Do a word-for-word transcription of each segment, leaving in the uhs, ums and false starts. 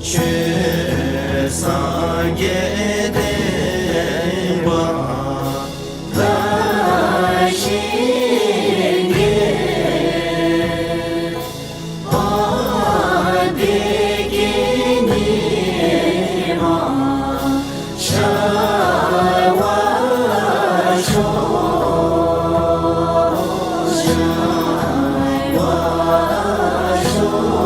ཆོས་སངས་རྒྱས་བསྟན་པ་ལ་ཞིང་གི་བདེ་སྐྱིད་ཉི་མ་ཤར་བར་ཤོག། ཤར་བར་ཤོག།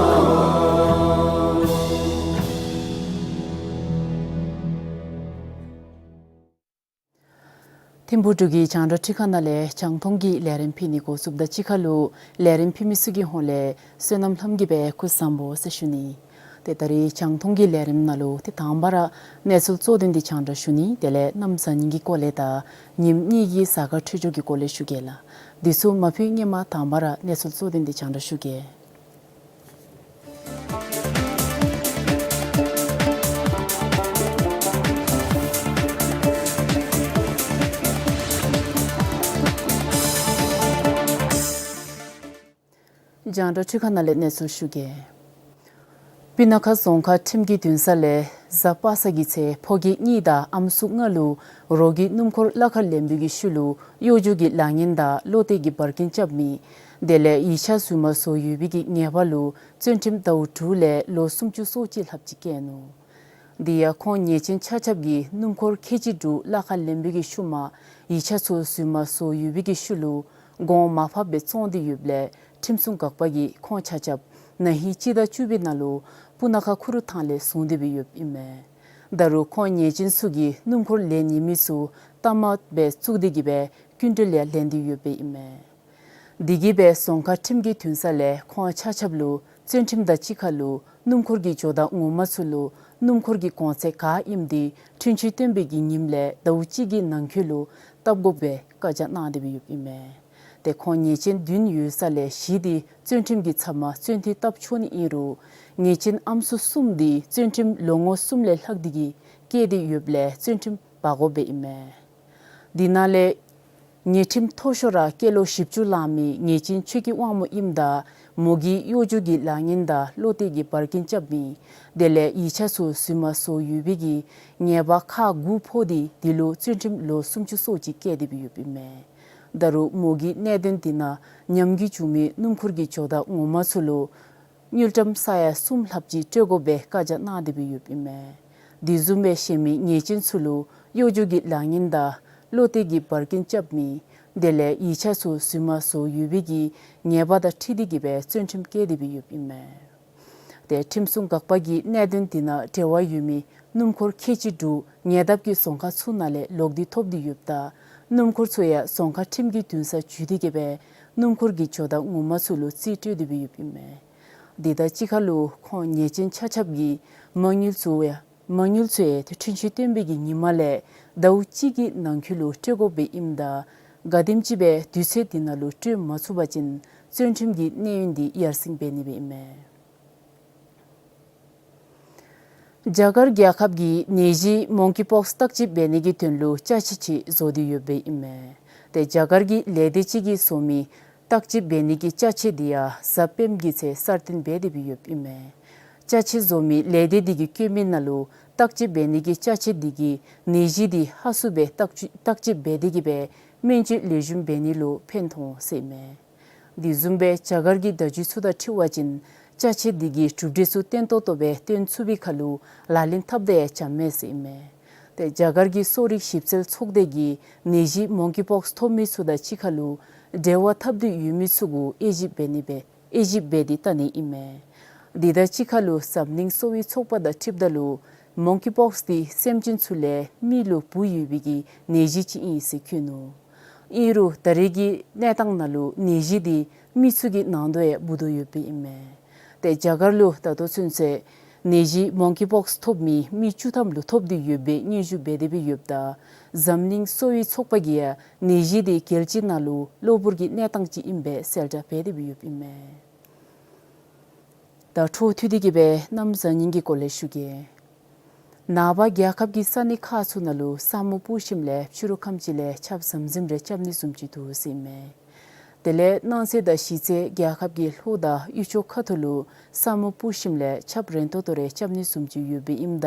ཐིམ་ཕུག་འབྲུག་གི་རྒྱང་བསྒྲགས་ཁྲི་ཁང་ནང་ལས་རྒྱང་མཐོང་གི་ལས་རིམ་ཕུལ་ནི་འགོ་བཙུགསཔ་ད་གཅིག་ཁར་ལུ་ལས་རིམ་ཕུལ་མི་ཚུ་གི་ཧོངས་ལས་བསོད་ནམས་ལྷམ་གྱིས་སྦེ་སྐུ་གཟུགས་བཟང་པོ་ཟེར་ཞུ་ནི། ཏེ་ད་རིས་རྒྱང་མཐོང་གི་ལས་རིམ་ནང་ལུ་ཏེ་དང་པ་ར་གནས་ཚུལ་གཙོ་དོན་འདི་རྒྱང་བསྒྲགས་ཞུ་ནི། དེ་ལས་གནམ་གཟའ་ཉིམ་གྱི་སྐོར་ལས་དང་ཉིནམ་གཉིས་ཀྱི་གཟའ་སྐར་འཕྲོད་སྦྱོར་གྱི་སྐོར་ལས་ཞུ་གེ་ལགས། འདི་ཚུ་མ་ཕུལ་སྔོན་མ་དང་པ་ར་གནས་ཚུལ་གཙོ་དོན་འདི་རྒྱང་བསྒྲགས་ཞུ་གེ། རྒྱང་བསྒྲགས་ཁྲི་ཁང་ནང་ལས་གནས་ཚུལ་ཞུ་གེ། སྤུ་ན་ཁ་རྫོང་ཁག་ཁྲིམས་ཀྱི་འདུན་ས་ལས་གཟའ་པ་སངས་ཀྱི་ཚེ་ཕོ་སྐྱེས་གཉིས་དང་ཨམ་སྲུ་ལྔ་ལུ་རོགས་ཀྱིས་སྣུམ་འཁོར་གླ་ཁར་ལེན་པའི་གི་ཤུལ་ལུ་གཡོ་སྒྱུ་གི་ལག་ངན་དང་བློ་གཏད་ཀྱི་འབར་གིན་རྐྱབ་མི་དེ་ལས་ཡིག་ཆ་རྫུན་མ་བཟོ་ཡོད་པའི་གི་ཉེས་པ་ལུ་བཙོན་ཁྲིམས་ཟླཝ་དྲུག་ལས་ལོ་སུམ་ཅུ་སོ་གཅིག་ལྷགཔ་ཅིག་བཀལ་ནུག། དེ་ཡང་ཁོང་ཉེས་ཅན་ཆ་ཁྱབ་ཀྱིས་སྣུམ་འཁོར་ཁལ་གཅིག་དྲུག་གླ་ཁར་ལེན་པའི་གི་ཤུལ་མ་ཡིག་ཆ་ཚུ་རྫུན་མ་བཟོ་ཡོད་པའི་གི་ཤུལ་ལུ་གོང་མ་ཕབ་སྦེ་བཙོང་སྟེ་ཡོདཔ་ལས་ཁྲིམས་སྲུང་འགག་པ་གིས་ཁོང་ཆ་ཁྱབ་ན་ཧིང་སྤྱི་ཟླ་བཅུ་པའི་ནང་ལུ་སྤུ་ན་ཁ་ཁུ་རུ་ཐང་ལས་བཟུང་སྟེ་སྦེ་ཡོདཔ་ཨིན་མས། ད་རུང་ཁོང་ཉེས་ཅན་ཚུ་གིས་སྣུམ་འཁོར་ལེན་ནི་མི་ཚུ་གཏའ་མ་སྦེ་བཙུགས་ཏེ་གི་སྦེ་སྐྱིན་འགྲུལ་ཡང་ལེན་ཏེ་ཡོདཔ་ཨིན་མས། དེ་གིས་སྦེ་རྫོང་ཁག་ཁྲིམས་ཀྱི་འདུན་ས་ལས་ཁོང་ཆ་ཁྱབ་ལུ་བཙོན་ཁྲིམས་དང་གཅིག་ཁར་ལུ་སྣུམ་འཁོར་གྱི་ཇོ་བདག་ངོ་མ་ཚུ་ལུ་སྣུམ་འཁོར་གྱི་གོང་ཚད་ག་ཨིནམ་དེ་འཁྲུན་ཆོད་བཏོན་པའི་གི་ཉིནམ་ལས་ཟླཝ་གཅིག་གི་ནང་འཁོད་ལུ་བཏབ་དགོ་པའི་བཀའ་རྒྱ་གནང་སྟེ་སྦེ་ཡོདཔ་ཨིན་མས། ཏེ་ཁོང་ཉེས་ཅན་བདུན་ཡོད་ས་ལས་བཞི་དེ་བཙོན་ཁྲིམས་ཀྱི་ཚབ་མ་བཙོན་འཐུས་བཏབ་ཆོག་ནི་ཨིན་རུང་ཉེས་ཅན་ཨམ་སྲུ་གསུམ་དེ་བཙོན་ཁྲིམས་ལོ་ངོ་གསུམ་ལས་ལྷག་སྟེ་གི་བཀལ་ཏེ་ཡོདཔ་ལས་བཙོན་ཁྲིམས་འབག་དགོཔ་ཨིན་མས། དེ་ནང་ལས་ཉེས་ཁྲིམས་མཐོ་ཤོས་ར་སྐྱེས་ལོ་བཞི་བཅུ་ལང་མི་ཉེས་ཅན་ཆོས་ཀྱི་དབང་མོ་ཨིནམ་ད་མོ་གིས་གཡོ་སྒྱུ་གི་ལག་ངན་དང་བློ་གཏད་ཀྱི་འབར་གིན་རྐྱབ་མི་དེ་ལས་ཡིག་ཆ་ཚུ་རྫུན་མ་བཟོ་ཡོད་པའི་གི་ཉེས་པ་ཁག་དགུ་ཕོག་སྟེ་དེ་ལུ་བཙོན་ཁྲིམས་ལོ་སུམ་ཅུ་སོ་གཅིག་བཀལ་ཏེ་སྦེ་ཡོདཔ་ཨིན་མས། ད་རུང་མོ་གིས་གནད་དོན་དེ་ནང་ཉམས་རྒུད་བྱུང་མི་སྣུམ་འཁོར་གྱི་ཇོ་བདག་ངོ་མ་ཚུ་ལུ་དངུལ་ཀྲམ་ས་ཡ་གསུམ་ལྷགཔ་ཅིག་སྤྲོད་དགོ་པའི་བཀའ་རྒྱ་གནང་སྟེ་སྦེ་ཡོདཔ་ཨིན་མས། དེ་བཟུམ་སྦེ་གཞན་མི་ཉེས་ཅན་ཚུ་ལུ་གཡོ་སྒྱུ་གི་ལག་ངན་དང་བློ་གཏད་ཀྱི་འབར་གིན་རྐྱབ་མི་དེ་ལས་ཡིག་ཆ་ཚུ་རྫུན་མ་བཟོ་ཡོད་པའི་གི་ཉེས་པ་དང་འཁྲིལ་ཏེ་གི་སྦེ་བཙོན་ཁྲིམས་བཀལ་ཏེ་སྦེ་ཡོདཔ་ཨིན་མས། ཏེ་ཁྲིམས་སྲུང་འགག་པ་གིས་གནད་དོན་དེ་ནང་འབྲེལ་བ་ཡོད་མི་སྣུམ་འཁོར་ཁལ་གཅིག་དྲུག་ཉེ་འདབས་ཀྱི་རྫོང་ཁག་ཚུ་ནང་ལས་ལོག་སྟེ་ཐོབ་སྟེ་ཡོདཔ་ད་སྣུམ་འཁོར་ཚུ་ཡང་རྫོང་ཁག་ཁྲིམས་ཀྱི་འདུན་ས་འཛུལ་ཏེ་གི་སྦེ་སྣུམ་འཁོར་གྱི་ཇོ་བདག་ངོ་མ་ཚུ་ལུ་རྩིས་སྤྲོད་དེ་སྦེ་ཡོདཔ་ཨིན་མས། དེ་དང་གཅིག་ཁར་ལུ་ཁོང་ཉེས་ཅན་ཆ་ཁྱབ་ཀྱིས་མ་དངུལ་ཚུ་ཡང་མ་དངུལ་ཚུ་ཡང་ཏེ་འཁྲུན་ཆོད་བཏོན་པའི་གི་ཉིནམ་ལས་ཟླཝ་གཅིག་གི་ནང་འཁོད་ལུ་སྤྲོད་དགོཔ་ཨིནམ་ད་ག་དེམ་ཅིག་སྦེ་དུས་ཚོད་དེ་ནང་ལུ་སྤྲོད་མ་ཚུགས་པ་ཅིན་བཙོན་ཁྲིམས་ཀྱི་གནས་ཡུན་དེ་ཡར་སེང་འབད་ནི་སྦེ་ཨིན་མས། རྒྱ་གར་རྒྱལ་ཁབ་ཀྱིས་ནད་གཞི་མོང་ཀི་པོགསི་བརྟག་དཔྱད་འབད་ནི་གི་དོན་ལུ་ཅ་ཆས་ཅིག་བཟོ་སྟེ་ཡོདཔ་ཨིན་མས། ཏེ་རྒྱ་གར་གྱི་ལས་སྡེ་ཅིག་གིས་བཟོ་མི་བརྟག་དཔྱད་འབད་ནི་གི་ཅ་ཆས་དེ་ཡང་གཟའ་སྤེནམ་གི་ཚེ་གསར་བཏོན་འབད་དེ་སྦེ་ཡོདཔ་ཨིན་མས། ཅ་ཆས་བཟོ་མི་ལས་སྡེ་དེ་གིས་བཀོད་མི་ནང་ལུ་བརྟག་དཔྱད་འབད་ནི་གི་ཅ་ཆས་དེ་གིས་ནད་གཞི་དེ་ཧ་སུ་སྦེ་བརྟག་དཔྱད་བརྟག་དཔྱད་འབད་དེ་གི་སྦེ་སྨན་བཅོས་ལེགས་ཤོམ་འབད་ནི་ལུ་ཕན་ཐོགས་ཟེར་ཨིན་མས། དེ་བཟུམ་སྦེ་རྒྱ་གར་གྱི་བརྡ་བརྒྱུད་ཚུ་དང་འཁྲིལ་བ་ཅིན་ཅ་ཆས་དེ་གིས་གྲུབ་འབྲས་ཚུ་བརྟན་ཏོག་ཏོ་སྦེ་སྟོན་ཚུགས་པའི་ཁར་ལུ་ལག་ལེན་འཐབ་ད་ཡང་འཇམ་མས་ཟེར་ཨིན་མས། ཏེ་རྒྱ་གར་གྱི་གསོ་རིག་ཞིབ་འཚོལ་ཚོགས་སྡེ་གིས་ནད་གཞི་མོང་ཀི་པོགསི་ཐོབ་མི་ཚུ་དང་གཅིག་ཁར་ལུ་འབྲེལ་བ་འཐབ་སྟེ་ཡོད་མི་ཚུ་གུ་དབྱེ་ཞིབ་འབད་ནི་སྦེ་དབྱེ་ཞིབ་འབད་དེ་བལྟ་ནི་ཨིན་མས། དེ་དང་གཅིག་ཁར་ལུ་འཛམ་གླིང་གསོ་བའི་ཚོགས་པ་དང་འཁྲིལཝ་ད་ལུ་མོང་ཀི་པོགསི་དེ་སེམས་ཅན་ཚུ་ལས་མི་ལུ་འབུ་ཡོད་པའི་གི་ནད་གཞི་ཅིག་ཨིན་ཟེར་བཀོད་ནུག། ཨིན་རུང་ད་རེས་ཀྱི་གནས་སྟངས་ནང་ལུ་ནད་གཞི་དེ་མི་ཚུ་གི་ནང་དུ་ཡང་འབུ་དོ་ཡོདཔ་ཨིན་མས། ཏེ་རྒྱ་གར་ལུ་ད་ལྟོ་ཚུན་ཚོད་ ནད་གཞི་མོང་ཀི་པོགསི་ཐོབ་མི་མི་བཅུ་ཐམ་ལུ་ཐོབ་སྟེ་ཡོད་པའི་སྙན་ཞུ་འབད་དེ་སྦེ་ཡོདཔ་ད་འཛམ་གླིང་གསོ་བའི་ཚོགས་པ་གིས་ཡང་ནད་གཞི་དེ་རྒྱལ་སྤྱི་ནང་ལུ་གློ་བུར་གྱི་གནས་སྟངས་ཅིག་ཨིན་པའི་གསལ་བསྒྲགས་འབད་དེ་སྦེ་ཡོདཔ་ཨིན་མས། ད་འཕྲོ་མཐུད་དེ་གི་སྦེ་གནམ་གཤིས་ཉིན་གྱི་སྐོར་ལས་ཞུ་གེ། ནངས་པ་རྒྱལ་ཁབ་ཀྱི་ས་གནས་ཁག་ཚུ་ནང་ལུ་ས་སྨུག་སྤུབས་ཞིནམ་ལས་ཕྱི་རུ་ཁམས་ཅིག་ལས་ཆརཔ་ཟམ་ཟིམ་རེ་རྐྱབ་ནི་བཟུམ་ཅིག་འདུག་ཟེར་ཨིན་མས། དེ་ལས་གནངས་ཚེ་དང་གཞེས་ཚེ་རྒྱལ་ཁབ་ཀྱི་ལྷོ་དང་དབུས་ཕྱོགས་ཁ་ཐུག་ལུ་ས་སྨུག་སྤུབས་ཞིནམ་ལས་ཆརཔ་རན་ཏོག་ཏོ་རེ་རྐྱབ་ནི་བཟུམ་ཅིག་ཡོདཔ་ཨིནམ་ད་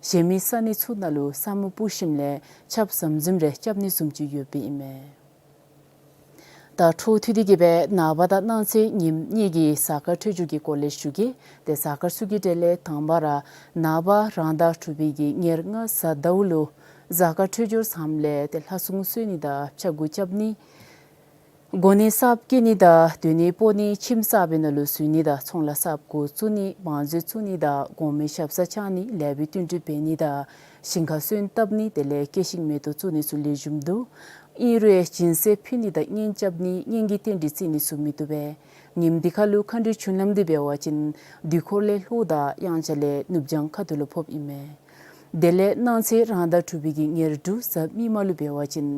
གཞན་མི་ས་གནས་ཚུ་ནང་ལུ་ས་སྨུག་སྤུབས་ཞིནམ་ལས་ཆརཔ་ཟམ་ཟིམ་རེ་རྐྱབ་ནི་བཟུམ་ཅིག་ཡོདཔ་ཨིན་མས། ད་འཕྲོ་མཐུད་དེ་གི་སྦེ་ནངས་པ་དང་གནངས་ཚེ་ཉིནམ་གཉིས་ཀྱི་གཟའ་སྐར་འཕྲོད་སྦྱོར་གྱི་སྐོར་ལས་ཞུ་གེ། ཏེ་གཟའ་སྐར་ཚུ་གི་གྲས་ལས་དང་པ་ར་ནངས་པ་རང་ཟླ་དྲུག་པའི་གི་ཉེར་ལྔ་གཟའ་ཟླཝ་ལུ་གཟའ་སྐར་འཕྲོད་སྦྱོར་བཟངམ་ལས་ཏེ་ལྷ་སྲུང་གསོལ་ནི་དང་ཕྱག་འགུལ་རྐྱབ་ནི། གོ་གནས་གསརཔ་བཀོད་ནི་དང་སྡོད་གནས་སྤོ་ནི། ཁྱིམ་གསར་པའི་ནང་ལུ་འཛུལ་ནི་དང་ཚོང་ལཱ་གསརཔ་འགོ་བཙུགས་ནི། བང་མཛོད་བཙུགས་ནི་དང་གོང་མའི་ཞབས་སར་བཅར་ནི། ལེགས་པའི་བསྟུན་གྲོས་འབད་ནི་དང་ཞིང་ཁར་སོན་བཏབ་ནི། དེ་ལས་སྐྱེད་ཤིང་མེ་ཏོག་བཙུགས་ནི་ཚུ་ལེགས་ཤོམ་འདུག། ཨིན་རུང་སྦྱིན་སྲེག་ཕུལ་ནི་དང་གཉེན་རྐྱབ་ནི་གཉེན་གྱི་རྟེན་འབྲེལ་བརྩི་ནི་ཚུ་མི་བཏུབ་པས། ཉིནམ་འདི་ཁར་ལུ་མཁའ་འགྲོའི་རྒྱུན་ལམ་འདི་འབད་བ་ཅིན་དུས་འཁོར་ལས་ལྷོ་དང་དབྱངས་འཆར་ལས་ནུབ་བྱང་ཁ་ཐུག་ལུ་ཕོགཔ་ཨིན་མས། དེ་ལས་གནངས་ཚེ་རང་ཟླ་དྲུག་པའི་གི་ཉེར་དྲུག་གཟའ་མིག་དམར་ལུ་འབད་བ་ཅིན་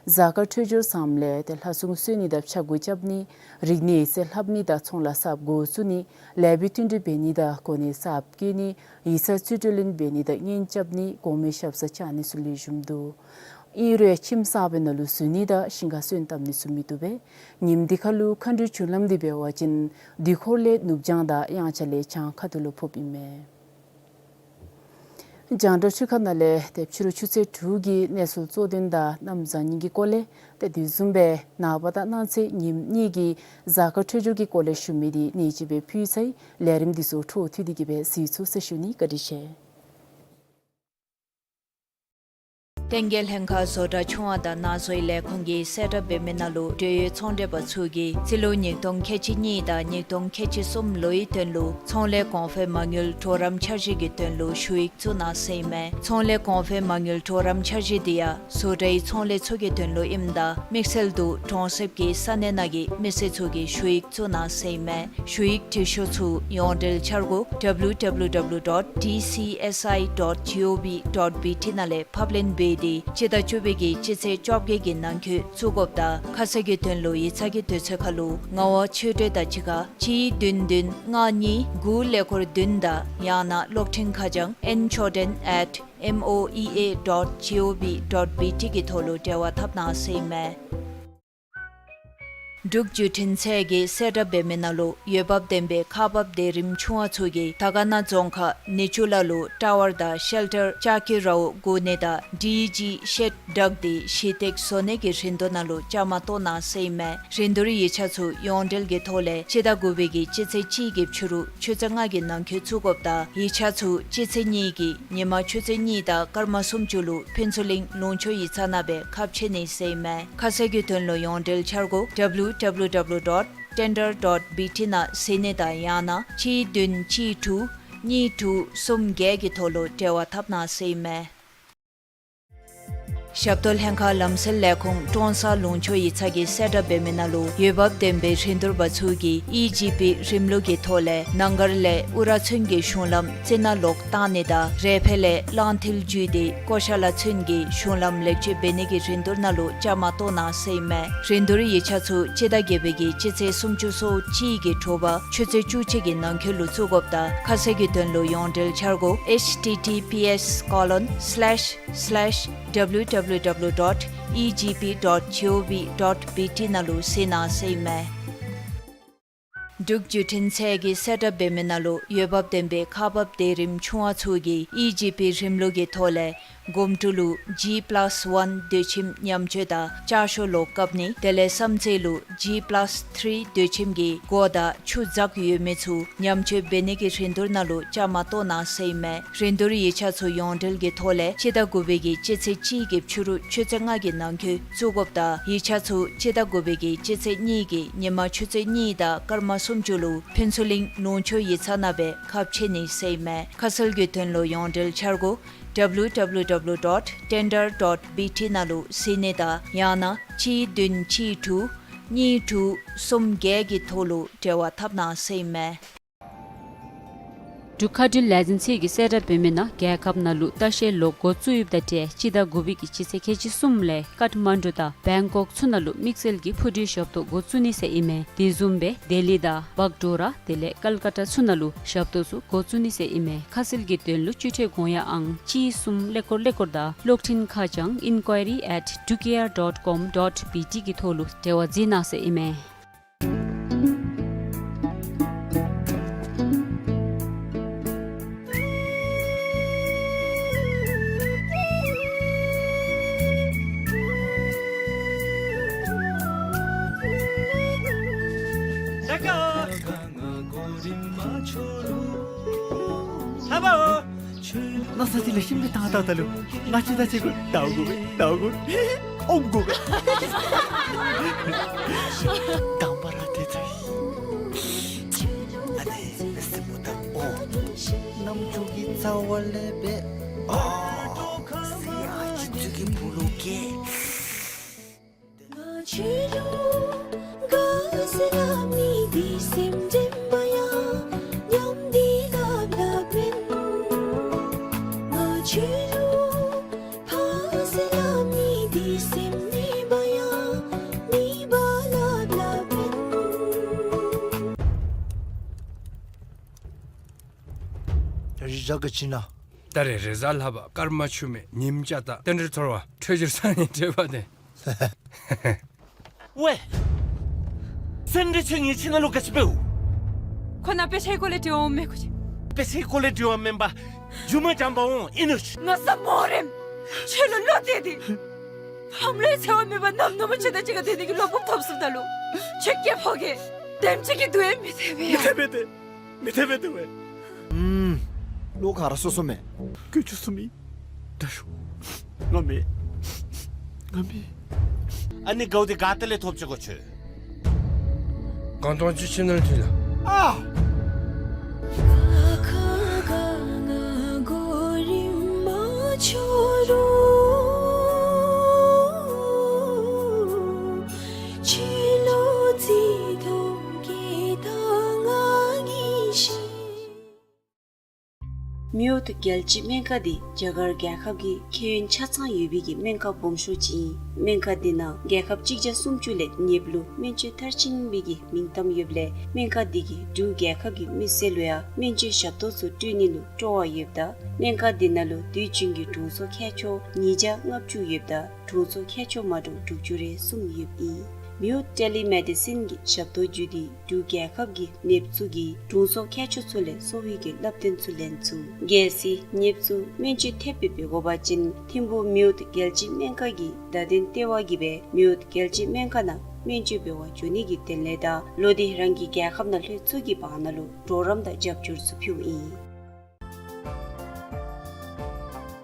གཟའ་སྐར་འཕྲོད་སྦྱོར་བཟངམ་ལས་ཏེ་ལྷ་སྲུང་གསོལ་ནི་དང་ཕྱག་འགུལ་རྐྱབ་ནི། རིག་གནས་ཡིག་ཚད་ལྷབ་ནི་དང་ཚོང་ལཱ་གསརཔ་འགོ་བཙུགས་ནི། ལེགས་པའི་བསྟུན་གྲོས་འབད་ནི་དང་གོ་གནས་གསརཔ་བཀོད་ནི། ཡིག་ཚང་རྩིས་སྤྲོད་ལེན་འབད་ནི་དང་གཉེན་རྐྱབ་ནི། གོང་མའི་ཞབས་སར་བཅར་ནི་ཚུ་ལེགས་ཤོམ་འདུག། ཨིན་རུང་ཁྱིམ་གསར་པའི་ནང་ལུ་འཛུལ་ནི་དང་ཞིང་ཁར་སོན་བཏབ་ནི་ཚུ་མི་བཏུབ་པས། ཉིནམ་འདི་ཁར་ལུ་མཁའ་འགྲོའི་རྒྱུན་ལམ་འདི་འབད་བ་ཅིན་དུས་འཁོར་ལས་ནུབ་བྱང་དང་དབྱངས་འཆར་ལས་བྱང་ཁ་ཐུག་ལུ་ཕོགཔ་ཨིན་མས། རྒྱང་བསྒྲགས་ཚུ་ཁ་ནང་ལས་ཏེ་ཕྱི་རུ་ཆུ་ཚོད་དྲུག་གི་གནས་ཚུལ་གཙོ་དོན་དང་གནམ་གཤིས་ཉིན་གྱི་སྐོར་ལས་ཏེ་དེ་བཟུམ་སྦེ་ནངས་པ་དང་གནངས་ཚེ་ཉིནམ་གཉིས་ཀྱི་གཟའ་སྐར་འཕྲོད་སྦྱོར་གྱི་སྐོར་ལས་ཞུ་མི་འདི་ནི་ཅིག་སྦེ་ཕུལ་ཚར་ཡི། ལས་རིམ་འདི་ཚུ་འཕྲོ་མཐུད་དེ་གི་སྦེ་གཟིགས་ཚུགས་ཟེར་ཞུ་ནི། བཀའ་དྲིན་ཆེ། བསྟན་རྒྱས་ལྷན་ཁག་བཟོ་གྲྭ་ཆུང་བ་དང་ནང་བཟོའི་ལས་ཁུངས་ཀྱིས་གསལ་བསྒྲགས་འབད་མི་ནང་ལུ་འབྲེལ་ཡོད་ཚོང་འབྲེལ་པ་ཚུ་གིས་རྩིས་ལོ་ཉིས་སྟོང་ཁལ་གཅིག་གཉིས་དང་ཉིས་སྟོང་ཁལ་གཅིག་གསུམ་ལོའི་དོན་ལུ་ཚོང་ལས་གོང་འཕེལ་མ་དངུལ་གྲོགས་རམ་འཆར་གཞི་གི་དོན་ལུ་ཞུ་ཡིག་བཙུགས་གནང་ཟེར་ཨིན་མས། ཚོང་ལས་གོང་འཕེལ་མ་དངུལ་གྲོགས་རམ་འཆར་གཞི་འདི་ཡང་བཟོ་གྲྭའི་ཚོང་ལས་ཚུ་གི་དོན་ལུ་ཨིནམ་ད་དམིགས་བསལ་དུ་གྲོང་གསེབ་ཀྱི་ས་གནས་ནང་གི་མི་སེར་ཚུ་གིས་ཞུ་ཡིག་བཙུགས་གནང་ཟེར་ཨིན་མས། ཞུ་ཡིག་བྲིས་ཤོག་ཚུ་ཡོངས་འབྲེལ་འཆར་སྒོ་www dot dcsi dot gov dot bt ནང་ལས་ཕབ་ལེན་འབད་དེ་སྤྱི་ཟླ་བཅུ་པའི་གི་སྤྱི་ཚེས་བཅོ་བརྒྱད་ཀྱི་ནང་འཁོད་བཙུགས་དགོཔ་དང་ཁ་གསལ་གྱི་དོན་ལུ་ཡིག་ཚང་གི་དུས་ཚོད་ཁར་ལུ་ངག་དབང་ཆོས་སྒྲོན་དང་གཅིག་ཁར་གཅིག་བདུན་བདུན་ལྔ་གཉིས་དགུ་ཀླད་ཀོར་བདུན་དང་ཡང་ན་གློག་འཕྲིན་ཁ་བྱང་N Choden at moea dot gov dot bt གི་ཐོག་ལུ་འབྲེལ་བ་འཐབ་གནང་ཟེར་ཨིན་མས། འབྲུག་བརྒྱུད་འཕྲིན་ཚད་ཀྱིས་གསལ་བསྒྲགས་འབད་མི་ནང་ལུ་འོས་འབབ་ལྡན་པའི་ཁག་འབག་སྡེ་རིམ་ཆུང་བ་ཚུ་གིས་དར་དཀར་ན་རྫོང་ཁག་ནེ་ཅུ་ལ་ལུ་ཊ་ཝར་དང་ཤེལ་ཊར་ལྕགས་ཀྱི་རཝ་བསྒོར་ནི་དང་ཌི་ཨི་ཇི་ཤེཌ་བསྒྲིགས་ཏེ་གཞི་སྟེགས་བཟོ་ནི་གི་རིན་བསྡུར་ནང་ལུ་བཅའ་མར་གཏོགས་གནང་ཟེར་ཨིན་མས། རིན་བསྡུར་ཡིག་ཆ་ཚུ་ཡོངས་འབྲེལ་གྱི་ཐོག་ལས་སྤྱི་ཟླ་དགུ་པའི་གི་སྤྱི་ཚེས་གཅིག་གི་ཕྱི་རུ་ཆུ་ཚོད་ལྔ་གི་ནང་འཁོད་བཙུགས་དགོཔ་དང་ཡིག་ཆ་ཚུ་སྤྱི་ཚེས་གཉིས་ཀྱི་ཉིན་མ་ཆུ་ཚོད་གཉིས་དང་སྐར་མ་སུམ་ཅུ་ལུ་ཕུན་ཚོགས་གླིང་ལུང་ཕྱོགས་ཡིག་ཚང་ནང་སྦེ་ཁ་ཕྱེ་ནི་ཟེར་ཨིན་མས། ཁ་གསལ་གྱི་དོན་ལུ་ཡོངས་འབྲེལ་འཆར་སྒོ་www dot tender dot bt ནང་གཟིགས་ནི་དང་ཡང་ན་གཅིག་བདུན་གཅིག་དྲུག་གཉིས་དྲུག་གསུམ་བརྒྱད་ཀྱི་ཐོག་ལུ་འབྲེལ་བ་འཐབ་གནང་ཟེར་ཨིན་མས། ཞབས་ཏོག་ལྷན་ཁག་ལམ་སེལ་ལས་ཁུངས་ཀྲོང་གསར་ལུང་ཕྱོགས་ཡིག་ཚང་གིས་གསལ་བསྒྲགས་འབད་མི་ནང་ལུ་འོས་འབབ་ལྡན་པའི་རིན་བསྡུར་པ་ཚུ་གིས་ཨི་ཇི་པི་རིམ་ལུགས་ཀྱི་ཐོག་ལས་ནང་སྒར་ལས་ཨུ་ར་ཚུན་གྱི་གཞུང་ལམ་རྩི་ནག་ལོག་བཏང་ནི་དང་རེ་ཕེ་ལས་གླང་མཐིལ་བརྒྱུད་དེ་ཀོ་ཤ་ལ་ཚུན་གྱི་གཞུང་ལམ་ལེགས་བཅོས་འབད་ནི་གི་རིན་བསྡུར་ནང་ལུ་བཅའ་མར་གཏོགས་གནང་ཟེར་ཨིན་མས། རིན་བསྡུར་ཡིག་ཆ་ཚུ་སྤྱི་ཟླ་བརྒྱད་པའི་གི་སྤྱི་ཚེས་སུམ་ཅུ་སོ་གཅིག་གི་དྲོ་པ་ཆུ་ཚོད་བཅུ་གཅིག་གི་ནང་འཁོད་ལུ་བཙུགས་དགོཔ་དང་ཁ་གསལ་གྱི་དོན་ལུ་ཡོངས་འབྲེལ་འཆར་སྒོ་H T T P S colon slash slash www dot E G P dot gov dot B T ནང་ལུ་གཟིགས་གནང་ཟེར་ཨིན་མས། འབྲུག་བརྒྱུད་འཕྲིན་ཚད་ཀྱིས་གསལ་བསྒྲགས་འབད་མི་ནང་ལུ་འོས་འབབ་ལྡན་པའི་ཁག་འབག་སྡེ་རིམ་ཆུང་བ་ཚུ་གིས་ཨི་ཇི་པི་རིམ་ལུགས་ཀྱི་ཐོག་ལས་གོམ་ཊུ་ལུ་G plus one དུད་ཁྱིམ་ཉམས་བཅོས་དང་ལྕགས་ཤོག་ལོག་བཀབ་ནི་དེ་ལས་བསམ་རྩེ་ལུ་G plus three དུད་ཁྱིམ་གྱི་སྒོ་དང་ཆུ་འཛག་ཡོད་མི་ཚུ་ཉམས་བཅོས་འབད་ནི་གི་རིན་བསྡུར་ནང་ལུ་བཅའ་མར་གཏོགས་གནང་ཟེར་ཨིན་མས། རིན་བསྡུར་ཡིག་ཆ་ཚུ་ཡོངས་འབྲེལ་གྱི་ཐོག་ལས་སྤྱི་ཟླ་དགུ་པའི་གི་སྤྱི་ཚེས་གཅིག་གི་ཕྱི་རུ་ཆུ་ཚོད་ལྔ་གི་ནང་འཁོད་བཙུགས་དགོཔ་དང་ཡིག་ཆ་ཚུ་སྤྱི་ཟླ་དགུ་པའི་གི་སྤྱི་ཚེས་གཉིས་ཀྱི་ཉིན་མ་ཆུ་ཚོད་གཉིས་དང་སྐར་མ་སུམ་ཅུ་ལུ་ཕུན་ཚོགས་གླིང་ལུང་ཕྱོགས་ཡིག་ཚང་ནང་སྦེ་ཁ་ཕྱེ་ནི་ཟེར་ཨིན་མས། ཁ་གསལ་གྱི་དོན་ལུ་ཡོངས་འབྲེལ་འཆར་སྒོ་www dot tender dot B T ནང་ལུ་གཟིགས་ནི་དང་ཡང་ན་གཅིག་བདུན་གཅིག་དྲུག་གཉིས་དྲུག་གསུམ་བརྒྱད་ཀྱི་ཐོག་ལུ་འབྲེལ་བ་འཐབ་གནང་ཟེར་ཨིན་མས། འབྲུག་མཁའ་འགྲུལ་ལས་འཛིན་ཚུ་གིས་གསལ་བསྒྲགས་འབད་མི་ནང་རྒྱལ་ཁབ་ནང་ལུ་ལྟ་བཤལ་ལོག་འགོ་བཙུགས་ཡོདཔ་ད་ཏེ་སྤྱི་ཟླ་དགུ་པའི་གི་སྤྱི་ཚེས་ཁལ་གཅིག་གསུམ་ལས་ཀཏ་མན་ཌུ་དང་བེང་ཀོག་ཚུ་ནང་ལུ་དམིགས་བསལ་གྱི་འཕུར་གྲུའི་ཞབས་ཏོག་འགོ་བཙུགས་ནི་ཟེར་ཨིན་མས། དེ་བཟུམ་སྦེ་ལྡི་ལི་དང་བག་ཌོ་གྲ་དེ་ལས་ཀལ་ཀ་ཏ་ཚུ་ནང་ལུ་ཞབས་ཏོག་ཚུ་འགོ་བཙུགས་ནི་ཟེར་ཨིན་མས། ཁ་གསལ་གྱི་དོན་ལུ་སྤྱི་ཁྲལ་དགོངས་ཡངས་ཨང་གཅིག་གསུམ་ཀླད་ཀོར་ཀླད་ཀོར་དང་གློག་འཕྲིན་ཁ་བྱང་inquiry at drukair dot com dot B T གི་ཐོག་ལུ་འབྲེལ་བ་འཛིན་གནང་ཟེར་ཨིན་མས། ལགས་སོ། ནཱ་ས་ཅིག་ལས་ཤིམ་པའི་ཐང་ཏག་ཏ་ལུ་ང་བཅས་དང་གཅིག་ཁར་ལྟ་དགོ་པས། ལྟ་དགོ། ཨོམ་དགོ་པས། དང་པ་ར་དེ་ཚུ་ཨ་ནི་སྲིན་པོ་དང་འོ་རྣམ་ཅོ་གི་རྩ་བ་ལས་སྦེ་ཨོ་སི་ཨ་ཅི་ཚུ་གི་བུ་ལུ་སྐྱེས། རི་བྱ་ག་ཅི་ན། ད་རེས་རེས་གཟའ་ལྷག་པ་སྐར་མ་ཆུ་མེད་ཉིམ་ཅ་ཏ་རྟེན་འབྲེལ་ཚོར་བ་འཕྲོད་སྦྱོར་སང་ཉིན་འཕྲོད་པ་དེ། ཝེ། སེམས་ཁྲལ་ཆེ་ངེ་ཁྱིམ་ནང་ལུ་ག་ཅི་འབདཝ། ཁོ་ནཱ་དཔེ་ཆའི་སྐོར་ལས་དྲི་བ་འོང་མི་ཁུ་ཅིག། དཔེ་ཆའི་སྐོར་ལས་དྲི་བ་མེན་པར་རྒྱུ་མ་འཇམ་པ་འོང་ཨིན་ནུག། ང་ས་མོ་རེམ། ཁྱོད་ལུ་བློ་གཏད་དེ། ཕམ་ལུའི་འཚེ་བ་མེད་པར་ནམ་ནམ་ཁྱོད་དང་གཅིག་ཁར་སྡོད་ནི་གི་བློ་སྤོབས་ཐོབ་སོངམ་ད་ལུ། ཁྱོད་སྐྱེ་ཕོ་གི་དེམ་ཅིག་གི་སྡུག་ཡང་མི་ཐེག་པས་ཡ། མི་ཐེག་པས་ཏེ། མི་ཐེག་པས་ཏེ་ཝེ། ཨུམ། བློ་ག་ར་སོ་སོ་མས། ཀུ་ཅུ་སུ་མི། ད་ཤོ། ང་མེད། ང་མེད། ཨ་ནི་གའུ་དེ་ག་ཏེ་ལས་ཐོབ་ཅི་གོ་ཁྱོད། གང་དོན་ཅི་ཕྱི་ནང་ཐུལ་ལ། ཨ། མིའུ་ཐུ་རྒྱལ་སྤྱིའི་སྨན་ཁང་འདི་རྒྱ་གར་རྒྱལ་ཁབ་ཀྱི་ཁེ་ཡོན་ཆ་ཚང་ཡོད་པའི་གི་སྨན་ཁང་སྦོམ་ཤོས་ཅིག་ཨིན། སྨན་ཁང་འདི་ནང་རྒྱལ་ཁབ་གཅིག་བརྒྱ་སུམ་ཅུ་ལས་ནདཔ་ལུ་སྨན་བཅོས་མཐར་ཕྱིན་པའི་གི་མིང་གཏམ་ཡོདཔ་ལས་སྨན་ཁང་འདི་གིས་འབྲུག་རྒྱལ་ཁབ་ཀྱི་མི་སེར་ལུ་ཡང་སྨན་བཅོས་ཞབས་ཏོག་ཚུ་སྤྲོད་ནི་ལུ་སྤྲོ་བ་ཡོདཔ་ད་སྨན་ཁང་འདི་ནང་ལུ་དུས་རྒྱུན་གྱི་དྲུང་འཚོ་མཁས་མཆོག་ཉིས་བརྒྱ་ལྔ་བཅུ་ཡོདཔ་ད་དྲུང་འཚོ་མཁས་མཆོག་མ་འདྲཝ་དྲུག་ཅུ་རེ་གསུམ་ཡོདཔ་ཨིན། མིའུ་ཐུ་ཊེ་ལི་མེ་ཌི་སིན་གྱི་ཞབས་ཏོག་བརྒྱུད་དེ་འབྲུག་རྒྱལ་ཁབ་ཀྱི་ནདཔ་ཚུ་གིས་དྲུང་འཚོ་མཁས་མཆོག་ཚུ་ལས་གསོ་བའི་གི་བསླབ་སྟོན་ཚུ་ལེན་ཚུགས། གལ་སྲིད་ནདཔ་ཚུ་སྨན་བཅོས་ཐེབས་སྦེ་འབད་དགོ་པ་ཅིན་ཐིམ་ཕུག་མིའུ་ཐུ་རྒྱལ་སྤྱིའི་སྨན་ཁང་གི་བརྡ་དོན་ལྟེ་བ་གིས་སྦེ་མིའུ་ཐུ་རྒྱལ་སྤྱིའི་སྨན་ཁང་ནང་སྨན་བཅོས་འབད་བར་འགྱོ་ནི་གི་དོན་ལས་དང་ལོག་སྟེ་རང་གི་རྒྱལ་ཁབ་ནང་ལྷོད་ཚུགས་ཀྱི་བར་ན་ལུ་གྲོགས་རམ་དང་རྒྱབ་སྐྱོར་ཚུ་ཕུལཝ་ཨིན།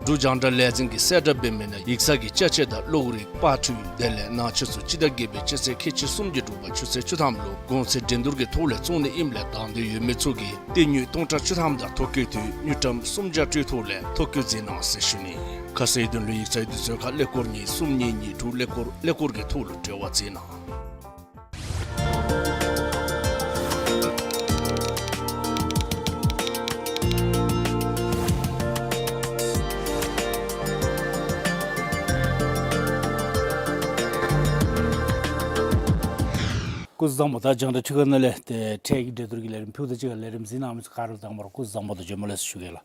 འབྲུག་རྒྱང་བསྒྲགས་ལས་འཛིན་གྱིས་གསལ་བསྒྲགས་འབད་མི་ནང་ཡིག་ཚང་གི་ཅ་ཆས་དང་གློག་རིག་པར་འཕྲུལ་དེ་ལས་ནང་ཆས་ཚུ་སྤྱི་ཟླ་བརྒྱད་པའི་སྤྱི་ཚེས་ཁལ་གཅིག་གསུམ་གྱི་དྲོ་པ་ཆུ་ཚོད་བཅུ་ཐམ་ལུ་གོང་ཚད་འགྲན་བསྡུར་གྱི་ཐོག་ལས་བཙོང་ནི་ཨིནམ་ལས་དང་འདོད་ཡོད་མི་ཚུ་གིས་ཏི་ཉུ་སྟོང་ཕྲག་བཅུ་ཐམ་དང་ཐོ་བཀོད་དུས་དངུལ་ཀྲམ་སུམ་བརྒྱ་སྤྲོད་ཐོག་ལས་ཐོ་བཀོད་མཛད་གནང་ཟེར་ཞུ་ནི། ཁ་གསལ་དོན་ལུ་ཡིག་ཚང་དུས་ཚོད་ཁར་ཀླད་ཀོར་གཉིས་གསུམ་གཉིས་གཉིས་དྲུག་ཀླད་ཀོར་ཀླད་ཀོར་གྱི་ཐོག་ལུ་འབྲེལ་བ་མཛད་གནང་། སྐུ་གཟུགས་བཟང་པོ། ད་རྒྱང་བསྒྲགས་ཁྲི་ཁ་ནང་ལས་ཏེ་འཕྲལ་གྱི་འགྲན་བསྡུར་གྱི་ལས་རིམ་ཕུལཝ་ད་གཅིག་ཁར་ལས་རིམ་གཟིགས་གནང་མི་ཚུ་ག་ར་ལུ་དང་པ་ར་སྐུ་གཟུགས་བཟང་པོ་དང་བྱོན་པ་ལེགས་སོ་ཞུ་གེ་ལགས།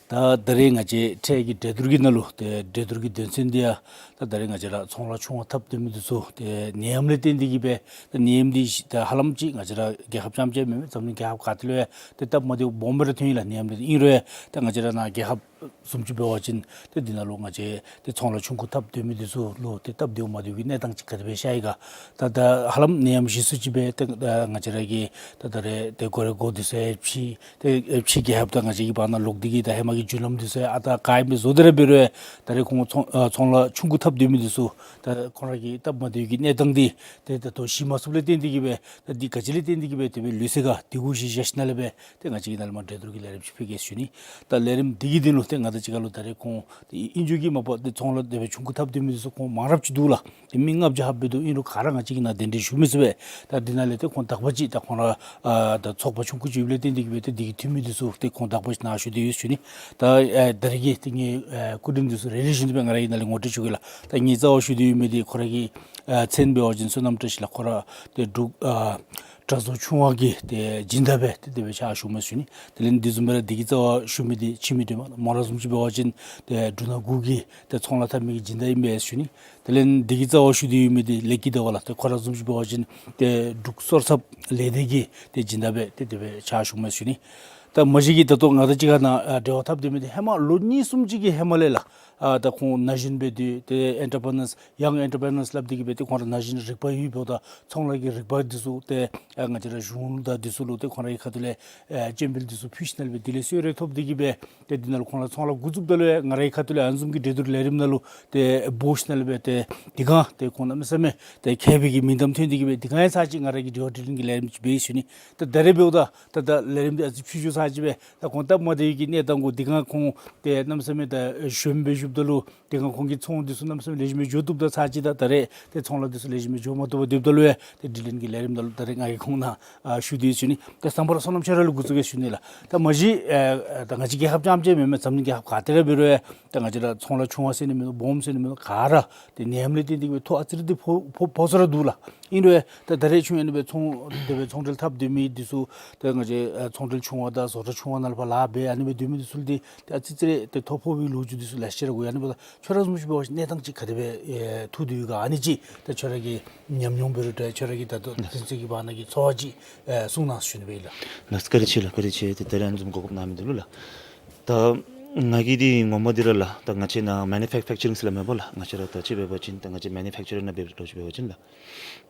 ད་ད་རེས་ང་བཅས་འཕྲལ་གྱི་འགྲན་བསྡུར་གྱི་ནང་ལུ་ཏེ་འགྲན་བསྡུར་གྱི་དོན་ཚན་འདི་ཡང་ད་ད་རེས་ང་བཅས་ར་ཚོང་ལཱ་ཆུང་ཀུ་འཐབ་སྡོད་མི་འདི་ཚུ་ཏེ་ནད་ཡམས་ལས་བརྟེན་ཏེ་གིས་སྦེ་ད་ནད་ཡམས་འདི་ད་ཧ་ལམ་ཅིག་ང་བཅས་ར་རྒྱལ་ཁབ་རྐྱངམ་ཅིག་མེན་མེན་འཛམ་གླིང་རྒྱལ་ཁབ་ག་ཏེ་ལུ་ཡང་ཏེ་སྟབས་མ་བདེཝ་སྦོམ་སྦེ་ར་ཐོན་ཡི་ལགས། ནད་ཡམས་འདི་ཨིན་རུང་ཡང་ད་ང་བཅས་ར་ནཱ་རྒྱལ་ཁབ་བཟུམ་ཅིག་འབད་བ་ཅིན་ཏེ་འདི་ནང་ལུ་ང་བཅས་ཏེ་ཚོང་ལཱ་ཆུང་ཀུ་འཐབ་སྡོད་མི་འདི་ཚུ་ལུ་ཏེ་སྟབས་བདེཝ་མ་བདེཝ་གི་གནས་སྟངས་ཅིག་ག་དེ་སྦེ་ཤར་ཡི་ག། ད་ད་ཧ་ལམ་ནད་ཡམས་ཞི་སུ་ཅིག་སྦེ་ཏེ་ད་ང་བཅས་ར་གི་ད་ད་རེས་ཏེ་གོ་རེ་གོ་འདི་ཚུ་ཡང་ཕྱི་ཏེ་ཨེ་ཕྱི་རྒྱལ་ཁབ་དང་ང་བཅས་ཀྱི་བར་ན་ལོག་སྟེ་གིས་ད་ཧེ་མ་གི་བརྒྱུད་ལམ་འདི་ཚུ་ཡང་ཨ་རྟག་ག་ཨིནམ་སྦེ་བཟོ་སྟེ་ར་འབད་རུང་ཡང་ད་རེས་ཁོང་ཚོང་ཨ་ཚོང་ལཱ་ཆུང་ཀུ་འཐབ་སྡོད་མི་འདི་ཚུ་ད་ཁོང་ར་གི་སྟབས་མ་བདེཝ་གི་གནས་སྟངས་འདི་ཏེ་ད་ལྟོ་ཞི་མ་ཚུགསཔ་ལས་བརྟེན་ཏེ་གིས་སྦེ་ད་འདི་ག་ཅི་ལས་བརྟེན་ཏེ་གིས་སྦེ་དེ་སྦེ་ལུས་ཟེར་ག་དེ་གུ་གཞི་བཞག་ཞིནམ་ལས་སྦེ་ཏེ་ང་བཅས་ཀྱིས་ནཱ་ལས་མར་འགྲན་བསྡུར་གྱི་ལས་རིམ་ཅིག་ཕུལ་གེ་ཟེར་ཞུ་ནི། ད་ལས་རིམ་འདི་གི་དོན་ལུ་ ཏེ་ང་དང་གཅིག་ཁར་ལུ་ད་རེས་ཁོང་ཏེ་ཨིན་ཇོ་གིས་མ་པ་ཏེ་ཚོང་ལཱ་དེ་སྦེ་ཆུང་ཀུ་འཐབ་སྡོད་མི་འདི་ཚུ་ཁོང་མང་རབས་ཅིག་འདུག་ལགས། ཏེ་མི་ལྔ་བརྒྱ་ལྷགཔ་སྦེ་འདུག། ཨིན་རུང་ག་ར་ང་བཅས་ཀྱིས་ནཱ་གདན་འདྲེན་ཞུ་མི་ཚུགས་པས། ད་འདི་ནང་ལས་ཏེ་ཁོང་དག་པ་ཅིག་ད་ཁོང་ར་ཨ་ད་ཚོགས་པ་ཆུང་ཀུ་ཅིག་ཡོདཔ་ལས་བརྟེན་ཏེ་གིས་སྦེ་ཏེ་འདི་གི་འཐུས་མི་འདི་ཚུ་ཏེ་ཁོང་དག་པ་ཅིག་ནཱ་ཞུ་སྟེ་ཡོད་ཟེར་ཞུ་ནི། ད་ཨ་ད་རེས་ཀྱི་ཏེ་ངེའི་ཨ་སྐུ་མགྲོན་འདི་ཚུ་རེ་རེ་བཞིན་དུ་སྦེ་ང་ར་གིས་ནཱ་ལས་ངོ་སྤྲོད་ཞུ་གེ་ལགས། ད་ངེའི་རྩ་བར་ཞུ་སྟེ་ཡོད་མི་འདི་ཁོ་ར་གི་ཨ་མཚན་འབད་བ་ཅིན་བསོད་ནམས་བཀྲ་ཤིས་ལགས། ཁོ་ར་ཏེ་འབྲུག་ཨ་གྲྭ་ཚང་ཆུང་བ་གི་ཏེ་སྦྱིན་བདག་སྦེ་ཏེ་དེ་སྦེ་ཕྱག་ཞུ་མི་ཞུ་ནི། དེ་ལས་འདི་བཟུམ་སྦེ་ར་འདི་གི་རྩ་བར་ཞུ་མི་འདི་འཆི་མེད་སྒྲོལ་མ་མོ་ར་བཟུམ་ཅིག་འབད་བ་ཅིན་ཏེ་འབྲུག་ནང་འགོ་གི་ཏེ་ཚོང་ལཱ་འཐབ་མི་གི་སྦྱིན་བདག་ཨིན་པས་ཞུ་ནི། དེ་ལས་འདི་གི་རྩ་བར་ཞུ་སྟེ་ཡོད་མི་འདི་ལེགས་སྐྱིད་ཟླ་བ་ལགས། ཏེ་ཁོ་ར་བཟུམ་ཅིག་འབད་བ་ཅིན་ཏེ་འབྲུག་སོར་ཚབ་ལས་སྡེ་གི་ཏེ་སྦྱིན་བདག་སྦེ་ཏེ་དེ་སྦེ་ཕྱག་ཞུ་མི་ཞུ་ནི། ད་མ་གཞི་གིས་ད་ལྟོ་ང་དང་གཅིག་ཁར་ནཱ་ཨ་འབྲེལ་བ་འཐབ་སྡོད་མི་འདི་ཧེ་མ་ལོ་གཉིས་གསུམ་ཅིག་གི་ཧེ་མ་ལས་ལགས། ཨ་ད་ཁོང་ན་གཞོན་སྦེ་སྡོད་ཏེ་ཨེན་ཊར་པི་རི་ནརསི་ཡང་ཨེན་ཊར་པི་རི་ནརསི་སླབ་སྟེ་གིས་སྦེ་ཏེ་ཁོང་ར་ན་གཞོན་རིག་པ་ཡོད། འབདཝ་ད་ཚོང་ལཱ་གི་རིག་པ་འདི་ཚུ་ཏེ་ཨ་ང་བཅས་ར་གཞུང་དང་འདི་ཚུ་ལུ་ཏེ་ཁོང་ར་གི་ཁ་ཐུག་ལས་ཨ་སྤྱན་འབུལ་འདི་ཚུ་ཕུལ་ཞིནམ་ལས་སྦེ་དེ་ལས་གསོལ་རས་ཐོབ་སྟེ་གིས་སྦེ་ཏེ་འདི་ནང་ལུ་ཁོང་ར་ཚོང་ལཱ་འགོ་བཙུགསཔ་ད་ལུ་ཡང་ང་ར་གི་ཁ་ཐུག་ལས་ཨ་ནི་བཟུམ་གྱི་འགྲན་བསྡུར་ལས་རིམ་ནང་ལུ་ཏེ་འབོ་ཞིནམ་ལས་སྦེ་ཏེ་དེ་སྒང་ཏེ་ཁོང་གནམ་མེད་ས་མེད་ཏེ་མཁས་པའི་གི་མིང་གཏམ་ཐོན་ཏེ་གིས་སྦེ་དེ་སྒང་ཡང་ཚར་ཅིག་ང་ར་གིས་དྲི་བ་དྲིས་ལན་གྱི་ལས་རིམ་ཅིག་འབད་ཞུ་ནི། ད་ད་རེས་འབདཝ་ད་ད་ད་ལས་རིམ་འདི་ཨ་ཙི་ཕྱི་འགྱུར་ཚར་ཅིག་སྦེ་ད་གོང་སྟབས་མ་བདེ་བའི་གི་གནས་སྟངས་གུ་དེ་སྒང་ཁོང་ཏེ་གནམ་མེད་ས་མེད་ད་གཞོནམ་སྦེ་བཞུགསཔ་ད་ལུ་དེ་སྒང་ཁོང་གི་ཚོང་འདི་ཚུ་གནམ་མེད་ས་མེད་ལེགས་ཤོམ་སྦེ་འགྱོ་བཏུབ་ད་ཚར་ཅིག་ད་ད་རེས་ཏེ་ཚོང་ལཱ་འདི་ཚུ་ལེགས་ཤོམ་སྦེ་འགྱོ་མ་བཏུབ་པར་སྡོདཔ་ད་ལུ་ཡང་ཏེ་དྲི་ལན་གྱི་ལས་རིམ་ནང་ལུ་ད་རེས་ང་གིས་ཁོང་ནཱ་ཨ་ཞུ་སྟེ་ཡོད་ཟེར་ཞུ་ནི། ད་བསམ་པ་ར་བསོད་ནམས་ཁྱོད་ར་ལུ་འགོ་བཙུགས་གེ་ཞུ་ནི་ལགས། ད་མ་གཞི་ཨ་ད་ང་བཅས་རྒྱལ་ཁབ་རྐྱངམ་ཅིག་མེན་མས། འཛམ་གླིང་རྒྱལ་ཁབ་ག་ཏེ་ར་འབད་རུང་ཡང་ད་ང་བཅས་ར་ཚོང་ལཱ་ཆུང་བ་ཟེར་ནི་མིན་འདུག། སྦོམ་ཟེར་ནི་མིན་འདུག། ག་ར་ཏེ་ནད་ཡམས་ལས་བརྟེན་ཏེ་གིས་སྦེ་ཐོ་ཨ་ཙི་རེ་འདི་ཕོག་ཕོག་ཕོག་ས་ར་འདུག་ལགས། ཨིན་རུང་ད་ད་རེས་ཆུང་ཡང་ཨ་ནི་སྦེ་ཚོང་དེ་སྦེ་ཚོང་འབྲེལ་འཐབ་སྡོད་མི་འདི་ཚུ་ད་ང་བཅས་ཨ་ཚོང་འབྲེལ་ཆུང་བ་དང་བཟོ་གྲྭ་ཆུང་བ་ནང་ལུ་ཕར་ལཱ་འབད་ཨ་ནི་སྦེ་སྡོད་མི་འདི་ཚུ་ལུ་ཏེ་ཏེ་ཨ་ཙི་ཙི་རེ་ཏེ་ཐོ་ཕོག་པའི་ལོ་རྒྱུས་འདི་ཚུ་ལེ་ཤ་ར་གོ་ཡི། ཨ་ནི་འབདཝ་ད་ཁྱོད་ར་བཟུམ་ཅིག་འབད་བ་ཅིན་གནས་སྟངས་ཅིག་ག་དེ་སྦེ་ཨེ་ཐུག་སྟེ་ཡོད་ག། ཨ་ནི་ཅིག་ད་ཁྱོད་ར་གི་ཉམས་མྱོང་འབད་རུང་འདྲ་ཁྱོད་ར་གི་ད་ལྟོ་ཚུན་ཚོད་ཀྱི་བར་ན་གི་ཚོར་བ་ཅིག་ཨེ་གསུང་གནང་ཞུ་ནི་སྦེ་ཨིན་ལགས། ལགས་བཀའ་དྲིན་ཆེ་ལགས། བཀའ་དྲིན་ཆེ། ཏེ་ད་རེས་ཨ་ནི་བཟུམ་གོ་སྐབས་གནང་མི་འདི་ལུ་ལགས། ད་ང་གིས་འདི་ངོ་མ་འདི་ར་ལགས་ད་ང་བཅས་ནཱ་མེ་ནུ་ཕེཀ་ཅར་ཨིང་ཟེར་སླབ་མས་པ་ལགས། ང་བཅས་ར་ད་ཅིག་འབད་བ་ཅིན་ད་ང་བཅས་མེ་ནུ་ཕེཀ་ཅར་ནང་འབད་འདྲཝ་ཅིག་འབད་བ་ཅིན་ལགས།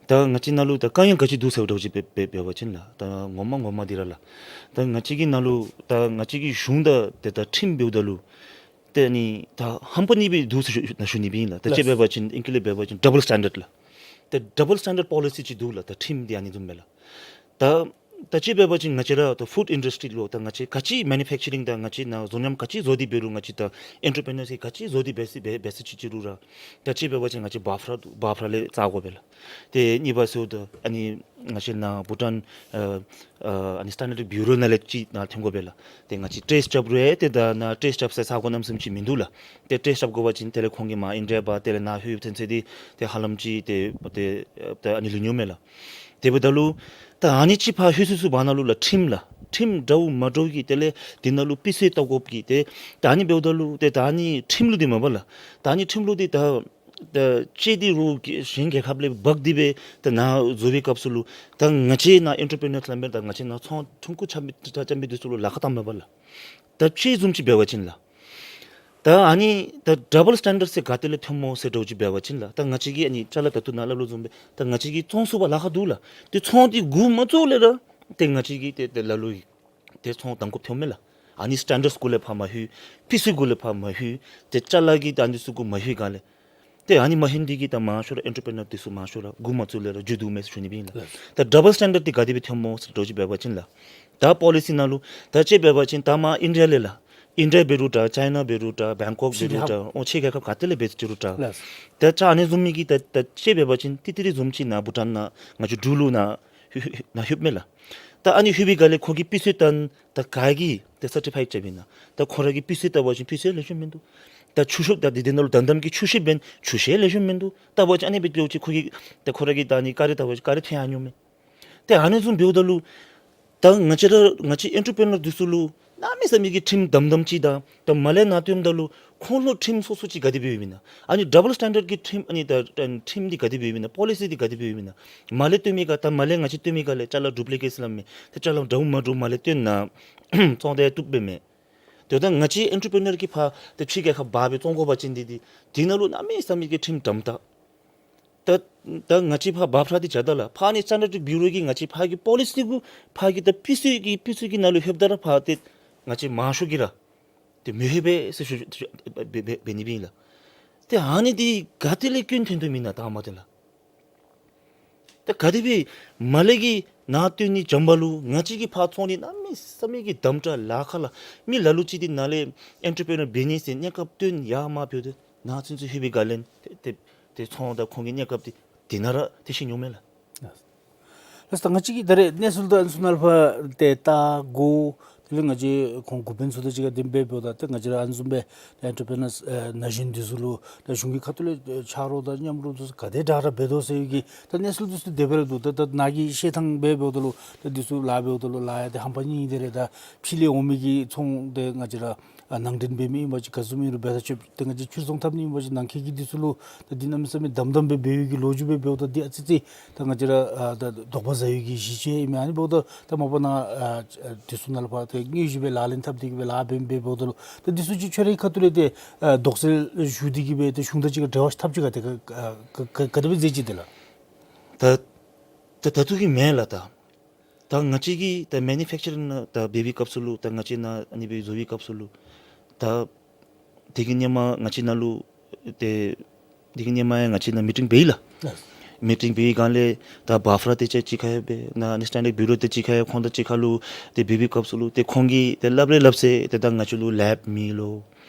ད་ང་བཅས་ནང་ལུ་ད་དཀའ་ངལ་ག་ཅི་འདུག་ཟེར་འདྲཝ་ཅིག་འབད་འབད་འབད་བ་ཅིན་ལགས། ད་ངོ་མ་ངོ་མ་འདི་ར་ལགས། ད་ང་བཅས་ཀྱི་ནང་ལུ་ད་ང་བཅས་ཀྱི་གཞུང་དང་ཏེ་ད་ཁྲིམས་འབདཝ་ད་ལུ་ཏེ་ཨ་ནི་ད་ཧམ་པ་གཉིས་སྦེ་འདུག་ཟེར་ཞུ་ནི་སྦེ་ཨིན་ལགས། ད་ཅིག་འབད་བ་ཅིན་ཨིང་སྐད་ལས་འབད་བ་ཅིན་ཌབ་བཱལ་སི་ཊེན་ཌརཌ་ལགས། ཏེ་ཌབ་བཱལ་སི་ཊེན་ཌརཌ་པོ་ལི་སི་ཅིག་འདུག་ལགས། ད་ཁྲིམས་འདི་ཨ་ནི་བཟུམ་སྦེ་ལགས། ད་ད་ཅིག་འབད་བ་ཅིན་ང་བཅས་ར་ད་ཕུཌ་ཨིན་ཌསི་ཊི་ལུ་ད་ང་བཅས་ག་ཅི་མེ་ནུ་ཕེཀ་ཅར་ཨིང་དང་ང་བཅས་ནཱ་བཟོ་ཉམས་ག་ཅི་བཟོ་སྟེ་འབད་རུང་ང་བཅས་ད་ཨེན་ཊར་པི་རི་ནར་ག་ཅི་བཟོ་སྟེ་འབད་ཟེར་འབད་འབད་ཟེར་ཅིག་ཅིག་རུང་ར་ད་ཅིག་འབད་བ་ཅིན་ང་བཅས་འབད་འབད་འབད་ལས་རྩ་དགོ་པས་ལགས། ཏེ་གཉིས་པ་ཟེརཝ་ད་ཨ་ནི་ང་བཅས་ནཱ་བྷུ་ཊཱན་ཨ་ཨ་ནི་སི་ཊེན་ཌརཌ་བིའུ་རོ་ནང་ལས་ཅིག་ནཱ་ཐོན་དགོ་པས་ལགས། ཏེ་ང་བཅས་ཊེསཊ་རྐྱབ་རུང་ཏེ་ད་ནཱ་ཊེསཊ་རྐྱབ་སའི་ས་གོ་གནམ་མེད་ས་མེད་ཅིག་མིན་འདུག་ལགས། ཏེ་ཊེསཊ་རྐྱབ་དགོ་པ་ཅིན་དེ་ལས་ཁོང་གིས་མར་ཨིན་ཌི་ཡ་འབག་དེ་ལས་ནཱ་ལྷོད་ཐོན་ཚེ་འདི་ཏེ་ཧ་ལམ་ཅིག་ཏེ་ཏེ་ད་ཨ་ནི་ལུས་ནི་མས་ལགས། དེ་འབདཝ་ད་ལུ་ད་ཨ་ནི་ཅིག་ཕར་ལྷོད་སོང་སོང་བར་ན་ལུ་ལགས་ཁྲིམས་ལགས་ཁྲིམས་འདྲཝ་མ་འདྲཝ་གི་དེ་ལས་འདི་ནང་ལུ་སྤུས་ཚད་བལྟ་དགོཔ་གི་ཏེ་ད་ཨ་ནི་འབདཝ་ད་ལུ་ཏེ་ད་ཨ་ནི་ཁྲིམས་ལུགས་འདི་མས་པ་ལགས། ད་ཨ་ནི་ཁྲིམས་ལུགས་འདི་ད་ད་ཅིག་འདི་རུང་གཞན་རྒྱལ་ཁབ་ལས་འབག་སྟེ་སྦེ་ད་ནཱ་བཟོ་བའི་སྐབས་སུ་ལུ་ད་ང་བཅས་ནཱ་ཨེན་ཊར་པི་རི་ནར་སླབ་མི་ད་ང་བཅས་ནཱ་ཚོང་ཐུང་ཀུ་རྐྱབ་མི་རྐྱབ་མི་འདི་ཚུ་ལུ་ལཱ་ཁག་བཏངམ་མས་པ་ལགས། ད་ཅིག་བཟུམ་ཅིག་འབད་བ་ཅིན་ལགས། ད་ཨ་ནི་ད་ཌབ་བཱལ་སི་ཊེན་ཌརཌ་ཟེར་ག་ཏེ་ལས་ཐོནམ་སྨོ་ཟེར་འདྲཝ་ཅིག་འབད་བ་ཅིན་ལགས། ད་ང་བཅས་ཀྱིས་ཨ་ནི་ཅ་ལ་ད་ལྟོ་ནཱ་སླབ་ལུ་བཟུམ་སྦེ་ད་ང་བཅས་ཀྱིས་བཙོང་ཚུགས་པར་ལཱ་ཁག་འདུག་ལགས། ཏེ་ཚོང་འདི་འགོ་མ་བཙུགས་ལས་ར་ཏེ་ང་བཅས་ཀྱིས་ཏེ་ཏེ་ལ་ལུ་ཡི་ཏེ་ཚོང་བཏང་དགོཔ་ཐོནམ་མས་ལགས། ཨ་ནི་སི་ཊེན་ཌརཌ་གུ་ལས་ཕར་མ་ལྷོད། སྤུས་ཚད་གུ་ལས་ཕར་མ་ལྷོད། ཏེ་ཅ་ལ་གི་ད་ཨ་ནི་ཚུ་གུ་མ་ལྷོད་ག་ལས། ཏེ་ཨ་ནི་མ་ལྷོད་དེ་གིས་ད་མང་ཤོས་ར་ཨེན་ཊར་པི་རི་ནར་འདི་ཚུ་མང་ཤོས་ར་འགོ་མ་བཙུགས་ལས་ར་འགྱོ་དོ་མས་ཟེར་ཞུ་ནི་སྦེ་ཨིན་ལགས། ལགས། ད་ཌབ་བཱལ་སི་ཊེན་ཌརཌ་འདི་ག་དེ་སྦེ་ཐོནམ་སྨོ་ཟེར་འདྲཝ་ཅིག་འབད་བ་ཅིན་ལགས། ད་པོ་ལི་སི་ནང་ལུ་ད་ཅིག་འབད་བ་ཅིན་ད་མར་ཨིན་ཌི་ཡ་ལས་ལགས། ཨིན་ཌི་ཡ་འབད་རུང་འདྲ་ཅའི་ན་འབད་རུང་འདྲ་བེང་ཀོག་འབད་རུང་འདྲ་ཕྱི་རྒྱལ་ཁབ་ཨོ་ཕྱི་རྒྱལ་ཁབ་ག་ཏེ་ལས་འབད་ཅི་རུང་འདྲ། ལགས། ད་ཅ་ཨ་ནི་བཟུམ་མའི་གི་ད་ད་ཅིག་འབད་བ་ཅིན་ཏི་ཏི་རི་བཟུམ་ཅིག་ནཱ་བྷུ་ཊཱན་ནང་ང་བཅས་འབྲུག་ལུ་ནཱ་ལྷོད་ལྷོད་ནཱ་ལྷོདཔ་མས་ལགས། ད་ཨ་ནི་ལྷོད་པའི་སྒང་ལས་ཁོ་གིས་སྤུས་ཚད་བལྟ་ད་ག་གིས་ཏེ་སར་ཊི་ཕའི་རྐྱབ་ཨིན་ན། ད་ཁོ་ར་གིས་སྤུས་ཚད་བལྟ་བ་ཅིན་སྤུས་ཚད་ལེགས་ཤོམ་མིན་འདུག། ད་ཆུ་ཤོག་ད་འདི་འདི་ནང་ལུ་ད་དམ་གྱི་ཆུ་ཤོག་འབད་ན་ཆུ་ཤོག་ལེགས་ཤོམ་མིན་འདུག། ད་བ་ཅིན་ཨ་ནི་སྦེ་འདྲཝ་ཅིག་ཁོ་གིས་ད་ཁོ་ར་གིས་ད་ཨ་ནི་ཀ་རི་ད་བ་ཅིན་ཀ་རི་ཐོན་ཡར་འགྱོཝ་མས། ཏེ་ཨ་ནི་བཟུམ་འབདཝ་ད་ལུ་ད་ང་བཅས་ར་ང་བཅས་ཨེན་ཊར་པི་རི་ནར་འདི་ཚུ་ལུ་གནམ་མེད་ས་མེད་ཀྱི་ཁྲིམས་དམ་དམ་ཅིག་དང་ད་མར་ལས་ནཱ་བཏོནམ་ད་ལུ་ཁོང་ལུ་ཁྲིམས་སོ་སོ་ཅིག་ག་དེ་སྦེ་ཡོདཔ་ཨིན་ན། ཨ་ནི་ཌབ་བཱལ་སི་ཊེན་ཌརཌ་གི་ཁྲིམས་ཨ་ནི་ད་ད་ཁྲིམས་འདི་ག་དེ་སྦེ་ཡོདཔ་ཨིན་ན། པོ་ལི་སི་འདི་ག་དེ་སྦེ་ཡོདཔ་ཨིན་ན། མར་ལས་བཏོན་མི་ག་ད་མར་ལས་ང་བཅས་བཏོན་མི་ག་ལས་ཅ་ལ་ཌུབ་ལི་ཀེཊ་སླབ་མི་ད་ཅ་ལ་འདྲཝ་མ་འདྲཝ་མར་ལས་བཏོན་ན་བཙོང་སྟེ་བཏུབ་པས་མས། དེ་ད་ང་བཅས་ཨེན་ཊར་པི་རི་ནར་གྱིས་ཕར་ཏེ་ཕྱི་རྒྱལ་ཁབ་འབག་སྦེ་བཙོང་དགོ་པ་ཅིན་འདི་འདི་འདི་ནང་ལུ་གནམ་མེད་ས་མེད་ཀྱི་ཁྲིམས་དམ་ད། ད་ད་ང་བཅས་ཕར་འབག་ཕར་འདི་བྱ་ད་ལགས། ཕར་ཨ་ནི་སི་ཊེན་ཌརཌ་བིའུ་རོ་གིས་ང་བཅས་ཕར་གྱི་པོ་ལི་སི་གུ་ཕར་གྱི་ད་སྤུས་ཚད་ཀྱི་སྤུས་ཚད་ཀྱི་ནང་ལུ་ལྷོདཔ་ད་ར་ཕར་ཏེ་ང་བཅས་མང་ཤོས་ཀྱིས་ར་ཏེ་མི་ལྷོད་པས་ཟེར་ཞུ་ཞུ་འབད་འབད་འབད་ནི་སྦེ་ཨིན་ལགས། ཏེ་ཨ་ནི་འདི་ག་ཏེ་ལས་སྐྱོན་ཐོན་དོ་མེན་ན་ད་མ་ཏེ་ལགས། ད་ག་དེ་སྦེ་མར་ལས་ཀྱི་ནཱ་བཏོན་ནི་འཇམ་པ་ལུ་ང་བཅས་ཀྱིས་ཕར་ཚོང་འདི་གནམ་མེད་ས་མེད་ཀྱི་དམ་དྲག་ལཱ་ཁག་ལགས། མི་ལ་ལུ་ཅིག་འདི་ནཱ་ལས་ཨེན་ཊར་པི་རི་ནར་འབད་ནི་ཟེར་གནས་སྐབས་བཏོན་ཡར་མར་འབདཝ་ད་ནཱ་ཚུན་ཚོད་ལྷོད་པའི་སྒང་ལས་ཏེ་ཏེ་ཏེ་ཚོང་དང་ཁོང་གི་གནས་སྐབས་འདི་དེ་ནང་ར་ཏེ་ཤི་འགྱོཝ་མས་ལགས། ལགས་སོ། ད་ང་བཅས་ཀྱིས་ད་རེས་གནས་ཚུལ་དང་ཨ་ནི་ཚུ་ནང་ལུ་ཕར་ཏེ་ལྟ་དགོ། དེ་ལས་ང་བཅས་ཁོང་འགོ་དཔོན་ཚུ་དང་གཅིག་ཁར་དེ་སྦེ་འབདཝ་ད་ཏེ་ང་བཅས་ར་ཨ་ནི་བཟུམ་སྦེ་ཨེན་ཊར་པི་རི་ནར་ཨེ་ན་གཞོན་འདི་ཚུ་ལུ་ད་གཞུང་གི་ཁ་ཐུག་ལས་ཨེ་ཕྱག་རོགས་དང་མཉམ་རོགས་འདི་ཚུ་ག་དེ་དྲག་དྲག་འབད་དོ་ཟེར་བའི་གི་ད་གནས་ཚུལ་འདི་ཚུ་དེ་སྦེ་ར་འདུག། ད་ད་ནཱ་གི་བཤད་ཐངས་སྦེ་འབདཝ་ད་ལུ་ད་འདི་ཚུ་ལཱ་འབདཝ་ད་ལུ་ལཱ་ཡང་ཏེ་ཧམ་པ་ནི་ཨིན། དེ་རེ་ད་ཕྱི་ལས་འོང་མི་གི་ཚོང་འདི་ང་བཅས་ར་ཨ་ནང་འདྲེན་འབད་མི་ཨིན་པ་ཅིན་ག་བཟུམ་ཨིན་རུང་འབད་ད་ཆོགཔ། ཏེ་ང་བཅས་ཕྱིར་ཚོང་འཐབ་ནི་ཨིན་པ་ཅིན་ནང་འཁོད་ཀྱི་འདི་ཚུ་ལུ་ད་འདི་གནམ་མེད་ས་མེད་དམ་དམ་སྦེ་འབད་བའི་གི་ལོ་རྒྱུས་སྦེ་འབདཝ་ད་འདི་ཨ་ཙི་ཙི་ད་ང་བཅས་ར་ཨ་ད་དོགས་པ་ཟ་བའི་གི་གཞི་ཅིག་ཨིན་མས། ཨ་ནི་འབདཝ་ད་ད་མ་པ་ནཱ་ཨ་འདི་ཚུ་ནང་ལུ་ཕར་ཏེ་དངོས་གཞི་སྦེ་ལག་ལེན་འཐབ་སྟེ་གི་སྦེ་ལཱ་འབད་འབད་འབདཝ་ད་ལུ་ད་འདི་ཚུ་ཅིག་ཁྱོད་རའི་ཁ་ཐུག་ལས་ཏེ་ཨ་དོགས་སེལ་ཞུ་སྟེ་གི་སྦེ་ཏེ་གཞུང་དང་གཅིག་ཁར་འབྲེལ་བ་འཐབ་ཅི་ག་ཏེ་ག་ག་ག་དེ་སྦེ་མཛད་ཅི། དེ་ལགས། ད་ད་ད་ལྟོ་གི་མེན་ལགས། ད་ད་ང་བཅས་ཀྱིས་ད་མེ་ནུ་ཕེཀ་ཅར་རིང་ནང་ད་འབད་བའི་སྐབས་སུ་ལུ་ད་ང་བཅས་ནཱ་ཨ་ནི་སྦེ་བཟོ་བའི་སྐབས་སུ་ལུ་ད་དེ་གི་ཧེ་མ་ང་བཅས་ནཱ་ལུ་ཏེ་དེ་གི་ཧེ་མ་ཡང་ང་བཅས་ནཱ་མི་ཊིང་འབད་ཡི་ལགས། མི་ཊིང་འབད་བའི་སྒང་ལས་ད་བཱཕ་ར་དེ་ཅིག་གཅིག་ཁར་ཡང་འབད་ནཱ་ཨ་ནི་སི་ཊེན་ཌརཌ་བིའུ་རོ་དེ་གཅིག་ཁར་ཡང་ཁོང་དང་གཅིག་ཁར་ལུ་ཏེ་འབད་བའི་སྐབས་སུ་ལུ་ཏེ་ཁོང་གིས་ཏེ་སླབ་རེ་སླབ་ཚེ་ཏེ་ད་ང་བཅས་ལུ་ལེབ་མེད་ལོ།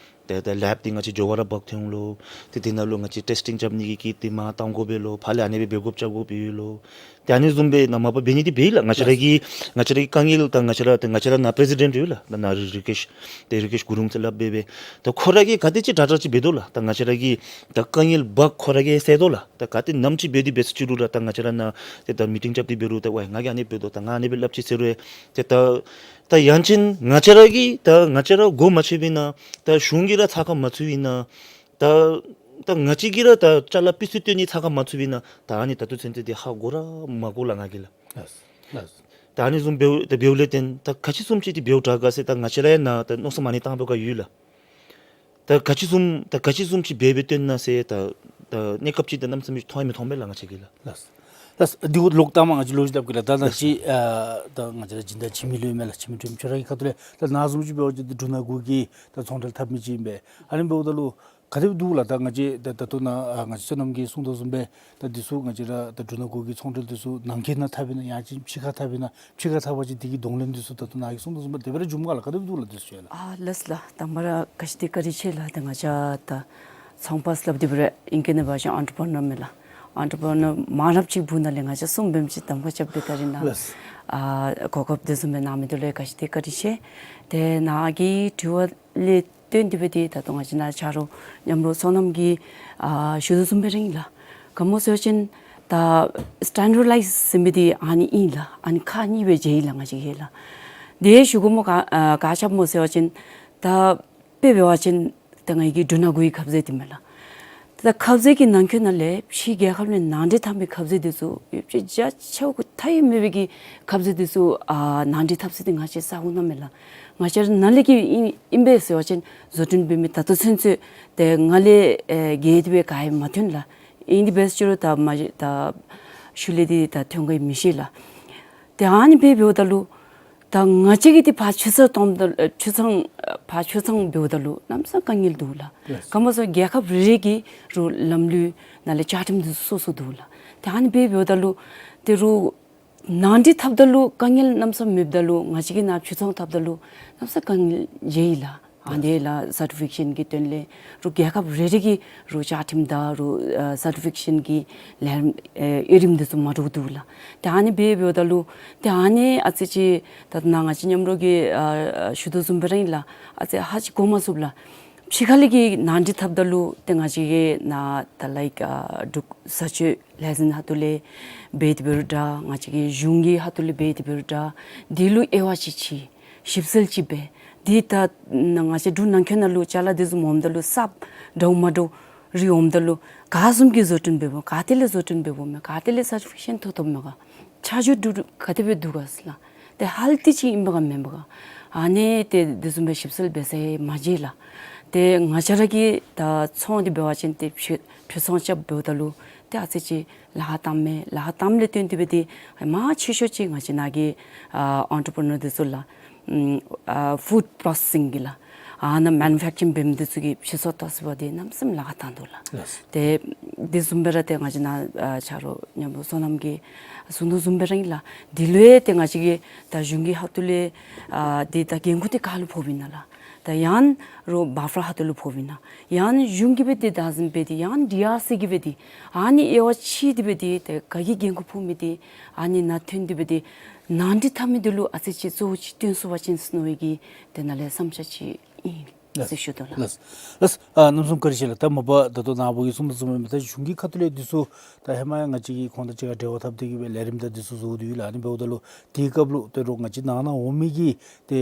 ཏེ་ད་ལེབ་འདི་ང་བཅས་འགྱོ་བ་ར་འབག་འཐོན་ལོ། ཏེ་དེ་ནང་ལུ་ང་བཅས་ཊེསི་ཊིང་རྐྱབ་ནི་གི་ཀིཊ་འདི་མར་བཏང་དགོ་པས་ལོ། ཕར་ལས་ཨ་ནི་སྦེ་འབད་དགོཔ་རྐྱབ་དགོཔ་ཡོད་ལོ། ཏེ་ཨ་ནི་བཟུམ་སྦེ་ནཱ་མ་པ་འབད་ནི་འདི་འབད་ཡི་ལགས། ང་བཅས་ར་གི་ང་བཅས་ར་གི་དཀའ་ངལ་ད་ང་བཅས་ར་ད་ང་བཅས་ར་ནཱ་པི་རེ་སི་ཌེནཊ་ཡོད་ལགས། ད་ནཱ་རི་རི་ཀེཤ་ཏེ་རི་ཀེཤ་གུ་རུང་ཟེར་སླབ་སྦེ་སྦེ། ད་ཁོ་ར་གིས་ག་དེ་ཅིག་དྲག་དྲག་ཅིག་འབད་དོ་ལགས། ད་ང་བཅས་ར་གི་ད་དཀའ་ངལ་འབག་ཁོ་ར་གིས་སེལ་དོ་ལགས། ད་ག་ཏེ་ནམ་ཅིག་འབད་དེ་འབད་སོ་ཅི་རུང་ར་ད་ང་བཅས་ར་ནཱ་ཏེ་ད་མི་ཊིང་རྐྱབ་སྟེ་འབད་རུང་ད་ཝའི་ང་གིས་ཨ་ནི་འབད་དོ་ད་ང་ཨ་ནི་སྦེ་སླབ་ཅི་ཟེར་རུང་ཏེ་ད་ད་ཡང་ཅིན་ང་བཅས་ར་གིས་ད་ང་བཅས་ར་མགོ་མ་ཆོད་པའི་ནང་ད་གཞུང་གིས་ར་ཚགས་ཁར་མ་ཚུད་པའི་ནང་ད་ད་ང་བཅས་ཀྱིས་ར་ད་ཅ་ལ་ཕུལ་ཚུལ་སྟོན་ནི་ཚགས་ཁར་མ་ཚུད་པའི་ནང་ད་ཨ་ནི་ད་ལྟོ་ཚུན་ཚོད་འདི་ཧ་གོ་ར་མ་གོ་ལགས་ང་གིས་ལགས། ལགས་ལགས། ད་ཨ་ནི་བཟུམ་འབདཝ་ད་འབདཝ་ལས་བརྟེན་ད་ག་ཅི་བཟུམ་ཅིག་འདི་འབདཝ་དྲག་ག་ཟེར་ད་ང་བཅས་ར་ཡང་ནཱ་ད་མནོ་བསམ་ཨ་ནི་བཏང་བའི་སྒང་ཡོད་ལགས། ད་ག་ཅི་བཟུམ་ད་ག་ཅི་བཟུམ་ཅིག་འབད་འབད་སྟོན་ན་ཟེར་ད་ད་གནས་སྐབས་ཅིག་ད་གནམ་མེད་ས་མེད་ཅིག་མཐོང་ཡང་མི་མཐོང་པས་ལགས་ང་བཅས་ཀྱིས་ལགས། ལགས། ལགས། འདི་གུ་ལོག་ད་མ་ང་བཅས་ལོག་ཅིག་སླབ་གེ་ལགས། ད་ད་ལགས། ཅིག་ཨ་ད་ང་བཅས་ར་སྦྱིན་བདག་འཆི་མེད་ལུ་ཨིན་མས་ལགས། འཆི་མེད་ཁྲོན་ཁྱོད་ར་གི་ཁ་ཐུག་ལས་ད་ནཱ་བཟུམ་ཅིག་འབད་བ་ཅིན་འབྲུ་སྣ་དགུ་གི་ད་ཚོང་འབྲེལ་འཐབ་མི་ཅིག་ཨིན་པས། ཨ་ནི་འབདཝ་ད་ལུ་ག་དེ་སྦེ་འདུག་ལགས། ད་ང་བཅས་ད་ད་ལྟོ་ནཱ་ཨ་ང་བཅས་བསོད་ནམས་ཀྱིས་གསུངས་དོ་བཟུམ་སྦེ་ད་འདི་ཚུ་ང་བཅས་ར་ད་འབྲུ་སྣ་དགུ་གི་ཚོང་འབྲེལ་འདི་ཚུ་ནང་འཁོད་ནང་འཐབ་ཨིན་ན་ཡང་ཅིན་ཕྱི་ཁར་འཐབ་ཨིན་ན། ཕྱི་ཁར་འཐབ་པ་ཅིན་དེ་གི་གདོང་ལེན་འདི་ཚུ་ད་ལྟོ་ནཱ་གིས་གསུངས་དོ་བཟུམ་སྦེ་དེ་སྦེ་ར་འགྱོཝ་མས་ག་ལགས། ག་དེ་སྦེ་འདུག་ལགས་འདི་ཚུ་ཡང་ལགས། ཨ་ལགས་ལགས། དང་པ་ར་བཀྲིན་ཆེ་ལགས། ད་ང་བཅས་ད་ཚོང་པ་ཟེར་སླབ་སྟེ་འབད་རུང་ཨིང་སྐད་ནང་འབད་བ་ཅིན་ཨེན་ཊར་པི་རི་ནར་མས་ལགས། ཨེན་ཊར་པི་རི་ནར་མ་རབས་ཅིག་སྦུག་ནང་ལས་ང་བཅས་གསུམ་འབད་མི་ཅིག་གདམ་ཁ་རྐྱབ་སྦེ་ད་རིས་ནཱ་ལགས། ཨ་གོ་སྐབས་འདི་བཟུམ་སྦེ་གནང་མི་འདི་ལུ་ག་ཅི་དེ་བཀྲིན་ཆེ། ཏེ་ནཱ་གི་དྲི་བ་ལས་བརྟེན་ཏེ་སྦེ་ཏེ་ད་ལྟོ་ང་བཅས་ནཱ་ཆ་རོགས་མཉམ་རོགས་བསོད་ནམས་ཀྱིས་ཨ་ཞུ་དོ་བཟུམ་སྦེ་ར་ཨིན་ལགས། ག་སྨོ་ཟེར་བ་ཅིན་ད་སི་ཊེན་ཌར་ཌའིཛ་ཟེར་མི་འདི་ཨ་ནི་ཨིན་ལགས། ཨ་ནི་ཁག་གཉིས་སྦེ་འབྱེད་ཡི་ལགས་ང་བཅས་ཀྱིས་ལགས། དེ་ཞུ་དགོ་མི་ག་ཨ་ག་ཅི་སྨོ་ཟེར་བ་ཅིན་ད་དཔེ་འབད་བ་ཅིན་ད་ང་གི་འབྲུ་སྣ་དགུའི་ཁབ་ཟས་འདི་མས་ལགས། ད་ཁབ་ཟས་ཀྱི་ནང་འཁོད་ནང་ལས་ཕྱི་རྒྱལ་ཁབ་ནང་ནང་འདྲེན་འཐབ་མི་ཁབ་ཟས་འདི་ཚུ་ཡོད་ཚད་བརྒྱ་ཆ་དགུ་མཐའ་ཡས་མེད་པའི་གི་ཁབ་ཟས་འདི་ཚུ་ཨ་ནང་འདྲེན་འཐབ་ས་འདི་ང་བཅས་ས་གོ་ནང་མས་ལགས། ང་བཅས་ར་ནཱ་ལས་ཀྱི་ཨིན་ཨིན་པས་ཟེར་བ་ཅིན་བཟོ་སྐྲུན་འབད་མི་ད་ལྟོ་ཚུན་ཚོད་ཏེ་ང་ལས་ཨེ་བརྒལ་ཏེ་སྦེ་ག་ཡང་མ་ཐོན་ལགས། ཨིན་དེ་འབད་ཟེར་རུང་ད་མ་ད་ཤུལ་ལས་འདི་ད་ཐོན་ག་ཡང་མི་ཤེས་ལགས། ཏེ་ཨ་ནི་སྦེ་འབདཝ་ད་ལུ་ད་ང་བཅས་ཀྱིས་འདི་ཕར་ཆུ་ཚང་གཏང་ད་ཆུ་ཚང་ཕར་ཆུ་ཚང་འབདཝ་ད་ལུ་གནམ་མེད་ས་མེད་དཀའ་ངལ་འདུག་ལགས། ལགས། ག་སྨོ་ཟེར་རྒྱལ་ཁབ་རེ་རེ་གི་རུང་ལམ་ལུགས་ནང་ལས་བཅའ་ཁྲིམས་འདི་ཚུ་སོ་སོ་འདུག་ལགས། ཏེ་ཨ་ནི་སྦེ་འབདཝ་ད་ལུ་ཏེ་རུང་ནང་འདྲེན་འཐབ་ད་ལུ་དཀའ་ངལ་གནམ་མེད་ས་མེད་མེདཔ་ད་ལུ་ང་བཅས་ཀྱིས་ནཱ་ཆུ་ཚང་འཐབ་ད་ལུ་གནམ་མེད་ས་མེད་དཀའ་ངལ་འབྱུང་ཡི་ལགས། ཨ་ནི་ལགས་སར་ཊི་ཕི་ཀེ་ཤཱན་གྱི་དོན་ལས་རུང་རྒྱལ་ཁབ་རེ་རེ་གི་རུང་བཅའ་ཁྲིམས་དང་རུང་ཨ་སར་ཊི་ཕི་ཀེ་ཤཱན་གྱི་ལས་ཨེ་དབྱེ་རིམ་འདི་ཚུ་མ་འདྲཝ་འདུག་ལགས། ཏེ་ཨ་ནི་སྦེ་འབདཝ་ད་ལུ་ཏེ་ཨ་ནི་ཨ་ཙི་ཅིག་ད་ནཱ་ང་བཅས་མཉམ་རོགས་ཀྱིས་ཨ་ཞུ་དོ་བཟུམ་སྦེ་ར་ཨིན་ལགས། ཨ་ཙི་ཧ་ཅིག་གོ་མ་ཚུགས་ལགས། ཕྱི་ཁ་ལས་ཀྱི་ནང་འདྲེན་འཐབ་ད་ལུ་ཏེ་ང་བཅས་ཀྱིས་ནཱ་ད་ལཱའིཀ་ཨ་འབྲུག་བཟའ་སྤྱོད་ལས་འཛིན་ཁ་ཐུག་ལས་འབད་དེ་འབད་རུང་འདྲ་ང་བཅས་ཀྱི་གཞུང་གི་ཁ་ཐུག་ལས་འབད་དེ་འབད་རུང་འདྲ་འདི་ལུ་དབྱེ་བ་ཅིག་ཕྱེ། ཞིབ་འཚོལ་ཅིག་འབད། འདི་ད་ང་བཅས་འབྲུག་ནང་འཁོད་ནང་ལུ་ཅ་ལ་འདི་བཟུམ་འོངམ་ད་ལུ་གསརཔ་འདྲཝ་མ་འདྲཝ་རེ་འོངམ་ད་ལུ་ག་བཟུམ་གྱི་བཟོ་སྐྲུན་འབདཝ་ག་ཏེ་ལས་བཟོ་སྐྲུན་འབདཝ་མས་ག་ཏེ་ལས་སར་ཊི་ཕི་ཀེ་ཤཱན་ཐོབ་ཐོབ་མས་ག་ཆ་འཇོག་འདི་ག་དེ་སྦེ་འདུག་ག་ཟེར་ལགས། ཏེ་ཧལ་ཏི་ཅིག་ཨིན་པས་ག་མེན་པས་ག་ཨ་ནི་ཏེ་འདི་བཟུམ་སྦེ་ཞིབ་འཚོལ་འབད་ས་མ་མཇལ་ལགས། ཏེ་ང་བཅས་ར་གི་ད་ཚོང་འདི་འབད་བ་ཅིན་ཏེ་ཕྱི་ཕྱི་ཚོང་རྐྱབ་འབདཝ་ད་ལུ་ཏེ་ཨ་ཙི་ཅིག་ལཱ་འཐབ་མི་ལཱ་འཐབ་མི་ལས་བརྟེན་ཏེ་སྦེ་ཏེ་མང་ཆེ་ཤོས་ཅིག་ང་བཅས་ནཱ་གི་ཨ་ཨེན་ཊར་པི་རི་ནར་འདི་ཚུ་ལགས། ཨམ་ཨ་ཕུཌ་པོརོ་སེ་སིང་གི་ལགས། ཨ་ནཱ་མེ་ནུ་ཕེཀ་ཅརིང་འབད་མི་འདི་ཚུ་གིས་ཕྱི་སོར་བཏང་ཚུགས་པ་འདི་གནམ་མེད་ས་མེད་ལཱ་ཁག་བཏང་འདུག་ལགས། ལགས། ཏེ་དེ་བཟུམ་སྦེ་ར་ཏེ་ང་བཅས་ནཱ་ཨ་ཆ་རོགས་མཉམ་པོ་བསོད་ནམས་ཀྱིས་གསུང་དོ་བཟུམ་སྦེ་ར་ཨིན་ལགས། འདི་ལུ་ཡང་ཏེ་ང་བཅས་ཀྱིས་ད་གཞུང་གི་ཁ་ཐུག་ལས་ཨ་འདི་ད་འགན་ཁུར་འདི་ག་ལུ་ཕོགཔ་ཨིན་ན་ལགས། ད་ཡང་རོགས་བཱ་ཕར་ཁ་ཐུག་ལུ་ཕོགཔ་ཨིན་ན། ཡང་གཞུང་གིས་སྦེ་འདི་བདག་འཛིན་འབད་དེ་ཡང་ཌི་ཨར་སི་གིས་སྦེ་འདི་ཨ་ནི་དབྱེ་བ་ཕྱེ་སྟེ་སྦེ་འདི་ཏེ་ག་གིས་འགན་ཁུར་ཕོག་མི་འདི་ཨ་ནི་ནང་ཐོན་ཏེ་སྦེ་འདི་ནང་འགྲིག་འཐབ་མི་འདི་ལུ་ཨ་ཙི་ཅིག་གཙོ་བོ་ཅིག་བཏོན་ཚུགས་པ་ཅིན་ཟེར་མནོ་བའི་གི་ཏེ་ནཱ་ལས་བསམ་འཆར་ཅིག་ཨིན་ཟེར་ཞུ་དོ་ལགས། ལགས། ལགས། ཨ་གནམ་མེད་ས་མེད་བཀའ་དྲིན་ཆེ་ལགས། ད་མ་པ་ད་ལྟོ་ནཱ་བུ་གིས་གསུངས་དོ་བཟུམ་སྦེ་ད་གཞུང་གི་ཁ་ཐུག་ལས་འདི་ཚུ་ད་ཧེ་མ་ཡང་ང་བཅས་ཀྱིས་ཁོང་དང་གཅིག་ཁར་འབྲེལ་བ་འཐབ་སྟེ་གི་སྦེ་ལས་རིམ་དང་འདི་ཚུ་བཟོ་སྟེ་ཡོད་ལགས། ཨ་ནི་འབདཝ་ད་ལུ་དེའི་སྐབས་ལུ་ད་རུང་ང་བཅས་ནང་ན་འོང་མི་གི་ཏེ་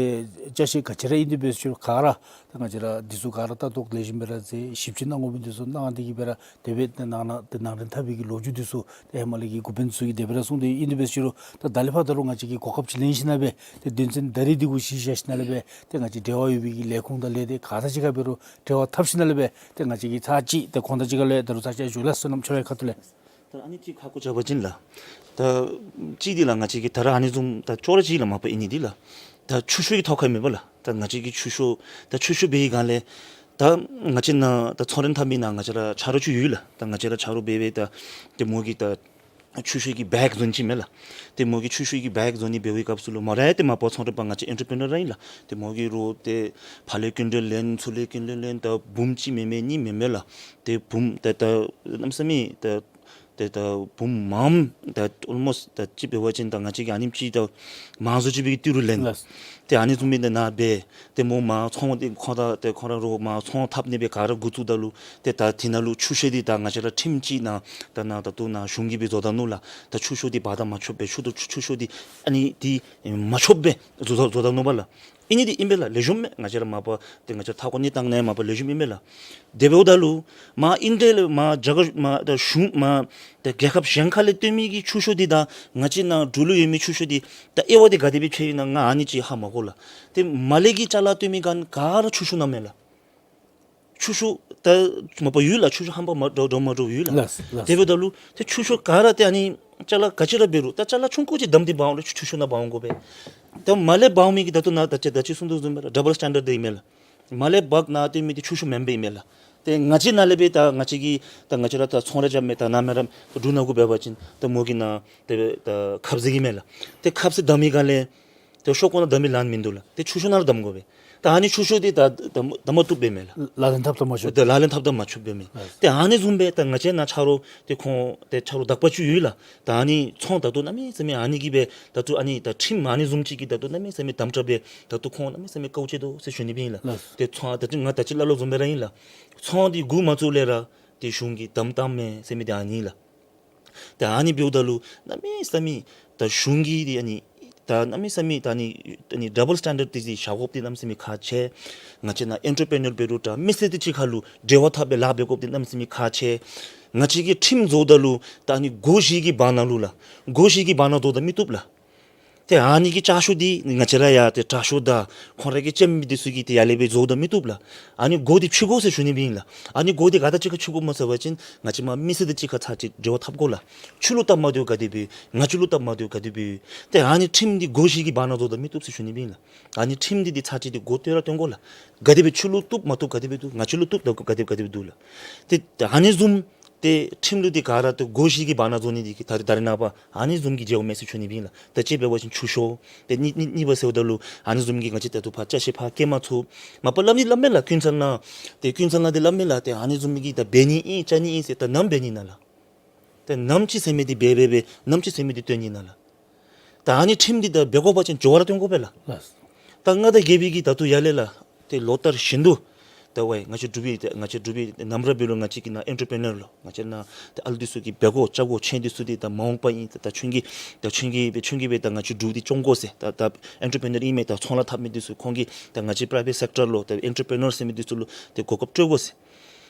ཅ་ཆས་ག་ཅི་ར་ཨིན་དེ་སྦེ་ཞུ་རུང་ག་ར་ད་ང་བཅས་ར་འདི་ཚུ་ག་ར་ལྟ་རྟོག་ལེགས་ཤོམ་སྦེ་ར་མཛད། ཞིབ་དཔྱད་གནང་དགོ་མི་འདི་ཚུ་གནང་སྟེ་གི་སྦེ་ར་དེ་སྦེ་ཏེ་ནང་ན་ཏེ་ནང་འདྲེན་འཐབ་པའི་གི་ལོ་རྒྱུས་འདི་ཚུ་ཏེ་ཧེ་མ་ལས་ཀྱི་འགོ་དཔོན་ཚུ་གིས་དེ་སྦེ་ར་གསུངས་ཏེ་ཨིན་དེ་སྦེ་ཞུ་རུང་ད་ད་ལས་ཕར་ད་རུང་ང་བཅས་ཀྱིས་གོ་སྐབས་ཅིག་ལེན་ཞིནམ་ལས་སྦེ་ཏེ་དོན་ཚན་ད་རིས་འདི་གུ་གཞི་བཞག་ཞིནམ་ལས་སྦེ་ཏེ་ང་བཅས་འབྲེལ་བ་ཡོད་པའི་གི་ལས་ཁུངས་དང་ལས་སྡེ་ག་ས་ཅིག་ཁར་འབད་རུང་འབྲེལ་བ་འཐབ་ཞིནམ་ལས་སྦེ་ཏེ་ང་བཅས་ཀྱིས་ཚར་གཅིག་ཏེ་ཁོང་དང་གཅིག་ཁར་ལས་ད་རུང་ཚར་གཅིག་ཞུ་ལགས། བསོད་ནམས་ཆོས་འཕེལ་ཁ་ཐུག་ལས། ད་ཨ་ནི་ཅིག་ཁ་སྐོང་རྐྱབ་པ་ཅིན་ལགས། ད་གཅིག་འདི་ལགས་ང་བཅས་ཀྱིས་ད་ར་ཨ་ནི་བཟུམ་ད་ཅོག་ར་ཅིག་ལགས། མ་པ་ཨིན་ནི་འདི་ལགས། ད་ཆུ་ཤོག་གི་ཐོག་ཁར་མེན་པ་ལགས། ད་ང་བཅས་ཀྱིས་ཆུ་ཤོག་ད་ཆུ་ཤོག་འབད་བའི་སྒང་ལས་ད་ང་བཅས་ནཱ་ད་ཚོང་འབྲེལ་འཐབ་མི་ནང་ང་བཅས་ར་ཆ་རོགས་ཅིག་ཡོད་ལགས། ད་ང་བཅས་ར་ཆ་རོགས་འབད་འབད་ད་ཏེ་མོ་གིས་ད་ཆུ་ཤོག་གི་བེག་བཟོ་ནི་ཅིག་མས་ལགས། ཏེ་མོ་གིས་ཆུ་ཤོག་གི་བེག་བཟོ་ནི་འབད་བའི་སྐབས་སུ་ལུ་མོ་ར་ཏེ་མ་པ་ཚོང་འབྲེལ་པ་ང་བཅས་ཨེན་ཊར་པི་རི་ནར་ར་ཨིན་ལགས། ཏེ་མོ་གིས་རོགས་ཏེ་ཕར་ལས་སྐྱིན་འགྲུལ་ལེན་ཚུར་ལས་སྐྱིན་འགྲུལ་ལེན་ད་འབུམ་གཅིག་མེན་མས་གཉིས་མེན་མས་ལགས། ཏེ་འབུམ་ད་ད་གནམ་མེད་ས་མེད་ད་ཏེ་ད་འབུམ་མངམ་ད་ཨོལ་མོསཊ་ད་ཅིག་འབད་བ་ཅིན་ད་ང་བཅས་ཀྱིས་ཨ་ནེམ་ཅིག་ད་མང་ཚོགས་ཅིག་སྦེ་ཏི་རུ་ལེན། ལགས། ཏེ་ཨ་ནི་བཟུམ་སྦེ་ཏེ་ནཱ་འབད། ཏེ་མོ་མར་ཚོང་འདི་ཁོང་དང་ཏེ་ཁོང་ར་རོགས་མར་ཚོང་འཐབ་ནི་སྦེ་ག་ར་འགོ་བཙུགས་ད་ལུ་ཏེ་ད་དེ་ནང་ལུ་ཆུ་ཤོག་འདི་ད་ང་བཅས་ར་ཁྲིམས་ཅིག་ནང་ད་ནཱ་ད་ལྟོ་ནཱ་གཞུང་གིས་སྦེ་བཟོ་ད་ནུག་ལགས། ད་ཆུ་ཤོག་འདི་འབག་ད་མ་ཆོགཔ་སྦེ་ཆུ་ཤོག་འདི་ཨ་ནི་འདི་མ་ཆོགཔ་སྦེ་བཟོ་བཟོ་ད་ནུག་པ་ལགས། ཨིན་ནི་འདི་ཨིན་པས་ལགས། ལེགས་ཤོམ་མས། ང་བཅས་ར་མ་པ་ཏེ་ང་བཅས་ར་མཐའ་འཁོར་གནས་སྟངས་ནང་མ་པ་ལེགས་ཤོམ་ཨིན་པས་ལགས། དེ་འབདཝ་ད་ལུ་མར་ཨིན་ཊར་ལས་མར་རྒྱ་གར་མར་ད་གཞུང་མར་ད་རྒྱལ་ཁབ་གཞན་ཁ་ལས་བཏོན་མི་གི་ཆུ་ཤོག་འདི་དང་ང་བཅས་ནཱ་འབྲུག་ལུ་ཡོད་མི་ཆུ་ཤོག་འདི་ད་དབྱེ་བ་འདི་ག་དེ་སྦེ་ཕྱེ་ཡི་ན་ང་ཨ་ནི་ཅིག་ཧ་མ་གོ་ལགས། ཏེ་མར་ལས་ཀྱི་ཅ་ལ་བཏོན་མི་ག་ག་ར་ཆུ་ཤོག་ནང་མས་ལགས། ཆུ་ཤོག་ད་མ་པ་ཡོད་ལགས། ཆུ་ཤོག་ཧམ་པ་མ་འདྲཝ་འདྲཝ་མ་འདྲཝ་ཡོད་ལགས། ལགས་ལགས། དེ་འབདཝ་ད་ལུ་ཏེ་ཆུ་ཤོག་ག་ར་ཏེ་ཨ་ནི་ཅ་ལ་ག་ཅི་ར་འབད་རུང་ད་ཅ་ལ་ཆུང་ཀུ་ཅིག་བསྡམས་ཏེ་འབག་འོང་རུང་ཆུ་ཆུ་ཤོག་ནང་འབག་འོང་དགོ་པས། ད་མར་ལས་འབག་འོང་མི་གི་ད་ལྟོ་ནཱ་ད་ཅི་ད་ཅི་གསུངས་དོ་བཟུམ་སྦེ་ར་ཌབ་བཱལ་སི་ཊེན་ཌརཌ་འདི་ཨིན་མས་ལགས། མར་ལས་འབག་ནཱ་སྟོན་མི་འདི་ཆུ་ཤོག་མེན་པས་ཨིན་མས་ལགས། ཏེ་ང་བཅས་ནཱ་ལས་སྦེ་ད་ང་བཅས་ཀྱིས་ད་ང་བཅས་ར་ད་ཚོང་ར་རྐྱབ་མི་ད་ནཱ་མེན་ར་འབྲུག་ནང་གུ་འབད་བ་ཅིན་ད་མོ་གིས་ནཱ་ཏེ་ད་ཁབ་བཟེད་ཀྱི་མས་ལགས། ཏེ་ཁབ་བཟེད་བསྡམ་མི་ག་ལས་ཏེ་ཤོག་ཀོ་ནང་བསྡམ་མི་ལཱ་མིན་འདུག་ལགས། ཏེ་ཆུ་ཤོག་ནང་ར་བསྡམ་དགོ་པས། ད་ཨ་ནི་ཆུ་ཤོག་འདི་ད་ད་བསྡམ་མ་བཏུབ་པས་མས་ལགས། ལག་ལེན་འཐབ་ད་མ་ཆོག། ད་ལག་ལེན་འཐབ་ད་མ་ཆོགཔ་མས། ལགས། ཏེ་ཨ་ནི་བཟུམ་སྦེ་ད་ང་བཅས་ནཱ་ཆ་རོགས་ཏེ་ཁོང་ཏེ་ཆ་རོགས་དག་པ་ཅིག་ཡོད་ལགས། ད་ཨ་ནི་ཚོང་ད་ལྟོ་གནམ་མེད་ས་མེད་ཨ་ནི་གིས་སྦེ་ད་ལྟོ་ཨ་ནི་ད་ཁྲིམས་ཨ་ནི་བཟུམ་ཅིག་གིས་ད་ལྟོ་གནམ་མེད་ས་མེད་དམ་དྲག་སྦེ་ད་ལྟོ་ཁོང་གནམ་མེད་ས་མེད་དཀའཝ་སྤྱད་དོ་ཟེར་ཞུ་ནི་སྦེ་ཨིན་ལགས། ལགས། ཏེ་ཚོང་ད་ཅི་ང་ད་ཅི་སླབ་དོ་བཟུམ་སྦེ་ར་ཨིན་ལགས། ཚོང་འདི་འགོ་མ་བཙུགས་ལས་ར་ཏེ་གཞུང་གིས་དམ་བཏང་མས་ཟེར་མི་འདི་ཨ་ནི་ལགས། ཏེ་ཨ་ནི་འབདཝ་ད་ལུ་གནམ་མེད་ས་མེད་ད་གཞུང་གིས་འདི་ཨ་ནི་ད་གནམ་མེད་ས་མེད་ད་ཨ་ནི་ཨ་ནི་ཌབ་བཱལ་སི་ཊེན་ཌརཌ་འདི་བཞག་དགོཔ་འདི་གནམ་མེད་ས་མེད་ཁག་ཆེ། ང་བཅས་ནཱ་ཨེན་ཊར་པི་རི་ནར་འབད་རུང་ད་མི་སེར་དང་གཅིག་ཁར་ལུ་འབྲེལ་བ་འཐབ་སྦེ་ལཱ་འབད་དགོཔ་འདི་གནམ་མེད་ས་མེད་ཁག་ཆེ། ང་བཅས་ཀྱིས་ཁྲིམས་བཟོཝ་ད་ལུ་ད་ཨ་ནི་སྒོ་བཞི་གི་བར་ན་ལུ་ལགས། སྒོ་བཞི་གི་བར་ན་བཟོ་ད་མི་བཏུབ་ལགས། ཏེ་ཨ་ནི་གི་ཅ་ཤོག་འདི་ང་བཅས་ར་ཡང་ཏེ་དྲག་ཤོས་དང་ཁོང་ར་གི་རྩེདམོ་འདི་ཚུ་གིས་ཏེ་ཡར་ལས་སྦེ་བཟོ་ད་མི་བཏུབ་ལགས། ཨ་ནི་སྒོ་འདི་ཕྱེ་དགོ་ཟེར་ཞུ་ནི་སྦེ་ཨིན་ལགས། ཨ་ནི་སྒོ་འདི་ག་དང་གཅིག་ཁར་ཕྱེ་དགོཔ་སྨོ་ཟེར་བ་ཅིན་ང་བཅས་མར་མི་སེར་དང་གཅིག་ཁར་ཚར་གཅིག་འབྲེལ་བ་འཐབ་དགོ་ལགས། ཁྱོད་ལུ་སྟབས་མ་བདེཝ་ག་དེ་སྦེ་ཡོད། ང་བཅས་ལུ་སྟབས་མ་བདེཝ་ག་དེ་སྦེ་ཡོད། ཏེ་ཨ་ནི་ཁྲིམས་འདི་སྒོ་བཞི་གི་བར་ན་བཟོ་ད་མི་བཏུབ་ཟེར་ཞུ་ནི་སྦེ་ཨིན་ལགས། ཨ་ནི་ཁྲིམས་འདི་འདི་ཚར་གཅིག་འདི་སྒོ་བཏོན་ར་བཏོན་དགོ་ལགས། ག་དེ་སྦེ་ཁྱོད་ལུ་བཏུབ་མ་བཏུབ་ག་དེ་སྦེ་འདུག། ང་བཅས་ལུ་བཏུབ་ད་ག་དེ་ག་དེ་སྦེ་འདུག་ལགས། ཏེ་ཨ་ནི་བཟུམ་ཏེ་ཁྲིམས་ལུགས་འདི་ག་ར་ཏེ་སྒོ་བཞི་གི་བར་ན་བཟོ་ནི་འདི་གིས་ད་རེས་ད་རེས་ནངས་པ་ཨ་ནི་བཟུམ་གྱི་འབྱོརཝ་མས་ཟེར་ཞུ་ནི་སྦེ་ཨིན་ལགས། ད་ཅི་འབད་བ་ཅིན་ཆུ་ཤོག་ཏེ་གཉིས་གཉིས་གཉིས་པ་ཟེརཝ་ད་ལུ་ཨ་ནི་བཟུམ་གྱི་ང་བཅས་ད་ལྟོ་ཕར་ཅ་ཆས་ཕར་སྐྱེལ་མ་ཚུགས། མ་པ་སླབ་ནི་སླབ་མས་ལགས། ཀུན་གསལ་ནང་ཏེ་ཀུན་གསལ་ནང་འདི་སླབ་མས་ལགས། ཏེ་ཨ་ནི་བཟུམ་གྱི་ད་འབད་ནི་ཨིན་བཅའ་ནི་ཨིན་ཟེར་ད་ནམ་འབད་ནི་ན་ལགས། ཏེ་ནམ་ཅིག་ཟེར་མི་འདི་འབད་འབད་འབད་ནམ་ཅིག་ཟེར་མི་འདི་བཏོན་ནི་ན་ལགས། ད་ཨ་ནི་ཁྲིམས་འདི་ད་འབད་དགོ་པ་ཅིན་འགྱོ་བ་ར་བཏོན་དགོ་པས་ལགས། ལགས། ད་མངའ་བདག་རྒྱལ་པོའི་གི་ད་ལྟོ་ཡར་ལས་ལགས་ཏེ་ལོ་ལྟར་བཞིན་དུ་ད་ཝའི་ང་བཅས་འབྲུག་པའི་ང་བཅས་འབྲུག་པའི་ནམ་ར་འབད་རུང་ང་བཅས་ཀྱི་ནཱ་ཨེན་ཊར་པི་རི་ནར་ལུ་ང་བཅས་ནཱ་ཏེ་ཨ་ལུ་འདི་ཚུ་གིས་འབད་དགོ་རྐྱབ་དགོ། ཁྱེད་འདི་ཚུ་འདི་ད་མ་འོངས་པ་ཨིན། ད་ད་ཁྱོད་ཀྱིས་ད་ཁྱོད་ཀྱིས་འབད་ཁྱོད་ཀྱིས་འབད་ད་ང་བཅས་འབྲུག་འདི་སྐྱོང་དགོ་ཟེར། ད་ད་ཨེན་ཊར་པི་རི་ནར་ཨིན་མས། ད་ཚོང་ལཱ་འཐབ་མི་འདི་ཚུ་ཁོང་གིས་ད་ང་བཅས་པ་རའི་ཝེཊ་སེཀ་ཊར་ལུ་ད་ཨེན་ཊར་པི་རི་ནར་ཟེར་མི་འདི་ཚུ་ལུ་ཏེ་གོ་སྐབས་སྤྲོད་དགོ་ཟེར།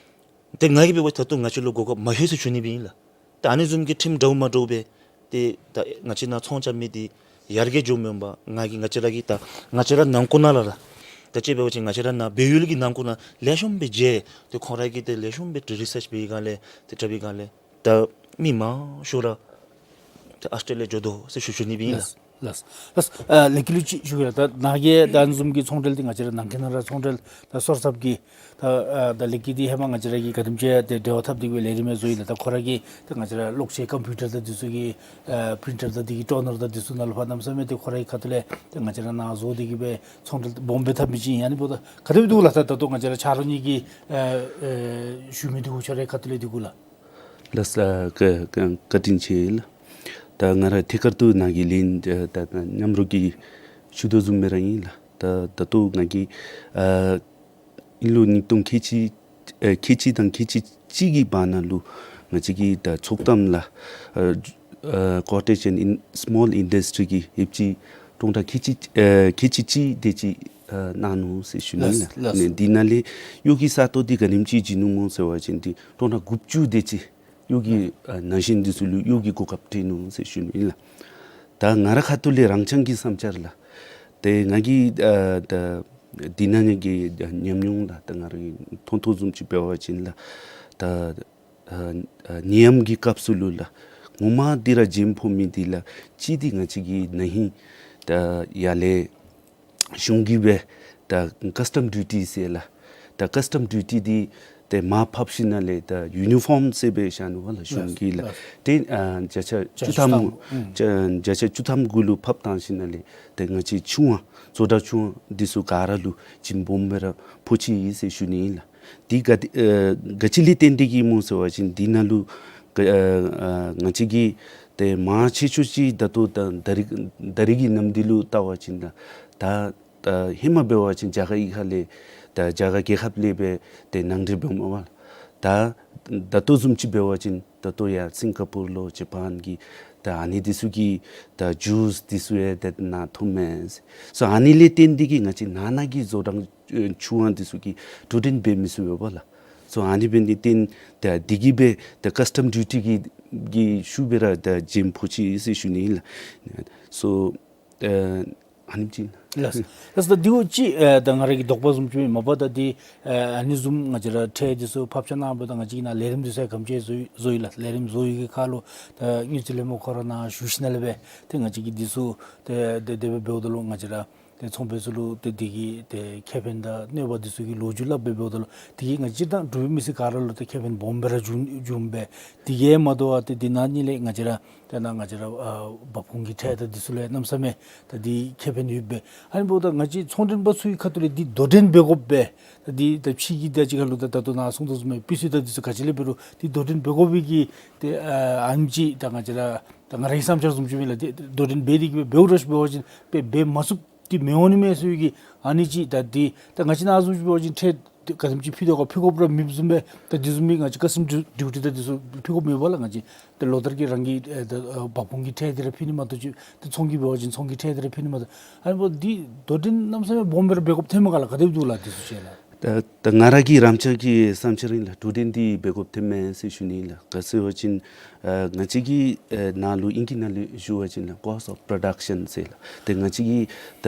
ཏེ་ང་གིས་འབད་བ་ད་ལྟོ་ང་བཅས་ལུ་གོ་སྐབས་མ་ལྷོད་ཟེར་ཞུ་ནི་སྦེ་ཨིན་ལགས། ཏེ་ཨ་ནི་བཟུམ་གྱི་ཁྲིམས་འདྲཝ་མ་འདྲཝ་སྦེ་ཏེ་ད་ང་བཅས་ནཱ་ཚོང་རྐྱབ་མི་འདི་ཡར་རྒྱས་འགྱོཝ་མེན་པར་ང་གིས་ང་བཅས་ར་གི་ད་ང་བཅས་ར་ནང་འཁོད་ནང་ལས་ར་ད་ཅི་འབད་བ་ཅིན་ང་བཅས་ར་ནཱ་བལ་ཡུལ་གྱི་ནང་འཁོད་ནང་ལེགས་ཤོམ་སྦེ་མཇལ། ཏེ་ཁོང་ར་གིས་ཏེ་ལེགས་ཤོམ་སྦེ་ཏེ་རི་སརཆ་འབད་བའི་སྒང་ལས་ཏེ་འཁྲབ་པའི་སྒང་ལས་ད་མི་མང་ཤོས་ར་ཏེ་ཨཱོས་ཊེ་ལི་ཡ་འགྱོ་དོ་ཟེར་ཞུ་ཞུ་ནི་སྦེ་ཨིན་ལགས། ལགས། ལགས། ཨ་ལེགས་སྐྱེས་ལུ་ཅིག་ཞུ་གེ་ལགས། ད་ནཱ་གིས་ད་ཨ་ནི་བཟུམ་གྱི་ཚོང་འབྲེལ་འདི་ང་བཅས་ར་ནང་འཁོད་ནང་ར་ཚོང་འབྲེལ་ད་སོར་ཐབས་ཀྱི་ད་ཨ་ད་ལེགས་སྐྱེས་འདི་ཧེ་མ་ང་བཅས་ར་གིས་ག་དེམ་ཅིག་ཏེ་འབྲེལ་བ་འཐབ་སྟེ་གི་སྦེ་ལས་རིམ་ཡང་བཟོ་ཡི་ལགས། ད་ཁོ་ར་གིས་ད་ང་བཅས་ར་གློག་ཆས་ཀམ་པིའུ་ཊར་དང་འདི་ཚུ་གི་ཨ་པི་རིན་ཊར་དང་འདི་གི་ཊོ་ནར་དང་འདི་ཚུ་ནང་ལུ་ཕར་གནམ་མེད་ས་མེད་ཏེ་ཁོ་རའི་ཁ་ཐུག་ལས་ཏེ་ང་བཅས་ར་ནཱ་བཟོ་སྟེ་གི་སྦེ་ཚོང་འབྲེལ་སྦོམ་སྦེ་འཐབ་མི་ཅིག་ཨིན། ཨ་ནི་འབདཝ་ད་ག་དེ་སྦེ་འདུག་ལགས། ད་ད་ལྟོ་ང་བཅས་ར་ཆ་རོགས་གཉིས་ཀྱིས་ཨ་ཨ་ཞུ་མི་འདི་གུ་ཁྱོད་རའི་ཁ་ཐུག་ལས་འདི་གུ་ལགས། ལགས་སོ། བཀའ་བཀའ་བཀའ་དྲིན་ཆེ་ལགས། ད་ང་ར་ཐད་ཀར་དུ་ནཱ་གི་ལན་ད་ད་མཉམ་རོགས་ཀྱིས་ཞུ་དོ་བཟུམ་སྦེ་ར་ཨིན་ལགས། ད་ད་ལྟོ་ང་གིས་ཨ་ཨིན་ལོ་ཉིས་སྟོང་ཁལ་གཅིག་ཨ་ཁལ་གཅིག་དང་ཁལ་གཅིག་གཅིག་གི་བར་ན་ལུ་ང་བཅས་ཀྱིས་ད་ཚོགས་གཏམ་ལགས་ཨ་ཨ་ཀོ་ཊེཇ་ཨེནཌ་སི་མོལ་ཨིན་ཌསི་ཊི་རི་གི་ཡོདཔ་ཅིག་སྟོང་ཕྲག་ཁལ་གཅིག་ཨ་ཁལ་གཅིག་གཅིག་དེ་ཅིག་ཨ་གནང་ནུག་ཟེར་ཞུ་ནི་ལགས། ལགས། ལགས། ཨ་ནི་འདི་ནང་ལས་གཡོག་གི་ས་སྟོང་འདི་ག་དེམ་ཅིག་བྱིན་ནུག་སྨོ་ཟེར་བ་ཅིན་འདི་སྟོང་ཕྲག་དགུ་བཅུ་དེ་ཅིག་གཡོག་གི་ཨ་ན་གཞོན་འདི་ཚུ་ལུ་གཡོག་གི་གོ་སྐབས་སྤྲོད་ནུག་ཟེར་ཞུ་ནི་ཨིན་ལགས། ད་ང་ར་ཁ་ཐུག་ལས་རང་རྐྱང་གི་བསམ་འཆར་ལགས། ཏེ་ང་གིས་ཨ་ད་འདི་ནང་གི་ཉམས་མྱོང་ལགས། ད་ང་ར་གིས་མཐོང་མཐོང་བཟུམ་ཅིག་འབད་བ་ཅིན་ལགས། ད་ཨ་ཨ་ནད་ཡམས་ཀྱི་སྐབས་སུ་ལུ་ལགས་ངོ་མ་འདི་ར་རྒྱན་ཕོག་མི་འདི་ལགས་གཅིག་འདི་ང་བཅས་ཀྱི་ན་ཧིང་ད་ཡར་ལས་གཞུང་གིས་སྦེ་ད་ཀསི་ཊམ་ཌིའུ་ཊི་ཟེར་ལགས། ད་ཀསི་ཊམ་ཌིའུ་ཊི་འདི་ཏེ་མར་ཕབ་ཞིནམ་ལས་ད་ཡུ་ནི་ཕོརམ་ཟེར་སྦེ་བཞག་ནུག་པ་ལགས་གཞུང་གིས་ལགས། ལགས། ཏེ་ཨ་བརྒྱ་ཆ་བརྒྱ་ཆ་བཅུ་ཐམ་བཅུ་ཐམ་ཨུམ་བརྒྱ་བརྒྱ་ཆ་བཅུ་ཐམ་གུ་ལུ་ཕབ་བཏང་ཞིནམ་ལས་ཏེ་ང་བཅས་ཆུང་བ་བཟོ་གྲྭ་ཆུང་བ་འདི་ཚུ་ག་ར་ལུ་བྱིན་སྦོམ་སྦེ་ར་ཕོག་ཅི་ཟེར་ཞུ་ནི་ཨིན་ལགས། འདི་ག་ཏེ་ཨ་ག་ཅི་ལས་བརྟེན་ཏེ་གི་སྨོ་ཟེར་བ་ཅིན་འདི་ནང་ལུ་ག་ཨ་ཨ་ང་བཅས་ཀྱིས་ཏེ་མང་ཆེ་ཤོས་ཅིག་ད་ལྟོ་ད་ད་རིས་ད་རིས་ཀྱི་ནམ་དུས་ལུ་བལྟ་བ་ཅིན་ད་ད་ད་ཧེ་མ་འབད་བ་ཅིན་རྒྱ་གར་གཡུས་ཁ་ལས་ད་རྒྱ་གར་རྒྱལ་ཁབ་ལས་སྦེ་ཏེ་ནང་འདྲེན་འབདཝ་མས་པ་ལགས། ད་ད་ལྟོ་བཟུམ་ཅིག་འབད་བ་ཅིན་ད་ལྟོ་ཡར་སིང་ག་པུར་ལོ་ཇ་པཱན་གྱི་ད་ཨ་ནི་འདི་ཚུ་གི་ད་ཇུས་འདི་ཚུ་ཡང་ཏེ་ནཱ་ཐོབ་མས། སོ་ཨ་ནི་ལས་བརྟེན་ཏེ་གི་ང་བཅས་ནང་ན་གི་བཟོ་གྲྭ་ཨེ་ཆུང་བ་འདི་ཚུ་གིས་འགྲོ་གྲོན་འབད་མི་ཚུགས་པས་པ་ལགས། སོ་ཨ་ནི་འབད་ནི་བརྟེན་ཏེ་འདི་གིས་སྦེ་ད་ཀསི་ཊམ་ཌིའུ་ཊི་གི་གི་ཤུགས་སྦེ་ར་ད་རྒྱན་ཕོག་ཅི་ཟེར་ཞུ་ནི་ཨིན་ལགས། སོ་ཨ་ཨ་ནེམ་ཅིག་ལགས། ལགས། ལགས་སོ། ད་འདི་བ་ཅིན་ཨ་ད་ང་ར་གི་དོགས་པ་བཟུམ་ཅིག་མས་པ། ད་འདི་ཨ་ཨ་ནི་བཟུམ་ང་བཅས་ར་ཁྲལ་འདི་ཚུ་ཕབ་ཆ་གནང་བ་ད་ང་བཅས་ཀྱིས་ནཱ་ལས་རིམ་འདི་ཚུ་ཡང་ག་དེམ་ཅིག་བཟོ་བཟོ་ཡི་ལགས། ལས་རིམ་བཟོ་ཡི་གི་ཁར་ལུ་ད་དངུལ་རྩིས་ལྷན་མོ་ཁོ་ར་ནཱ་ཞུ་ཞིནམ་ལས་སྦེ་ཏེ་ང་བཅས་ཀྱིས་འདི་ཚུ་ཏེ་དེ་དེ་སྦེ་འབདཝ་ད་ལུ་ང་བཅས་ར་ཏེ་ཚོང་པ་ཚུ་ལུ་ཏེ་འདི་གི་ཏེ་ཁེ་ཕན་དང་གནོད་པ་འདི་ཚུ་གི་ལོ་རྒྱུས་སླབ་སྦེ་འབདཝ་ད་ལུ་འདི་གིས་ང་བཅས་དང་འབྲུག་པའི་མི་སེར་ག་ར་ལུ་ཏེ་ཁེ་ཕན་སྦོམ་སྦེ་ར་འབྱུང་འབྱུངམ་སྦེ། དེ་གིས་མ་དོ་བར་ཏེ་འདི་ནང་ན་ལས་ང་བཅས་ར་ཏེ་ནཱ་ང་བཅས་ར་ཨ་འབབ་ཁུངས་ཀྱི་ཁྲལ་དང་འདི་ཚུ་ལུ་གནམ་མེད་ས་མེད་ད་འདི་ཁེ་ཕན་ཡོདཔ་སྦེ། ཨ་ནི་འབདཝ་ད་ང་བཅས་ཚོང་མགྲོན་པ་ཚུ་གི་ཁ་ཐུག་ལས་འདི་དོ་འགྲན་འབད་དགོཔ་སྦེ་ད་འདི་ད་ཕྱི་གི་ད་ཅི་ཁ་ལུ་ད་ད་ལྟོ་ནཱ་གསུང་དོ་བཟུམ་སྦེ་སྤུས་ཚད་དང་འདི་ཚུ་ག་ཅི་ལས་འབད་རུང་འདི་དོ་འགྲན་འབད་དགོ་པའི་གི་ཏེ་ཨ་ཨ་ནེམ་ཅིག་ད་ང་བཅས་ར་ད་ང་རའི་བསམ་འཆར་བཟུམ་ཅིག་མས་ལགས། ཏེ་དོ་འགྲན་འབད་དེ་གི་སྦེ་འབད་རུང་ར་ཅིག་འབད་བ་ཅིན་འབད་འབད་མ་ཚུགསཔ་འདི་མི་འོང་ནི་མས་ཟེར་བའི་གི་ཨ་ནི་ཅིག་ད་འདི་ད་ང་བཅས་ནཱ་བཟུམ་ཅིག་འབད་བ་ཅིན་ཁྲལ་ག་དེམ་ཅིག་ཕུལ་དོ་ག་ཕུལ་དགོཔ་ར་མེདཔ་བཟུམ་སྦེ་ད་འདི་བཟུམ་མའི་ང་བཅས་ཀསི་ཊམ་ཌིའུ་ཊི་ད་འདི་ཚུ་ཕུལ་དགོཔ་མེད་པ་ལགས། ང་བཅས་ད་ལོ་ལྟར་གྱི་རང་གི་ཨེ་ད་ཨ་འབབ་ཁུངས་ཀྱི་ཁྲལ་འདི་ར་ཕུལ་ནི་མ་གཏོགས་ཅིག་ད་ཚོང་གི་འབད་བ་ཅིན་ཚོང་གི་ཁྲལ་འདི་ར་ཕུལ་ནི་མ་གཏོགས། ཨ་ནི་འབདཝ་ད་འདི་དོ་འགྲན་གནམ་མེད་ས་མེད་སྦོམ་སྦེ་ར་འབད་དགོཔ་ཐོནམ་མས་ག་ལགས། ག་དེ་སྦེ་འདུག་ལགས་འདི་ཚུ་ཅིག་ལགས། ད་ད་ང་ར་གི་རང་འཆར་གྱི་བསམ་འཆར་ཨིན་ལགས། དོ་འགྲན་འདི་འབད་དགོཔ་ཐོནམ་མས་ཟེར་ཞུ་ནི་ཨིན་ལགས། ག་ཟེར་བ་ཅིན་ཨ་ང་བཅས་ཀྱིས་ཨ་ནཱ་ལུ་ཨིང་སྐད་ནང་ལུ་ཞུ་བ་ཅིན་ལགས་ཀོསཊ་ཨོཕ་པོརོ་ཌག་ཤཱན་ཟེར་ལགས། ཏེ་ང་བཅས་ཀྱིས་ད་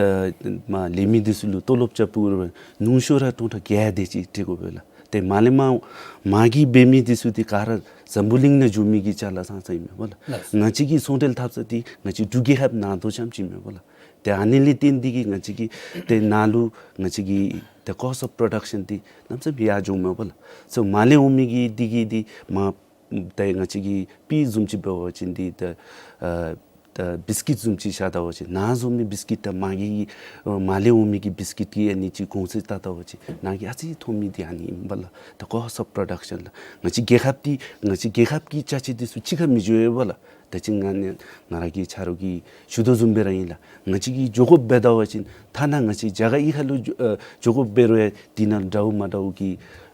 མར་ལས་མི་འདི་ཚུ་ལུ་ཏོ་ལོབ་རྐྱབ་པའི་ཉུང་ཤོས་ར་སྟོང་ཕྲག་བརྒྱད་དེ་ཅིག་སྤྲོད་དགོ་པས་ལགས། ཏེ་མར་ལས་མར་མར་གྱི་འབད་མི་འདི་ཚུ་འདི་ག་ར་འཛམ་བུ་གླིང་ནང་འགྱོ་མི་གི་ཅ་ལ་ཙང་ཙང་ཨིན་མས་པ་ལགས། ལགས། ང་བཅས་ཀྱི་ཚོང་འབྲེལ་འཐབ་ས་འདི་ང་བཅས་འབྲུག་རྒྱལ་ཁབ་ནང་དོ་རྐྱངམ་ཅིག་མས་པ་ལགས། ཏེ་ཨ་ནི་ལས་བརྟེན་ཏེ་གི་ང་བཅས་ཀྱིས་ཏེ་ནཱ་ལུ་ང་བཅས་ཀྱིས་ཏེ་ཀོསཊ་ཨོཕ་པོརོ་ཌག་ཤཱན་འདི་གནམ་མེད་ས་མེད་ཡར་འགྱོཝ་མས་པ་ལགས། སོ་མར་ལས་འོང་མི་གི་འདི་གིས་འདི་མར་ད་ང་བཅས་ཀྱི་སྤུས་བཟུམ་ཅིག་འབད་བ་ཅིན་འདི་ད་ཨ་ད་བིསི་ཀིཊ་བཟུམ་ཅིག་བཞག་ད་པ་ཅིན་ནཱ་བཟོ་མི་བིསི་ཀིཊ་དང་མར་གྱི་ཨ་མར་ལས་འོང་མི་གི་བིསི་ཀིཊ་ཀྱི་ཨ་ནི་ཅིག་གོང་ཚད་བལྟ་ད་པ་ཅིན་ནཱ་གིས་ཨ་ཙི་ཐོབ་མི་འདི་ཨ་ནི་ཨིན་པ་ལགས། ད་ཀོསཊ་ཨོཕ་པོརོ་ཌག་ཤཱན་ལགས། ང་བཅས་རྒྱལ་ཁབ་འདི་ང་བཅས་རྒྱལ་ཁབ་ཀྱི་ཅ་ཆས་འདི་ཚུ་ཕྱི་ཁར་མི་འགྱོ་བས་པ་ལགས། ད་ཅི་ང་ནི་ང་ར་གི་ཆ་རོགས་ཀྱིས་ཞུ་དོ་བཟུམ་སྦེ་ར་ཨིན་ལགས། ང་བཅས་ཀྱིས་འགྱོ་དགོཔ་འབད་ད་པ་ཅིན་ཐ་ན་ང་བཅས་རྒྱ་གར་གཡུས་ཁ་ལུ་འགྱོ་ཨ་འགྱོ་དགོཔ་འབད་རུང་ཡང་འདི་ནང་འདྲཝ་མ་འདྲཝ་གི་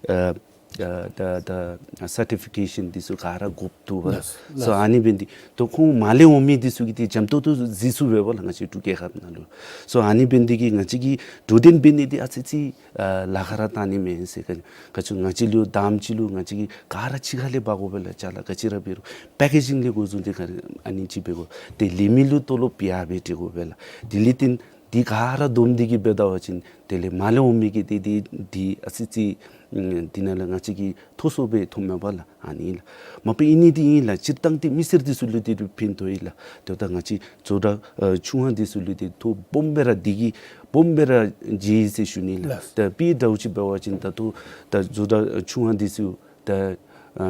ཨ་ཨ་ད་ད་སར་ཊི་ཕི་ཀེ་ཤཱན་འདི་ཚུ་ག་ར་དགོཔ་འདུག་པ་ལགས། ལགས། སོ་ལགས། ཨ་ནི་འབད་ནི་འདི་ད་ཁོང་མར་ལས་འོང་མི་འདི་ཚུ་གིས་འདི་འཇམ་ཏོང་ཏོ་གཟིགས་ཚུགས་པས་པ་ལགས། ང་བཅས་འབྲུག་རྒྱལ་ཁབ་ནང་ལུ། སོ་ཨ་ནི་འབད་ནི་འདི་གིས་ང་བཅས་ཀྱིས་དོ་འགྲན་འབད་ནི་འདི་ཨ་ཙི་ཙི་ཨ་ལཱ་ཁག་ར་བཏང་ནི་མེན་ཟེར། ག་ག་ཅི་ང་བཅས་ལུ་དང་པ་ཅིག་ལུ་ང་བཅས་ཀྱིས་ག་ར་ཕྱི་ཁ་ལས་འབག་དགོ་པས་ལགས། ཅ་ལ་ག་ཅི་ར་འབད་རུང་པེ་ཀེ་ཇིང་ལས་འགོ་བཟུང་སྟེ་ག་ར་ཨ་ནི་ཅིག་འབད་དགོ། ཏེ་ལས་མི་ལུ་ཏོ་ལོབ་ཡར་སྦེ་སྤྲོད་དགོ་པས་ལགས། དེ་ལས་བརྟེན་ འདི་ག་ར་བསྡོམས་ཏེ་གིས་འབད་ད་པ་ཅིན་དེ་ལས་མར་ལས་འོང་མི་གི་འདི་འདི་འདི་ཨ་ཙི་ཙི་ཨམ་འདི་ནང་ལུ་ང་བཅས་ཀྱིས་མཐོ་སུ་སྦེ་མཐོངམ་མས་པ་ལགས། ཨ་ནི་ལགས། མ་པ་ཨིན་ནི་འདི་ཨིན་ལགས། སྤྱིར་བཏང་འདི་མི་སེར་འདི་ཚུ་ལུ་འདི་ཕན་ཐོགས་ཡི་ལགས། དེ་ད་ང་བཅས་བཟོ་གྲྭ་ཨ་ཆུང་བ་འདི་ཚུ་ལུ་འདི་ཐོག་སྦོམ་སྦེ་ར་འདི་གིས་སྦོམ་སྦེ་ར་མཇལ་ཡི་ཟེར་ཞུ་ནི་ལགས། ལགས། ད་དཔེ་འདྲཝ་ཅིག་འབད་བ་ཅིན་ད་ལྟོ་ད་བཟོ་གྲྭ་ཨ་ཆུང་བ་འདི་ཚུ་ད་ཨ་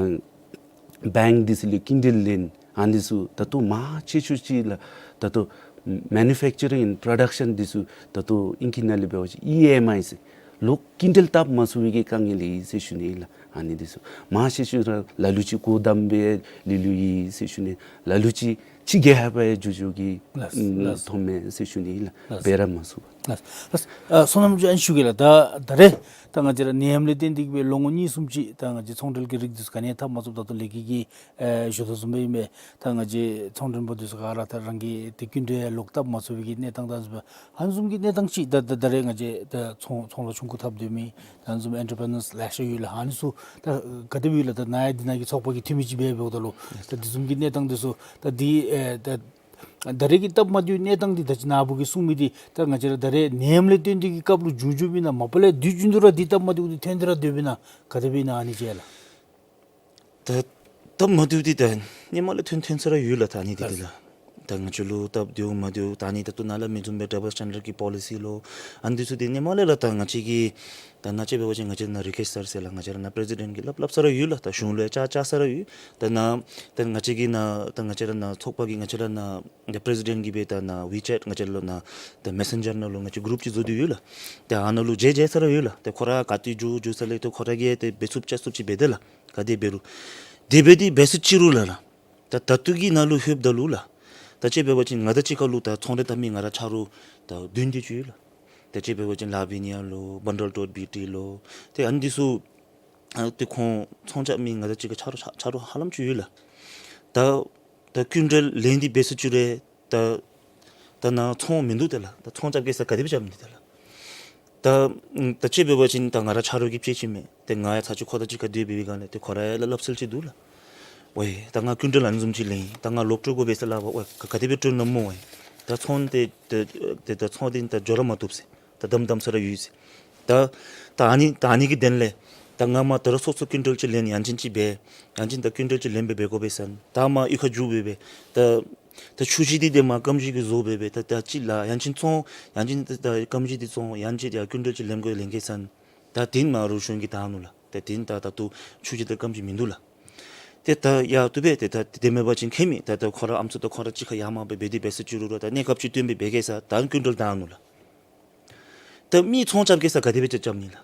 བེངཀ་འདི་ཚུ་ལས་སྐྱིན་འགྲུལ་ལེན། ཨ་ནི་ཚུ་ད་ལྟོ་མང་ཆེ་ཤོས་ཅིག་ལགས། ད་ལྟོ་མེ་ནུ་ཕེཀ་ཅར་ཨེནཌ་པོརོ་ཌག་ཤཱན་འདི་ཚུ་ད་ལྟོ་ཨིང་སྐད་ནང་ལས་འབད་བ་ཅིན་ཨི་ཨེམ་ཨའི་ཟེར་ལོག་སྐྱིན་འགྲུལ་བཏབ་མ་ཚུགས་པའི་གི་དཀའ་ངལ་ཡོད་ཟེར་ཞུ་ནི་ལགས། ཨ་ནི་འདི་ཚུ་མང་ཆེ་ཤོས་ར་ལ་ལུ་ཅིག་སྒོ་བསྡམས་སྦེ་ལུས་ལུས་ཡོད་ཟེར་ཞུ་ནི། ལ་ལུ་ཅིག་ཕྱི་རྒྱལ་ཁབ་ཡང་འགྱོ་འགྱོ་གི་ལགས། ཨམ་ལགས། མཐོངམ་མས་ཟེར་ཞུ་ནི་ལགས། ལགས། འབད་ར་མ་ཚུགས་པས། ལགས། ལགས། ཨ་བསོད་ནམས་ཅན་ཞུ་གེ་ལགས། ད་ད་རེས་ད་ང་བཅས་ར་ནད་ཡམས་ལས་བརྟེན་ཏེ་གིས་སྦེ་ལོ་ངོ་གཉིས་གསུམ་ཅིག་ད་ང་བཅས་ཚོང་འབྲེལ་གྱི་རིགས་འདི་ཚུ་ག་ནི་ཡང་འཐབ་མ་ཚུགསཔ་ད་ལྟོ་ལས་འགུལ་གྱི་ཨེ་ཞུ་དོ་བཟུམ་སྦེ་ཨིན་མས། ད་ང་བཅས་ཚོང་མགྲོན་པ་འདི་ཚུ་ག་ར་ད་རང་གི་ཏེ་སྐྱིན་འགྲུལ་ལོག་བཏབ་མ་ཚུགས་པའི་གི་གནས་སྟངས་དང་འདི་ཚུ་ཨ་ནི་བཟུམ་གྱི་གནས་སྟངས་ཅིག་ད་ད་ད་རེས་ང་བཅས་ད་ཚོང་ཚོང་ལཱ་ཆུང་ཀུ་འཐབ་སྡོད་མི་ད་ཨ་ནི་བཟུམ་ཨེན་ཊར་པི་རི་ནརསི་ལེ་ཤ་ཡོད་ལགས། ཨ་ནི་ཚུ་ད་ག་དེ་སྦེ་ཡོད་ལགས། ད་ནཱ་ཡང་འདི་ནང་གི་ཚོགས་པ་གི་འཐུས་མི་ཅིག་སྦེ་འབདཝ་ད་ལུ་ད་འདི་བཟུམ་གྱི་གནས་སྟངས་འདི་ཚུ་ད་འདི་ཨེ་ད་ད་རེས་ཀྱི་སྟབས་མ་བདེཝ་གནས་སྟངས་འདི་ད་ཅི་ནཱ་བུ་གིས་གསུངས་མི་འདི་ད་ང་བཅས་ར་ད་རེས་ནད་ཡམས་ལས་བརྟེན་ཏེ་གིས་སྐབས་ལུ་འབྱུང་འབྱུངམ་ཨིན་ན། མ་པ་ལས་དུས་རྒྱུན་དུ་ར་འདི་སྟབས་མ་བདེཝ་འདི་ཐོན་ཏེ་ར་སྡོདཔ་ཨིན་ན། ག་དེ་སྦེ་ཨིན་ན་ཨ་ནི་ཅིག་ལགས། ད་སྟབས་མ་བདེཝ་འདི་ད་སྔོན་མ་ལས་ཐོན་ཐོན་ས་ར་ཡོད་ལགས། ད་ཨ་ནི་འདི་འདི་ལགས། ད་ང་བཅས་ལུ་སྟབས་བདེཝ་མ་བདེཝ་ད་ཨ་ནི་ད་ལྟོ་ནཱ་ལས་མི་བཟུམ་སྦེ་ཌབ་ལ་སི་ཊེན་ཌརཌ་གི་པོ་ལི་སི་ལོ་ཨ་ནི་འདི་ཚུ་འདི་སྔོན་མ་ལས་ར་ད་ང་བཅས་ཀྱིས་ད་ནཱ་ཅིག་འབད་བ་ཅིན་ང་བཅས་ནཱ་རི་ཀེསཊ་ཟེར་ལགས། ང་བཅས་ར་ནཱ་པི་རེ་སི་ཌེནཊ་གིས་སླབ་སླབ་ས་ར་ཡོད་ལགས། ད་གཞུང་ལུ་ཡང་བཅར་བཅར་ས་ར་ཡོད། ད་ནཱ་ད་ང་བཅས་ཀྱིས་ནཱ་ད་ང་བཅས་ར་ནཱ་ཚོགས་པ་གིས་ང་བཅས་ར་ནཱ་ད་པི་རེ་སི་ཌེནཊ་གིས་སྦེ་ད་ནཱ་ཝི་ཅེཊ་ང་བཅས་ལུ་ནཱ་ད་མེ་སེན་ཇར་ནང་ལུ་ང་བཅས་གུ་རུབ་ཅིག་བཟོ་སྟེ་ཡོད་ལགས། ད་ཨ་ནཱ་ལུ་མཇལ་མཇལ་ས་ར་ཡོད་ལགས། ད་ཁོ་ར་ག་ཏེ་འགྱོ་འགྱོ་ས་ལས་ད་ཁོ་ར་གིས་ཏེ་འབད་ཚུགསཔ་བཅའ་ཚུགསཔ་ཅིག་འབད་དེ་ལགས། ག་དེ་འབད་རུང་དེ་འབད་དེ་འབད་ས་ཅིག་རུང་ལགས་ལགས། ད་ད་ལྟོ་གི་ནང་ལུ་ལྷོདཔ་ད་ལུ་ལགས། ད་ཅིག་འབད་བ་ཅིན་ང་དང་གཅིག་ཁར་ལུ་ད་ཚོང་འབྲེལ་འཐབ་མི་ང་ར་ཆ་རོགས་ད་བདུན་དེ་ཅིག་ཡོད་ལགས། ད་ཅིག་འབད་བ་ཅིན་ལ་བི་ནི་ཡ་ལོ་བཱན་ཌལ་ཊོཌ་བི་ཊི་ལོ་ཏེ་ཨ་ནི་འདི་ཚུ་ཨ་ཏེ་ཁོང་ཚོང་རྐྱབ་མི་ང་དང་གཅིག་ཁར་ཆ་རོགས་ཆ་རོགས་ཧ་ལམ་ཅིག་ཡོད་ལགས། ད་ད་སྐྱིན་འགྲུལ་ལེན་ཏེ་འབད་ས་ཅིག་རུང་ད་ད་ནཱ་ཚོང་མིན་འདུག་ཏེ་ལགས། ད་ཚོང་རྐྱབ་གེ་ཟེར་ག་དེ་སྦེ་རྐྱབ་ནི་ཏེ་ལགས། ད་ད་ཅིག་འབད་བ་ཅིན་ད་ང་ར་ཆ་རོགས་ཀྱིས་དཔྱད་ཅི་མས། ཏེ་ང་ཡང་ཚར་ཅིག་ཁོ་དང་གཅིག་ཁར་སྡོད་པའི་སྒང་ལས་ཏེ་ཁོ་ར་ཡང་སླབ་སླབ་སྲོལ་ཅིག་འདུག་ལགས། ཝའེ་ད་ང་སྐྱིན་འགྲུལ་ཨ་ནི་བཟུམ་ཅིག་ལེན་ཡི། ད་ང་ལོག་སྤྲོད་དགོ་པས་ཟེར་སླབ་པ། ཝའེ་ག་ག་དེ་སྦེ་སྤྲོད་ནི་སྨོ་ཝའེ། ད་ཚོང་འདི་ད་ད་ཚོང་འདི་ད་འགྱོ་ར་མ་བཏུབ་ཟེར། ད་དམ་དམ་ས་ར་ཡོད་ཟེར། ད་ད་ཨ་ནི་ད་ཨ་ནི་གི་དོན་ལས་ད་ང་མ་ད་རུང་སོ་སོ་སྐྱིན་འགྲུལ་ཅིག་ལེན་ཡང་ཅིན་ཅིག་འབད་ཡང་ཅིན་ད་སྐྱིན་འགྲུལ་ཅིག་ལེན་སྦེ་འབད་དགོ་པས་ཟེར་ན། ད་མ་གཡུས་ཁར་འགྱོ་སྦེ་སྦེ་ད་ད་ཆུ་ཞིང་འདི་ཏེ་མ་སྐམ་ཞིང་གིས་བཟོ་སྦེ་སྦེ་ད་ད་ཅིག་ལགས་ཡང་ཅིན་བཙོང་ཡང་ཅིན་ད་ད་སྐམ་ཞིང་འདི་བཙོང་ཡང་ཅིན་ཡར་སྐྱིན་འགྲུལ་ཅིག་ལེན་དགོ་ལེན་གེ་ཟེར་ན། ད་དེ་ནི་མ་རུང་གཞུང་གིས་བཏང་ནུག་ལགས། ད་དེ་ནི་ད་ད་ལྟོ་ཆུ་ཞིང་དང་སྐམ་ཞིང་མིན་འདུག་ལགས། ཏེ་ད་ཡ་བཏུབ་པས། ཏེ་ད་དེ་མེད་པ་ཅིན་ཁྱད་མེད། ད་ད་ཁོ་ར་ཨམ་སྲུ་དང་ཁོ་ར་གཅིག་ཁར་ཡར་མར་སྦེ་འབད་དེ་འབད་ས་ཅིག་རུང་ར་ད་གནས་སྐབས་ཅིག་བཏོན་སྦེ་འབད་གེ་ཟེར་ད་སྐྱིན་འགྲུལ་བཏང་ནུག་ལགས། ད་མི་ཚོང་རྐྱབ་གེ་ཟེར་ག་དེ་སྦེ་རྐྱབ་རྐྱབ་ནི་ལགས།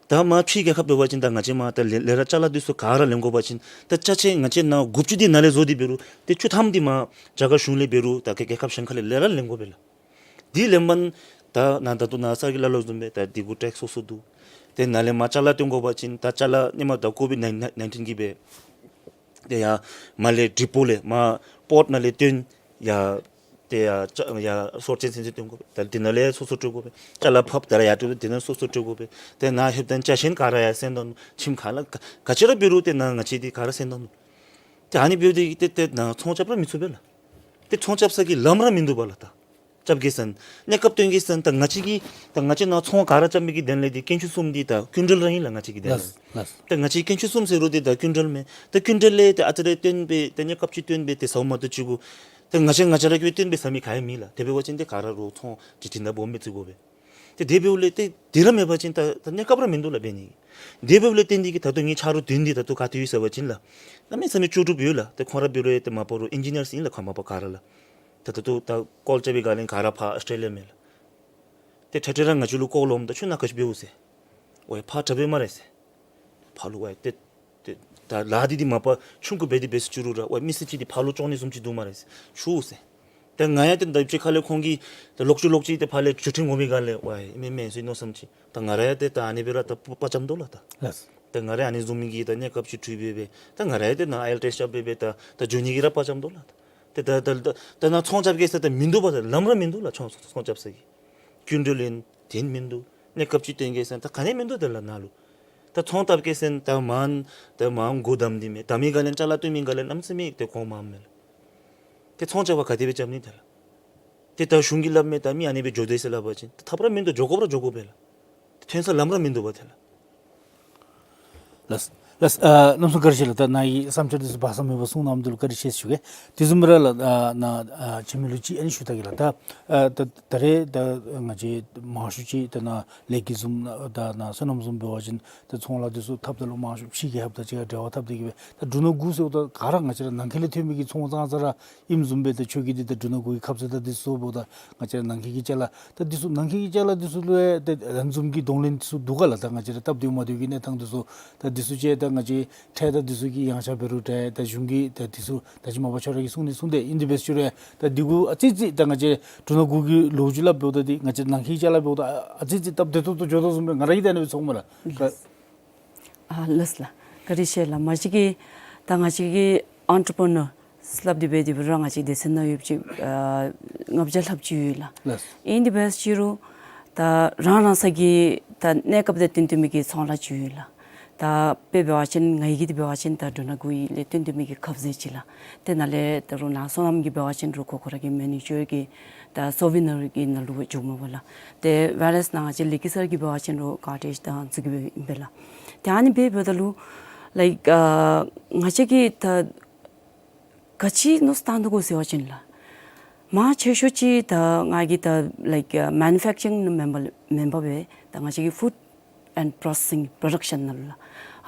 ད་མ་ཕྱི་རྒྱལ་ཁབ་འབད་བ་ཅིན་ད་ང་བཅས་མ་ད་ལས་ལས་ར་ཅ་ལ་འདི་ཚུ་ག་ར་ལེན་དགོ་པ་ཅིན་ད་ཅ་ཆས་ང་བཅས་ནང་འགོ་བཙུགས་འདི་ནང་ལས་བཟོ་སྟེ་འབད་རུང་ཏེ་བཅུ་ཐམ་འདི་མ་རྒྱ་གར་གཞུང་ལས་འབད་རུང་ད་རྒྱལ་ཁབ་གཞན་ཁ་ལས་ལས་ར་ལེན་དགོ་པས་ལགས། འདི་ལེན་མི་ད་ནཱ་ད་ལྟོ་ནཱ་ས་གི་ལ་ལོ་བཟུམ་སྦེ་ད་འདི་གུ་ཊེགསི་སོ་སོ་འདུག། ཏེ་ནཱ་ལས་མ་ཅ་ལ་བཏོན་དགོ་པ་ཅིན་ད་ཅ་ལ་ནི་མ་ད་ཀོ་བིཌ་ནའིན་ཊིན་གིས་སྦེ་ཏེ་ཡར་མར་ལས་ཌི་པོ་ལས་མར་པོརཊ་ནང་ལས་བཏོན་ཡར་ཏེ་ཡར་ཅ་ཡར་སོར་ཅན་ཚུན་ཚོད་བཏོན་དགོ་པས། ད་འདི་ནང་ལས་སོ་སོ་སྤྲོད་དགོ་པས། ཅ་ལ་ཕབ་ད་ར་ཡར་སྤྲོད་འདི་ནང་སོ་སོ་སྤྲོད་དགོ་པས། ཏེ་ནཱ་ལྷོདཔ་ད་ཅ་ཆས་ག་ར་ཡར་སེང་ད་ནུག། ཁྱིམ་ག་ལ་ག་ག་ཅི་ར་འབད་རུང་ཏེ་ནཱ་ང་བཅས་འདི་ག་ར་སེང་ད་ནུག། ཏེ་ཨ་ནི་འབདཝ་ད་ཏེ་ཏེ་ནཱ་ཚོང་རྐྱབ་ར་མི་ཚུགས་པས་ལགས། ཏེ་ཚོང་རྐྱབ་ས་གི་ལམ་ར་མིན་འདུག་པ་ལགས། ད་རྐྱབ་གེ་ཟེར་ན་གནས་སྐབས་བཏོན་གེ་ཟེར་ན་ད་ང་བཅས་ཀྱི་ད་ང་བཅས་ནཱ་ཚོང་ག་ར་རྐྱབ་མི་གི་དོན་ལས་འདི་དཀོན་མཆོག་གསུམ་འདི་ད་སྐྱིན་འགྲུལ་ར་ཨིན་ལགས། ང་བཅས་ཀྱི་དོན་ལས། ལགས་ལགས། ད་ང་བཅས་དཀོན་མཆོག་གསུམ་ཟེར་རུང་འདི་ད་སྐྱིན་འགྲུལ་མས། ད་སྐྱིན་འགྲུལ་ལས་ད་ཨ་ཙི་རེ་བཏོན་སྦེ་ད་གནས་སྐབས་ཅིག་བཏོན་སྦེ་ད་ཟཝ་མ་གཏོགས་ཅིག་གུ་ད་ང་བཅས་ང་བཅས་ར་གིས་བཏོན་སྦེ་ཟ་མི་ག་ཡང་མེད་ལགས། དེ་འབད་བ་ཅིན་ཏེ་ག་ར་རོགས་ཚོང་ཅིག་དྲིན་དང་སྦོམ་སྦེ་བརྩི་དགོ་པས། ཏེ་དེ་འབདཝ་ལས་ཏེ་དེ་ར་མེད་པ་ཅིན་ད་ད་གནས་སྐབས་ར་མིན་འདུག་ལགས་འབད་ནི། དེ་འབདཝ་ལས་བརྟེན་ཏེ་གིས་ད་ལྟོ་ངེའི་ཆ་རོགས་བདུན་འདི་ད་ལྟོ་ག་ཏེ་ཡོད་ཟེར་བ་ཅིན་ལགས་གནམ་མེད་ས་མེད་ལྕོགས་གྲུབ་ཡོད་ལགས། ཏེ་ཁོང་ར་འབད་རུང་ཏེ་མ་པ་རོགས་ཨིན་ཇི་ནི་ཡརསི་ཨིན་ལགས། ཁོང་མ་པ་ག་ར་ལགས། ད་ད་ལྟོ་ད་ཀོལ་རྐྱབ་པའི་སྒང་ལས་ག་ར་ཕར་ཨོསི་ཊྲེ་ལི་ཡ་མས་ལགས། ཏེ་ཐེངས་ཐེངས་ར་ང་བཅས་ལུ་ཀོལ་འོངམ་ད་ཁྱོད་ནཱ་ག་ཅི་འབདཝ་ཟེར། ཝའེ་ཕར་དྲག་པས་སྨ་རེ་ཟེར། ཕར་ལུ་ཝའེ་ཏེ་ཏེ་ད་ལཱ་འདི་འདི་མ་པ་ཆུང་ཀུ་འབད་དེ་འབད་ས་ཅིག་རུང་ར་ཝའེ་མི་སེར་ཅིག་འདི་ཕར་ལུ་བཅོ་ནི་བཟུམ་ཅིག་འདུག་སྨ་རེ་ཟེར་ཞུ་ཟེར། ཏེ་ང་ཡང་ཏེ་ད་ཕྱི་ཁ་ལས་ཁོང་གིས་ད་ལོག་ཅི་ལོག་ཅི་ཏེ་ཕར་ལས་བརྒྱུད་འཕྲིན་འོང་མི་སྒང་ལས་ཝའེ་མེན་མེན་ཟེར་མནོ་བསམ་ཅིག། ད་ང་ར་ཡང་ཏེ་ད་ཨ་ནི་སྦེ་ར་ད་དཔའ་བཅམ་དོ་ལགས་ད། ལགས། ད་ང་ར་ཨ་ནི་བཟུམ་མའི་གི་ད་གནས་སྐབས་ཅིག་འཁྲུལ་སྦེ་སྦེ་ད་ང་ར་ཡང་ཏེ་ནཱ་ཨའི་ཨེལ་ཊི་ཨེསི་རྐྱབ་སྦེ་སྦེ་ད་ད་འགྱོ་ནི་གི་ར་དཔའ་བཅམ་དོ་ལགས་ད། ཏེ་ད་ད་ད་ད་ནཱ་ཚོང་རྐྱབ་གེ་ཟེར་ད་མིན་འདུག་པ། ད་ལམ་ར་མིན་འདུག་ལགས། ཚོང་ཚོང་རྐྱབ་ས་གི་སྐྱིན་འགྲུལ་ལེན་དེ་མིན་འདུག། གནས་སྐབས་ཅིག་བཏོན་གེ་ཟེར་ན་ད་ག་ནི་མིན་འདུག། དེ་ལགས་ནཱ་ལུ་ད་ཚོང་བཏབ་གེ་ཟེར་ན་ད་མང་ད་མང་སྒོ་བསྡམས་ཏེ་མས། ད་མི་ག་ལས་ཅ་ལ་བཏོན་མི་ག་ལས་གནམ་མེད་ས་མེད་ཏེ་གོང་མངམ་མས་ལགས། ཏེ་ཚོང་རྐྱབ་པར་ག་དེ་སྦེ་རྐྱབ་ནི་དེ་ལགས། ཏེ་ད་གཞུང་གིས་སླབ་མས་ད་མི་ཨ་ནི་སྦེ་འགྱོ་དེས་ཟེར་སླབ་པ་ཅིན་ད་ཐབས་ར་མིན་འདུག། འགྱོ་དགོཔ་ར་འགྱོ་དགོ་པས་ལགས། ཐོན་ས་ལམ་ར་མིན་འདུག་པ་ཏེ་ལགས། ལགས། ལགས། ཨ་གནམ་མེད་ས་མེད་བཀའ་དྲིན་ཆེ་ལགས། ད་ནཱ་གི་བསམ་འཆར་འདི་ཚུ་སྦ་གསང་མེད་པར་གསུངས་གནང་མི་འདི་ལུ་བཀའ་དྲིན་ཆེ་ཞུ་གེ། དེ་བཟུམ་ར་ལགས། ཨ་ནཱ་ཨ་འཆི་མེད་ལུ་ཅིག་ཨ་ནི་ཞུ་ད་གེ་ལགས། ད་ཨ་ད་ད་རེས་ད་ང་བཅས་མང་ཤོས་ཅིག་ད་ནཱ་ལས་འགུལ་བཟུམ་ད་ནཱ་སོ་ནམ་བཟུམ་འབད་བ་ཅིན་ད་ཚོང་ལཱ་འདི་ཚུ་འཐབ་ད་ལུ་མང་ཤོས་ཕྱི་རྒྱལ་ཁབ་དང་གཅིག་ཁར་འབྲེལ་བ་འཐབ་སྟེ་གི་སྦེ་ད་འབྲུ་སྣ་དགུ་ཟེརཝ་ད་ག་ར་ང་བཅས་ར་ནང་འཁོད་ལས་ཐོན་མི་གི་ཚོང་ཙང་ཙ་ར་ཨིནམ་བཟུམ་སྦེ་ད་ཁྱོད་ཀྱིས་འདི་ད་འབྲུ་སྣ་དགུ་གི་ཁབ་ཟས་དང་འདི་ཚུ་འབདཝ་ད་ང་བཅས་ར་ནང་འཁོད་ཀྱི་ཅ་ལ་ད་འདི་ཚུ་ནང་འཁོད་ཀྱི་ཅ་ལ་འདི་ཚུ་ལུ་ཡང་ད་ཨ་ནི་བཟུམ་གྱི་གདོང་ལེན་འདི་ཚུ་འདུག་ག་ལགས། ད་ང་བཅས་ར་སྟབས་བདེཝ་མ་བདེཝ་གི་གནས་སྟངས་འདི་ཚུ་ད་འདི་ཚུ་ཅིག་ད་ང་བཅས་ཁྲལ་དང་འདི་ཚུ་གི་ཡངས་ཆག་འབད་རུང་ད་ད་གཞུང་གིས་ད་འདི་ཚུ་ད་ཅི་མ་པ་ཁྱོད་ར་གིས་གསུང་ནི་གསུངས་ཏེ་ཨིན། དེ་འབད་ཟེར་རུང་ད་འདི་གུ་ཨ་ཙི་ཙི་ད་ང་བཅས་འབྲུ་སྣ་དགུ་གི་ལོ་རྒྱུས་སླབ་འབདཝ་ད་འདི་ང་བཅས་ནང་འཁོད་ཅ་ལ་འབདཝ་ད་ཨ་ཙི་ཙི་སྟབས་བདེ་ཏོག་ཏོ་འགྱོ་དོ་བཟུམ་སྦེ་ང་ར་གིས་ད་ཨ་ནི་སྦེ་ཚོརཝ་མས་ལགས། ལགས། ཨ་ལགས་ལགས། བཀའ་དྲིན་ཆེ་ལགས། མ་གཞི་གིས་ད་ང་བཅས་ཀྱི་ཨེན་ཊི་པི་རི་ནར་སླབ་སྟེ་འབད་དེ་འབད་རུང་ང་བཅས་སྡེ་ཚན་ནང་ཡོདཔ་ཅིག་ཨ་ལྔ་བརྒྱ་ལྷགཔ་ཅིག་ཡོད་ལགས། ལགས། ཨིན་དེ་འབད་ཟེར་རུང་ད་རང་རང་སོའི་གི་ད་གནས་སྐབས་དང་བསྟུན་ཏེ་མི་གི་ཚོང་ལཱ་ཅིག་ཡོད་ལགས། ད་དཔེ་འབད་བ་ཅིན་ང་གིས་འདི་འབད་བ་ཅིན་ད་འབྲུ་སྣ་དགུ་ཡི་ལས་བརྟེན་ཏེ་མི་གི་ཁབ་ཟས་ཅིག་ལགས། ཏེ་ནཱ་ལས་ད་རུང་ནཱ་སོ་ནམ་གྱིས་འབད་བ་ཅིན་རུང་ཁོ་ཁོ་ར་གི་མེ་ནི་ཀེར་གྱི་ད་སོ་བི་ནར་གྱི་ནང་ལུ་འཇུག་མས་པ་ལགས། ཏེ་ཝེར་ཨེས་ནཱ་ང་བཅས་ལི་ཀི་སར་གྱིས་འབད་བ་ཅིན་རུང་ཀར་ཊེཇ་དང་ཚུ་གི་སྦེ་ཨིན་པས་ལགས། ཏེ་ཨ་ནི་སྦེ་འབདཝ་ད་ལུ་ལའིཀ་ཨ་ང་བཅས་ཀྱིས་ད་ག་ཅི་མནོ་བསམ་བཏང་དོ་གོ་ཟེར་བ་ཅིན་ལགས། མང་ཆེ་ཤོས་ཅིག་ད་ང་གིས་ད་ལའིཀ་ཨ་མེ་ནུ་ཕེཀ་ཅརིང་ནང་མེན་པར་མེན་པར་སྦེ་ད་ང་བཅས་ཀྱི་ཕུཌ་ཨེནཌ་པྲོ་སེ་སིང་པྲོ་ཌག་ཤཱན་ནང་ལུ་ལགས།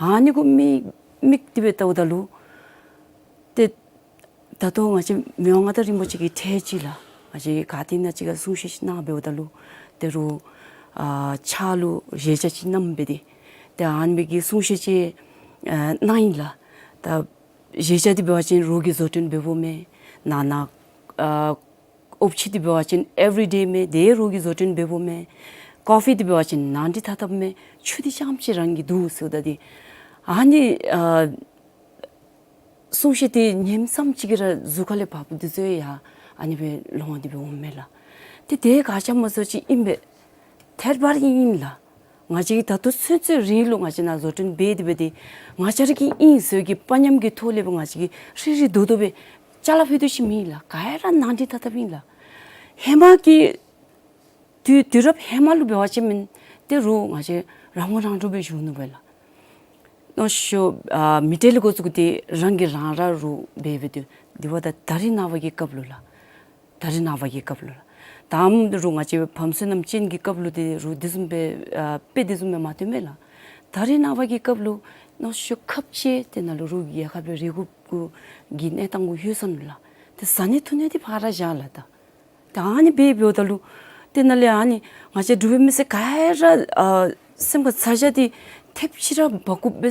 ཨ་ནི་གུ་མིག་དམིགས་ཏེ་སྦེ་བལྟཝ་ད་ལུ་ཏེ་ད་ལྟོ་ང་བཅས་མི་དབང་མངའ་བདག་རིན་པོ་ཆེ་གིས་ཐེངས་ཅིག་ལགས་ང་བཅས་ག་ཏེ་ན་ཅིག་ཁར་གསུང་བཤད་ཅིག་གནང་འབདཝ་ད་ལུ་ད་རུང་ཨ་ཕྱག་ལུ་བཞེས་ཇ་ཅིག་བསྣམས་སྦེ་ཏེ་ཏེ་ཨ་ནི་སྦེ་གི་གསུང་བཤད་ཅིག་ཨ་གནང་ཡི་ལགས། ད་བཞེས་ཇ་འདི་འབད་བ་ཅིན་རོགས་ཀྱིས་བཟོ་སྐྲུན་འབད་འབདཝ་མས། ནང་ན་ཨ་ཨོམ་ཕྱེ་འདི་འབད་བ་ཅིན་ཨེབ་རི་ཌེ་མས། དེ་རོགས་ཀྱིས་བཟོ་སྐྲུན་འབད་འབདཝ་མས། ཀོ་ཕི་འདི་འབད་བ་ཅིན་ནང་འགྲིག་ཐ་ཐབ་མས། ཆུ་འདི་རྐྱངམ་ཅིག་རང་གི་འདུག་ཟེརཝ་ད་འདི་ཨ་ནི་ཨ་གསུང་བཤད་འདི་ཉིནམ་གཅིག་གི་ར་གཟུགས་ཁ་ལས་འབག་འབགཔ་འདི་ཚུ་ཡང་ཨ་ནི་སྦེ་ལོང་སྟེ་སྦེ་འོངམ་མས་ལགས། ཏེ་དེ་ག་ཅི་སྨོ་ཟེར་བ་ཅིན་ཨིན་པས། ཐད་པར་ཨིན་ལགས། ང་བཅས་ཀྱིས་ད་ལྟོ་ཚུན་ཚོད་རིང་ལུ་ང་བཅས་ནཱ་བཟོ་སྐྲུན་འབད་དེ་འབད་དེ་ང་བཅས་ར་གི་ཨིན་ཟེར་གྱི་དཔའ་ཉམས་ཀྱི་ཐོག་ལས་སྦེ་ང་བཅས་ཀྱིས་ཧྲིལ་ཧྲིལ་རྡོག་རྡོག་སྦེ་ཅ་ལ་ཕུལ་དོ་ཅིག་མེད་ལགས། ག་ར་ནང་འགྲིག་ཐ་ཐབ་ཨིན་ལགས། ཧེ་མ་གི་དུས་དུས་རབས་ཧེ་མ་ལུ་འབད་བ་ཅིན་མེན་ཏེ་རུང་ང་བཅས་རང་ངོ་རང་འདྲོངས་སྦེ་བཞུགས་ནུག་པས་ལགས། ནོ་ཤོ་ཨ་མི་ཏེ་ལས་འགོ་བཙུགས་ཏེ་རང་གིས་རང་ར་རུང་འབད་འབད་དེ་འདི་བ་ད་ད་རིས་ནངས་པ་གི་སྐབས་ལུ་ལགས། ད་རིས་ནངས་པ་གི་སྐབས་ལུ་ལགས། ད་ཨམ་རུང་ང་བཅས་ཕམ་སོ་ནམ་ཅན་གྱི་སྐབས་ལུ་འདི་རུང་འདི་བཟུམ་སྦེ་ཨ་དཔེ་འདི་བཟུམ་སྦེ་མ་སྟོན་མས་ལགས། ད་རིས་ནངས་པ་གི་སྐབས་ལུ་ནོ་ཤོ་ཁབ་ཅིག་ཏེ་ནཱ་ལུ་རོགས་ཀྱི་ཡ་ཁ་སྦེ་རེ་དགོཔ་གུ་གི་གནས་སྟངས་གུ་ལྷོད་སོ་ནུག་ལགས། ཏེ་བཟའ་ནི་འཐུང་ནི་འདི་ཕར་བཞག་ལགས། ད་ད་ཨ་ནི་སྦེ་འབདཝ་ད་ལུ་ཏེ་ནཱ་ལས་ཨ་ནི་ང་བཅས་འབྲུག་པའི་མི་སེར་ག་ར་ཨ་སེམས་ཁར་ཚ་གྱང་འདི་ཐེབས་ཅིག་ར་འབག་དགོཔ་སྦེ་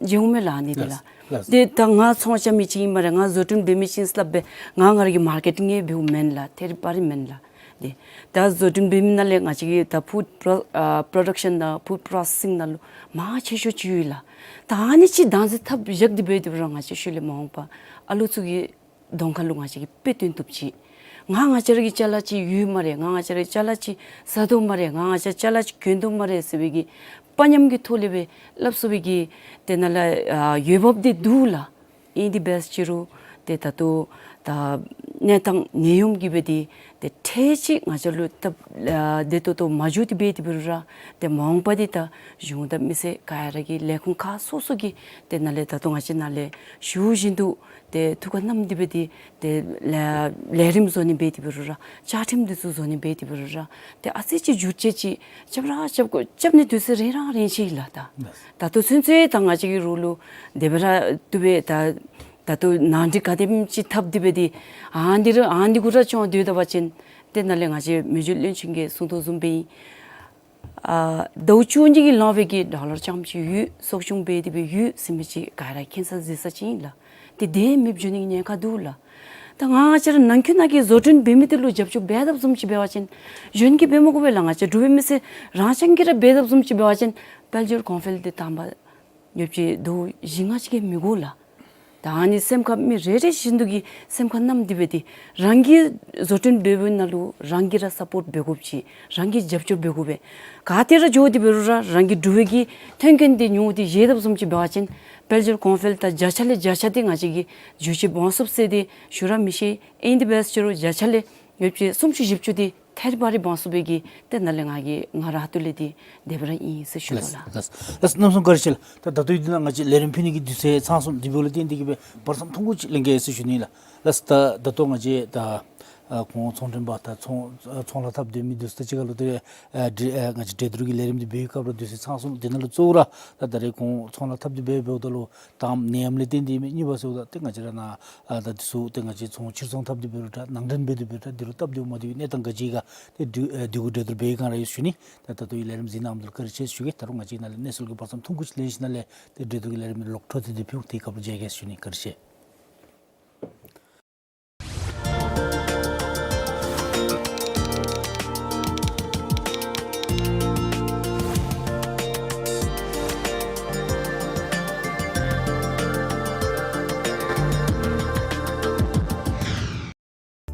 མཇལཝ་མས་ལགས། ཨ་ནི་འདི་ལགས། ལགས། ཏེ་ད་ང་ཚོང་རྐྱབ་མི་ཅིག་ཨིན་སྨ་རེ། ང་བཟོ་སྐྲུན་འབད་མི་ཅིག་ཨིན་ཟེར་སླབ་སྦེ་ང་ང་ར་གི་མར་ཀེཊིང་ཡང་འབདཝ་མེན་ལགས། ཐད་རི་བ་རི་མེན་ལགས། ཏེ་ད་བཟོ་སྐྲུན་འབད་མི་ནང་ལས་ང་བཅས་ཀྱི་ད་ཕུཌ་པྲོ་ཨ་པྲོ་ཌག་ཤཱན་དང་ཕུཌ་པྲོ་སེ་སིང་ནང་ལུ་མང་ཆེ་ཤོས་ཅིག་ཡོད་ལགས། ད་ཨ་ནི་ཅིག་བདག་འཛིན་འཐབ་བཞག་སྟེ་འབད་དེ་འབད་རུང་ང་བཅས་ཤུལ་ལས་མ་འོངས་པ་ཨ་ལོ་ཚུ་གི་གདོང་ཁ་ལུ་ང་བཅས་ཀྱིས་དཔེ་སྟོན་བཏུབ་ཅིག། ང་ང་བཅས་ར་གི་ཅ་ལ་ཅིག་ཡོད་སྨ་རེ། ང་ང་བཅས་ར་གི་ཅ་ལ་ཅིག་ཟ་དོ་སྨ་རེ། ང་ང་བཅས་ཅ་ལ་ཅིག་གྱོན་དོ་སྨ་རེ་ཟེར་བའི་གི་དཔའ་ཉམས་ཀྱི་ཐོག་ལས་སྦེ་སླབ་སོང་བའི་གི་ཏེ་ནཱ་ལས་ཨ་འོས་འབབ་འདི་འདུག་ལགས། ཨིན་དེ་འབད་ཟེར་རུང་ཏེ་ད་ལྟོ་ད་གནས་སྟངས་ནད་ཡམས་ཀྱིས་འབད་དེ་ཏེ་ཐེངས་ཅིག་ང་བཅས་ལུ་སྟབས་ཨ་བདེ་ཏོག་ཏོ་མ་བྱུང་སྟེ་འབད་དེ་འབད་རུང་ར་ཏེ་མ་འོངས་པ་འདི་ད་གཞུང་དང་མི་སེར་ག་ར་གི་ལས་ཁུངས་ཁག་སོ་སོ་གིས་ཏེ་ནཱ་ལས་ད་ལྟོ་ང་བཅས་ནཱ་ལས་ཞུ་བཞིན་དུ་ཏེ་ཐུགས་ཁར་བསྣམས་ཏེ་འབད་དེ་ཏེ་ལས་ལས་རིམ་བཟོ་ནི་འབད་དེ་འབད་རུང་ར་བཅའ་ཁྲིམས་འདི་ཚུ་བཟོ་ནི་འབད་དེ་འབད་རུང་ར་ཏེ་ཨ་ཙི་ཅིག་འགྱུར་བཅོས་ཅིག་རྐྱབ་ར་རྐྱབ་དགོ་རྐྱབ་ནི་དུས་ཚོད་རིང་ར་རིང་ཅི་ལགས། ད་ད་ལྟོ་ཚུན་ཚོད་ད་ང་བཅས་ཀྱི་རོགས་ལུ་དེ་སྦེ་ར་བཏུབ་པས། ད་ད་ལྟོ་ནང་འགྲིག་ག་དེམ་ཅིག་འཐབ་སྟེ་འབད་དེ་ཨ་འདི་རུང་ཨ་འདི་གུ་ར་ཅིག་སྡོད་ད་པ་ཅིན་ཏེ་ནཱ་ལས་ང་བཅས་མི་རྗེ་བློན་ཆེན་གྱིས་གསུང་དོ་བཟུམ་སྦེ་ཨིན། ཨ་ཟླཝ་བཅུ་གཉིས་ཀྱི་ལང་པའི་གི་ཌོ་ལར་རྐྱངམ་ཅིག་ཡོད་གསོ་སྐྱོང་འབད་དེ་སྦེ་ཡོད་ཟེར་མི་ཅིག་ག་ར་མཁྱེན་གསལ་གཟིགས་གསལ་ཅིག་ཨིན་ལགས། ཏེ་དེ་མེདཔ་འགྱོ་ནི་གི་ཉེན་ཁ་འདུག་ལགས། ད་ང་བཅས་ར་ནང་འཁོད་ནང་གི་བཟོ་སྐྲུན་འབད་མི་འདི་ལུ་རྒྱབ་སྐྱོར་འབད་དཔ་བཟུམ་ཅིག་འབད་བ་ཅིན་གཞན་གྱིས་འབད་མི་དགོ་པས་ལགས། ང་བཅས་འབྲུག་པའི་མི་སེར་རང་རྐྱང་གིས་ར་འབད་དཔ་བཟུམ་ཅིག་འབད་བ་ཅིན་དཔལ་འབྱོར་གོང་འཕེལ་འདི་དང་པ་ཡོདཔ་ཅིག་ཟླཝ་བཞི་ལྔ་ཅིག་གིས་མི་འགོར་ལགས། ད་ཨ་ནི་སེམས་ཁར་མི་རེ་རེ་བཞིན་དུ་གིས་སེམས་ཁར་བསྣམས་ཏེ་འབད་དེ་རང་གིས་བཟོ་སྐྲུན་འབད་བའི་ནང་ལུ་རང་གིས་ར་སཔོརཊ་འབད་དགོཔ་ཅིག་རང་གིས་རྒྱབ་སྐྱོར་འབད་དགོ་པས། ག་ཏེ་ར་འགྱོ་སྟེ་འབད་རུང་ར་རང་གི་འབྲུག་པའི་གི་མཐུན་རྐྱེན་འདི་ཉུང་སྟེ་ཡོད་དཔ་བཟུམ་ཅིག་འབད་བ་ཅིན་དཔལ་འབྱོར་གོང་འཕེལ་ད་བརྒྱ་ཆ་ལས་བརྒྱ་ཆ་འདི་ང་བཅས་ཀྱིས་འགྱོ་ཅི་འབད་ཚུགས་ཟེར་འདི་ཞུ་ར་མི་ཤེས། ཨིན་དེ་འབད་ཟེར་རུང་བརྒྱ་ཆ་ལས་ ཡོདཔ་ཅིག་སུམ་ཅུ་བཞི་བཅུ་འདི་ཐད་རི་བ་རི་འབག་ཚུགས་པའི་གི་ཏེ་ནཱ་ལས་ང་གིས་ང་ར་ཧ་ཏུ་ལས་འདི་དེ་སྦེ་ར་ཨིན་ཟེར་ཞུ་དོ་ལགས། ལགས་ལགས། གནམ་མེད་ས་མེད་བཀའ་དྲིན་ཆེ་ལགས། ད་ད་ལྟོ་འདི་ནང་ང་བཅས་ལས་རིམ་ཕུལ་ནི་གི་དུས་ཚོད་ཚང་སོང་། དེ་འབདཝ་ལས་བརྟེན་ཏེ་གིས་སྦེ་བར་མཚམས་ཐུང་ཀུ་ཅིག་ལེན་གེ་ཟེར་ཞུ་ནི་ལགས། ལགས་ད་ད་ལྟོ་ང་བཅས་ད་ཨ་ཁོང་ཚོང་འབྲེལ་པ་དང་ཚོང་ཨ་ཚོང་ལཱ་འཐབ་སྡོད་མི་འདི་ཚུ་དང་གཅིག་ཁར་ལུ་ཏེ་ཨ་འབྲེ་ཨ་ང་བཅས་འབྲེལ་བསྡུར་གྱི་ལས་རིམ་འདི་འབད་བའི་སྐབས་ར་དུས་ཚོད་ཚང་སོང་། དེ་ནང་ལུ་གཙོ་བོ་ར་ད་ད་རེས་ཁོང་ཚོང་ལཱ་འཐབ་སྟེ་འབད་འབདཝ་ད་ལུ་དང་ནད་ཡམས་ལས་བརྟེན་ཏེ་མེན། གཉིས་པ་ཟེརཝ་ད་ཏེ་ང་བཅས་ར་ནཱ་ཨ་ད་འདི་ཚུ་ཏེ་ང་བཅས་ཚོང་ཕྱིར་ཚོང་འཐབ་སྟེ་འབད་རུང་འདྲ་ནང་འདྲེན་འབད་དེ་འབད་རུང་འདྲ་འདི་རུང་སྟབས་བདེཝ་མ་བདེཝ་གནས་སྟངས་ག་ཅི་ག་ཏེ་འདི་ཨ་འདི་གུ་འབྲེལ་བསྡུར་འབད་བའི་སྒང་ར་ཡོད་ཞུ་ནི། ད་ད་ལྟོ་ཡི་ལས་རིམ་གཟིགས་གནང་མི་འདི་ལུ་བཀའ་དྲིན་ཆེ་ཞུ་གེ། ད་རུང་ང་བཅས་ནཱ་ལས་གནས་ཚུལ་གྱི་བར་མཚམས་ཐུང་ཀུ་ཅིག་ལེན་ཞིནམ་ལས་ཏེ་འབྲེལ་བསྡུར་གྱི་ལས་རིམ་ལོག་འཕྲོ་མཐུད་དེ་ཕུལ། དེའི་སྐབས་ལུ་མཇལ་གེ་ཟེར་ཞུ་ནི། བཀའ་དྲིན་ཆེ།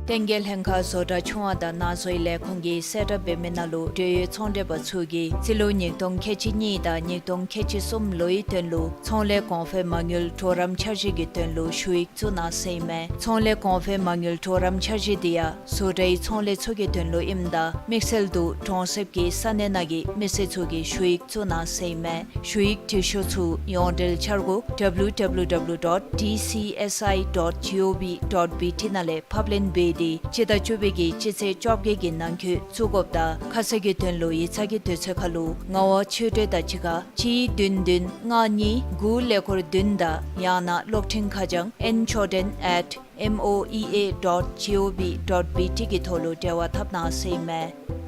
གཏན་འཁེལ་ལྷན་ཁག་བཟོ་གྲྭ་ཆུང་བ་དང་ནང་བཟོའི་ལས་ཁུངས་ཀྱིས་གསལ་བསྒྲགས་འབད་མི་ནང་ལུ་འབྲེལ་ཡོད་ཚོང་འབྲེལ་པ་ཚུ་གིས་རྩིས་ལོ་ཉིས་སྟོང་ཁལ་གཅིག་གཉིས་དང་ཉིས་སྟོང་ཁལ་གཅིག་གསུམ་ལོའི་དོན་ལུ་ཚོང་ལས་གོང་འཕེལ་མ་དངུལ་གྲོགས་རམ་འཆར་གཞི་གི་དོན་ལུ་ཞུ་ཡིག་བཙུགས་གནང་ཟེར་ཨིན་མས། ཚོང་ལས་གོང་འཕེལ་མ་དངུལ་གྲོགས་རམ་འཆར་གཞི་འདི་ཡང་བཟོ་གྲྭའི་ཚོང་ལས་ཚུ་གི་དོན་ལུ་ཨིནམ་ད་དམིགས་བསལ་དུ་གྲོང་གསེབ་ཀྱི་ས་གནས་ནང་གི་མི་སེར་ཚུ་གིས་ཞུ་ཡིག་བཙུགས་གནང་ཟེར་ཨིན་མས། ཞུ་ཡིག་བྲིས་ཤོག་ཚུ་ཡོངས་འབྲེལ་འཆར་སྒོ་W W W dot D C S I dot G O V dot B T ནང་ལས་ཕབ་ལེན་འབད་དེ་སྤྱི་ཟླ་བཅུ་པའི་གི་སྤྱི་ཚེས་བཅོ་བརྒྱད་ཀྱི་ནང་འཁོད་བཙུགས་དགོཔ་དང་ཁ་གསལ་གྱི་དོན་ལུ་ཡིག་ཚང་གི་དུས་ཚོད་ཁར་ལུ་ངག་དབང་ཆོས་སྒྲོན་དང་གཅིག་ཁར་གཅིག་བདུན་བདུན་ལྔ་གཉིས་དགུ་ཀླད་ཀོར་བདུན་དང་ཡང་ན་གློག་འཕྲིན་ཁ་བྱང་N Choden at M O E A dot G O V dot B T གི་ཐོག་ལུ་འབྲེལ་བ་འཐབ་གནང་ཟེར་ཨིན་མས།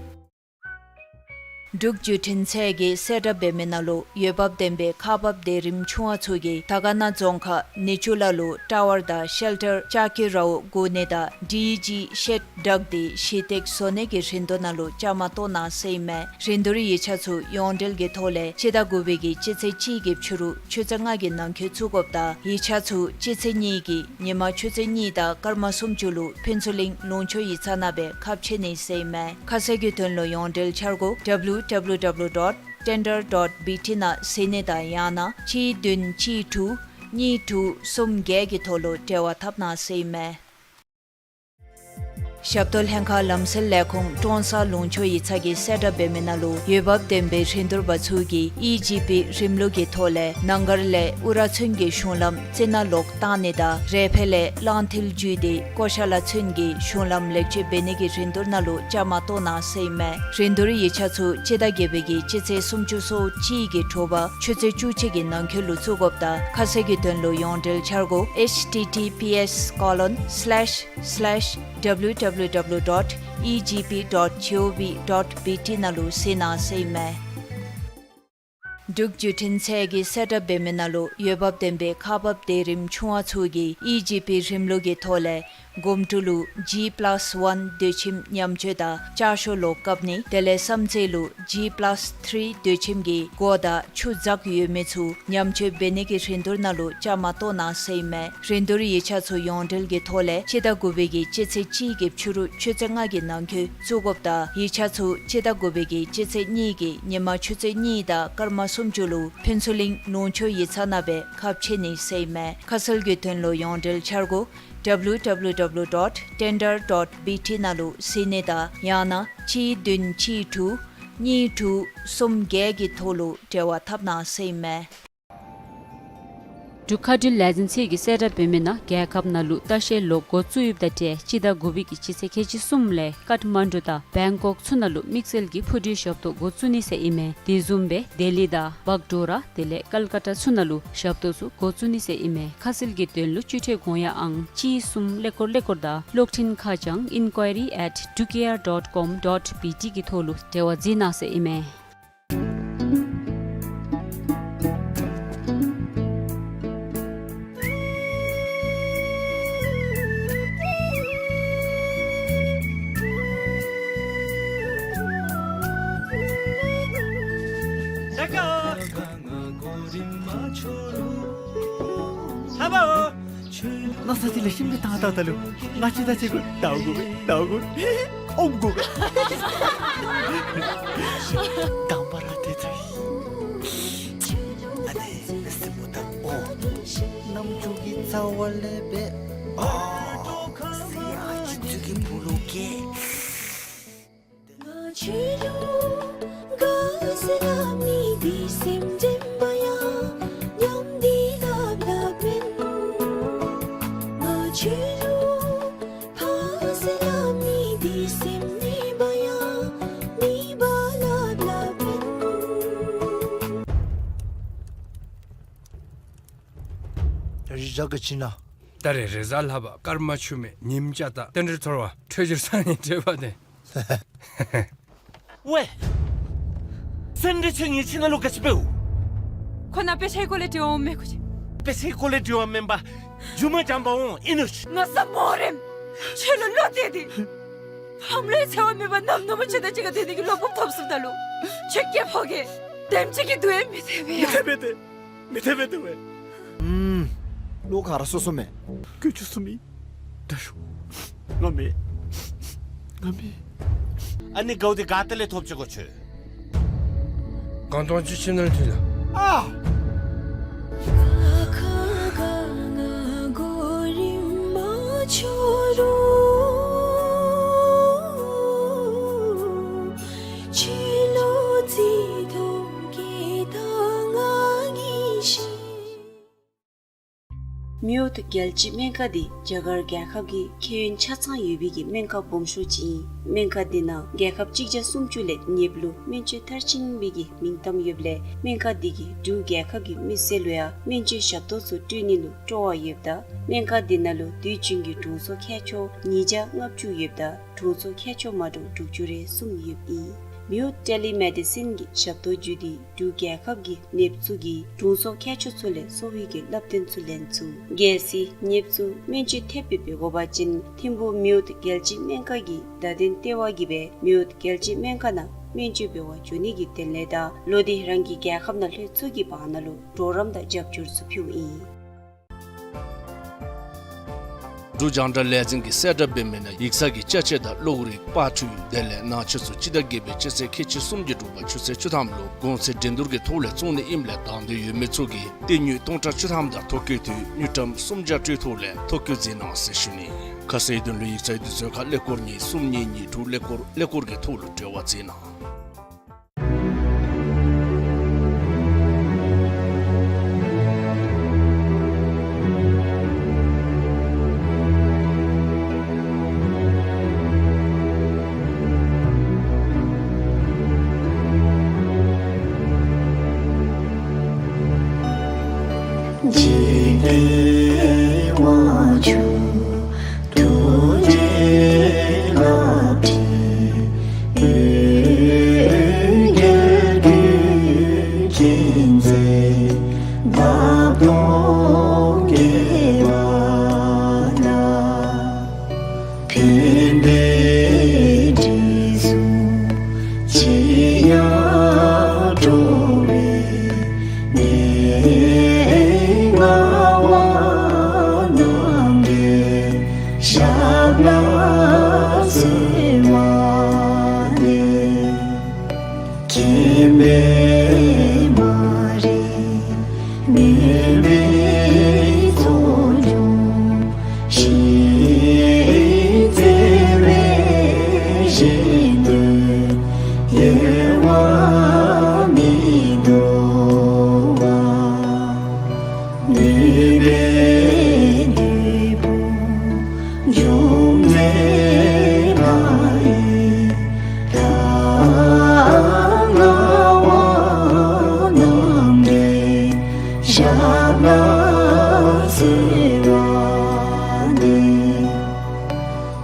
འབྲུག་བརྒྱུད་འཕྲིན་ཚད་ཀྱིས་གསལ་བསྒྲགས་འབད་མི་ནང་ལུ་འོས་འབབ་ལྡན་པའི་ཁག་འབག་སྡེ་རིམ་ཆུང་བ་ཚུ་གིས་དར་དཀར་ན་རྫོང་ཁག་ནི་ཅུ་ལ་ལུ་ཊ་ཝར་དང་ཤེལ་ཊར་ལྕགས་ཀྱི་རཝ་བསྒོར་ནི་དང་ཌི་ཇི་ཤེཌ་བདག་སྟེ་གཞི་སྟེགས་བཟོ་ནི་གི་རིན་བསྡུར་ནང་ལུ་བཅའ་མར་གཏོགས་གནང་ཟེར་ཨིན་མས། རིན་བསྡུར་ཡིག་ཆ་ཚུ་ཡོངས་འབྲེལ་གྱི་ཐོག་ལས་སྤྱི་ཟླ་དགུ་པའི་གི་སྤྱི་ཚེས་གཅིག་གི་ཕྱི་རུ་ཆུ་ཚོད་ལྔ་གི་ནང་འཁོད་བཙུགས་དགོཔ་དང་ཡིག་ཆ་ཚུ་སྤྱི་ཚེས་གཉིས་ཀྱི་ཉིན་མ་ཆུ་ཚོད་གཉིས་དང་སྐར་མ་སུམ་ཅུ་ལུ་ཕུན་ཚོགས་གླིང་ལུང་ཕྱོགས་ཡིག་ཚང་ནང་སྦེ་ཁ་ཕྱེ་ནི་ཟེར་ཨིན་མས། ཁ་གསལ་གྱི་དོན་ལུ་ཡོངས་འབྲེལ་འཆར་སྒོ W W W dot tender dot B T ནང་གཟིགས་ནི་དང་ཡང་ན་གཅིག་བདུན་གཅིག་དྲུག་གཉིས་དྲུག་གསུམ་བརྒྱད་ཀྱི་ཐོག་ལུ་འབྲེལ་བ་འཐབ་གནང་ཟེར་ཨིན་མས། ཞབས་ཏོག་ལྷན་ཁག་ལམ་སེལ་ལས་ཁུངས་ཀྲོང་གསར་ལུང་ཕྱོགས་ཡིག་ཚང་གིས་གསལ་བསྒྲགས་འབད་མི་ནང་ལུ་འོས་འབབ་ལྡན་པའི་རིན་བསྡུར་པ་ཚུ་གིས་ཨི་ཇི་པི་རིམ་ལུགས་ཀྱི་ཐོག་ལས་ནང་སྒར་ལས་ཨུ་ར་ཚུན་གྱི་གཞུང་ལམ་རྩི་ནག་ལོག་བཏང་ནི་དང་རས་ཕེ་ལས་གླང་མཐིལ་བརྒྱུད་དེ་ཀོ་ཤ་ལ་ཚུན་གྱི་གཞུང་ལམ་ལེགས་བཅོས་འབད་ནི་གི་རིན་བསྡུར་ནང་ལུ་བཅའ་མར་གཏོགས་གནང་ཟེར་ཨིན་མས། རིན་བསྡུར་ཡིག་ཆ་ཚུ་སྤྱི་ཟླ་བརྒྱད་པའི་གི་སྤྱི་ཚེས་སུམ་ཅུ་སོ་གཅིག་གི་དྲོ་པ་ཆུ་ཚོད་བཅུ་གཅིག་གི་ནང་འཁོད་ལུ་བཙུགས་དགོཔ་དང་ཁ་གསལ་གྱི་དོན་ལུ་ཡོངས་འབྲེལ་འཆར་སྒོ H T T P S colon slash slash W W W dot E G P dot G O V dot B T ནང་ལུ་གཟིགས་གནང་ཟེར་ཨིན་མས། འབྲུག་བརྒྱུད་འཕྲིན་ཚད་ཀྱིས་གསལ་བསྒྲགས་འབད་མི་ནང་ལུ་འོས་འབབ་ལྡན་པའི་ཁག་འབག་སྡེ་རིམ་ཆུང་བ་ཚུ་གིས་ཨི་ཇི་པི་རིམ་ལུགས་ཀྱི་ཐོག་ལས་གོམ་ཊུ་ལུ་ཇི་པ་ལཱསི་ཝན་དུས་ཁྱིམ་ཉམས་བཅོས་དང་ལྕགས་ཤོག་ལོག་བཀབ་ནི་དེ་ལས་བསམ་རྩེ་ལུ་ཇི་པ་ལཱསི་ཐིརི་དུས་ཁྱིམ་གྱི་སྒོ་དང་ཆུ་འཛག་ཡོད་མི་ཚུ་ཉམས་བཅོས་འབད་ནི་གི་རིན་བསྡུར་ནང་ལུ་བཅའ་མར་གཏོགས་གནང་ཟེར་ཨིན་མས། རིན་བསྡུར་ཡིག་ཆ་ཚུ་ཡོངས་འབྲེལ་གྱི་ཐོག་ལས་སྤྱི་ཟླ་དགུ་པའི་གི་སྤྱི་ཚེས་གཅིག་གི་ཕྱི་རུ་ཆུ་ཚོད་ལྔ་གི་ནང་འཁོད་བཙུགས་དགོཔ་དང་ཡིག་ཆ་ཚུ་སྤྱི་ཟླ་དགུ་པའི་གི་སྤྱི་ཚེས་གཉིས་ཀྱི་ཉིན་མ་ཆུ་ཚོད་གཉིས་དང་སྐར་མ་སུམ་ཅུ་ལུ་ཕུན་ཚོགས་གླིང་ལུང་ཕྱོགས་ཡིག་ཚང་ནང་སྦེ་ཁ་ཕྱེ་ནི་ཟེར་ཨིན་མས། ཁ་གསལ་གྱི་དོན་ལུ་ཡོངས་འབྲེལ་འཆར་སྒོ་W W W dot tender dot B T ནང་ལུ་གཟིགས་ནི་དང་ཡང་ན་གཅིག་བདུན་གཅིག་དྲུག་གཉིས་དྲུག་གསུམ་བརྒྱད་ཀྱི་ཐོག་ལུ་འབྲེལ་བ་འཐབ་གནང་ཟེར་ཨིན་མས། འབྲུག་མཁའ་འགྲུལ་ལས་འཛིན་ཚད་ཀྱིས་གསལ་བསྒྲགས་འབད་མི་ནང་རྒྱལ་ཁབ་ནང་ལུ་ལྟ་བཤལ་ལོག་འགོ་བཙུགས་ཡོདཔ་དང་འབྲེལ་སྤྱི་ཟླ་དགུ་པའི་གི་སྤྱི་ཚེས་ཁལ་གཅིག་གསུམ་ལས་ཀཏ་མན་ཌུ་དང་བེང་ཀོག་ཚུ་ནང་ལུ་དམིགས་བསལ་གྱི་འཕུར་གྲུའི་ཞབས་ཏོག་འགོ་བཙུགས་ནི་ཟེར་ཨིན་མས། དེ་བཟུམ་སྦེ་ལྡི་ལི་དང་བག་ཌོ་ར་དེ་ལས་ཀལ་ཀ་ཏ་ཚུ་ནང་ལུ་ཞབས་ཏོག་ཚུ་འགོ་བཙུགས་ནི་ཟེར་ཨིན་མས། ཁ་གསལ་གྱི་དོན་ལུ་སྤྱི་འཐུས་དགོངས་ཡངས་ཨང་གཅིག་གསུམ་ཀླད་ཀོར་ཀླད་ཀོར་དང་གློག་འཕྲིན་ཁ་བྱང་inquiry at drukair dot com dot B T གི་ཐོག་ལུ་འབྲེལ་བ་འཛིན་གནང་ཟེར་ཨིན་མས། ལགས་སོ། ལགས་སོ། དེ་ལས་ཤིང་པའི་ཐང་ཏག་ཏ་ལུ་ང་བཅས་དང་གཅིག་ཁར་ལྟ་དགོ་པས། ལྟ་དགོ་པས། ཨོམ་དགོ་པས། དང་པ་ར་དེ་ཚུ་ཨ་ནི་སྲིན་པོ་དང་ཨོ་རྣམ་ཅོ་གི་རྩ་བ་ལས་སྦེ་ཨོ་སི་ཨ་ཅི་ཚུ་གི་བུ་ལུ་གེ། དེ་སེམས་ནི་བ་ཡ་ནི་བ་ལབ་ལབ་ཨིན། ད་རེས་ཇག་གི་ཕྱི་ནང་། ད་རེས་རེས་གཟའ་ལྷག་པ་སྐར་མ་ཆུ་མེད་ཉིམ་ཅ་ད་རྟེན་འབྲེལ་ཚོར་བ་འཕྲོད་སྦྱོར་སང་ཉིན་འཕྲོད་པ་དེ། ཝེ། སེ་འབྲས་ཆེན་ངེ་ཕྱི་ནང་ལུ་ག་ཅི་འབདཝ། ཁོ་ན་དཔེ་ཆའི་སྐོར་ལས་དྲི་བ་འོང་མེད་ཁུ་ཅི། དཔེ་ཆའི་སྐོར་ལས་དྲི་བ་མེན་པར་རྒྱུ་མ་འཇམ་པ་འོང་ཨིན་ནུག། ང་ས་མོ་རེམ། ཁྱོད་ལུ་བློ་གཏད་དེ། ཕམ་ལུའི་འཚེ་བ་མེད་པར་ནམ་ནུབ་མོ་ཁྱོད་དང་གཅིག་ཁར་སྡོད་ནི་གི་བློ་སྤོབས་ཐོབ་སོངམ་ད་ལུ། ཁྱོད་སྐྱེ་ཕོ་གི་དེམ་ཅིག་གི་དུས་ཡང་མི་ཐེབས་པས་ཡ། མི་ཐེབས་པས་ཏེ། མི་ཐེབས་པས་ཏེ་ཝེ། ཨུམ། བློ་ཁ་ར་སོ་སོ་མེད། ཀུ་ཅུ་སུ་མི། ད་ཤོ། ང་མེད། ང་མེད། ཨ་ནི་གའུ་དེ་ག་ཏེ་ལས་ཐོབ་ཅི་གོ་ཆོས། གང་དོན་ཅི་ཕྱི་ནང་ཐུལ་ལ། ཨ། མེའོ་ཏོ་རྒྱལ་སྤྱིའི་སྨན་ཁང་འདི་རྒྱ་གར་རྒྱལ་ཁབ་ཀྱི་ཁྱད་ཡོན་ཆ་ཚང་ཡོད་པའི་གི་སྨན་ཁང་སྦོམ་ཤོས་ཅིག་ཨིན། སྨན་ཁང་འདི་ནང་རྒྱལ་ཁབ་གཅིག་བརྒྱ་སུམ་ཅུ་ལས་ཉེ་བ་ལུ་སྨན་བཅོས་མཐར་ཕྱིན་པའི་གི་མིང་གཏམ་ཡོདཔ་ལས་སྨན་ཁང་འདི་གིས་འབྲུག་རྒྱལ་ཁབ་ཀྱི་མི་སེར་ལུ་ཡང་སྨན་བཅོས་ཞབས་ཏོག་ཚུ་སྤྲོད་ནི་ལུ་སྤྲོ་བ་ཡོདཔ་ད། སྨན་ཁང་འདི་ནང་ལུ་དུས་རྒྱུན་གྱི་དྲུང་འཚོ་མཁས་མཆོག་ཉིས་བརྒྱ་ལྔ་བཅུ་ཡོདཔ་ད། དྲུང་འཚོ་མཁས་མཆོག་མ་འདྲཝ་དྲུག་ཅུ་རེ་གསུམ་ཡོདཔ་ཨིན། མེའོ་ཊེ་ལི་མེ་ཌི་སིན་གྱི་ཞབས་ཏོག་བརྒྱུད་དེ་འབྲུག་རྒྱལ་ཁབ་ཀྱི་ནདཔ་ཚུ་གིས་དྲུང་འཚོ་མཁས་མཆོག་ཚུ་ལས་གསོ་བའི་གི་བསླབ་སྟོན་ཚུ་ལེན་ཚུགས། གལ་སྲིད་ནདཔ་ཚུ་སྨན་བཅོས་ཐེབས་སྦེ་འབད་དགོ་པ་ཅིན་ཐིམ་ཕུག་མེའོ་ཊི་རྒྱལ་སྤྱིའི་སྨན་ཁང་གི་བརྡ་དོན་ལྟེ་བ་གིས་སྦེ་མེའོ་ཊི་རྒྱལ་སྤྱིའི་སྨན་ཁང་ནང་སྨན་བཅོས་འབད་བར་འགྱོ་ནི་གི་དོན་ལས་དང་ལོག་སྟེ་རང་གི་རྒྱལ་ཁབ་ནང་ལྷོད་ཚུགས་ཀྱི་བར་ན་ལུ་གྲོགས་རམ་དང་རྒྱབ་སྐྱོར་ཚུ་ཕུལཝ་ཨིན། འབྲུག་རྒྱང་བསྒྲགས་ལས་འཛིན་གྱིས་གསལ་བསྒྲགས་འབད་མི་ནང་ཡིག་ཚང་གི་ཅ་ཆས་དང་གློག་རིག་པར་འཕྲུལ་དེ་ལས་ནང་ཆས་ཚུ་སྤྱི་ཟླ་བརྒྱད་པའི་སྤྱི་ཚེས་ཁལ་གཅིག་གསུམ་གྱི་དྲོ་པ་ཆུ་ཚོད་བཅུ་ཐམ་ལུ་གོང་ཚད་འགྲན་བསྡུར་གྱི་ཐོག་ལས་བཙོང་ནི་ཨིནམ་ལས་དང་འདོད་ཡོད་མི་ཚུ་གིས་བསྟི་དངུལ་སྟོང་ཕྲག་བཅུ་ཐམ་དང་ཐོ་བཀོད་དུས་དངུལ་ཀྲམ་སུམ་བརྒྱ་སྤྲོད་ཐོག་ལས་ཐོ་བཀོད་མཛད་གནང་ཟེར་ཞུ་ནི། ཁ་གསལ་དོན་ལུ་ཡིག་ཚང་དུས་ཚོད་ཁར་ཀླད་ཀོར་གཉིས་གསུམ་གཉིས་གཉིས་དྲུག་ཀླད་ཀོར་ཀླད་ཀོར་གྱི་ཐོག་ལུ་འབྲེལ་བ་མཛད་གནང་།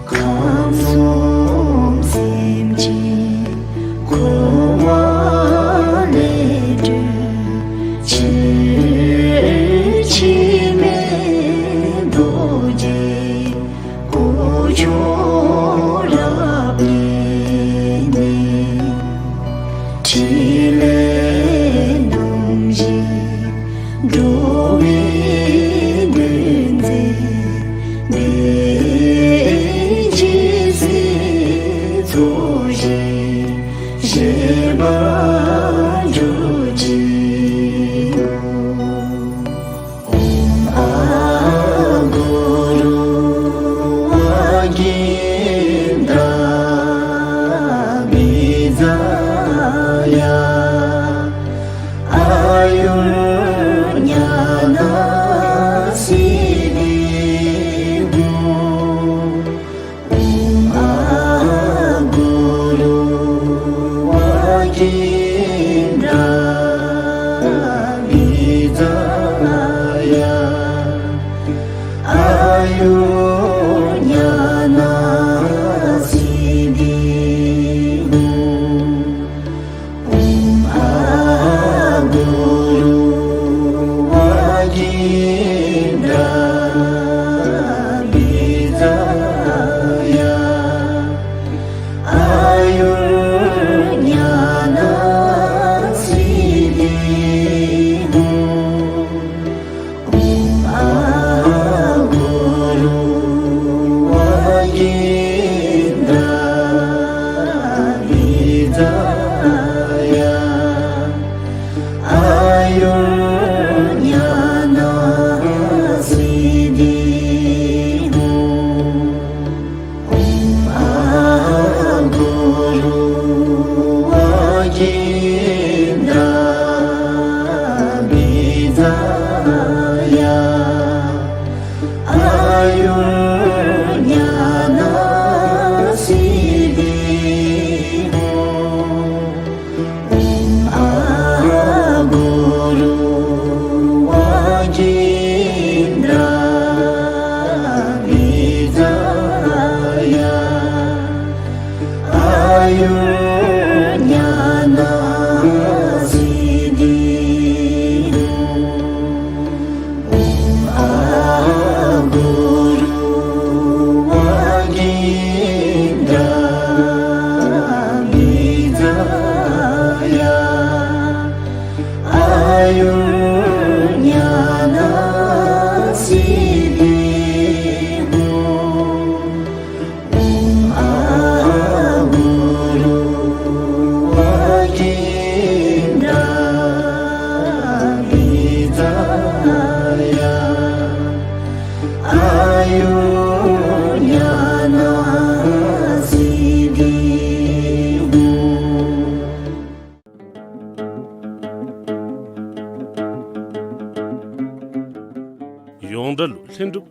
ཁམས་གསུམ་སེམས་ཅན་འཁོར་བ་ལས་སྒྲོལ། ཕྱིར་འཆི་མེད་རྡོ་རྗེ་སྐུ་མཆོག་རབ་བརྟན་ནས། ཕྲིན་ལས་རྣམ་བཞི་འགྲོ་བའི་དོན་མཛད། ནད་ཀྱི་སྲིད་མཚོ་བཞི་ཞི་བར་གྱུར་ཅིག། ཨོཾ་ཨཱཿུ་རུ་ཝཱ་ཀིནྡ་བི་ཛ་ཡ། ཨཱ་ཡུར་ཉ་ན་སིདྡྷི་ཧཱུྃ། ཨོཾ་ཨཱཿུ་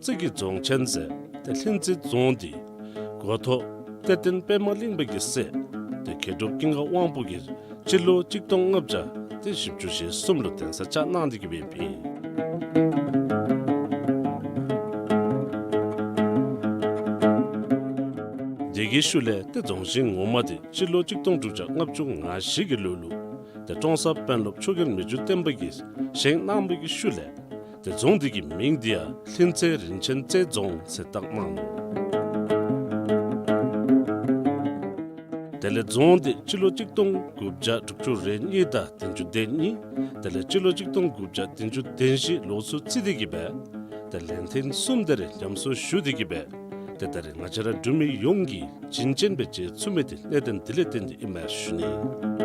རྩེ་གི་རྫོང་ཆེན་ཟེར་ཏེ་ལྷུན་རྩེ་རྫོང་འདི་འགོ་ཐོག་གཏེར་སྟོན་པདྨ་གླིང་པ་གི་སྲས་ཏེ་མཁས་གྲུབ་ཀུན་དགའ་དབང་པོ་གིས་སྤྱི་ལོ་གཅིག་སྟོང་ལྔ་བརྒྱ་ཏེ་བཞི་བཅུ་ཞེ་གསུམ་ལུ་གདན་ས་བཅགས་གནང་སྟེ་གི་སྦེ་ཨིན། དེ་གི་ཤུལ་ལས་ཏེ་རྫོང་ཆེན་ངོ་མ་འདི་སྤྱི་ལོ་གཅིག་སྟོང་དྲུག་བརྒྱ་ལྔ་བཅུ་ང་བཞི་གི་ལོ་ལུ་ཏེ་ཀྲོང་གསར་དཔོན་སློབ་ཆོས་རྒྱལ་མི་འགྱུར་བརྟན་པ་གིས་བཞེངས་གནང་བའི་གི་ཤུལ་ལས་ཏེ་རྫོང་འདི་གི་མིང་འདི་ཡང་ལྷུན་རྩེ་རིན་ཆེན་རྩེ་རྫོང་ཟེར་བཏགས་གནང་ནུག། དེ་ལས་རྫོང་འདི་སྤྱི་ལོ་གཅིག་སྟོང་དགུ་བརྒྱ་དྲུག་ཅུ་རེ་གཉིས་དང་བདུན་ཅུ་དོན་གཉིས། དེ་ལས་སྤྱི་ལོ་གཅིག་སྟོང་དགུ་བརྒྱ་བདུན་ཅུ་དོན་བཞི་ལོ་ཚུ་རྩིས་ཏེ་གི་སྦེ་ཏེ་ལན་ཐེངས་གསུམ་དེ་རེ་ཉམས་གསོ་ཞུ་སྟེ་གི་སྦེ་ཏེ་ད་རེས་ང་བཅས་ར་འབྲུག་མི་ཡོངས་ཀྱིས་བྱིན་ཅན་སྦེ་མཇལ་ཚུགས་མི་འདི་གནད་དོན་འདི་ལས་བརྟེན་ཏེ་ཨིན་མས་ཞུ་ནི།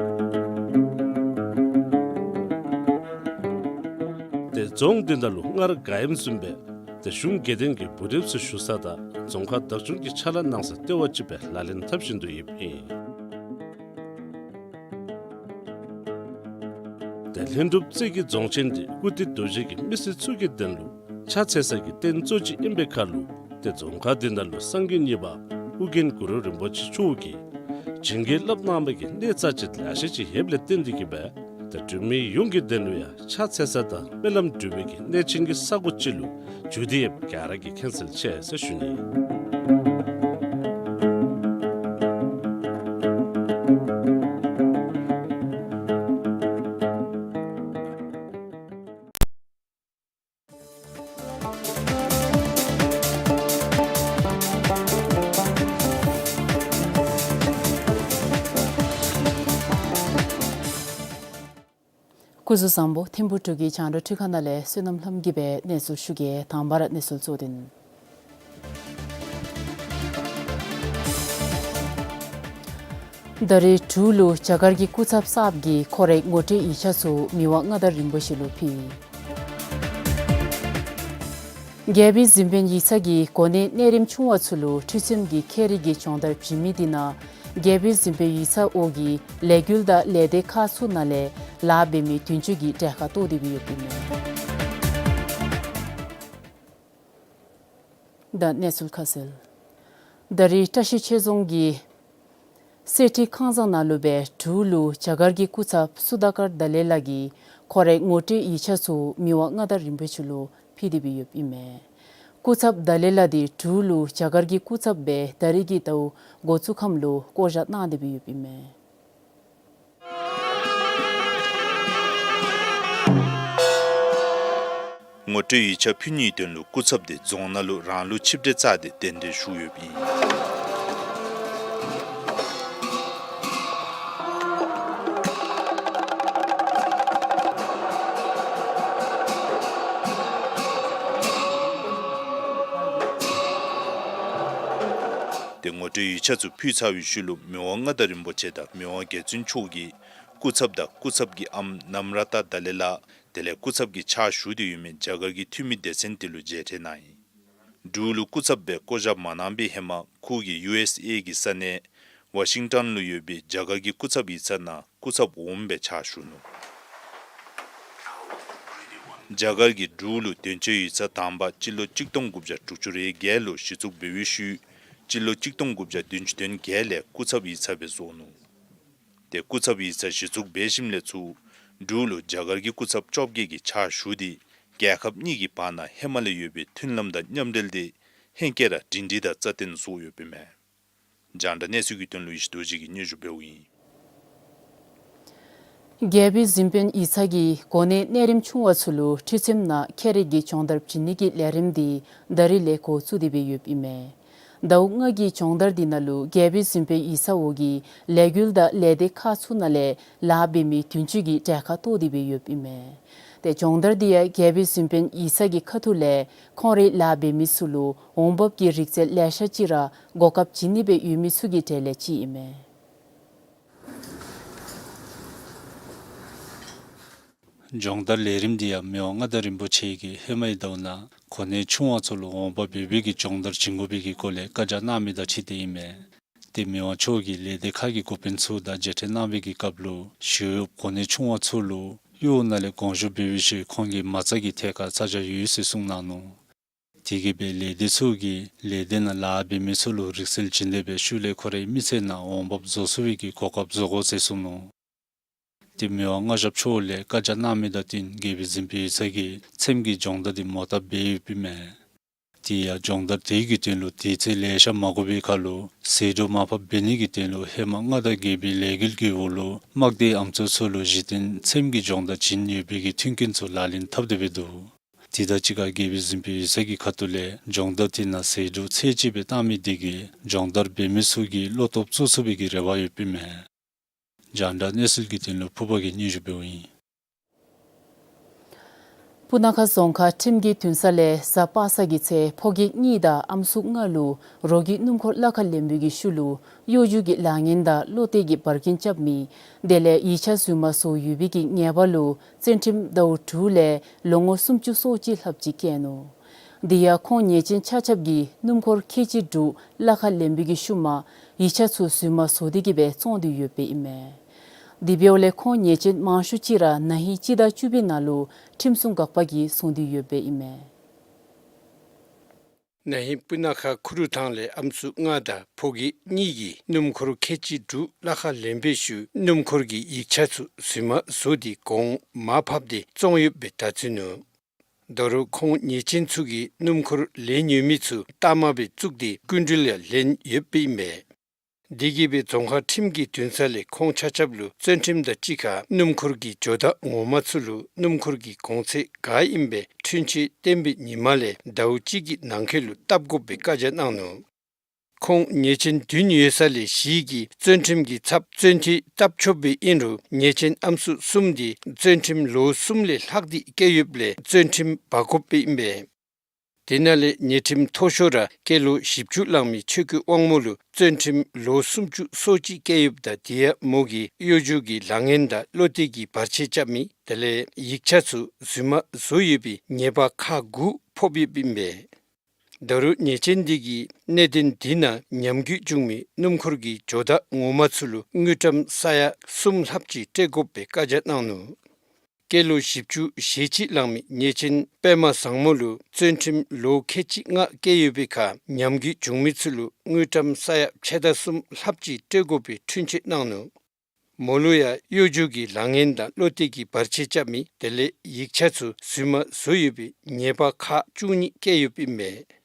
ཏེ་རྫོང་འདི་ནང་ལུ་སྔར་ག་ཨིནམ་བཟུམ་སྦེ་ཏེ་གཞུང་དགེ་འདུན་གྱི་བུ་རབས་ཚུ་བཞུགས་ས་དང་རྫོང་ཁག་བདག་སྐྱོང་གི་ཕྱག་ལཱ་གནང་ས་ལྟེ་བ་ཅིག་སྦེ་ལག་ལེན་འཐབ་བཞིན་དུ་ཡོདཔ་ཨིན། ཏེ་ལྷུན་གྲུབ་རྩེ་གི་རྫོང་ཆེན་འདི་ཀིརྟི་རྡོ་རྗེ་གི་མི་སེར་ཚུ་གི་དོན་ལུ་ཕྱག་འཚལ་ས་གི་རྟེན་གཙོ་ཅིག་ཨིན་པའི་ཁར་ལུ་ཏེ་རྫོང་ཁག་འདི་ནང་ལུ་སངས་རྒྱས་གཉིས་པ་ཨོ་རྒྱན་གུ་རུ་རིན་པོ་ཆེ་མཆོག་གིས་བྱིན་གྱིས་བརླབས་གནང་བའི་གི་གནས་རྩ་ཆེ་ལེ་ཤ་ཅིག་ཡོདཔ་ལས་བརྟེན་ཏེ་གི་སྦེ་ཏེ་འབྲུག་མི་ཡོངས་ཀྱི་དོན་ལུ་ཡང་ཕྱག་འཚལ་ས་དང་སྨོན་ལམ་འབུལ་བའི་གི་གནས་ཆེན་གྱི་ས་གོ་ཅིག་ལུ་གྱུར་ཏེ་ཡོདཔ་ག་ར་གིས་མཁྱེན་གསལ་ཆེ་ཟེར་ཞུ་ནི། སྐུ་གཟུགས་བཟང་པོ། ཐིམ་ཕུ་འབྲུག་གི་རྒྱང་བསྒྲགས་འཕྲུལ་ཁང་ནང་ལས་བསོད་ནམས་ལྷམ་གྱིས་སྦེ་གནས་ཚུལ་ཞུ་གེ། དང་པ་ར་གནས་ཚུལ་གཙོ་དོན། ད་རེས་འབྲུག་ལུ་རྒྱ་གར་གྱི་སྐུ་ཚབ་གསརཔ་གིས་ཁོ་རའི་ངོ་སྤྲོད་ཡིག་ཆ་ཚུ་མི་དབང་མངའ་བདག་རིན་པོ་ཆེ་ལུ་ཕུལ། རྒྱལ་པོའི་གཟིམ་དཔོན་ཡིག་ཚང་གིས་གོ་གནས་གནས་རིམ་ཆུང་བ་ཚུ་ལུ་འཕྲུལ་ཆས་ཀྱི་ཁྱད་རིག་གི་སྦྱོང་བརྡར་བྱིན་མི་འདི་ནང་རྒྱལ་པོའི་གཟིམ་དཔོན་ཡིག་ཚང་འོག་གི་ལས་འགུལ་དང་ལས་སྡེ་ཁག་ཚུ་ནང་ལས་ལཱ་འབད་མི་བདུན་ཅུ་གི་གྲལ་ཁར་གཏོགས་ཏེ་སྦེ་ཡོདཔ་ཨིན་མས། ད་གནས་ཚུལ་ཁ་གསལ། ད་རེས་བཀྲ་ཤིས་ཆོས་རྫོང་གི་གསེར་ཁྲི་ཁང་བཟང་ནང་ལུ་སྦེ་འབྲུག་ལུ་རྒྱ་གར་གྱི་སྐུ་ཚབ་སུ་དཱ་ཀར་དཱ་ལའི་ལ་གིས་ཁོ་རའི་ངོ་སྤྲོད་ཡིག་ཆ་ཚུ་མི་དབང་མངའ་བདག་རིན་པོ་ཆེ་ལུ་ཕུལ་ཏེ་སྦེ་ཡོདཔ་ཨིན་མས། སྐུ་ཚབ་དཱ་ལའི་ལ་འདི་འབྲུག་ལུ་རྒྱ་གར་གྱི་སྐུ་ཚབ་སྦེ་ད་རེས་ཀྱི་ཟླཝ་འགོ་བཙུགས་ཁམས་ལུ་བསྐོ་བཞག་གནང་སྟེ་སྦེ་ཡོདཔ་ཨིན་མས། ངོ་སྤྲོད་ཡིག་ཆ་ཕུལ་ནིའི་དོན་ལུ་སྐུ་ཚབ་དེ་རྫོང་ནང་ལུ་རང་ལུགས་ཆིབས་གྲལ་བཅའ་སྟེ་གདན་འདྲེན་ཞུ་ཡོདཔ་ཨིན། ཏེ་ངོ་སྤྲོད་ཡིག་ཆ་ཚུ་ཕུལ་ཚར་བའི་ཤུལ་ལུ་མི་དབང་མངའ་བདག་རིན་པོ་ཆེ་དང་མི་དབང་རྒྱལ་བཙུན་མཆོག་གིས་སྐུ་ཚབ་དང་སྐུ་ཚབ་ཀྱི་ཨམ་ནམ་ར་ཏཱ་དཱ་ལའི་ལ་དེ་ལས་སྐུ་ཚབ་ཀྱི་ཕྱག་ཞུ་སྟེ་ཡོད་མི་རྒྱ་གར་གྱི་འཐུས་མི་སྡེ་ཚན་དེ་ལུ་མཇལ་ཕྲད་གནང་ཡི། འབྲུག་ལུ་སྐུ་ཚབ་སྦེ་བསྐོ་བཞག་མ་གནང་པའི་ཧེ་མ་ཁོ་གིས་ཡུ་ཨེསི་ཨེ་གི་ས་གནས་ཝ་ཤིང་ཊོན་ལུ་ཡོད་པའི་རྒྱ་གར་གྱི་སྐུ་ཚབ་ཡིག་ཚང་ནང་སྐུ་ཚབ་འོགམ་སྦེ་ཕྱག་ཞུ་ནུག། རྒྱ་གར་གྱིས་འབྲུག་ལུ་དོན་གཅོད་ཡིག་ཚང་དང་པ་སྤྱི་ལོ་གཅིག་སྟོང་དགུ་བརྒྱ་དྲུག་ཅུ་རེ་བརྒྱད་ལུ་གཞི་བཙུགས་འབད་བའི་ཤུལ་སྤྱི་ལོ་གཅིག་སྟོང་དགུ་བརྒྱ་བདུན་ཅུ་དོན་བརྒྱད་ལས་སྐུ་ཚབ་ཡིག་ཚང་སྦེ་བཟོ་ནུག། ཏེ་སྐུ་ཚབ་ཡིག་ཚང་གཞི་བཙུགས་འབད་ཞིནམ་ལས་ཚུར་འབྲུག་ལུ་རྒྱ་གར་གྱི་སྐུ་ཚབ་བཅོ་བརྒྱད་ཀྱིས་ཕྱག་ཞུ་སྟེ་རྒྱལ་ཁབ་གཉིས་ཀྱི་བར་ན་ཧེ་མ་ལས་ཡོད་པའི་མཐུན་ལམ་དང་མཉམ་འབྲེལ་དེ་ཧེང་སྐལ་ར་སྒྲིང་སྒྲིང་དང་རྩ་བརྟན་བཟོ་ཡོདཔ་ཨིན་མས། རྒྱང་བསྒྲགས་གནས་ཚུལ་གྱི་དོན་ལུ་ཡེ་ཤེས་རྡོ་རྗེ་གིས་སྙན་ཞུ་འབདཝ་ཨིན། རྒྱལ་པོའི་གཟིམ་དཔོན་ཡིག་ཚང་གིས་གོ་གནས་གནས་རིམ་ཆུང་བ་ཚུ་ལུ་འཕྲུལ་ཆས་ནང་ཁྱད་རིག་གི་སྦྱོང་བརྡར་བྱིན་ནི་གི་ལས་རིམ་འདི་ད་རིས་ལས་འགོ་བཙུགས་ཏེ་སྦེ་ཡོདཔ་ཨིན་མས། ཟླཝ་ལྔ་གི་སྦྱོང་བརྡར་འདི་ནང་ལུ་རྒྱལ་པོའི་གཟིམ་དཔོན་ཡིག་ཚང་འོག་གི་ལས་འགུལ་དང་ལས་སྡེ་ཁག་ཚུ་ནང་ལས་ལཱ་འབད་མི་བདུན་ཅུ་གི་གྲལ་ཁར་གཏོགས་ཏེ་སྦེ་ཡོདཔ་ཨིན་མས། ཏེ་སྦྱོང་བརྡར་འདི་ཡང་རྒྱལ་པོའི་གཟིམ་དཔོན་ཡིག་ཚང་གི་ཁ་ཐུག་ལས་ཁོང་རའི་ལཱ་འབད་མི་ཚུ་ལུ་འོང་འབབ་ཀྱི་རིག་རྩལ་ལེ་ཤ་ཅིག་ར་གོ་སྐབས་བྱིན་ནི་སྦེ་ཡོད་མི་ཚུ་གི་གྲས་ལས་གཅིག་ཨིན་མས། སྦྱོང་བརྡར་ལས་རིམ་འདི་ཡང་མི་དབང་མངའ་བདག་རིན་པོ་ཆེ་གིས་ཧེ་མའི་ཟླཝ་ནང་གོ་གནས་ཆུང་བ་ཚུ་ལུ་འོང་འབབ་འབད་བའི་གི་སྦྱོང་བརྡར་བྱིན་དགོ་པའི་གི་སྐོར་ལས་བཀའ་རྒྱ་གནང་མི་དང་འཁྲིལ་ཏེ་ཨིན་མས། ཏེ་མི་དབང་མཆོག་གིས་ལས་སྡེ་ཁག་གི་འགོ་དཔོན་ཚུ་དང་མཇལ་འཕྲད་གནང་བའི་གི་སྐབས་ལུ་ཞི་གཡོགཔ་གོ་གནས་ཆུང་བ་ཚུ་ལུ་གཡོག་ནང་ལས་དགོངས་ཞུ་འབད་བའི་ཤུལ་ཁོང་གིས་མ་རྩ་གི་ཐད་ཁར་ཚ་གྱང་ཡོད་ཟེར་གསུངས་གནང་ནུག། དེ་གིས་སྦེ་ལས་སྡེ་ཚུ་གིས་ལས་སྡེ་ནང་ལཱ་འབད་མི་ཚུ་ལུ་རིག་རྩལ་བྱིན་ཏེ་སྦེ་ཤུལ་ལས་ཁོ་རའི་མི་ཚེ་ནང་འོང་འབབ་བཟོ་ཚུགས་པའི་གི་གོ་སྐབས་བཟོ་དགོ་ཟེར་གསུངས་ནུག། ཏེ་མི་དབང་མངའ་ཞབས་མཆོག་ལས་བཀའ་རྒྱ་གནང་མི་དང་བསྟུན་རྒྱལ་པོའི་གཟིམ་དཔོན་ཡིག་ཚང་གིས་ཚེམ་གྱི་སྦྱོང་བརྡར་འདི་མོ་བཏབ་འབད་ཡོདཔ་ཨིན་མས། དེ་ཡང་སྦྱོང་བརྡར་དེ་གི་དོན་ལུ་དུས་ཚོད་ལེ་ཤ་མ་དགོ་པའི་ཁར་ལུ་ཟད་འགྲོ་མར་ཕབ་འབད་ནི་གི་དོན་ལུ་ཧེ་མ་མངའ་བདག་རྒྱལ་པོའི་ལས་འགུལ་གྱི་འོག་ལུ་དམག་སྡེའི་ཨམ་སྲུ་ཚུ་ལུ་གཞི་རྟེན་ཚེམ་གྱི་སྦྱོང་བརྡར་བྱིན་ཡོད་པའི་གི་མཐུན་རྐྱེན་ཚུ་ལག་ལེན་འཐབ་སྟེ་སྦེ་འདུག། དེ་དང་གཅིག་ཁར་རྒྱལ་པོའི་གཟིམ་དཔོན་ཡིག་ཚང་གི་ཁ་ཐུག་ལས་སྦྱོང་བརྡར་དེ་ནང་ཟད་འགྲོ་ཚད་ཅིག་སྦེ་བཏང་མི་དེ་གིས་སྦྱོང་བརྡར་འབད་མི་ཚུ་གི་བློ་སྟོབས་བཙུགས་ཚུགས་པའི་གི་རེ་བ་ཡོདཔ་ཨིན་མས། རྒྱང་བསྒྲགས་གནས་ཚུལ་གྱི་དོན་ལུ་ཕུརཔ་གིས་སྙན་ཞུ་འབདཝ་ཨིན། སྤུ་ན་ཁ་རྫོང་ཁག་ཁྲིམས་ཀྱི་འདུན་ས་ལས་གཟའ་པ་སངས་ཀྱི་ཚེ་ཕོ་སྐྱེས་གཉིས་དང་ཨམ་སྲུ་ལྔ་ལུ་རོགས་ཀྱིས་སྣུམ་འཁོར་གླ་ཁར་ལེན་པའི་གི་ཤུལ་ལུ་གཡོ་སྒྱུ་གི་ལཱ་ངན་དང་བློ་གཏད་ཀྱི་བར་འགན་རྐྱབ་མི་དེ་ལས་ཡིག་ཆ་རྫུན་མ་བཟོ་ཡོད་པའི་གི་ཉེས་པ་ལུ་བཙོན་ཁྲིམས་ཟླཝ་དྲུག་ལས་ལོ་ངོ་སུམ་ཅུ་སོ་གཅིག་ལྷགཔ་ཅིག་བཀལ་ནུག། དེ་ཡང་ཁོང་ཉེས་ཅན་ཆ་ཁྱབ་ཀྱིས་སྣུམ་འཁོར་ཁལ་གཅིག་དྲུག་གླ་ཁར་ལེན་པའི་གི་ཤུལ་མ་ཡིག་ཆ་ཚུ་རྫུན་མ་བཟོ་སྟེ་གི་སྦེ་བཙོང་སྟེ་ཡོདཔ་ཨིན་མས། དེ་འབདཝ་ལས་ཁོང་ཉེས་ཅན་མང་ཤོས་ཅིག་ར་ན་ཧིང་སྤྱི་ཟླ་བཅུ་པའི་ནང་ལུ་ཁྲིམས་སྲུང་འགག་པ་གིས་བཟུང་སྟེ་ཡོདཔ་ཨིན་མས། ན་ཧིང་སྤུ་ན་ཁ་ཁུ་རུ་ཐང་ལས་ཨམ་སྲུ་ལྔ་དང་ཕོ་སྐྱེས་གཉིས་ཀྱིས་སྣུམ་འཁོར་ཁལ་གཅིག་དྲུག་གླ་ཁར་ལེན་པའི་ཤུལ་སྣུམ་འཁོར་གྱི་ཡིག་ཆ་ཚུ་རྫུན་མ་བཟོ་སྟེ་གོང་མར་ཕབ་སྟེ་བཙོང་ཡོདཔ་སྦེ་བརྡ་བརྩིས་ནུག། ད་རུང་ཁོང་ཉེས་ཅན་ཚུ་གིས་སྣུམ་འཁོར་ལེན་ཡོད་མི་ཚུ་གཏའ་མ་སྦེ་བཙུགས་ཏེ་སྐུ་མགྲོན་ཡང་ལེན་ཡོདཔ་ཨིན་མས། དེ་གིས་སྦེ་རྫོང་ཁག་ཁྲིམས་ཀྱི་འདུན་ས་ལས་ཁོང་ཆ་ཁྱབ་ལུ་བཙོན་ཁྲིམས་དང་གཅིག་ཁར་སྣུམ་འཁོར་གྱི་ཇོ་བདག་ངོ་མ་ཚུ་ལུ་སྣུམ་འཁོར་གྱི་གོང་ཚད་ག་ཨིནམ་སྦེ་འཁྲུན་ཆོད་བཏོན་པའི་ཉིན་མ་ལས་ཟླཝ་གཅིག་གི་ནང་འཁོད་ལུ་བཏབ་དགོཔ་སྦེ་བཀའ་རྒྱ་གནང་ནུག། ཁོང་ཉེས་ཅན་བདུན་ཡོད་ས་ལས་བཞི་གིས་བཙོན་ཁྲིམས་ཀྱི་ཚབ་བཙོན་འཐུས་བཏབ་ཆོགཔ་སྦེ་ཨིན་རུང་ཉེས་ཅན་ཨམ་སྲུ་གསུམ་དེ་བཙོན་ཁྲིམས་ལོ་གསུམ་ལས་ལྷག་སྟེ་བཀལ་ཡོདཔ་ལས་བཙོན་ཁྲིམས་འབག་དགོཔ་ཨིན་པས། དེ་ནང་ལས་ཉེས་ཁྲིམས་མཐོ་ཤོས་ར་སྐྱེས་ལོ་བཞི་བཅུ་ལང་མི་ཆོས་སྐུ་དབང་མོ་ལུ་བཙོན་ཁྲིམས་ལོ་སུམ་ཅུ་སོ་གཅིག་བཀལ་ཡོདཔ་ད་དེ་ཡང་མོ་གིས་གཡོ་སྒྱུ་གི་ལཱ་ངན་དང་བློ་གཏད་ཀྱི་བར་ཆད་རྐྱབ་མི་དེ་ལས་ཡིག་ཆ་ཚུ་རྫུན་མ་བཟོ་ཡོད་པའི་ཉེས་པ་ཁག་དགུ་ཕོག་ཡོདཔ་ཨིན་པས། ད་རུང་ཉེས་ཅན་དེ་གིས་གནད་དོན་དེ་ནང་ཉམས་རྒུད་བྱུང་མི་སྣུམ་འཁོར་གྱི་ཇོ་བདག་ངོ་མ་ཚུ་ལུ་དངུལ་ཀྲམ་ས་ཡ་གསུམ་ལྷགཔ་ཅིག་སྤྲོད་དགོཔ་སྦེ་བཀའ་རྒྱ་གནང་ནུག། སྐྱེས་ལོ་བཞི་བཅུ་ཞེ་གཅིག་ལང་མི་ཉེས་ཅན་པདྨ་བཟང་མོ་ལུ་བཙོན་ཁྲིམས་ལོ་ཁལ་གཅིག་ལྔ་བཀལ་ཡོད་པའི་ཁར་ཉམས་རྒུད་བྱུང་མི་ཚུ་ལུ་དངུལ་ཀྲམ་ས་ཡ་ཕྱེད་དང་གསུམ་ལྷགཔ་ཅིག་སྤྲོད་དགོ་པའི་འཁྲུན་ཆོད་གནང་ནུག། མོ་ལུ་ཡང་གཡོ་སྒྱུ་གི་ལཱ་ངན་དང་བློ་གཏད་ཀྱི་བར་ཆད་རྐྱབ་མི་དེ་ལས་ཡིག་ཆ་ཚུ་རྫུན་མ་བཟོ་ཡོད་པའི་ཉེས་པ་ཁག་བཅུ་གཉིས་བཀལ་ཡོདཔ་ཨིན་མས།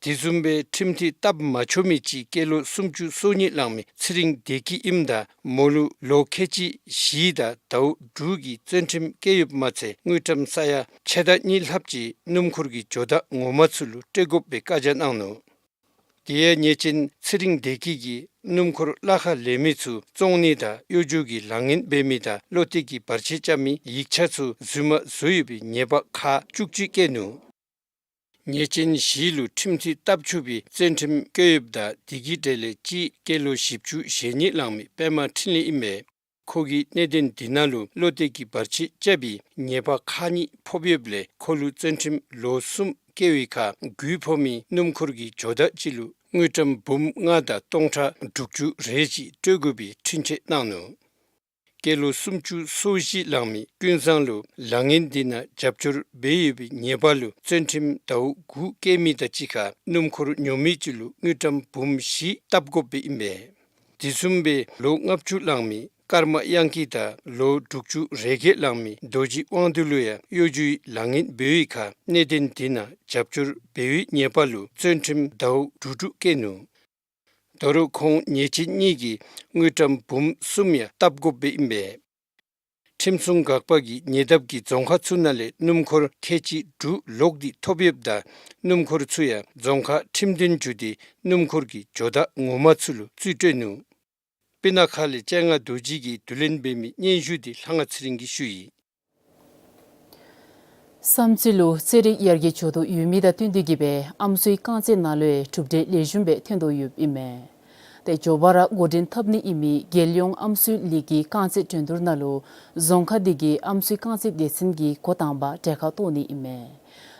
དེ་བཟུམ་སྦེ་ཁྲིམས་འཐུས་བཏབ་མ་ཆོག་མི་ཅིག་སྐྱེས་ལོ་སུམ་ཅུ་སོ་གཉིས་ལང་མི་ཚེ་རིང་བདེ་སྐྱིད་ཨིནམ་ད་མོ་ལུ་ལོ་ཁལ་གཅིག་བཞི་དང་ཟླཝ་དྲུག་གི་བཙོན་ཁྲིམས་བཀལ་ཡོདཔ་མ་ཚད་དངུལ་ཀྲམ་ས་ཡ་ཕྱེད་དང་གཉིས་ལྷགཔ་ཅིག་སྣུམ་འཁོར་གྱི་ཇོ་བདག་ངོ་མ་ཚུ་ལུ་སྤྲོད་དགོཔ་སྦེ་བཀའ་རྒྱ་གནང་ནུག། དེ་ཡང་ཉེས་ཅན་ཚེ་རིང་བདེ་སྐྱིད་ཀྱིས་སྣུམ་འཁོར་གླ་ཁར་ལེན་མི་ཚུ་བཙོང་ནི་དང་གཡོ་སྒྱུ་གི་ལཱ་ངན་འབད་མི་དང་བློ་གཏད་ཀྱི་བར་ཆད་རྐྱབ་མི་ཡིག་ཆ་ཚུ་རྫུན་མ་བཟོ་ཡོད་པའི་ཉེས་པ་ཁག་བཅུ་གཅིག་བཀལ་ནུག། ཉེས་ཅན་བཞི་ལུ་ཁྲིམས་འཐུས་བཏབ་ཆོག་པའི་བཙོན་ཁྲིམས་བཀལ་ཡོདཔ་ད་དེ་གི་གྲས་ལས་གཅིག་སྐྱེས་ལོ་བཞི་བཅུ་ཞེ་གཉིས་ལང་མི་པདྨ་འཕྲིན་ལས་ཨིན་པས། ཁོ་གིས་གནད་དོན་དེ་ནང་ལུ་བློ་གཏད་ཀྱི་བར་ཆད་རྐྱབ་པའི་ཉེས་པ་ཁག་གཉིས་ཕོག་ཡོདཔ་ལས་ཁོ་ལུ་བཙོན་ཁྲིམས་ལོ་གསུམ་བཀལ་བའི་ཁར་རྒུད་ཕོག་མི་སྣུམ་འཁོར་གྱི་ཇོ་བདག་ཅིག་ལུ་དངུལ་ཀྲམ་འབུམ་ལྔ་དང་སྟོང་ཕྲག་དྲུག་ཅུ་རེ་ཅིག་སྤྲོད་དགོ་པའི་འཁྲུན་ཆོད་གནང་ནུག། སྐྱེས་ལོ་སུམ་ཅུ་སོ་བཞི་ལང་མི་ཀུན་བཟང་ལུ་ལཱ་ངན་དེ་ནང་རྒྱབ་སྐྱོར་འབད་ཡོད་པའི་ཉེས་པ་ལུ་བཙོན་ཁྲིམས་ཟླཝ་དགུ་བཀལ་མི་དང་གཅིག་ཁར་སྣུམ་འཁོར་ཉོ་མི་ཅིག་ལུ་དངུལ་ཀྲམ་འབུམ་བཞི་བཏབ་དགོཔ་ཨིན་པས། དེ་བཟུམ་སྦེ་ལོ་ལྔ་བཅུ་ལང་མི་ཀརྨ་དབྱངས་སྐྱིད་དང་ལོ་དྲུག་ཅུ་རེ་བརྒྱད་ལང་མི་རྡོ་རྗེ་དབང་འདུས་ལུ་ཡང་གཡོ་སྒྱུའི་ལཱ་ངན་འབད་བའི་ཁར་གནད་དོན་དེ་ནང་རྒྱབ་སྐྱོར་འབད་བའི་ཉེས་པ་ལུ་བཙོན་ཁྲིམས་ཟླཝ་དྲུག་དྲུག་བཀལ་ནུག། ད་རུང་ཁོང་ཉེས་ཅན་གཉིས་ཀྱིས་དངུལ་ཀྲམ་འབུམ་གསུམ་ཡང་བཏབ་དགོཔ་ཨིན་པས། ཁྲིམས་སྲུང་འགག་པ་གིས་ཉེ་འདབས་ཀྱི་རྫོང་ཁག་ཚུ་ནང་ལས་སྣུམ་འཁོར་ཁལ་གཅིག་དྲུག་ལོག་སྟེ་ཐོབ་ཡོདཔ་ད་སྣུམ་འཁོར་ཚུ་ཡང་རྫོང་ཁག་ཁྲིམས་དོན་ཅུས་དེ་སྣུམ་འཁོར་གྱི་ཇོ་བདག་ངོ་མ་ཚུ་ལུ་རྩིས་སྤྲོད་ནུག། སྤུ་ན་ཁ་ལས་སྤྱན་སྔ་རྡོ་རྗེ་གིས་བསྡུ་ལེན་འབད་མི་སྙན་ཞུ་དེ་ལྷ་དབང་ཚེ་རིང་གིས་ཞུ་ཡི། བསམ་རྩེ་ལུ་རྩེད་རིགས་ཡར་རྒྱས་འགྱོ་དོ་ཡོད་མི་དང་བསྟུན་ཏེ་གིས་སྦེ་ཨམ་སྲུའི་རྐང་རྩེད་ནང་ལུ་ཡང་གྲུབ་འབྲས་ལེགས་ཤོམ་སྦེ་ཐོན་དོ་ཡོདཔ་ཨིན་མས། ཏེ་མགྱོགས་པ་ར་འགོ་འདྲེན་འཐབ་ནི་ཨིན་མི་རྒྱལ་ཡོངས་ཨམ་སྲུའི་ལིག་གི་རྐང་རྩེད་འགྲན་བསྡུར་ནང་ལུ་རྫོང་ཁག་འདི་གི་ཨམ་སྲུའི་རྐང་རྩེད་སྡེ་ཚན་གྱིས་འགོ་དང་པ་གྲལ་ཁར་གཏོགས་ནི་ཨིན་མས།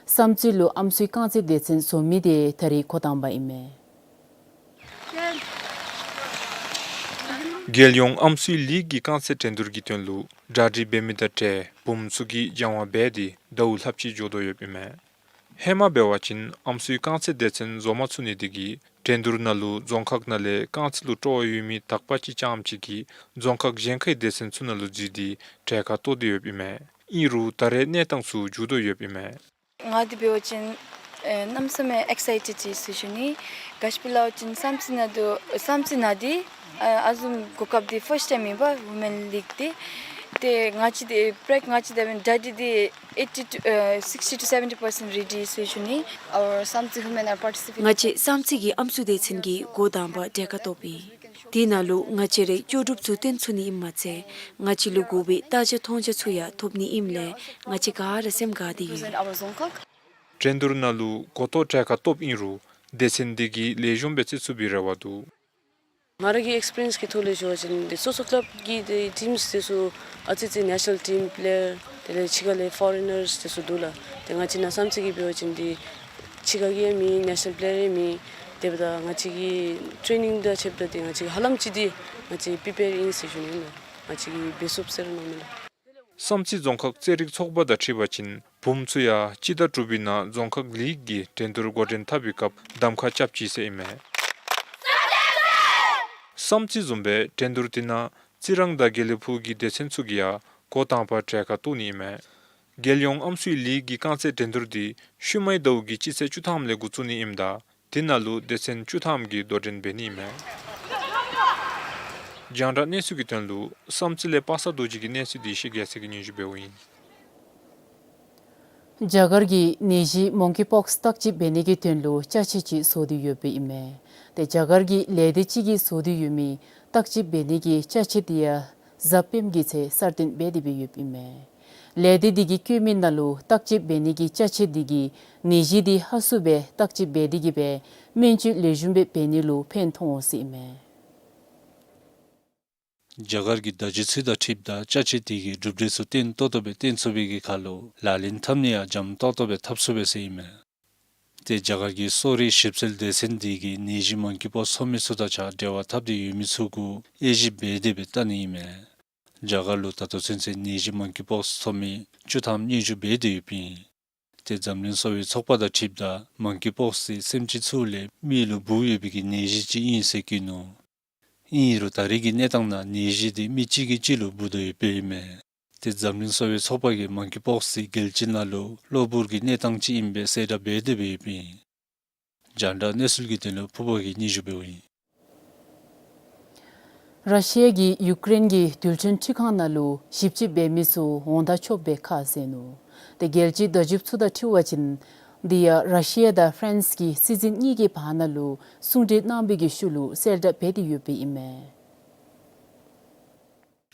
བསམ་རྩེ་ལུ་ཨམ་སྲུའི་རྐང་རྩེད་སྡེ་ཚན་འཛོམས་མི་དེ་ད་རིས་འགོ་དང་པ་ཨིན་མས། རྒྱལ་ཡོངས་ཨམ་སྲུའི་ལིག་གི་རྐང་རྩེད་འགྲན་བསྡུར་གྱི་དོན་ལུ་གྲ་སྒྲིག་འབད་མི་དང་འབྲེལ་བུམོ་ཚུ་གིས་སྦྱང་བ་འབད་དེ་ཟླཝ་ལྷགཔ་ཅིག་འགྱོ་དོ་ཡོདཔ་ཨིན་མས། ཧེ་མ་འབད་བ་ཅིན་ཨམ་སྲུའི་རྐང་རྩེད་སྡེ་ཚན་བཟོ་མ་ཚུགས་ནི་དེ་གིས་འགྲན་བསྡུར་ནང་ལུ་རྫོང་ཁག་ནང་ལས་རྐང་རྩེད་ལུ་སྤྲོ་བ་ཡོད་མི་དག་པ་ཅིག་རྐྱངམ་ཅིག་གིས་རྫོང་ཁག་གཞན་ཁའི་སྡེ་ཚན་ཚུ་ནང་ལུ་འཛུལ་ཏེ་གྲལ་ཁར་གཏོགས་ཏེ་ཡོདཔ་ཨིན་མས། ཨིན་རུང་ད་རེས་གནས་སྟངས་ཚུ་འགྱུར་དོ་ཡོདཔ་ཨིན་མས། ང་འདི་འབད་བ་ཅིན་ཨེ་གནམ་མེད་ས་མེད་ཨེག་སའི་ཊེཌ་ཅིག་ཟེར་ཞུ་ནི། ག་ཅི་སྦེ་སླབ་པ་ཅིན་བསམ་རྩེ་ནང་འདི་བསམ་རྩེ་ནང་འདི་ཨ་ཨ་ཟུམ་གོ་སྐབས་འདི་ཕརསཊ་ཊའིམ་ཨིན་པས་ཝུ་མེན་ལིག་འདི། ཏེ་ང་བཅས་འདི་པྲེག་ང་བཅས་འདི་འབདན་ཌ་ཌི་འདི་ཨེ་ཊི་ཊུ་ཨེ་སིགསི་ཊི་ཊུ་སེ་ཝེན་ཊི་པར་སེནཊ་རེ་ཌི་ཟེར་ཞུ་ནི། Our Samtse women are participating. ང་བཅས་བསམ་རྩེ་གི་ཨམ་སྲུ་སྡེ་ཚན་གྱིས་འགོ་དང་པ་གྲལ་ཁར་གཏོགསཔ་ཨིན། དེ་ནང་ལུ་ང་བཅས་རའི་ལྕོགས་གྲུབ་ཚུ་སྟོན་ཚུགས་ནི་ཨིནམ་མ་ཚད་ང་བཅས་ལུ་དགོ་པའི་རྟ་ཆས་མཐོང་ཆས་ཚུ་ཡང་ཐོབ་ནི་ཨིནམ་ལས་ང་བཅས་ག་ར་སེམས་དགའ་སྟེ་ཡོད། འགྲན་བསྡུར་ནང་ལུ་འགོ་ཐོག་གྲལ་ཁར་གཏོགསཔ་ཨིན་རུང་སྡེ་ཚན་འདི་གིས་ལེགས་ཤོམ་སྦེ་རྩེད་ཚུགས་པའི་རེ་བ་འདུག། ང་ར་གི་ཨེགསི་པི་རི་ཡེནསི་གི་ཐོག་ལས་ཞུ་བ་ཅིན་འདི་སོ་སོ་ཀི་ལབ་ཀྱི་འདི་ཊིམས་འདི་ཚུ་ཨ་ཙི་ཅིག་ནེ་ཤ་ནཱལ་ཊིམ་པེ་ལེ་ཡར་དེ་ལས་ཕྱི་ཁ་ལས་ཕོ་རེན་ནརསི་འདི་ཚུ་འདུག་ལགས། ཏེ་ང་བཅས་ནཱ་བསམ་རྩེ་གི་འབད་བ་ཅིན་འདི་ཕྱི་ཁ་གི་ཡང་མེད་ནེ་ཤ་ནཱལ་པེ་ལེ་ཡར་ཡང་མེད། དེ་འབདཝ་ད་ང་བཅས་ཀྱི་ཊེ་ནིང་དང་ཕྱདཔ་ད་འདི་ང་བཅས་ཀྱིས་ཧ་ལམ་ཅིག་འདི་ང་བཅས་པི་རི་པེར་ཨིན་ཟེར་ཞུ་ནི་ལགས། ང་བཅས་ཀྱིས་འབད་ཚུགས་ཟེར་མནོཝ་མས་ལགས། བསམ་རྩེ་རྫོང་ཁག་རྩེད་རིགས་ཚོགས་པ་དང་འཁྲིལ་བ་ཅིན་བུམོ་ཚུ་ཡང་སྤྱི་ཟླ་དྲུག་པའི་ནང་རྫོང་ཁག་ལིག་གི་འགྲན་བསྡུར་འགོ་འདྲེན་འཐབ་པའི་སྐབས་གདམ་ཁ་རྐྱབ་ཅི་ཟེར་ཨིན་མས། བསམ་རྩེ་བཟུམ་སྦེ་འགྲན་བསྡུར་དེ་ནང་རྩི་རང་དང་དགེ་ལེགས་ཕུག་གི་སྡེ་ཚན་ཚུ་གིས་ཡང་འགོ་དང་པ་གྲལ་ཁར་གཏོགས་ནི་ཨིན་མས། རྒྱལ་ཡོངས་ཨམ་སྲུའི་ལིག་གི་རྐང་རྩེད་འགྲན་བསྡུར་འདི་ཤུལ་མའི་ཟླཝ་གི་སྤྱི་ཚེས་བཅུ་ཐམ་ལས་འགོ་བཙུགས་ནི་ཨིནམ་ད་དེ་ནང་ལུ་སྡེ་ཚན་བཅུ་ཐམ་གྱིས་དོ་འགྲན་འབད་ནི་ཨིན་མས། རྒྱང་བསྒྲགས་གནས་ཚུལ་གྱི་དོན་ལུ་བསམ་རྩེ་ལས་པ་སངས་རྡོ་རྗེ་གི་གནས་ཚུལ་འདི་ཡེ་ཤེས་རྒྱལ་མཚན་གྱིས་སྙན་ཞུ་འབདཝ་ཨིན། རྒྱ་གར་གྱིས་ནད་གཞི་མོང་ཀི་པོགསི་བརྟག་དཔྱད་འབད་ནི་གི་དོན་ལུ་ཅ་ཆས་ཅིག་བཟོ་སྟེ་ཡོདཔ་ཨིན་མས། ཏེ་རྒྱ་གར་གྱི་ལས་སྡེ་ཅིག་གིས་བཟོ་སྟེ་ཡོད་མི་བརྟག་དཔྱད་འབད་ནི་གི་ཅ་ཆས་དེ་ཡང་གཟའ་སྤེནམ་གྱི་ཚེ་གསར་བཏོན་འབད་དེ་སྦེ་ཡོདཔ་ཨིན་མས། ལས་སྡེ་དེ་གིས་བཀོད་མི་ནང་ལུ་བརྟག་དཔྱད་འབད་ནི་གི་ཅ་ཆས་དེ་གིས་ནད་གཞི་དེ་ཧ་སུ་སྦེ་བརྟག་དཔྱད་འབད་དེ་གིས་སྦེ་སྨན་བཅོས་ལེགས་ཤོམ་སྦེ་འབད་ནི་ལུ་ཕན་ཐོགས་འོང་ཟེར་ཨིན་མས། རྒྱ་གར་གྱི་བརྡ་བརྒྱུད་ཚུ་དང་འཁྲིལཝ་ད་ཅ་ཆས་དེ་གིས་གྲུབ་འབྲས་ཚུ་བརྟན་ཏོག་ཏོ་སྦེ་བརྟན་ཚུགས་པའི་གི་ཁར་ལུ་ལག་ལེན་འཐབ་ནི་ཡང་འཇམ་ཏོག་ཏོ་སྦེ་འཐབ་ཚུགས་པས་ཟེར་ཨིན་མས། ཏེ་རྒྱ་གར་གྱི་གསོ་རིག་ཞིབ་འཚོལ་སྡེ་ཚན་དེ་གིས་ནད་གཞི་མོང་ཀི་པོགསི་ཐོབ་མི་ཚུ་དང་གཅིག་ཁར་འབྲེལ་བ་འཐབ་སྟེ་ཡོད་མི་ཚུ་གུ་དབྱེ་ཞིབ་འབད་དེ་སྦེ་བལྟ་ནི་ཨིན་མས། རྒྱ་གར་ལུ་ད་ལྟོ་ཚུན་ཚོད་ནད་གཞི་མོང་ཀི་པོགསི་ཐོབ་མི་བཅུ་ཐམ་སྙན་ཞུ་འབད་དེ་ཡོདཔ་ཨིན། ཏེ་འཛམ་གླིང་གསོ་བའི་ཚོགས་པ་དང་འཁྲིལཝ་ད་མོང་ཀི་པོགསི་དེ་སེམས་ཅན་ཚུ་ལས་མི་ལུ་འབུ་ཡོད་པའི་གི་ནད་གཞི་ཅིག་ཨིན་ཟེར་བཀོད་ནུག། ཨིན་རུང་ད་རེས་ཀྱི་གནས་སྟངས་ནང་ནད་གཞི་དེ་མི་གཅིག་གིས་གཅིག་ལུ་འབུ་དོ་ཡོདཔ་ཨིན་མས། ཏེ་འཛམ་གླིང་གསོ་བའི་ཚོགས་པ་གིས་མོང་ཀི་པོགསི་དེ་རྒྱལ་སྤྱི་ནང་ལུ་གློ་བུར་གྱི་གནས་སྟངས་ཅིག་ཨིན་པའི་གསལ་བསྒྲགས་འབད་དེ་སྦེ་ཡོདཔ་ཨིན། རྒྱང་བསྒྲགས་གནས་ཚུལ་གྱི་དོན་ལུ་ཕུརཔ་གིས་སྙན་ཞུ་འབདཝ་ཨིན། ར་ཤི་ཡ་གིས་ཡུཀ་རེན་གྱི་རྡུལ་ཕྲན་འཕྲུལ་ཁང་ནང་ལུ་ཞིབ་དཔྱད་འབད་མི་ཚུ་འོང་ཐང་ཆོགཔ་སྦེ་ཁ་བཟེད་ནུག། ཏེ་རྒྱལ་སྤྱིའི་བརྡ་བརྒྱུད་ཚུ་དང་འཁྲིལ་བ་ཅིན་འདི་ཡང་ར་ཤི་ཡ་དང་ཧྥ་རན་སི་གི་སྲིད་འཛིན་གཉིས་ཀྱི་བར་ན་ལུ་གསུང་གྲོས་གནང་བའི་གི་ཤུལ་ལུ་གསལ་བསྒྲགས་འབད་དེ་ཡོདཔ་ཨིན་མས།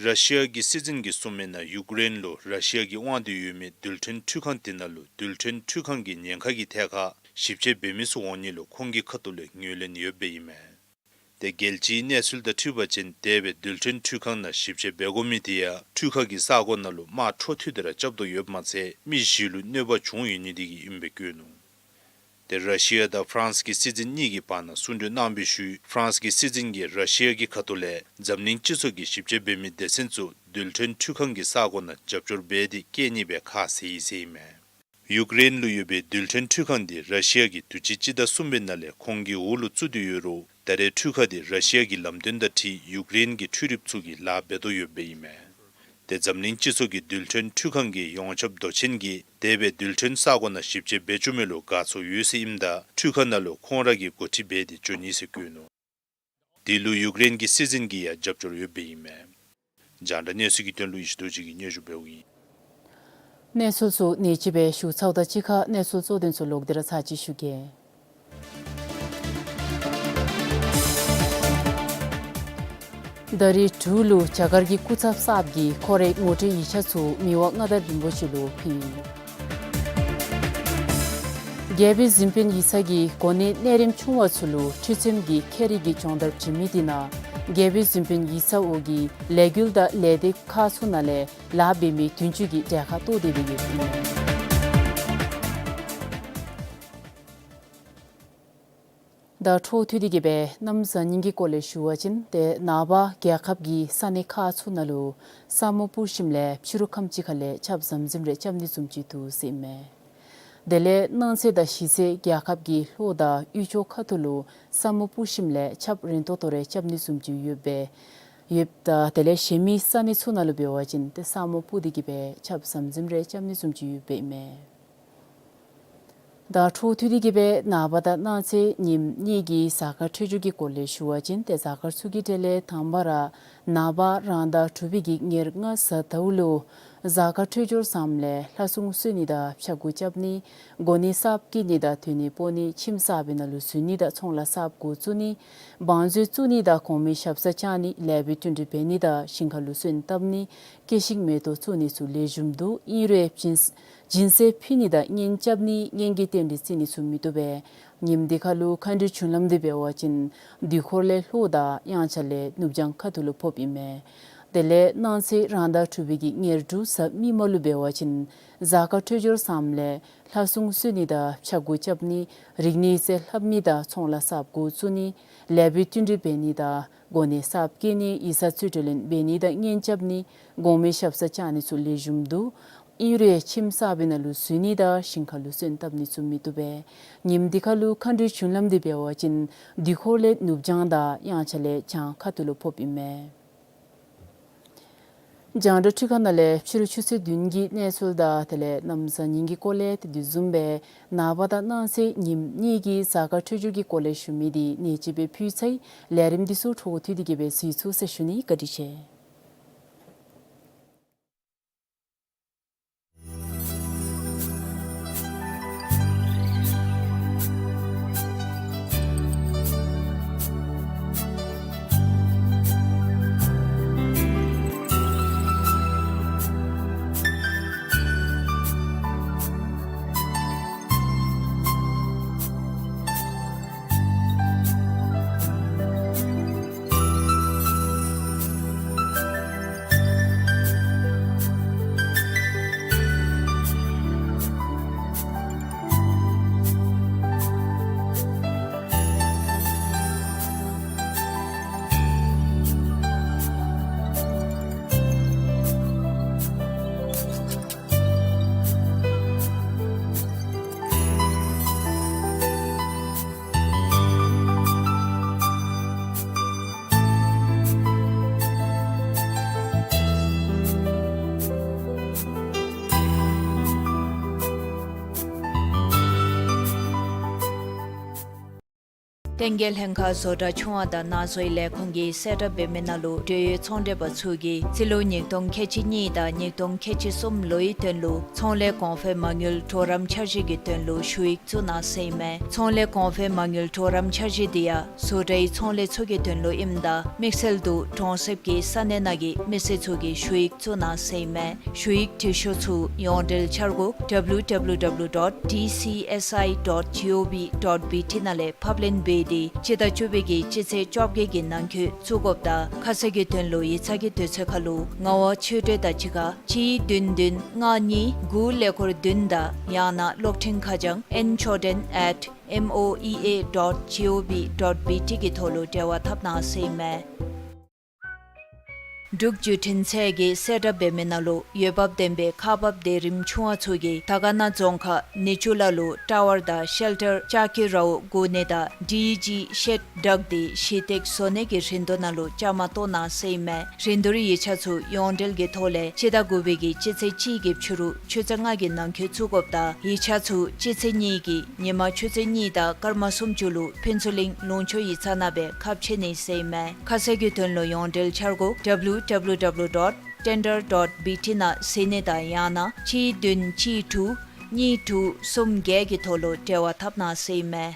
ར་ཤི་ཡ་གི་སྲིད་འཛིན་གྱིས་གསུངས་མི་ནང་ཡུཀ་རེན་ལུ་ར་ཤི་ཡ་གི་དབང་དུ་ཡོད་མི་རྡུལ་ཕྲན་འཕྲུལ་ཁང་དེ་ནང་ལུ་རྡུལ་ཕྲན་འཕྲུལ་ཁང་གི་ཉེན་ཁ་གི་ཐད་ཁར་ཞིབ་དཔྱད་འབད་མི་ཚུ་འོང་ནི་ལུ་ཁོང་གི་ཁ་ཐུག་ལས་ངོས་ལེན་ཡོདཔ་ཨིན་མས། ཏེ་རྒྱལ་སྤྱིའི་གནས་ཚུལ་དང་འཁྲིལ་བ་ཅིན་འདས་པའི་རྡུལ་ཕྲན་འཕྲུལ་ཁང་ནང་ཞིབ་དཔྱད་འབད་དགོ་མི་དེ་ཡང་འཕྲུལ་ཁང་གི་ས་གོ་ནང་ལུ་དམག་འཕྲོ་མཐུད་དེ་ར་རྐྱབ་དོ་ཡོདཔ་མ་ཚད་མི་བཞི་ལུ་གནོད་པ་བྱུང་ཡོད་ནི་དེ་གིས་ཨིནམ་སྦེ་བཀོད་ནུག། ཏེ་ར་ཤི་ཡ་དང་ཧྥ་རན་སི་གི་སྲིད་འཛིན་གཉིས་ཀྱི་བར་ན་གསུང་གྲོས་གནང་བའི་ཤུལ་ཧྥ་རན་སི་གི་སྲིད་འཛིན་གྱིས་ར་ཤི་ཡ་གི་ཁ་ཐུག་ལས་འཛམ་གླིང་སྤྱི་ཚོགས་ཀྱི་ཞིབ་དཔྱད་འབད་མི་སྡེ་ཚན་ཚུ་རྡུལ་ཕྲན་འཕྲུལ་ཁང་གི་ས་གོ་ནང་རྒྱབ་སྐྱོར་འབད་དེ་བསྐྱལ་ནི་སྦེ་ཁ་བཟེད་ཡི་ཟེར་ཨིན་མས། ཡུཀ་རེན་ལུ་ཡོད་པའི་རྡུལ་ཕྲན་འཕྲུལ་ཁང་འདི་ར་ཤི་ཡ་གིས་དུས་ཅི་སྤྱི་ཟླ་གསུམ་པའི་ནང་ལས་ཁོང་གི་འོག་ལུ་བཙུགས་ཏེ་ཡོད་རུང་ད་རེས་འཕྲུལ་ཁང་འདི་ར་ཤི་ཡ་གི་ལམ་སྟོན་དང་འཁྲིལ་ཡུཀ་རེན་གྱི་འཕྲུལ་རིགཔ་ཚུ་གིས་ལཱ་འབད་དོ་ཡོདཔ་ཨིན་མས། ཏེ་འཛམ་གླིང་སྤྱི་ཚོགས་ཀྱི་རྡུལ་ཕྲན་འཕྲུལ་ཁང་གི་ཡོངས་ཁྱབ་མདོ་ཆེན་གྱིས་འདས་པའི་རྡུལ་ཕྲན་ས་གོ་ནང་ཞིབ་དཔྱད་འབད་བཅུག་མི་ལུ་དགའ་ཚོར་ཡོད་ཟེར་ཨིནམ་ད་འཕྲུལ་ཁང་ནང་ལུ་ཁོང་ར་གིས་འགོ་ཁྲིད་འབད་དེ་འགྱོ་ནི་ཟེར་བཀོད་ནུག། དེ་ལུ་ཡུཀ་རེན་གྱི་སྲིད་འཛིན་གྱི་ཡང་རྒྱབ་སྐྱོར་ཡོདཔ་ཨིན་མས། རྒྱང་བསྒྲགས་གནས་ཚུལ་གྱི་དོན་ལུ་ཡེ་ཤེས་རྡོ་རྗེ་གིས་སྙན་ཞུ་འབདཝ་ཨིན། གནས་ཚུལ་ཚུ་ནེ་ཅི་སྦེ་ཞུ་ཚརཝ་དང་གཅིག་ཁར་གནས་ཚུལ་གཙོ་དོན་ཚུ་ལོག་སྟེ་ར་ཚར་གཅིག་ཞུ་གེ། ད་རིས་འབྲུག་ལུ་རྒྱ་གར་གྱི་སྐུ་ཚབ་གསརཔ་གིས་ཁོ་རའི་ངོ་སྤྲོད་ཡིག་ཆ་ཚུ་མི་དབང་མངའ་བདག་རིན་པོ་ཆེ་ལུ་ཕུལ། རྒྱལ་པོའི་གཟིམ་དཔོན་ཡིག་ཚང་གིས་གོ་གནས་གནས་རིམ་ཆུང་བ་ཚུ་ལུ་ཁྲི་ཚོམ་གྱི་ཁྱད་རིག་གི་སྦྱོང་བརྡར་བྱིན་མི་དེ་ནང་རྒྱལ་པོའི་གཟིམ་དཔོན་ཡིག་ཚང་འོག་གི་ལས་འགུལ་དང་ལས་སྡེ་ཁག་ཚུ་ནང་ལས་ལཱ་འབད་མི་བདུན་ཅུ་གི་གྲལ་ཁར་གཏོགས་ཏེ་སྦེ་ཡོདཔ་ཨིན། ད་འཕྲོ་མཐུད་དེ་གི་སྦེ་གནམ་གཤིས་ཉིན་གྱི་སྐོར་ལས་ཞུ་བ་ཅིན་ཏེ་ནངས་པ་རྒྱལ་ཁབ་ཀྱི་ས་གནས་ཁག་ཚུ་ནང་ལུ་ས་སྨུག་སྤུབས་ཞིནམ་ལས་ཕྱི་རུ་ཁམས་ཅིག་ཁ་ལས་ཆརཔ་ཟམ་ཟིམ་རེ་རྐྱབ་ནི་བཟུམ་ཅིག་འདུག་ཟེར་ཨིན་མས། དེ་ལས་གནངས་ཚེ་དང་གཞེས་ཚེ་རྒྱལ་ཁབ་ཀྱི་ལྷོ་དང་དབུས་ཕྱོགས་ཁ་ཐུག་ལུ་ས་སྨུག་སྤུབས་ཞིནམ་ལས་ཆརཔ་རན་ཏོག་ཏོ་རེ་རྐྱབ་ནི་བཟུམ་ཅིག་ཡོདཔ་སྦེ་ཡོདཔ་ད་དེ་ལས་གཞན་མི་ས་གནས་ཚུ་ནང་ལུ་འབད་བ་ཅིན་ཏེ་ས་སྨུག་སྤུབས་ཏེ་གི་སྦེ་ཆརཔ་ཟམ་ཟིམ་རེ་རྐྱབ་ནི་བཟུམ་ཅིག་ཡོདཔ་ཨིན་མས། ད་འཕྲོ་མཐུད་དེ་གི་སྦེ་ནངས་པ་དང་གནངས་ཚེ་ཉིནམ་གཉིས་ཀྱི་གཟའ་སྐར་འཕྲོད་སྦྱོར་གྱི་སྐོར་ལས་ཞུ་བ་ཅིན་ཏེ་གཟའ་སྐར་ཚུ་གི་གྲས་ལས་དང་པ་ར་ནངས་པ་རང་ཟླ་དྲུག་པའི་གི་ཉེར་ལྔ་གཟའ་ཟླཝ་ལུ་གཟའ་སྐར་འཕྲོད་སྦྱོར་བཟངམ་ལས་ལྷ་སྲུང་གསོལ་ནི་དང་ཕྱག་འགུགས་རྐྱབ་ནི་གོ་གནས་གསརཔ་བསྐོ་ནི་དང་དོན་ནི་པོ་ནི་ཁྱིམ་གསར་པའི་ནང་ལུ་འཛུལ་ནི་དང་ཚོང་ལཱ་གསརཔ་འགོ་བཙུགས་ནི་བང་མཛོད་བཙུགས་ནི་དང་གོང་མའི་ཞབས་སར་བཅར་ནི་ལེགས་པའི་བསྟུན་གྲོས་འབད་ནི་དང་ཞིང་ཁ་ལུ་སོན་བཏབ་ནི་སྐྱེད་ཤིང་མེ་ཏོག་བཙུགས་ནི་ཚུ་ལེགས་ཤོམ་འདུག། ཨིན་རུང་སྦྱིན་སྦྱིན་སྲེག་ཕུལ་ནི་དང་གཉེན་རྐྱབ་ནི་གཉེན་གྱི་རྟེན་འབྲེལ་བརྩི་ནི་ཚུ་མི་བཏུབ་པས། ཉིནམ་འདི་ཁ་ལུ་མཁའ་འགྲོའི་རྒྱུན་ལམ་འདི་འབད་བ་ཅིན་དུས་འཁོར་ལས་ལྷོ་དང་དབྱངས་འཆར་ལས་ནུབ་བྱང་ཁ་ཐུག་ལུ་ཕོགཔ་ཨིན་མས། དེ་ལས་གནངས་ཚེ་རང་ཟླ་དྲུག་པའི་གི་ཉེར་དྲུག་གཟའ་མིག་དམར་ལུ་འབད་བ་ཅིན་གཟའ་སྐར་འཕྲོད་སྦྱོར་བཟངམ་ལས་ལྷ་སྲུང་གསོལ་ནི་དང་ཕྱག་འགུགས་རྐྱབ་ནི་རིག་གནས་རྩལ་ལྷབ་ནི་དང་ཚོང་ལཱ་གསརཔ་འགོ་བཙུགས་ནི་ལེགས་པའི་བསྟུན་གྲོས་འབད་ནི་དང་གོ་གནས་གསརཔ་བསྐོ་ནི་ཡིག་ཚང་རྩིས་སྤྲོད་ལེན་འབད་ནི་དང་གཉེན་རྐྱབ་ནི་གོང་མའི་ཞབས་སར་བཅར་ནི་ཚུ་ལེགས་ཤོམ་འདུག། ཨིན་རུང་ཁྱིམ་གསར་པའི་ནང་ལུ་འཛུལ་ནི་དང་ཞིང་ཁ་ལུ་སོན་བཏབ་ནི་ཚུ་མི་བཏུབ་པས། ཉིནམ་འདི་ཁ་ལུ་མཁའ་འགྲོའི་རྒྱུན་ལམ་འདི་འབད་བ་ཅིན་དུས་འཁོར་ལས་ནུབ་བྱང་དང་དབྱངས་འཆར་ལས་བྱང་ཁ་ཐུག་ལུ་ཕོགཔ་ཨིན་མས། རྒྱང་བསྒྲགས་འཕྲུལ་ཁང་ནང་ལས་ཕྱི་རུ་ཆུ་ཚོད་བདུན་གྱི་གནས་ཚུལ་དང་དེ་ལས་གནམ་གཤིས་ཉིན་གྱི་སྐོར་ལས་དེ་དེ་བཟུམ་སྦེ་ནངས་པ་དང་གནངས་ཚེ་ཉིནམ་གཉིས་ཀྱི་གཟའ་སྐར་འཕྲོད་སྦྱོར་གྱི་སྐོར་ལས་ཞུ་མི་འདི་ནེ་ཅིག་སྦེ་ཕུལ་ཚར་ཡི། ལས་རིམ་འདི་ཚུ་འཕྲོ་མཐུད་དེ་གི་སྦེ་གཟིགས་ཚུགས་ཟེར་ཞུ་ནི། བཀའ་དྲིན་ཆེ། ལྟེང་རྒྱས་ལྷན་ཁག་བཟོ་གྲྭ་ཆུང་བ་དང་ནང་བཟོའི་ལས་ཁུངས་ཀྱིས་གསལ་བསྒྲགས་འབད་མི་ནང་ལུ་འབྲེལ་ཡོད་ཚོང་འབྲེལ་པ་ཚུ་གིས་རྩིས་ལོ་ཉིས་སྟོང་ཁལ་གཅིག་གཉིས་དང་ཉིས་སྟོང་ཁལ་གཅིག་གསུམ་ལོའི་དོན་ལུ་ཚོང་ལས་གོང་འཕེལ་མ་དངུལ་གྲོགས་རམ་འཆར་གཞི་གི་དོན་ལུ་ཞུ་ཡིག་བཙུགས་གནང་ཟེར་ཨིན་མས། ཚོང་ལས་གོང་འཕེལ་མ་དངུལ་གྲོགས་རམ་འཆར་གཞི་འདི་ཡང་བཟོ་གྲྭའི་ཚོང་ལས་ཚུ་གི་དོན་ལུ་ཨིནམ་ད་དམིགས་བསལ་དུ་གྲོང་གསེབ་ཀྱི་ས་གནས་ནང་གི་མི་སེར་ཚུ་གིས་ཞུ་ཡིག་བཙུགས་གནང་ཟེར་ཨིན་མས། ཞུ་ཡིག་འབྲི་ཤོག་ཚུ་ཡོངས་འབྲེལ་འཆར་སྒོ་W W W dot D C S I dot G O V dot B T ནང་ལས་ཕབ་ལེན་འབད་དེ་སྤྱི་ཟླ་བཅུ་པའི་གི་སྤྱི་ཚེས་བཅོ་བརྒྱད་ཀྱི་ནང་འཁོད་བཙུགས་དགོཔ་དང་ཁ་གསལ་གྱི་དོན་ལུ་ཡིག་ཚང་གི་དུས་ཚོད་ཁ་ལུ་ངག་དབང་ཆོས་སྒྲོན་དང་གཅིག་ཁར་གཅིག་བདུན་བདུན་ལྔ་གཉིས་དགུ་ཀླད་ཀོར་བདུན་དང་ཡང་ན་གློག་འཕྲིན་ཁ་བྱང་N Choden at M O E A dot G O V dot B T གི་ཐོག་ལུ་འབྲེལ་བ་འཐབ་གནང་ཟེར་ཨིན་མས། འབྲུག་བརྒྱུད་འཕྲིན་ཚད་ཀྱིས་གསལ་བསྒྲགས་འབད་མི་ནང་ལུ་འོས་འབབ་ལྡན་པའི་ཁག་འབག་སྡེ་རིམ་ཆུང་བ་ཚུ་གིས་དར་དཀར་ན་རྫོང་ཁག་ནེ་ཅུ་ལ་ལུ་ཊ་ཝར་དང་ཤེལ་ཊར་ལྕགས་ཀྱི་རཝ་བསྒོར་ནི་དང་ཌི་ཇི་ཤེཌ་བདག་སྟེ་གཞི་སྟེགས་བཟོ་ནི་གི་རིན་བསྡུར་ནང་ལུ་བཅའ་མར་གཏོགས་གནང་ཟེར་ཨིན་མས། རིན་བསྡུར་ཡིག་ཆ་ཚུ་ཡོངས་འབྲེལ་གྱི་ཐོག་ལས་སྤྱི་ཟླ་དགུ་པའི་གི་སྤྱི་ཚེས་གཅིག་གི་ཕྱི་རུ་ཆུ་ཚོད་ལྔ་གི་ནང་འཁོད་བཙུགས་དགོཔ་དང་ཡིག་ཆ་ཚུ་སྤྱི་ཚེས་གཉིས་ཀྱི་ཉིན་མ་ཆུ་ཚོད་གཉིས་དང་སྐར་མ་སུམ་ཅུ་ལུ་ཕུན་ཚོགས་གླིང་ལུང་ཕྱོགས་ཡིག་ཚང་ནང་སྦེ་ཁ་ཕྱེ་ནི་ཟེར་ཨིན་མས། ཁ་གསལ་གྱི་དོན་ལུ་ཡོངས་འབྲེལ་འཆར་སྒོ་W W W dot tender dot B T ནང་གཟིགས་ནི་དང་ཡང་ན་གཅིག་བདུན་གཅིག་དྲུག་གཉིས་དྲུག་གསུམ་བརྒྱད་ཀྱི་ཐོག་ལུ་འབྲེལ་བ་འཐབ་གནང་ཟེར་ཨིན་མས།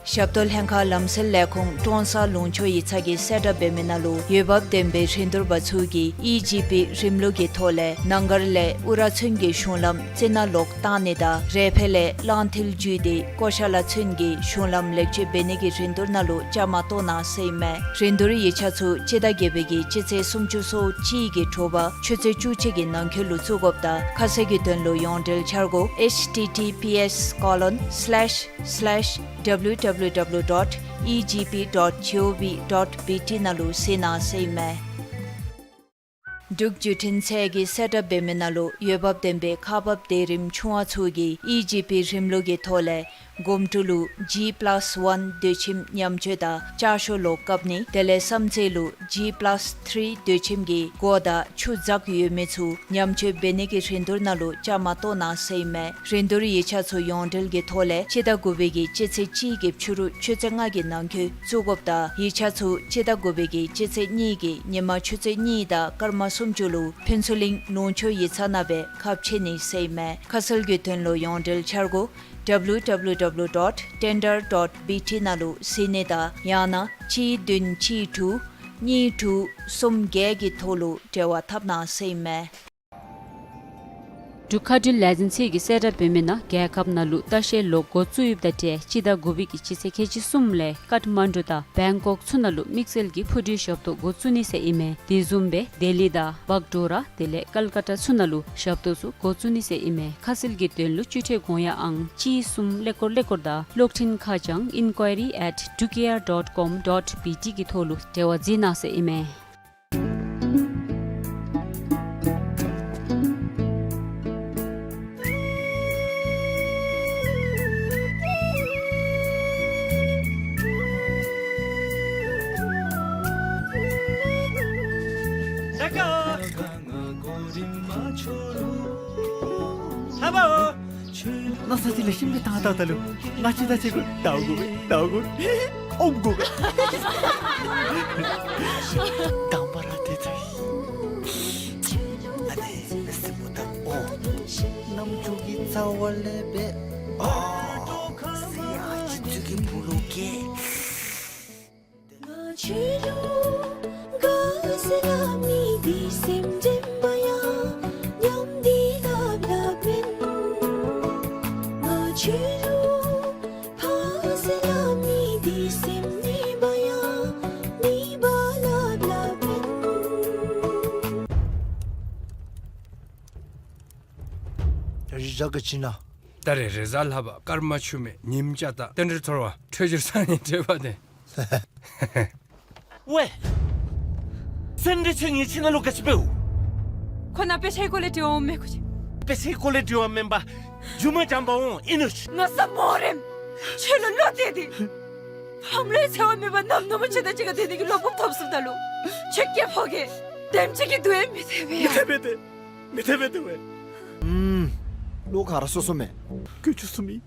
ཞབས་ཏོག་ལྷན་ཁག་ལམ་སེལ་ལས་ཁུངས་ཀྲོང་གསར་ལུང་ཕྱོགས་ཡིག་ཚང་གིས་གསལ་བསྒྲགས་འབད་མི་ནང་ལུ་འོས་འབབ་ལྡན་པའི་རིན་བསྡུར་པ་ཚུ་གིས་ཨི་ཇི་པི་རིམ་ལུགས་ཀྱི་ཐོག་ལས་ནང་སྒར་ལས་ཨུ་ར་ཚུན་གྱི་གཞུང་ལམ་རྩི་ནག་ལོག་བཏང་ནི་དང་རས་ཕེ་ལས་གླང་མཐིལ་བརྒྱུད་དེ་ཀོ་ཤ་ལ་ཚུན་གྱི་གཞུང་ལམ་ལེགས་བཅོས་འབད་ནི་གི་རིན་བསྡུར་ནང་ལུ་བཅའ་མར་གཏོགས་གནང་ཟེར་ཨིན་མས། རིན་བསྡུར་ཡིག་ཆ་ཚུ་སྤྱི་ཟླ་བརྒྱད་པའི་གི་སྤྱི་ཚེས་སུམ་ཅུ་སོ་གཅིག་གི་དྲོ་པ་ཆུ་ཚོད་བཅུ་གཅིག་གི་ནང་འཁོད་ལུ་བཙུགས་དགོཔ་དང་ཁ་གསལ་གྱི་དོན་ལུ་ཡོངས་འབྲེལ་འཆར་སྒོ་H T T P S colon slash slash W W W dot E G P dot G O V dot B T ནང་ལུ་གཟིགས་གནང་ཟེར་ཨིན་མས། འབྲུག་བརྒྱུད་འཕྲིན་ཚད་ཀྱི་གསལ་བསྒྲགས་འབད་མི་ནང་ལུ་འོས་འབབ་ལྡན་པའི་ཁག་འབག་སྡེ་རིམ་ཆུང་བ་ཚུ་གིས་ཨི་ཇི་པི་རིམ་ལུགས་ཀྱི་ཐོག་ལས་གོམ་ཊུ་ལུ་ཇི་པ་ལཱསི་ཝན་དུས་ཁྱིམ་ཉམས་བཅོས་དང་ལྕགས་ཤོག་ལོག་བཀབ་ནི། དེ་ལས་བསམ་རྩེ་ལུ་ཇི་པ་ལཱསི་ཐི་རི་དུས་ཁྱིམ་གྱི་སྒོ་དང་ཆུ་འཛག་ཡོད་མི་ཚུ་ཉམས་བཅོས་འབད་ནི་གི་རིན་བསྡུར་ནང་ལུ་བཅའ་མར་གཏོགས་གནང་ཟེར་ཨིན་མས། རིན་བསྡུར་ཡིག་ཆ་ཚུ་ཡོངས་འབྲེལ་གྱི་ཐོག་ལས་སྤྱི་ཟླ་དགུ་པའི་གི་སྤྱི་ཚེས་གཅིག་གི་ཕྱི་རུ་ཆུ་ཚོད་ལྔ་གི་ནང་འཁོད་བཙུགས་དགོཔ་དང་ཡིག་ཆ་ཚུ་སྤྱི་ཟླ་དགུ་པའི་གི་སྤྱི་ཚེས་གཉིས་ཀྱི་ཉིན་མ་ཆུ་ཚོད་གཉིས་དང་སྐར་མ་སུམ་ཅུ་ལུ་ཕུན་ཚོགས་གླིང་ལུང་ཕྱོགས་ཡིག་ཚང་ནང་སྦེ་ཁ་ཕྱེ་ནི་ཟེར་ཨིན་མས། ཁ་གསལ་གྱི་དོན་ལུ་ཡོངས་འབྲེལ་འཆར་སྒོ་ཌབ་ལུ་ཌབ་ལུ་ཌབ་ལུ་ཌོཊ་ཊེན་ཌར་ཌོཊ་བི་ཊི་ནང་ལུ་གཟིགས་ནི་དང་ཡང་ན་གཅིག་བདུན་གཅིག་དྲུག་གཉིས་དྲུག་གསུམ་བརྒྱད་ཀྱི་ཐོག་ལུ་འབྲེལ་བ་འཐབ་གནང་ཟེར་ཨིན་མས། འབྲུག་མཁའ་འགྲུལ་ལས་འཛིན་ཚད་ཀྱི་གསལ་བསྒྲགས་འབད་མི་ནང་རྒྱལ་ཁབ་ནང་ལུ་ལྟ་བཤལ་ལོག་འགོ་བཙུགས་ཡོདཔ་དང་འབྲེལ་སྤྱི་ཟླ་དགུ་པའི་གི་སྤྱི་ཚེས་ཁལ་གཅིག་གསུམ་ལས་ཀཏ་མན་ཌུ་དང་བེང་ཀོག་ཚུ་ནང་ལུ་དམིགས་བསལ་གྱི་འཕུར་གྲུའི་ཞབས་ཏོག་འགོ་བཙུགས་ནི་ཟེར་ཨིན་མས། དེ་བཟུམ་སྦེ་ལྡི་ལི་དང་བག་ཌོ་ར་དེ་ལས་ཀལ་ཀ་ཏ་ཚུ་ནང་ལུ་ཞབས་ཏོག་ཚུ་འགོ་བཙུགས་ནི་ཟེར་ཨིན་མས། ཁ་གསལ་གྱི་དོན་ལུ་སྤྱི་ཁྲལ་དགོངས་ཡངས་ཨང་གཅིག་གསུམ་ཀླད་ཀོར་ཀླད་ཀོར་དང་གློག་འཕྲིན་ཁ་བྱང་ཨིན་ཀུའེ་རི་ཨེཊ་ཌུག་ཨེར་ཌོཊ་ཀོམ་ཌོཊ་བི་ཊི་གི་ཐོག་ལུ་འབྲེལ་བ་འཛིན་གནང་ཟེར་ཨིན་མས། ལགས་སོ། ལྷག་པའོ། ན་ས་ཅིག་ལས་ཤིན་པའི་ཐང་ཐང་ད་ལུ་ང་ཅི་ད་ཅི་གོ་ད་གོ་བས་ད་གོ་ཨོམ་གོ་བས། དང་པ་ར་དེ་ཚུ་ཨ་ནི་མི་སེར་པོ་དང་ཨོ་རྣམ་འགྱུར་གྱི་རྩ་བ་ལས་སྦེ་ཨོ་སི་ཨ་ཅི་ཚུ་གི་བུ་ལུ་གེ། ཡ་ཞི་ཇག་གི་ཅི་ན། ད་རེས་རེས་གཟའ་ལྷག་པ་སྐར་མ་ཆུ་མེད་ཉིམ་ཅ་ད་རྟེན་འབྲེལ་ཚོར་བ་འཕྲོད་སྦྱོར་སང་ཉིན་འཕྲོད་པ་དེ། ཝེ། སེན་ཌི་ཆེ་ངེ་ཅི་ན་ལུ་ག་ཅི་འབདཝ། ཁོ་ན་དཔེ་ཆའི་སྐོར་ལས་དྲི་བ་འོང་མེད་ཁུ་ཅི། དཔེ་ཆའི་སྐོར་ལས་དྲི་བ་མེན་པར་རྒྱུ་མ་འཇམ་པ་འོང་ཨིན་ནུག། ང་ས་མོ་རེམ། ཁྱོད་ལུ་བློ་གཏད་དེ། ཕམ་ལས་འཚེ་བ་མེད་པར་ནམ་ནུབ་མོ་ཁྱོད་དང་གཅིག་ཁར་སྡོད་ནི་གི་བློ་སྤོབས་ཐོབ་སོངམ་ད་ལུ། ཁྱོད་སྐྱེ་ཕོ་གེ། དེམ་ཅིག་གི་སྡུག་ཡང་མི་ཐེབས་པས་ཡ། མི་ཐེབས་པས་ཏེ། མི་ཐེབས་པས་ཏེ་ཝེ། ཨུམ། བློ་ཁ་ར་སོ་སོ་མེད། ཀུ་ཅུ་སུ་མི།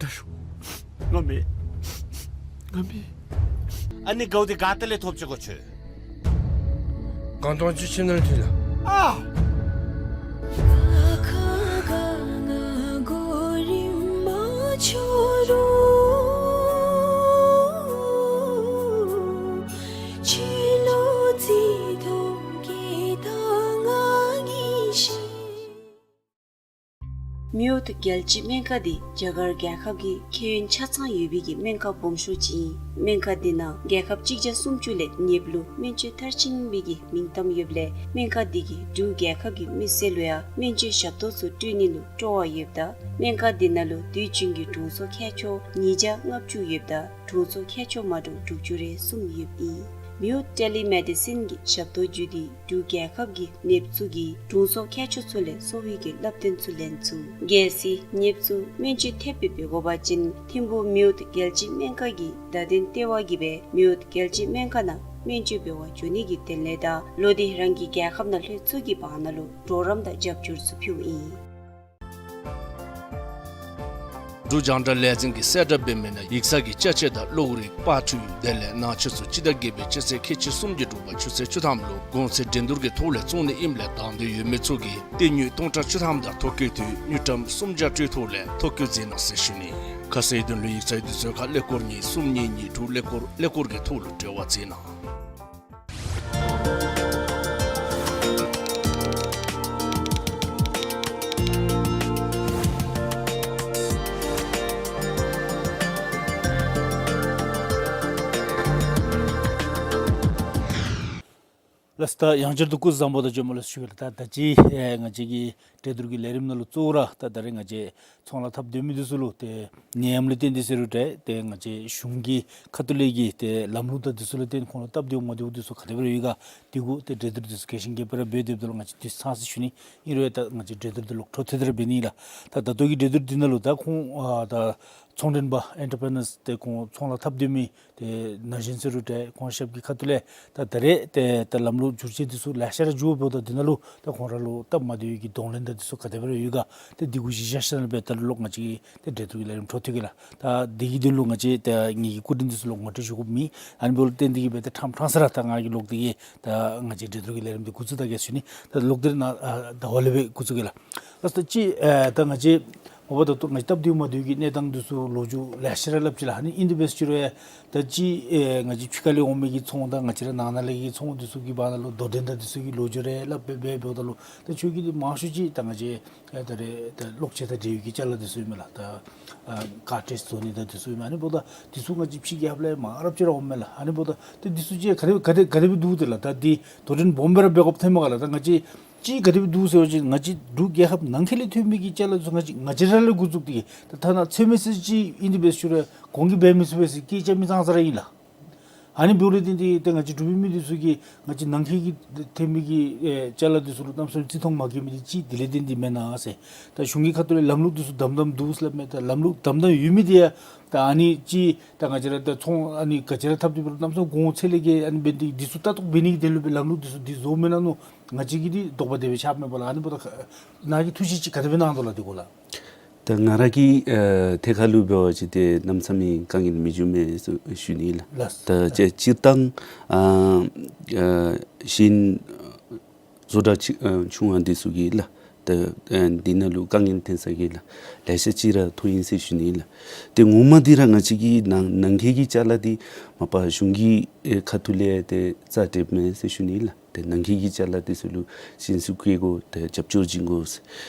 ད་ཤོ། ང་མེད། ང་མེད། ཨ་ནི་གའུ་དེ་ག་ཏེ་ལས་ཐོབ་ཅི་གོ་ཁྱོད། གང་དོན་ཅི་ཕྱི་ནང་ཐོན་ལ། ཨ། མིའུ་ཐུ་རྒྱལ་སྤྱིའི་སྨན་ཁང་འདི་རྒྱ་གར་རྒྱལ་ཁབ་ཀྱི་ཁྱད་ཡོན་ཆ་ཚང་ཡོད་པའི་གི་སྨན་ཁང་སྦོམ་ཤོས་ཅིག་ཨིན། སྨན་ཁང་འདི་ནང་རྒྱལ་ཁབ་གཅིག་བརྒྱ་སུམ་ཅུ་ལས་ནདཔ་ལུ་སྨན་བཅོས་མཐར་ཕྱིན་པའི་གི་མིང་གཏམ་ཡོདཔ་ལས་སྨན་ཁང་འདི་གིས་འབྲུག་རྒྱལ་ཁབ་ཀྱི་མི་སེར་ལུ་ཡང་སྨན་བཅོས་ཞབས་ཏོག་ཚུ་སྤྲོད་ནི་ལུ་སྤྲོ་བ་ཡོདཔ་ད་སྨན་ཁང་འདི་ནང་ལུ་དུས་རྒྱུན་གྱི་དྲུང་འཚོ་མཁས་མཆོག་ཉིས་བརྒྱ་ལྔ་བཅུ་ཡོདཔ་ད་དྲུང་འཚོ་མཁས་མཆོག་མ་འདྲཝ་དྲུག་ཅུ་རེ་གསུམ་ཡོདཔ་ཨིན། མིའུ་ཐུ་ཊེ་ལི་མེ་ཌི་སིན་གྱི་ཞབས་ཏོག་བརྒྱུད་དེ་འབྲུག་རྒྱལ་ཁབ་ཀྱི་ནདཔ་ཚུ་གིས་དྲུང་འཚོ་མཁས་མཆོག་ཚུ་ལས་གསོ་བའི་གི་བསླབ་སྟོན་ཚུ་ལེན་ཚུགས། གལ་སྲིད་ནདཔ་ཚུ་སྨན་བཅོས་ཐེབས་སྦེ་འབད་དགོ་པ་ཅིན་ཐིམ་ཕུག་མིའུ་ཐུ་རྒྱལ་སྤྱིའི་སྨན་ཁང་གི་བརྡ་དོན་ལྟེ་བ་གིས་སྦེ་མིའུ་ཐུ་རྒྱལ་སྤྱིའི་སྨན་ཁང་ནང་སྨན་བཅོས་འབད་བར་འགྱོ་ནི་གི་དོན་ལས་དང་ལོག་སྟེ་རང་གི་རྒྱལ་ཁབ་ནང་ལྷོད་ཚུགས་ཀྱི་བར་ན་ལུ་གྲོགས་རམ་དང་རྒྱབ་སྐྱོར་ཚུ་ཕུལཝ་ཨིན། འབྲུག་རྒྱང་བསྒྲགས་ལས་འཛིན་གྱི་གསལ་བསྒྲགས་འབད་མི་ནང་ཡིག་ཚང་གི་ཅ་ཆས་དང་གློག་རིག་པར་ཊུ་དེ་ལས་ནང་ཆས་ཚུ་སྤྱི་ཟླ་བརྒྱད་པའི་སྤྱི་ཚེས་ཁལ་གཅིག་གསུམ་གྱི་དྲོ་པ་ཆུ་ཚོད་བཅུ་ཐམ་ལུ་གོང་ཚད་འགྲན་བསྡུར་གྱི་ཐོག་ལས་བཙོང་ནི་ཨིནམ་ལས་དང་འདོད་ཡོད་མི་ཚུ་གིས་སྟེར་དངུལ་སྟོང་ཕྲག་བཅུ་ཐམ་དང་ཐོ་བཀོད་དུས་དངུལ་ཀྲམ་སུམ་བརྒྱ་སྤྲོད་ཐོག་ལས་ཐོ་བཀོད་མཛད་གནང་ཟེར་ཞུ་ནི། ཁ་གསལ་དོན་ལུ་ཡིག་ཚང་དུས་ཚོད་ཁར་ཀླད་ཀོར་གཉིས་གསུམ་གཉིས་གཉིས་དྲུག་ཀླད་ཀོར་ཀླད་ཀོར་གྱི་ཐོག་ལུ་འབྲེལ་བ་མཛད་གནང་། ལགས། ད་ཡང་བསྐྱར་དུ་སྐུ་གཟུགས་བཟང་པོ་དང་བཅས་མ་ལགས་ཞུ་གེ་ལགས། ད་ད་ཅི་ཨེ་ང་བཅས་ཀྱི་འགྲན་བསྡུར་གྱི་ལས་རིམ་ནང་ལུ་གཙོ་བོ་ར་ད་ད་རེས་ང་བཅས་ཚོང་ལཱ་འཐབ་སྡོད་མི་འདི་ཚུ་ལུ་ཏེ་ནད་ཡམས་ལུ་བརྟེན་ཏེ་ཟེར་རུང་འདྲ་ཏེ་ང་བཅས་གཞུང་གི་ཁ་ཐུག་ལས་ཀྱི་ཏེ་ལམ་ལུགས་དང་འདི་ཚུ་ལུ་བརྟེན་ཁོང་ལུ་སྟབས་བདེཝ་མ་བདེཝ་འདི་ཚུ་ག་དེ་སྦེ་ར་ཡོད་ག། དེ་གུ་ཏེ་འགྲན་བསྡུར་འདི་ཚུ་གལ་ཆེན་གྱི་སྦེ་ར་འབད་སྡོདཔ་ད་ལུ་ང་བཅས་དུས་ཚང་སི་ཞུ་ནི་ཨིན་རུང་ད་ང་བཅས་འགྲན་བསྡུར་འདི་ལོག་འཕྲོ་མཐུད་དེ་ར་འབད་ནི་ལགས། ད་ད་ལྟོ་གི་འགྲན་བསྡུར་འདི་ནང་ལུ་ད་ཁོང་ཨ་ད་ཚོང་མགྲོན་པ་ཨེན་ཊར་པི་རི་ནརསི་ཏེ་ཁོང་ཚོང་ལཱ་འཐབ་སྡོད་མི་ཏེ་ན་གཞོན་ཟེར་རུང་འདྲ་ཁོང་ཞབས་ཀྱི་ཁ་ཐུག་ལས་ད་ད་རེས་ཏེ་ད་ལམ་ལུགས་བསྒྱུར་བཅོས་འདི་ཚུ་ལེ་ཤ་ར་འགྱོཝ་ད་འདི་ནང་ལུ་ད་ཁོང་ར་ལུ་སྟབས་མ་བདེ་བའི་གི་གདོང་ལེན་དང་འདི་ཚུ་ག་དེ་སྦེ་ར་ཡོད་ག། ཏེ་འདི་གུ་གཞི་བཞག་ཞིནམ་ལས་འབདཝ་ད་ལུ་ལོག་ང་བཅས་ཏེ་འགྲན་བསྡུར་གྱི་ལས་རིམ་འཕྲོ་མཐུད་གེ་ལགས། ད་འདི་གི་དོན་ལུ་ང་བཅས་ད་ངེ་གི་སྐུ་མགྲོན་འདི་ཚུ་ལུ་ངོ་སྤྲོད་ཞུ་དགོཔ་མེད། ཨ་ནི་འབདཝ་ལས་བརྟེན་འདི་གིས་འབད་ཏེ་ཕྲང་ཕྲང་ས་ར་ད་ང་གིས་ལོག་སྟེ་གིས་ད་ང་བཅས་འགྲན་བསྡུར་གྱི་ལས་རིམ་འདི་འགོ་བཙུགས་ད་གེ་ཞུ་ནི། ད་ལོག་སྟེ་ན་ཨ་ད་ཧོ་ལས་སྦེ་འགོ་བཙུགས་གེ་ལགས། ལགས་སོ། ད་ཅི་ཨེ་ད་ང་བཅས་འོ་བ་ད་ལྟོ་ང་བཅས་སྟབས་བདེཝ་མ་བདེཝ་གི་གནས་སྟངས་འདི་ཚུ་ལོ་རྒྱུས་ལེ་ཤ་ར་སླབ་ཅི་ལགས། ཨ་ནི་ཨིན་དེ་འབད་ཟེར་རུང་ད་ཅི་ཨེ་ང་བཅས་ཕྱི་ཁ་ལས་འོང་མི་གི་ཚོང་དང་ང་བཅས་ར་ནང་ན་ལས་ཀྱི་ཚོང་འདི་ཚུ་གི་བར་ན་ལུ་དོ་འགྲན་དང་འདི་ཚུ་གི་ལོ་རྒྱུས་རེ་སླབ་སྦེ་འབད་འབདཝ་ད་ལུ་ད་ཁྱོད་ཀྱིས་འདི་མང་ཤོས་ཅིག་ད་ང་བཅས་ཨེ་ད་རེས་ད་གློག་ཆས་དང་འབྲེལ་བའི་གི་ཅ་ལ་འདི་ཚུ་ཨིན་མས་ལགས། ད་ཨ་ཀར་ཊེཇ་བཟོ་ནི་དང་འདི་ཚུ་ཨིན་མས། ཨ་ནི་འབདཝ་ད་འདི་ཚུ་ང་བཅས་ཕྱི་རྒྱལ་ཁབ་ལས་མང་རབས་ཅིག་ར་འོངམ་མས་ལགས། ཨ་ནི་འབདཝ་ད་ད་འདི་ཚུ་ཅིག་ག་དེ་ག་དེ་ག་དེ་སྦེ་འདུག་ཏེ་ལགས། ད་འདི་དོ་འགྲན་སྦོམ་སྦེ་ར་འབད་དགོཔ་ཐོནམ་མས་ག་ལགས། ད་ང་བཅས་ཅིག་ག་དེ་སྦེ་འདུག་ཟེར་བ་ཅིན་ང་བཅས་འབྲུག་རྒྱལ་ཁབ་ནང་འཁོད་ལས་ཐོན་མི་གི་ཅ་ལ་ཚུ་ང་བཅས་ང་བཅས་ར་ལས་འགོ་བཙུགས་ཏེ་གིས་ད་ཐ་ན་ཚོད་མ་ཟད་ཅིག་ཨིན་དེ་འབད་ཟེར་རུང་གོང་གི་འབད་མི་ཚུགས་པས་ཟེར་སྐད་རྐྱབ་མི་ཙང་ཙ་ར་ཨིན་ལགས། ཨ་ནི་འབདཝ་ལས་བརྟེན་ཏེ་ད་ང་བཅས་འབྲུག་པའི་མི་འདི་ཚུ་གིས་ང་བཅས་ནང་འཁོད་ཀྱི་ཐོན་མི་གི་ཨེ་ཅ་ལ་འདི་ཚུ་ལུ་གནམ་མེད་ས་མེད་བརྩི་མཐོང་མ་བསྐྱེད་མི་འདི་ཅིག་དེ་ལས་བརྟེན་ཏེ་མེན་ན་ཟེར། ད་གཞུང་གི་ཁ་ཐུག་ལས་ལམ་ལུགས་འདི་ཚུ་དམ་དམ་འདུག་ཟེར་སླབ་མས། ད་ལམ་ལུགས་དམ་དམ་ཡོད་མི་འདི་ཡང་ད་ཨ་ནི་ཅིག་ད་ང་བཅས་ར་ད་ཚོང་ཨ་ནི་ག་ཅི་ར་འཐབ་སྟེ་འབད་རུང་གནམ་མེད་ས་མེད་གོང་ཚད་ལས་བརྒལ་ཨ་ནི་འབད་ནི་འདི་ཚུ་ལྟ་རྟོག་འབད་ནི་གི་དོན་ལུ་སྦེ་ལམ་ལུགས་འདི་ཚུ་འདི་བཟོཝ་མེན་ན་མནོ། ང་བཅས་ཀྱིས་འདི་དོགས་པ་དེ་སྦེ་ཆགསཔ་མས་པ་ལགས། ཨ་ནི་འབདཝ་ད་ནཱ་གིས་ཐུགས་བཞེད་ཅིག་ག་དེ་སྦེ་གནང་དོ་ལགས་འདི་གུ་ལགས། ད་ང་ར་གི་ཨ་ཐད་ཁར་ལུ་འབད་བ་ཅིན་ཏེ་གནམ་མེད་ས་མེད་དཀའ་ངལ་མི་འབྱུང་མས་ཟེར་ཞུ་ནི་ལགས། ལགས། ད་སྤྱིར་བཏང་ཨ་ཨ་གཞན་བཟོ་གྲྭ་ཆུང་ཨ་ཆུང་བ་འདི་ཚུ་གིས་ལགས། ད་ཨ་འདི་ནང་ལུ་དཀའ་ངལ་ཐོན་ས་གི་ལགས། ལེ་ཤ་ཅིག་ར་ཐོན་ཡི་ཟེར་ཞུ་ནི་ལགས། ཏེ་ངོ་མ་འདི་ར་ང་བཅས་ཀྱི་ནང་ནང་འཁོད་ཀྱི་ཅ་ལ་འདི་མ་པ་གཞུང་གི་ཨེ་ཁ་ཐུག་ལས་ཏེ་རྩ་སྤྲོད་མས་ཟེར་ཞུ་ནི་ལགས། ཏེ་ནང་འཁོད་ཀྱི་ཅ་ལ་འདི་ཚུ་ལུ་ཞིན་སུ་བཀལ་དགོ། ཏེ་རྒྱབ་སྐྱོར་བྱིན་དགོ་ཟེར།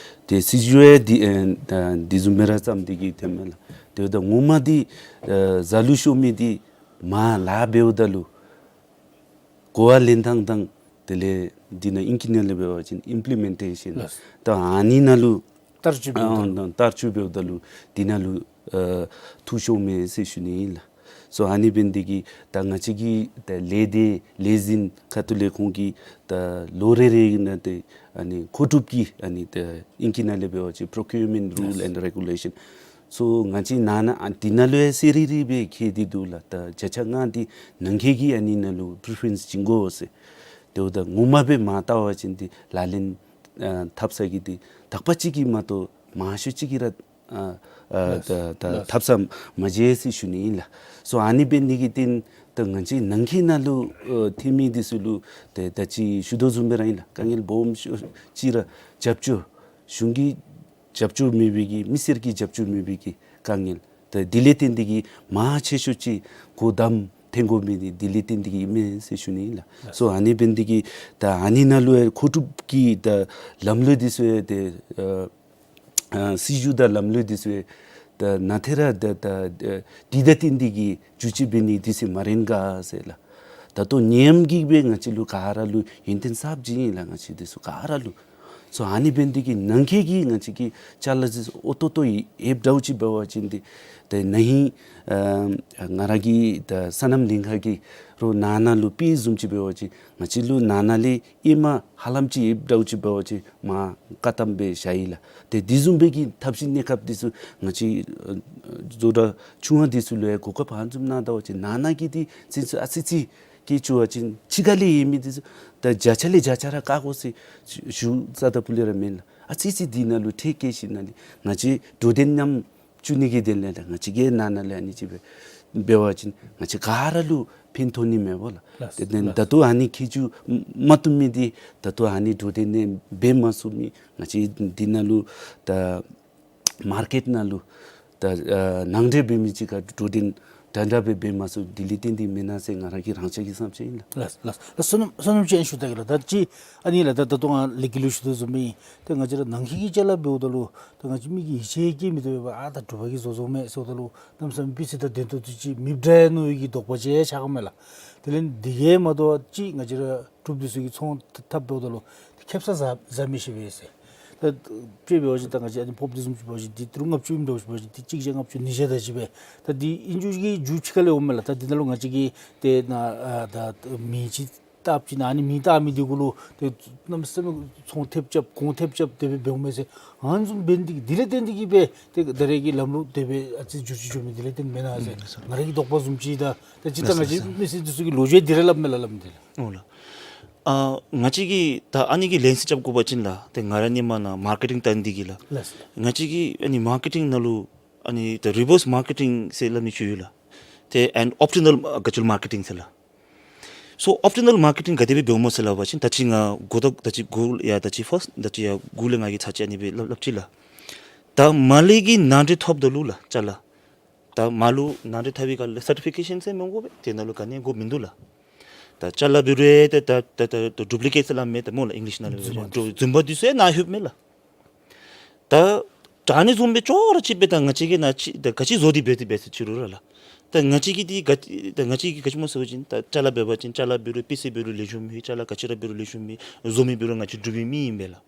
ཏེ་སྲིད་བྱུས་ཡང་འདི་ཨེ་ད་འདི་བཟུམ་སྦེ་ར་བརྩམས་ཏེ་གིས་ཐོནམ་མས་ལགས། ཏེ་ད་ངོ་མ་འདི་ཨེ་ཟ་ལུགས་ཤོར་མི་འདི་མར་ལཱ་འབདཝ་ད་ལུ་གོ་བ་ལེན་ཐངས་དང་དེ་ལས་འདི་ནང་ཨིང་སྐད་ནང་ལས་འབད་བ་ཅིན་ཨིམ་པི་ལི་མེན་ཊེ་ཤཱན། ལགས། ད་ཨ་ནི་ནང་ལུ་བསྟར་སྤྱོད་འབདཝ་ད་ཨ་ལུ་ད་བསྟར་སྤྱོད་འབདཝ་ད་ལུ་འདི་ནང་ལུ་ཨ་འཐུས་ཤོར་མས་ཟེར་ཞུ་ནི་ཨིན་ལགས། སོ་ཨ་ནི་འབད་ནི་འདི་གིས་ད་ང་བཅས་ཀྱི་ད་ལས་སྡེ་ལས་འཛིན་ཁ་ཐུག་ལས་ཁོང་གིས་ད་ལོ་རེ་རེ་གི་ནང་ཏེ་ཨ་ནི་མཁོ་སྒྲུབ་ཀྱི་ཨ་ནི་ད་ཨིང་སྐད་ནང་ལས་འབད་བ་ཅིན་པོརོ་ཀིའུར་མེནཊ་རུལ་ཨེནཌ་རེ་གུ་ལེ་ཤཱན། སོ་ང་བཅས་ནང་ན་ཨ་འདི་ནང་ལུ་ཡང་གསལ་རི་རི་སྦེ་བཀོད་དེ་འདུག་ལགས། ད་བརྒྱ་ཆ་ལྔ་འདི་ནང་འཁོད་ཀྱི་ཨ་ནི་ནང་ལུ་པི་རི་ཕེ་རེནསི་བྱིན་དགོ་ཟེར། ཏེ་འོ་ད་ངོ་མ་སྦེ་མར་བལྟ་བ་ཅིན་འདི་ལག་ལེན་ཨ་འཐབ་ས་གི་འདི་དག་པ་ཅིག་གིས་མ་གཏོགས་མང་ཤོས་ཅིག་གིས་ར་ཨ་ཨ་ལགས། ད་ད་ལགས། འཐབ་ས་མ་མཇལ་ཟེར་ཞུ་ནི་ཨིན་ལགས། སོ་ཨ་ནི་འབད་ནི་འདི་གིས་བརྟེན་ད་ང་བཅས་ནང་འཁོད་ནང་ལུ་ཨ་ཐོན་མི་འདི་ཚུ་ལུ་ཏེ་ད་ཅི་ཞུ་དོ་བཟུམ་སྦེ་ར་ཨིན་ལགས། དཀའ་ངལ་སྦོམ་ཤོས་ཅིག་ར་རྒྱབ་སྐྱོར་གཞུང་གི་རྒྱབ་སྐྱོར་མེད་པའི་གི་མི་སེར་གྱི་རྒྱབ་སྐྱོར་མེད་པའི་གི་དཀའ་ངལ། ད་འདི་ལས་བརྟེན་ཏེ་གིས་མང་ཆེ་ཤོས་ཅིག་གོ་བརྡ་ཐོན་དགོ་མི་འདི་འདི་ལས་བརྟེན་ཏེ་གིས་ཨིན་མས་ཟེར་ཞུ་ནི་ཨིན་ལགས། སོ་ཨ་ནི་འབད་ནི་འདི་གིས་ད་ཨ་ནི་ནང་ལུ་ཡང་མཁོ་སྒྲུབ་ཀྱི་ད་ལམ་ལུགས་འདི་ཚུ་ཡང་ཏེ་ཨ་ཨ་སྲིད་བྱུས་དང་ལམ་ལུགས་འདི་ཚུ་ཡང་ད་ནང་ཐད་ར་ད་ད་ཨ་འདི་དང་བསྟུན་ཏེ་གིས་བསྒྱུར་བཅོས་འབད་ནི་འདི་ཚུ་མ་རན་ག་ཟེར་ལགས། ད་ལྟོ་ནད་ཡམས་ཀྱིས་སྦེ་ང་བཅས་ལུ་ག་ར་ལུ་ཡོན་ཏན་གསརཔ་བྱིན་ཡི་ལགས། ང་བཅས་འདི་ཚུ་ག་ར་ལུ། སོ་ཨ་ནི་འབད་ནི་འདི་གིས་ནང་འཁོད་ཀྱི་ང་བཅས་ཀྱི་ཅ་ལ་འདི་ཚུ་ཨོ་ཏོ་ཏོ་ཡོདཔ་འདྲཝ་ཅིག་འབད་བ་ཅིན་འདི་ཏེ་ན་ཧིང་ཨ་ང་ར་གི་ད་སོ་ནམ་གླིང་ཁ་གི་རོགས་ནང་ན་ལུ་དཔེ་བཟུམ་ཅིག་འབད་བ་ཅིན་ང་བཅས་ལུ་ནང་ན་ལས་ཨེ་མ་ཧ་ལམ་ཅིག་ཡོདཔ་འདྲཝ་ཅིག་འབད་བ་ཅིན་མར་བཀག་དམ་སྦེ་བཞག་ཡི་ལགས། ཏེ་འདི་བཟུམ་སྦེ་གི་ཐབས་ཤེས་གནས་སྐབས་འདི་ཚུ་ང་བཅས་ཨ་བཟོ་གྲྭ་ཆུང་བ་འདི་ཚུ་ལུ་ཡང་གོ་སྐབས་ཨ་ནི་བཟུམ་གནང་ད་པ་ཅིན་ནང་ན་གི་འདི་ཚུན་ཚོད་ཨ་ཙི་ཙི་གི་ཅིག་འབད་བ་ཅིན་ཕྱི་ཁ་ལས་ཡོད་མི་འདི་ཚུ་ད་བརྒྱ་ཆ་ལས་བརྒྱ་ཆ་ར་བཀག་དགོ་ཟེར་ཞུ་ས་ད་ཕུལ་ལས་ར་མེན་ལགས། ཨ་ཙི་ཙི་འདི་ནང་ལུ་ཁྲལ་བཀལ་ཞིནམ་ལས་ང་བཅས་འགྲོ་དོན་ཉམས་བཅུག་ནི་གི་དོན་ལས་ད་ང་བཅས་ཀྱི་ནང་ན་ལས་ཨ་ནི་ཅིག་འབད་འབད་བ་ཅིན་ང་བཅས་ག་ར་ལུ་ཕན་ཐོགས་ནི་མས་པ་ལགས། ལགས། དེ་ལས་ལགས། ད་ལྟོ་ཨ་ནི་ཁྱད་ཆོས་མ་བཏུབ་མི་འདི་ད་ལྟོ་ཨ་ནི་འགྲོ་དོན་ནང་འབད་མ་ཚུགས་མི་ང་བཅས་འདི་ནང་ལུ་ད་མར་ཀེཊ་ནང་ལུ་ད་ཨ་ནང་འདྲེན་འབད་མི་ཅིག་ཁར་འགྲོ་དོན་ འདྲ་འདྲ་སྦེ་འབད་མ་ཚུགས། དེ་ལས་བརྟེན་ཏེ་མེན་ན་ཟེར་ང་ར་གི་རང་ཅག་གི་བསམ་འཆར་ཨིན་ལགས། ལགས་ལགས། ད་བསོད་ནམས་བསོད་ནམས་ཅན་ཞུ་ད་གེ་ལགས། ད་ཅི་ཨ་ནི་ལགས། ད་ད་ལྟོ་ང་ལས་ཀྱི་ལུ་ཞུ་དོ་བཟུམ་མི་ཏེ་ང་བཅས་ར་ནང་འཁོད་ཀྱི་ཅ་ལ་འབདཝ་ད་ལུ་ད་ང་བཅས་མི་གིས་ཡིད་ཆེས་བསྐྱེད་མི་བཏུབ་པས། ཨ་ད་འབྲུག་པ་གིས་བཟོ་བཟོཝ་མས་ཟེརཝ་ད་ལུ་གནམ་མེད་ས་མེད་པི་སི་དང་དོན་དག་ཚུ་ཅིག་མེདཔ་འདྲས་མནོ་བའི་གི་དོགས་པ་ཅིག་ཡང་ཆགས་ཀྱི་མས་ལགས། དེ་ལས་འདི་གིས་མ་དོ་ཅིག་ང་བཅས་ར་འབྲུགཔ་འདི་ཚུ་གིས་ཚོང་འཐབ་འབདཝ་ད་ལུ་ཁེབ་ས་བཟའ་བཟའ་མི་ཤེས་པས་ཟེར། ད་དཔེ་འབད་བ་ཅིན་ད་ང་བཅས་ཨ་ནི་ཕོརཔ་འདི་བཟུམ་ཅིག་འབད་བ་ཅིན་འདི་ཏི་རུ་ལྔ་བཅུ་ཨིནམ་འདྲཝ་ཅིག་འབད་བ་ཅིན་འདི་གཅིག་བརྒྱ་ལྔ་བཅུ་ཉིས་བརྒྱ་དེ་ཅིག་སྦེ། ད་འདི་ཨིན་རྒྱུ་གི་རྒྱུ་ཕྱི་ཁ་ལས་འོངམ་མས་ལགས། ད་འདི་ནང་ལུ་ང་བཅས་ཀྱིས་ཏེ་ནཱ་ཨ་ད་མི་ཅིག་བཏབ་ཅི་ན་ཨ་ནི་མི་བཏབ་མི་འདི་གུ་ལུ་ཏེ་གནམ་མེད་ས་མེད་ཚོང་ཐེབས་རྐྱབ་གོང་ཐེབས་རྐྱབ་དེ་སྦེ་འབདཝ་མས་ཟེར་ཨ་ནི་བཟུམ་འབད་ནི་འདི་གིས་དེ་ལས་བརྟེན་ཏེ་གིས་སྦེ་ཏེ་ད་རེས་ཀྱི་ལམ་ལུགས་དེ་སྦེ་ཨ་ཙི་འགྱུར་བཅོས་འགྱོ་མི་དེ་ལས་བརྟེན་མེན་ན་ཟེར་ང་ར་གི་དོགས་པ་བཟུམ་ཅིག། ད་ད་ཅི་ད་ང་བཅས་མི་སེར་འདི་ཚུ་གི་ལོ་རྒྱུས་དེ་ར་སླབ་མས་ལགས། སླབ་མི་འདི་ལགས། འོ་ལགས། ཨ་ང་བཅས་ཀྱིས་ད་ཨ་ནི་གི་ལན་གསལ་རྐྱབ་དགོ་པ་ཅིན་ལགས། ཏེ་ང་ར་ཧེ་མ་ནཱ་མར་ཀེ་ཊིང་བལྟ་ནི་འདི་གིས་ལགས། ལགས། ང་བཅས་ཀྱིས་ཨ་ནི་མར་ཀེ་ཊིང་ནང་ལུ་ཨ་ནི་ད་རི་བརསི་མར་ཀེ་ཊིང་ཟེར་སླབ་ནི་ཅིག་ཡོད་ལགས། ཏེ་ཨེན་ཨོབ་ཊི་ནཱལ་ཨ་བར་ཅུ་ཨལ་མར་ཀེ་ཊིང་ཟེར་ལགས། སོ་ཨོབ་ཊི་ནཱལ་མར་ཀེ་ཊིང་ག་དེ་སྦེ་འབདཝ་སྨོ་ཟེར་སླབ་པ་ཅིན་ད་ཅི་ང་འགོ་ཐོག་ད་ཅི་འགོ་ཡ་ད་ཅི་ཕརསཊ་ད་ཅི་ཡ་འགོ་ལས་ང་གིས་ཚར་ཅིག་ཨ་ནི་སྦེ་སླབ་སླབ་ཅི་ལགས། ད་མར་ལས་ཀྱི་ནང་འདྲེན་ཐོབ་ད་ལུ་ལགས་ཅ་ལ། ད་མར་ལུ་ནང་འདྲེན་འཐབ་པའི་སྐབས་ལུ་སར་ཊི་ཕི་ཀེ་ཤཱན་ཟེར་མི་དགོ་པས། དེ་ནང་ལུ་ག་ནི་དགོཔ་མིན་འདུག་ལགས། ད་ཅ་ལ་འབད་རུང་ཏེ་ད་ད་ད་ཌུབ་ལི་ཀེཊ་ཟེར་སླབ་མས་ད་སྨོ་ལགས་ཨིང་ལིཤ་ནང་ལུ། རྫུན་མ་འདི་རྫུན་མ་འདི་ཚུ་ཡང་ནཱ་ལྷོདཔ་མས་ལགས། ད་ད་ཨ་ནི་བཟུམ་སྦེ་ཅོག་ར་གཅིག་སྦེ་ད་ང་བཅས་ཀྱིས་ནཱ་ཅིག་ད་ག་ཅི་བཟོ་སྟེ་འབད་དེ་འབད་ཟེར་ཅི་རུང་ར་ལགས། ད་ང་བཅས་ཀྱིས་འདི་ག་ད་ང་བཅས་ཀྱིས་ག་ཅི་སྨོ་ཟེར་བ་ཅིན་ད་ཅ་ལ་འབད་བ་ཅིན་ཅ་ལ་འབད་རུང་པི་སི་འབད་རུང་ལེགས་ཤོམ་མས། ཅ་ལ་ག་ཅི་ར་འབད་རུང་ལེགས་ཤོམ་མས། བཟོ་མི་འབད་རུང་ང་བཅས་འབྲུག་པའི་མི་ཨིན་པས་ལགས།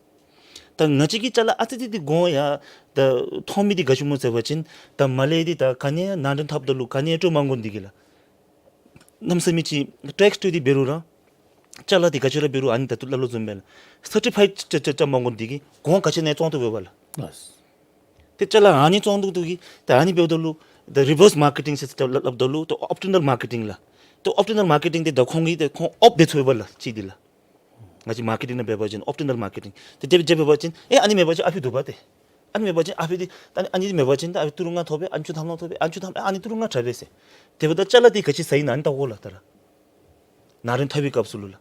ད་ང་བཅས་ཀྱིས་ཅ་ལ་ཨ་ཙི་ཙི་འདི་གོང་ཡ་ད་མཐོང་མི་འདི་ག་ཅི་སྨོ་ཟེར་བ་ཅིན་ད་མར་ལས་འདི་ད་ག་ནི་ཡང་ནང་འདྲེན་འཐབ་ད་ལུ་ག་ནི་ཡང་སྤྲོད་མ་དགོ་ནི་འདི་གིས་ལགས། གནམ་མེད་ས་མེད་ཅིག་ཊེགསི་སྤྲོད་དེ་འབད་རུང་ར་ཅ་ལ་འདི་ག་ཅི་ར་འབད་རུང་ཨ་ནི་ད་ལྟོ་སླབ་དོ་བཟུམ་སྦེ་ལགས་སར་ཊི་ཕའིཌ་ཅ་ཅ་ཅ་མ་དགོ་ནི་འདི་གིས་གོང་ག་ཅི་ནང་བཙོང་བཏུབ་པས་ལགས། ལགས། ཏེ་ཅ་ལ་ཨ་ནི་བཙོང་བཏུབ་བཏུབ་གི་ད་ཨ་ནི་འབདཝ་ད་ལུ་ད་རི་བརསི་མར་ཀེ་ཊིང་ཟེར་ད་སླབ་ད་ལུ་ད་ཨོབ་ཊི་ནཱལ་མར་ཀེ་ཊིང་ལགས། ད་ཨོབ་ཊི་ནཱལ་མར་ཀེ་ཊིང་འདི་ད་ཁོང་གིས་ད་ཁོང་ཨོབ་འབད་ཚུགས་པས་ལགས་ཅིག་འདི་ལགས། ང་བཅས་མར་ཀེ་ཊིང་ནང་འབད་བ་ཅིན་ཨོབ་ཊི་ནཱལ་མར་ཀེ་ཊིང་ཏེ་དེ་སྦེ་འབད་བ་ཅིན་ཨེ་ཨ་ནི་མེད་པ་ཅིན་ཨ་ཕི་འདུག་པ་ཏེ། ཨ་ནི་མེད་པ་ཅིན་ཨ་ཕི་འདི་ཨ་ནི་ཨ་ནི་མེད་པ་ཅིན་ད་ཨ་ཕི་ཏི་རུ་ལྔ་ཐོབ་པས། ཨ་ནི་ཆུ་ཐམ་ལང་ཐོབ་པས། ཨ་ནི་ཆུ་ཐམ་ཨ་ནི་ཏི་རུ་ལྔ་དྲག་པས་ཟེར། དེ་འབདཝ་ད་ཅ་ལ་འདི་ག་ཅི་ཟ་ཡི་ན་ཨ་ནི་བལྟ་དགོ་ལགས། ད་ར་ནང་འདྲེན་འཐབ་པའི་སྐབས་སུ་ལུ་ལགས།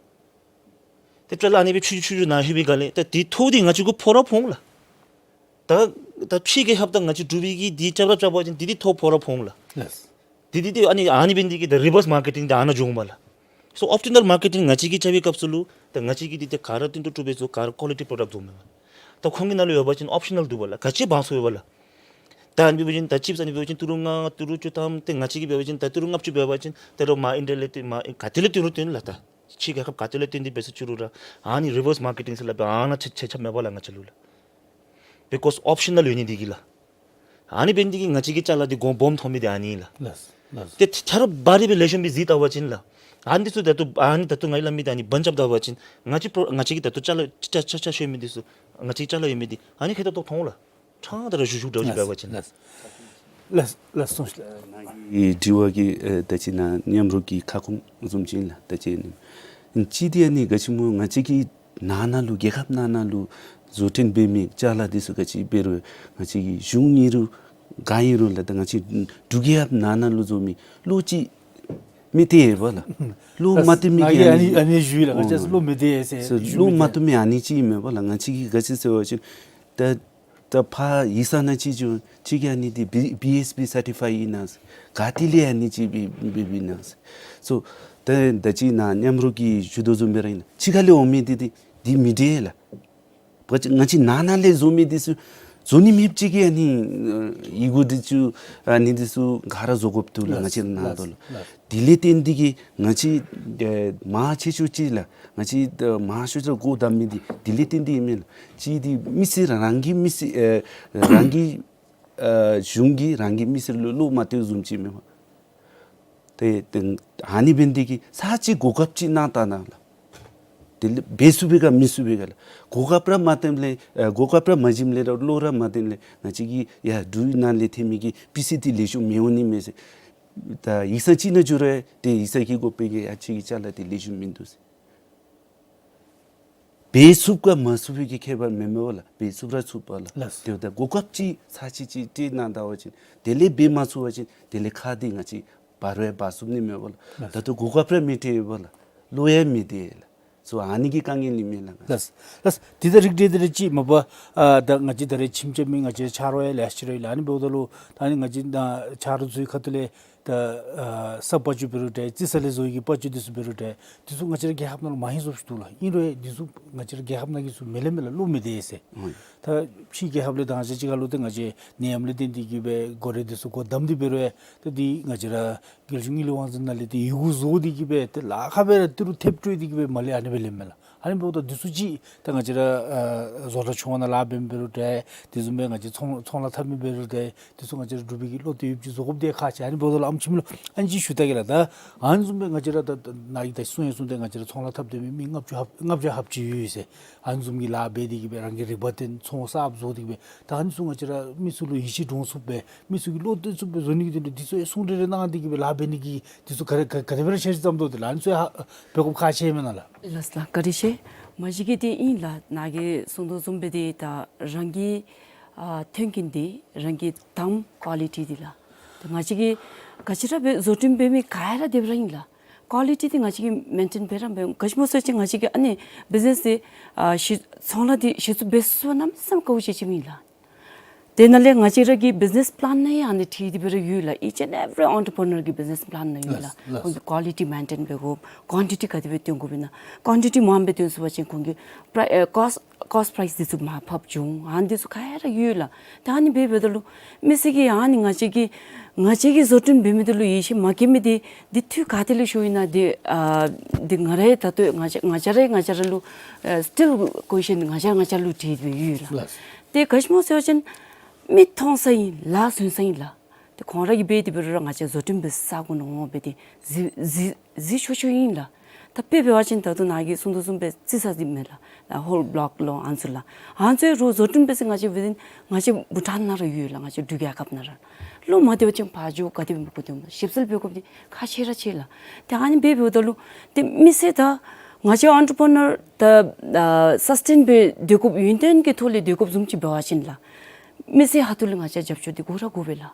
ཏེ་ཅ་ལ་ཨ་ནི་སྦེ་ཆུ་ཆུ་ཆུ་ནང་ལྷོད་པའི་སྒང་ལས་ད་འདི་ཐོག་འདི་ང་བཅས་གུ་ཕོག་ར་ཕོག་འོང་ལགས། ད་ད་ཕྱི་རྒྱལ་ཁབ་དང་ང་བཅས་འབྲུག་པའི་གི་འདི་རྐྱབ་ར་རྐྱབ་པ་ཅིན་འདི་འདི་ཐོག་ཕོག་ར་ཕོག་འོང་ལགས། ལགས། འདི་འདི་འདི་ཨ་ནི་ཨ་ནི་འབད་ནི་འདི་གིས་ད་རི་བརསི་མར་ཀེ་ཊིང་འདི་ཨ་ནཱ་འགྱོ་འོང་པས་ལགས། སོ་ཨོབ་ཊི་ནཱལ་མར་ཀེ་ཊིང་ང་བཅས་ཀྱིས་རྐྱབ་པའི་སྐབས་སུ་ལུ་ད་ང་བཅས་ཀྱིས་འདི་ད་ག་ར་བཏོན་ཏེ་གྲུབ་པའི་བཟོ་ག་ར་ཀོ་ལི་ཊི་པོ་རོ་ཌཀཊ་བཟོཝ་མས་པ། ད་ཁོང་གི་ནང་ལུ་ཡོད་པ་ཅིན་ཨོབ་ཤ་ནཱལ་འདུག་པ་ལགས། ག་ཅི་འབག་ཚུགས་པས་ལགས། ད་ཨ་ནི་འབད་བ་ཅིན་ད་ཅིབས་ཨ་ནི་འབད་བ་ཅིན་ཏི་རུ་ལྔ་ཏི་རུ་བཅུ་ཐམ་ཏེ་ང་བཅས་ཀྱིས་འབད་བ་ཅིན་ད་ཏི་རུ་ལྔ་བཅུ་འབད་བ་ཅིན་ད་རུང་མར་ཨིན་ཌི་ཡ་ལས་ཏེ་མར་ག་ཏེ་ལས་ཏི་རུ་བཏོན་ལགས། ད་ཕྱི་རྒྱལ་ཁབ་ག་ཏེ་ལས་བཏོན་ཏེ་འབད་ཟེར་ཅི་རུང་ར་ཨ་ནི་རི་བརསི་མར་ཀེ་ཊིང་ཟེར་སླབ་པའི་ཨ་ནཱ་ཆ་ཆ་ཆ་མེད་པས་ལགས་ང་བཅས་ལུ་ལགས། བི་ཀོསི་ཨོབ་ཤ་ནཱལ་ཡོད་ནི་འདི་གིས་ལགས། ཨ་ནི་འབད་ནི་འདི་གིས་ང་བཅས་ཀྱིས་ཅ་ལ་འདི་གོང་སྦོམ་ཐོབ་མི་འདི་ཨ་ནི་ལགས། ལགས། ལགས། ཏེ་ཆ་རོགས་འབད་རིགས་སྦེ་ལེགས་ཤོམ་སྦེ་གཟིགས་བལྟ་བ་ཅིན་ལགས། ཨ་ནི་འདི་ཚུ་ད་ལྟོ་ཨ་ནི་ད་ལྟོ་ང་གིས་སླབ་མི་འདི་ཨ་ནི་བན་རྐྱབ་བལྟ་བ་ཅིན་ང་བཅས་པོ་ང་བཅས་ཀྱིས་ད་ལྟོ་ཅ་ལ་ཆ་ཆ་ཆ་ཆ་ཤོར་མི་འདི་ཚུ་ང་བཅས་ཅ་ལ་ཡོད་མི་འདི་ཨ་ནི་ཁེ་ཏོག་ཏོ་མཐོང་ལགས། ཕྲང་སྟེ་ར་བཞུགས་བཞུགས་འདྲཝ་ཅིག་འབད་བ་ཅིན། ལགས། ལགས་ལགས་སོ་ལགས། ཨེ་དྲི་བ་གི་ཨེ་ད་ཅི་ནཱ་མཉམ་རོགས་ཀྱི་ཁ་སྐོང་བཟུམ་ཅིག་ཨིན་ལགས། ད་ཅི་ཨ་ནི་ཅིག་འདི་ཨ་ནི་ག་ཅི་སྨོ་ང་བཅས་ཀྱི་ནང་ན་ལུ་རྒྱལ་ཁབ་ནང་ན་ལུ་བཟོ་སྐྲུན་འབད་མི་ཅ་ལ་འདི་ཚུ་ག་ཅི་འབད་རུང་ང་བཅས་ཀྱི་གཞུང་ཨིན་རུང་ག་ཨིན་རུང་ལགས། ད་ང་བཅས་འབྲུག་རྒྱལ་ཁབ་ནང་ན་ལུ་བཟོ་མི་བློ་ཅིག་མི་གཏད་ཡི་པ་ལགས། བློ་མ་གཏད་མི་གི་ང་གིས་ཨ་ཨ་ནི་ནི་ཨ་ནི་ཞུ་ཡི་ལགས། ང་བཅས་ཨོ་བློ་མི་གཏད་ཟེར་ཟེར་ཞུ་བློ་མི་མ་གཏད། གཏད་མི་ཨ་ནི་ཅིག་ཨིན་མས་པ་ལགས། ང་བཅས་ཀྱིས་ག་ཅི་ཟེར་བ་ཅིན་ད་ད་ཕར་ཡིག་ཚང་ནང་ཅིག་འགྱོ་ཅིག་གིས་ཨ་ནི་འདི་བི་བི་ཨེསི་པི་སར་ཊི་ཕའི་ཨིན་ན་ཟེར། ག་ཏེ་ལས་ཨ་ནི་ཅིག་འབད་འབད་འབདཝ་ཨིན་ན་ཟེར། སོ་ད་ད་ཅི་ནཱ་མཉམ་རོགས་ཀྱིས་ཞུ་དོ་བཟུམ་སྦེ་ར་ཨིན་ན་ཕྱི་ཁ་ལས་འོང་མི་འདི་འདི་འདི་མི་འདྲ་ལགས། ང་བཅས་ང་བཅས་ནང་ན་ལས་བཟོ་མི་འདི་ཚུ་བཟོ་ནི་མེདཔ་ཅིག་གིས་ཨ་ནི་ཨེ་ཡི་གུ་འདི་ཚུ་ཨ་ནི་འདི་ཚུ་ག་ར་བཟོ་དགོཔ་འདུག་ལགས། ལགས། ང་བཅས་ནང་ལགས་དོ་ལགས། ལགས། དེ་ལས་བརྟེན་ཏེ་གིས་ང་བཅས་ཨེ་མང་ཆེ་ཤོས་ཅིག་ལགས། ང་བཅས་ཨེ་མང་ཤོས་ཅིག་སྒོ་བསྡམ་མི་འདི་དེ་ལས་བརྟེན་ཏེ་ཨིན་མས་ལགས། གཅིག་འདི་མི་སེར་རང་གི་མི་སེར་ཨེ་རང་གི་ཨེ་གཞུང་གིས་རང་གི་མི་སེར་ལུ་བློ་མ་གཏད་བཟུམ་ཅིག་མས་པ། ཏེ་ཏེ་ཨ་ནི་འབད་ནི་འདི་གིས་ཚར་གཅིག་གོ་སྐབས་ཅིག་གནང་ད་གནང་ལགས། དེ་ལས་འབད་ཚུགས་པས་ག་མི་ཚུགས་པས་ག་ལགས། གོ་སྐབས་ར་མ་བཏོན་ལས་ཨེ་གོ་སྐབས་ར་མ་བྱིནམ་ལས་ར་བློ་ར་མ་གཏད་ལས་ང་བཅས་ཀྱིས་ཡ་འབྲུག་ནང་ལས་ཐོན་མི་གི་པི་སི་འདི་ལེགས་ཤོམ་མི་འོང་ནི་མས་ཟེར། ད་ཡིག་ཚང་ཅིག་ནང་འགྱོ་རུང་ཏེ་ཡིག་ཚང་གིས་གོ་བའི་གི་ཡ་ཁྱེད་ཀྱི་ཅ་ལ་འདི་ལེགས་ཤོམ་མིན་འདུག་ཟེར། འབད་ཚུགས་ག་མ་ཚུགས་པའི་གི་ཁྱད་པར་མེན་མས་པ་ལགས། འབད་ཚུགས་ར་ཚུགས་པས་ལགས། ལགས། དེ་འབདཝ་ད་གོ་སྐབས་ཅིག་ཚར་གཅིག་ཅིག་སྤྲོད་གནང་ད་པ་ཅིན་དེ་ལས་འབད་མ་ཚུགས་པ་ཅིན་དེ་ལས་ཁག་འདི་ང་བཅས་འབག་རུང་འབག་ཚུགས་ནི་མས་པ་ལགས། ལགས། ད་ལྟོ་གོ་སྐབས་ར་མི་སྤྲོད་པས་ལགས། བློ་ཡང་མི་གཏད་ལགས། སོ་ཨ་ནི་གི་དཀའ་ངལ་ཨིན་མས་ལགས། ལགས། ལགས། དེ་ད་རིགས་འགྲེ་དེ་རེ་ཅིག་མ་པ་ཨ་ད་ང་བཅས་ད་རེས་ཁྱིམ་རྐྱབ་མི་ང་བཅས་ཆ་རོགས་ཡང་ལེ་ཤ་ཅིག་ར་ཡོད་ལགས། ཨ་ནི་འབདཝ་ད་ལུ་ད་ཨ་ནི་ང་བཅས་ད་ཆ་རོགས་ཚུའི་ཁ་ཐུག་ལས་ ད་ཨ་ས་དཔལ་འབྱོར་འབད་རུང་འདྲ་རྩི་ས་ལས་བཟོ་ཡི་གི་དཔལ་འབྱོར་འདི་ཚུ་འབད་རུང་འདྲ་འདི་ཚུ་ང་བཅས་ར་རྒྱལ་ཁབ་ནང་ལུ་མ་ཧེང་བཟུམ་ཅིག་འདུག་ལགས། ཨིན་རུང་འདི་ཚུ་ང་བཅས་ར་རྒྱལ་ཁབ་ནང་གི་ཚུ་མི་ལེན་མས་ལགས། བློ་མི་བདེ་ཟེར། ཨུམ། ད་ཕྱི་རྒྱལ་ཁབ་ལས་ད་ང་བཅས་ཅིག་ཁར་ལུ་ཏེ་ང་བཅས་ནད་ཡམས་ལས་བརྟེན་ཏེ་གིས་སྦེ་སྒོ་ར་འདི་ཚུ་སྒོ་བསྡམས་ཏེ་འབད་རུང་ད་འདི་ང་བཅས་ར་རྒྱལ་གཞུང་དངུལ་ལས་དབང་འཛིན་ནང་ལས་ཏེ་ཡི་གུ་བཟོ་སྟེ་གིས་སྦེ་ཏེ་ལཱ་ཁག་སྦེ་ར་ཏི་རུ་ཐེབས་སྤྲོད་དེ་གིས་སྦེ་མ་ལས་ཨ་ནི་སྦེ་ལེན་མས་ལགས། ཨ་ནི་འབདཝ་ད་འདི་ཚུ་ཅིག་ད་ང་བཅས་ར་ཨ་བཟོ་གྲྭ་ཆུང་བ་ནང་ལཱ་འབད་མི་འབད་རུང་འདྲ་དེ་བཟུམ་སྦེ་ང་བཅས་ཚོང་ཚོང་ལཱ་འཐབ་མི་འབད་རུང་འདྲ་དེ་ཚུ་ང་བཅས་ར་འབྲུག་པའི་གི་བློ་གཏད་ཡོདཔ་ཅིག་བཟོ་དགོཔ་འདི་ཁག་ཆེ། ཨ་ནི་འབདཝ་ད་ལུ་ཨམ་ཆི་མི་ལུ་ཨ་ནི་ཅིག་ཞུ་ད་གེ་ལགས། ད་ཨ་ནི་བཟུམ་སྦེ་ང་བཅས་ར་ད་ད་ནཱ་གིས་ད་གསུང་ཡང་གསུངས་ཏེ་ང་བཅས་ར་ཚོང་ལཱ་འཐབ་སྡོད་མི་མི་ལྔ་བཅུ་ལྔ་བརྒྱ་ལྷགཔ་ཅིག་ཡོད་ཟེར། ཨ་ནི་བཟུམ་གྱིས་ལཱ་འབད་དེ་གིས་སྦེ་རང་གི་རིག་པ་བརྟེན་ཚོང་གསརཔ་བཟོ་སྟེ་གིས་སྦེ་ད་ཨ་ནི་ཚུ་ང་བཅས་ར་མི་ཚུ་ལུ་ཡིད་ཆེས་འདྲོངས་ཚུགསཔ་སྦེ་མི་ཚུ་གི་བློ་གཏད་ཚུགསཔ་སྦེ་བཟོ་ནི་གི་དོན་ལུ་འདི་ཚུ་ཡང་གསུང་རེ་རེ་གནང་སྟེ་གིས་སྦེ་ལཱ་འབད་ནི་གི་འདི་ཚུ་ག་དེ་ག་ག་དེ་སྦེ་ར་འཆར་གཞི་བརྩམ་དོ། དེ་ལགས་ཨ་ནི་ཚུ་ཡང་ཧ་འབད་དགོཔ་ཁག་ཆེ་མེན་ན་ལགས། ལགས་ལགས་བཀའ་དྲིན་ཆེ། མ་གཞི་གི་འདི་ཨིན་ལགས། ནཱ་གིས་གསུང་དོ་བཟུམ་སྦེ་འདི་ད་རང་གི་ཨ་མཐུན་རྐྱེན་འདི་རང་གི་དང་ཀོ་ལི་ཊི་འདི་ལགས། ད་ང་བཅས་ཀྱིས་ག་ཅི་ར་འབད་བཟོ་སྐྲུན་འབད་མི་ག་ར་དེ་སྦེ་ར་ཨིན་ལགས། ཀོ་ལི་ཊི་འདི་ང་བཅས་ཀྱིས་མེན་ཊེན་འབད་ར་འབད་ག་ཅི་སྨོ་ཟེར་བ་ཅིན་ང་བཅས་ཀྱིས་ཨ་ནི་བིཛ་ནེས་འདི་ཨ་གཞི་ཚོང་ལཱ་འདི་གཞི་བཙུགས་འབད་ཚུགས་པར་གནམ་མེད་ས་མེད་དཀའཝ་སྤྱད་ཅི་མེན་ལགས། དེ་ནང་ལས་ང་བཅས་ར་གི་བིཛ་ནེས་པི་ལཱན་ནང་ཡང་ཨ་ནི་བྲིས་ཏེ་སྦེ་ར་ཡོད་ལགས། Each and every entrepreneur གི་བིཛ་ནེས་པི་ལཱན་ནང་ཡོད་ལགས། ལགས་ལགས། ཁོང་གི་ཀོ་ལི་ཊི་མེན་ཊེན་འབད་དགོཔ། ཀོན་ཊི་ཊི་ག་དེ་སྦེ་བཏོན་དགོཔ་ཨིན་ན། ཀོན་ཊི་ཊི་མངམ་སྦེ་བཏོན་སོང་པ་ཅིན་ཁོང་གི་པྲའི་ཨེ་ཀོསཊ་ཀོསཊ་པྲའིསི་འདི་ཚུ་མར་ཕབ་འགྱོ་འོང་། ཨ་ནི་འདི་ཚུ་ག་ར་ཡོད་ལགས། ད་ཨ་ནི་འབད་འབདཝ་ད་ལུ་མི་སེར་གྱིས་ཨ་ནི་ང་བཅས་ཀྱི་ང་བཅས་ཀྱིས་བཟོ་སྐྲུན་འབད་མི་འདི་ལུ་ཡིད་ཆེས་མ་བསྐྱེད་མི་འདི་འདི་མཐུ་ག་ཏེ་ལས་ཤོར་ཨིན་ན་འདི་ཨ་འདི་ང་ར་ཡང་ད་ལྟོ་ང་བཅས་ང་བཅས་ར་ང་བཅས་ར་ལུ་ཨ་སི་ཊིལ་ཀོ་ཨི་ཤཱན་ང་བཅས་ང་བཅས་ལུ་འདྲིས་ཏེ་ཡོད་ལགས། ལགས། དེ་ག་ཅི་སྨོ་ཟེར་བ་ཅིན་མིག་མཐོང་ས་ཨིན་ལཱ་བཟོ་ས་ཨིན་ལགས། དེ་ཁོང་ར་གིས་འབད་དེ་འབད་རུང་ར་ང་བཅས་བཟོ་སྐྲུན་འབད་ས་གུ་ནང་འོང་སྦེ་དེ་གཟིགས་གཟིགས་གཟིགས་ཆོག་ཆོག་ཨིན་ལགས། ད་དཔེ་འབད་བ་ཅིན་ད་ལྟོ་ནཱ་གིས་གསུང་དོ་བཟུམ་སྦེ་རྩི་ས་འདི་མས་ལགས། ཧོལ་བློག་ལོ་ཨ་ནི་ཚུ་ལགས། ཨ་ནི་ཚུ་རོགས་བཟོ་སྐྲུན་འབད་ས་ང་བཅས་བི་ཏིན་ང་བཅས་བྷུ་ཊཱན་ནང་ར་ཡོད་ལགས། ང་བཅས་འབྲུག་རྒྱལ་ཁབ་ནང་ར། བློ་མ་བདེ་བ་ཅིན་ཕར་འགྱོ་ག་དེ་སྦེ་འབད་དགོཔ་འདི་ཞིབ་འཚོལ་འབད་དགོཔ་འདི་ཁག་ཆེ་ར་ཆེ་ལགས། ཏེ་ཨ་ནི་འབད་འབདཝ་ད་ལུ་ཏེ་མི་སེར་ད་ང་བཅས་ཨོན་ཊར་པི་རི་ནར་ད་ཨ་སཱས་ཊེན་སྦེ་སྡོད་དགོཔ་ཡུན་བརྟན་གྱི་ཐོག་ལས་སྡོད་དགོཔ་བཟུམ་ཅིག་འབད་བ་ཅིན་ལགས། མི་སེར་ཁ་ཐུག་ལས་ང་བཅས་རྒྱབ་སྐྱོར་འདི་དགོ་ར་དགོ་པས་ལགས།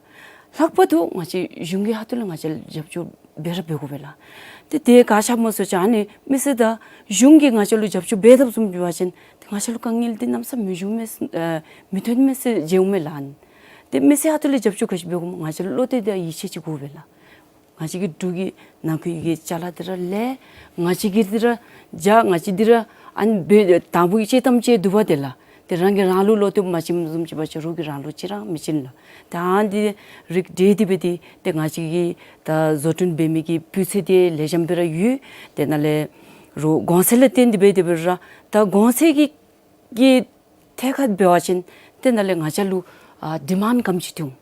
ལྷག་པར་དུ་ང་བཅས་གཞུང་གི་ཁ་ཐུག་ལས་ང་བཅས་རྒྱབ་སྐྱོར་འབད་ར་འབད་དགོ་པས་ལགས། ཏེ་དེ་ག་ཅི་སྨོ་ཟེར་བ་ཅིན་ཨ་ནི་མི་སེར་དང་གཞུང་གིས་ང་བཅས་ལུ་རྒྱབ་སྐྱོར་འབད་དཔ་བཟུམ་འབད་བ་ཅིན་ཏེ་ང་བཅས་ལུ་དཀའ་ངལ་འདི་གནམ་མེད་ས་མེད་མི་འབྱུང་མས་ཟེར་ཨ་མི་ཐོན་མས་ཟེར་མཇལཝ་མས་ལགས། ཏེ་མི་སེར་ཁ་ཐུག་ལས་རྒྱབ་སྐྱོར་ག་ཅི་འབད་དགོཔ་ང་བཅས་ལུ་བློ་གཏད་དང་ཡིད་ཆེས་ཅིག་དགོ་པས་ལགས། ང་བཅས་ཀྱི་འབྲུག་གི་ནང་ཁུལ་གྱི་ཅ་ལ་འདི་ར་ལས་ང་བཅས་ཀྱིས་འདི་ར་རྒྱ་ང་བཅས་འདི་ར་ཨ་ནི་འབད་དང་ཕུ་གི་ཅིག་ཐམས་ཅད་འདུག་པ་དེ་ལགས། ཏེ་རང་གིས་རང་ལུ་བློ་གཏད་མ་བྱིན་བཟུམ་ཅིག་འབད་བ་ཅིན་རོགས་ཀྱིས་རང་ལུ་ཅིག་ར་མི་བྱིན་ལགས། ཏེ་ཨ་ནི་འདི་རིགས་འགྲེ་སྟེ་འབད་དེ་ཏེ་ང་བཅས་ཀྱི་ད་བཟོ་སྐྲུན་འབད་མི་གི་སྤུས་ཚད་འདི་ལེགས་ཤོམ་སྦེ་ར་ཡོད། དེ་ནང་ལས་རོགས་གོང་ཚད་ལུ་བརྟེན་ཏེ་འབད་དེ་འབད་རུང་ར་ད་གོང་ཚད་ཀྱི་གི་ཐད་ཁར་འབད་བ་ཅིན་ཏེ་ནཱ་ལས་ང་བཅས་ལུ་ཨ་ཌི་མཱནཌ་ག་དེམ་ཅིག་འཐོན།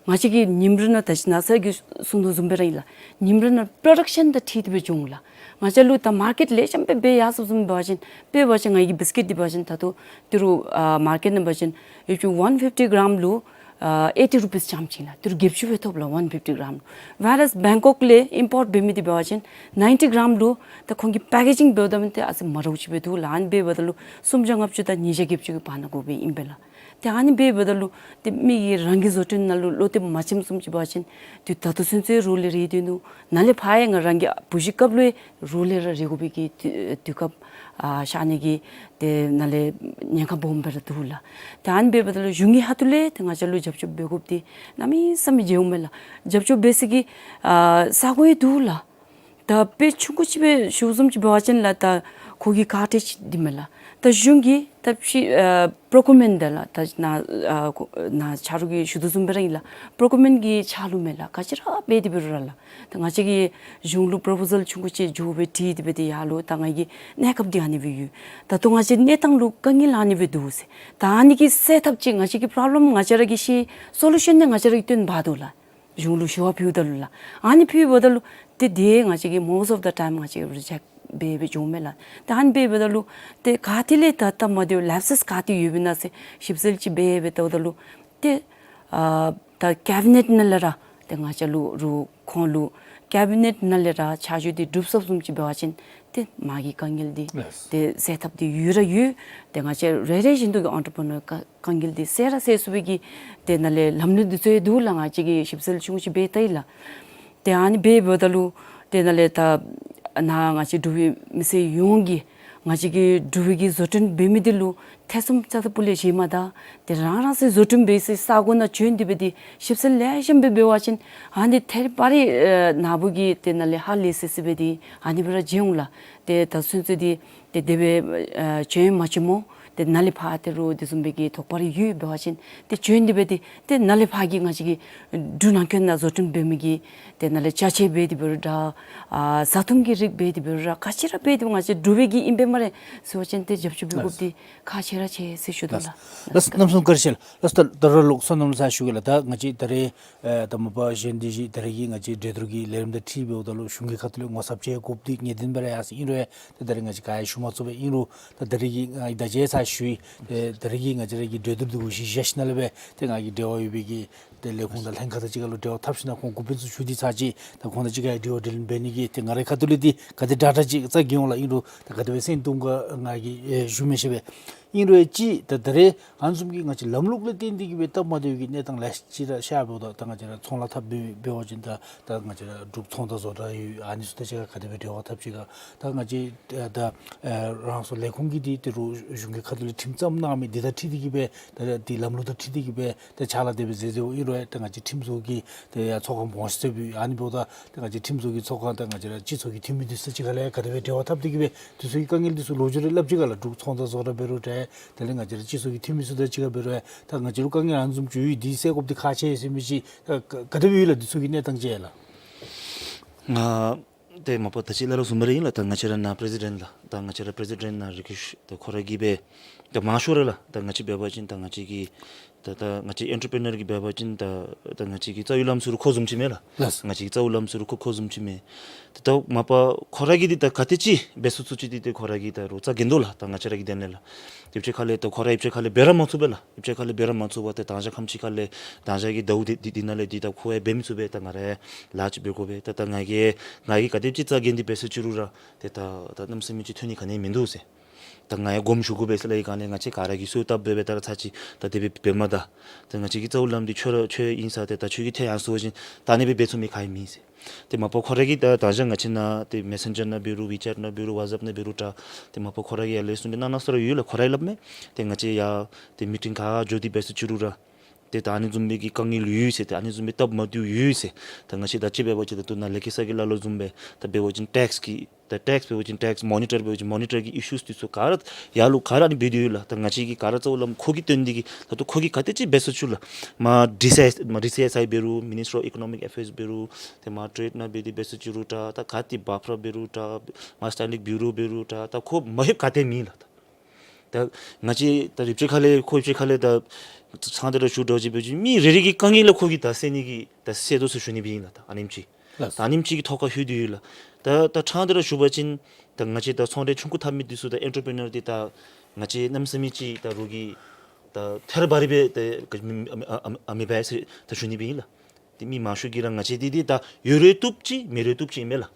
ང་བཅས་ཀྱིས་ཉིནམ་རེ་ནང་ད་ཅི་ནཱ་ས་གི་གསུང་དོ་བཟུམ་སྦེ་ར་ཨིན་ལགས། ཉིནམ་རེ་ནང་པྲོ་ཌག་ཤཱན་དང་འཁྲིལ་ཏེ་སྦེ་འགྱོ་འོང་ལགས། ང་བཅས་ལུ་ད་མར་ཀེཊ་ལེགས་ཤོམ་སྦེ་འབད་ཡར་སོངམ་བཟུམ་འབད་བ་ཅིན་དཔེ་འབད་བ་ཅིན་ང་གི་བིསི་ཀིཊ་འདི་འབད་བ་ཅིན་ད་ལྟོ་ཏི་རུ་ཨ་མར་ཀེཊ་ནང་འབད་བ་ཅིན་if you one fifty gram ལུ་ཨ་eighty rupees རྐྱངམ་ཅིག་ལགས། ཏི་རུ་བརྒྱད་ཅུ་སྦེ་ཐོབ་ལགས་one fifty gram ལུ། Whereas Bangkok ལས་ཨིམ་པོརཊ་འབད་མི་འདི་འབད་བ་ཅིན་ninety gram ལུ་ད་ཁོང་གིས་པེ་ཀེ་ཇིང་འབདཝ་ད་མི་འདི་ཨ་ཙི་མ་འདྲཝ་ཅིག་སྦེ་འདུག་ལགས། ཨ་ནི་འབདཝ་ད་ལུ་སུམ་བརྒྱ་ལྔ་བཅུ་དང་ཉིས་བརྒྱ་བརྒྱད་ཅུ་གི་བར་ན་དགོ་པའི་ཨིན་པས་ལགས། ཏེ་ཨ་ནི་འབདཝ་ད་ལུ་ཏེ་མི་གིས་རང་གི་བཟོ་སྐྲུན་ནང་ལུ་བློ་གཏད་མ་བྱིནམ་བཟུམ་ཅིག་འབད་བ་ཅིན་ཏེ་ད་ལྟོ་ཚུན་ཚོད་རོགས་ལས་རེ་སྡོད་ནུག། ནཱ་ལས་ཕར་ཡང་ང་རང་གི་བུ་གཞི་སྐབས་ལུ་རོགས་ལས་ར་རེ་དགོ་པའི་གི་དུས་དུས་སྐབས་ཨ་ཤར་ནི་གི་ཏེ་ནཱ་ལས་ཉེན་ཁ་སྦོམ་སྦེ་ར་འདུག་ལགས། ཏེ་ཨ་ནི་འབདཝ་ད་ལུ་གཞུང་གི་ཁ་ཐུག་ལས་ཏེ་ང་བཅས་ལུ་རྒྱབ་སྐྱོར་འབད་དགོཔ་འདི་གནམ་མེད་ས་མེད་མཇལཝ་མས་ལགས། རྒྱབ་སྐྱོར་འབད་ས་གི་ཨ་ས་གོ་ཡང་འདུག་ལགས། ད་དཔེ་ཆུང་ཀུ་ཅིག་སྦེ་ཞུཝ་བཟུམ་ཅིག་འབད་བ་ཅིན་ལགས། ད་ཁོ་གི་ཀར་ཊེཇ་འདི་མས་ལགས། ད་གཞུང་གིས་ད་ཕྱི་ཨ་པྲོ་ཀིའུར་མེནཊ་འདི་ལགས། ད་ནཱ་ཨ་ཁོ་ནཱ་ཆ་རོགས་ཀྱིས་ཞུ་དོ་བཟུམ་སྦེ་ར་ཨིན་ལགས། པྲོ་ཀིའུར་མེནཊ་གི་ཕྱག་ལུ་མས་ལགས། ག་ཅི་ར་འབད་དེ་འབད་རུང་ར་ལགས། ད་ང་བཅས་ཀྱིས་གཞུང་ལུ་པོརོ་པོ་ཟཱལ་ཆུང་ཀུ་ཅིག་འགྱོ་སྦེ་དྲིས་ཏེ་འབད་དེ་ཡར་ལུ་ད་ང་གི་གནས་སྐབས་འདི་ཨ་ནི་སྦེ་ཡོད། ད་ལྟོ་ང་བཅས་གནས་སྟངས་ལུ་དཀའ་ངལ་ཨ་ནི་སྦེ་འདུག་ཟེར། ད་ཨ་ནི་གི་སེལ་ཐབས་ཅིག་ང་བཅས་ཀྱིས་པོརོབ་ལེམ་ང་བཅས་ར་གིས་ཤེས། སོ་ལུ་ཤཱན་ནི་ང་བཅས་ར་གིས་སྟོན་འབག་དོ་ལགས། གཞུང་ལུ་ཞུ་བ་ཕུལཝ་ད་ལུ་ལགས། ཨ་ནི་ཕུལཝ་ད་ལུ་ཏེ་དེ་ང་བཅས་ཀྱིས་most of the time ང་བཅས་རི་ཇེཀཊ་འབད་འབད་འགྱོཝ་མས་ལགས། ཏེ་ཨ་ནི་འབདཝ་ད་ལུ་ཏེ་ག་ཏེ་ལས་ད་སྟབས་མ་བདེཝ་ལེཔ་སེས་ག་ཏེ་ཡོདཔ་ཨིན་ན་ཟེར་ཞིབ་འཚོལ་ཅིག་འབད་འབད་བལྟཝ་ད་ལུ་ཏེ་ཨ་ད་ཀེ་བི་ནེཊ་ནང་ལས་ར་ཏེ་ང་བཅས་ལུ་རོགས་ཁོང་ལུ་ཀེ་བི་ནེཊ་ནང་ལས་ར་ཕྱག་ཞུ་འདི་གྲུབ་སོངམ་བཟུམ་ཅིག་འབད་བ་ཅིན་ཏེ་མ་གི་དཀའ་ངལ་འདི་ལགས། ཏེ་སེལ་ཐབས་འདི་ཡོད་ར་ཡོད། ཏེ་ང་བཅས་རེ་རེ་བཞིན་དུ་གི་ཨོན་ཊར་པི་རི་ནར་དཀའ་དཀའ་ངལ་འདི་སེལ་ར་སེལ་ཚུགས་པའི་གི་ཏེ་ནཱ་ལས་ལམ་ལུགས་འདི་ཚུ་ཡང་འདུག་ལགས། ང་བཅས་ཀྱིས་ཞིབ་འཚོལ་ཆུང་ཀུ་ཅིག་འབད་བལྟ་ཡི་ལགས། ཏེ་ཨ་ནི་འབད་འབདཝ་ད་ལུ་ཏེ་ནཱ་ལས་ད་ནཱ་ང་བཅས་འབྲུག་པའི་མི་སེར་ཡོངས་ཀྱིས་ ང་བཅས་ཀྱི་འབྲུག་པའི་གི་བཟོ་སྐྲུན་འབད་མི་འདི་ལུ་ཐེ་ཚོམ་རྩ་དང་སྤུ་ལས་བཞེས་མ་ད། ཏེ་རང་རང་སོའི་བཟོ་སྐྲུན་འབད་སའི་ས་གོ་ནང་བྱོན་ཏེ་སྦེ་ཏེ་ཞིབ་འཚོལ་ལེགས་ཤོམ་སྦེ་འབད་བ་ཅིན་ཨ་ནི་ཐད་རི་བ་རི་ཨེ་ནཱ་བུ་གིས་ཏེ་ནཱ་ལས་ཧ་ལས་སི་སི་སྦེ་ཏེ་ཨ་ནི་སྦེ་ར་མཇལ་འོང་ལགས། ཏེ་ད་ཚུན་ཚོད་འདི་ཏེ་དེ་སྦེ་ཨེ་བྱོན་མ་བྱོནམ་འོང་། ཏེ་ནཱ་ལས་ཕར་ཏེ་རོགས་དེ་བཟུམ་སྦེ་གི་དོགས་པ་རེ་ཡོད་འབད་བ་ཅིན་ཏེ་བྱོན་ཏེ་སྦེ་ཏེ་ཏེ་ནཱ་ལས་ཕར་གྱི་ང་བཅས་ཀྱི་འབྲུག་ནང་འཁོད་ནང་བཟོ་སྐྲུན་འབད་མི་གི་ཏེ་ནཱ་ལས་ཅ་ཆས་འབད་དེ་འབད་རུང་འདྲ། ཨ་བཟའ་འཐུང་གི་རིགས་འབད་དེ་འབད་རུང་ར་ག་ཅི་ར་འབད་དེ་ང་བཅས་འབྲུག་པའི་གི་ཨིན་པས་སྨ་རེ་ཟེར་བ་ཅིན་ཏེ་རྒྱབ་སྐྱོར་འབད་དགོཔ་འདི་ཁག་ཆེ་ར་ཆེ་ཟེར་ཞུ་དོ་ལགས། ལགས་སོ། གནམ་མེད་ས་མེད་བཀའ་དྲིན་ཆེ་ལགས། ལགས་སོ། ད་ད་རུང་ལོག་སོ་ནམ་ལུ་ས་ཞུ་གེ་ལགས། ད་ང་བཅས་ད་རེས་ཨེ་ད་མ་པ་གཞན་འདི་ཅིག་ད་རེས་ཀྱི་ང་བཅས་གྲོས་བསྡུར་གྱི་ལས་རིམ་དང་འཁྲིལ་འབདཝ་ད་ལུ་གཞུང་གི་ཁ་ཐུག་ལས་ངོ་ཚབ་ཅིག་དགོཔ་འདི་ངེས་བདེན་སྦེ་ར་ཡོད་ཟེར། ཨིན་རུང་ད་ད་རེས་ང་བཅས་ག་ཡང་ཞུ་མ་ཚུགས་པས། ཨིན་རུང་ད་ད་རེས་ཀྱི་ང་ད་ཅི་ས་ཞུ་ཡི། ད་ད་རེས་ཀྱི་ང་བཅས་ར་གི་གྲོས་བསྡུར་འདི་གུ་གཞི་བཞག་ཞིནམ་ལས་སྦེ་ཏེ་ང་གིས་འབྲེལ་བ་ཡོད་པའི་གི་ཏེ་ལས་ཁུངས་དང་ལྷན་ཁག་དང་གཅིག་ཁར་ལུ་འབྲེལ་བ་འཐབ་ཞིནམ་ལས་ཁོང་གུ་དཔོན་ཚུ་ཞུ་སྟེ་ཚར་ཅིག་ད་ཁོང་དང་གཅིག་ཁར་འབྲེལ་བ་འབྲེལ་ལེན་འབད་ནི་གི་ཏེ་ང་རའི་ཁ་ཐུག་ལས་འདི་ག་དེ་དྲག་དྲག་ཅིག་རྩ་འགེངས་འོང་ལགས། ཨིན་རུང་ད་ག་དེ་སྦེ་སེང་བཏང་ག་ང་གིས་ཨེ་ཞུ་མི་ཤེས་པས། ཨིན་རུང་ཅིག་ད་ད་རེས་ཨ་ནི་བཟུམ་གྱི་ང་བཅས་ལམ་ལུགས་ལུ་བརྟེན་ཏེ་གི་སྦེ་སྟབས་མ་བདེཝ་གི་གནས་སྟངས་ལེ་ཤ་ཅིག་ར་ཤར་འབདཝ་ད་ད་ང་བཅས་ར་ཚོང་ལཱ་འཐབ་འབད་འབད་བ་ཅིན་ད་ད་ང་བཅས་ར་འབྲུག་ཚོང་དང་བཟོ་གྲྭ་ཡོད། ཨ་ནི་ཚུ་དང་གཅིག་ཁར་ག་དེ་སྦེ་འབྲེལ་བ་འཐབ་ཅི་ག། ད་ང་བཅས་ད་ཨེ་རང་སོ་ལས་ཁུངས་ཀྱིས་འདི་ཏེ་རོགས་གཞུང་གི་ཁ་ཐུག་ལས་ཁྲིམས་བརྩམས་གནང་མི་འདི་དང་འཁྲིལ་ཏེ་གི་སྦེ་ད་འདི་ལམ་ལུགས་དང་འཁྲིལ་ཏེ་གི་སྦེ་ད་ཕྱག་ལཱ་དེ་སྦེ་མཛད་མཛདཔ་ཨིན་རུང་ད་ང་བཅས་ཁྲིམས་བཟོ་གི་ཏེ་ཡ་ཚོགས་ཁང་སྦོམ་ཅིག་བཙུགས་ཡོད། ཨ་ནི་འབདཝ་ད་ད་ང་བཅས་ཁྲིམས་བཟོ་གི་ཚོགས་ཁང་དང་ང་བཅས་ར་སྤྱི་ཚོགས་ཀྱི་འཐུས་མི་འདི་ཚུ་གཅིག་ཁར་ལས་ག་དེ་སྦེ་འབྲེལ་བ་འཐབ་སྟེ་གི་སྦེ་འདི་ཚུ་གི་དཀའ་ངལ་འདི་ཚུ་ལོག་འགྱོ་རེ་སླབ་ཅི་ག་ལགས། འབྲུག་ཚོང་དང་བཟོ་གྲྭ་འབད་རུང་འདྲ། དེ་ལས་ང་བཅས་ར་སྤྱི་ཚོགས་ཀྱི་འཐུས་མི་ཚུ་དང་གཅིག་ཁར་འབད་རུང་ད་ང་བཅས་ར་དཀའ་ངལ་ཨ་ནི་བཟུམ་ཅིག་ཡོད། འདི་སེལ་དགོཔ་འདི་ཁག་ཆེ་ཟེར་མི་ཅིག་ད་ག་ག་དེ་སྦེ་ཡོད་ལགས། འདི་ཚུ་གི་གནས་སྟངས་ཅིག་ལགས། ང་ཏེ་མ་པ་ད་ཅི་ལགས་ལགས་བཟུམ་སྦེ་ར་ཨིན་ལགས། ད་ང་བཅས་ར་ནཱ་པི་རེ་སི་ཌེནཊ་ལགས། ད་ང་བཅས་ར་པི་རེ་སི་ཌེནཊ་ནཱ་རི་ཀེཤ་ད་ཁོ་ར་གིས་སྦེ་ད་མང་ཤོས་ར་ལགས། ད་ང་བཅས་འབད་བ་ཅིན་ད་ང་བཅས་ཀྱི་ད་ད་ང་བཅས་ཨེན་ཊར་པི་རི་ནར་གྱིས་འབད་བ་ཅིན་ད་ད་ང་བཅས་ཀྱི་རྩ་བའི་བླམ་ཟེར་རུང་ཁོ་བཟུམ་ཅིག་མས་ལགས། ལགས། ང་བཅས་ཀྱི་རྩ་བའི་བླམ་ཟེར་རུང་ཁོ་ཁོ་བཟུམ་ཅིག་མས། ད་ད་མ་པ་ཁོ་ར་གིས་འདི་ད་ག་དེ་ཅིག་འབད་ཚུགས་ཚུགས་ཅིག་འདི་ཏེ་ཁོ་ར་གིས་ད་རོགས་རྩ་འགེངས་དོ་ལགས། ད་ང་བཅས་ར་གི་དོན་ལས་ལགས། ཡིབ་ཅིག་ཁ་ལས་ད་ཁོ་ར་ཡིབ་ཅིག་ཁ་ལས་འབད་ར་མ་ཚུགས་པས་ལགས། ཡིབ་ཅིག་ཁ་ལས་འབད་ར་མ་ཚུགས་པར་ཏེ་དང་ཞག་ཁམས་ཅིག་ཁ་ལས་དང་ཞག་གི་ཟླཝ་འདི་འདི་འདི་ནང་ལས་འདི་ད་ཁོ་ཡང་འབད་མི་ཚུགས་པས། ད་ང་ར་ལཱ་ཅིག་འབད་དགོ་པས། ད་ད་ང་གིས་ང་གིས་ག་དེ་ཅིག་རྩ་འགེངས་ཏེ་འབད་ཟེར་ཅི་རུང་ར་ཏེ་ད་ད་གནམ་མེད་ས་མེད་ཅིག་ཐོན་ནི་ག་ནི་མིན་འདུག་ཟེར། ད་ང་ཡང་དགོངསམ་ཞུ་དགོ་པས་ཟེར་སླབ་ཡི། ག་ནི་ང་བཅས་ག་ར་གིས་གསོལཝ་བཏབ་འབད་འབད་ད་ར་ཚར་ཅིག་ད་དེ་སྦེ་འབད་མ་ད། ད་ང་བཅས་ཀྱི་རྩ་བའི་བླམ་འདི་ཁྱོད་ར་ཁྱོད་ཨིན་ས། ཏེ་ད་ཁྱོད་ཀྱིས་ཐད་ཡང་ཟེར་བ་ཅིན་ད་ཨ་ནི་སྦེ་འབད་ཚུགས་མི་ག་ཡང་མེད་ཟེར། ཏེ་མ་པ་ཁོ་ར་གིས་ད་ད་ཞག་ང་བཅས་ནཱ་ཏེ་མེ་སེན་ཇར་ནང་འབད་རུང་ཝེ་ཅེཊ་ནང་འབད་རུང་ཝཊསི་ཨེཔ་ནང་འབད་རུང་ད་ཏེ་མ་པ་ཁོ་ར་གིས་ཡར་ལས་གསུངས་ཏེ་གནང་གནང་ས་ར་ཡོད་ལགས། ཁོ་ར་གིས་སླབ་མས། ཏེ་ང་བཅས་ཡར་ཏེ་མི་ཊིང་ག་འགྱོ་སྟེ་འབད་ཟེར་ཅི་རུང་ར་ཏེ་ད་ཨ་ནི་བཟུམ་སྦེ་གི་དཀའ་ངལ་ཡོད་ཟེར། ཏེ་ཨ་ནི་བཟུམ་སྦེ་སྟབས་མ་བདེཝ་ཡོད་ཟེར། ད་ང་བཅས་ད་ཅི་འབད་བ་ཅིན་ད་ལྟོ་ནཱ་ལས་ཀྱི་ས་གི་ལ་ལོ་བཟུམ་སྦེ་ད་འབད་བ་ཅིན་ཊེགསི་གི་ད་ཊེགསི་འབད་བ་ཅིན་ཊེགསི། མོ་ནི་ཊར་འབད་བ་ཅིན་མོ་ནི་ཊར་གྱི་ཨི་ཤུས་འདི་ཚུ་ག་ར་ཡར་ལུ་ག་ར་ཨ་ནི་འབད་དེ་ཡོད་ལགས། ད་ང་བཅས་ཀྱི་ག་ར་རྩ་བའི་བླམ་ཁོ་གི་དོན་འདི་གིས་ད་ལྟོ་ཁོ་གིས་ག་དེ་ཅིག་འབད་ཟེར་ཅི་རུང་ལགས། མར་ཌི་སི་ཨེསི་མར་ཌི་སི་ཨེསི་ཨའི་འབད་རུང་མི་ནི་སི་ཊི་ཨོཕ་ཨི་ཀོ་ནོ་མིཀ་ཨེ་ཕེརསི་འབད་རུང་ཏེ་མར་ཊེརེཌ་ནང་འབད་དེ་འབད་ཟེར་ཅི་རུང་ད་ད་ག་ཏེ་བཱཕ་ར་འབད་རུང་ད་མར་སི་ཊེན་ལིང་བྷིའུ་རོ་འབད་རུང་ད་ད་ཁོ་མ་ལྷོདཔ་ག་ཏེ་མེད་ལགས། ད་ད་ང་བཅས་ད་ཡིབ་ཅིག་ཁ་ལས་ཁོ་ཡིབ་ཅིག་ཁ་ལས་ད་ཚང་སྟེ་ར་ཞུ་དོ་ཅིག་འབད་བ་ཅིན་མི་རེ་རེ་གི་དཀའ་ངལ་ལུ་ཁོ་གིས་ད་སེལ་ནི་གི་ད་སེལ་དོ་ཟེར་ཞུ་ནི་སྦེ་ཨིན་ལགས། ད་ཨ་ནེམ་ཅིག་ལགས། ད་ཨ་ནེམ་ཅིག་གི་ཐོག་ཁར་ལྷོད་དེ་ཡོད་ལགས། ད་ད་ཕྲང་སྟེ་ར་ཞུ་བ་ཅིན་ད་ང་བཅས་ད་ཚོང་འབྲེལ་ཆུང་ཀུ་འཐབ་མི་འདི་ཚུ་ད་ཨེན་ཊར་པི་རི་ནར་འདི་ད་ང་བཅས་གནམ་མེད་ས་མེད་ཅིག་ད་རོགས་ཀྱིས་ད་ཐད་རི་བ་རི་སྦེ་ད་ཨ་མི་ཨ་མི་ཨ་མི་ཨ་མི་འབད་ཟེར་ད་ཞུ་ནི་སྦེ་ཨིན་ལགས། ཏེ་མི་མང་ཤོས་ཀྱིས་ར་ང་བཅས་འདི་འདི་ད་ཡོད་རུང་བཏུབ་ཅིག་མེད་རུང་བཏུབ་ཅིག་ཨིན་མས་ལགས།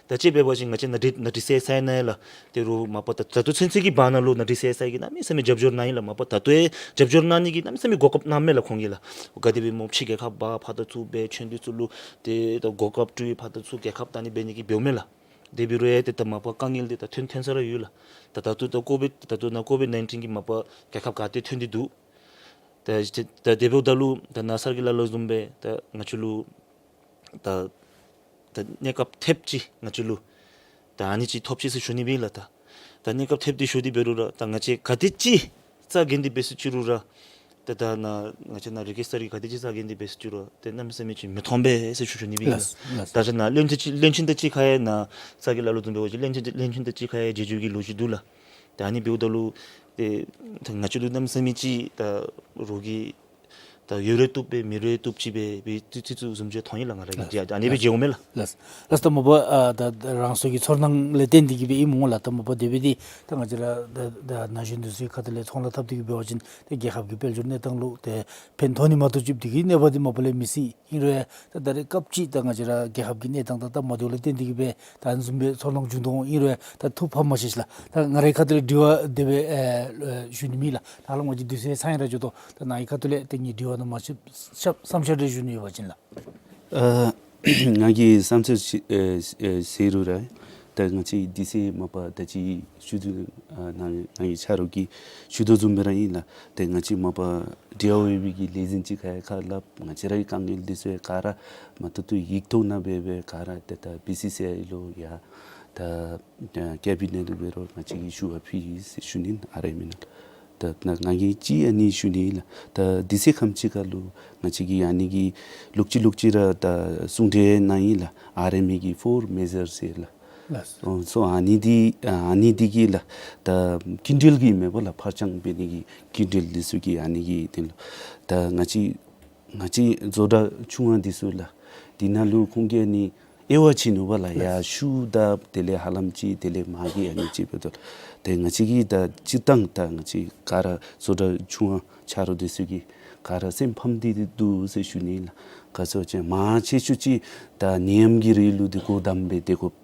ད་ཅི་འབད་བ་ཅིན་ང་བཅས་ནཱ་ཌི་ནཱ་ཌི་སི་ཨེསི་ཨའི་ནང་ཡང་ལགས། ཏེ་རོགས་མ་པ་ད་ད་ལྟོ་ཚུན་ཚོད་ཀྱི་བར་ན་ལུ་ནཱ་ཌི་སི་ཨེསི་ཨའི་གིས་གནམ་མེད་ས་མེད་རྒྱབ་སྐྱོར་གནང་ཡི་ལགས། མ་པ་ད་ལྟོ་ཡང་རྒྱབ་སྐྱོར་གནང་ནི་གི་གནམ་མེད་ས་མེད་གོ་སྐབས་གནངམ་མས་ལགས་ཁོང་གིས་ལགས། ག་དེ་སྦེ་སྨོ་ཕྱི་རྒྱལ་ཁབ་ཕར་ཕར་དང་ཚུར་སྦེ་ཆོས་འདི་ཚུ་ལུ་ཏེ་ད་གོ་སྐབས་སྤྲོད་ཕར་དང་ཚུར་རྒྱལ་ཁབ་དང་ཨ་ནི་འབད་ནི་གི་འབདཝ་མས་ལགས། དེ་འབད་རུང་ཡང་ཏེ་ད་མ་པ་དཀའ་ངལ་འདི་ད་ཐོན་ཐོན་ས་ར་ཡོད་ལགས། ད་ད་ལྟོ་ད་ཀོ་བིཌ་ད་ལྟོ་ནཱ་ཀོ་བིཌ་ནའིན་ཊིན་གྱིས་མ་པ་རྒྱལ་ཁབ་ག་ཏེ་ཐོན་ཏེ་འདུག། ད་ད་དེ་འབདཝ་ད་ལུ་ད་ནཱ་ས་གི་ལ་ལོ་བཟུམ་སྦེ་ད་ང་བཅས་ལུ་ད་ད་གནས་སྐབས་ཐེབས་ཅིག་ང་བཅས་ལུ་ད་ཨ་ནི་ཅིག་ཐོབ་ཅི་ཟེར་ཞུ་ནི་སྦེ་ཨིན་ལགས། ད་ད་གནས་སྐབས་ཐེབས་འདི་ཞུ་སྟེ་འབད་རུང་ར་ད་ང་བཅས་ག་དེ་ཅིག་རྩ་འགེངས་ཏེ་འབད་ཟེར་ཅི་རུང་ར་ད་ད་ནཱ་ང་བཅས་ནཱ་རི་ཀེ་སི་ཏ་རི་ག་དེ་ཅིག་རྩ་འགེངས་ཏེ་འབད་ཟེར་ཅི་རུང་ཏེ་གནམ་མེད་ས་མེད་ཅིག་མི་མཐོང་པས་ཟེར་ཞུ་ཞུ་ནི་སྦེ་ཨིན་ལགས། ལགས། ད་ཅི་ནཱ་བློན་ཆེན་ཅིག་བློན་ཆེན་དང་གཅིག་ཁར་ཡང་ནཱ་ས་གི་ལ་ལོ་བཟུམ་འབད་བ་ཅིན་བློན་ཆེན་བློན་ཆེན་དང་གཅིག་ཁར་ཡང་མཇལ་འཇུག་གི་ལོ་རྒྱུས་འདུག་ལགས། ད་ཨ་ནི་འབདཝ་ད་ལུ་ཏེ་ད་ང་བཅས་ལུ་གནམ་མེད་ས་མེད་ཅིག་ད་རོགས་ཀྱིས་ད་ཡོད་རུང་བཏུབ་པས་མེད་རུང་བཏུབ་ཅིག་སྦེ་སྦེ་ཏེ་ཏེ་ཏེ་བཟུམ་ཅིག་མཐོང་ཡི་ལགས། ང་ར་གིས་ལགས། ཏེ་ཨ་ནི་སྦེ་མཇལཝ་མས་ལགས། ལགས། ལགས། ད་མ་པ་ཨ་ད་ད་རང་སོ་གི་ཚོར་སྣང་ལས་བརྟེན་ཏེ་གིས་སྦེ་ཨིནམ་འོང་ལགས། ད་མ་པ་དེ་སྦེ་འདི་ད་ང་བཅས་ར་ད་ད་ན་གཞོན་འདི་ཚུ་གི་ཁ་ཐུག་ལས་ཚོང་ལཱ་འཐབ་སྟེ་གིས་འབད་བ་ཅིན་ཏེ་རྒྱལ་ཁབ་ཀྱི་དཔལ་འབྱོར་གནས་སྟངས་ལུ་ཏེ་ཕན་ཐོགས་ནི་མ་གཏོགས་ཅིག་འདི་གི་གནོད་པ་འདི་མ་པ་ལས་མི་སྲིད། ཨིན་རུང་ད་ད་རེས་སྐབས་ཅིག་ད་ང་བཅས་ར་རྒྱལ་ཁབ་ཀྱི་གནས་སྟངས་དང་སྟབས་མ་བདེཝ་ལས་བརྟེན་ཏེ་གིས་སྦེ་ད་ཨ་ནི་བཟུམ་སྦེ་ཚོར་སྣང་བྱུང་དོ་འོང་། ཨིན་རུང་ད་ཐུགས་ཕམ་མ་བཞེས་ཤིག་ལགས། ད་ང་རའི་ཁ་ཐུག་ལས་དྲི་བ་དེ་སྦེ་ཨེ་ཨེ་ཞུ་ནི་མེད་ལགས། ད་ལོག་ང་བཅས་དུས་ཚོད་ཚང་ཡི་ར་འགྱོ་དོ། ད་ནཱ་གི་ཁ་ཐུག་ལས་ཏེ་ངེའི་དྲི་བ་ནང་མ་ཤེས་ཤེས་བསམ་འཆར་རེ་ཞུ་ནི་ཡོད་པ་ཅིན་ལགས། ཨ་ང་གི་བསམ་འཆར་ཅིག་ཨེ་ཨེ་ཟེར་རུང་ར་ ད་ང་བཅས་དུས་ཚོད་མ་པ་ད་ཅི་ཞུ་དོ་ཨ་ནཱ་ནཱ་གི་ཆ་རོགས་ཀྱིས་ཞུ་དོ་བཟུམ་སྦེ་ར་ཨིན་ལགས། ད་ང་བཅས་མ་པ་འབྲེལ་བ་ཡོད་པའི་གི་ལས་འཛིན་ཅིག་ཁར་ཡང་ཁ་སླབ། ང་བཅས་ར་གི་དཀའ་ངལ་འདི་ཚུ་ཡང་ག་ར་མ་ཐུབ་ཐུབ་ཡིག་ཐོག་ནང་སྦེ་སྦེ་ག་ར་ཏེ་ད་བི་སི་སི་ཨའི་ལུ་ཡང་ད་ཀེ་བི་ནེཊ་ལུ་འབད་རུང་ང་བཅས་ཀྱིས་ཞུ་བ་ཕུལ་ཡི་ཟེར་ཞུ་ནི་ཨིན་ཨ་རི་ཨེམ་ཨེ་ནང་། ད་ང་གིས་ཅིག་ཨ་ནི་ཞུ་ནི་ལགས། ད་དུས་ཚོད་ཁམ་ཅིག་ཁར་ལུ་ང་བཅས་ཀྱིས་ཨ་ནི་གི་ལོག་ཅི་ལོག་ཅི་ར་ད་གསུང་གྲོས་གནང་ཡི་ལགས། ཨར་ཨེམ་ཨེ་གི་ཕོར་མེ་ཇར་ཟེར་ལགས། ལགས། ཨོ་སོ་ཨ་ནི་འདི་ཨ་ནི་འདི་གིས་ལགས་ད་སྐྱིན་འགྲུལ་གྱི་མེན་པ་ལགས། ཕར་འགྱངས་འབད་ནི་གི་སྐྱིན་འགྲུལ་འདི་ཚུ་གི་ཨ་ནི་གི་དོན་ལུ་ད་ང་བཅས་ང་བཅས་བཟོ་གྲྭ་ཆུང་བ་འདི་ཚུ་ལགས་འདི་ནང་ལུ་ཁོང་གིས་ཨ་ནི་དབྱེ་བ་ཕྱེ་ནུག་པ་ལགས། ཡར་ཤུལ་དང་དེ་ལས་ཧ་ལམ་ཅིག་དེ་ལས་མར་གྱི་ཨ་ནི་ཅིག་འབདཝ་ད་ཏེ་ང་བཅས་ཀྱིས་ད་སྤྱིར་བཏང་ད་ང་བཅས་ག་ར་བཟོ་གྲྭ་ཆུང་བ་ཆ་རོགས་འདི་ཚུ་གིས་ག་ར་སེམས་ཕམ་སྟེ་འདུག་ཟེར་ཞུ་ནི་ལགས། ག་ཅི་ཟེར་བ་ཅིན་མང་ཆེ་ཤོས་ཅིག་ད་ནད་ཡམས་ཀྱི་རིང་ལུ་འདི་སྒོ་བསྡམས་སྦེ་སྡོད་དགོཔ་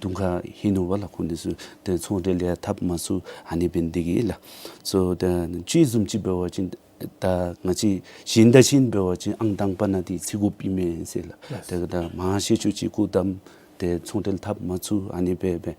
དུང་ཁ་ལྷོད་ནུག་པ་ལགས། ཁོང་འདི་ཚུ་ཏེ་ཚོང་འབྲེལ་ཡང་འཐབ་མ་ཚུགས། ཨ་ནི་འབད་ནི་འདི་གིས་ལགས། སོ་ད་ཅི་བཟུམ་ཅིག་འབད་བ་ཅིན་ད་ང་བཅས་གཞན་དང་གཞན་འབད་བ་ཅིན་ཨང་དང་པ་ནང་འདི་བརྩི་དགོཔ་ཨིན་མས་ཟེར་ལགས། ལགས། ད་ད་མང་ཆེ་ཤོས་ཅིག་སྒོ་བསྡམས་ཏེ་ཚོང་འབྲེལ་འཐབ་མ་ཚུགས། ཨ་ནི་སྦེ་སྦེ་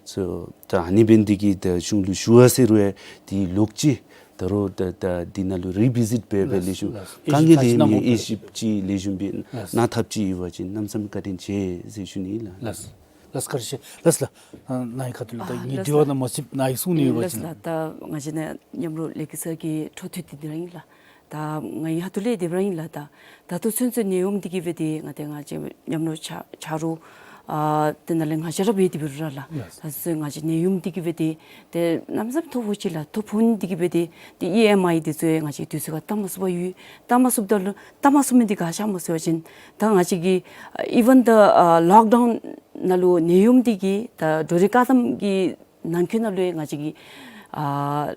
སོ་ད་ཨ་ནི་འབད་ནི་འདི་གིས་ད་གཞུང་ལུ་ཞུ་བ་ཟེར་རུང་ཡང་འདི་ལོག་ཅི་ད་རུང་ད་ད་འདི་ནང་ལུ་རི་བི་ཟིཊ་འབད་སྦེ་ལགས། ལེགས་ཤོམ་ལགས། དཀའ་ངལ་ཨིན་མི་དབྱེ་ཞིབ་ཅིག་ལེགས་ཤོམ་སྦེ་ལགས། གནང་ཐབས་ཅིག་ཡོད་པ་ཅིན་གནམ་མེད་ས་མེད་བཀའ་དྲིན་ཆེ་ཟེར་ཞུ་ནི་ལགས། ལགས། ལགས་བཀྲིན་ཆེ། ལགས་ལགས། ཨ་ནཱ་གི་ཁ་ཐུག་ལས་ད་ཨ་ངེའི་ལགས་དྲི་བ་ལགས། ནང་མ་ཚུད་ནཱ་གིས་གསུང་ནི་ཡོད་པ་ལགས་ཅིན། ལགས། ད་ང་བཅས་ནཱ་མཉམ་རོགས་ལས་ཀྱི་སར་གྱི་འཕྲོ་མཐུད་དེ་འདི་ར་ཨིན་ལགས། ད་ང་ཡང་ཧ་ཐུག་ལས་དེ་སྦེ་ར་ཨིན་ལགས། ད་ད་ལྟོ་ཚུན་ཚོད་ནད་ཡམས་འདི་གིས་འབད་དེ་ང་ཏེ་ང་བཅས་མཉམ་རོགས་ཆ་ཆ་རོགས་ཨ་དེ་ནང་ལས་ང་བཅས་ར་འབད་དེ་འབད་རུང་ར་ལགས། ལགས། ད་ཚུན་ང་བཅས་ནད་ཡམས་འདི་གིས་འབད་དེ་ཏེ་གནམ་མེད་ས་མེད་ཐོ་ཕོག་ཅི་ལགས། ཐོ་ཕོག་ནི་འདི་གིས་འབད་དེ་ཏེ་ཨི་ཨེམ་ཨའི་འདི་ཚུ་ཡང་ང་བཅས་དུས་ཚོད་ཁར་བཏབ་མ་ཚུགས་པར་ཡོད། བཏབ་མ་ཚུགསཔ་ད་ལུ་བཏབ་མ་ཚུགས་མི་འདི་ག་ཅི་སྨོ་ཟེར་བ་ཅིན་ད་ང་བཅས་ཀྱིས་ཨ་ཨི་ཝན་ད་ཨ་ལོག་ཌའུན་ནང་ལུ་ནད་ཡམས་འདི་གིས་ད་འགྲོ་འགྲུལ་བཀག་དམ་གྱི་ནང་འཁོད་ནང་ལུ་ཡང་ང་བཅས་ཀྱིས་ཨ་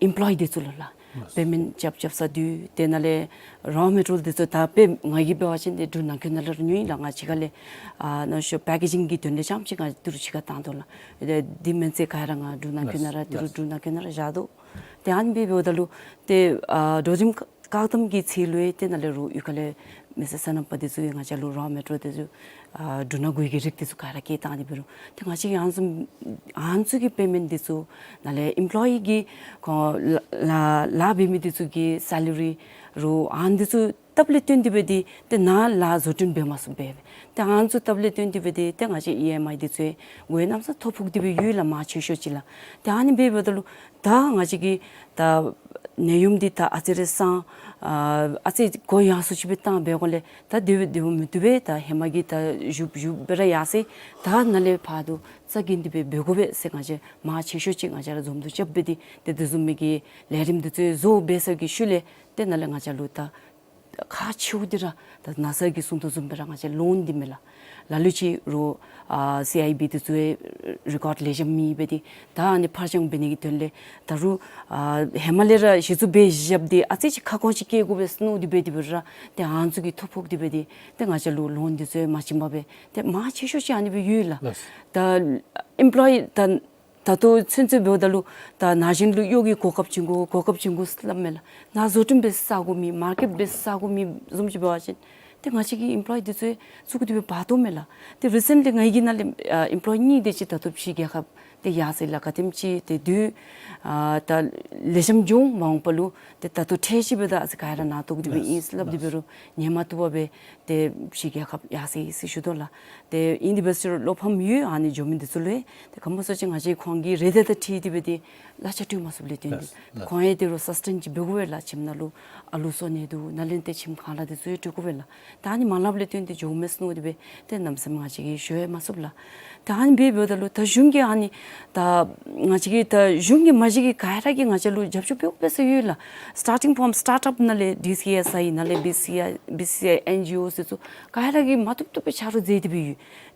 ཨེམ་པོ་ལོ་ཡི་འདི་ཚུ་ལུ་ལགས། ལགས། པེ་མེནཊ་རྐྱབ་རྐྱབ་ས་འདི་དེ་ནང་ལས་རོ་མེ་ཊི་རི་ཡལ་འདི་ཚུ་ད་དཔེ་ང་གིས་འབད་བ་ཅིན་ཏེ་འབྲུག་ནང་འཁོད་ནང་ལས་ར་ཉོ་ཡི་ལགས། ང་ཕྱི་ཁ་ལས་ཨ་ནང་ཤོ་པེ་ཀེ་ཇིང་གི་དོན་ལས་རྐྱངམ་ཅིག་ང་ཏི་རུ་ཕྱི་ཁར་བཏང་དོ་ལགས། ཏེ་འདི་མེན་ཚེ་ག་ར་ང་འབྲུག་ནང་འཁོད་ནང་ར་ཏི་རུ་ལགས། འབྲུག་ནང་འཁོད་ནང་ར་བཞག་དོ། ཏེ་ཨ་ནི་སྦེ་འབདཝ་ད་ལུ་ཏེ་ཨ་འགྲོ་འགྲུལ་བཀག་དམ་གྱི་ཚེ་ལུ་ཡང་དེ་ནང་ལས་རུང་གཡུས་ཁ་ལས་མི་སེར་སོ་ནམ་པ་འདི་ཚུ་ཡང་ང་བཅས་ལུ་རོ་མེ་ཊི་རི་ཡལ་འདི་ཚུ་ཨ་འབྲུ་སྣ་དགོས་ཀྱི་རིགས་འདི་ཚུ་ག་ར་བསྐྱལ་བཏང་སྟེ་འབད་རུང་ཏེ་ང་བཅས་ཀྱིས་ཨ་ནི་ཚུ་ཨ་ནི་ཚུ་གི་པེ་མེནཊ་འདི་ཚུ་ནང་ལས་ཨེམ་པོ་ལོ་ཡི་གི་ཁོང་ལཱ་ལཱ་ལཱ་འབད་མི་འདི་ཚུ་གི་སེ་ལ་རི་རུང་ཨ་ནི་འདི་ཚུ་བཏབ་ལས་བརྟེན་ཏེ་འབད་དེ་ཏེ་ནཱ་ལཱ་བཟོ་སྐྲུན་འབད་མ་ཚུགས་པས། ཏེ་ཨ་ནི་ཚུ་བཏབ་ལས་བརྟེན་ཏེ་འབད་དེ་ཏེ་ང་བཅས་ཨི་ཨེམ་ཨའི་འདི་ཚུ་ཡང་གནམ་མེད་ས་མེད་ཐོ་ཕོག་སྟེ་འབད་ཡོད་ལགས། མང་ཆེ་ཤོས་ཅིག་ལགས། ཏེ་ཨ་ནི་སྦེ་འབདཝ་ད་ལུ་ད་ང་བཅས་ཀྱིས་ད་ནད་ཡམས་འདི་ད་ཨ་ཙི་རེ་སང་ཨ་ཨ་ཙི་གོ་ཡངས་སུ་ཅིག་སྦེ་བཏང་བའི་སྒང་ལས་ད་དེ་སྦེ་དེ་སྦེ་མི་བཏུབ་པས། ད་ཧེ་མ་གི་ད་བཞུགས་བཞུགས་སྦེ་ར་ཡར་སོ་ཡི། ད་ནཱ་ལས་ཕར་དུ་རྩ་འགེངས་ཏེ་སྦེ་འབད་དགོ་པས་ཟེར་ང་བཅས་མང་ཆེ་ཤོས་ཅིག་ང་བཅས་ར་འཛོམས་འདུ་རྐྱབ་སྦེ་དེ་ཏེ་དེ་བཟུམ་མའི་གི་ལས་རིམ་འདི་ཚུ་བཟོ་འབད་ཚར་བའི་ཤུལ་ལས་ཏེ་ནཱ་ལས་ང་བཅས་ལུ་ད་ཁག་ཆེཝ་འདི་ར་ད་ནཱ་ས་གིས་གསུང་དོ་བཟུམ་སྦེ་ར་ང་བཅས་ལོན་འདི་མས་ལགས། ལ་ལུ་ཅིག་རུང་ཨ་སི་ཨའི་བི་འདི་ཚུ་ཡང་རི་ཀོཌ་ལེགས་ཤོམ་མེད་པས། ཏེ་ད་ཨ་ནི་ཕར་འགྱངས་འབད་ནི་གི་དོན་ལས་ད་རུང་ཨ་ཧེ་མ་ལས་ར་གཞི་བཙུགས་འབད་བཞགཔ་འདི་ཨ་ཙི་ཅིག་ཁ་སྐོང་ཅིག་བཀལ་དགོ་པས་མནོ་སྟེ་འབད་དེ་འབད་རུང་ར་ཏེ་ཨ་ནི་ཚུ་གིས་ཐོ་ཕོག་སྟེ་འབད་དེ་ཏེ་ང་བཅས་ལུ་ལོན་འདི་ཚུ་ཡང་མ་བྱིན་པར་སྦེ་ཏེ་མང་ཆེ་ཤོས་ཅིག་ཨ་ནི་སྦེ་ཡོད་ལགས། ལགས། ད་ཨེམ་པོ་ལོ་ཡི་ད་ད་ལྟོ་ཚུན་ཚོད་འབདཝ་ད་ལུ་ད་ན་གཞོན་ལུ་གཡོག་གི་གོ་སྐབས་བྱིན་དགོ་གོ་སྐབས་བྱིན་དགོ་ཟེར་སླབ་མས་ལགས། ནཱ་བཟོ་སྐྲུན་འབད་ས་དགོ་མི་མར་ཀེཊ་འབད་ས་དགོ་མི་བཟུམ་ཅིག་འབད་བ་ཅིན་ཏེ་ང་བཅས་ཀྱི་ཨེམ་པོ་ལོ་ཡི་འདི་ཚུ་ཡང་བཙུགས་ཏེ་འབད་འབག་དོ་མས་ལགས། ཏེ་རི་སེནཊ་ལི་ང་གི་ནང་ལས་ཨ་ཨེམ་པོ་ལོ་ཡི་གཉིས་དེ་ཅིག་ད་ལྟོ་ཕྱི་རྒྱལ་ཁབ་ཏེ་ཡར་སོ་ཡི་ལགས། ག་དེམ་ཅིག་ཏེ་དུས་ཨ་ད་ལེགས་ཤོམ་བྱུང་མ་འོངས་པ་ལུ་ཏེ་ད་ལྟོ་འཕྲལ་ཅིག་འབདཝ་ད་ཨ་ཙི་ག་ར་ནཱ་གཏོགས་ཏེ་འབད་ཨིན་ཟེར་སླབ་སྟེ་འབད་རུང་ཉན་མ་བཏུབ་པར་སྦེ་ཏེ་ཕྱི་རྒྱལ་ཁབ་ཡར་སོ་ཡི་ཟེར་ཞུ་དོ་ལགས། ཏེ་ཨིན་དེ་འབད་ཟེར་རུང་བློ་ཕམ་ཡོད། ཨ་ནི་འགྱོ་མི་འདི་ཚུ་ལུ་ཡང་ཏེ་ག་སྨོ་ཟེར་བ་ཅིན་ང་བཅས་ཁོང་གི་རེ་འདོད་དང་འཁྲིལ་ཏེ་འབད་དེ་གླ་ཆ་སྤྲོད་མ་ཚུགསཔ་ལས་བརྟེན་ཏེ་ལགས། ལགས། ཁོང་ཡང་ཏེ་རོགས་སཱས་ཊེན་ཅིག་འབད་དགོ་པས་ལགས། ཁྱིམ་ནང་ལུ་ཨ་ལུ་གསོ་ནི་འདུག། ནཱ་ལས་ཏེ་ཁྱིམ་ཁང་གླ་འདི་ཚུ་ཡང་སྤྲོད་དགོ་པས་ལགས། ད་ཨ་ནི་མ་ལྷགཔ་ལས་བརྟེན་ཏེ་འགྱོཝ་མས་མནོ་སྟེ་འབད་ཏེ་གནམ་མེད་ས་མེད་ང་བཅས་ཀྱིས་ཞུ་ཡང་མ་ཚུགས་ལགས། ད་ཨ་ནི་འབད་འབདཝ་ད་ལུ་ད་གཞུང་གིས་ཨ་ནི་ད་ང་བཅས་ཀྱིས་ད་གཞུང་གིས་མ་གཞི་གིས་ག་ར་གིས་ང་བཅས་ལུ་རྒྱབ་སྐྱོར་འབད་འབད་ས་ཡོད་ལགས། སི་ཊར་ཊིང་ཕོམ་སི་ཊར་ཊབ་ནང་ལས་ཌི་སི་ཨེསི་ཨའི་ནང་ལས་བི་སི་ཨའི་བི་སི་ཨའི་ཨེན་ཇི་ཨོ་འདི་ཚུ་ག་ར་གིས་མ་བཏུབ་བཏུབ་སྦེ་ཆ་རོགས་མཛད་དེ་འབད་ཡོད།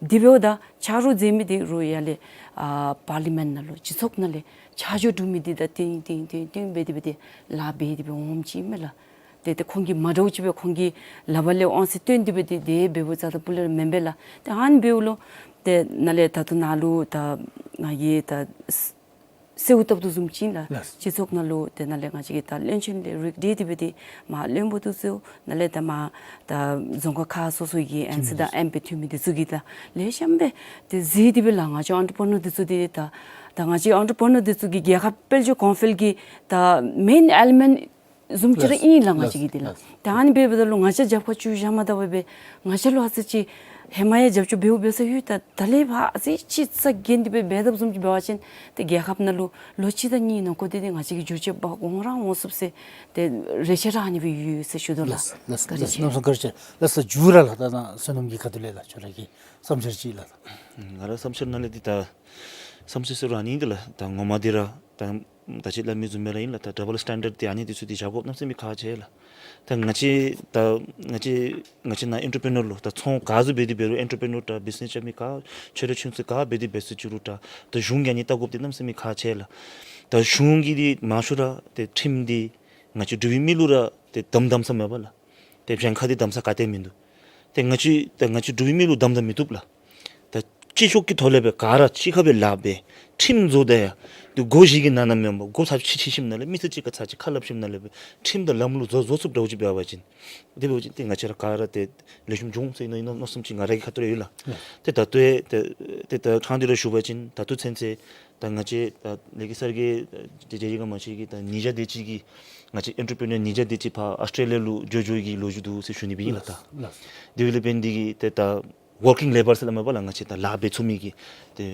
དེ་འབདཝ་ད་ཆ་རོགས་མཛད་མི་འདི་རུང་ཡར་ལས་ཨ་པར་ལི་མེནཊ་ནང་ལུ་སྤྱི་ཚོགས་ནང་ལས་ཆ་འཇོག་གྲུབ་མི་འདི་ད་ཏིང་ཏིང་ཏིང་ཏིང་འབད་དེ་འབད་དེ་ལཱ་འབད་དེ་འབད་འོངམ་ཅིག་མས་ལགས། ཏེ་ཏེ་ཁོང་གིས་མ་འདྲཝ་ཅིག་སྦེ་ཁོང་གི་ལག་པར་ལས་དབང་ཚད་བཏོན་ཏེ་འབད་དེ་དེ་འབདཝ་རྩ་དང་སྤུ་ལས་ར་མེན་པས་ལགས། ཏེ་ཨ་ནི་འབདཝ་ལུ་ཏེ་ནཱ་ལས་ད་ལྟོ་ནཱ་ལུ་ད་ང་གིས་ད་ གསོལཝ་བཏབ་དོ་བཟུམ་ཅིག་ལགས། ལགས། སྤྱི་ཚོགས་ནང་ལུ་ཏེ་ནཱ་ལས་ང་བཅས་ཀྱི་ད་བློན་ཆེན་ལས་རིགས་འདི་དེ་སྦེ་ཏེ་མར་བློན་པོ་འདི་ཚུ་ནཱ་ལས་ད་མར་ད་རྫོང་ཁག་ཁག་སོ་སོ་གི་ཨེན་སི་དང་ཨེམ་པི་འཐུས་མི་འདི་ཚུ་གིས་ད་ལེགས་ཤོམ་སྦེ་ཏེ་གཟིགས་ཏེ་སྦེ་ལགས། ང་བཅས་ཨེན་ཊི་པི་རི་ནར་འདི་ཚུ་འདི་ད་ད་ང་བཅས་ཨེན་ཊི་པི་རི་ནར་འདི་ཚུ་གིས་རྒྱལ་ཁབ་དཔལ་འབྱོར་གོང་འཕེལ་གྱི་ད་མེན་ཨེ་ལི་མེནཊ་བཟུམ་ཅིག་ར་ཨིན་ལགས། ང་བཅས་ཀྱི་འདི་ལགས། ལགས། ད་ཨ་ནི་འབདཝ་ད་ལུ་ང་བཅས་རྒྱབ་ཁར་བཙུགས་བཞག་མ་ད་འབད་བས་ང་བཅས་ལུ་ཨ་ཙི་ཅིག་ཧེ་མ་ཡང་རྒྱབ་སྐྱོར་འབདཝ་འབད་ས་ཡོད། ད་ད་ལས་ཕར་ཨ་ཙི་ཅིག་ས་གནས་འདི་སྦེ་འབད་དོ་བཟུམ་ཅིག་འབད་བ་ཅིན་ཏེ་རྒྱལ་ཁབ་ནང་ལུ་ལོ་གཅིག་དང་གཉིས་ནང་འཁོད་འདི་ཏེ་ང་བཅས་ཀྱི་འགྱུར་བཅོས་འབད་འོང་ར་འོང་ཚུགས་ཟེར་ཏེ་རེ་ཆེ་ར་ཨ་ནི་སྦེ་ཡོད་ཟེར་ཞུ་དོ་ལགས། ལགས། བཀའ་དྲིན་ཆེ། གནམ་མེད་ས་མེད་བཀའ་དྲིན་ཆེ་ལགས། ལགས་སོ། མཇུག་ར་ལགས། ད་ནཱ་བསོད་ནམས་ཀྱི་ཁ་ཐུག་ལས་ལགས་ཁྱོད་ར་གི་བསམ་འཆར་ཅིག་ལགས། ང་ར་བསམ་འཆར་ནང་ལས་འདི་ད་བསམ་འཆར་ཟེར་རུང་ཨ་ནི་འདི་ལགས། ད་ངོ་མ་འདི་ར་ད་ད་ཅི་སླབ་མི་བཟུམ་སྦེ་ར་ཨིན་ལགས། ད་ཌབ་བཱལ་སི་ཊེན་ཌརཌ་འདི་ཨ་ནི་འདི་ཚུ་འདི་བཞག་དགོཔ་གནམ་མེད་ས་མེད་ཁག་ཆེ་ལགས། ད་ང་བཅས་ད་ང་བཅས་ང་བཅས་ནཱ་ཨེན་ཊི་པི་རི་ནར་ལུ་ད་ཚོང་ག་ཟེར་འབད་དེ་འབད་རུང་ཨེན་ཊི་པི་རི་ནར་ད་བིཛ་ནེས་རྐྱབ་མི་ག་ཆོས་ར་ཆོས་ཚུ་ག་འབད་དེ་འབད་ཟེར་ཅི་རུང་ད་ད་གཞུང་གིས་ཨ་ནི་བལྟ་དགོཔ་འདི་གནམ་མེད་ས་མེད་ཁག་ཆེ་ལགས། ད་གཞུང་གིས་འདི་མང་ཤོས་ར་ཏེ་ཁྲིམས་འདི་ང་བཅས་འབྲུག་པའི་མི་ལུ་ར་ཏེ་དམ་དམ་ས་མེད་པ་ལགས། ཏེ་གཞན་ཁར་འདི་དམ་ས་ག་ཏེ་མིན་འདུག། ཏེ་ང་བཅས་ཏེ་ང་བཅས་འབྲུག་པའི་མི་ལུ་དམ་དམ་མི་བཏུབ་ལགས། ད་སྤྱི་ཚོགས་ཀྱི་ཐོག་ལས་སྦེ་ག་ར་གཅིག་ཁར་སྦེ་ལཱ་འབད་ཁྲིམས་བཟོ་ད་ཡང་ཏེ་སྒོ་བཞི་གི་ནང་ན་མེན་པར་སྒོ་ཚར་ཅིག་ཕྱེ་ཞིནམ་ལས་མི་ཚུ་གཅིག་ཁར་ཚར་ཅིག་ཁ་སླབ་ཞིནམ་ལས་སྦེ་ཁྲིམས་དང་ལམ་ལུགས་བཟོ་བཟོ་ཚུགསཔ་འདྲཝ་ཅིག་འབད་བ་ཅིན་ཏེ་འབད་བ་ཅིན་ཏེ་ང་བཅས་ར་ག་ར་ཏེ་ལེགས་ཤོམ་འགྱོ་འོང་ཟེར་མནོ་མནོ་བསམ་ཅིག་ང་ར་གི་ཁ་ཐུག་ལས་ཡོད་ལགས། ཏེ་ད་ལྟོ་ཡང་ཏེ་ཏེ་ད་ཕྲང་སྟེ་ར་ཞུ་བ་ཅིན་ད་ལྟོ་ཚུན་ཚོད་ད་ང་བཅས་ད་ལས་ཀྱི་སར་གྱི་ཏེ་རྒྱ་རིགས་ག་མ་ཤེས་ཀྱི་ད་ཉིས་བརྒྱ་དེ་ཅིག་གི་ང་བཅས་ཨེན་ཊི་པི་རི་ནར་ཉིས་བརྒྱ་དེ་ཅིག་ཕར་ཨཱོས་ཊྲེ་ལི་ཡ་ལུ་འགྱོ་འགྱོ་གི་ལོ་རྒྱུས་འདུག་ཟེར་ཞུ་ནི་སྦེ་ཨིན་ལགས། ད་ལགས། དེ་འབདཝ་ལས་འབད་ནི་འདི་གིས་ཏེ་ད་ཝར་ཀིང་ལེ་བར་ཟེར་སླབ་མས་པ་ལགས། ང་བཅས་ད་ལཱ་འབད་ཚུགས་མི་གི་ཏེ་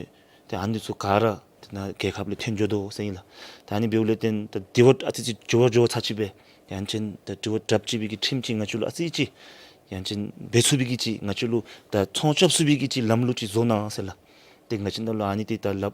ཏེ་ཨ་ནི་ཚུ་ག་ར་ཏེ་ནཱ་རྒྱལ་ཁབ་ལས་ཐོན་འགྱོ་དོ་ཟེར་ཨིན་ལགས། ད་ཨ་ནི་འབདཝ་ལས་བརྟེན་ད་དེ་བ་ཨ་ཙི་ཅིག་འགྱུར་བ་འགྱུར་བ་ཚར་ཅིག་སྦེ་ཡང་ཅིན་ད་དེ་བ་དྲགཔ་ཅིག་སྦེ་གི་ཁྲིམས་ཅིག་ང་བཅས་ལུ་ཨ་ཙི་ཅིག་ཡང་ཅིན་འབད་ཚུགས་པའི་གི་ཅིག་ང་བཅས་ལུ་ད་ཚོང་རྐྱབ་ཚུགས་པའི་གི་ཅིག་ལམ་ལུགས་ཅིག་བཟོ་གནང་ཟེར་ལགས། ཏེ་ང་བཅས་ནང་ལུ་ཨ་ནི་འདི་ད་ལགཔ་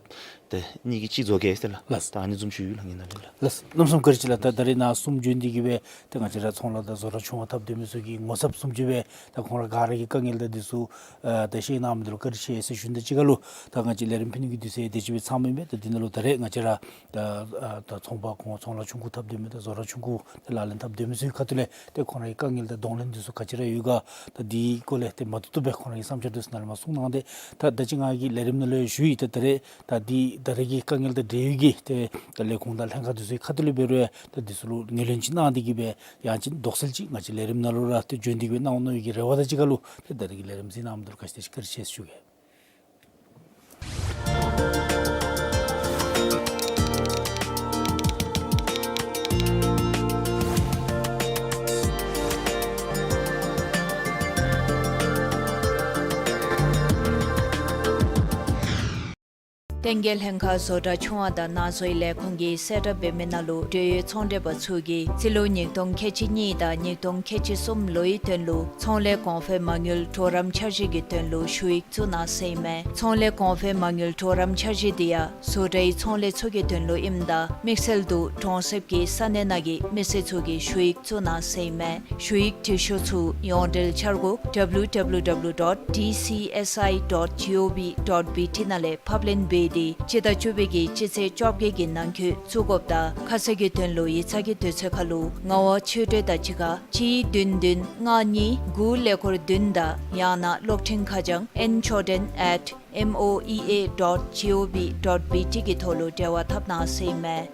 ད་གཉིས་ཀྱི་ཅིག་བཟོ་གེ་ཟེར་ལགས། ལགས། ད་ཨ་ནི་བཟུམ་ཅིག་ཡོད་ལགས་ངེའི་ནང་ལས་ལགས། ལགས། གནམ་མེད་ས་མེད་བཀའ་དྲིན་ཆེ་ལགས། ད་ད་རེས་ནཱ་གསུམ་བྱོན་ཏེ་གིས་སྦེ་ཏེ་ང་བཅས་ར་ཚོང་ལཱ་དང་བཟོ་གྲྭ་ཆུང་བ་འཐབ་སྡོད་མི་ཚུ་གི་ངོ་ཚབ་བཟུམ་ཅིག་སྦེ་ད་ཁོང་ར་ག་ར་གི་དཀའ་ངལ་དང་འདི་ཚུ་ཨ་ད་བཤད་གནང་མི་འདི་ལུ་བཀའ་དྲིན་ཆེ་ཟེར་ཞུ་ནི་དང་གཅིག་ཁར་ལུ་ད་ང་བཅས་ལས་རིམ་ཕུལ་ནི་གི་དུས་ཚོད་དེ་ཅིག་སྦེ་ཚང་མི་མས། ད་འདི་ནང་ལུ་ད་རེས་ང་བཅས་ར་ད་ཨ་ད་ཚོང་པ་ཁོང་ཚོང་ལཱ་ཆུང་ཀུ་འཐབ་སྡོད་མི་དང་བཟོ་གྲྭ་ཆུང་ཀུ་ད་ལག་ལེན་འཐབ་སྡོད་མི་ཚུ་གི་ཁ་ཐུག་ལས་ཏེ་ཁོང་ར་གི་དཀའ་ངལ་དང་གདོང་ལེན་འདི་ཚུ་ག་ཅི་ར་ཡོད་ག་ད་འདི་སྐོར་ལས་ཏེ་མ་ཐུབ་ཐུབ་སྦེ་ཁོང་ར་གི་བསམ་འཆར་འདི་ཚུ་ནཱ་ལས་མར་གསུང་གནང་སྟེ། ད་ད་ཅི་ང་གིས་ལས་རིམ་ནང་ལུ་ཞུ་ཡི། ད་ད་རེས་ད་འདི་ད་རེས་ཀྱི་དཀའ་ངལ་དང་འབྲེལ་བའི་གི་ཏེ་ད་ལས་ཁུངས་དང་ལྷན་ཁག་འདི་ཚུ་གི་ཁ་ཐུག་ལས་འབད་རུང་ད་འདི་ཚུ་ལུ་ངོས་ལེན་ཅིག་གནང་སྟེ་གིས་སྦེ་ཡང་ཅིན་དོགས་སེལ་ཅིག་ང་བཅས་ལས་རིམ་ནང་ལུ་ར་ཏེ་བྱོན་ཏེ་གིས་སྦེ་གནང་འོང་མནོ་བའི་གི་རེ་བ་དང་གཅིག་ཁར་ལུ་ཏེ་ད་རེས་ཀྱི་ལས་རིམ་གཟིགས་གནང་མི་འདི་ལུ་ག་ཅི་དེ་ཅིག་བཀའ་དྲིན་ཆེ་ཟེར་ཞུ་གེ། བསྟན་རྒྱས་ལྷན་ཁག་བཟོ་གྲྭ་ཆུང་བ་དང་ནང་བཟོའི་ལས་ཁུངས་ཀྱིས་གསལ་བསྒྲགས་འབད་མི་ནང་ལུ་འབྲེལ་ཡོད་ཚོང་འབྲེལ་པ་ཚུ་གིས་རྩིས་ལོ་ཉིས་སྟོང་ཁལ་གཅིག་གཉིས་དང་ཉིས་སྟོང་ཁལ་གཅིག་གསུམ་ལོའི་དོན་ལུ་ཚོང་ལས་གོང་འཕེལ་མ་དངུལ་གྲོགས་རམ་འཆར་གཞི་གི་དོན་ལུ་ཞུ་ཡིག་བཙུགས་གནང་ཟེར་ཨིན་མས། ཚོང་ལས་གོང་འཕེལ་མ་དངུལ་གྲོགས་རམ་འཆར་གཞི་འདི་ཡང་བཟོ་གྲྭའི་ཚོང་ལས་ཚུ་གི་དོན་ལུ་ཨིནམ་ད་དམིགས་བསལ་དུ་གྲོང་གསེབ་ཀྱི་ས་གནས་ནང་གི་མི་སེར་ཚུ་གིས་ཞུ་ཡིག་བཙུགས་གནང་ཟེར་ཨིན་མས། ཞུ་ཡིག་འབྲི་ཤོག་ཚུ་ཡོངས་འབྲེལ་འཆར་སྒོ་W W W dot D C S I dot G O V dot B T ནང་ལས་ཕབ་ལེན་འབད་དེ་སྤྱི་ཟླ་བཅུ་པའི་གི་སྤྱི་ཚེས་བཅོ་བརྒྱད་ཀྱི་ནང་འཁོད་བཙུགས་དགོཔ་དང་ཁ་གསལ་གྱི་དོན་ལུ་ཡིག་ཚང་གི་དུས་ཚོད་ཁར་ལུ་ངག་དབང་ཆོས་སྒྲོན་དང་གཅིག་ཁར་གཅིག་བདུན་བདུན་ལྔ་གཉིས་དགུ་ཀླད་ཀོར་བདུན་དང་ཡང་ན་གློག་འཕྲིན་ཁ་བྱང་N Choden at M O E A dot G O V dot B T གི་ཐོག་ལུ་འབྲེལ་བ་འཐབ་གནང་ཟེར་ཨིན་མས།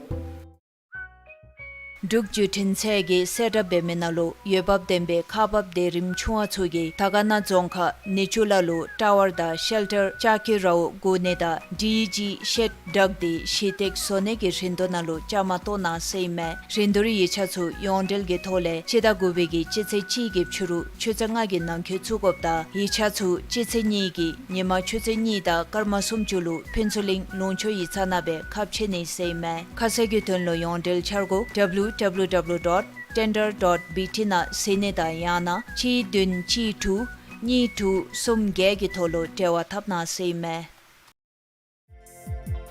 འབྲུག་བརྒྱུད་འཕྲིན་ཚད་ཀྱིས་གསལ་བསྒྲགས་འབད་མི་ནང་ལུ་འོས་འབབ་ལྡན་པའི་ཁག་འབག་སྡེ་རིམ་ཆུང་བ་ཚུ་གིས་དར་དཀར་ན་རྫོང་ཁག་ནེ་ཅུ་ལ་ལུ་ཊ་ཝར་དང་ཤེལ་ཊར་ལྕགས་ཀྱི་རཝ་བསྒོར་ནི་དང་ཌི་ཇི་ཤེཌ་བདག་སྟེ་གཞི་སྟེགས་བཟོ་ནི་གི་རིན་བསྡུར་ནང་ལུ་བཅའ་མར་གཏོགས་གནང་ཟེར་ཨིན་མས། རིན་བསྡུར་ཡིག་ཆ་ཚུ་ཡོངས་འབྲེལ་གྱི་ཐོག་ལས་སྤྱི་ཟླ་དགུ་པའི་གི་སྤྱི་ཚེས་གཅིག་གི་ཕྱི་རུ་ཆུ་ཚོད་ལྔ་གི་ནང་འཁོད་བཙུགས་དགོཔ་དང་ཡིག་ཆ་ཚུ་སྤྱི་ཚེས་གཉིས་ཀྱི་ཉིན་མ་ཆུ་ཚོད་གཉིས་དང་སྐར་མ་སུམ་ཅུ་ལུ་ཕུན་ཚོགས་གླིང་ལུང་ཕྱོགས་ཡིག་ཚང་ནང་སྦེ་ཁ་ཕྱེ་ནི་ཟེར་ཨིན་མས། ཁ་གསལ་གྱི་དོན་ལུ་ཡོངས་འབྲེལ་འཆར་སྒོ་W W W dot tender dot B T ནང་གཟིགས་ནི་དང་ཡང་ན་གཅིག་བདུན་གཅིག་དྲུག་གཉིས་དྲུག་གསུམ་བརྒྱད་ཀྱི་ཐོག་ལུ་འབྲེལ་བ་འཐབ་གནང་ཟེར་ཨིན་མས།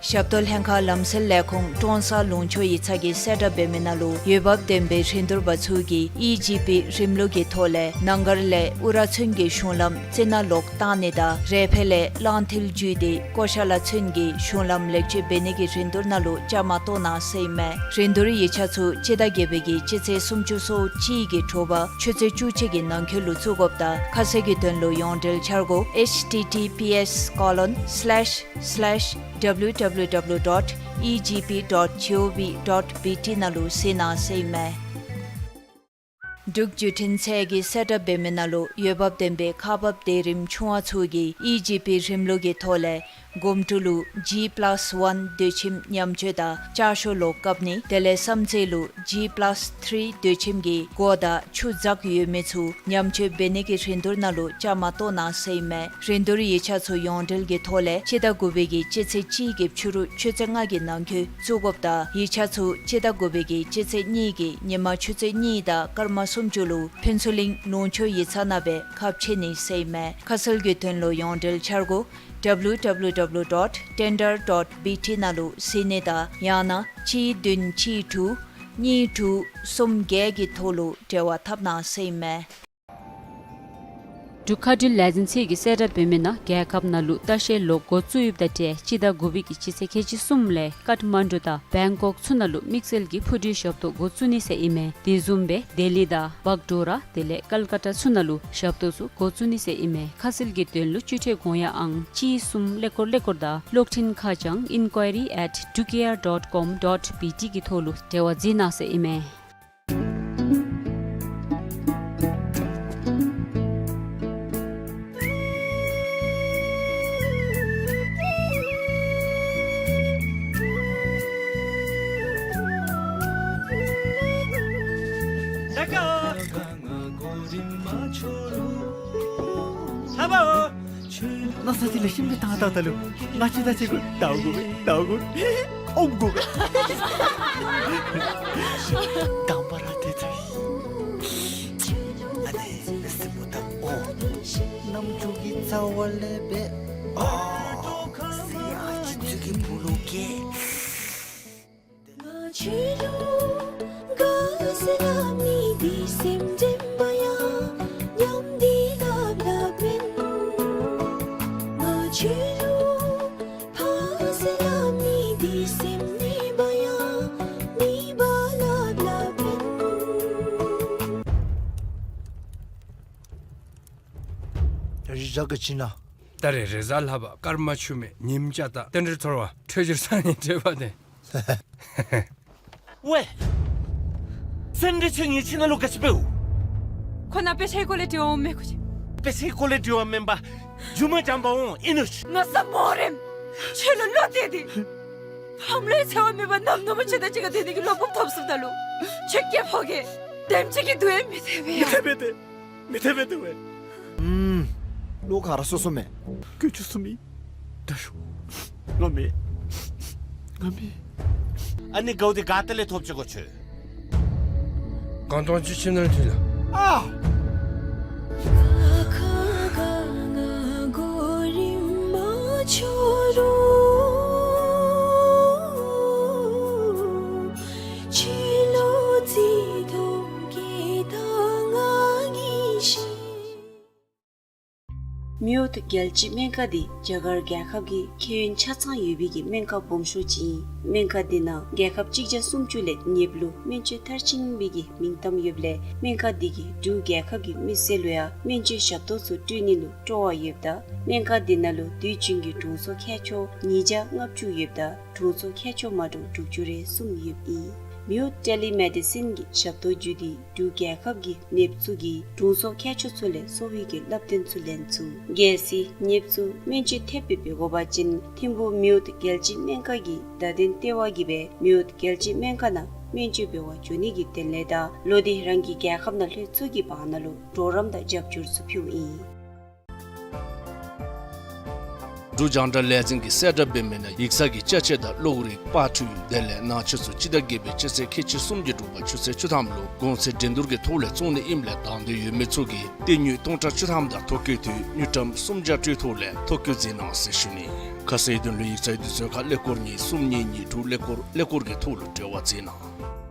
ཞབས་ཏོག་ལྷན་ཁག་ལམ་སེལ་ལས་ཁུངས་ཀྲོང་གསར་ལུང་ཕྱོགས་ཡིག་ཚང་གིས་གསལ་བསྒྲགས་འབད་མི་ནང་ལུ་འོས་འབབ་ལྡན་པའི་རིན་བསྡུར་པ་ཚུ་གིས་ཨི་ཇི་པི་རིམ་ལུགས་ཀྱི་ཐོག་ལས་ནང་སྒར་ལས་ཨུ་ར་ཚུན་གྱི་གཞུང་ལམ་རྩི་ནག་ལོག་བཏང་ནི་དང་རེ་ཕེ་ལས་གླང་མཐིལ་བརྒྱུད་དེ་ཀོ་ཤ་ལ་ཚུན་གྱི་གཞུང་ལམ་ལེགས་བཅོས་འབད་ནི་གི་རིན་བསྡུར་ནང་ལུ་བཅའ་མར་གཏོགས་གནང་ཟེར་ཨིན་མས། རིན་བསྡུར་ཡིག་ཆ་ཚུ་སྤྱི་ཟླ་བརྒྱད་པའི་གི་སྤྱི་ཚེས་སུམ་ཅུ་སོ་གཅིག་གི་དྲོ་པ་ཆུ་ཚོད་བཅུ་གཅིག་གི་ནང་འཁོད་ལུ་བཙུགས་དགོཔ་དང་ཁ་གསལ་གྱི་དོན་ལུ་ཡོངས་འབྲེལ་འཆར་སྒོ་H T T P S colon slash slash W W W W W dot E G P dot G O V dot B T ནང་ལུ་གཟིགས་གནང་ཟེར་ཨིན་མས། འབྲུག་བརྒྱུད་འཕྲིན་ཚད་ཀྱི་གསལ་བསྒྲགས་འབད་མི་ནང་ལུ་འོས་འབབ་ལྡན་པའི་ཁག་འབག་སྡེ་རིམ་ཆུང་བ་ཚུ་གིས་ཨི་ཇི་པི་རིམ་ལུགས་ཀྱི་ཐོག་ལས་སྒོམ་ཊུ་ལུ་ཇི་པ་ལཱསི་ཝན་དུས་ཁྱིམ་ཉམས་བཅོས་དང་ལྕགས་ཤོག་ལོག་བཀབ་ནི་དེ་ལས་བསམ་རྩེ་ལུ་ཇི་པ་ལཱསི་ཐི་རི་དུས་ཁྱིམ་གྱི་སྒོ་དང་ཆུ་འཛག་ཡོད་མི་ཚུ་ཉམས་བཅོས་འབད་ནི་གི་རིན་བསྡུར་ནང་ལུ་བཅའ་མར་གཏོགས་གནང་ཟེར་ཨིན་མས། རིན་བསྡུར་ཡིག་ཆ་ཚུ་ཡོངས་འབྲེལ་གྱི་ཐོག་ལས་སྤྱི་ཟླ་དགུ་པའི་གི་སྤྱི་ཚེས་གཅིག་གི་ཕྱི་རུ་ཆུ་ཚོད་ལྔ་གི་ནང་འཁོད་བཙུགས་དགོཔ་དང་ཡིག་ཆ་ཚུ་སྤྱི་ཟླ་དགུ་པའི་གི་སྤྱི་ཚེས་གཉིས་ཀྱི་ཉིན་མ་ཆུ་ཚོད་གཉིས་དང་སྐར་མ་སུམ་ཅུ་ལུ་ཕུན་ཚོགས་གླིང་ལུང་ཕྱོགས་ཡིག་ཚང་ནང་སྦེ་ཁ་ཕྱེ་ནི་ཟེར་ཨིན་མས། ཁ་གསལ་གྱི་དོན་ལུ་ཡོངས་འབྲེལ་འཆར་སྒོ་W W W dot tender dot B T ནང་ལུ་གཟིགས་ནི་དང་ཡང་ན་གཅིག་བདུན་གཅིག་དྲུག་གཉིས་དྲུག་གསུམ་བརྒྱད་ཀྱི་ཐོག་ལུ་འབྲེལ་བ་འཐབ་གནང་ཟེར་ཨིན་མས། འབྲུག་མཁའ་འགྲུལ་ལས་འཛིན་ཚད་ཀྱི་གསལ་བསྒྲགས་འབད་མི་ནང་རྒྱལ་ཁབ་ནང་ལུ་ལྟ་བཤལ་ལོག་འགོ་བཙུགས་ཡོདཔ་དང་འབྲེལ་སྤྱི་ཟླ་དགུ་པའི་གི་སྤྱི་ཚེས་ཁལ་གཅིག་གསུམ་ལས་ཀཏ་མན་ཌུ་དང་བེང་ཀོག་ཚུ་ནང་ལུ་དམིགས་བསལ་གྱི་འཕུར་གྲུའི་ཞབས་ཏོག་འགོ་བཙུགས་ནི་ཟེར་ཨིན་མས། དེ་བཟུམ་སྦེ་ལྡི་ལི་དང་བག་ཌོ་ར་དེ་ལས་ཀལ་ཀ་ཏ་ཚུ་ནང་ལུ་ཞབས་ཏོག་ཚུ་འགོ་བཙུགས་ནི་ཟེར་ཨིན་མས། ཁ་གསལ་གྱི་དོན་ལུ་སྤྱི་འཐུས་དགོངས་ཡངས་ཨང་གཅིག་གསུམ་ཀླད་ཀོར་ཀླད་ཀོར་དང་གློག་འཕྲིན་ཁ་བྱང་inquiry at dukair dot com dot B T གི་ཐོག་ལུ་འབྲེལ་བ་གཟིགས་གནང་ཟེར་ཨིན་མས། ལྷ་བ། ན་ས་ཅིག་ལས་ཤིམ་གི་ཐང་ཐང་ད་ལུ་ང་ཅི་ད་ཅིག་གུ་ད་གུ་ད་གུ་ཨོམ་གུ་ག་དང་པ་ར་དེ་ཚ་ཨ་ནི་མི་སེར་པོ་དང་ཨོ་རྣམ་འགྱུར་གྱི་རྩ་བ་ལས་སྦེ་ཨོ་སི་ཨ་ཅི་ཚུ་གི་བུ་ལུ་གེ། ད་རེས་རེས་གཟའ་ལྷག་པ་སྐར་མ་ཆུ་མེད་ཉིམ་ཅ་དང་རྟེན་འབྲེལ་ཚོར་བ་འཕྲོད་སྦྱོར་སང་ཉིན་འཕྲོད་པ་དེ། ཝེ། སེམས་འདི་ཚུ་ངེའི་ཁྱིམ་ནང་ལུ་ག་ཅི་འབདཝ། ཁོ་ནཱ་དཔེ་ཆའི་སྐོར་ལས་འདྲིཝ་མས་ཁོ་ཅིག། དཔེ་ཆའི་སྐོར་ལས་འདྲིཝ་མེན་པར་རྒྱུ་མ་འཇམ་པ་འོང་ཨིན་ནུག། མནོ་བསམ་མོ་རེམ། ཁྱོད་ལུ་བློ་གཏད་དེ། ཕམ་ལུའི་འཚེ་བ་མེད་པར་ནམ་ནམ་ཁྱོད་དང་གཅིག་ཁར་སྡོད་ནི་གི་བློ་སྤོབས་ཐོབ་སོངམ་ད་ལུ། ཁྱོད་སྐྱེ་བོ་གིས་དེམ་ཅིག་གི་སྡུག་ཡང་མི་འཐད་པས་ཡ། མི་འཐད་པས་ཏེ། མི་འཐད་པས་ཏེ་ཝེ། ཨུམ། བློ་ག་ར་སོ་སོ་མས། ཀུ་ཅུ་སུ་མི། ད་ཤོ། ང་མེད། ང་མེད། ཨ་ནི་གའུ་དེ་ག་ཏེ་ལས་ཐོབ་ཅི་གོ་ཁྱོད། གང་སྟོང་ཅིག་ཁྱིམ་ནང་ཁྲིད་ལ། ཨ། མིའུ་ཐུ་རྒྱལ་སྤྱིའི་སྨན་ཁང་འདི་རྒྱ་གར་རྒྱལ་ཁབ་ཀྱི་ཁྱད་ཡོན་ཆ་ཚང་ཡོད་པའི་གི་སྨན་ཁང་སྦོམ་ཤོས་ཅིག་ཨིན། སྨན་ཁང་འདི་ནང་རྒྱལ་ཁབ་གཅིག་བརྒྱ་སུམ་ཅུ་ལས་ཉེསཔ་ལུ་སྨན་བཅོས་མཐར་ཕྱིན་པའི་གི་མིང་གཏམ་ཡོདཔ་ལས་སྨན་ཁང་འདི་གིས་འབྲུག་རྒྱལ་ཁབ་ཀྱི་མི་སེར་ལུ་ཡང་སྨན་བཅོས་ཞབས་ཏོག་ཚུ་སྤྲོད་ནི་ལུ་སྤྲོ་བ་ཡོདཔ་ད་སྨན་ཁང་འདི་ནང་ལུ་དུས་རྒྱུན་གྱི་དྲུང་འཚོ་མཁས་མཆོག་ཉིས་བརྒྱ་ལྔ་བཅུ་ཡོདཔ་ད་དྲུང་འཚོ་མཁས་མཆོག་མ་འདྲཝ་དྲུག་ཅུ་རེ་གསུམ་ཡོདཔ་ཨིན། མིའུ་ཐུ་ཊེ་ལི་མེ་ཌི་སིན་གྱི་ཞབས་ཏོག་བརྒྱུད་དེ་འབྲུག་རྒྱལ་ཁབ་ཀྱི་ནདཔ་ཚུ་གིས་དྲུང་འཚོ་མཁས་མཆོག་ཚུ་ལས་གསོ་བའི་གི་བསླབ་སྟོན་ཚུ་ལེན་ཚུགས། གལ་སྲིད་ནདཔ་ཚུ་སྨན་བཅོས་ཐེབས་སྦེ་འབད་དགོ་པ་ཅིན་ཐིམ་ཕུག་མིའུ་ཐུ་རྒྱལ་སྤྱིའི་སྨན་ཁང་གི་བརྡ་དོན་ལྟེ་བ་གིས་སྦེ་མིའུ་ཐུ་རྒྱལ་སྤྱིའི་སྨན་ཁང་ནང་སྨན་བཅོས་འབད་བར་འགྱོ་ནི་གི་དོན་ལས་དང་ལོག་སྟེ་རང་གི་རྒྱལ་ཁབ་ནང་ལྷོད་ཚུགས་ཀྱི་བར་ན་ལུ་གྲོགས་རམ་དང་རྒྱབ་སྐྱོར་ཚུ་ཕུལཝ་ཨིན། འབྲུག་རྒྱང་བསྒྲགས་ལས་འཛིན་གྱི་གསལ་བསྒྲགས་འབད་མི་ནང་ཡིག་ཚང་གི་ཅ་ཆས་དང་གློག་རིག་པར་འཕྲུལ་དེ་ལས་ནང་ཆས་ཚུ་སྤྱི་ཟླ་བརྒྱད་པའི་སྤྱི་ཚེས་ཁལ་གཅིག་གསུམ་གྱི་དྲོ་པ་ཆུ་ཚོད་བཅུ་ཐམ་ལུ་གོང་ཚད་འགྲན་བསྡུར་གྱི་ཐོག་ལས་བཙོང་ནི་ཨིནམ་ལས་དང་འདོད་ཡོད་མི་ཚུ་གིས་སྟེང་དངུལ་སྟོང་ཕྲག་བཅུ་ཐམ་དང་ཐོ་བཀོད་དུས་དངུལ་ཀྲམ་སུམ་བརྒྱ་སྤྲོད་ཐོག་ལས་ཐོ་བཀོད་མཛད་གནང་ཟེར་ཞུ་ནི། ཁ་གསལ་དོན་ལུ་ཡིག་ཚང་དུས་ཚོད་ཁར་ཀླད་ཀོར་གཉིས་གསུམ་གཉིས་གཉིས་དྲུག་ཀླད་ཀོར་ཀླད་ཀོར་གྱི་ཐོག་ལུ་འབྲེལ་བ་མཛད་གནང་།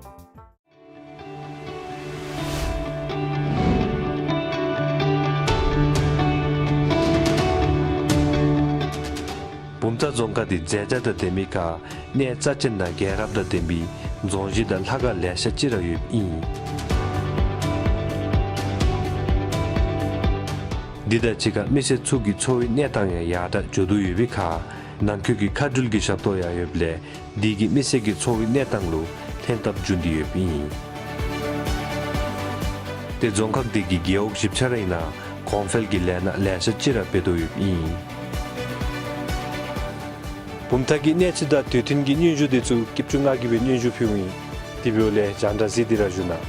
བུམ་ཐང་རྫོང་ཁག་འདི་མཛེས་ཆ་དང་ལྡན་མི་ཁར་གནས་རྩ་ཆེན་དང་རྒྱལ་རབས་དང་ལྡན་པའི་རྫོང་གཞི་དང་ལྷ་ཁང་ལེ་ཤ་ཅིག་ར་ཡོདཔ་ཨིན། འདི་དང་གཅིག་ཁར་མི་སེར་ཚུ་གི་འཚོ་བའི་གནས་སྟངས་ཡང་ཡར་དྲག་འགྱོ་དོ་ཡོད་པའི་ཁར་ ནང་འཁོད་ཀྱི་མཁའ་འགྲུལ་གྱི་ཞབས་ཏོག་ཡང་ཡོདཔ་ལས་འདི་གིས་མི་སེར་གྱི་འཚོ་བའི་གནས་སྟངས་ལུ་ལྷན་ཐབས་འབྱུང་སྟེ་ཡོདཔ་ཨིན། ཏེ་རྫོང་ཁག་འདི་གི་རྒེད་འོག་བཞི་ཆ་རའི་ནང་གོང་འཕེལ་གྱི་ལས་སྣ་ལེ་ཤ་ཅིག་ར་འབད་དོ་ཡོདཔ་ཨིན། བུམ་ཐང་གི་གནས་ཚུལ་དང་དུས་མཐུན་གྱི་སྙན་ཞུ་འདི་ཚུ་སྐྱིད་ཆུ་ང་གིས་སྦེ་སྙན་ཞུ་ཕུལཝ་ཨིན། དེ་འབདཝ་ལས་རྒྱང་བསྒྲགས་གཟིགས་ཏེ་ར་བཞུགས་གནང་།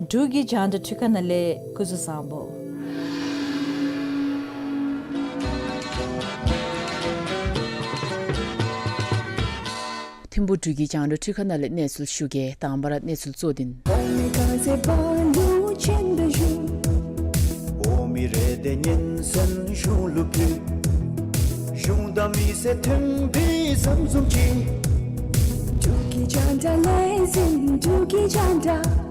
འབྲུག་གི་རྒྱང་བསྒྲགས་འཕྲུལ་ཁང་ནང་ལས་སྐུ་གཟུགས་བཟང་པོ། ཐིམ་ཕུ་འབྲུག་གི་རྒྱང་བསྒྲགས་འཕྲུལ་ཁང་ནང་ལས་གནས་ཚུལ་ཞུ་གེ། དང་པ་ར་གནས་ཚུལ་གཙོ་དོན། འབྲུག་གི་རྒྱང་བསྒྲགས་ལས་འཛིན། འབྲུག་གི་རྒྱང་བསྒྲགས།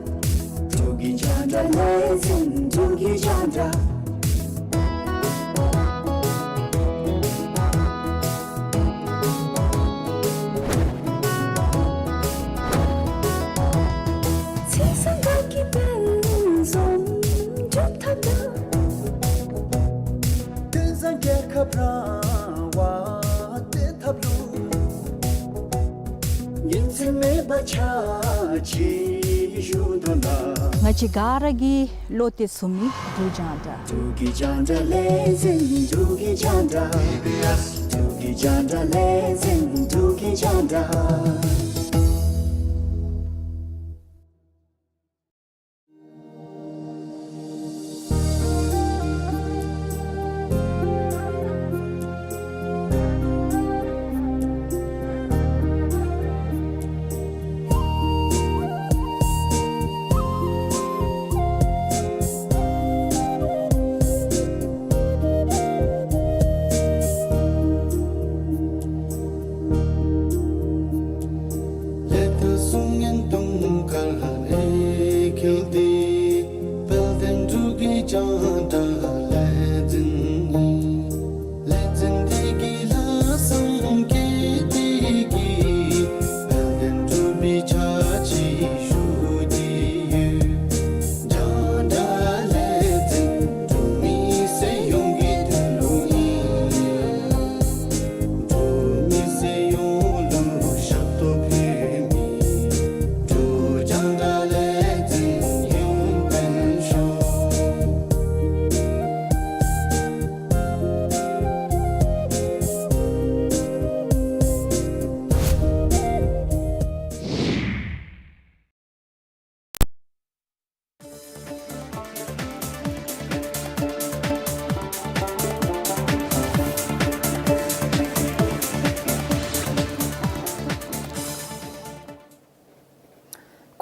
འབྲུག་གི་རྒྱང་བསྒྲགས་ལས་འཛིན། འབྲུག་གི་རྒྱང་བསྒྲགས། ཚེས་བཟང་དགའ་སྐྱིད་དཔལ་འཛོམས་འགྲུབ་ཐབས་དང་། བསྟན་བཟང་རྒྱལ་ཁབ་རང་དབང་བརྟན་ཐབས་ལུ། ཉིན་མཚན་མེད་པར་ཕྱག་ཕྱི་ཞུ་དོ་ལགས། ང་བཅས་ག་ར་གི་བློ་གཏད་ཚུགས་མི་འབྲུག་རྒྱང་བསྒྲགས། འབྲུག་གི་རྒྱང་བསྒྲགས་ལས་འཛིན། འབྲུག་གི་རྒྱང་བསྒྲགས། འབྲུག་གི་རྒྱང་བསྒྲགས་ལས་འཛིན། འབྲུག་གི་རྒྱང་བསྒྲགས།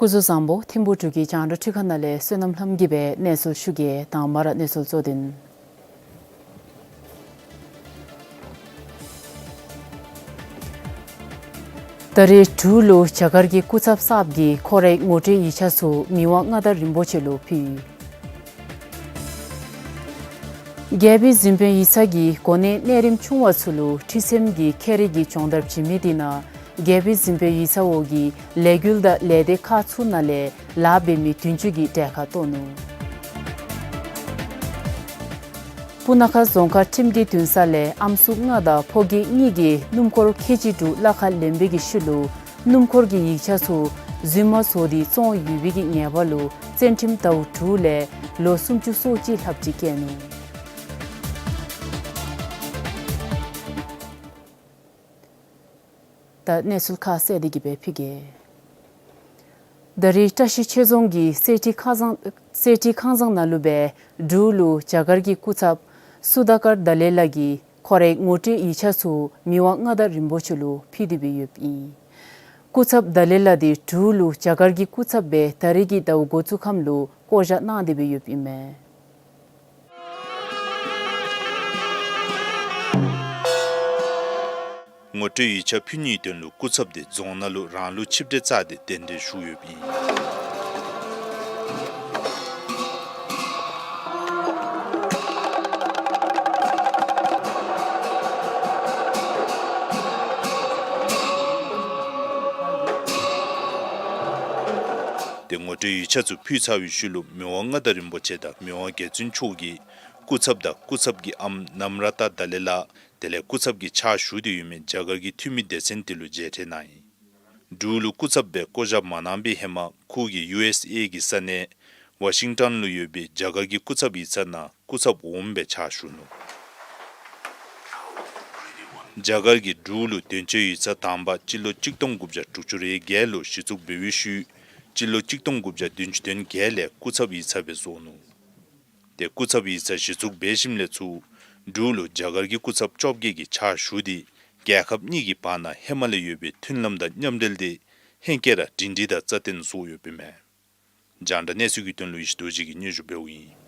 སྐུ་གཟུགས་བཟང་པོ། ཐིམ་ཕུ་འབྲུག་གི་རྒྱང་བསྒྲགས་འཕྲུལ་ཁང་ནང་ལས་བསོད་ནམས་ལྷམ་གྱིས་སྦེ་གནས་ཚུལ་ཞུ་གེ། དང་པ་ར་གནས་ཚུལ་གཙོ་དོན། ད་རེས་འབྲུག་ལུ་རྒྱ་གར་གྱི་སྐུ་ཚབ་གསརཔ་གིས་ཁོ་རའི་ངོ་སྤྲོད་ཡིག་ཆ་ཚུ་མི་དབང་མངའ་བདག་རིན་པོ་ཆེ་ལུ་ཕུལ། རྒྱལ་པོའི་གཟིམ་དཔོན་ཡིག་ཚང་གིས་གོ་གནས་གནས་རིམ་ཆུང་བ་ཚུ་ལུ་ཁྲི་སེམས་ཀྱི་ཁྱད་རིག་གི་སྦྱོང་བརྡར་བྱིན་མི་དེ་ནང་རྒྱལ་པོའི་གཟིམ་དཔོན་ཡིག་ཚང་འོག་གི་ལས་འགུལ་དང་ལས་སྡེ་ཁག་ཚུ་ནང་ལས་ལཱ་འབད་མི་བདུན་ཅུ་གི་གྲལ་ཁར་གཏོགས་ནུག། སྤུ་ན་ཁ་རྫོང་ཁག་ཁྲིམས་ཀྱི་འདུན་ས་ལས་ཨམ་སྲུ་ལྔ་དང་ཕོ་སྐྱེས་གཉིས་ཀྱིས་སྣུམ་འཁོར་ཁལ་གཅིག་དྲུག་གླ་ཁར་ལེན་པའི་གི་ཤུལ་ལུ་སྣུམ་འཁོར་གྱི་ཡིག་ཆ་ཚུ་རྫུན་མ་བཟོ་སྟེ་བཙོང་ཡོད་པའི་གི་ཉེས་པ་ལུ་བཙོན་ཁྲིམས་ཟླཝ་དྲུག་ལས་ལོ་སུམ་ཅུ་སོ་གཅིག་ལྷགཔ་ཅིག་བཀལ་ནུག། ད་གནས་ཚུལ་ཁ་གསལ་དེ་གི་སྦེ་ཕུལ་གེ། ད་རེས་བཀྲ་ཤིས་ཆོས་རྫོང་གི་གསེར་ཁྲི་ཁང་བཟང་གསེར་ཁྲི་ཁང་བཟང་ནང་ལུ་སྦེ་འབྲུག་ལུ་རྒྱ་གར་གྱི་སྐུ་ཚབ་སུ་དཱ་ཀར་དཱ་ལའི་ལ་གིས་ཁོ་རའི་ངོ་སྤྲོད་ཡིག་ཆ་ཚུ་མི་དབང་མངའ་བདག་རིན་པོ་ཆེ་ལུ་ཕུལ་ཏེ་སྦེ་ཡོདཔ་ཨིན། སྐུ་ཚབ་དཱ་ལའི་ལ་དེ་འབྲུག་ལུ་རྒྱ་གར་གྱི་སྐུ་ཚབ་སྦེ་ད་རེས་ཀྱི་ཟླཝ་འགོ་བཙུགས་ཁམས་ལུ་བསྐོ་བཞག་གནང་སྟེ་སྦེ་ཡོདཔ་ཨིན་མས། ངོ་སྤྲོད་ཡིག་ཆ་ཕུལ་ནིའི་དོན་ལུ་སྐུ་ཚབ་དེ་རྫོང་ནང་ལུ་རང་ལུགས་ཆིབས་གྲལ་བཅའ་སྟེ་གདན་འདྲེན་ཞུ་ཡོདཔ་ཨིན། དེ་ངོ་སྤྲོད་ཡིག་ཆ་ཚུ་ཕུལ་ཚར་བའི་ཤུལ་ལུ་མི་དབང་མངའ་བདག་རིན་པོ་ཆེ་དང་མི་དབང་རྒྱལ་བཙུན་མཆོག་གིས་ སྐུ་ཚབ་དང་སྐུ་ཚབ་ཀྱི་ཨམ་ནམ་ར་ཏ་དཱ་ལའི་ལ་དེ་ལས་སྐུ་ཚབ་ཀྱི་ཕྱག་ཞུ་སྟེ་ཡོད་མི་རྒྱ་གར་གྱི་འཐུས་མི་སྡེ་ཚན་དེ་ལུ་མཇལ་འཕྲད་གནང་ཡི། འབྲུག་ལུ་སྐུ་ཚབ་སྦེ་བསྐོ་བཞག་མ་གནང་པའི་ཧེ་མ་ཁོ་གིས་ཡུ་ཨེསི་ཨེ་གི་ས་གནས་ཝ་ཤིང་ཊོན་ལུ་ཡོད་པའི་རྒྱ་གར་གྱི་སྐུ་ཚབ་ཡིག་ཚང་ནང་སྐུ་ཚབ་འོགམ་སྦེ་ཕྱག་ཞུ་ནུག། རྒྱ་གར་གྱིས་འབྲུག་ལུ་དོན་གཅོད་ཡིག་ཚང་དང་པ་སྤྱི་ལོ་གཅིག་སྟོང་དགུ་བརྒྱ་དྲུག་ཅུ་རེ་བརྒྱད་ལུ་གཞི་བཙུགས་འབད་བའི་ཤུལ་སྤྱི་ལོ་གཅིག་སྟོང་དགུ་བརྒྱ་བདུན་ཅུ་དོན་བརྒྱད་ལས་སྐུ་ཚབ་ཡིག་ཚང་སྦེ་བཟོ་ནུག། ཏེ་སྐུ་ཚབ་ཡིག་ཚང་གཞི་བཙུགས་འབད་ཞིནམ་ལས་ཚུར་འབྲུག་ལུ་རྒྱ་གར་གྱི་སྐུ་ཚབ་བཅོ་བརྒྱད་ཀྱིས་ཕྱག་ཞུ་སྟེ་རྒྱལ་ཁབ་གཉིས་ཀྱི་བར་ན་ཧེ་མ་ལས་ཡོད་པའི་མཐུན་ལམ་དང་མཉམ་འབྲེལ་དེ་ཧེང་སྐལ་ར་སྒྲིང་སྒྲིང་དང་རྩ་བརྟན་བཟོ་ཡོདཔ་ཨིན་མས། རྒྱང་བསྒྲགས་གནས་ཚུལ་གྱི་དོན་ལུ་ཡེ་ཤེས་རྡོ་རྗེ་གིས་སྙན་ཞུ་འབདཝ་ཨིན།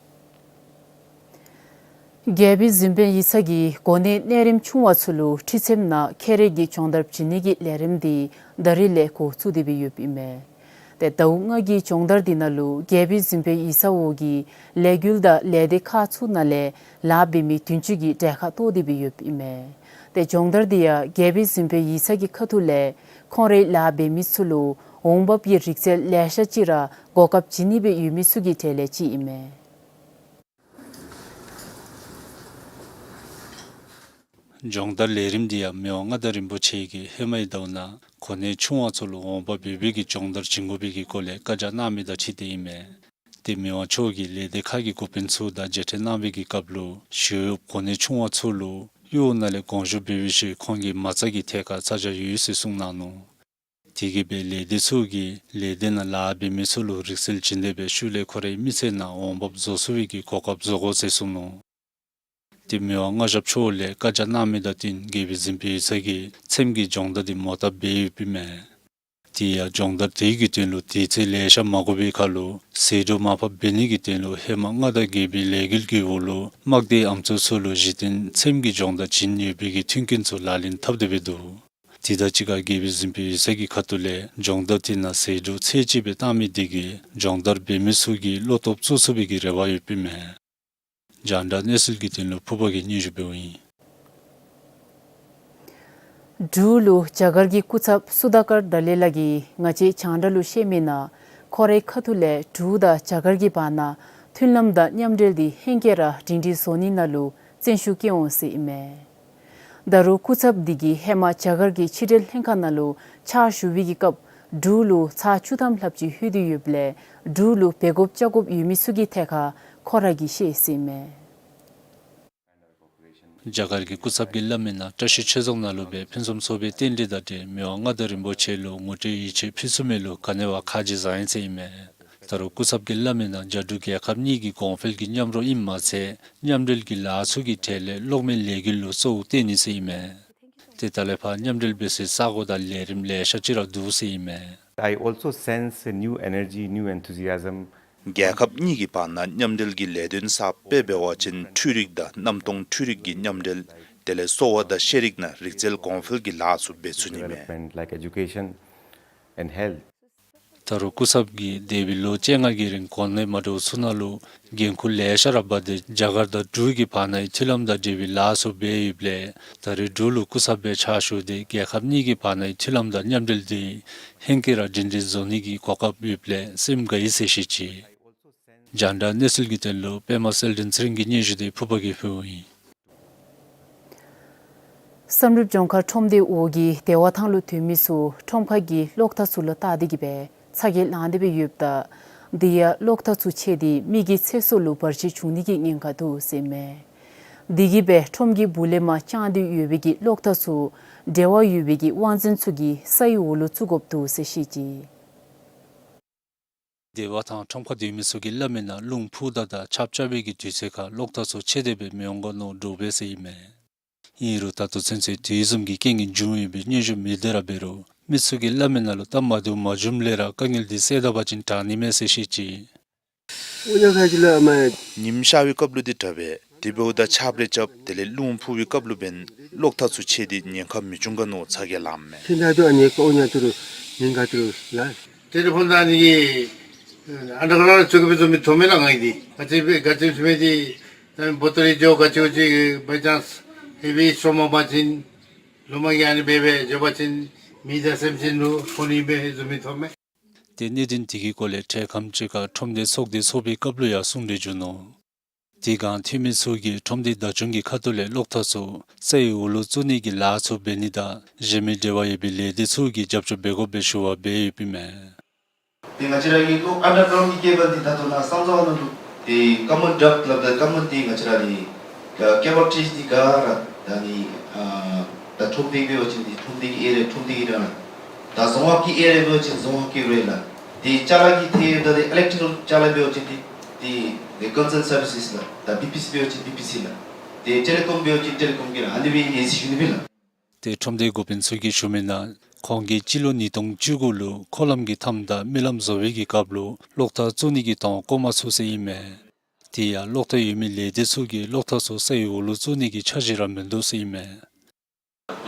རྒྱལ་པོའི་གཟིམ་དཔོན་ཡིག་ཚང་གིས་གོ་གནས་གནས་རིམ་ཆུང་བ་ཚུ་ལུ་ཁྲི་ཚེམ་ནང་ཁེ་རེ་གི་སྦྱོང་བརྡར་བྱིན་ནི་གི་ལས་རིམ་དེ་ད་རིས་ལས་འགོ་བཙུགས་ཏེ་སྦེ་ཡོདཔ་ཨིན་མས། ཏེ་ཟླཝ་ལྔ་གི་སྦྱོང་བརྡར་དེ་ནང་ལུ་རྒྱལ་པོའི་གཟིམ་དཔོན་ཡིག་ཚང་འོག་གི་ལས་འགུལ་དང་ལས་སྡེ་ཁག་ཚུ་ནང་ལས་ལཱ་འབད་མི་བདུན་ཅུ་གི་གྲལ་ཁར་གཏོགས་ཏེ་སྦེ་ཡོདཔ་ཨིན་མས། ཏེ་སྦྱོང་བརྡར་དེ་ཡང་རྒྱལ་པོའི་གཟིམ་དཔོན་ཡིག་ཚང་གི་ཁ་ཐུག་ལས་ཁོང་རའི་ལཱ་འབད་མི་ཚུ་ལུ་འོང་འབབ་ཀྱི་རིག་རྩལ་ལེ་ཤ་ཅིག་ར་གོ་སྐབས་བྱིན་ནི་སྦེ་ཡོད་མི་ཚུ་གི་གྲས་ལས་གཅིག་ཨིན་མས། སྦྱོང་བརྡར་ལས་རིམ་འདི་ཡང་མི་དབང་མངའ་བདག་རིན་པོ་ཆེ་གིས་ཧེ་མའི་ཟླཝ་ནང་གོ་གནས་ཆུང་བ་ཚུ་ལུ་འོང་འབབ་འབད་བའི་གི་སྦྱོང་བརྡར་བྱིན་དགོ་པའི་གི་སྐོར་ལས་བཀའ་རྒྱ་གནང་མི་དང་འཁྲིལ་ཏེ་ཨིན་མས། ཏེ་མི་དབང་མཆོག་གིས་ལས་སྡེ་ཁག་གི་འགོ་དཔོན་ཚུ་དང་མཇལ་འཕྲད་གནང་བའི་གི་སྐབས་ལུ་ཞི་གཡོགཔ་གོ་གནས་ཆུང་བ་ཚུ་ལུ་གཡོག་ནང་ལས་དགོངས་ཞུ་འབད་བའི་ཤུལ་ཁོང་གི་མ་རྩ་གི་ཐད་ཁར་ཚ་གྱང་ཡོད་ཟེར་གསུངས་གནང་ནུག། དེ་གིས་སྦེ་ལས་སྡེ་ཚུ་གིས་ལས་སྡེ་ནང་ལཱ་འབད་མི་ཚུ་ལུ་རིག་རྩལ་བྱིན་ཏེ་སྦེ་ཤུལ་ལས་ཁོ་རའི་མི་ཚེ་ནང་འོང་འབབ་བཟོ་ཚུགས་པའི་གི་གོ་སྐབས་བཟོ་དགོ་ཟེར་གསུངས་ནུག། ཏེ་མི་དབང་མངའ་ཞབས་མཆོག་ལས་བཀའ་རྒྱ་གནང་མི་དང་བསྟུན་རྒྱལ་པོའི་གཟིམ་དཔོན་ཡིག་ཚང་གིས་ཚེམ་གྱི་སྦྱོང་བརྡར་དེ་མོ་བཏབ་འབད་ཡོདཔ་ཨིན་མས། དེ་ཡང་སྦྱོང་བརྡར་དེ་གི་དོན་ལུ་དུས་ཚོད་ལེ་ཤ་མ་འགོར་བའི་ཁར་ལུ་ཟད་འགྲོ་མར་ཕབ་འབད་ནི་གི་དོན་ལུ་ཧེ་མ་མངའ་བདག་རྒྱལ་པོའི་ལས་འགུལ་གྱི་འོག་ལུ་དམག་སྡེའི་ཨམ་སྲུ་ཚུ་ལུ་གཞི་རྟེན་ཚེམ་གྱི་སྦྱོང་བརྡར་བྱིན་ཡོད་པའི་གི་མཐུན་རྐྱེན་ཚུ་ལག་ལེན་འཐབ་སྟེ་སྦེ་འདུག། དེ་དང་གཅིག་ཁར་རྒྱལ་པོའི་གཟིམ་དཔོན་ཡིག་ཚང་གི་ཁ་ཐུག་ལས་སྦྱོང་བརྡར་དེ་ནང་ཟད་འགྲོ་ཚད་ཅིག་སྦེ་བཏང་མི་དེ་གིས་སྦྱོང་བརྡར་འབད་མི་ཚུ་གི་བློ་སྟོབས་བཙུགས་ཚུགས་པའི་གི་རེ་བ་ཡོདཔ་ཨིན་མས། རྒྱང་བསྒྲགས་གནས་ཚུལ་གྱི་དོན་ལུ་ཕུར་པ་གིས་སྙན་ཞུ་འབདཝ་ཨིན། འབྲུག་ལུ་རྒྱ་གར་གྱི་སྐུ་ཚབ་སུ་དཱ་ཀར་དཱ་ལའི་ལ་གིས་ང་བཅས་རྒྱང་བསྒྲགས་ལུ་བཤད་མི་ནང་ཁོ་རའི་ཁ་ཐུག་ལས་འབྲུག་དང་རྒྱ་གར་གྱི་བར་ན་མཐུན་ལམ་དང་མཉམ་འབྲེལ་དེ་ཧེང་སྐལ་ར་སྒྲིང་སྒྲིང་བཟོ་ནི་ནང་ལུ་བརྩོན་ཤུགས་བསྐྱེད་འོང་ཟེར་ཨིན་མས། ད་རུང་སྐུ་ཚབ་དེ་གིས་ཧེ་མ་རྒྱ་གར་གྱི་ཕྱི་འབྲེལ་ལྷན་ཁག་ནང་ལུ་ཕྱག་ཞུ་བའི་གི་སྐབས་འབྲུག་ལུ་ཚར་བཅུ་ཐམ་ལྷགཔ་ཅིག་ལྷོད་དེ་ཡོདཔ་ལས་འབྲུག་ལུ་འབད་དགོཔ་བཅའ་དགོཔ་ཡོད་མི་ཚུ་གི་ཐད་ཁར་ཁོ་ར་གིས་ཤེས་ཟེར་ཨིན་མས། རྒྱ་གར་གྱི་སྐུ་ཚབ་ཀྱིས་སླབ་མི་ནང་བཀྲ་ཤིས་ཆོས་རྫོང་ནང་ལུ་སྦེ་ཕུན་སུམ་ཚོགས་པའི་རྟེན་འབྲེལ་དང་འབྲེལ་མི་དབང་མངའ་བདག་རིན་པོ་ཆེ་ལུ་ངོ་སྤྲོད་ཡིད་ཆེས་ཕུལ་ཚུགས་མི་ལུ་ག་ནི་བ་ཁག་ཅིག་བཟའ་ཡི་ཟེར་ཨིན་མས། ད་རུང་སྐུ་ཚབ་ཀྱིས་སླབ་མི་ནང་རྒྱ་འབྲུག་རྒྱལ་ཁབ་གཉིས་ཀྱི་གོང་འཕེལ་གྱི་མཉམ་རོགས་ཨིནམ་མ་ཚད་མཉམ་འབྲེལ་གྱི་ལཱ་ཚུ་གི་གྲས་ལས་གློག་མེ་ལས་འགུལ་ལུ་གཙོ་བོ་བཏོན་ནི་ཟེར་ཨིན་མས། ཏེ་ད་ལས་ཕར་མཉམ་འབྲེལ་འབད་སའི་ས་གོ་དང་ལས་རིམ་ལེ་ཤ་ཅིག་ར་འདུག་ཟེར་ཨིན་མས། I also sense a new energy, new enthusiasm. རྒྱལ་ཁབ་གཉིས་ཀྱི་བར་ན་མཉམ་འབྲེལ་གྱི་ལས་དོན་གསརཔ་སྦེ་འབད་བ་ཅིན་འཕྲུལ་རིག་དང་གནམ་སྟོང་འཕྲུལ་རིག་གི་མཉམ་འབྲེལ་དེ་ལས་གསོ་བ་དང་ཤེས་རིག་ནང་རིག་རྩལ་གོང་འཕེལ་གྱི་ལཱ་ཚུ་འབད་ཚུགས་ནི་མས། Development like education and health. ད་རུང་སྐུ་ཚབ་ཀྱིས་འདས་པའི་ལོ་བཅོ་ལྔ་གི་རིང་གོ་གནས་མ་འདྲཝ་ཚུ་ནང་ལུ་འགན་ཁུར་ལེ་ཤ་ར་འབག་སྟེ་རྒྱ་གར་དང་འབྲུག་གི་བར་ནའི་མཐུན་ལམ་དང་འབྲེལ་བའི་ལཱ་ཚུ་འབད་ཡོདཔ་ལས་ད་རིས་འབྲུག་ལུ་སྐུ་ཚབ་སྦེ་ཕྱག་ཞུ་སྟེ་རྒྱལ་ཁབ་གཉིས་ཀྱི་བར་ནའི་མཐུན་ལམ་དང་མཉམ་འབྲེལ་དེ་ཧེང་སྐལ་ར་སྒྲིང་སྒྲིང་བཟོ་ནི་གི་གོ་སྐབས་ཡོདཔ་ལས་སེམས་དགའ་ཡི་ཟེར་བཤད་ཅི། རྒྱང་བསྒྲགས་གནས་ཚུལ་གྱི་དོན་ལུ་པདྨ་གསལ་སྒྲོན་ཚེ་རིང་གིས་སྙན་ཞུ་དེ་ཕུར་པ་གིས་ཕུལཝ་ཨིན། བསམ་གྲུབ་ལྗོངས་མཁར་ཁྲོམ་སྡེའི་འོག་གི་བདེ་བ་ཐང་ལུ་སྡོད་མི་ཚུ་ཁྲོམ་ཁ་གི་གློག་ཐག་ཚུ་ལུ་བལྟ་སྟེ་གི་སྦེ་ཚ་གྱང་ལང་སྟེ་སྦེ་ཡོདཔ་ད་དེ་ཡང་གློག་ཐག་ཚུ་ཆད་དེ་མི་གི་ཚེ་སྲོག་ལུ་བར་ཆད་བྱུང་ནི་གི་ཉེན་ཁ་འདུག་ཟེར་མས། དེ་གིས་སྦེ་ཁྲོམ་གྱི་སྦུག་ལས་མར་དཔྱང་སྟེ་ཡོད་པའི་གི་གློག་ཐག་ཚུ་འབྲེལ་བ་ཡོད་པའི་གི་དབང་འཛིན་ཚུ་གི་སའི་འོག་ལུ་བཙུགས་དགོཔ་འདུག་ཟེར་བཤད་ཅི། བདེ་བ་ཐང་ཁྲོམ་ཁ་སྡོད་མི་ཚུ་གིས་སླབ་མི་ནང་རླུང་འཕུ་ད་དང་ཆརཔ་རྐྱབ་པའི་གི་དུས་ཚོད་ཁར་གློག་ཐག་ཚུ་ཆད་དེ་སྦེ་མི་འོང་ག་མནོ་འདྲོག་པས་ཟེར་ཨིན་མས། ཨིན་རུང་ད་ལྟོ་ཚུན་ཚོད་དེ་བཟུམ་གྱི་རྐྱེན་གྱིས་བྱུང་ཡོད་པའི་སྙན་ཞུ་མེད་དེ་ར་འབད་རུང་མི་ཚུ་གིས་སླབ་མི་ནང་ལུ་སྟབས་མ་བདེཝ་མ་བྱུངམ་ལས་ར་དཀའ་ངལ་འདི་སེལ་ད་པ་ཅིན་དྲག་ནི་མས་ཟེར་བཤད་ཅི། ཉིམ་ཤར་བའི་སྐབས་ལུ་འདི་དྲག་པས། དེ་འབདཝ་ད་ཆརཔ་རེ་རྐྱབ་དེ་ལས་རླུང་འཕུ་བའི་སྐབས་ལུ་འབདན་གློག་ཐག་ཚུ་ཆད་དེ་ཉེན་ཁ་མི་འབྱུང་ག་མནོ་ཚ་གྱང་ལངམ་མས། ཁྱིམ་ནང་དུ་ཨ་ནི་ཀོ་ཉ་ཏུ་རུ་ཉེན་ཁ་ཏུ་རུ་ལ། ཏེ་ཏེ་ཕོན་ད་ནི་གི་ཨན་ཌར་གརའུནཌ་ཚུགས་པའི་བཟོ་མི་ཐོབ་མེན་ན་ང་གིས་འདི། ག་ཅི་སྦེ་ག་ཅི་སྦེ་འདི་ད་བོ་ཏོ་རི་འགྱོ་ག་ཅི་འོ་ཅི་བའི་ཅཱནསི་ཧེ་བི་སི་ཊོརམ་མ་པ་ཅིན་ལོ་མ་གི་ཨ་ནི་སྦེ་སྦེ་འགྱོ་བ་ཅིན་མི་ད་སེམས་ཅན་ལུ་ཕོ་ནི་སྦེ་བཟོ་མི་ཐོབ་མེན། ཏེ་གནད་དོན་དེ་གི་སྐོར་ལས་འཕྲལ་ཁམས་ཅིག་ཁར་ཁྲོམ་སྡེ་ཚོགས་སྡེ་ཚོགས་པའི་སྐབས་ལུ་ཡང་གསུང་གྲོས་བྱུང་ནུག། དེ་སྒང་འཐུས་མི་ཚུ་གིས་ཁྲོམ་སྡེ་བདག་སྐྱོང་གི་ཁ་ཐུག་ལས་གློག་ཐག་ཚུ་ས་ཡི་འོག་ལུ་བཙུགས་ནི་གི་ལཱ་ཚུ་འབད་ནི་དང་གཞན་མི་འབྲེལ་བ་ཡོད་པའི་ལས་སྡེ་ཚུ་གིས་རྒྱབ་སྐྱོར་འབད་དགོ་པའི་ཞུ་བ་འབད་ཡོདཔ་ཨིན་མས། ཏེ་ང་བཅས་ར་གི་ལོག་ཨན་ཌར་གྲའུནཌ་གི་ཀེ་བཱལ་འདི་ད་ལྟོ་ནཱ་སང་ཚ་བ་ནང་ལུ་ཏེ་ཀོ་མཱན་ཌག་སླབ་ད་ཀོ་མཱན་འདི་ང་བཅས་ར་ནི་ཀེ་བཱལ་ཊི་ཨེཆ་ཌི་ག་ར་ད་ནི་ཨ་ད་ཁྲོམ་སྡེ་འབད་བ་ཅིན་འདི་ཁྲོམ་སྡེ་གི་ཨེ་རི་ཡ་ཁྲོམ་སྡེ་གི་ར་ད་རྫོང་ཁག་གི་ཨེ་རི་ཡ་འབད་བ་ཅིན་རྫོང་ཁག་གི་ར་ལགས། ཏེ་ཅ་ལ་གི་ཐད་ད་ཏེ་ཨི་ལེག་ཊི་རི་ཀལ་ཅ་ལ་འབད་བ་ཅིན་འདི་ཏེ་ཀོན་སཱན་སར་བི་སིས་ལགས། ད་བི་པི་སི་འབད་བ་ཅིན་བི་པི་སི་ལགས། ཏེ་ཊེ་ལི་ཀོམ་འབད་བ་ཅིན་ཊེ་ལི་ཀོམ་གི་ར་ཨ་ནི་སྦེ་ཨིན་ཟེར་ཞུ་ནི་ཨིན་ལགས། ཏེ་ཁྲོམ་སྡེ་འགོ་དཔོན་ཚུ་གིས་ཞུ་མི་ནང་ཁོང་གིས་སྤྱི་ལོ་ཉིས་སྟོང་བཅུ་དགུ་ལུ་འཁོར་ལམ་གྱི་མཐའམ་དང་མི་ལམ་བཟོ་བའི་གི་སྐབས་ལུ་གློག་ཐག་བཙུགས་ནི་གི་དོན་བཀོད་མ་ཚུགས་ཟེར་ཨིན་མས། དེ་ཡང་གློག་ཐག་ཡོད་མི་ལས་སྡེ་ཚུ་གིས་གློག་ཐག་ཚུ་ས་ཡི་འོག་ལུ་བཙུགས་ནི་གི་འཆར་གཞི་ར་མིན་འདུག་ཟེར་ཨིན་མས།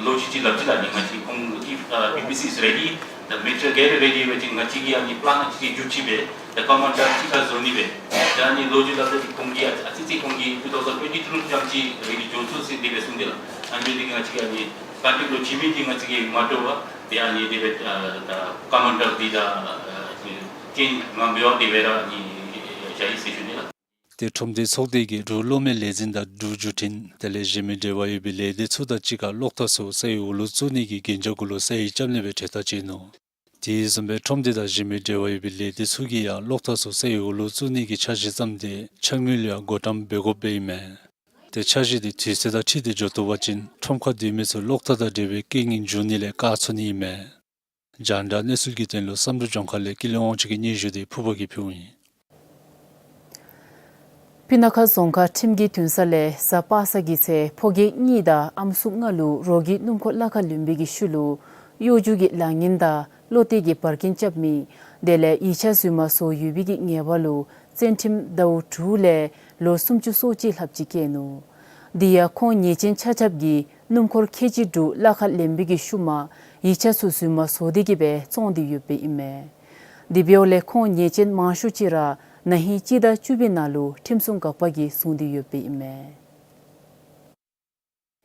ལོ་གཅིག་གཅིག་ལབ་ཅི་ལགས། ཨ་ནི་ང་བཅས་ཁོང་if uh, B P C is ready, the material get ready, བ་ཅིན་ང་བཅས་ཀྱིས་ཨ་ནི་པ་ལཱན་ང་བཅས་ཀྱིས་འགྱུར་ཅི་སྦེ་ད་ཀོ་མཱན་ཌག་གཅིག་ཁར་བཟོ་ནི་སྦེ། ད་ཨ་ནི་ལོ་གཅིག་ལབ་ད་འདི་ཁོང་གིས་ཨ་ཨ་ཙི་ཙི་ཁོང་གིས་two thousand twenty-two ཙམ་ཅིག་རེ་ཌི་འགྱོ་ཚུགས་ཟེར་དེ་སྦེ་གསུངས་ཏེ་ལགས། ཨ་ནི་འདི་ང་བཅས་ཀྱིས་ཨ་ནི་ཀོན་ཊེག་ལུ་བྱིན་མི་འདི་ང་བཅས་ཀྱིས་མ་འདྲོག་པར་ཏེ་ཨ་ནི་དེ་སྦེ་ཨ་ད་ཀོ་མཱན་ཌག་འདི་ད་ཨ་ཅན་མ་འབད་བར་དེ་སྦེ་ར་ཨ་ནི་བཞག་ཡི་ཟེར་ཞུ་ནི་ལགས། ཏེ་ཁྲོམ་སྡེ་ཚོགས་སྡེ་གིས་འབྲུག་གློག་མེ་ལས་འཛིན་དང་འབྲུག་བརྒྱུད་འཕྲིན་དེ་ལས་གཞན་མི་འབྲེལ་བ་ཡོད་པའི་ལས་སྡེ་ཚུ་དང་གཅིག་ཁར་གློག་ཐག་ཚུ་ས་ཡི་འོག་ལུ་བཙུགས་ནི་གི་གན་རྒྱ་གུ་ལུ་ས་ཡིག་རྐྱབ་ནི་སྦེ་གྲོས་ཐག་བཅད་ནུག། དེ་བཟུམ་སྦེ་ཁྲོམ་སྡེ་དང་གཞན་མི་འབྲེལ་བ་ཡོད་པའི་ལས་སྡེ་ཚུ་གིས་ཡང་གློག་ཐག་ཚུ་ས་ཡི་འོག་ལུ་བཙུགས་ནི་གི་འཆར་གཞི་བརྩམས་ཏེ་འཆར་དངུལ་ཡང་བགོ་བཀྲམ་འབད་དགོཔ་སྦེ་ཨིན་མས། ཏེ་འཆར་གཞི་དེ་དུས་ཚོད་དང་འཁྲིལ་ཏེ་འགྱོ་བཏུབ་པ་ཅིན་ཁྲོམ་ཁར་སྡོད་མི་ཚུ་གློག་ཐག་དང་འབྲེལ་བའི་རྐྱེན་ངན་འབྱུང་ནི་ལས་བཀག་ཚུགས་ནི་ཨིན་མས། རྒྱང་བསྒྲགས་གནས་ཚུལ་གྱི་དོན་ལུ་བསམ་གྲུབ་ལྗོངས་མཁར་ལས་ཀུན་ལེགས་དབང་ཕྱུག་གི་སྙན་ཞུ་དེ་ཕུར་པ་གིས་ཕུལཝ་ཨིན། སྤུ་ན་ཁ་རྫོང་ཁག་ཁྲིམས་ཀྱི་འདུན་ས་ལས་གཟའ་པ་སངས་ཀྱི་ཚེ་ཕོ་སྐྱེས་གཉིས་དང་ཨམ་སྲུ་ལྔ་ལུ་རོགས་ཀྱིས་སྣུམ་འཁོར་གླ་ཁར་ལེན་པའི་གི་ཤུལ་ལུ་གཡོ་སྒྱུ་གི་ལཱ་ངན་དང་བློ་གཏད་ཀྱི་བར་གྱེན་རྐྱབ་མི་དེ་ལས་ཡིག་ཆ་རྫུན་མ་བཟོ་ཡོད་པའི་གི་ཉེས་པ་ལུ་བཙོན་ཁྲིམས་ཟླཝ་དྲུག་ལས་ལོ་སུམ་ཅུ་སོ་གཅིག་ལྷགཔ་ཅིག་བཀལ་ནུག། དེ་ཡང་ཁོང་ཉེས་ཅན་ཆ་ཁྱབ་ཀྱིས་སྣུམ་འཁོར་ཁལ་གཅིག་དྲུག་གླ་ཁར་ལེན་པའི་གི་ཤུལ་མ་ཡིག་ཆ་ཚུ་རྫུན་མ་བཟོ་སྟེ་གི་སྦེ་བཙོང་སྟེ་ཡོདཔ་ཨིན་མས། དེ་འབདཝ་ལས་ཁོང་ཉེས་ཅན་མང་ཤོས་ཅིག་ར་ན་ཧིང་སྤྱི་ཟླ་བཅུ་པའི་ནང་ལུ་ཁྲིམས་སྲུང་འགག་པ་གིས་བཟུང་སྟེ་ཡོདཔ་ཨིན་མས།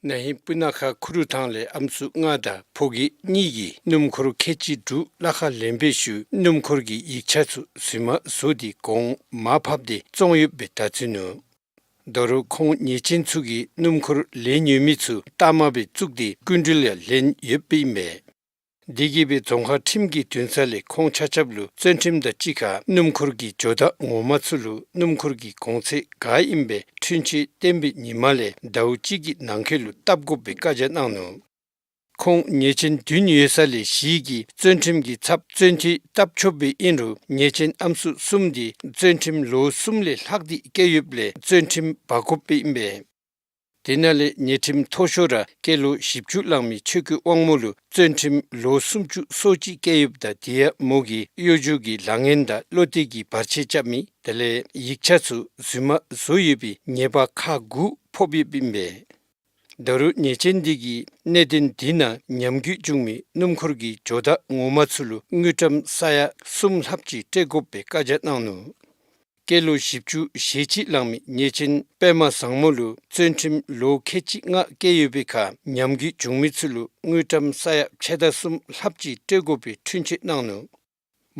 ན་ཧིང་སྤུ་ན་ཁ་ཁུ་རུ་ཐང་ལས་ཨམ་སྲུ་ལྔ་དང་ཕོ་སྐྱེས་གཉིས་ཀྱིས་སྣུམ་འཁོར་ཁལ་གཅིག་དྲུག་གླ་ཁར་ལེན་པའི་ཤུལ་སྣུམ་འཁོར་གྱི་ཡིག་ཆ་ཚུ་རྫུན་མ་བཟོ་སྟེ་གོང་མར་ཕབ་སྟེ་བཙོང་ཡོདཔ་སྦེ་བརྡ་བརྩིས་ནུག། ད་རུང་ཁོང་ཉེས་ཅན་ཚུ་གིས་སྣུམ་འཁོར་ལེན་ཡོད་མི་ཚུ་རྟགས་མ་སྦེ་བཙུགས་ཏེ་སྐུ་མགྲོན་ཡང་ལེན་ཡོདཔ་ཨིན་མས། དེ་གིས་སྦེ་རྫོང་ཁག་ཁྲིམས་ཀྱི་འདུན་ས་ལས་ཁོང་ཆ་ཁྱབ་ལུ་བཙོན་ཁྲིམས་དང་གཅིག་ཁར་སྣུམ་འཁོར་གྱི་ཇོ་བདག་ངོ་མ་ཚུ་ལུ་སྣུམ་འཁོར་གྱི་གོང་ཚད་ག་ཨིནམ་སྦེ་འཁྲུན་ཆོད་བཏོན་པའི་ཉིན་མ་ལས་ཟླཝ་གཅིག་གི་ནང་འཁོད་ལུ་བཏབ་དགོཔ་སྦེ་བཀའ་རྒྱ་གནང་ནུག། ཁོང་ཉེས་ཅན་བདུན་ཡོད་ས་ལས་བཞི་གིས་བཙོན་ཁྲིམས་ཀྱི་ཚབ་བཙོན་འཐུས་བཏབ་ཆོགཔ་སྦེ་ཨིན་རུང་ཉེས་ཅན་ཨམ་སྲུ་གསུམ་དེ་བཙོན་ཁྲིམས་ལོ་གསུམ་ལས་ལྷག་སྟེ་བཀལ་ཡོདཔ་ལས་བཙོན་ཁྲིམས་འབག་དགོཔ་སྦེ་ཨིན་པས། དེ་ནང་ལས་ཉེས་ཁྲིམས་མཐོ་ཤོས་ར་སྐྱེས་ལོ་བཞི་བཅུ་ལང་མི་ཆོས་སྐུ་དབང་མོ་ལུ་བཙོན་ཁྲིམས་ལོ་སུམ་ཅུ་སོ་གཅིག་བཀལ་ཡོདཔ་ད་དེ་ཡང་མོ་གིས་གཡོ་སྒྱུ་གི་ལཱ་ངན་དང་བློ་གཏད་ཀྱི་བར་ཆད་རྐྱབ་མི་དེ་ལས་ཡིག་ཆ་ཚུ་རྫུན་མ་བཟོ་ཡོད་པའི་ཉེས་པ་ཁག་དགུ་ཕོག་ཡོདཔ་ཨིན་པས། ད་རུང་ཉེས་ཅན་དེ་གིས་གནད་དོན་དེ་ནང་ཉམས་རྒུད་བྱུང་མི་སྣུམ་འཁོར་གྱི་ཇོ་བདག་ངོ་མ་ཚུ་ལུ་དངུལ་ཀྲམ་ས་ཡ་གསུམ་ལྷགཔ་ཅིག་སྤྲོད་དགོཔ་སྦེ་བཀའ་རྒྱ་གནང་ནུག། སྐྱེས་ལོ་བཞི་བཅུ་ཞེ་གཅིག་ལང་མི་ཉེས་ཅན་པདྨ་བཟང་མོ་ལུ་བཙོན་ཁྲིམས་ལོ་ཁལ་གཅིག་ལྔ་བཀལ་ཡོད་པའི་ཁར་ཉམས་རྒུད་བྱུང་མི་ཚུ་ལུ་དངུལ་ཀྲམ་ས་ཡ་ཕྱེད་དང་གསུམ་ལྷགཔ་ཅིག་སྤྲོད་དགོ་པའི་འཁྲུན་ཆོད་གནང་ནུག།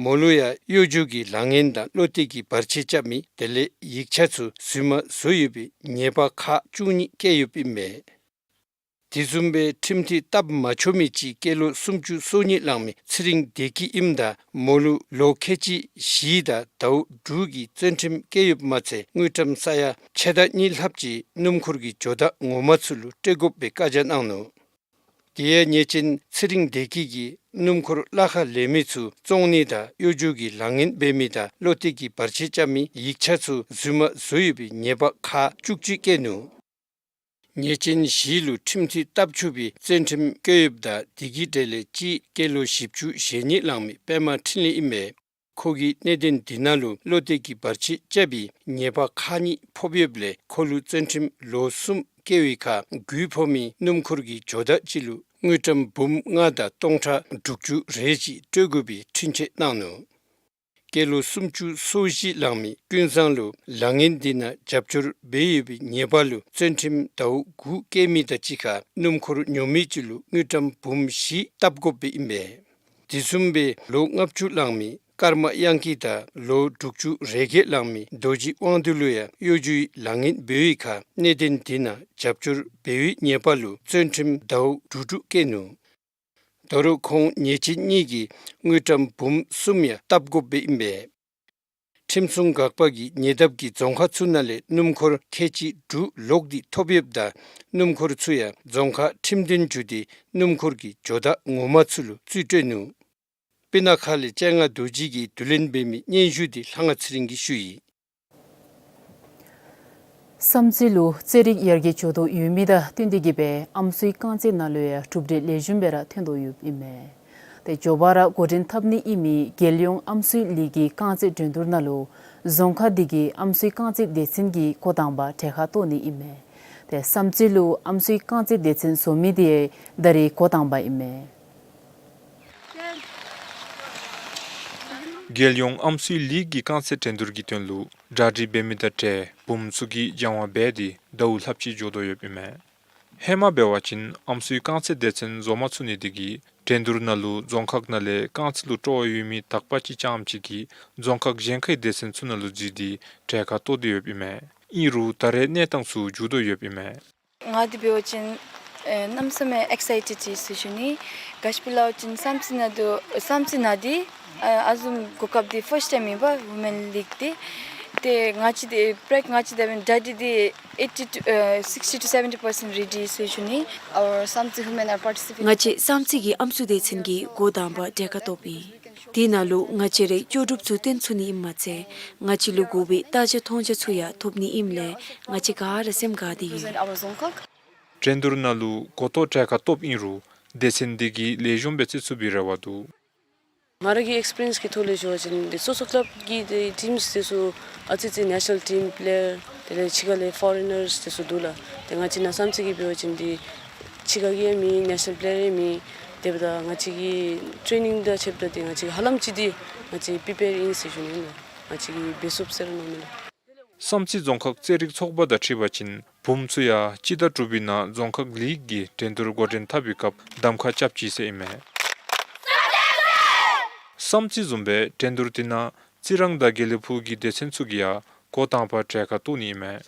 མོ་ལུ་ཡང་གཡོ་སྒྱུ་གི་ལཱ་ངན་དང་བློ་གཏད་ཀྱི་བར་ཆད་རྐྱབ་མི་དེ་ལས་ཡིག་ཆ་ཚུ་རྫུན་མ་བཟོ་ཡོད་པའི་ཉེས་པ་ཁག་བཅུ་གཉིས་བཀལ་ཡོདཔ་ཨིན་མས། དེ་བཟུམ་སྦེ་ཁྲིམས་འཐུས་བཏབ་མ་ཆོག་མི་ཅིག་སྐྱེས་ལོ་སུམ་ཅུ་སོ་གཉིས་ལང་མི་ཚེ་རིང་བདེ་སྐྱིད་ཨིནམ་ད་མོ་ལུ་ལོ་ཁལ་གཅིག་བཞི་དང་ཟླཝ་དྲུག་གི་བཙོན་ཁྲིམས་བཀལ་ཡོདཔ་མ་ཚད་དངུལ་ཀྲམ་ས་ཡ་ཕྱེད་དང་གཉིས་ལྷགཔ་ཅིག་སྣུམ་འཁོར་གྱི་ཇོ་བདག་ངོ་མ་ཚུ་ལུ་སྤྲོད་དགོཔ་སྦེ་བཀའ་རྒྱ་གནང་ནུག། དེ་ཡང་ཉེས་ཅན་ཚེ་རིང་བདེ་སྐྱིད་ཀྱིས་སྣུམ་འཁོར་གླ་ཁར་ལེན་མི་ཚུ་བཙོང་ནི་དང་གཡོ་སྒྱུ་གི་ལཱ་ངན་འབད་མི་དང་བློ་གཏད་ཀྱི་བར་ཆད་རྐྱབ་མི་ཡིག་ཆ་ཚུ་རྫུན་མ་བཟོ་ཡོད་པའི་ཉེས་པ་ཁག་བཅུ་གཅིག་བཀལ་ནུག། ཉེས་ཅན་བཞི་ལུ་ཁྲིམས་འཐུས་བཏབ་ཆོག་པའི་བཙོན་ཁྲིམས་བཀལ་ཡོདཔ་ད་དེ་གི་གྲས་ལས་གཅིག་སྐྱེས་ལོ་བཞི་བཅུ་ཞེ་གཉིས་ལང་མི་པདྨ་འཕྲིན་ལས་ཨིན་པས། ཁོ་གིས་གནད་དོན་དེ་ནང་ལུ་བློ་གཏད་ཀྱི་བར་ཆད་རྐྱབ་པའི་ཉེས་པ་ཁག་གཉིས་ཕོག་ཡོདཔ་ལས་ཁོ་ལུ་བཙོན་ཁྲིམས་ལོ་གསུམ་བཀལ་བའི་ཁར་རྒུད་ཕོག་མི་སྣུམ་འཁོར་གྱི་ཇོ་བདག་ཅིག་ལུ་དངུལ་ཀྲམ་འབུམ་ལྔ་དང་སྟོང་ཕྲག་དྲུག་ཅུ་རེ་ཅིག་སྤྲོད་དགོ་པའི་འཁྲུན་ཆོད་གནང་ནུག། སྐྱེས་ལོ་སུམ་ཅུ་སོ་བཞི་ལང་མི་ཀུན་བཟང་ལུ་ལཱ་ངན་དེ་ནང་རྒྱབ་སྐྱོར་འབད་ཡོད་པའི་ཉེས་པ་ལུ་བཙོན་ཁྲིམས་ཟླཝ་དགུ་བཀལ་མི་དང་གཅིག་ཁར་སྣུམ་འཁོར་ཉོ་མི་ཅིག་ལུ་དངུལ་ཀྲམ་འབུམ་བཞི་བཏབ་དགོཔ་ཨིན་པས། དེ་བཟུམ་སྦེ་ལོ་ལྔ་བཅུ་ལང་མི་ ཀརྨ་དབྱངས་སྐྱིད་དང་ལོ་དྲུག་ཅུ་རེ་བརྒྱད་ལང་མི་རྡོ་རྗེ་དབང་འདུས་ལུ་ཡང་གཡོ་སྒྱུའི་ལཱ་ངན་འབད་བའི་ཁར་གནད་དོན་དེ་ནང་རྒྱབ་སྐྱོར་འབད་བའི་ཉེས་པ་ལུ་བཙོན་ཁྲིམས་ཟླཝ་དྲུག་དྲུག་བཀལ་ནུག། དོ་རུང་ཁོང་ཉེས་ཅན་གཉིས་ཀྱིས་དངུལ་ཀྲམ་འབུམ་གསུམ་ཡང་བཏབ་དགོཔ་སྦེ་ཨིན་པས། ཁྲིམས་སྲུང་འགག་པ་གིས་ཉེ་འདབས་ཀྱི་རྫོང་ཁག་ཚུ་ནང་ལས་སྣུམ་འཁོར་ཁལ་གཅིག་དྲུག་ལོག་སྟེ་ཐོབ་ཡོདཔ་ད་སྣུམ་འཁོར་ཚུ་ཡང་རྫོང་ཁག་ཁྲིམས་དོན་ཅུས་དེ་སྣུམ་འཁོར་གྱི་ཇོ་བདག་ངོ་མ་ཚུ་ལུ་རྩིས་སྤྲོད་ནུག། སྤུ་ན་ཁ་ལས་སྤྱན་སྔ་རྡོ་རྗེ་གིས་བསྡུ་ལེན་འབད་མི་སྙན་ཞུ་དེ་ལྷ་དབང་ཚེ་རིང་གིས་ཞུ་ཡི། བསམ་རྩེ་ལུ་རྩེད་རིགས་ཡར་རྒྱས་འགྱོ་དོ་ཡོད་མི་དང་བསྟུན་ཏེ་གིས་སྦེ་ཨམ་སྲུའི་རྐང་རྩེད་ནང་ལུ་ཡང་གྲུབ་འབྲས་ལེགས་ཤོམ་སྦེ་ར་ཐོན་དོ་ཡོདཔ་ཨིན་མས། ཏེ་མགྱོགས་པ་ར་འགོ་འདྲེན་འཐབ་ནི་ཨིན་མི་རྒྱལ་ཡོངས་ཨམ་སྲུའི་ལིག་གི་རྐང་རྩེད་འགྲན་བསྡུར་ནང་ལུ་རྫོང་ཁག་འདི་གི་ཨམ་སྲུའི་རྐང་རྩེད་སྡེ་ཚན་གྱིས་འགོ་དང་པ་གྲལ་ཁར་གཏོགས་ནི་ཨིན་མས། ཏེ་བསམ་རྩེ་ལུ་ཨམ་སྲུའི་རྐང་རྩེད་སྡེ་ཚན་བཟོ་མི་དེ་ད་རེས་འགོ་དང་པ་ཨིན་མས། རྒྱལ་ཡོངས་ཨམ་སྲུའི་ལིག་གི་རྐང་རྩེད་འགྲན་བསྡུར་གྱི་དོན་ལུ་གྲ་སྒྲིག་འབད་མི་དང་འབྲེལ་བུམོ་ཚུ་གིས་སྦྱང་བ་འབད་དེ་ཟླཝ་ལྷགཔ་ཅིག་འགྱོ་དོ་ཡོདཔ་ཨིན་མས། ཧེ་མ་འབད་བ་ཅིན་ཨམ་སྲུའི་རྐང་རྩེད་སྡེ་ཚན་བཟོ་མ་ཚུགས་ནི་དེ་གིས་འགྲན་བསྡུར་ནང་ལུ་རྫོང་ཁག་ནང་ལས་རྐང་རྩེད་ལུ་སྤྲོ་བ་ཡོད་མི་དག་པ་ཅིག་རྐྱངམ་ཅིག་གིས་རྫོང་ཁག་གཞན་ཁའི་སྡེ་ཚན་ཚུ་ནང་ལུ་འཛུལ་ཏེ་གྲལ་ཁར་གཏོགས་ཏེ་ཡོདཔ་ཨིན་མས། ཨིན་རུང་ད་རེས་གནས་སྟངས་ཚུ་འགྱུར་དོ་ཡོདཔ་ཨིན་མས། ང་འདི་འབད་བ་ཅིན་ཨེ་གནམ་མེད་ས་མེད་ཨེག་སའི་ཊེཌ་ཅིག་ཟེར་ཞུ་ནི། ག་ཅི་སྦེ་སླབ་པ་ཅིན་བསམ་རྩེ་ནང་འདི་བསམ་རྩེ་ནང་འདི་ཨ་ཨ་བཟུམ་གོ་སྐབས་འདི་ཕརསཊ་ཊའིམ་ཨིན་པས་ཝུ་མེན་ལིག་འདི། ཏེ་ང་བཅས་འདི་པྲེག་ང་བཅས་འདི་འབདན་རེ་ཌི་འདི་ཨེ་ཊི་ཊུ་ཨེ་སིགས་ཊི་ཊུ་སེ་ཝེན་ཊི་པར་སེནཊ་རེ་ཌི་ཟེར་ཞུ་ནི། Our བསམ་རྩེ་women are participating. ང་བཅས་བསམ་རྩེ་གི་ཨམ་སྲུ་སྡེ་ཚན་གྱིས་འགོ་དང་པ་གྲལ་ཁར་གཏོགསཔ་ཨིན། དེ་ནང་ལུ་ང་བཅས་རའི་ལྕོགས་གྲུབ་ཚུ་སྟོན་ཚུགས་ནི་ཨིནམ་མ་ཚད་ང་བཅས་ལུ་དགོ་པའི་རྟ་ལྕག་མཐོང་རྒྱ་ཚུ་ཡང་ཐོབ་ནི་ཨིནམ་ལས་ང་བཅས་ག་ར་སེམས་དགའ་སྟེ་ཡོད། འགྲན་བསྡུར་ནང་ལུ་འགོ་ཐོག་གྲལ་ཁར་གཏོགསཔ་ཨིན་རུང་སྡེ་ཚན་འདི་གིས་ལེགས་ཤོམ་སྦེ་རྩེད་ཚུགས་པའི་རེ་བ་འདུག། ང་ར་གི་ཨེགསི་པི་རི་ཡེནསི་གི་ཐོག་ལས་ཞུ་བ་ཅིན་འདི་སོ་སོ་ཀི་ལབ་ཀྱི་འདི་ཊིམསི་དེ་ཚུ་ཨ་ཙི་ཙི་ནེ་ཤ་ནཱལ་ཊིམ་པེ་ལེ་ཡར་དེ་ལས་ཕྱི་ཁ་ལས་ཕོ་རེ་ནརསི་དེ་ཚུ་འདུག་ལགས། ཏེ་ང་བཅས་ནཱ་བསམ་རྩེ་གི་འབད་བ་ཅིན་འདི་ཕྱི་ཁ་གི་ཡང་མེད་ནེ་ཤ་ནཱལ་པེ་ལེ་ཡར་ཡང་མེད། དེ་འབདཝ་ད་ང་བཅས་ཀྱི་ཊེ་ནིང་དང་ཕྱདཔ་ད་འདི་ང་བཅས་ཧ་ལམ་ཅིག་འདི་ང་བཅས་པི་རི་པེར་ཨིན་ཟེར་ཞུ་ནི་ལགས། ང་བཅས་ཀྱིས་འབད་ཚུགས་ཟེར་མནོ་མི་ལགས། བསམ་རྩེ་རྫོང་ཁག་རྩེད་རིགས་ཚོགས་པ་དང་འཁྲིལ་བ་ཅིན་བུམོ་ཚུ་ཡང་སྤྱི་ཟླ་དྲུག་པའི་ནང་རྫོང་ཁག་ལིག་གི་འགྲན་བསྡུར་འགོ་འདྲེན་འཐབ་པའི་སྐབས་གདམ་ཁ་རྐྱབ་ཅི་ཟེར་ཨིན་མས། བསམ་རྩེ་བཟུམ་སྦེ་འགྲན་བསྡུར་དེ་ནང་རྩི་རང་དང་དགེ་ལེགས་ཕུག་གི་སྡེ་ཚན་ཚུ་གིས་ཡང་འགོ་དང་པ་གྲལ་ཁར་གཏོགས་ནི་ཨིན་མས།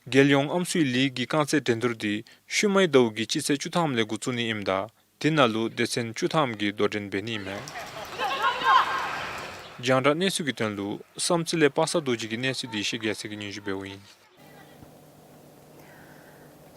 རྒྱལ་ཡོངས་ཨམ་སྲུའི་ལིག་གི་རྐང་རྩེད་འགྲན་བསྡུར་འདི་ཤུལ་མའི་ཟླཝ་གི་སྤྱི་ཚེས་བཅུ་ཐམ་ལས་འགོ་བཙུགས་ནི་ཨིནམ་ད་དེ་ནང་ལུ་སྡེ་ཚན་བཅུ་ཐམ་གྱིས་དོ་འགྲན་འབད་ནི་ཨིན་མས། རྒྱང་བསྒྲགས་གནས་ཚུལ་གྱི་དོན་ལུ་བསམ་རྩེ་ལས་པ་སངས་རྡོ་རྗེ་གི་གནས་ཚུལ་འདི་ཡེ་ཤེས་རྒྱལ་མཚན་གྱིས་སྙན་ཞུ་འབདཝ་ཨིན།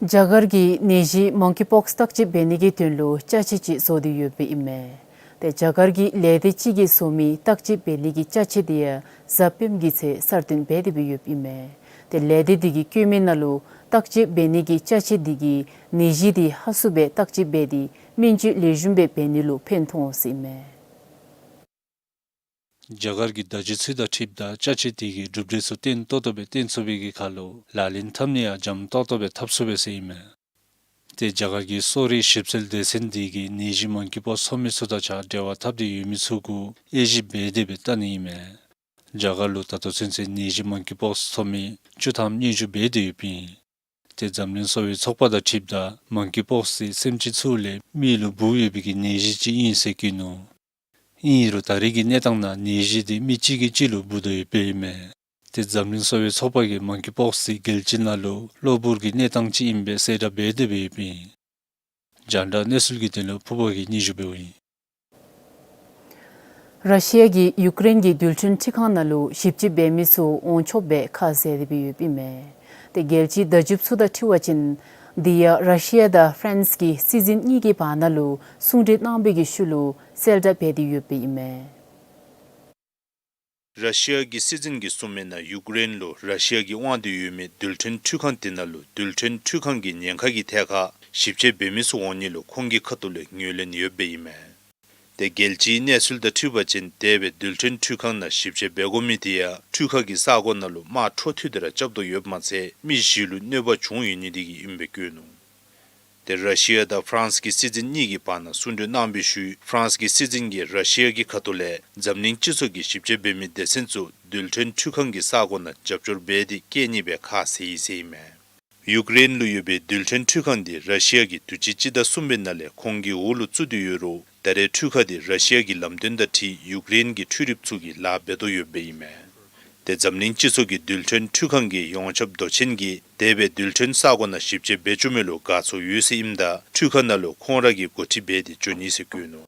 རྒྱ་གར་གྱིས་ནད་གཞི་མོང་ཀི་པོགསི་བརྟག་དཔྱད་འབད་ནི་གི་དོན་ལུ་ཅ་ཆས་ཅིག་བཟོ་སྟེ་ཡོདཔ་ཨིན་མས། ཏེ་རྒྱ་གར་གྱི་ལས་སྡེ་ཅིག་གིས་བཟོ་མི་བརྟག་དཔྱད་འབད་ནི་གི་ཅ་ཆས་དེ་ཡང་གཟའ་སྤེནམ་གྱི་ཚེ་གསར་བཏོན་འབད་དེ་སྦེ་ཡོདཔ་ཨིན་མས། ཏེ་ལས་སྡེ་དེ་གིས་བཀོད་མི་ནང་ལུ་བརྟག་དཔྱད་འབད་ནི་གི་ཅ་ཆས་དེ་གིས་ནད་གཞི་དེ་ཧ་སུ་སྦེ་བརྟག་དཔྱད་འབད་དེ་སྨན་བཅོས་ལེགས་ཤོམ་སྦེ་འབད་ནི་ལུ་ཕན་ཐོགས་ཟེར་ཨིན་མས། རྒྱ་གར་གྱི་བརྡ་བརྒྱུད་ཚུ་དང་འཁྲིལཝ་ད་ཅ་ཆས་དེ་གིས་གྲུབ་འབྲས་ཚུ་བརྟན་ཏོག་ཏོ་སྦེ་བརྟན་ཚུགས་པའི་གི་ཁར་ལུ་ལག་ལེན་འཐབ་ནི་ཡང་འཇམ་ཏོག་ཏོ་སྦེ་འཐབ་ཚུགས་པས་ཟེར་ཨིན་མས། ཏེ་རྒྱ་གར་གྱི་གསོ་རིག་ཞིབ་འཚོལ་སྡེ་ཚན་དེ་གིས་ནད་གཞི་མོང་ཀི་པོགསི་ཐོབ་མི་ཚུ་དང་གཅིག་ཁར་འབྲེལ་བ་འཐབ་སྟེ་ཡོད་མི་ཚུ་གུ་དབྱེ་ཞིབ་འབད་དེ་སྦེ་བལྟ་ནི་ཨིན་མས། རྒྱ་གར་ལུ་ད་ལྟོ་ཚུན་ཚོད་ནད་གཞི་མོང་ཀི་པོགསི་ཐོབ་མི་བཅུ་ཐམ་སྙན་ཞུ་འབད་དེ་ཡོདཔ་ཨིན། ཏེ་འཛམ་གླིང་གསོ་བའི་ཚོགས་པ་དང་འཁྲིལཝ་ད་མོང་ཀི་པོགསི་དེ་སེམས་ཅན་ཚུ་ལས་མི་ལུ་འབུ་ཡོད་པའི་གི་ནད་གཞི་ཅིག་ཨིན་ཟེར་བཀོད་ནུག། ཨིན་རུང་ད་རེས་ཀྱི་གནས་སྟངས་ནང་ནད་གཞི་དེ་མི་གཅིག་གིས་གཅིག་ལུ་འབུ་དོ་ཡོདཔ་ཨིན་མས། ཏེ་འཛམ་གླིང་གསོ་བའི་ཚོགས་པ་གིས་མོང་ཀི་པོགསི་དེ་རྒྱལ་སྤྱི་ནང་ལུ་གློ་བུར་གྱི་གནས་སྟངས་ཅིག་ཨིན་པའི་གསལ་བསྒྲགས་འབད་དེ་སྦེ་ཡོདཔ་ཨིན། རྒྱང་བསྒྲགས་གནས་ཚུལ་གྱི་དོན་ལུ་ཕུར་བུ་གིས་སྙན་ཞུ་འབདཝ་ཨིན། ར་ཤི་ཡ་གིས་ཡུཀ་རེན་གྱི་རྡུལ་ཕྲན་འཕྲུལ་ཁང་ནང་ལུ་ཞིབ་དཔྱད་འབད་མི་ཚུ་འོང་ཆོགཔ་སྦེ་ཁ་བཟེད་དེ་སྦེ་ཡོདཔ་ཨིན་མས། ཏེ་རྒྱལ་སྤྱིའི་བརྡ་བརྒྱུད་ཚུ་དང་འཁྲིལ་བ་ཅིན་དེ་ཡང་ར་ཤི་ཡ་དང་ཕ་རན་སི་གི་སྲིད་འཛིན་གཉིས་ཀྱི་བར་ན་ལུ་གསུང་གྲོས་གནང་བའི་གི་ཤུལ་ལུ་གསལ་བསྒྲགས་འབད་དེ་ཡོདཔ་ཨིན་མས། ར་ཤི་ཡ་གི་སྲིད་འཛིན་གྱིས་གསུངས་མི་ནང་ཡུཀ་རེན་ལུ་ར་ཤི་ཡ་གི་དབང་དུ་ཡོད་མི་རྡུལ་ཕྲན་འཕྲུལ་ཁང་དེ་ནང་ལུ་རྡུལ་ཕྲན་འཕྲུལ་ཁང་གི་ཉེན་ཁ་གི་ཐད་ཁར་ཞིབ་དཔྱད་འབད་མི་ཚུ་འོང་ནི་ལུ་ཁོང་གི་ཁ་ཐུག་ལས་ངོས་ལེན་ཡོདཔ་ཨིན་མས། ཏེ་རྒྱལ་སྤྱིའི་གནས་ཚུལ་དང་འཁྲིལ་བ་ཅིན་འདས་པའི་རྡུལ་ཕྲན་འཕྲུལ་ཁང་ནང་ཞིབ་དཔྱད་འབད་དགོ་མི་དེ་ཡང་འཕྲུལ་ཁང་གི་ས་གོ་ནང་ལུ་དམག་འཕྲོ་མཐུད་དེ་ར་རྐྱབ་དོ་ཡོདཔ་མ་ཚད་མི་བཞི་ལུ་གནོད་པ་བྱུང་ཡོད་ནི་དེ་གིས་ཨིནམ་སྦེ་བཀོད་ནུག། ཏེ་ར་ཤི་ཡ་དང་ཕ་རན་སི་གི་སྲིད་འཛིན་གཉིས་ཀྱི་བར་ན་གསུང་གྲོས་གནང་བའི་ཤུལ་ཕ་རན་སི་གི་སྲིད་འཛིན་གྱིས་ར་ཤི་ཡ་གི་ཁ་ཐུག་ལས་འཛམ་གླིང་སྤྱི་ཚོགས་ཀྱི་ཞིབ་དཔྱད་འབད་མི་སྡེ་ཚན་ཚུ་རྡུལ་ཕྲན་འཕྲུལ་ཁང་གི་ས་གོ་ནང་རྒྱབ་སྐྱོར་འབད་དེ་བསྐྱལ་ནི་སྦེ་ཁ་བཟེད་ཡི་ཟེར་ཨིན་མས། ཡུཀ་རེན་ལུ་ཡོད་པའི་རྡུལ་ཕྲན་འཕྲུལ་ཁང་འདི་ར་ཤི་ཡ་གིས་དུས་ཅི་སྤྱི་ཟླ་གསུམ་པའི་ནང་ལས་ཁོང་གི་འོག་ལུ་བཙུགས་ཏེ་ཡོད་རུང་ ད་རེས་འཕྲུལ་ཁང་འདི་ར་ཤི་ཡ་གི་ལམ་སྟོན་དང་འཁྲིལ་ཡུཀ་རེན་གྱི་འཕྲུལ་རིགཔ་ཚུ་གིས་ལཱ་འབད་དོ་ཡོདཔ་ཨིན་མས། དེ་འཛམ་གླིང་སྤྱི་ཚོགས་ཀྱི་རྡུལ་ཕྲན་འཕྲུལ་ཁང་གི་ཡོངས་ཁྱབ་མདོ་ཆེན་གྱིས་འདས་པའི་རྡུལ་ཕྲན་ས་གོ་ནང་ཞིབ་དཔྱད་འབད་བཅུག་མི་ལུ་དགའ་ཚོར་ཡོད་ཟེར་ཨིནམ་ད་འཕྲུལ་ཁང་ནང་ལུ་ཁོང་ར་གིས་འགོ་ཁྲིད་འབད་དེ་འགྱོ་ནི་ཟེར་བཀོད་ནུག།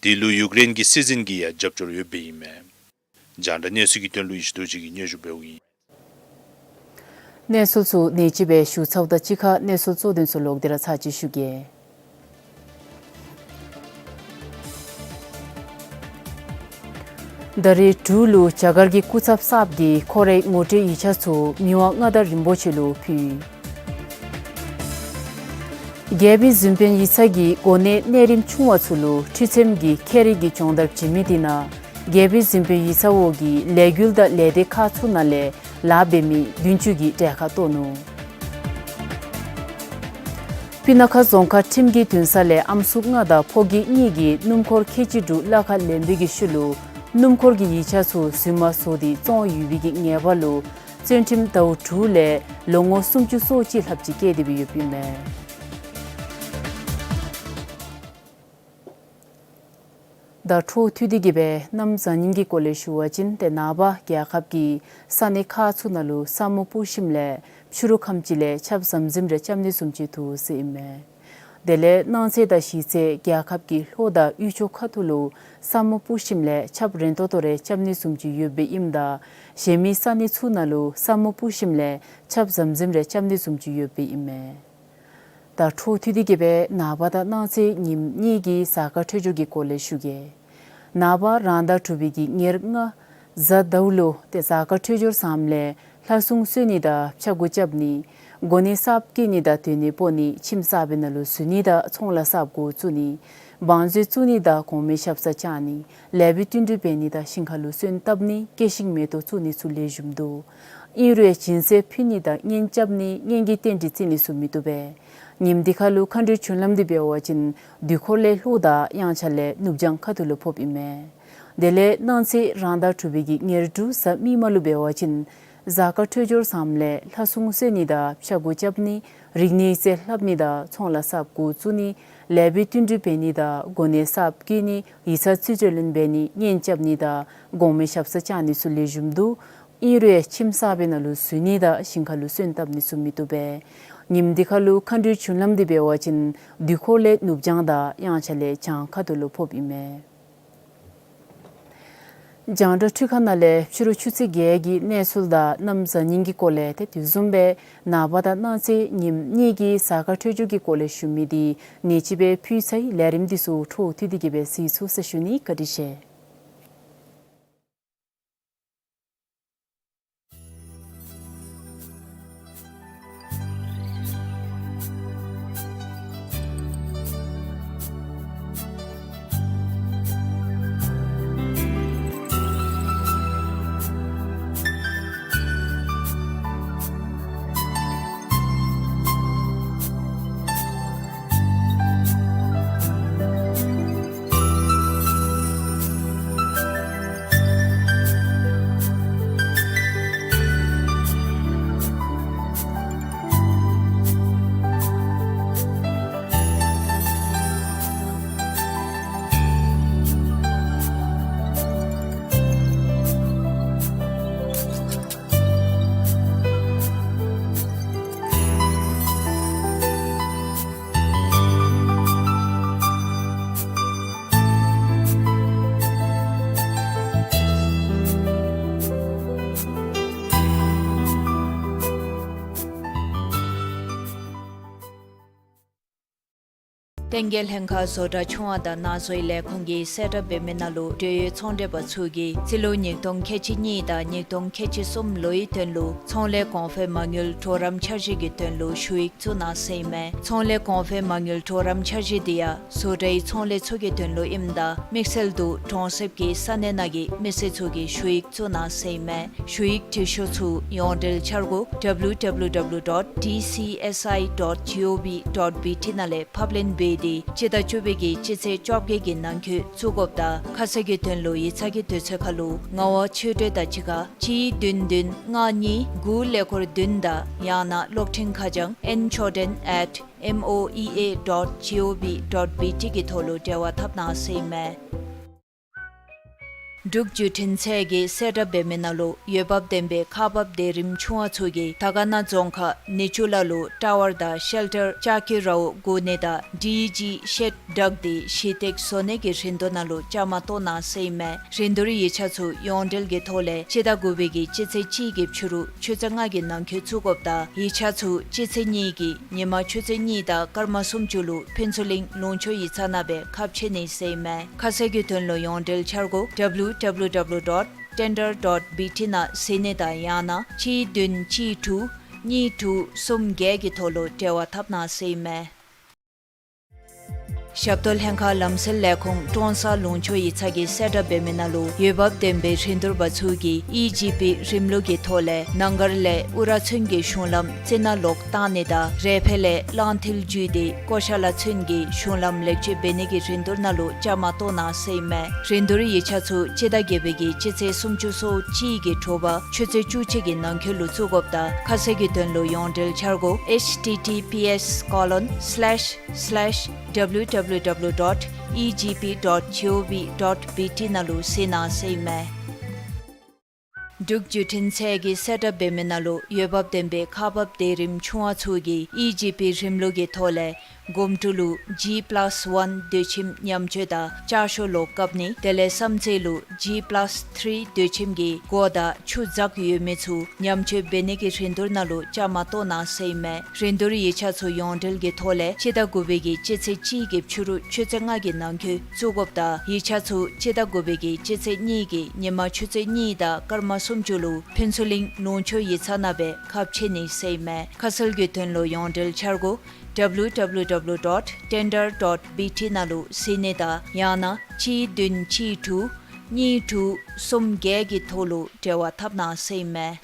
དེ་ལུ་ཡུཀ་རེན་གྱི་སྲིད་འཛིན་གྱི་ཡང་རྒྱབ་སྐྱོར་ཡོདཔ་ཨིན་མས། རྒྱང་བསྒྲགས་གནས་ཚུལ་གྱི་དོན་ལུ་ཡེ་ཤེས་རྡོ་རྗེ་གིས་སྙན་ཞུ་འབདཝ་ཨིན། གནས་ཚུལ་ཚུ་ནེ་ཅིག་སྦེ་ཞུ་ཚརཝ་དང་གཅིག་ཁར་གནས་ཚུལ་གཙོ་དོན་ཚུ་ལོག་སྟེ་ར་ཚར་གཅིག་ཞུ་གེ། ཟླ་རེ་དྲུག་ལུ་རྒྱ་གར་གྱི་སྐུ་ཚབ་གསརཔ་གིས་ཁོ་རའི་ངོ་སྤྲོད་ཡིག་ཆ་ཚུ་མི་དབང་མངའ་བདག་རིན་པོ་ཆེ་ལུ་ཕུལ། རྒྱལ་པོའི་གཟིམ་དཔོན་ཡིག་ཚང་གིས་གོ་གནས་གནས་རིམ་ཆུང་བ་ཚུ་ལུ་ཁྲི་འཚེམ་གྱི་ཁྱད་རིག་གི་སྦྱོང་བརྡར་བྱིན་མི་དེ་ནང་རྒྱལ་པོའི་གཟིམ་དཔོན་ཡིག་ཚང་འོག་གི་ལས་འགུལ་དང་ལས་སྡེ་ཁག་ཚུ་ནང་ལས་ལཱ་འབད་མི་བདུན་ཅུ་གི་གྲལ་ཁར་གཏོགས་ནུག། སྤུ་ན་ཁ་རྫོང་ཁག་ཁྲིམས་ཀྱི་འདུན་ས་ལས་ཨམ་སྲུ་ལྔ་དང་ཕོ་སྐྱེས་གཉིས་ཀྱིས་སྣུམ་འཁོར་ཁལ་གཅིག་དྲུག་གླ་ཁར་ལེན་པའི་གི་ཤུལ་ལུ་སྣུམ་འཁོར་གྱི་ཡིག་ཆ་ཚུ་རྫུན་མ་བཟོ་སྟེ་བཙོང་ཡོད་པའི་གི་ཉེས་པ་ལུ་བཙོན་ཁྲིམས་ཟླཝ་དྲུག་ལས་ལོ་ངོ་སུམ་ཅུ་སོ་གཅིག་ལྷགཔ་ཅིག་བཀལ་ཏེ་སྦེ་ཡོདཔ་ཨིན་མས། ད་འཕྲོ་མཐུད་དེ་གི་སྦེ་གནམ་གཟའ་ཉིམ་གྱི་སྐོར་ལས་ཞུ་བ་ཅིན་ཏེ་ནངས་པ་རྒྱལ་ཁབ་ཀྱི་ས་གནས་ཁག་ཚུ་ནང་ལུ་ས་སྨུག་སྤུབས་ཞིནམ་ལས་ཕྱི་རུ་ཁམས་ཅིག་ལས་ཆརཔ་ཟམ་ཟིམ་རེ་རྐྱབ་ནི་བཟུམ་ཅིག་འདུག་ཟེར་ཨིན་མས། དེ་ལས་གནངས་ཚེ་དང་གཞེས་ཚེ་རྒྱལ་ཁབ་ཀྱི་ལྷོ་དང་དབུས་ཕྱོགས་ཁ་ཐུག་ལུ་ས་སྨུག་སྤུབས་ཞིནམ་ལས་ཆརཔ་རན་ཏོག་ཏོ་རེ་རྐྱབ་ནི་བཟུམ་ཅིག་ཡོདཔ་ཨིནམ་ད་གཞན་མི་ས་གནས་ཚུ་ནང་ལུ་ས་སྨུག་སྤུབས་ཞིནམ་ལས་ཆརཔ་ཟམ་ཟིམ་རེ་རྐྱབ་ནི་བཟུམ་ཅིག་ཡོདཔ་ཨིན་མས། ད་འཕྲོ་མཐུད་དེ་གི་སྦེ་ནངས་པ་དང་གནངས་ཚེ་ཉིནམ་གཉིས་ཀྱི་གཟའ་སྐར་འཕྲོད་སྦྱོར་གྱི་སྐོར་ལས་ཞུ་གེ། ནངས་པ་རང་ཟླ་དྲུག་པའི་གི་ཉེར་ལྔ་གཟའ་ཟླཝ་ལུ་ཏེ་གཟའ་སྐར་འཕྲོད་སྦྱོར་བཟངམ་ལས་ལྷ་སྲུང་གསོལ་ནི་དང་ཕྱག་གུ་རྐྱབ་ནི། གོ་གནས་གསརཔ་བསྐོ་ནི་དང་སྡོད་གནས་སྤོ་ནི། ཁྱིམ་གསར་པའི་ནང་ལུ་འཛུལ་ནི་དང་ཚོང་ལཱ་གསརཔ་འགོ་བཙུགས་ནི། བང་མཛོད་བཙུགས་ནི་དང་གོང་མའི་ཞབས་སར་བཅར་ནི། ལེགས་པའི་བསྟུན་གྲོས་འབད་ནི་དང་ཞིང་ཁ་ལུ་སོན་བཏབ་ནི། སྐྱེ་ཤིང་མེ་ཏོག་བཙུགས་ནི་ཚུ་ལེགས་ཤོམ་འདུག། ཨིན་རུང་སྦྱིན་སྲེག་ཕུལ་ནི་དང་གཉེན་རྐྱབ་ནི་གཉེན་གྱི་རྟེན་འབྲེལ་བརྩི་ནི་ཚུ་མི་བཏུབ་པས། ཉིནམ་འདི་ཁར་ལུ་མཁའ་འགྲོའི་རྒྱུན་ལམ་འདི་འབད་བ་ཅིན་དུས་འཁོར་ལས་ལྷོ་དང་དབྱངས་འཆར་ལས་ནུབ་བྱང་ཁ་ཐུག་ལུ་ཕོགཔ་ཨིན་མས། དེ་ལས་གནངས་ཚེ་རང་ཟླ་དྲུག་པའི་གི་ཉེར་དྲུག་གཟའ་མིག་དམར་ལུ་འབད་བ་ཅིན་གཟའ་སྐར་འཕྲོད་སྦྱོར་བཟངམ་ལས་ལྷ་སྲུང་གསོལ་ནི་དང་ཕྱག་གུ་རྐྱབ་ནི། རིག་གནས་རྩེ་ལྷབ་ནི་དང་ཚོང་ལཱ་གསརཔ་འགོ་བཙུགས་ནི། ལེགས་པའི་བསྟུན་གྲོས་འབད་ནི་དང་གོ་གནས་གསརཔ་བསྐོ་ནི། ཡིག་ཚང་རྩིས་སྤྲོད་ལེན་འབད་ནི། གཉེན་རྐྱབ་ནི་དང་གོང་མའི་ཞབས་སར་བཅར་ནི་ཚུ་ལེགས་ཤོམ་འདུག། ཨིན་རུང་ཁྱིམ་གསར་པའི་ནང་ལུ་འཛུལ་ནི་དང་ཞིང་ཁ་ལུ་སོན་བཏབ་ནི་ཚུ་མི་བཏུབ་པས། ཉིནམ་འདི་ཁར་ལུ་མཁའ་འགྲོའི་རྒྱུན་ལམ་འདི་འབད་བ་ཅིན་དུས་འཁོར་ལས་ནུབ་བྱང་དང་དབྱངས་འཆར་ལས་བྱང་ཁ་ཐུག་ལུ་ཕོགཔ་ཨིན་མས། རྒྱང་བསྒྲགས་འཕྲུལ་ཁང་ནང་ལས་ཕྱི་རུ་ཆུ་ཚོད་བརྒྱད་ཀྱི་གནས་ཚུལ་དང་གནམ་གཟའ་ཉིམ་གྱི་སྐོར་ལས་ཏེ་དེ་བཟུམ་སྦེ་ནངས་པ་དང་གནངས་ཚེ་ཉིནམ་གཉིས་ཀྱི་གཟའ་སྐར་འཕྲོད་སྦྱོར་གྱི་སྐོར་ལས་ཞུ་མི་འདི་ནེ་ཅིག་སྦེ་ཕུལ་ཚར་ཡི། ལས་རིམ་འདི་ཚུ་འཕྲོ་མཐུད་དེ་གི་སྦེ་གཟིགས་ཚུགས་ཟེར་ཞུ་ནི། བཀའ་དྲིན་ཆེ། བསྟན་རྒྱས་ལྷན་ཁག་བཟོ་གྲྭ་ཆུང་བ་དང་ནང་བཟོའི་ལས་ཁུངས་ཀྱིས་གསལ་བསྒྲགས་འབད་མི་ནང་ལུ་འབྲེལ་ཡོད་ཚོང་འབྲེལ་པ་ཚུ་གིས་རྩིས་ལོ་ཉིས་སྟོང་ཁལ་གཅིག་གཉིས་དང་ཉིས་སྟོང་ཁལ་གཅིག་གསུམ་ལོའི་དོན་ལུ་ཚོང་ལས་གོང་འཕེལ་མ་དངུལ་གྲོགས་རམ་འཆར་གཞི་གི་དོན་ལུ་ཞུ་ཡིག་བཙུགས་གནང་ཟེར་ཨིན་མས། ཚོང་ལས་གོང་འཕེལ་མ་དངུལ་གྲོགས་རམ་འཆར་གཞི་འདི་ཡང་བཟོ་གྲྭའི་ཚོང་ལས་ཚུ་གི་དོན་ལུ་ཨིནམ་ད་དམིགས་བསལ་དུ་གྲོང་གསེབ་ཀྱི་ས་གནས་ནང་གི་མི་སེར་ཚུ་གིས་ཞུ་ཡིག་བཙུགས་གནང་ཟེར་ཨིན་མས། ཞུ་ཡིག་འབྲི་ཤོག་ཚུ་ཡོངས་འབྲེལ་འཆར་སྒོ་W W W dot D C S I dot G O V dot B T ནང་ལས་ཕབ་ལེན་འབད་ དེ་སྤྱི་ཟླ་བཅུ་པའི་གི་སྤྱི་ཚེས་བཅོ་བརྒྱད་ཀྱི་ནང་འཁོད་བཙུགས་དགོཔ་དང་ཁ་གསལ་གྱི་དོན་ལུ་ཡིག་ཚང་གི་དུས་ཚོད་ཁར་ལུ་ངག་དབང་ཆོས་སྒྲོན་དང་གཅིག་ཁར་གཅིག་བདུན་བདུན་ལྔ་གཉིས་དགུ་ཀླད་ཀོར་བདུན་དང་ཡང་ན་གློག་འཕྲིན་ཁ་བྱང་N Choden at M O E A dot G O V dot B T གི་ཐོག་ལུ་འབྲེལ་བ་འཐབ་གནང་ཟེར་ཨིན་མས། འབྲུག་བརྒྱུད་འཕྲིན་ཚད་ཀྱིས་གསལ་བསྒྲགས་འབད་མི་ནང་ལུ་འོས་འབབ་ལྡན་པའི་ཁག་འབག་སྡེ་རིམ་ཆུང་བ་ཚུ་གིས་དར་དཀར་ན་རྫོང་ཁག་ནེ་ཆུ་ལ་ལུ་ཊ་ཝར་དང་ཤེལ་ཊར་ལྕགས་ཀྱི་རཝ་བསྒོར་ནི་དང་ཌི་ཇི་ཤེཌ་བཏགས་ཏེ་གཞི་སྟེགས་བཟོ་ནི་གི་རིན་བསྡུར་ནང་ལུ་བཅའ་མར་གཏོགས་གནང་ཟེར་ཨིན་མས། རིན་བསྡུར་ཡིག་ཆ་ཚུ་ཡོངས་འབྲེལ་གྱི་ཐོག་ལས་སྤྱི་ཟླ་དགུ་པའི་གི་སྤྱི་ཚེས་གཅིག་གི་ཕྱི་རུ་ཆུ་ཚོད་ལྔ་གི་ནང་འཁོད་བཙུགས་དགོཔ་དང་ཡིག་ཆ་ཚུ་སྤྱི་ཚེས་གཉིས་ཀྱི་ཉིན་མ་ཆུ་ཚོད་གཉིས་དང་སྐར་མ་སུམ་ཅུ་ལུ་ཕུན་ཚོགས་གླིང་ལུང་ཕྱོགས་ཡིག་ཚང་ནང་སྦེ་ཁ་ཕྱེ་ནི་ཟེར་ཨིན་མས། ཁ་གསལ་གྱི་དོན་ལུ་ཡོངས་འབྲེལ་འཆར་སྒོ་W W W dot tender dot B T ནང་གཟིགས་ནི་དང་ཡང་ན་གཅིག་བདུན་གཅིག་དྲུག་གཉིས་དྲུག་གསུམ་བརྒྱད་ཀྱི་ཐོག་ལུ་འབྲེལ་བ་འཐབ་གནང་ཟེར་ཨིན་མས། ཞབས་ཏོག་ལྷན་ཁག་ལམ་སེལ་ལས་ཁུངས་ཀྲོང་གསར་ལུང་ཕྱོགས་ཡིག་ཚང་གིས་གསལ་བསྒྲགས་འབད་མི་ནང་ལུ་འོས་འབབ་ལྡན་པའི་རིན་བསྡུར་པ་ཚུ་གིས་ཨི་ཇི་པི་རིམ་ལུགས་ཀྱི་ཐོག་ལས་ནང་སྒར་ལས་ཨུ་ར་ཚུན་གྱི་གཞུང་ལམ་རྩི་ནག་ལོག་བཏང་ནི་དང་རས་ཕེ་ལས་གླང་མཐིལ་བརྒྱུད་དེ་ཀོ་ཤ་ལ་ཚུན་གྱི་གཞུང་ལམ་ལེགས་བཅོས་འབད་ནི་གི་རིན་བསྡུར་ནང་ལུ་བཅའ་མར་གཏོགས་གནང་ཟེར་ཨིན་མས། རིན་བསྡུར་ཡིག་ཆ་ཚུ་སྤྱི་ཟླ་བརྒྱད་པའི་གི་སྤྱི་ཚེས་སུམ་ཅུ་སོ་གཅིག་གི་དྲོ་པ་ཆུ་ཚོད་བཅུ་གཅིག་གི་ནང་འཁོད་ལུ་བཙུགས་དགོཔ་དང་ཁ་གསལ་གྱི་དོན་ལུ་ཡོངས་འབྲེལ་འཆར་སྒོ H T T P S colon slash slash W W W dot E G P dot G O V dot B T ནང་ལུ་གཟིགས་གནང་ཟེར་ཨིན་མས། འབྲུག་བརྒྱུད་འཕྲིན་ཚད་ཀྱིས་གསལ་བསྒྲགས་འབད་མི་ནང་ལུ་འོས་འབབ་ལྡན་པའི་ཁག་འབག་སྡེ་རིམ་ཆུང་བ་ཚུ་གིས་ཨི་ཇི་པི་རིམ་ལུགས་ཀྱི་ཐོག་ལས་སྒོམ་ཀྲུ་ལུ་ཇི་པ་ལཱསི་ཝན་དུས་ཁྱིམ་ཉམས་བཅོས་དང་ལྕགས་ཤོག་ལོག་བཀབ་ནི་དེ་ལས་བསམ་རྩེ་ལུ་ཇི་པ་ལཱསི་ཐིརི་དུས་ཁྱིམ་གྱི་སྒོ་དང་ཆུ་འཛག་ཡོད་མི་ཚུ་ཉམས་བཅོས་འབད་ནི་གི་རིན་བསྡུར་ནང་ལུ་བཅའ་མར་གཏོགས་གནང་ཟེར་ཨིན་མས། རིན་བསྡུར་ཡིག་ཆ་ཚུ་ཡོངས་འབྲེལ་གྱི་ཐོག་ལས་སྤྱི་ཟླ་དགུ་པའི་གི་སྤྱི་ཚེས་གཅིག་གི་ཕྱི་རུ་ཆུ་ཚོད་ལྔ་གི་ནང་འཁོད་བཙུགས་དགོཔ་དང་ཡིག་ཆ་ཚུ་སྤྱི་ཟླ་དགུ་པའི་གི་སྤྱི་ཚེས་གཉིས་ཀྱི་ཉིན་མ་ཆུ་ཚོད་གཉིས་དང་སྐར་མ་སུམ་ཅུ་ལུ་ཕུན་ཚོགས་གླིང་ལུང་ཕྱོགས་ཡིག་ཚང་ནང་སྦེ་ཁ་ཕྱེ་ནི་ཟེར་ཨིན་མས། ཁ་གསལ་གྱི་དོན་ལུ་ཡོངས་འབྲེལ་འཆར་སྒོ་W W W dot tender dot B T ནང་ལུ་གཟིགས་ནི་དང་ཡང་ན་གཅིག་བདུན་གཅིག་དྲུག་གཉིས་དྲུག་གསུམ་བརྒྱད་ཀྱི་ཐོག་ལུ་འབྲེལ་བ་འཐབ་གནང་ཟེར་ཨིན་མས།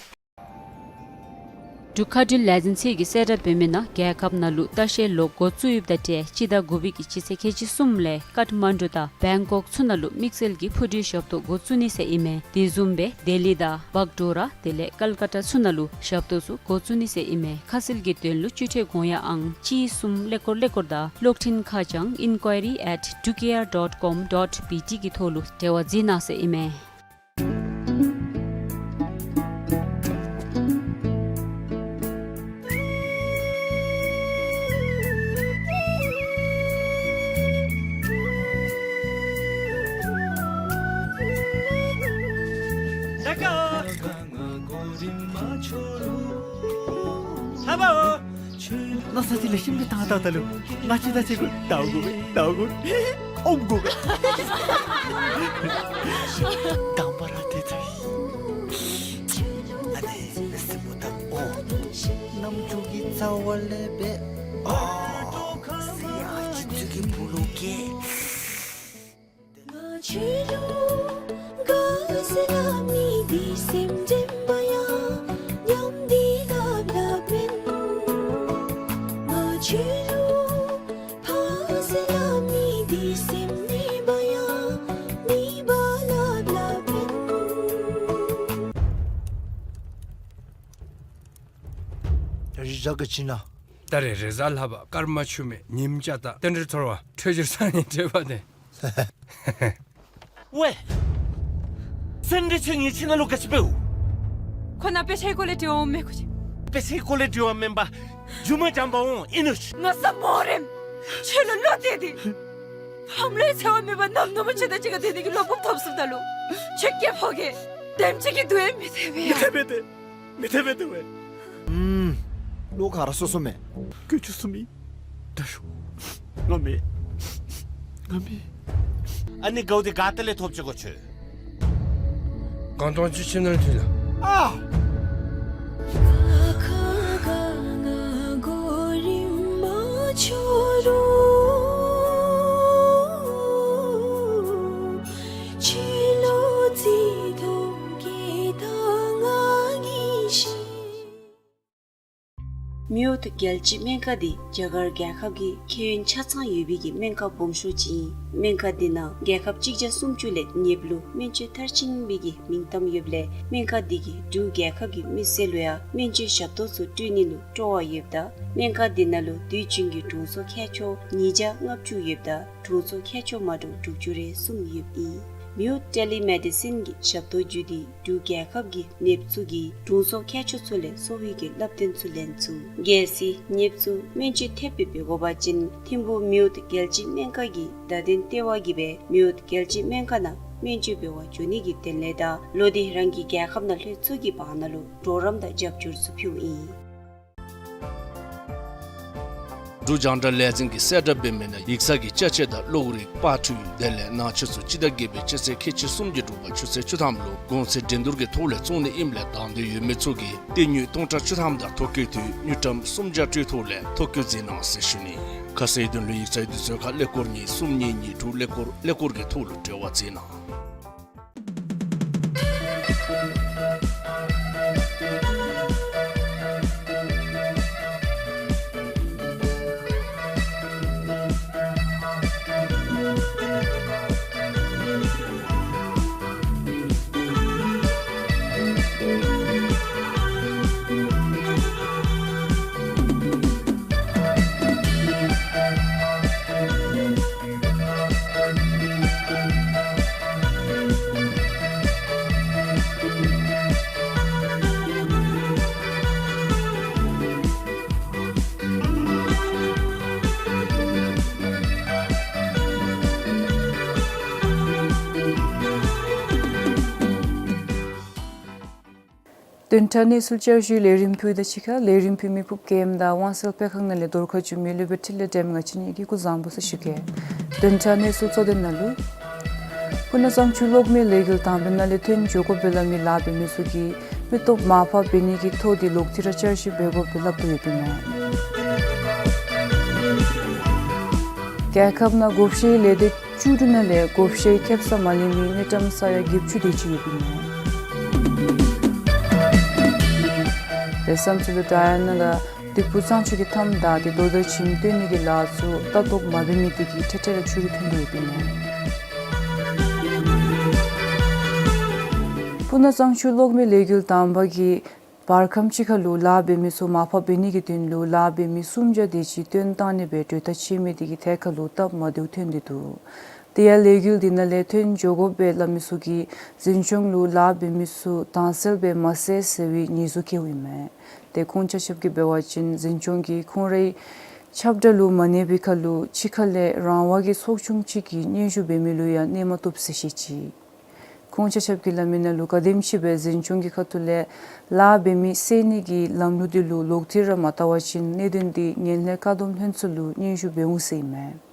འབྲུག་མཁའ་འགྲུལ་ལས་འཛིན་ཚད་ཀྱིས་གསལ་བསྒྲགས་འབད་མི་ནང་རྒྱལ་ཁབ་ནང་ལུ་ལྟ་བཤལ་ལོགས་འགོ་བཙུགས་ཡོདཔ་ད་ཏེ་སྤྱི་ཟླ་དགུ་པའི་གི་སྤྱི་ཚེས་ཁལ་གཅིག་གསུམ་ལས་ཀཏ་མན་ཌུ་དང་བེང་ཀོག་ཚུ་ནང་ལུ་དམིགས་བསལ་གྱི་འཕུར་གྲུའི་ཞབས་ཏོག་འགོ་བཙུགས་ནི་ཟེར་ཨིན་མས། དེ་བཟུམ་སྦེ་ལྡི་ལི་དང་བག་ཌོ་ར་དེ་ལས་ཀལ་ཀ་ཏ་ཚུ་ནང་ལུ་ཞབས་ཏོག་ཚུ་འགོ་བཙུགས་ནི་ཟེར་ཨིན་མས། ཁ་གསལ་གྱི་དོན་ལུ་སྤྱི་འཐུས་དགོངས་ཡངས་ཨང་གཅིག་གསུམ་ཀླད་ཀོར་ཀླད་ཀོར་དང་གློག་འཕྲིན་ཁ་བྱང་inquiry at dukair dot com dot B T གི་ཐོག་ལུ་འབྲེལ་བ་འཛིན་གནང་ཟེར་ཨིན་མས། ལགས་སོ། ལགས་སོ། ལེགས་ཤོམ་སྦེ་བཏང་ད་ད་ལུ། ང་བཅས་དང་གཅིག་ཁར་ཟླཝ་དགུ་པའི་ཟླཝ་དགུ་ཨོམ་དགུ་པའི་དང་པ་ར་དེ་ཚུ་ཨ་ནི་སྲིན་པོ་དང་ཨོ་རྣམ་འགྱུར་གྱི་རྩ་བ་ལས་སྦེ་ཨོ་སི་ཨ་ཅི་ཚུ་གི་བུ་ལུ་སྐྱེས། ད་རེས་རེས་གཟའ་ལྷག་པ་སྐར་མ་ཆུ་མེད་ཉིམ་ཅ་ད་རྟེན་འབྲེལ་འཐོར་བ་འཕྲོད་སྦྱོར་སང་ཉིན་འབྲེལ་བ་དེ། ཝེ། སེ་འབྲས་ཆོས་ངེའི་ཁྱིམ་ནང་ལུ་ག་ཅི་འབདཝ། ཁོ་ནཱ་དཔེ་ཆའི་སྐོར་ལས་དྲི་བ་འོང་མི་ཁུ་ཅིག། དཔེ་ཆའི་སྐོར་ལས་དྲི་བ་མེན་པར་རྒྱུ་མ་འཇམ་པ་འོང་ཨིན་ནུག། ང་ས་མོ་རེམ། ཁྱོད་ལུ་བློ་གཏད་དེ། ཕམ་ལུའི་འཚེ་བ་མེད་པར་ནམ་ནུབ་མོ་ཁྱོད་དང་གཅིག་ཁར་སྡོད་ནི་གི་བློ་སྤོབས་ཐོབ་སོངམ་ད་ལུ། ཁྱོད་སྐྱེ་ཕོ་གེ། དེམ་ཅིག་གི་དུས་མི་ཐེབས་པས། མི་ཐེབས་པས་ཏེ། མི་ཐེབས་པས་ཏེ་ཝེ། ཨུམ། བློ་ག་ར་སོ་སོ་མས། ཀུ་ཅུ་སུ་མི། ད་ཤོག། ང་མེད། ང་མེད། ཨ་ནི་གའུ་དེ་ག་ཏེ་ལས་ཐོབ་ཅི་གོ་ཁྱོད། གངས་སྟོང་སྤྱི་ཁྱིམ་ནང་ཐོན་ལགས། ཨ། མིའུ་ཐུ་རྒྱལ་སྤྱིའི་སྨན་ཁང་འདི་རྒྱ་གར་རྒྱལ་ཁབ་ཀྱི་ཁེ་ཡོན་ཆ་ཚང་ཡོད་པའི་གི་སྨན་ཁང་སྦོམ་ཤོས་ཅིག་ཨིན། སྨན་ཁང་འདི་ནང་རྒྱལ་ཁབ་གཅིག་བརྒྱ་སུམ་ཅུ་ལས་ཉེཔ་ལུ་སྨན་བཅོས་མཐར་ཕྱིན་པའི་གི་མིང་གཏམ་ཡོདཔ་ལས་སྨན་ཁང་འདི་གིས་འབྲུག་རྒྱལ་ཁབ་ཀྱི་མི་སེར་ལུ་ཡང་སྨན་བཅོས་ཞབས་ཏོག་ཚུ་སྤྲོད་ནི་ལུ་སྤྲོ་བ་ཡོདཔ་ད་སྨན་ཁང་འདི་ནང་ལུ་དུས་རྒྱུན་གྱི་དྲུང་འཚོ་མཁས་མཆོག་ཉིས་བརྒྱ་ལྔ་བཅུ་ཡོདཔ་ད་དྲུང་འཚོ་མཁས་མཆོག་མ་འདྲཝ་དྲུག་ཅུ་རེ་གསུམ་ཡོདཔ་ཨིན། མིའུ་ཐུ་ཊེ་ལི་མེ་ཌི་སིན་གྱི་ཞབས་ཏོག་བརྒྱུད་དེ་འབྲུག་རྒྱལ་ཁབ་ཀྱི་ནདཔ་ཚུ་གིས་དྲུང་འཚོ་མཁས་མཆོག་ཚུ་ལས་གསོ་བའི་གི་བསླབ་སྟོན་ཚུ་ལེན་ཚུགས། གལ་སྲིད་ནདཔ་ཚུ་སྨན་བཅོས་ཐེབས་སྦེ་འབད་དགོ་པ་ཅིན་ཐིམ་ཕུག་མིའུ་ཐུ་རྒྱལ་སྤྱིའི་སྨན་ཁང་གི་བརྡ་དོན་ལྟེ་བ་གིས་སྦེ་མིའུ་ཐུ་རྒྱལ་སྤྱིའི་སྨན་ཁང་ནང་སྨན་བཅོས་འབད་བར་འགྱོ་ནི་གི་དོན་ལས་དང་ལོག་སྟེ་རང་གི་རྒྱལ་ཁབ་ནང་ལྷོད་ཚུགས་ཀྱི་བར་ན་ལུ་གྲོགས་རམ་དང་རྒྱབ་སྐྱོར་ཚུ་ཕུལཝ་ཨིན། འབྲུག་རྒྱང་བསྒྲགས་ལས་འཛིན་གྱིས་གསལ་བསྒྲགས་འབད་མི་ནང་ཡིག་ཚང་གི་ཅ་ཆས་དང་གློག་རིག་པར་འཕྲུལ་དེ་ལས་ནང་ཆས་ཚུ་སྤྱི་ཟླ་བརྒྱད་པའི་སྤྱི་ཚེས་ཁལ་གཅིག་སུམ་ཅུ་དྲུག་པ་ཆུ་ཚོད་བཅུ་ཐམ་ལུ་གོང་ཚད་འགྲན་བསྡུར་གྱི་ཐོག་ལས་བཙོང་ནི་ཨིནམ་ལས་དང་འདོད་ཡོད་མི་ཚུ་གིས་སྟེང་ཉོ་སྟོང་ཕྲག་བཅུ་ཐམ་དང་ཐོ་བཀོད་དུས་དངུལ་ཀྲམ་སུམ་བརྒྱ་སྤྲོད་ཐོག་ལས་ཐོ་བཀོད་མཛད་གནང་ཟེར་ཞུ་ནི། ཁ་གསལ་དོན་ལུ་ཡིག་ཚང་དུས་ཚོད་ཁར་ཀླད་ཀོར་གཉིས་གསུམ་གཉིས་གཉིས་དྲུག་ཀླད་ཀོར་ཀླད་ཀོར་གྱི་ཐོག་ལུ་འབྲེལ་བ་མཛད་གནང་། བདུན་ཕྲག་གནས་ཚུལ་བསྐྱར་ཞུའི་ལས་རིམ་ཕུལ་དང་གཅིག་ཁར་ལས་རིམ་ཕུལ་མི་ཕུབ་ཀེམ་དང་དབང་གསལ་སྤེལ་ཁང་ནང་ལས་བརྡ་ཁ་བྱིན་མི་ལུ་བེ་ཐི་ལེ་དྲེམ་ང་བཅས་གཉིས་ཀྱིས་སྐུ་གཟུགས་བཟང་པོ་ཟེར་ཞུ་གེ། བདུན་ཕྲག་གནས་ཚུལ་གཙོ་དོན་ནང་ལུ། སྤུ་ན་གཙང་ཆུ་གློག་མེ་ལས་འགུལ་དང་པའི་ནང་ལས་ཐོན་འགྱོ་དགོ་པས་སླབ་མི་ལཱ་འབད་མི་ཚུ་གིས་མི་སྟོབས་མར་ཕབ་འབད་ནི་གི་ཐོ་འདི་ལོག་སྟེ་ར་བསྐྱར་ཞིབ་འབད་དགོ་པས་སླབ་དོ་ཡོདཔ་ཨིན་མས། རྒྱལ་ཁབ་ནང་བགོ་བཤའི་ལས་སྡེ་བཅུ་དྲུག་ནང་ལས་བགོ་བཤའི་ཁེབ་ས་མ་ལེན་མི་དངུལ་ཀྲམ་ས་ཡ་བརྒྱད་ཅུ་དེ་ཅིག་ཡོདཔ་ཨིན་མས། དེ་བཟུམ་ཚུ་ལུ་ཌའི་ཡ་ན་དང་སྟུག་པོ་གཙང་ཆུ་གི་མཐའམ་བདའ་སྟེ་རྡོ་དང་བྱེམ་བཏོན་ནི་གི་ལཱ་ཚུ་ལྟ་རྟོག་མ་འབད་མི་དེ་གིས་འཕྲལ་འཕྲལ་ར་ཆུ་རུད་ཐོན་དོ་ཡོདཔ་ཨིན་མས། སྤུ་ན་གཙང་ཆུ་གློག་མེ་ལས་འགུལ་དང་པ་གིས་བར་ཁམས་ཅིག་ཁར་ལུ་ལཱ་འབད་མི་ཚུ་མར་ཕབ་འབད་ནི་གི་དོན་ལུ་ལཱ་འབད་མི་སུམ་བརྒྱ་དེ་ཅིག་བཏོན་བཏང་ནི་སྦེ་གྲོས་ཐག་བཅད་མི་དེ་གིས་ཐད་ཀར་ལུ་སྟབས་མ་བདེཝ་ཐོན་ཏེ་འདུག། དེ་ཡང་ལས་འགུལ་དེ་ནང་ལས་ཐོན་འགྱོ་དགོ་པས་སླབ་མི་ཚུ་གིས་འཛིན་སྐྱོང་ལུ་ལཱ་འབད་མི་ཚུ་དྭངས་གསལ་སྦེ་མ་བསལ་ཟེར་བའི་ཉེས་འཛུགས་བཀལཝ་ཨིན་མས། དེ་ཁོང་ཆ་ཁྱབ་ཀྱིས་འབད་བ་ཅིན་འཛིན་སྐྱོང་གིས་ཁོང་རའི་ཁྱབ་བསྒྲགས་ལུ་མ་གནས་པའི་ཁར་ལུ་ཕྱི་ཁ་ལས་རང་དབང་གི་ཚོགས་ཆུང་ཅིག་གིས་སྙན་ཞུ་འབད་མི་ལུ་ཡང་གནས་མ་བཏུབ་ཟེར་བཤད་ཅི། ཁོང་ཆ་ཁྱབ་ཀྱིས་སླབ་མི་ནང་ལུ་ག་དེམ་ཅིག་སྦེ་འཛིན་སྐྱོང་གི་ཁ་ཐུག་ལས་ལཱ་འབད་མི་བསལ་ནི་གི་ལམ་ལུགས་དེ་ལུ་ལོག་སྟེ་ར་མ་བལྟ་བ་ཅིན་གནད་དོན་དེ་ངན་ལྷད་བཀག་སྡོམ་ལྷན་ཚོགས་ལུ་སྙན་ཞུ་འབད་འོང་ཟེར་ཨིན་མས།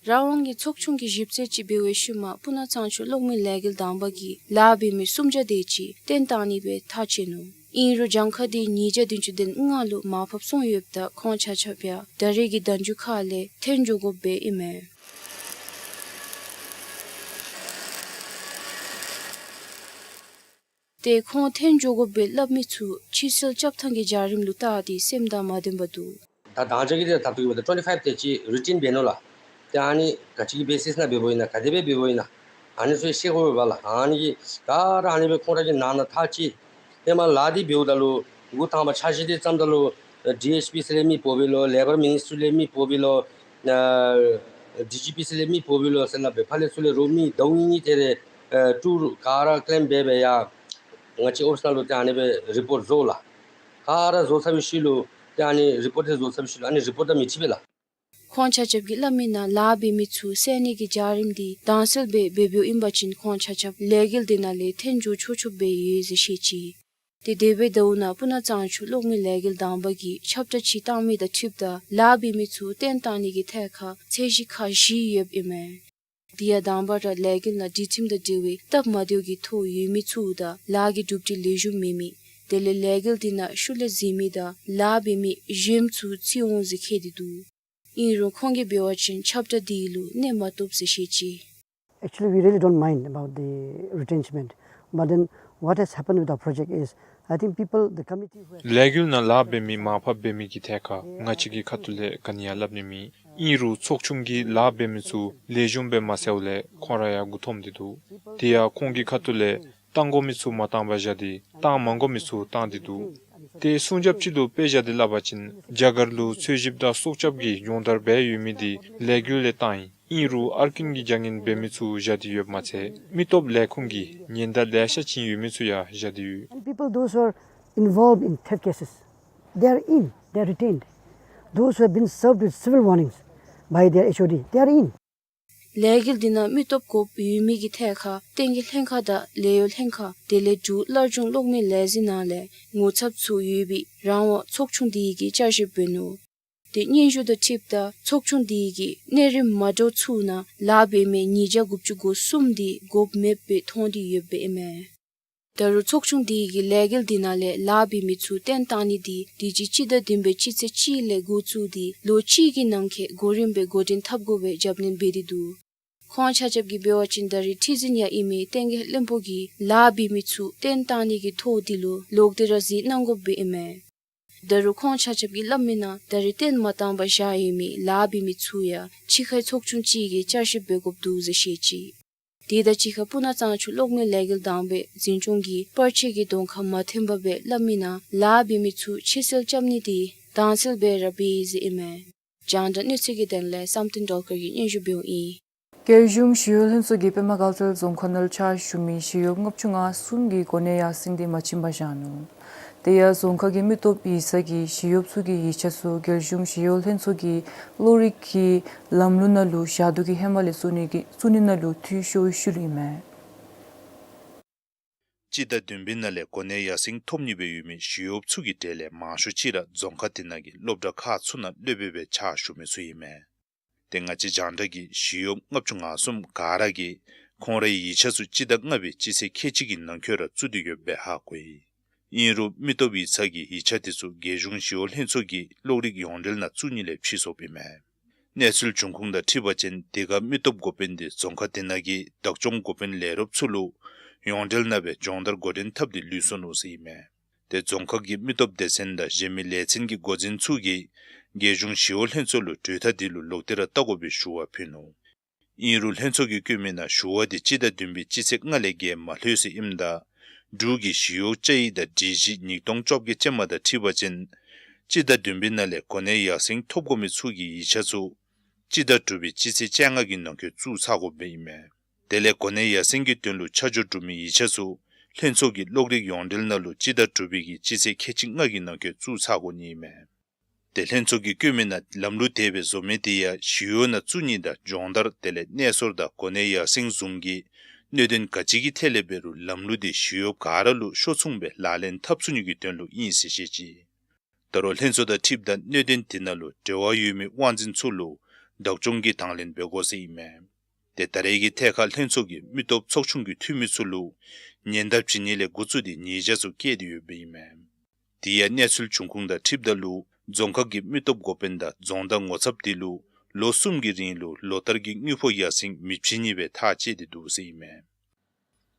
རང་དབང་གི་ཚོགས་ཆུང་གིས་ཞིབ་འཚོལ་ཅིག་འབད་བའི་ཤུལ་མ་སྤུ་ན་གཙང་ཆུ་གློག་མེ་ལས་འགུལ་དང་པ་གིས་ལཱ་འབད་མི་སུམ་བརྒྱ་དེ་ཅིག་བཏོན་བཏང་ནི་སྦེ་ཐག་བཅད་ནུག། ཨིན་རུང་གྱངས་ཁ་དེ་ཉིས་བརྒྱ་བདུན་ཅུ་དོན་ལྔ་ལུ་མར་ཕབ་སོང་ཡོདཔ་ད་ཁོང་ཆ་ཁྱབ་ཡང་ད་རེས་ཀྱི་ཟླཝ་མཇུག་ཁ་ལས་ཐོན་འགྱོ་དགོཔ་སྦེ་ཨིན་མས། དེ་ཁོང་ཐོན་འགྱོ་དགོཔ་སྦེ་སླབ་མི་ཚུ་ཕྱི་སེལ་རྐྱབ་ཐངས་ཀྱི་བྱ་རིམ་ལུ་བལྟ་སྟེ་སེམས་དང་མ་ལྡན་པ་འདུག། ད་དང་ཅ་གི་དེ་ད་ལྟོ་གི་བར་དུ་ཊུ་ཝེན་ཊི་ཕའིབ་དེ་ཅིག་རུ་ཊིན་འབད་ནུག་ལགས། ཏེ་ཨ་ནི་ག་ཅི་གི་བེ་སིསི་ནང་འབདཝ་ཨིན་ན་ག་དེ་སྦེ་འབདཝ་ཨིན་ན་ཨ་ནི་ཚུ་ཤེས་དགོ་པས་ལགས། ཨ་ནི་གིས་ག་ར་ཨ་ནི་སྦེ་ཁོང་ར་གིས་ནང་ན་ཐག་བཅད། ཧེ་མ་ལཱ་འདི་འབདཝ་ད་ལུ་འགོ་དང་པ་འཆར་གཞི་འདི་བརྩམ་ད་ལུ་ཌི་ཨེཆ་པི་ཟེར་སླབ་མི་འབོ་བས་ལོ། ལེ་བར་མི་ནིསི་ཊི་རི་ཟེར་སླབ་མི་འབོ་བས་ལོ། ཨ་ཌི་ཇི་པི་ཟེར་སླབ་མི་འབོ་བས་ལོ་ཟེར་སླབ་སྦེ་ཕར་ལས་ཚུར་ལས་རོགས་མི་ཟླཝ་གཉིས་གཉིས་དེ་རེ་ཨ་ཊུར་ག་ར་ཀེམ་འབད་སྦེ་ཡར་ང་བཅས་ཨོ་ཕིསི་ནང་ལུ་ཏེ་ཨ་ནི་སྦེ་རི་པོརཊ་བཟོ་ལགས། ག་ར་བཟོ་ཚར་བའི་ཤུལ་ལུ་ཏེ་ཨ་ནི་རི་པོརཊ་དེ་བཟོ་ཚར་བའི་ཤུལ་ལུ་ཨ་ནི་རི་པོརཊ་དང་མི་འཁྲིལ་བས་ལགས། ཁོང་ཆ་ཁྱབ་ཀྱིས་སླབ་མི་ནང་ལཱ་འབད་མི་ཚུ་བསལ་ནི་གི་བྱ་རིམ་འདི་དྭངས་གསལ་སྦེ་འབད་འབདཝ་ཨིན་པ་ཅིན་ཁོང་ཆ་ཁྱབ་ལས་འགུལ་འདི་ནང་ལས་ཐོན་འགྱོ་ཆོག་ཆོགཔ་སྦེ་ཡོད་ཟེར་བཤད་ཅི། ཏེ་དེ་འབདཝ་ད་ནཱ་སྤུ་ན་གཙང་ཆུ་གློག་མེ་ལས་འགུལ་དང་པ་གིས་ཁྱབ་བསྒྲགས་ཅིག་བཏང་མི་དང་འཁྲིལཝ་ད་ལཱ་འབད་མི་ཚུ་བཏོན་བཏང་ནི་གི་ཐད་ཁར་ཚད་གཞི་ཁག་བཞི་ཡོདཔ་ཨིན་མས། དེ་ཡང་དང་པ་ར་ལས་འགུལ་ནང་སྒྲིག་ཁྲིམས་དང་འབྲེལ་བའི་སྟབས་མ་བདེཝ་གི་ཐོ་ཡོད་མི་ཚུ་དང་ལཱ་གི་གྲུབ་འབྲས་ལེགས་ཤོམ་མེད་མི། དེ་ལས་ལས་འགུལ་འདི་ནང་ཤུལ་ལས་འཛུལ་མི་དང་ལཱ་འབད་མི་གཞན་ཚུ་བརྩི་འོང་ཟེར་བཀོད་དེ་འདུག། ཨིན་རུང་ཁོང་གིས་འབད་བ་ཅིན་ཁྱབ་བསྒྲགས་འདི་ལུ་གནས་མ་བཏུབ་ཟེར་བཤད་ཅི། Actually, we really don't mind about the retrenchment, but then What has happened with our project is, I think people, the committee who has ལས་འགུལ་ནང་ལཱ་འབད་མི་མར་ཕབ་འབད་མི་གི་ཐད་ཁར་ང་བཅས་ཀྱི་ཁ་ཐུག་ལས་ག་ནི་ཡང་སླབ་ནི་མེད། ཨིན་རུང་ཚོགས་ཆུང་གིས་ལཱ་འབད་མི་ཚུ་ལེགས་ཤོམ་སྦེ་མ་སེལཝ་ལས་ཁོང་ར་ཡང་མགུ་འཐོམས་ཏེ་འདུག། དེ་ཡང་ཁོང་གི་ཁ་ཐུག་ལས་བཏང་དགོ་མི་ཚུ་མ་བཏང་པར་བཞག་སྟེ་བཏང་མ་དགོ་མི་ཚུ་བཏང་སྟེ་འདུག། ཏེ་སྲུང་སྐྱོབ་ཅིག་ལུ་དཔེ་བཞག་སྟེ་སླབ་པ་ཅིན་རྒྱ་གར་ལུ་འཚོལ་ཞིབ་དང་སྲོག་སྐྱབས་ཀྱི་སྦྱོང་བརྡར་འབད་ཡོད་མི་འདི་ལས་འགུལ་ལས་བཏང་ཡི། ཨིན་རུང་ཨར་ཀིན་གྱི་བྱ་ངན་འབད་མི་ཚུ་བཞག་སྟེ་ཡོདཔ་མ་ཚད་མི་སྟོབས་ལས་ཁུངས་ཀྱིས་ཉེན་བརྡ་ལེ་ཤ་བྱིན་ཡོད་མི་ཚུ་ཡང་བཞག་སྟེ་ཡོད། And people, those who are involved in theft cases, they are in, they are retained. Those who have been served with civil warnings by their H O D, they are in. ལས་འགུལ་འདི་ནང་མི་སྟོབས་དགོཔ་ཡོད་མི་གི་ཐད་ཁར་བསྟན་རྒྱས་ལྷན་ཁག་དང་ལས་གཡོག་ལྷན་ཁག་དེ་ལས་འབྲུག་སླར་འབྱུང་གློག་མེ་ལས་འཛིན་ནང་ལས་ངོ་ཚབ་ཚུ་ཡོད་པའི་རང་དབང་ཚོགས་ཆུང་འདི་གིས་བསྐྱར་ཞིབ་འབད་ནུག། ཏེ་སྙན་ཞུ་དང་འཁྲིལཝ་ད་ཚོགས་ཆུང་འདི་གིས་གནས་རིམ་མ་འདྲཝ་ཚུ་ནང་ལཱ་འབད་མི་ཉིས་བརྒྱ་དགུ་བཅུ་གོ་གསུམ་འདི་དགོཔ་མེདཔ་སྦེ་མཐོང་སྟེ་ཡོདཔ་ཨིན་མས། ད་རུང་ཚོགས་ཆུང་འདི་གིས་ལས་འགུལ་འདི་ནང་ལས་ལཱ་འབད་མི་ཚུ་བཏོན་བཏང་ནི་འདི་དུས་ཅི་སྤྱི་ཟླ་བདུན་པའི་སྤྱི་ཚེས་གཅིག་ལས་འགོ་བཙུགས་ཏེ་ལོ་གཅིག་གི་ནང་འཁོད་གོ་རིམ་སྦེ་འགོ་འདྲེན་འཐབ་དགོ་པའི་རྒྱབ་སྣོན་འབད་དེ་འདུག། ཁོང་ཆ་ཁྱབ་ཀྱིས་འབད་བ་ཅིན་ད་རེས་ཁྲི་འཛིན་ཡང་ཨིན་མི་བསྟན་རྒྱས་བློན་པོ་གིས་ལཱ་འབད་མི་ཚུ་བཏོན་བཏང་ནི་གི་ཐོ་འདི་ལུ་ལོག་སྟེ་ར་གཟིགས་གནང་དགོཔ་སྦེ་ཨིན་མས། ད་རུང་ཁོང་ཆ་ཁྱབ་ཀྱིས་སླབ་མི་ནང་ད་རེས་བཏོན་མ་བཏང་པར་བཞག་ཡོད་མི་ལཱ་འབད་མི་ཚུ་ཡང་ཕྱི་ཁའི་ཚོགས་ཆུང་ཅིག་གིས་བསྐྱར་ཞིབ་འབད་དགོཔ་འདུག་ཟེར་བཤད་ཅི། དེ་དང་གཅིག་ཁར་སྤུ་ན་གཙང་ཆུ་གློག་མེ་ལས་འགུལ་དང་པའི་འཛིན་སྐྱོང་གིས་པར་ཆས་ཀྱི་གདོང་ཁར་མ་ཐོན་པར་སྦེ་སླབ་མི་ནང་ལཱ་འབད་མི་ཚུ་ཕྱིར་སེལ་རྐྱབ་ནི་འདི་དྭངས་གསལ་སྦེ་ར་འབད་ཡི་ཟེར་ཨིན་མས། རྒྱང་བསྒྲགས་གནས་ཚུལ་གྱི་དོན་ལས་བསམ་གཏན་སྒྲོལ་དཀར་གྱིས་སྙན་ཞུ་འབདཝ་ཨིན། རྒྱལ་གཞུང་ཞི་གཡོག་ལྷན་ཚོགས་ཀྱིས་པདྨ་དགའ་ཚལ་རྫོང་ཁག་ནང་ལུ་ཕྱག་ཞུ་མི་ཞི་གཡོགཔ་ལྔ་བཅུ་ང་གསུམ་གྱི་གོ་གནས་ཡར་སེང་འདི་མ་བྱིན་པར་བཞག་ནུག། དེ་ཡང་རྫོང་ཁག་གི་མི་སྟོབས་ཡིག་ཚང་གིས་ཞི་གཡོགཔ་ཚུ་གི་ཡིག་ཆ་ཚུ་རྒྱལ་གཞུང་ཞི་གཡོག་ལྷན་ཚོགས་ཀྱི་གློག་རིག་གི་ལམ་ལུགས་ནང་ལུ་བཞག་དོ་གི་ཧེ་མ་ལས་བཙུགས་ནི་གི་བཙུགས་ནི་ནང་ལུ་འཐུས་ཤོར་བའི་ཤུལ་ལུ་ཨིན་མས། སྤྱི་ཟླ་བདུན་པའི་ནང་ལས་གོ་གནས་ཡར་སེང་ཐོབ་ནི་སྦེ་ཡོད་མི་ཞི་གཡོགཔ་ཚུ་གི་གྲས་ལས་མང་ཤོས་ཅིག་ར་རྫོང་ཁག་དེ་ནང་གི་སློབ་གྲྭ་ཁག་ཚུ་ནང་སློབ་དཔོན་སྦེ་ཕྱག་ཞུ་མི་ཚུ་ཨིན་མས། ཏེ་ང་བཅས་རྒྱང་བསྒྲགས་ཀྱིས་ཞི་གཡོགཔ་ལྔ་བཅུ་ང་གསུམ་ག་ར་གིས་ཁོང་རའི་ཡིག་ཆ་ཚུ་སྤྱི་ཟླ་ལྔ་པའི་སྤྱི་ཚེས་ཁལ་གཅིག་གི་ནང་འཁོད་ར་བཙུགས་ཏེ་ཡོདཔ་སྦེ་ཧ་གོ་ཡི། ཨིན་རུང་མི་སྟོབས་ཡིག་ཚང་གི་ཡིག་ཆ་དེ་ཚུ་རྒྱལ་གཞུང་ཞི་གཡོག་ལྷན་ཚོགས་ཀྱི་གློག་རིག་ཡོངས་འབྲེལ་ནང་བཙུགས་ནི་ལས་ཕྱིས་སོཔ་ཨིན་མས། གནས་ཚུལ་འབྱུང་ཁུངས་དང་འཁྲིལ་བ་ཅིན་དེ་ཁར་མི་སྟོབས་འགོ་དཔོན་དེ་རྫོང་ཁག་དེ་ནང་གི་བདག་སྐྱོང་འགོ་དཔོན་ལས་རོགསཔ་ཚུ་ལུ་ཡོངས་འབྲེལ་ནང་སྦེ་སྦྱོང་བརྡར་འགོ་འདྲེན་འཐབ་སྟེ་ལུས་སོ་ནུག་ཟེར་ཨིན་མས། ཏེ་རྫོང་ཁག་གི་མི་སྟོབས་སྡེ་ཚན་དང་གཞན་མི་ལས་ཚན་གྱི་འགོ་འཛིན་ཚུ་གིས་རྒྱལ་གཞུང་ཞི་གཡོག་ལྷན་ཚོགས་ལུ་གྲོས་ཐག་དེ་ལུ་ལོག་སྟེ་ར་བལྟ་དགོ་པའི་ཞུ་བ་ཕུལ་ནུག། ཨིན་རུང་ལྷན་ཚོགས་ཀྱིས་བཀོད་མི་ནང་ཞུ་བ་དེ་སྤྱི་ཟླ་བདུན་པའི་སྤྱི་ཚེས་ལྔ་ལས་བརྒལ་མ་ལྷོད་ཟེར་ཨིནམ་ད་འབྲུག་གི་ཞི་གཡོག་བཅའ་ཡིག་དང་སྒྲིག་གཞི་ཉིས་སྟོང་བཅོ་བརྒྱད་ཅན་མ་དང་འཁྲིལ་བ་ཅིན་སྤྱི་ཟླ་བདུན་པའི་ནང་ལས་གོ་གནས་ཡར་སེང་ཐོབ་དགོ་མི་ཚུ་གི་ཡིག་ཆ་ཚུ་སྤྱི་ཟླ་དྲུག་པའི་སྤྱི་ཚེས་བཅོ་ལྔ་གི་ནང་འཁོད་བཙུགས་ཚར་དགོཔ་སྦེ་ཨིན་མས། དེ་ལས་གོ་གནས་ཡར་སེང་གི་དོན་ལུ་ཆ་འཇོག་གྲུབ་མི་ཡིག་ཆ་ཚུ་ལྷན་ཚོགས་ཀྱི་གློག་རིག་ཡོངས་འབྲེལ་ནང་ལུ་སྤྱི་ཟླ་དྲུག་པའི་གི་སྤྱི་ཚེས་ཁལ་གཅིག་ལྔ་གི་ནང་འཁོད་བཙུགས་ཚར་དགོ་ནི་ཨིན་མས། ཏེ་ལྷན་ཚོགས་ཀྱིས་བཀོད་མི་ནང་ལམ་ལུགས་དེ་སྦེ་བཟོ་མི་དེ་ཡང་ཞི་གཡོག་ནང་བཙུགས་ནི་དང་སྦྱོང་བརྡར་དེ་ལས་གནས་སོར་དང་གོ་གནས་ཡར་སེང་བཟུམ་གྱི་གནད་དོན་ག་ཅི་གི་ཐད་ལས་འབད་རུང་ལམ་ལུགས་དེ་ཞི་གཡོགཔ་ག་ར་ལུ་ཤོ་མཚུངས་སྦེ་ལག་ལེན་འཐབ་ཚུགས་ནི་གི་དོན་ལུ་ཨིན་ཟེར་བཤད་ཅི། ད་རུང་ལྷན་ཚོགས་དང་འཁྲིལཝ་ད་གནད་དོན་དེ་ནང་ལུ་འབྲེལ་བ་ཡོད་མི་དབང་འཛིན་ཚུ་ལུ་བདག་སྐྱོང་གིས་དང་ལེན་འབད་དགོ་ཟེར་ཨིན་མས། ཏེ་ད་རེས་ཀྱི་ཐད་ཁར་ལྷན་ཚོགས་ཀྱིས་མི་སྟོབས་ཚོགས་ཆུང་གི་འཐུས་མི་ཚུ་ལུ་ཉེན་བརྡ་བྱིན་ནི་ལས་འགོ་བཙུགས་ཏེ་ཉེས་བྱ་ཚུ་བཀལ་ཏེ་ཡོདཔ་ཨིན་མས། དེ་ཡང་གནས་ཚུལ་འབྱུང་ཁུངས་དང་འཁྲིལཝ་ད་ལུ་རྫོང་ཁག་གི་མི་སྟོབས་འགོ་དཔོན་དང་རྫོང་བདག་ངོ་ཚབ་དེ་ལུ་ལོ་གསུམ་གྱི་རིང་ལུ་ལོ་བསྟར་གྱི་དངུལ་ཕོགས་ཡར་སེང་མི་བྱིན་ནི་སྦེ་ཐག་བཅད་དེ་འདུག་ཟེར་ཨིན་མས།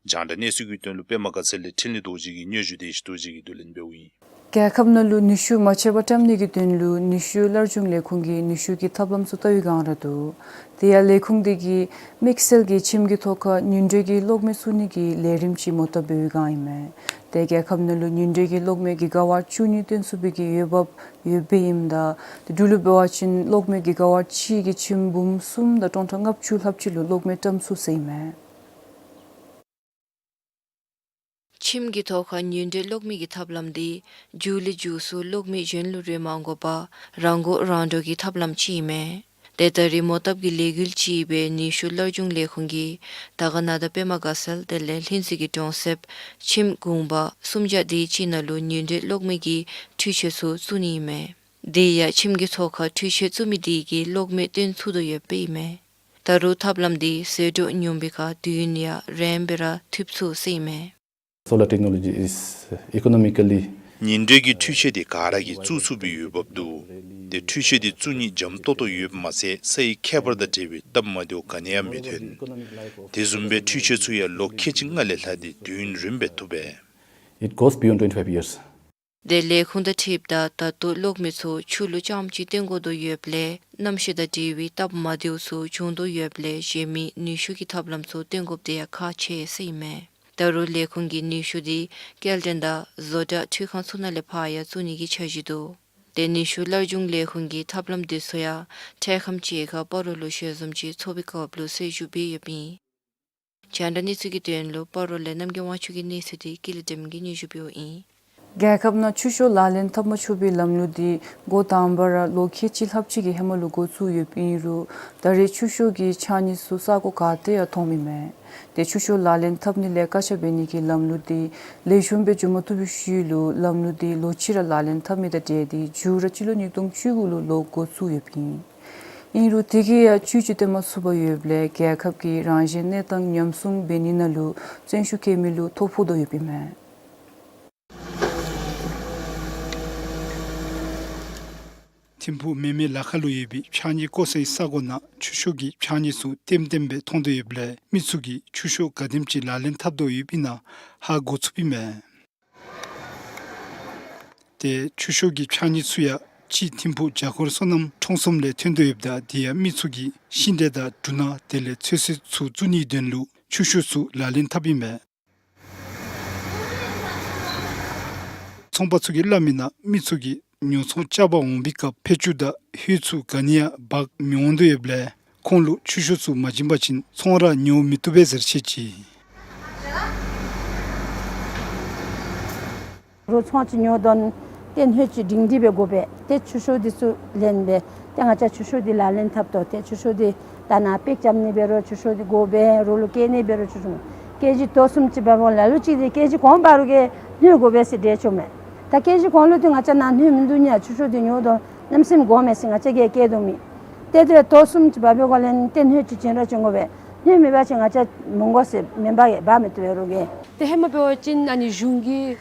རྒྱང་བསྒྲགས་གནས་ཚུལ་གྱི་དོན་ལུ་པདྨ་དགའ་ཚལ་ལས་འཕྲིན་ལས་རྡོ་རྗེ་གི་སྙན་ཞུ་དེ་ཞུ་རྡོ་རྗེ་གིས་བསྡུ་ལེན་འབདཝ་ཨིན། རྒྱལ་ཁབ་ནང་ལུ་ནུས་ཤུགས་མ་ཆད་པར་བཀྲམ་ནི་གི་དོན་ལུ་ནུས་ཤུགས་སླར་འབྱུང་ལས་ཁུངས་ཀྱིས་ནུས་ཤུགས་ཀྱི་ཐབས་ལམ་ཚུ་བལྟ་བའི་བསྒང་ར་འདུག། དེ་ཡང་ལས་ཁུངས་དེ་གིས་དམིགས་བསལ་གྱིས་ཁྱིམ་གྱི་ཐོག་ཁར་ཉིན་དྲོད་ཀྱི་གློག་མེ་བཙུགས་ནི་གི་ལས་རིམ་ཅིག་མོ་བཏབ་འབད་བའི་བསྒང་ཨིན་མས། ཏེ་རྒྱལ་ཁབ་ནང་ལུ་ཉིན་དྲོད་ཀྱི་གློག་མེ་གི་ག་ཝཊ་བཅུ་གཉིས་བཏོན་ཚུགས་པའི་གི་འོས་འབབ་ཡོདཔ་ཨིནམ་ད་ཏེ་འབྲུག་ལུ་འབད་བ་ཅིན་གློག་མེ་གི་ག་ཝཊ་གཅིག་གིས་ཁྱིམ་འབུམ་གསུམ་དང་སྟོང་ཕྲག་ལྔ་བཅུ་ལྷགཔ་ཅིག་ལུ་གློག་མེ་བཀྲམ་ཚུགས་ཟེར་ཨིན་མས། ཁྱིམ་གྱི་ཐོག་ཁར་ཉིན་དྲོད་གློག་མེ་གི་ཐབས་ལམ་འདི་མཇུག་ལས་མཇུག་སུ་གློག་མེ་གཞན་ལུ་རེ་མ་དགོ་པར་རང་མགོ་རང་འདྲོངས་ཀྱི་ཐབས་ལམ་ཅིག་ཨིན་མས། ཏེ་ད་རེས་མོ་བཏབ་ཀྱི་ལས་འགུལ་ཅིག་སྦེ་ནུས་ཤུགས་སླར་འབྱུང་ལས་ཁུངས་ཀྱིས་དར་དཀར་ན་དང་པདྨ་དགའ་ཚལ་དེ་ལས་ལྷུན་རྩེ་གི་གྲོང་གསེབ་ཁྱིམ་གུང་པ་སུམ་བརྒྱ་དེ་ཅིག་ནང་ལུ་ཉིན་དྲོད་གློག་མེ་གི་འཕྲུལ་ཆས་ཚུ་བཙུགས་ནི་ཨིན་མས། དེ་ཡང་ཁྱིམ་གྱི་ཐོག་ཁར་འཕྲུལ་ཆས་བཙུགས་མི་དེ་གིས་གློག་མེ་བཏོན་ཚུགས་དོ་ཡོདཔ་ཨིན་མས། ད་རུང་ཐབས་ལམ་འདི་ཟད་འགྲོ་ཉུང་པའི་ཁར་དུས་ཡུན་ཡང་རིངམོ་སྦེ་ར་ཐུབ་ཚུགས་ཟེར་ཨིན་མས། Solar technology is economically ཉིན་རེ་གི་འཕྲུལ་ཆས་དེ་ག་ར་གིས་བཙུགས་ཚུགས་པའི་འོས་འབབ་འདུག། དེ་འཕྲུལ་ཆས་དེ་བཙུགས་ནི་འཇམ་ཏོག་ཏོ་ཡོདཔ་མ་ཚད་ས་ཡི་ཁྱད་པར་དང་འབྲེལ་བའི་སྟབས་མ་བདེཝ་ག་ནི་ཡང་མི་ཐོན། དེ་བཟུམ་སྦེ་འཕྲུལ་ཆས་ཚུ་ཡང་ལོ་ཁལ་གཅིག་ལྔ་ལས་ལྷག་སྟེ་དུས་ཡུན་རིངམོ་སྦེ་ཐུབ་པས། It goes beyond twenty-five years. དེ་ལས་ཁུངས་དང་འཁྲིལཝ་ད་ད་ལྟོ་གློག་མེ་ཚུ་ཆུ་ལུ་རྐྱངམ་ཅིག་བཏོན་དགོ་དོ་ཡོདཔ་ལས་གནམ་གཤིས་དང་འབྲེལ་བའི་སྟབས་མ་བདེཝ་ཚུ་འབྱུང་དོ་ཡོདཔ་ལས་གཞན་མི་ནུས་ཤུགས་ཀྱི་ཐབས་ལམ་ཚུ་བཏོན་དགོཔ་དེ་ཡང་ཁག་ཆེ་ཟེར་ཨིན་མས། ད་རུང་ལས་ཁུངས་ཀྱིས་ནུས་ཤུགས་དེ་སྐྱེལ་འདྲེན་དང་བཟོ་གྲྭ་འཕྲུལ་ཁང་ཚུ་ནང་ལས་ཕར་ཡང་བཙུགས་ནི་གི་འཆར་གཞི་འདུག། དེ་ནུས་ཤུགས་སླར་འབྱུང་ལས་ཁུངས་ཀྱི་ཐབས་ལམ་དེ་ཚུ་ཡང་འཕྲལ་ཁམས་ཅིག་ཁར་སྤ་རོ་ལུ་ཞལ་འཛོམས་ཅིག་ཚོགས་པའི་སྐབས་ལུ་གསལ་ཞུ་འབད་ཡོདཔ་ཨིན། རྒྱང་བསྒྲགས་གནས་ཚུལ་གྱི་དོན་ལུ་སྤ་རོ་ལས་རྣམ་རྒྱལ་དབང་ཕྱུག་གི་གནས་ཚུལ་དེ་ཀུན་ལེགས་སྒྲོལ་མ་གིས་སྙན་ཞུ་འབདཝ་ཨིན། རྒྱལ་ཁབ་ནང་ཆུ་ཤོག་ལག་ལེན་འཐབ་མ་ཚུགས་པའི་ལམ་ལུགས་དེ་འགོ་དང་པ་ར་ལོ་ཁལ་གཅིག་ལྷགཔ་ཅིག་གི་ཧེ་མ་ལུ་འགོ་བཙུགས་ཡོདཔ་ཨིན་རུང་ད་རེས་ཆུ་ཤོག་གི་ཕྱགས་སྙིགས་ཚུ་ས་གོ་ག་ཏེ་ཡང་ཐོནམ་མེད། དེ་ཆུ་ཤོག་ལག་ལེན་འཐབ་ནི་ལས་བཀག་ཆ་འབད་ནི་གི་ལམ་ལུགས་དེ་ལེགས་ཤོམ་སྦེ་འགྱོ་མ་བཏུབ་པའི་ཤུལ་ལུ་ལམ་ལུགས་དེ་ལོ་གཅིག་ར་ལག་ལེན་འཐབ་མི་དང་འབྲེལ་ཏེ་མཇུག་ར་སྤྱི་ལོ་ཉིས་སྟོང་བཅུ་དགུ་ལུ་ལོག་འགོ་བཙུགས་ཡོདཔ་ཨིན། ཨིན་རུང་དེ་གིས་ཡང་བཅུད་ཅིག་བཏོན་མ་ཚུགས་པར་ཡོདཔ་ལས་རྒྱལ་ཁབ་ཀྱི་རང་བཞིན་གནས་སྟངས་ཉམས་སྲུང་འབད་ནི་ནང་ལུ་བརྩོན་ཤུགས་བསྐྱེད་མི་ལུ་ཐོ་ཕོག་དོ་ཡོདཔ་ཨིན་མས། ཐིམ་ཕུག་མེ་མེ་ལ་ཁ་ལུ་ཡོད་པའི་ཕྱགས་སྙིགས་བཀོ་སའི་ས་གོ་ནང་ཆུ་ཤོག་གི་ཕྱགས་སྙིགས་ཚུ་ལྟེམ་ལྟེམ་སྦེ་མཐོང་དོ་ཡོདཔ་ལས་མི་ཚུ་གིས་ཆུ་ཤོག་ག་དེམ་ཅིག་ལག་ལེན་འཐབ་དོ་ཡོདཔ་ཨིན་ན་ཧ་གོ་ཚུགསཔ་ཨིན་མས། ཏེ་ཆུ་ཤོག་གི་ཕྱགས་སྙིགས་ཚུ་ཡང་གཅིག་ཐིམ་ཕུག་བྱ་འཁོར་སོ་ནམ་ཁྲོམ་གསུམ་ལས་ཐོན་དོ་ཡོདཔ་ད་དེ་ཡང་མི་ཚུ་གིས་ཤིང་འབྲས་དང་འབྲུ་སྣ་དེ་ལས་ཚོད་བསྲེ་ཚུ་བཙུགས་ནིའི་དོན་ལུ་ཆུ་ཤོག་ཚུ་ལག་ལེན་འཐབ་ཨིན་མས། ཚོང་པ་ཚུ་གིས་སླབ་མི་ནང་མི་ཚུ་གིས་ཉོ་ཚོང་རྐྱབ་པར་འོང་པའི་སྐབས་ཕད་ཅུང་དང་ཧོད་ཚུ་ག་ནི་ཡང་འབག་མི་འོང་དོ་ཡོདཔ་ལས་ཁོང་ལུ་ཆུ་ཤོག་ཚུ་མ་བྱིན་པ་ཅིན་ཚོང་ར་ཉོ་མི་བཏུབ་པས་ཟེར་བཤད་ཅི། རོགས་ཚོང་ཅིག་ཉོ་དོན་ཏེ་ཧོད་ཅིག་སྒྲིང་སྒྲི་སྦེ་དགོ་པས། ཏེ་ཆུ་ཤོག་འདི་ཚུ་ལེན་སྦེ་ཏེ་ང་བཅས་ཆུ་ཤོག་འདི་ལག་ལེན་འཐབ་དོ། ཏེ་ཆུ་ཤོག་འདི་ད་ནཱ་པེག་རྐྱབ་ནི་འབད་རུང་ཆུ་ཤོག་འདི་དགོ་པས། རོགས་ལུ་བསྐྱལ་ནི་འབད་རུང་ཆུ་ཤོག་ཀེ་ཇི་དོ་གསུམ་ཅིག་འབག་འོང་། ལ་ལུ་ཅིག་འདི་ཀེ་ཇི་གོང་འབག་རུང་གིས་སྣོད་དགོ་པས་ཟེར་འདྲི་ཆོག་མས། ད་ཀེ་ཇི་གོང་ལུ་འདི་ང་བཅས་ནཱ་སྣོད་མིན་འདུག་ཉ། ཆུ་ཤོག་འདི་ཉོ་དོ་གནམ་མེད་ས་མེད་དགོ་མས་ཟེར་ང་བཅས་ཀྱིས་བསྐྱལ་དོ་མེད། ཏེ་དེ་དོ་གསུམ་ཅིག་འབག་པའི་སྒང་ལས་ཏེ་སྣོད་ཅིག་བྱིན་ར་བྱིན་དགོ་པས། སྣོད་མེད་པ་ཅིན་ང་བཅས་མི་དགོ་ཟེར་མེན་པ་གིས་འབག་མི་བཏུབ་པས་རོགས་ཀྱིས། ཏེ་ཧེ་མ་འབད་བ་ཅིན་ཨ་ནི་གཞུང་གིས་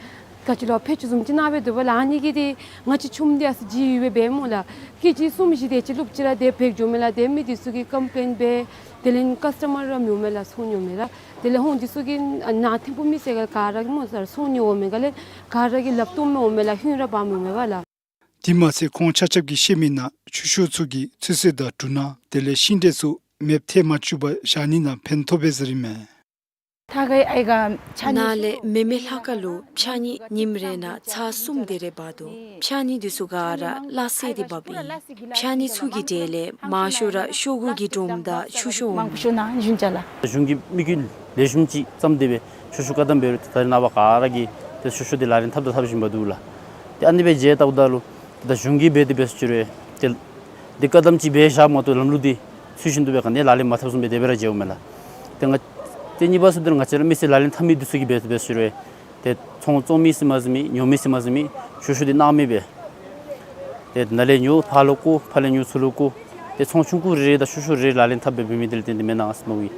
ག་ཅི་ལོ་ཕད་ཅུང་བཟུམ་ཅིག་གནང་སྦེ་འདུག་པ་ལགས། ཨ་ནི་གིས་ཏེ་ང་བཅས་ཆུམ་འདི་ཨ་ཙི་ལྗིད་ཡོད་པས་སྦེ་སྨོ་ལགས། ཀེ་ཇི་གསུམ་བཞི་དེ་ཅིག་བླུག་ཅི་ར་དེ་བེག་འགྱོཝ་མས་ལགས། ཏེ་མི་འདི་ཚུ་གིས་ཀམ་པི་ལེན་འབད། དེ་ལས་ཀཱསི་ཊ་མར་ར་མི་འོང་མས་ལགས། ཚོང་ཉོཝ་མས་ལགས། དེ་ལས་ཧོང་འདི་ཚུ་གིས་ཨ་ནཱ་ཐིམ་ཕུག་མི་སེར་ག་ར་གིས་སྨོ་ལགས་ཚོང་ཉོཝ་མས་ག་ལས་ག་ར་གིས་ལགཔ་བཏོནམ་མས་འོང་མས་ལགས། ཧུན་ར་འབག་མི་འོང་མས་པ་ལགས། དེ་མ་ཚད་ཁོང་ཆ་ཁྱབ་ཀྱིས་བཤད་མི་ནང་ཆུ་ཤོག་ཚུ་གིས་ཚོད་བསྲེ་དང་འབྲུ་སྣ་དེ་ལས་ཤིང་འབྲས་ཚུ་མེདཔ་ཐལ་མ་བཅུག་པར་བཞག་ནི་ནང་ཕན་ཐོགས་པས་ཟེར་ཨིན་མས། ད་ག་ཨའི་ག་ཕྱགས་སྙིགས་ནཱ་ལས་མེ་མེ་ལ་ཁ་ལུ་ཕྱགས་སྙིགས་ཉིནམ་རེ་ནང་ཚར་གསུམ་དེ་རེ་འབག་འདུག། ཕྱགས་སྙིགས་འདི་ཚུ་ག་ར་སླ་བསྲེ་སྟེ་འབགཔ་ཨིན། ཕྱགས་སྙིགས་ཚུ་གི་གྲས་ལས་མང་ཤོས་ར་ཤོག་གུ་གི་སྒྲོམ་དང་ཆུ་ཤོག་འོང་། མང་ཤོས་ནཱ་ཞུན་ཅ་ལགས། གཞུང་གི་དམིགས་ཡུལ་ལེགས་ཤོམ་ཅིག་བརྩམས་ཏེ་སྦེ་ཆུ་ཤོག་བཀག་དམ་འབད་རུང་ད་རེས་ནངས་པ་ག་ར་གིས་ཏེ་ཆུ་ཤོག་འདི་ལག་ལེན་འཐབ་དང་འཐབ་བཞིན་པ་འདུག་ལགས། ཏེ་ཨ་ནི་སྦེ་མཇལ་བལྟཝ་ད་ལུ་ད་གཞུང་གིས་འབད་དེ་འབད་ཟེར་ཞུ་རུང་ཏེ་འདི་བཀག་དམ་ཅིག་འབད་བཞགཔ་མ་གཏོགས་ལམ་ལུགས་འདི་ཚུལ་བཞིན་དུ་སྦེ་ག་ནི་ཡང་ལག་ལེན་མ་འཐབ་བཟུམ་སྦེ་དེ་སྦེ་ར་མཇལཝ་མས་ལགས། ཏེ་ང་ཏེ་གཉིས་པ་ཚུ་འདི་ང་བཅས་ར་མི་སེར་ལག་ལེན་འཐབ་མི་འདི་ཚུ་གིས་འབད་དེ་འབད་ཟེར་ཞུ་རུང་ཏེ་ཚོང་བཙོང་མི་ཟེར་མ་ཟེར་མི་ཉོ་མི་ཟེར་མ་ཟེར་མི་ཆུ་ཤོག་འདི་གནང་མི་སྦེ་ཏེ་ནཱ་ལས་ཉོ་ཕར་ལུ་བཀོ་ཕར་ལས་ཉོ་ཚུར་ལུ་བཀོ་ཏེ་ཚོང་ཆུང་ཀུ་རེ་རེ་དང་ཆུ་ཤོག་རེ་རེ་ལག་ལེན་འཐབ་སྦེ་འབད་མི་འདི་ལུ་བརྟེན་ཏེ་མེན་ན་ཟེར་མནོཝ་ཨིན།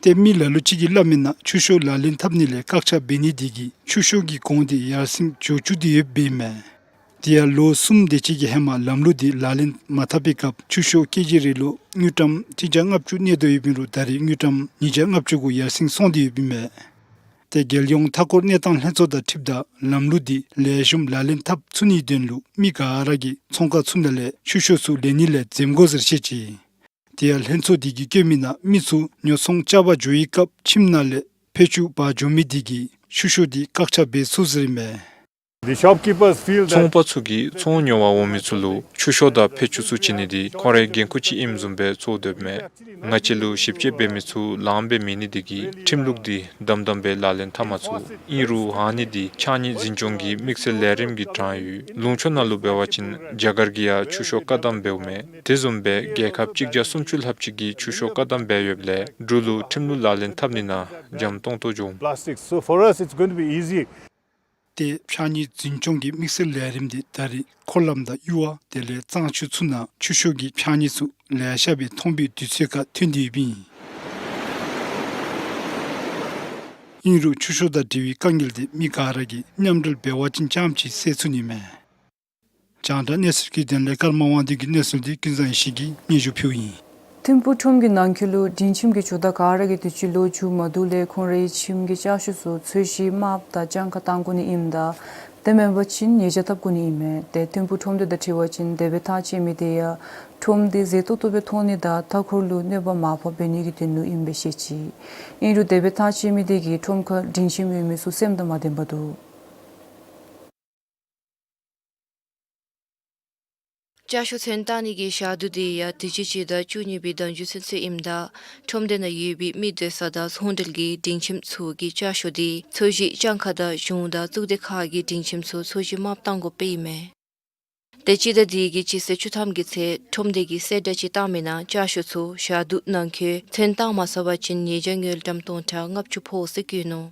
ཏེ་མི་ལ་ལུ་ཅིག་གིས་སླབ་མི་ནང་ཆུ་ཤོག་ལག་ལེན་འཐབ་ནི་ལས་བཀག་ཆ་འབད་ནི་འདི་གིས་ཆུ་ཤོག་གི་གོང་འདི་ཡར་སེང་འགྱོ་བཅུག་སྟེ་ཡོདཔ་ཨིན་མས། དེ་ཡང་ལོ་གསུམ་དེ་ཅིག་གི་ཧེ་མ་ལམ་ལུགས་འདི་ལག་ལེན་མ་འཐབ་པའི་སྐབས་ཆུ་ཤོག་ཀེ་ཇི་རེ་ལུ་དངུལ་ཀྲམ་གཅིག་བརྒྱ་ལྔ་བཅུ་གནས་དོ་ཡོདཔ་ཨིན་རུང་ད་རེས་དངུལ་ཀྲམ་ཉིས་བརྒྱ་ལྔ་བཅུ་གུ་ཡར་སེང་སོང་སྟེ་ཡོདཔ་ཨིན་མས། ཏེ་རྒྱལ་ཡོངས་མཐའ་འཁོར་གནས་སྟངས་ལྷན་ཚོགས་དང་འཁྲིལཝ་ད་ལམ་ལུགས་འདི་ལེགས་ཤོམ་ལག་ལེན་འཐབ་ཚུགས་ནིའི་དོན་ལུ་མི་ག་ར་གིས་ཚོང་ཁང་ཚུ་ནང་ལས་ཆུ་ཤོག་ཚུ་ལེན་ནི་ལས་འཛེམ་དགོ་ཟེར་བཤད་ཅི། དེ་ཡང་ལྷན་ཚོགས་འདི་གིས་བཀོད་མི་ནང་མི་ཚུ་ཉོ་ཚོང་རྐྱབ་པར་འགྱོ་བའི་སྐབས་ཁྱིམ་ནང་ལས་ཕད་ཅུང་འབག་འགྱོ་མི་འདི་གིས་ཆུ་ཤོག་འདི་བཀག་ཆ་འབད་ཚུགས་ཟེར་ཨིན་མས། The shopkeepers feel that ཚོང་པ་ཚུ་གིས་ཚོང་ཉོ་བར་འོང་མི་ཚུ་ལུ་ཆུ་ཤོག་དང་ཕད་ཅུང་ཚུ་བྱིན་ནི་འདི་ཁོང་རའི་འགན་ཁུར་ཅིག་ཨིནམ་བཟུམ་སྦེ་ཚོར་དོ་ཡོདཔ་མས། ང་བཅས་ལུ་ཞིབ་དཔྱད་འབད་མི་ཚུ་ལངམ་སྦེ་མེད་ནི་འདི་གིས་ཁྲིམས་ལུགས་འདི་དམ་དམ་སྦེ་ལག་ལེན་འཐབ་མ་ཚུགས། ཨིན་རུང་ཨ་ནི་འདི་ཕྱགས་སྙིགས་འཛིན་སྐྱོང་གི་དམིགས་བསལ་ལས་རིམ་གྱི་གྲངས་ཡོད། ལུང་ཕྱོགས་ནང་ལུ་འབད་བ་ཅིན་རྒྱ་གར་གྱིས་ཡང་ཆུ་ཤོག་བཀག་དམ་འབདཝ་མས། དེ་བཟུམ་སྦེ་རྒྱལ་ཁབ་གཅིག་བརྒྱ་སུམ་ཅུ་ལྷགཔ་ཅིག་གིས་ཆུ་ཤོག་བཀག་དམ་འབད་ཡོདཔ་ལས་འབྲུག་ལུ་ཁྲིམས་ལུགས་ལག་ལེན་འཐབ་ནི་ནང་འཇམ་ཏོང་ཏོ་འགྱོ་འོང་། Plastics. So for us, it's going to be easy. ཏེ་ཕྱགས་སྙིགས་འཛིན་སྐྱོང་གི་དམིགས་བསལ་ལས་རིམ་འདི་ད་རེས་འཁོར་ལམ་དང་གཡུར་བ་དེ་ལས་གཙང་ཆུ་ཚུ་ནང་ཆུ་ཤོག་གི་ཕྱགས་སྙིགས་ཚུ་ལེ་ཤ་སྦེ་མཐོང་བའི་དུས་ཚོད་ཁར་ཐོན་ཏེ་ཡོདཔ་ཨིན། ཨིན་རུང་ཆུ་ཤུགས་དང་འབྲེལ་བའི་དཀའ་ངལ་འདི་མི་ག་ར་གིས་མཉམ་འབྲེལ་འབད་བ་ཅིན་རྐྱངམ་ཅིག་སེལ་ཚུགས་ནི་མས། རྒྱང་བསྒྲགས་གནས་ཚུལ་གྱི་དོན་ལས་ཀརྨ་དབང་འདུས་ཀྱི་གནས་ཚུལ་འདི་ཀུན་བཟང་ཡེ་ཤེས་ཀྱིས་སྙན་ཞུ་ཕུལཝ་ཨིན། ཐིམ་ཕུག་ཁྲོམ་གྱི་ནང་འཁོད་ལུ་སྒྲིང་ཁྱིམ་གྱི་ཇོ་བདག་ག་ར་གིས་དུས་ཅི་ལོ་མཇུག་མ་བསྡུ་ལས་ཁོང་རའི་ཁྱིམ་གྱི་ལྕགས་ཤོག་ཚུ་ཚོས་གཞི་དམརཔོ་དང་ལྗང་ཁ་བཏང་དགོ་ནི་ཨིནམ་ད་དེ་མེན་པ་ཅིན་ཉེས་བྱ་བཏབ་དགོ་ནི་ཨིན་མས། ཏེ་ཐིམ་ཕུག་ཁྲོམ་སྡེ་དང་འཁྲིལ་བ་ཅིན་དེ་སྦེ་ཐག་བཅད་མི་དེ་ཡང་ཁྲོམ་སྡེ་མཛེས་ཏོག་ཏོ་སྦེ་མཐོང་ནི་དང་མཐའ་འཁོར་ལུ་གནོད་པ་མ་ཕོགཔ་འབད་ནི་གི་དོན་ལུ་ཨིནམ་སྦེ་བཤད་ཅི། ཨིན་རུང་དེ་སྦེ་ཐག་བཅད་མི་དེ་གིས་ཁྲོམ་ཁར་སྒྲིང་ཁྱིམ་ཡོད་མི་ཚུ་སེམས་དང་མ་ལྡནམ་འདུག། ལྕགས་ཤོག་ཚོན་བཏང་ནི་གི་ཞག་དུས་དེ་ཡང་དུས་ཅི་སྤྱི་ཟླ་བཅུ་གཉིས་པའི་ཟླ་མཇུག་ཚུན་ཚོད་ཨིནམ་ད་ཁྲོམ་སྡེ་ནང་ཡོད་པའི་མི་སྡོད་ས་དང་ཚོང་འབྲེལ་གྱི་སྒྲིང་ཁྱིམ་ཚུ་གི་ལྕགས་ཤོག་དེ་ཚོས་གཞི་ལྗང་ཁ་དང་གཞུང་དང་གཙུག་སྡེ་ཁག་གི་སྒྲིང་ཁྱིམ་ཚུ་ཚོས་གཞི་དམརཔོ་བཏང་དགོཔ་ཨིན་མས། ཏེ་སྤྱི་ཟླ་དེ་གི་སྤྱི་ཚེས་བཅུ་ཐམ་གྱི་ཚེ་ཁྲོམ་སྡེ་གིས་གསལ་བསྒྲགས་ཅིག་བཏང་མི་ནང་ལྕགས་ཤོག་ཚུ་ཞག་དུས་ནང་འཁོད་ཚོན་བཏང་མ་ཚར་བ་ཅིན་ཉེས་བྱ་དངུལ་ཀྲམ་སྟོང་ཕྲག་ལྔ་བཅུ་ཕོག་ཟེར་བཀོད་ནུག།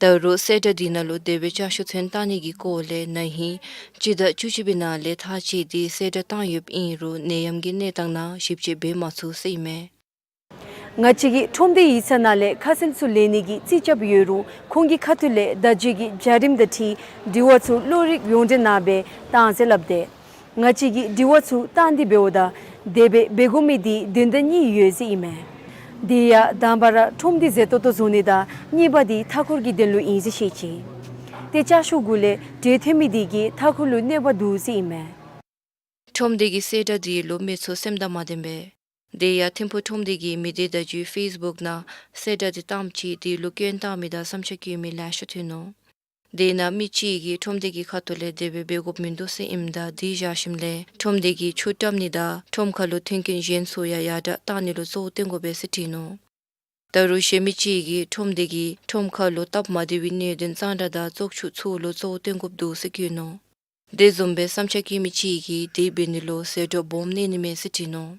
ད་རུང་གསལ་བསྒྲགས་དེ་ནང་ལུ་དེ་སྦེ་ལྕགས་ཤོག་ཚོན་བཏང་ནི་གི་སྐོར་ལས་ན་ཧིང་སྤྱི་ཟླ་བཅུ་གཅིག་པའི་ནང་ལས་ཐག་བཅད་དེ་གསལ་བསྒྲགས་བཏང་ཡོདཔ་ཨིན་རུང་ནད་ཡམས་ཀྱི་གནས་སྟངས་ནང་ཞིབ་དཔྱད་འབད་མ་ཚུགས་ཟེར་ཨིན་མས། ང་བཅས་ཀྱི་ཁྲོམ་སྡེ་ཡིག་ཚང་ནང་ལས་ཁ་གསལ་ཚུ་ལེན་ནི་གི་རྩིས་རྐྱབ་ཡོད་རུང་ཁོང་གི་ཁ་ཐུག་ལས་བརྡ་བརྒྱུད་ཀྱི་བྱ་རིམ་དང་འཁྲིལ་དྲི་བ་ཚུ་བློ་རིག་ཡོངས་འབྲེལ་ནང་སྦེ་བཏང་ཟེར་སླབ་སྟེ། ང་བཅས་ཀྱིས་དྲི་བ་ཚུ་བཏང་སྟེ་འབདཝ་ད་དེ་སྦེ་འབད་དགོ་མི་འདི་དོན་དག་གཉིས་ཡོད་ཟེར་ཨིན་མས། དེ་ཡང་དང་པ་ར་ཁྲོམ་སྡེ་མཛེས་ཏོག་ཏོ་བཟོ་ནི་དང་གཉིས་པ་འདི་མཐའ་འཁོར་གྱི་དོན་ལུ་ཨིན་ཟེར་བཤད་ཅི། ཏེ་ལྕགས་ཤོག་གུ་ལས་དྲོད་ཐོན་མི་འདི་གིས་མཐའ་འཁོར་ལུ་གནོད་པ་འདུག་ཟེར་ཨིན་མས། ཁྲོམ་སྡེ་གི་གསལ་བསྒྲགས་དེ་ལུ་མི་ཚུ་སེམས་དང་མ་ལྡན་པས། དེ་ཡང་ཐིམ་ཕུག་ཁྲོམ་སྡེ་གི་མི་སྡེ་བརྡ་བརྒྱུད་ཕེསི་བུཀ་ནང་གསལ་བསྒྲགས་དེ་བཏངམ་ཅིག་དེ་ལུ་སྐྱོན་བཏང་མི་དང་བསམ་འཆར་བཀོད་མི་ལེ་ཤ་ཐོན་ནུག། དེ་ནང་མི་གཅིག་གིས་ཁྲོམ་སྡེ་གི་ཁ་ཐུག་ལས་དེ་སྦེ་འབད་དགོཔ་མིན་འདུག་ཟེར་ཨིནམ་ད་དེ་བཞག་ཞིནམ་ལས་ཁྲོམ་སྡེ་གིས་ཆུ་བཀྲམ་ནི་དང་ཁྲོམ་ཁ་ལུ་མཐུན་རྐྱེན་གཞན་ཚུ་ཡང་ཡར་དྲག་བཏང་ནི་ལུ་གཙོ་བོ་བཏོན་དགོ་པས་ཟེར་བྲིས་ནུག། ད་རུང་གཞན་མི་གཅིག་གིས་ཁྲོམ་སྡེ་གིས་ཁྲོམ་ཁ་ལུ་སྟབས་མ་བདེ་བའི་གནད་དོན་གཙང་སྦྲ་དང་བཙོག་ཆུ་ཚུ་ལུ་གཙོ་བོ་བཏོན་དགོཔ་འདུག་ཟེར་བཀོད་ནུག། དེ་བཟུམ་སྦེ་བསམ་འཆར་བཀོད་མི་གཅིག་གིས་དེ་འབད་ནི་ལུ་ཟད་འགྲོ་སྦོམ་གནས་ནི་མས་ཟེར་བྲིས་ནུག།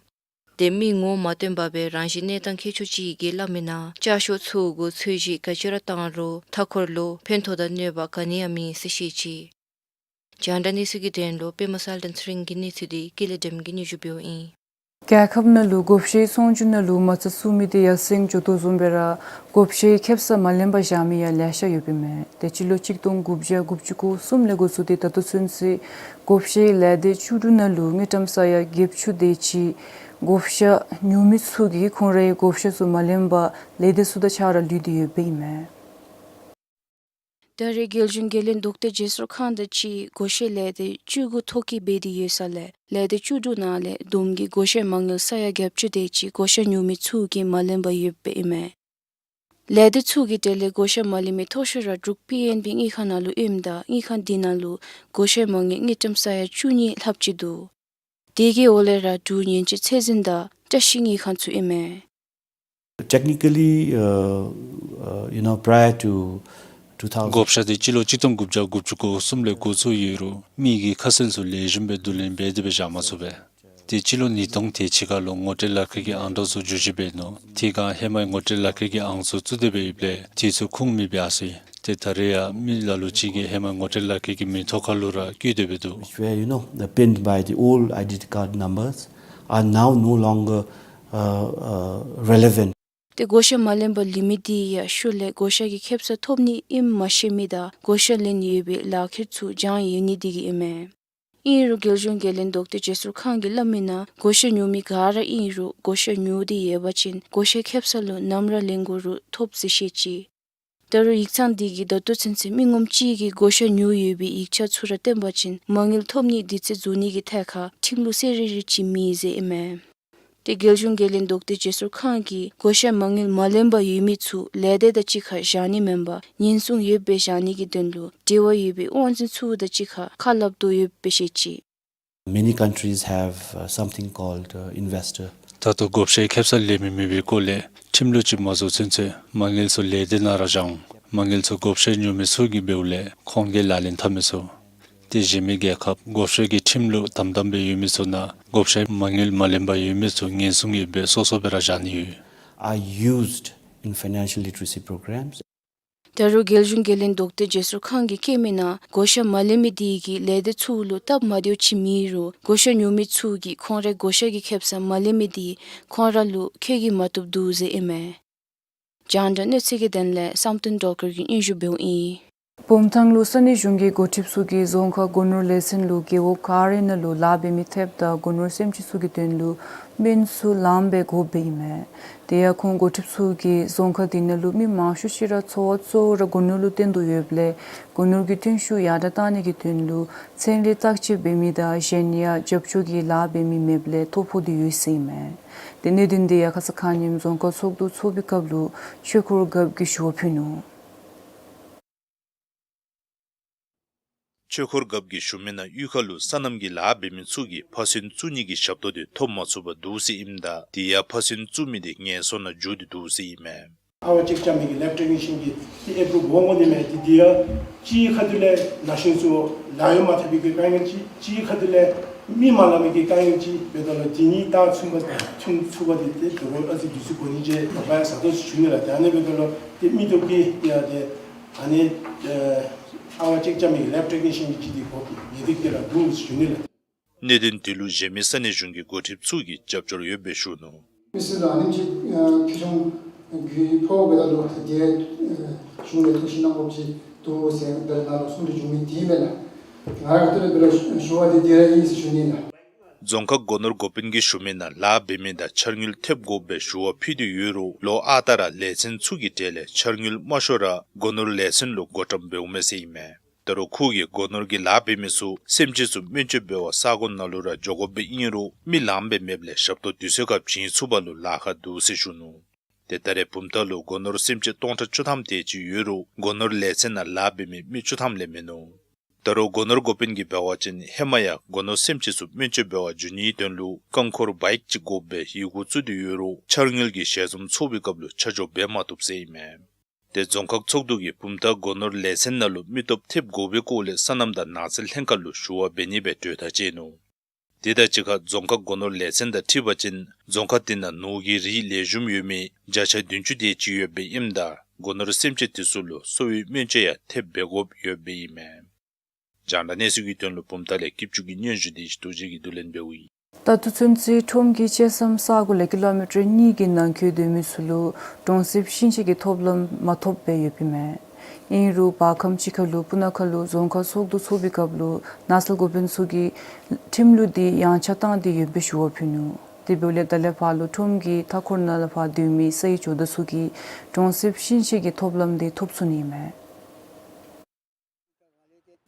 ཏེ་མི་ངོ་མ་སྟོན་པར་སྦེ་རང་བཞིན་གནས་སྟངས་མཁས་མཆོག་ཅིག་གིས་སླབ་མི་ནང་ལྕགས་ཤོག་ཚུ་གུ་ཚོས་གཞི་ག་ཅི་ར་བཏང་རུང་མཐའ་འཁོར་ལུ་ཕན་ཐོགས་དང་གནོད་པ་ག་ནི་ཡང་མེད་ཟེར་བཤད་ཅི། རྒྱང་བསྒྲགས་གནས་ཚུལ་གྱི་དོན་ལུ་པདྨ་གསལ་སྒྲོན་ཚེ་རིང་གི་གནས་ཚུལ་འདི་ཀུན་ལེགས་སྒྲོལ་མ་གིས་སྙན་ཞུ་འབདཝ་ཨིན། རྒྱལ་ཁབ་ནང་ལུ་བགོ་བཤའི་ཚོང་ཅུང་ནང་ལུ་མ་རྩ་བཙུགས་མི་དེ་ཡར་སེང་འགྱོ་དོ་བཟུམ་སྦེ་ར་བགོ་བཤའི་ཁེབ་ས་མ་ལེན་པར་བཞག་མི་ཡང་ལེ་ཤ་ཡོདཔ་ཨིན་མས། ཏེ་སྤྱི་ལོ་གཅིག་སྟོང་དགུ་བརྒྱ་དགུ་བཅུ་གོ་གསུམ་ལས་འགོ་བཙུགས་ཏེ་ད་ལྟོ་ཚུན་ཚོད་བགོ་བཤའི་ལས་སྡེ་བཅུ་དྲུག་ནང་ལུ་དངུལ་ཀྲམ་ས་ཡ་བརྒྱད་ཅུ་དེ་ཅིག་བགོ་བཤའ་ཉོ་མི་ཚུ་གིས་ཁོང་རའི་བགོ་བཤའ་ཚུ་མ་ལེན་པར་ལས་སྡེ་ཚུ་དང་ཆ་ར་ལུས་ཏེ་ཡོདཔ་ཨིན་མས། ད་རེས་རྒྱལ་གཞུང་འགན་ལེན་ལྡོག་སྟེ་རྗེས་སོར་ཁང་དང་གཅིག་བགོ་བཤའ་ལས་སྡེ་བཅུ་དགུ་ཐོ་བཀོད་འབད་དེ་ཡོད་ས་ལས་ལས་སྡེ་བཅུ་དྲུག་ནང་ལས་བསྡོམས་ཀྱིས་བགོ་བཤའ་མ་དངུལ་ས་ཡ་བརྒྱད་ཅུ་དེ་ཅིག་བགོ་བཤའ་ཉོ་མི་ཚུ་གིས་མ་ལེན་པར་ཡོདཔ་ཨིན་མས། ལས་སྡེ་ཚུ་གི་གྲས་ལས་བགོ་བཤའ་མ་ལེན་མི་མཐོ་ཤོས་ར་འབྲུག་པི་ཨེན་བི་དངུལ་ཁང་ནང་ལུ་ཨིནམ་ད་དངུལ་ཁང་དེ་ནང་ལུ་བགོ་བཤའ་མ་དངུལ་དངུལ་ཀྲམ་ས་ཡ་བཅུ་གཉིས་ལྷགཔ་ཅིག་འདུག། དེ་གི་འོག་ལས་ར་འབྲུག་ཉེན་བཅོལ་ཚད་འཛིན་དང་བཀྲ་ཤིས་དངུལ་ཁང་ཚུ་ཨིན་མས། Technically, uh, uh, you know, prior to two thousand བགོ་བཤའ་དེ་སྤྱི་ལོ་གཅིག་སྟོང་དགུ་བརྒྱ་དགུ་བཅུ་གོ་གསུམ་ལས་འགོ་བཙུགས་ཡོད་རུང་མི་གི་ཁ་གསལ་ཚུ་ལེགས་ཤོམ་སྦེ་བསྡུ་ལེན་འབད་དེ་སྦེ་བཞག་མ་ཚུགས་པས། དེ་སྤྱི་ལོ་ཉིས་སྟོང་དེ་ཅིག་ཁར་ལུ་ངོ་སྤྲོད་ལག་ཁྱེར་གྱི་ཨང་གྲངས་ཚུ་བསྒྱུར་བཅོས་འབད་ནུག། དེ་སྒང་ཧེ་མའི་ངོ་སྤྲོད་ལག་ཁྱེར་གྱི་ཨང་ཚུ་བཙུགས་ཏེ་སྦེ་ཡོདཔ་ལས་དེ་ཚུ་ཁུངས་མེད་སྦེ་ཡར་སོ་ཡི། ཏེ་ད་རེས་ཡང་མི་ལ་ལུ་ཅིག་གིས་ཧེ་མའི་ངོ་སྤྲོད་ལག་ཁྱེར་གྱི་མིང་ཐོག་ཁར་ལུ་ར་བཀོད་དེ་སྦེ་འདུག། Which were, you know, pinned by the old identity card numbers are now no longer, uh, uh, relevant. ཏེ་བགོ་བཤའ་མ་ལེན་པར་ལུས་མི་དེ་ཡང་ཤུལ་ལས་བགོ་བཤའ་གི་ཁེབ་ས་ཐོབ་ནི་ཨིནམ་མ་ཤེས་མི་དང་བགོ་བཤའ་ལེན་ཡོད་པའི་ལག་ཁྱེར་ཚུ་བྱང་ཡོད་ནི་དེ་གིས་ཨིན་མས། ཨིན་རུང་རྒྱལ་གཞུང་འགན་ལེན་ལྡོག་སྟེ་རྗེས་སོར་ཁང་གིས་སླབ་མི་ནང་བགོ་བཤའ་ཉོ་མི་ག་ར་ཨིན་རུང་བགོ་བཤའ་ཉོ་སྟེ་ཡོད་པ་ཅིན་བགོ་བཤའི་ཁེབ་ས་ལུ་ནམ་ར་ལེན་དགོ་རུང་ཐོབ་ཟེར་བཤད་ཅི། ད་རུང་ཡིག་ཚང་དེ་གིས་ད་ལྟོ་ཚུན་ཚོད་མི་ངོམ་གཅིག་གིས་བགོ་བཤའ་ཉོ་ཡོད་པའི་ཡིག་ཆ་ཚུ་ར་བསྟན་པ་ཅིན་མ་དངུལ་ཐོབ་ནིའི་དུས་ཚོད་རྫོགས་ནི་གི་ཐད་ཁར་ཁྲིམས་ལུགས་གསལ་རི་རི་ཅིག་མེད་ཟེར་ཨིན་མས། ཏེ་རྒྱལ་གཞུང་འགན་ལེན་ལྡོག་སྟེ་རྗེས་སོར་ཁང་གིས་བགོ་བཤའ་མ་དངུལ་མ་ལེན་པར་ཡོད་མི་ཚུ་ལས་སྡེ་དང་གཅིག་ཁར་བཞག་ནི་མེན་པར་ཉེན་སྲུང་ཡོདཔ་སྦེ་བཞག་ནི་གི་དོན་ལུ་འབྲེལ་བ་ཡོད་པའི་དབང་འཛིན་ཚུ་དང་གཅིག་ཁར་ཁ་སླབ་དོ་ཡོདཔ་སྦེ་བཤད་ཅི། Many countries have, uh, something called, uh, investor. ད་ལྟོ་བགོ་བཤའི་ཁེབ་ས་ལེན་མི་མེད་པའི་སྐོར་ལས་ཁྲིམས་ལུགས་ཅིག་མ་བཟོ་ཚུན་ཚོད་མ་དངུལ་ཚུ་ལས་སྡེ་ནང་ར་བཞག་འོང་། མ་དངུལ་ཚུ་བགོ་བཤའ་ཉོ་མི་ཚུ་གིས་འབདཝ་ལས་ཁོང་གིས་ལག་ལེན་འཐབ་མི་ཚུགས། ཏེ་གཞན་མི་རྒྱལ་ཁབ་བགོ་བཤའ་གི་ཁྲིམས་ལུགས་དམ་དམ་སྦེ་ཡོད་མི་ཚུ་ནང་བགོ་བཤའི་མ་དངུལ་མ་ལེན་པར་ཡོད་མི་ཚུ་ཉེན་སྲུང་ཡོདཔ་སྦེ་སོ་སོ་སྦེ་ར་བཞག་ནི་ཡོད། Are used in financial literacy programs. ད་རུང་རྒྱལ་གཞུང་འགན་ལེན་ལྡོག་སྟེ་རྗེས་སོར་ཁང་གིས་བཀོད་མི་ནང་བགོ་བཤའ་མ་ལེན་མི་དེ་གིས་ལས་སྡེ་ཚུ་ལུ་སྟབས་མ་བདེཝ་ཅིག་མེད་རུང་བགོ་བཤའ་ཉོ་མི་ཚུ་གིས་ཁོང་རའི་བགོ་བཤའ་གི་ཁེབ་ས་མ་ལེན་མི་དེ་ཁོང་ར་ལུ་ཁྱོད་ཀྱིས་མ་བཏུབ་འདུག་ཟེར་ཨིན་མས། རྒྱང་བསྒྲགས་གནས་ཚུལ་གྱི་དོན་ལས་བསམ་གཏན་སྒྲོལ་དཀར་གྱིས་སྙན་ཞུ་འབདཝ་ཨིན། བུམ་ཐང་ལུ་ས་གནས་གཞུང་གི་འགོ་ཁྲིདཔ་ཚུ་གིས་རྫོང་ཁག་སྒོ་ནོར་ལས་ཚན་ལུ་རྒེད་འོག་ག་ར་ནང་ལུ་ལཱ་འབད་མི་ཐེབས་དང་སྒོ་ནོར་སེམས་ཅན་ཚུ་གི་དོན་ལུ་སྨན་ཚུ་ལངམ་སྦེ་དགོཔ་སྦེ་ཨིན་མས། དེ་ཡང་ཁོང་འགོ་ཁྲིདཔ་ཚུ་གིས་རྫོང་ཁག་འདི་ནང་ལུ་མི་མང་ཤོས་ཅིག་ར་འཚོ་བ་གཙོ་བོ་ར་སྒོ་ནོར་ལུ་བརྟེན་དོ་ཡོདཔ་ལས་སྒོ་ནོར་གྱི་ཐོན་ཤུགས་ཡར་དྲག་གཏང་ནི་གི་དོན་ལུ་ཚན་རིག་བརྟག་དཔྱད་འབད་མི་དང་གཞན་ཡང་རྒྱབ་སྐྱོར་གྱི་ལཱ་འབད་མི་མེདཔ་ལས་ཐོ་ཕོག་སྟེ་ཡོད་ཟེར་ཨིན་མས། དེ་གནད་དོན་དེ་ཡང་ཁ་ཙ་ཁ་ཉིནམ་རྫོང་ཁག་ཚོགས་འདུ་ཚོགས་པའི་སྐབས་ལུ་ཆོས་འཁོར་རྒཔོ་གིས་ཞུ་བ་ཕུལ་ནུག། ཆོས་འཁོར་རྒཔོ་གིས་ཞུ་མི་ནང་གཡུས་ཁ་ལུ་སོ་ནམ་གྱི་ལཱ་འབད་མི་ཚུ་གིས་ཕ་སོན་བཙུགས་ནི་གི་ཞབས་ཏོག་དེ་ཐོབ་མ་ཚུགས་པར་འདུག་ཟེར་ཨིནམ་ད་དེ་ཡང་ཕ་སོན་བཙུགས་མི་དེ་ངན་སོང་ནང་འགྱོ་སྟེ་འདུག་ཟེར་ཨིན་མས། ཨ་ཝ་ཅེཀ་རྐྱབ་མི་གི་ལེབ་ཊེག་ནི་ཤཱན་གྱིས་ཏེ་ཨེ་པུ་རུབ་འོང་དགོ་ནི་མས། ཏེ་དེ་ཡང་གཅིག་ཁ་ཐུག་ལས་ན་གཞོན་ཚུ་ལཱ་གཡོག་མ་ཐོབ་པའི་གི་དཀའ་ངལ་ཅིག། གཅིག་ཁ་ཐུག་ལས་མི་མ་ལང་མི་གི་དཀའ་ངལ་ཅིག་འབདཝ་ད་ལུ་དེ་གཉིས་ད་མཚུངས་པ་མཚུངས་ཚུགས་པ་དེ་ཏེ་དོ་རུང་ཨ་ཙི་དུས་ཚོད་འགོར་ནི་ཅིག་ད་པ་ཡང་ཟ་དོ་ཟེར་ཞུ་ནི་ལགས། ཏེ་ཨ་ནི་འབདཝ་ད་ལུ་ཏེ་མི་སྟོབས་ཀྱི་ཡང་ཏེ་ཨ་ནི་ཨ་ཝ་ཅེཀ་རྐྱབ་མི་གི་ལེབ་ཊེག་ནི་ཤཱན་གྱི་ཅིག་དེ་དགོཔ་ངེས་ཏིག་ཏིག་ར་འདུག་ཟེར་ཞུ་ནི་ལགས། གནད་དོན་དེ་ལུ་གཞན་མི་ས་གནས་གཞུང་གི་འགོ་ཁྲིདཔ་ཚུ་གིས་རྒྱབ་སྐྱོར་ཡོདཔ་སྦེ་ཞུ་ནུག། མི་སེར་ལུ་ཨ་ནེམ་ཅིག་ཨ་ཁེ་གྱོང་རྒུད་ཕོགཔ་འབདཝ་ད་ལུ་དེ་ཨ་གཞུང་ལས་ཐུགས་ཞིབ་གནང་དགོཔ་ཅིག་འདུག་ཟེར་དེ་ནང་ལུ་གསུང་གྲོས་བྱུང་མི་དེ་ཨིན་མས་ལགས། ང་ར་ཁ་ཐུག་ལས་འབད་རུང་ཞུ་བ་དེ་དེ་ར་ཨིན་ཟེར་ཞུ་ནི་ལགས། རྫོང་ཁག་སྒོ་ནོར་འགོ་དཔོན་གྱིས་ཞུ་མི་ནང་ལཱ་འབད་མི་དང་འཆར་དངུལ་ཐེབས་དགོཔ་སྦེ་ཞུ་བ་ཕུལ་ཏེ་ཡོད་རུང་ལོ་ཨ་རྟག་ར་ལས་ཚན་ཚུ་གི་གྲས་ལས་འཆར་དངུལ་མ་ཤོར་ར་སྒོ་ནོར་ལས་ཚན་ལུ་བགོ་བཀྲམ་འབདཝ་མས་ཟེར་ཨིན་མས། ད་རུང་ཁོ་གིས་སྒོ་ནོར་གྱི་ལཱ་འབད་མི་ཚུ་སེམས་ཅན་ཚུ་སྨན་བཅོས་འབད་བར་ས་གོ་ནང་ལུ་ར་འགྱོ་དགོཔ་སྦེ་ཨིན་རུང་མི་ལངམ་སྦེ་མེདཔ་ལས་ཞབས་ཏོག་དུས་ཚོད་ཁར་བྱིན་ཚུགས་པ་ལུ་ལཱ་ཁག་འདུག་ཟེར་ཞུ་ནུག། ཏེ་ད་རེས་བུམ་ཐང་ལུ་སྒོ་ནོར་སེམས་ཅན་སྟོང་ཕྲག་བཅུ་ཐམ་དེ་ཅིག་ཡོད་རུང་སྒོ་ནོར་ལས་ཚན་ནང་ལཱ་འབད་མི་མི་བཅུ་ཐམ་ལས་མིན་ནུག། ད་རུང་སྒོ་ནོར་འགོ་དཔོན་གྱིས་འབད་བ་ཅིན་ཧེ་མ་ཡང་སྒོ་ནོར་སེམས་ཅན་ཚུ་སྨན་བཅོས་འབད་བར་འགྱོ་ནིའི་དོན་ལུ་རྐང་འཁོར་བའིཀ་ཅིག་དགོཔ་སྦེ་ཡི་གུ་བཙུགས་ཏེ་ཡོད་རུང་འཆར་དངུལ་གྱི་ཞལ་འཛོམས་ཚོགས་པའི་སྐབས་ལུ་ཆ་འཇོག་འབད་མ་བཏུབ་ཟེར་ཨིན་མས། ཏེ་རྫོང་ཁག་ཚོགས་འདུ་གིས་བུམ་ཐང་སྒོ་ནོར་ལས་ཚན་ནང་ལུ་མི་སྟོབས་ཐེབས་དགོ་པའི་སྐོར་ལས་སོ་ནམ་དང་ནགས་ཚལ་ལྷན་ཁག་ལུ་ཞུ་བ་འབད་ནི་སྦེ་གྲོས་ཐག་བཅད་ནུག། དེ་དང་གཅིག་ཁར་རྫོང་ཁག་སྒོ་ནོར་ལས་ཚན་དང་འཁྲིལ་བ་ཅིན་རྫོང་ཁག་དེ་ནང་ནོར་གྱི་རིགས་ལེགས་ཤོམ་ཡོད་མི་བརྒྱ་ཆ་བདུན་ཅུ་དེ་ཅིག་ཡོདཔ་ཨིནམ་ད་སྒོ་ནོར་སེམས་ཅན་དེ་ཚུ་ལུ་གསོ་བའི་སྨན་བཅོས་ཡང་ཐེབས་འབད་དགོཔ་ཡོདཔ་ཨིན་མས། རྒྱང་བསྒྲགས་གནས་ཚུལ་གྱི་དོན་ལུ་བུམ་ཐང་ལས་སྐྱིད་ཆུ་གི་སྙན་ཞུ་དེ་ཞིག་ཏུ་ཅིག་གིས་བསྡུ་ལེན་འབདཝ་ཨིན། ད་ལྟོ་ཚུན་ཚོད་ཁྲོམ་གྱི་བཅད་མཚམས་ས་གོ་ལས་ཀི་ལོ་མི་ཊར་གཉིས་ཀྱི་ནང་འཁོད་སྡོད་མི་ཚུ་ལུ་གྲོང་གསེབ་ཤིང་ཆས་ཀྱི་ཐོབ་ལམ་མ་ཐོབ་པར་ཡོདཔ་ཨིན་མས། ཨིན་རུང་བར་ཁམས་ཅིག་ཁར་ལུ་སྤུ་ན་ཁ་ལུ་རྫོང་ཁག་ཚོགས་འདུ་ཚོགས་པའི་སྐབས་ལུ་ནགས་ཚལ་འགོ་དཔོན་ཚུ་གིས་ཁྲིམས་ལུགས་དེ་ཡངས་ཆག་བཏང་སྟེ་ཡོདཔ་སྦེ་ཞུ་བ་ཕུལ་ནུག། དེ་འབདཝ་ལས་ད་ལས་ཕར་ལུ་ཁྲོམ་གྱི་མཐའ་འཁོར་ནང་ལས་ཕར་སྡོད་མི་སའི་ཇོ་བདག་ཚུ་གིས་གྲོང་གསེབ་ཤིང་ཆས་ཀྱི་ཐོབ་ལམ་དེ་ཐོབ་ཚུགས་ནི་ཨིན་མས།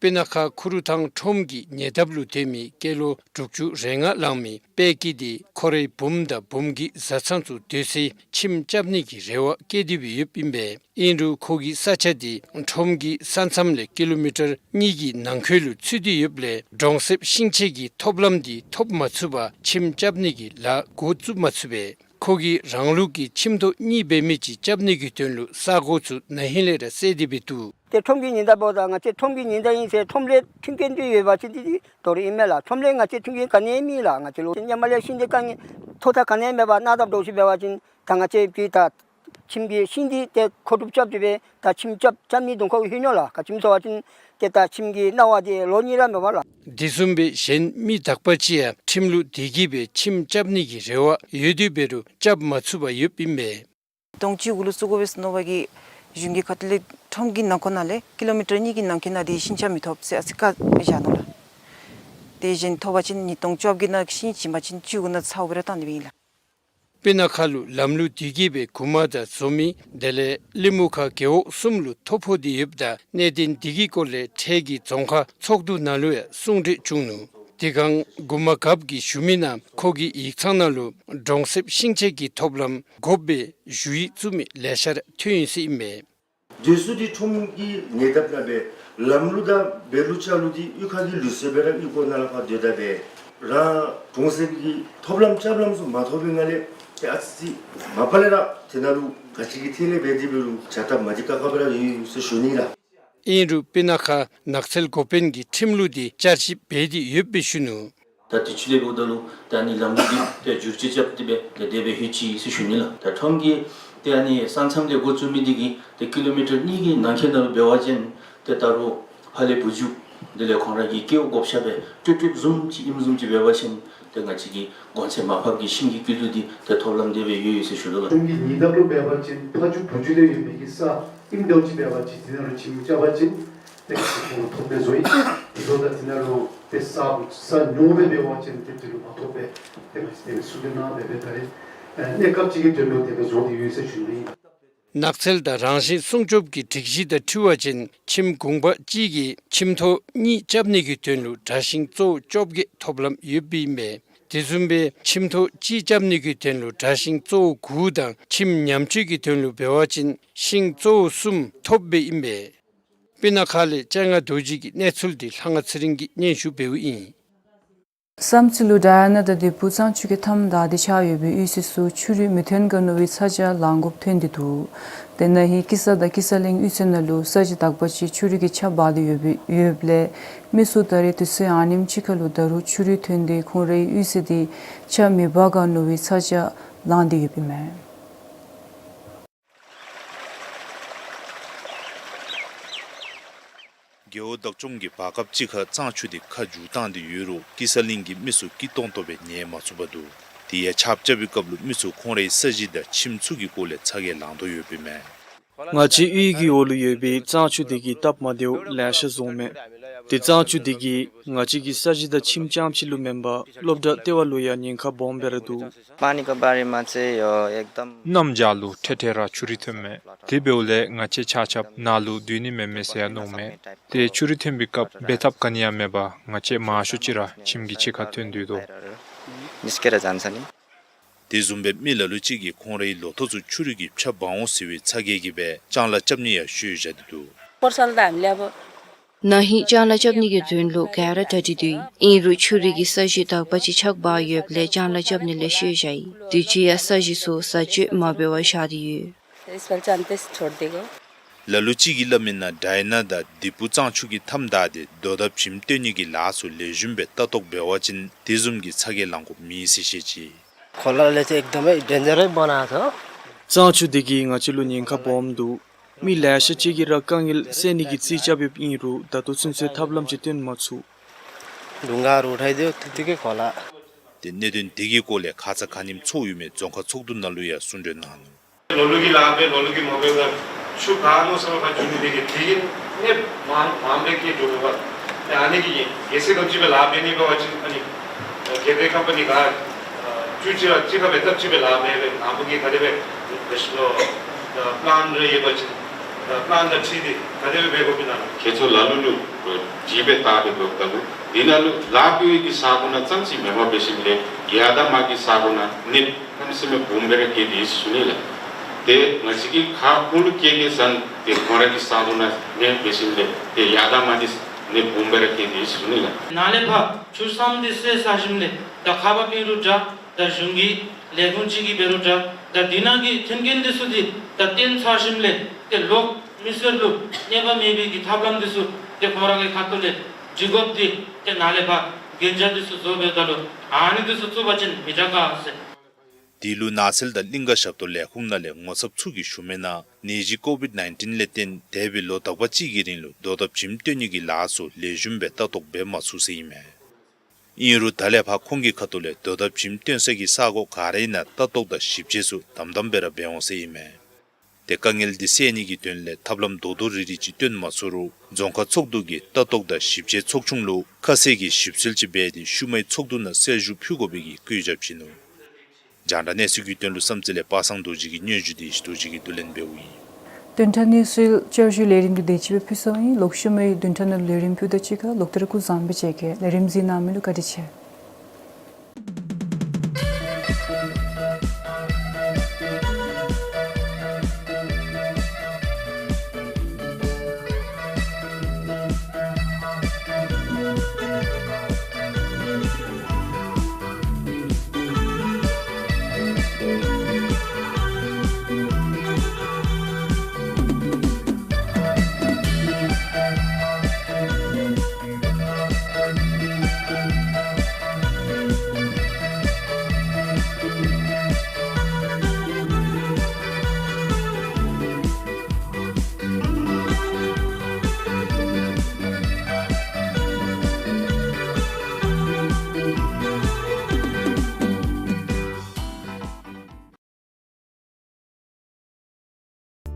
སྤུ་ན་ཁ་ཁུ་རུ་ཐང་ཁྲོམ་གྱི་ཉེ་འདབས་ལུ་སྡོད་མི་སྐྱེས་ལོ་དྲུག་ཅུ་རེ་ལྔ་ལང་མི་དཔལ་སྐྱིད་དེ་ཁོ་རའི་བུམོ་དང་བུམོ་གི་བཟའ་ཚང་ཚུ་སྡོད་སའི་ཁྱིམ་རྐྱབ་ནི་གི་རེ་བ་བསྐྱེད་དེ་སྦེ་ཡོདཔ་ཨིན་པས། ཨིན་རུང་ཁོ་གི་ས་ཆ་དེ་ཁྲོམ་གྱི་ས་མཚམས་ལས་ཀི་ལོ་མི་ཊར་གཉིས་ཀྱི་ནང་འཁོད་ལུ་ཚུད་དེ་ཡོདཔ་ལས་གྲོང་གསེབ་ཤིང་ཆས་ཀྱི་ཐོབ་ལམ་དེ་ཐོབ་མ་ཚུགས་པར་ཁྱིམ་རྐྱབ་ནི་གི་ལཱ་འགོ་བཙུགས་མ་ཚུགས་པས། ཁོ་གིས་རང་ལུགས་ཀྱི་ཁྱིམ་ཐོག་གཉིས་འབད་མི་ཅིག་རྐྱབ་ནི་གི་དོན་ལུ་ས་གོ་ཚུ་ན་ཧིང་ལས་ར་བསལ་ཏེ་སྦེ་འདུག། ཏེ་ཁྲོམ་གྱི་ཉེ་འདབས་འབདཝ་ད་ང་བཅས་ཁྲོམ་གྱི་ཉེ་འདབས་ཨིན་ཟེར་ཁྲོམ་ལས་མཐུན་རྐྱེན་ཅིག་ཡོད་པ་ཅིན་དེ་དེ་དོ་རུང་ཨིན་མས་ལགས། ཁྲོམ་ལས་ང་བཅས་མཐུན་རྐྱེན་ག་ནི་ཡང་མེད་ལགས། ང་བཅས་ལུ་ཧེ་མ་ལས་ཤིང་འདི་དཀའ་ངལ་ཐོག་ཐག་ག་ནི་ཡང་མེད་པར་གནག་དམ་འདྲཝ་ཅིག་འབད་བ་ཅིན་ད་ང་བཅས་ཀྱི་ད་ཁྱིམ་གྱི་ཤིང་འདི་ཏེ་མཁོ་སྒྲུབ་རྐྱབ་སྟེ་སྦེ་ད་ཁྱིམ་རྐྱབ་རྐྱབ་ནི་དོན་ཁོ་ལུ་ལྷོད་ནུག་ལགས། ག་ཅི་སྨོ་ཟེར་བ་ཅིན་ཏེ་ད་ཁྱིམ་གྱི་གནང་བ་འདི་ལོ་གཉིས་ར་མེད་པ་ལགས། དེ་བཟུམ་སྦེ་གཞན་མི་དག་པ་ཅིག་ཡང་ཁྲིམས་ལུགས་དེ་གིས་སྦེ་ཁྱིམ་རྐྱབ་ནི་གི་རེ་བ་ཡོད་དེ་འབད་རུང་རྐྱབ་མ་ཚུགས་པར་ཡོདཔ་ཨིན་པས། སྟོང་བཅུ་དགུ་ལུ་བཙུགས་དགོ་པས་ཟེར་མནོ་བ་གིས་གཞུང་གི་ཁ་ཐུག་ལས་ཁྲོམ་གྱི་ནང་འཁོད་ནང་ལས་ཀི་ལོ་མི་ཊར་གཉིས་ཀྱི་ནང་འཁོད་ནང་དེ་ཤིང་ཆས་མི་ཐོབ་ཟེར་ཨ་ཙི་བཀག་བཞག་ནུག་ལགས། དེ་གཞན་ཐོབ་པ་ཅིན་ཉིས་སྟོང་བཅོ་བརྒྱད་ནང་ཤིང་བྱིན་པ་ཅིན་བཅུ་དགུ་ནང་ཚརཝ་སྦེ་ར་བཏང་ནི་སྦེ་ཨིན་ལགས། སྤུ་ན་ཁ་ལུ་ལམ་ལུགས་དེ་གིས་སྦེ་རྐུན་མ་དང་བཙོན་མི་དེ་ལས་གླིང་མུ་ཁ་རྒེད་འོག་གསུམ་ལུ་ཐོ་ཕོག་སྟེ་ཡོདཔ་ད་གནད་དོན་དེ་གི་སྐོར་ལས་འཕྲལ་གྱི་རྫོང་ཁག་ཚོགས་འདུ་ནང་ལུ་ཡང་གསུང་གྲོས་བྱུང་ནུག། དེ་སྒང་མགུར་མ་རྒཔོ་གིས་ཞུ་མི་ནང་ཁོ་གི་ཡིག་ཚང་ནང་ལུ་གྲོང་གསེབ་ཤིང་ཆས་ཀྱི་ཐོབ་ལམ་དགོཔ་སྦེ་ཞུ་ཡིག་བཙུགས་མི་ལེ་ཤ་ར་ཐོན་ཡི་ཟེར་ཨིན་མས། སྡོད་ས་འདི་ཁྲོམ་གྱི་ཉེ་འདབས་ནང་སྦེ་ལམ་ལུགས་དང་འབད་ལུགས་བྱ་ལུགས་འདི་གཡུས་ཁ་གི་ལུགས་སྲོལ་སྦེ་ར་གཡུས་སྒོ་ནང་ལས་ཕར་སྡོད་ད་སྦེ་རང་གྲོང་གསེབ་ཀྱི་ཐོབ་ལམ་རྐྱབ་ལམ་ཚུ་མ་ཐོབ་པའི་ངང་ལས་ཏེ་ཨ་ཙི་མ་པ་ལས་ར་དེ་ནང་ལུ་ག་ཅི་གི་ཐད་ལས་འབད་དེ་འབད་རུང་བྱ་སྟབས་མ་བདེ་ཁག་ཁ་སྦེ་ར་ཡོད་ཟེར་ཞུ་ནི་ལགས། ཨིན་རུང་སྤུ་ན་ཁ་ནགས་ཚལ་འགོ་དཔོན་གྱིས་ཁྲིམས་ལུགས་དེ་བསྐྱར་ཞིབ་འབད་དེ་ཡོདཔ་སྦེ་ཞུ་ནུག། ད་དུས་ཅི་ལས་འབདཝ་ད་ལུ་ད་ཨ་ནི་ལམ་ལུགས་འདི་ཏེ་བསྒྱུར་བཅོས་རྐྱབ་སྟེ་སྦེ་ཏེ་དེ་སྦེ་ལྷོད་ཅི་ཟེར་ཞུ་ནི་ལགས། ད་ཁྲོམ་གྱི་ཏེ་ཨ་ནི་ས་མཚམས་ལས་འགོ་བཙུགས་མི་འདི་གིས་ཏེ་ཀི་ལོ་མི་ཊར་གཉིས་ཀྱི་ནང་འཁོད་ནང་ལུ་འབད་བ་ཅིན་ཏེ་ད་རུང་ཕར་ལས་བུ་རྒྱུད་ དེ་ལས་ཁོང་ར་གི་སྐྱེ་བོ་བགོ་བཤའ་སྦེ་ཀྲིག་ཀྲི་བཟུམ་ཅིག་ཨིནམ་བཟུམ་ཅིག་འབད་བ་ཅིན་ཏེ་ང་བཅས་ཀྱི་གོང་ཚད་མར་ཕབ་ཀྱི་ཤིང་གི་སྐྱིད་སྡུག་འདི་ཏེ་ཐོབ་ལམ་དེ་སྦེ་ཡོད་ཡོད་ཟེར་ཞུ་དོ་ལགས། གཞུང་གི་ཉེས་འདབས་ལུ་འབད་བ་ཅིན་ཕ་ཇོ་བུ་ཇོ་ལས་ཡོད་པའི་གི་ས་ཨིནམ་འདྲཝ་ཅིག་འབད་བ་ཅིན་དེ་ནང་ལུ་ཁྱིམ་རྐྱབ་པ་ཅིན་ཏེ་ཁོང་ཐོབ་སྦེ་བཟོ་ཡི། དེ་ཚུ་དང་དེ་ནང་ལུ་ཏེ་ས་ས་ཉུང་སྦེ་འབད་བ་ཅིན་ཏེ་དེ་ལུ་མ་ཐོབ་པས། ཏེ་ང་བཅས་དེ་སྦེ་གསུང་གྲོས་གནང་སྦེ་སྦེ་ད་རེས་ཨེ་གནས་སྐབས་ཅིག་གི་དོན་ལུ་དེ་སྦེ་བཟོ་སྟེ་ཡོད་ཟེར་ཞུ་ནི། ནགས་ཚལ་དང་རང་བཞིན་སྲུང་སྐྱོབ་ཀྱི་སྒྲིག་གཞི་དང་འཁྲིལ་བ་ཅིན་ཁྱིམ་གུང་པ་གཅིག་གིས་ཁྱིམ་ཐོག་གཉིས་རྐྱབ་ནི་གི་དོན་ལུ་གྲྭ་ཤིང་གཙོ་བོ་བཅོ་བརྒྱད་ཐོབ་ལམ་ཡོདཔ་ཨིན་པས། དེ་བཟུམ་སྦེ་ཁྱིམ་ཐོག་གཅིག་རྐྱབ་ནི་གི་དོན་ལུ་གྲྭ་ཤིང་གཙོ་བོ་དགུ་དང་ཁྱིམ་ཉམས་བཅོས་ཀྱི་དོན་ལུ་འབད་བ་ཅིན་ཤིང་གཙོ་བོ་གསུམ་ཐོབ་པའི་ཨིན་པས། སྤུ་ན་ཁ་ལས་སྤྱན་སྔ་རྡོ་རྗེ་གི་གནས་ཚུལ་འདི་ལྷ་དབང་ཚེ་རིང་གིས་སྙན་ཞུ་འབདཝ་ཨིན། བསམ་རྩེ་ལུ་ཌའི་ན་དང་དིལ་བུ་གཙང་ཆུ་གི་མཐའམ་བདའ་སྟེ་ཆགས་ཡོད་པའི་གཡུས་ཚན་ཚུ་ཆུ་རུད་མི་ཐོན་ག་མནོ་བའི་ཚ་གྱང་ལང་དགོཔ་ཐོན་ཏེ་འདུག། དེ་ན་ཧིང་ཀི་ས་དང་ཀི་ས་གླིང་གཡུས་ཚན་ནང་ལུ་ས་གཞི་དག་པ་ཅིག་ཆུ་རུད་ཀྱིས་ཆརཔ་འབག་སྟེ་ཡོད་པའི་ཡོདཔ་ལས་མི་ཚུ་ད་རེས་དུས་ཚོད་ཨ་ནེམ་ཅིག་ཁར་ལུ་ད་རུང་ཆུ་རུད་ཐོན་ཏེ་ཁོང་རའི་གཡུས་ཚན་འདི་ཆརཔ་མི་འབག་ག་མནོ་བའི་ཚ་གྱང་ལང་སྟེ་ཡོདཔ་ཨིན་མས། རྒེད་འོག་བདག་སྐྱོང་གིས་བར་སྐབས་ཅིག་ཁར་གཙང་ཆུ་དེ་ཁ་བསྒྱུར་བཏང་སྟེ་ཡོད་རུང་ཀི་ས་གླིང་གི་མི་ཚུ་སྐྱིད་ཏོང་ཏོ་སྦེ་ཉལ་མ་ཚུགས་པར་འདུག། དེ་ཡང་ཆརཔ་རྐྱབ་པའི་སྐབས་ལུ་མི་ཚུ་ཁོང་རའི་ས་གཞི་དང་ཁྱིམ་ཚུ་གི་སྐོར་ལས་ཚ་གྱང་ལང་དོ་ཡོདཔ་ཨིན་མས། ང་བཅས་གཡུས་ཀྱི་འོག་ལུ་ཡོད་པའི་གཙང་ཆུ་དེ་གིས་སྟབས་མ་བདེཝ་ལེ་ཤ་བཟོཝ་མས། དེ་གཙང་ཆུ་དེ་གིས་ང་བཅས་ཀྱི་ས་གཞི་དང་ཁྱིམ་རྐྱངམ་ཅིག་ལུ་མེན་པར་སློབ་གྲྭ་ལྟེ་བ་ལུ་ཡང་ཉེན་ཁ་སྦོམ་སྦེ་ར་འདུག། पानीको बारेमा चाहिँ यो एकदम གནམ་བྱཱར་ལུ་འཕྲལ་འཕྲལ་ར་ཆུ་རུད་ཐོནམ་མས། དེ་འབདཝ་ལས་ང་བཅས་ཆ་ཁྱབ་ནཱ་ལུ་སྡོད་ནི་མེན་མས་ཟེར་ཡང་མནོཝ་མས། ཏེ་ཆུ་རུད་ཐོན་པའི་སྐབས་འབད་ཐབས་ག་ནི་ཡང་མེད་པར་ང་བཅས་མང་ཤོས་ཅིག་ར་ཁྱིམ་གྱི་ཕྱི་ཁར་ཐོན་སྡོད་དོ། निस्केर जान्छ नि। དེ་བཟུམ་སྦེ་མི་ལ་ལུ་ཅིག་གིས་ཁོང་རའི་ལོ་ཐོག་ཚུ་ཆུ་རུད་ཀྱིས་ཆརཔ་འབག་འོང་ཟེར་བའི་ཚ་གྱང་གིས་སྦེ་ལྕང་ལཱ་རྐྱབ་ནི་ཡང་བཤོལ་བཞག་སྟེ་འདུག། पर्सनल त हामीले अब ན་ཧིང་ལྕང་ལཱ་རྐྱབ་ནི་གི་དོན་ལུ་ག་ར་གྲ་སྒྲིག་འདུག། ཨིན་རུང་ཆུ་རུད་ཀྱིས་ས་གཞི་དག་པ་ཅིག་ཆག་འབག་ཡོདཔ་ལས་ལྕང་ལཱ་རྐྱབ་ནི་ལས་བཤོལ་བཞག་ཡི། དུས་ཅི་ཡང་ས་གཞི་ཚུ་བཟའ་སྤྱོད་མ་འབད་བར་བཞག་སྟེ་ཡོད། यसपालि चाहिँ अनि त्यस छोडिदिएको। ལ་ལུ་ཅིག་གིས་སླབ་མིའི་ནང་ཌའི་ན་དང་དིལ་བུ་གཙང་ཆུ་གི་མཐའམ་བདའ་སྟེ་རྡོ་དང་བྱེམ་བཏོན་ནི་གི་ལཱ་ཚུ་ལེགས་ཤོམ་སྦེ་ལྟ་རྟོག་འབད་བ་ཅིན་དེ་བཟུམ་གྱི་ཚ་གྱང་ལང་དགོཔ་མེད་ཟེར་བཤད་ཅི། खोलाले चाहिँ एकदमै डेन्जरै बनाएको छ। གཙང་ཆུ་དེ་གིས་ང་བཅས་ལུ་ཉེན་ཁ་སྦོམ་འདུག། མི་ལེ་ཤ་ཅིག་གིས་ར་དཀའ་ངལ་སེལ་ནི་གི་རྩིས་རྐྱབ་ཡོདཔ་ཨིན་རུང་ད་ལྟོ་ཚུན་ཚོད་ཐབས་ལམ་ཅིག་སྟོན་མ་ཚུགས། ढुङ्गाहरू उठाइदियो त्यतिकै खोला। ཏེ་གནད་དོན་དེ་གི་སྐོར་ལས་ཁ་ཙ་ཁ་ཉིནམ་ཚོགས་ཡོད་མི་རྫོང་ཁག་ཚོགས་འདུ་ནང་ལུ་ཡང་གསུང་གྲོས་གནང་ནུག། ལོ་ལུག་གི་ལཱ་འབད་ལོ་ལུག་གི་མ་འབད་བར་ཆུ་ག་མནོ་ས་ལུ་ཕར་རྒྱུག་ནི་དེ་གིས་དེ་གིས་གནོདཔ་མངམ་མངམ་སྦེ་བཀལ་འགྱོཝ་མས་པ། ཏེ་ཨ་ནི་གིས་གལ་སྲིད་དམ་ཅིག་སྦེ་ལཱ་འབད་ནི་འབད་བ་ཅིན་ཨ་ནི་ཨེ་གལ་ཏེ་ཀམ་པ་ནི་ག་ཨ་ཆུ་ཅིག་ར་ཅིག་ཁར་སྦེ་སྟབས་གཅིག་སྦེ་ལཱ་འབད་འབད་ནཱ་བུ་གིས་ག་དེ་སྦེ་ཨེ་ཨེ་པི་ལེན་རེ་ཡོད་པ་ཅིན་ཨེ་པི་ལེན་དང་འཁྲིལ་ཏེ་ག་དེ་སྦེ་འབད་དགོཔ་ཨིན་ན། ཁྱེད་ཚུ་ལ་ལུ་ལུ་ཨེ་ཇི་སྦེ་བལྟ་སྟེ་འབདཝ་ད་ལུ་དེ་ནང་ལུ་ལཱ་འབད་བའི་གི་ས་གོ་ནང་ཙམ་ཅིག་མེན་པར་འབད་ཞིནམ་ལས་ཡར་དང་མར་གྱི་ས་གོ་ནང་ནི་ཨ་ནི་ཟེར་མི་སྦོམ་སྦེ་ར་བཀལ་ཏེ་ཡོད་ཟེར་ཞུ་ནི་ལགས། ཏེ་ང་བཅས་ཀྱི་ཁ་ཁོང་ལུ་བཀལ་བཀལ་ཟེར་ཏེ་ཁོང་ར་གི་ས་གོ་ནང་ནི་འབད་ཞིནམ་ལས་ཏེ་ཡར་དང་མར་འདི་ནི་སྦོམ་སྦེ་ར་བཀལ་ཏེ་ཡོད་ཟེར་ཞུ་ནི་ལགས། ནཱ་ལས་ཕར་ཆུ་ཚང་འདི་བསལ་ཚར་ཞིནམ་ལས་ད་ཁ་བ་འབད་རུང་འདྲ་ད་གཞུང་གི་ལས་ཁུངས་ཅིག་གིས་འབད་རུང་འདྲ་ད་དེ་ནང་གི་མཐུན་རྐྱེན་འདི་ཚུ་འདི་ད་བཏོན་ཚར་ཞིནམ་ལས་ཏེ་ལོག་མི་སེར་ལུ་གནོད་པ་མེད་པའི་གི་ཐབས་ལམ་འདི་ཚུ་ཏེ་ཁོང་ར་གི་ཁ་ཐུག་ལས་འདྲི་དགོཔ་འདི་ཏེ་ནཱ་ལས་ཕར་གན་རྒྱ་འདི་ཚུ་བཟོ་འབདཝ་ད་ལུ་ཨ་ནི་འདི་ཚུ་བཙུགས་པ་ཅིན་མི་དྲག་ག་ཟེར། དེ་ལུ་ནགས་ཚལ་དང་གླིང་ཀ་ཞབས་ཏོག་ལས་ཁུངས་ནང་ལས་ངོ་ཚབ་ཚུ་གིས་ཞུ་མིའི་ནང་ནད་གཞི་ཀོ་ཝིཌ་ནའིན་ཊིན་ལས་བརྟེན་འདས་པའི་ལོ་དག་པ་ཅིག་གི་རིང་ལུ་རྡོ་དང་བྱེམ་བཏོན་ནི་གི་ལཱ་ཚུ་ལེགས་ཤོམ་སྦེ་ལྟ་རྟོག་འབད་མ་ཚུགས་ཟེར་ཨིན་མས། ཨིན་རུང་ད་ལས་ཕར་ཁོང་གི་ཁ་ཐུག་ལས་རྡོ་དང་བྱེམ་བཏོན་ས་གི་ས་གོ་ག་རའི་ནང་ལྟ་རྟོག་དང་ཞིབ་དཔྱད་ཚུ་དམ་དམ་སྦེ་ར་འབད་འོང་ཟེར་ཨིན་མས། ཏེ་དཀའ་ངལ་འདི་སེལ་ནི་གི་དོན་ལས་ཐབས་ལམ་རྡོག་རྡོག་རིལ་རིལ་ཅིག་སྟོན་མ་ཚུགས་རུང་རྫོང་ཁག་ཚོགས་འདུ་གིས་ལྟ་རྟོག་དང་ཞིབ་དཔྱད་ཚོགས་ཆུང་ལུ་ཁ་གསལ་གྱི་ཞིབ་འཚོལ་ཅིག་འབད་དེ་ཤུལ་མའི་ཚོགས་འདུ་ནང་གསལ་ཞུ་ཕུལ་དགོ་པའི་གི་བཀོད་རྒྱ་བྱིན་ནུག། རྒྱང་བསྒྲགས་གནས་ཚུལ་གྱི་དོན་ལུ་བསམ་རྩེ་ལས་པ་སངས་རྡོ་རྗེ་གི་སྙན་ཞུ་འདི་ཡེ་ཤེས་རྡོ་རྗེ་གིས་བསྡུ་ལེན་འབདཝ་ཨིན། བདུན་ཕྲག་གནས་ཚུལ་བསྐྱར་ཞུའི་ལས་རིམ་འདི་དེ་ཅིག་སྦེ་ཕུལ་ཚརཝ་ཨིན། ལོག་ཤུལ་མའི་བདུན་ཕྲག་ནང་ལས་རིམ་ཕུལཝ་ད་གཅིག་ཁར་ལོག་སྟེ་ར་སྐུ་གཟུགས་བཟང་པོ་བཅས་ཀྱིས་ལས་རིམ་གཟིགས་གནང་མི་ལུ་བཀའ་དྲིན་ཆེ།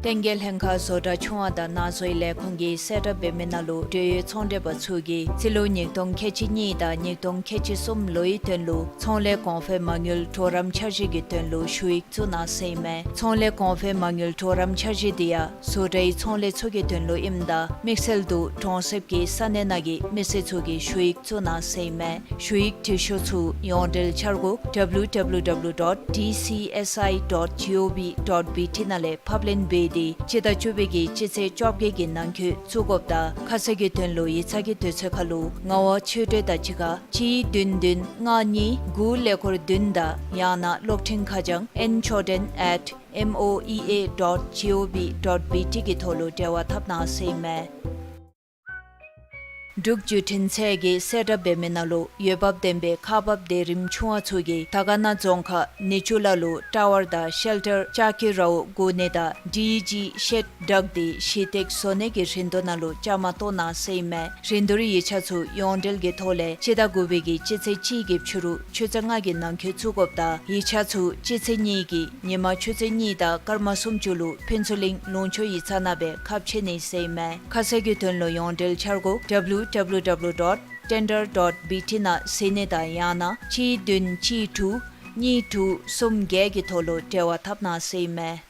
བསྟན་རྒྱས་ལྷན་ཁག་བཟོ་གྲྭ་ཆུང་བ་དང་ནང་བཟོའི་ལས་ཁུངས་ཀྱིས་གསལ་བསྒྲགས་འབད་མི་ནང་ལུ་འབྲེལ་ཡོད་ཚོང་འབྲེལ་པ་ཚུ་གིས་རྩིས་ལོ་ཉིས་སྟོང་ཁལ་གཅིག་གཉིས་དང་ཉིས་སྟོང་ཁལ་གཅིག་གསུམ་ལོའི་དོན་ལུ་ཚོང་ལས་གོང་འཕེལ་མ་དངུལ་གྲོགས་རམ་འཆར་གཞི་གི་དོན་ལུ་ཞུ་ཡིག་བཙུགས་གནང་ཟེར་ཨིན་མས། ཚོང་ལས་གོང་འཕེལ་མ་དངུལ་གྲོགས་རམ་འཆར་གཞི་འདི་ཡང་བཟོ་གྲྭའི་ཚོང་ལས་ཚུ་གི་དོན་ལུ་ཨིནམ་ད་དམིགས་བསལ་དུ་གྲོང་གསེབ་ཀྱི་ས་གནས་ནང་གི་མི་སེར་ཚུ་གིས་ཞུ་ཡིག་བཙུགས་གནང་ཟེར་ཨིན་མས། ཞུ་ཡིག་འབྲི་ཤོག་ཚུ་ཡོངས་འབྲེལ་འཆར་སྒོ་W W W dot D C S I dot gov dot B T ནང་ལས་ཕབ་ལེན་འབད་དེ་སྤྱི་ཟླ་བཅུ་པའི་གི་སྤྱི་ཚེས་བཅོ་བརྒྱད་ཀྱི་ནང་འཁོད་བཙུགས་དགོཔ་དང་ཁ་གསལ་གྱི་དོན་ལུ་ཡིག་ཚང་གི་དུས་ཚོད་ཁར་ལུ་ངག་དབང་ཆོས་སྒྲོན་དང་གཅིག་ཁར་གཅིག་བདུན་བདུན་ལྔ་གཉིས་དགུ་ཀླད་ཀོར་བདུན་དང་ཡང་ན་གློག་འཕྲིན་ཁ་བྱང་N Choden at M O E A dot gov dot B T གི་ཐོག་ལུ་འབྲེལ་བ་འཐབ་གནང་ཟེར་ཨིན་མས། འབྲུག་བརྒྱུད་འཕྲིན་ཚད་ཀྱིས་གསལ་བསྒྲགས་འབད་མི་ནང་ལུ་འོས་འབབ་ལྡན་པའི་ཁག་འབགཔ་སྡེ་རིམ་ཆུང་བ་ཚུ་གིས་དར་དཀར་ན་རྫོང་ཁག་ནེ་ཅུ་ལ་ལུ་ཊ་ཝར་དང་ཤེལ་ཊར་ལྕགས་ཀྱི་ར་བ་དགོ་ནི་དང་ཌི་ཇི་ཤེཌ་བཏགས་ཏེ་གཞི་སྟེགས་བཟོ་ནི་གི་རིན་བསྡུར་ནང་ལུ་བཅའ་མར་གཏོགས་གནང་ཟེར་ཨིན་མས། རིན་བསྡུར་ཡིག་ཆ་ཚུ་ཡོངས་འབྲེལ་གྱི་ཐོག་ལས་སྤྱི་ཟླ་དགུ་པའི་གི་སྤྱི་ཚེས་གཅིག་གི་ཕྱི་རུ་ཆུ་ཚོད་ལྔ་གི་ནང་འཁོད་བཙུགས་དགོཔ་དང་ཡིག་ཆ་ཚུ་སྤྱི་ཚེས་གཉིས་ཀྱི་ཉིན་མ་ཆུ་ཚོད་གཉིས་དང་སྐར་མ་སུམ་ཅུ་ལུ་ཕུན་ཚོགས་གླིང་ལུང་ཕྱོགས་ཡིག་ཚང་ནང་སྦེ་ཁ་ཕྱེ་ནི་ཟེར་ཨིན་མས། ཁ་གསལ་གྱི་དོན་ལུ་ཡོངས་འབྲེལ་འཆར་སྒོ་W W W dot tender dot B T ནང་གཟིགས་ནི་དང་ཡང་ན་གཅིག་བདུན་གཅིག་དྲུག་གཉིས་དྲུག་གསུམ་བརྒྱད་ཀྱི་ཐོག་ལུ་འབྲེལ་བ་འཐབ་གནང་ཟེར་ཨིན་མས།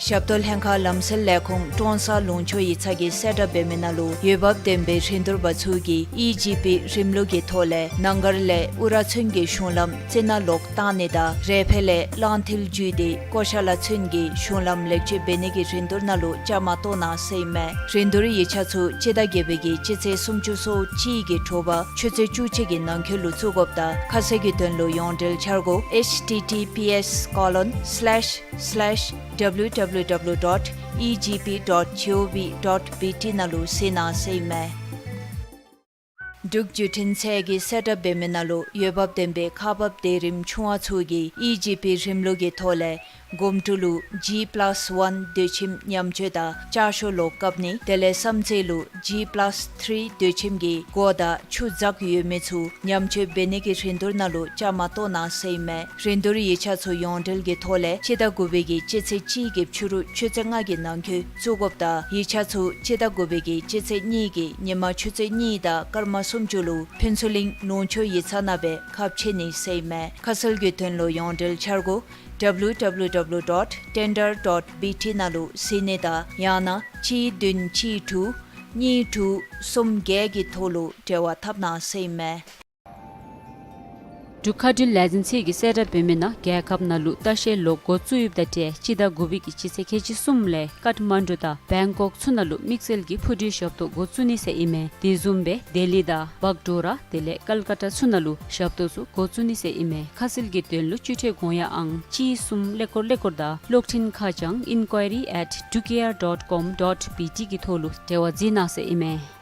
ཞབས་ཏོག་ལྷན་ཁག་ལམ་སེལ་ལས་ཁུངས་ཀྲོང་གསར་ལུང་ཕྱོགས་ཡིག་ཚང་གིས་གསལ་བསྒྲགས་འབད་མི་ནང་ལུ་འོས་འབབ་ལྡན་པའི་རིན་བསྡུར་པ་ཚུ་གིས་ཨི་ཇི་པི་རིམ་ལུགས་ཀྱི་ཐོག་ལས་ནང་སྒར་ལས་ཨུ་ར་ཚུན་གྱི་གཞུང་ལམ་རྩི་ནག་ལོག་བཏང་ནི་དང་རས་ཕེ་ལས་གླང་མཐིལ་བརྒྱུད་དེ་ཀོ་ཤ་ལ་ཚུན་གྱི་གཞུང་ལམ་ལེགས་བཅོས་འབད་ནི་གི་རིན་བསྡུར་ནང་ལུ་བཅའ་མར་གཏོགས་གནང་ཟེར་ཨིན་མས། རིན་བསྡུར་ཡིག་ཆ་ཚུ་སྤྱི་ཟླ་བརྒྱད་པའི་གི་སྤྱི་ཚེས་སུམ་ཅུ་སོ་གཅིག་གི་དྲོ་པ་ཆུ་ཚོད་བཅུ་གཅིག་གི་ནང་འཁོད་ལུ་བཙུགས་དགོཔ་དང་ཁ་གསལ་གྱི་དོན་ལུ་ཡོངས་འབྲེལ་འཆར་སྒོ H T T P S colon slash slash W W W dot E G P dot G O V dot B T ནང་ལུ་གཟིགས་གནང་ཟེར་ཨིན་མས། འབྲུག་བརྒྱུད་འཕྲིན་ཚད་ཀྱིས་གསལ་བསྒྲགས་འབད་མི་ནང་ལུ་འོས་འབབ་ལྡན་པའི་ཁག་འབགཔ་སྡེ་རིམ་ཆུང་བ་ཚུ་གིས་ཨི་ཇི་པི་རིམ་ལུགས་ཀྱི་ཐོག་ལས་སྒོམ་ཀྲུ་ལུ་ཇི་པ་ལཱསི་ཝན་སྡོད་ཁྱིམ་ཉམས་བཅོས་དང་ལྕགས་ཤོག་ལོག་བཀབ་ནི་དེ་ལས་བསམ་རྩེ་ལུ་ཇི་པ་ལཱསི་ཐྲི་སྡོད་ཁྱིམ་གྱི་སྒོ་དང་ཆུ་འཛག་ཡོད་མི་ཚུ་ཉམས་བཅོས་འབད་ནི་གི་རིན་བསྡུར་ནང་ལུ་བཅའ་མར་གཏོགས་གནང་ཟེར་ཨིན་མས། རིན་བསྡུར་ཡིག་ཆ་ཚུ་ཡོངས་འབྲེལ་གྱི་ཐོག་ལས་སྤྱི་ཟླ་དགུ་པའི་གི་སྤྱི་ཚེས་གཅིག་གི་ཕྱི་རུ་ཆུ་ཚོད་ལྔ་གི་ནང་འཁོད་བཙུགས་དགོཔ་དང་ཡིག་ཆ་ཚུ་སྤྱི་ཟླ་དགུ་པའི་གི་སྤྱི་ཚེས་གཉིས་ཀྱི་ཉིན་མ་ཆུ་ཚོད་གཉིས་དང་སྐར་མ་སུམ་ཅུ་ལུ་ཕུན་ཚོགས་གླིང་ལུང་ཕྱོགས་ཡིག་ཚང་ནང་སྦེ་ཁ་ཕྱེ་ནི་ཟེར་ཨིན་མས། ཁ་གསལ་གྱི་དོན་ལུ་ཡོངས་འབྲེལ་འཆར་སྒོ་W W W dot tender dot B T ནང་ལུ་གཟིགས་ནི་དང་ཡང་ན་གཅིག་བདུན་གཅིག་དྲུག་གཉིས་དྲུག་གསུམ་བརྒྱད་ཀྱི་ཐོག་ལུ་འབྲེལ་བ་འཐབ་གནང་ཟེར་ཨིན་མས། འབྲུག་མཁའ་འགྲུལ་ལས་འཛིན་ཚད་ཀྱིས་གསལ་བསྒྲགས་འབད་མི་ནང་རྒྱལ་ཁབ་ནང་ལུ་ལྟ་བཤལ་ལོགས་འགོ་བཙུགས་ཡོདཔ་ད་ཏེ་སྤྱི་ཟླ་དགུ་པའི་གི་སྤྱི་ཚེས་ཁལ་གཅིག་གསུམ་ལས་ཀཏ་མན་ཌུ་དང་བེང་ཀོག་ཚུ་ནང་ལུ་དམིགས་བསལ་གྱི་འཕུར་གྲུའི་ཞབས་ཏོག་འགོ་བཙུགས་ནི་ཟེར་ཨིན་མས། དེ་བཟུམ་སྦེ་ལྡི་ལི་དང་བག་ཌོ་ར་དེ་ལས་ཀལ་ཀ་ཏ་ཚུ་ནང་ལུ་ཞབས་ཏོག་ཚུ་འགོ་བཙུགས་ནི་ཟེར་ཨིན་མས། ཁ་གསལ་གྱི་དོན་ལུ་སྤྱི་འཐུས་དགོངས་ཡངས་ཨང་གཅིག་གསུམ་ཀླད་ཀོར་ཀླད་ཀོར་དང་གློག་འཕྲིན་ཁ་བྱང་inquiry at drukair dot com dot B T གི་ཐོག་ལུ་འབྲེལ་བ་འཛིན་གནང་ཟེར་ཨིན་མས།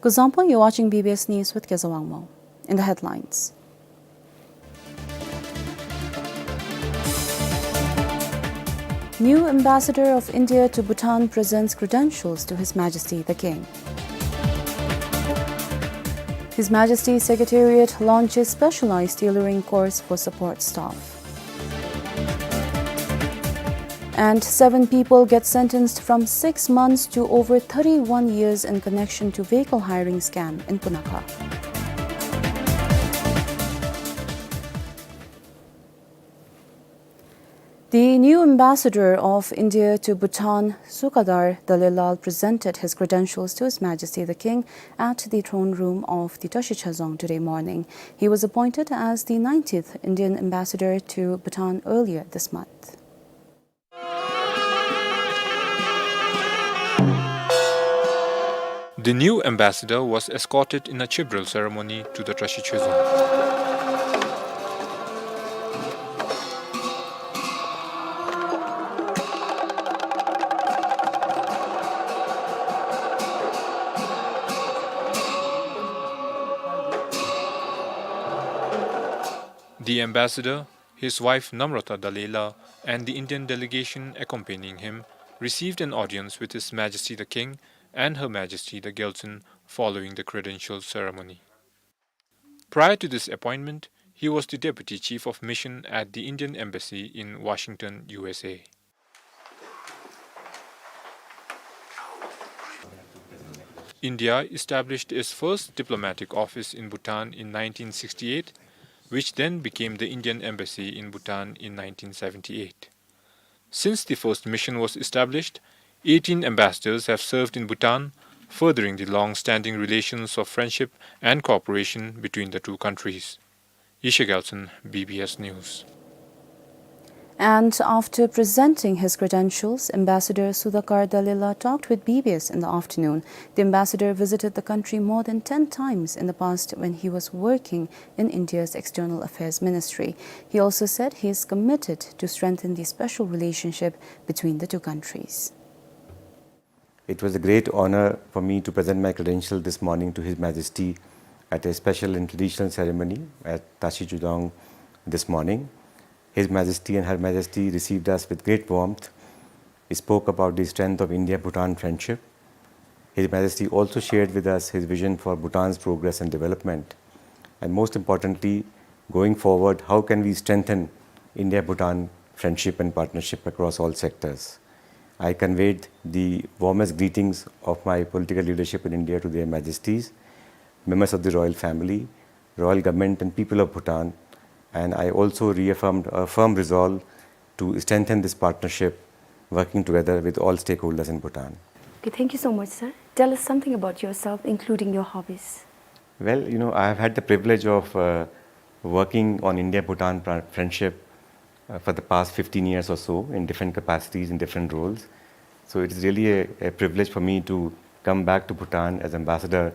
Kuzuzangpo, you're watching B B S News with Kezawangmo. In the headlines. New Ambassador of India to Bhutan presents credentials to His Majesty the King. His Majesty's Secretariat launches specialized tailoring course for support staff. And seven people get sentenced from six months to over thirty-one years in connection to vehicle hiring scam in Punakha. The new ambassador of India to Bhutan, Sukadar Dalelal, presented his credentials to His Majesty the King at the throne room of the Tashi Chazong today morning. He was appointed as the nineteenth Indian ambassador to Bhutan earlier this month. The new ambassador was escorted in a chibral ceremony to the Trashee Choezong. The ambassador, his wife Namrata Dalaila, and the Indian delegation accompanying him received an audience with His Majesty the King and Her Majesty the Gyaltsuen following the credential ceremony. Prior to this appointment, he was the Deputy Chief of Mission at the Indian Embassy in Washington, U S A. India established its first diplomatic office in Bhutan in nineteen sixty-eight, which then became the Indian Embassy in Bhutan in nineteen seventy-eight. Since the first mission was established, eighteen ambassadors have served in Bhutan, furthering the long-standing relations of friendship and cooperation between the two countries. Yeshe Gyaltsuen, B B S News. And after presenting his credentials, Ambassador Sudhakar Dalaila talked with B B S in the afternoon. The ambassador visited the country more than ten times in the past when he was working in India's External Affairs Ministry. He also said he is committed to strengthen the special relationship between the two countries. It was a great honor for me to present my credential this morning to His Majesty at a special and traditional ceremony at Trashee Choezong this morning. His Majesty and Her Majesty received us with great warmth. He spoke about the strength of India-Bhutan friendship. His Majesty also shared with us his vision for Bhutan's progress and development. And most importantly, going forward, how can we strengthen India-Bhutan friendship and partnership across all sectors? I conveyed the warmest greetings of my political leadership in India to their Majesties, members of the royal family, royal government and people of Bhutan, and I also reaffirmed a firm resolve to strengthen this partnership, working together with all stakeholders in Bhutan. Okay, thank you so much, sir. Tell us something about yourself, including your hobbies. Well, you know, I have had the privilege of, uh, working on India-Bhutan pra-, friendship, uh, for the past fifteen years or so in different capacities, in different roles. So it is really a, a privilege for me to come back to Bhutan as ambassador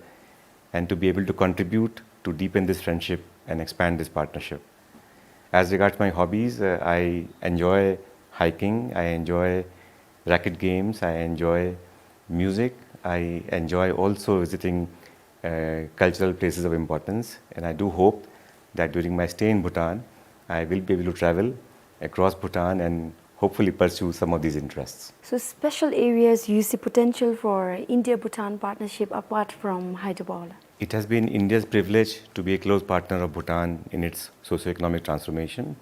and to be able to contribute to deepen this friendship and expand this partnership. As regards my hobbies, uh, I enjoy hiking, I enjoy racket games, I enjoy music, I enjoy also visiting, uh, cultural places of importance, and I do hope that during my stay in Bhutan, I will be able to travel across Bhutan and hopefully pursue some of these interests. So, special areas you see potential for India-Bhutan partnership apart from hydropower? It has been India's privilege to be a close partner of Bhutan in its socio-economic transformation.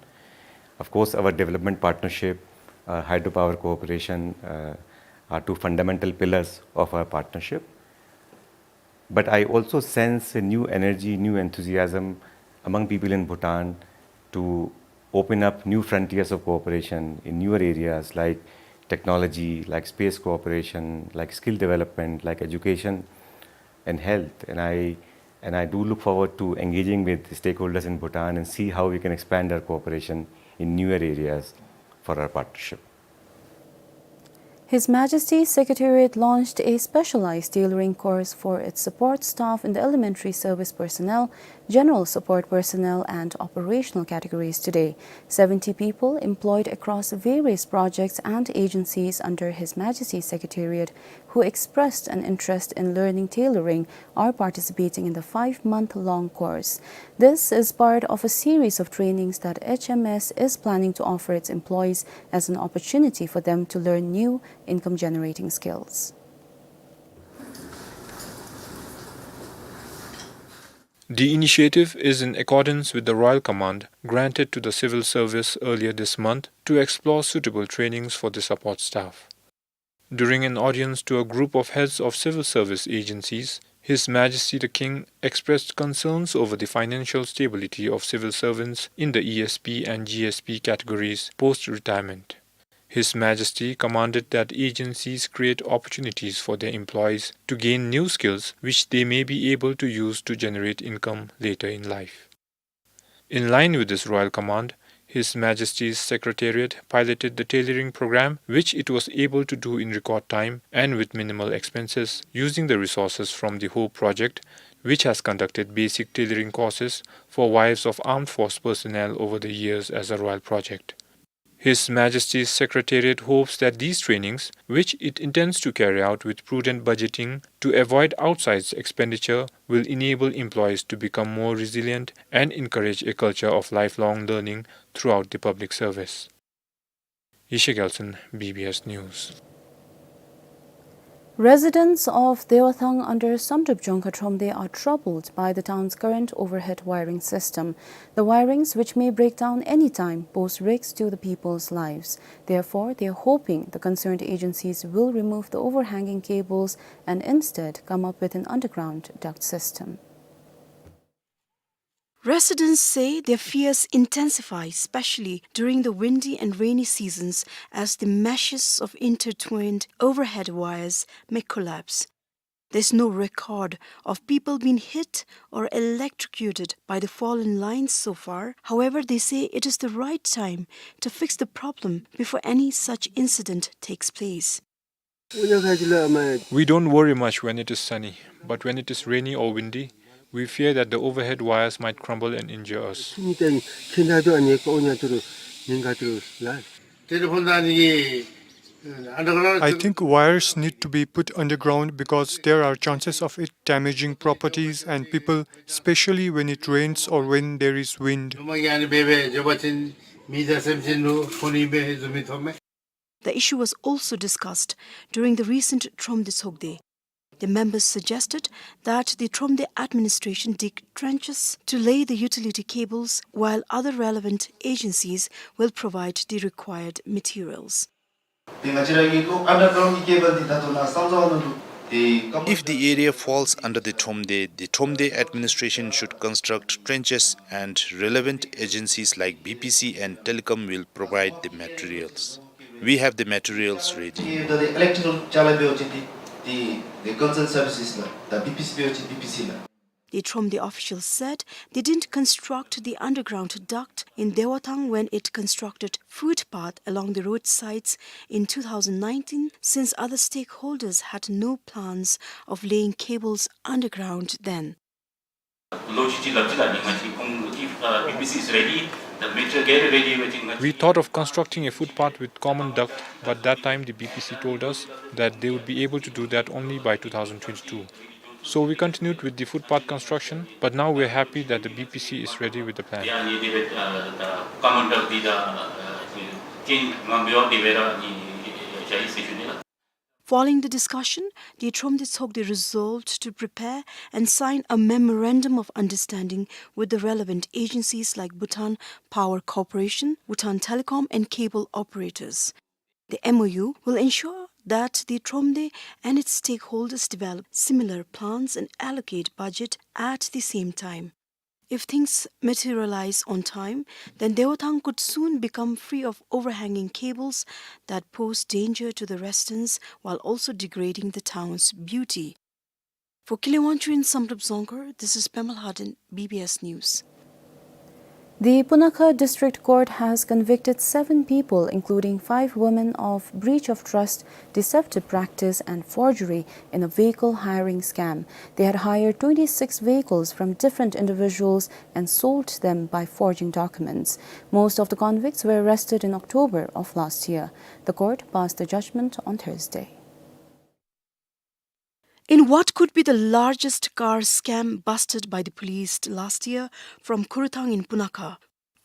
Of course, our development partnership, uh, hydropower cooperation, uh, are two fundamental pillars of our partnership. But I also sense a new energy, new enthusiasm among people in Bhutan to open up new frontiers of cooperation in newer areas like technology, like space cooperation, like skill development, like education and health. And I, and I do look forward to engaging with stakeholders in Bhutan and see how we can expand our cooperation in newer areas for our partnership. His Majesty's Secretariat launched a specialized tailoring course for its support staff in the elementary service personnel, general support personnel, and operational categories today. Seventy people employed across various projects and agencies under His Majesty's Secretariat who expressed an interest in learning tailoring are participating in the five-month-long course. This is part of a series of trainings that H M S is planning to offer its employees as an opportunity for them to learn new income-generating skills. The initiative is in accordance with the Royal Command granted to the civil service earlier this month to explore suitable trainings for the support staff. During an audience to a group of heads of civil service agencies, His Majesty the King expressed concerns over the financial stability of civil servants in the E S P and G S P categories post-retirement. His Majesty commanded that agencies create opportunities for their employees to gain new skills which they may be able to use to generate income later in life. In line with this royal command, His Majesty's Secretariat piloted the tailoring program, which it was able to do in record time and with minimal expenses, using the resources from the HOPE project, which has conducted basic tailoring courses for wives of armed force personnel over the years as a royal project. His Majesty's Secretariat hopes that these trainings, which it intends to carry out with prudent budgeting to avoid outsized expenditure, will enable employees to become more resilient and encourage a culture of lifelong learning throughout the public service. Yeshe Gelson, B B S News. Residents of Dewathang under Samdrup Dzongkha Thromde are troubled by the town's current overhead wiring system. The wirings, which may break down any time, pose risks to the people's lives. Therefore, they are hoping the concerned agencies will remove the overhanging cables and instead come up with an underground duct system. Residents say their fears intensify, especially during the windy and rainy seasons, as the meshes of intertwined overhead wires may collapse. There's no record of people being hit or electrocuted by the fallen lines so far. However, they say it is the right time to fix the problem before any such incident takes place. We don't worry much when it is sunny, but when it is rainy or windy, we fear that the overhead wires might crumble and injure us. I think wires need to be put underground because there are chances of it damaging properties and people, especially when it rains or when there is wind. The issue was also discussed during the recent Thromde Tsokde. The members suggested that the Thromde administration dig trenches to lay the utility cables, while other relevant agencies will provide the required materials. If the area falls under the Thromde, the Thromde administration should construct trenches and relevant agencies like B P C and Telecom will provide the materials. We have the materials ready. The electrical chala be ochiti, the, the concerned services la, the B P C be ochiti, B P C la. The Thromde officials said they didn't construct the underground duct in Dewathang when it constructed footpath along the roadsides in two thousand nineteen, since other stakeholders had no plans of laying cables underground then. If, uh, B P C is ready, the material get ready, everything. We thought of constructing a footpath with common duct, but that time the B P C told us that they would be able to do that only by two thousand twenty-two. So we continued with the footpath construction, but now we're happy that the B P C is ready with the plan. Following the discussion, the Thromde Tsokde resolved to prepare and sign a memorandum of understanding with the relevant agencies like Bhutan Power Corporation, Bhutan Telecom, and cable operators. The M O U will ensure that the Thromde and its stakeholders develop similar plans and allocate budget at the same time. If things materialize on time, then Dewathang could soon become free of overhanging cables that pose danger to the residents while also degrading the town's beauty. For Kile Wangchuk in Samdrup Dzongkhar, this is Pema Lhaden, B B S News. The Punakha District Court has convicted seven people, including five women, of breach of trust, deceptive practice, and forgery in a vehicle hiring scam. They had hired twenty-six vehicles from different individuals and sold them by forging documents. Most of the convicts were arrested in October of last year. The court passed the judgment on Thursday. In what could be the largest car scam busted by the police last year from Khurthang in Punakha,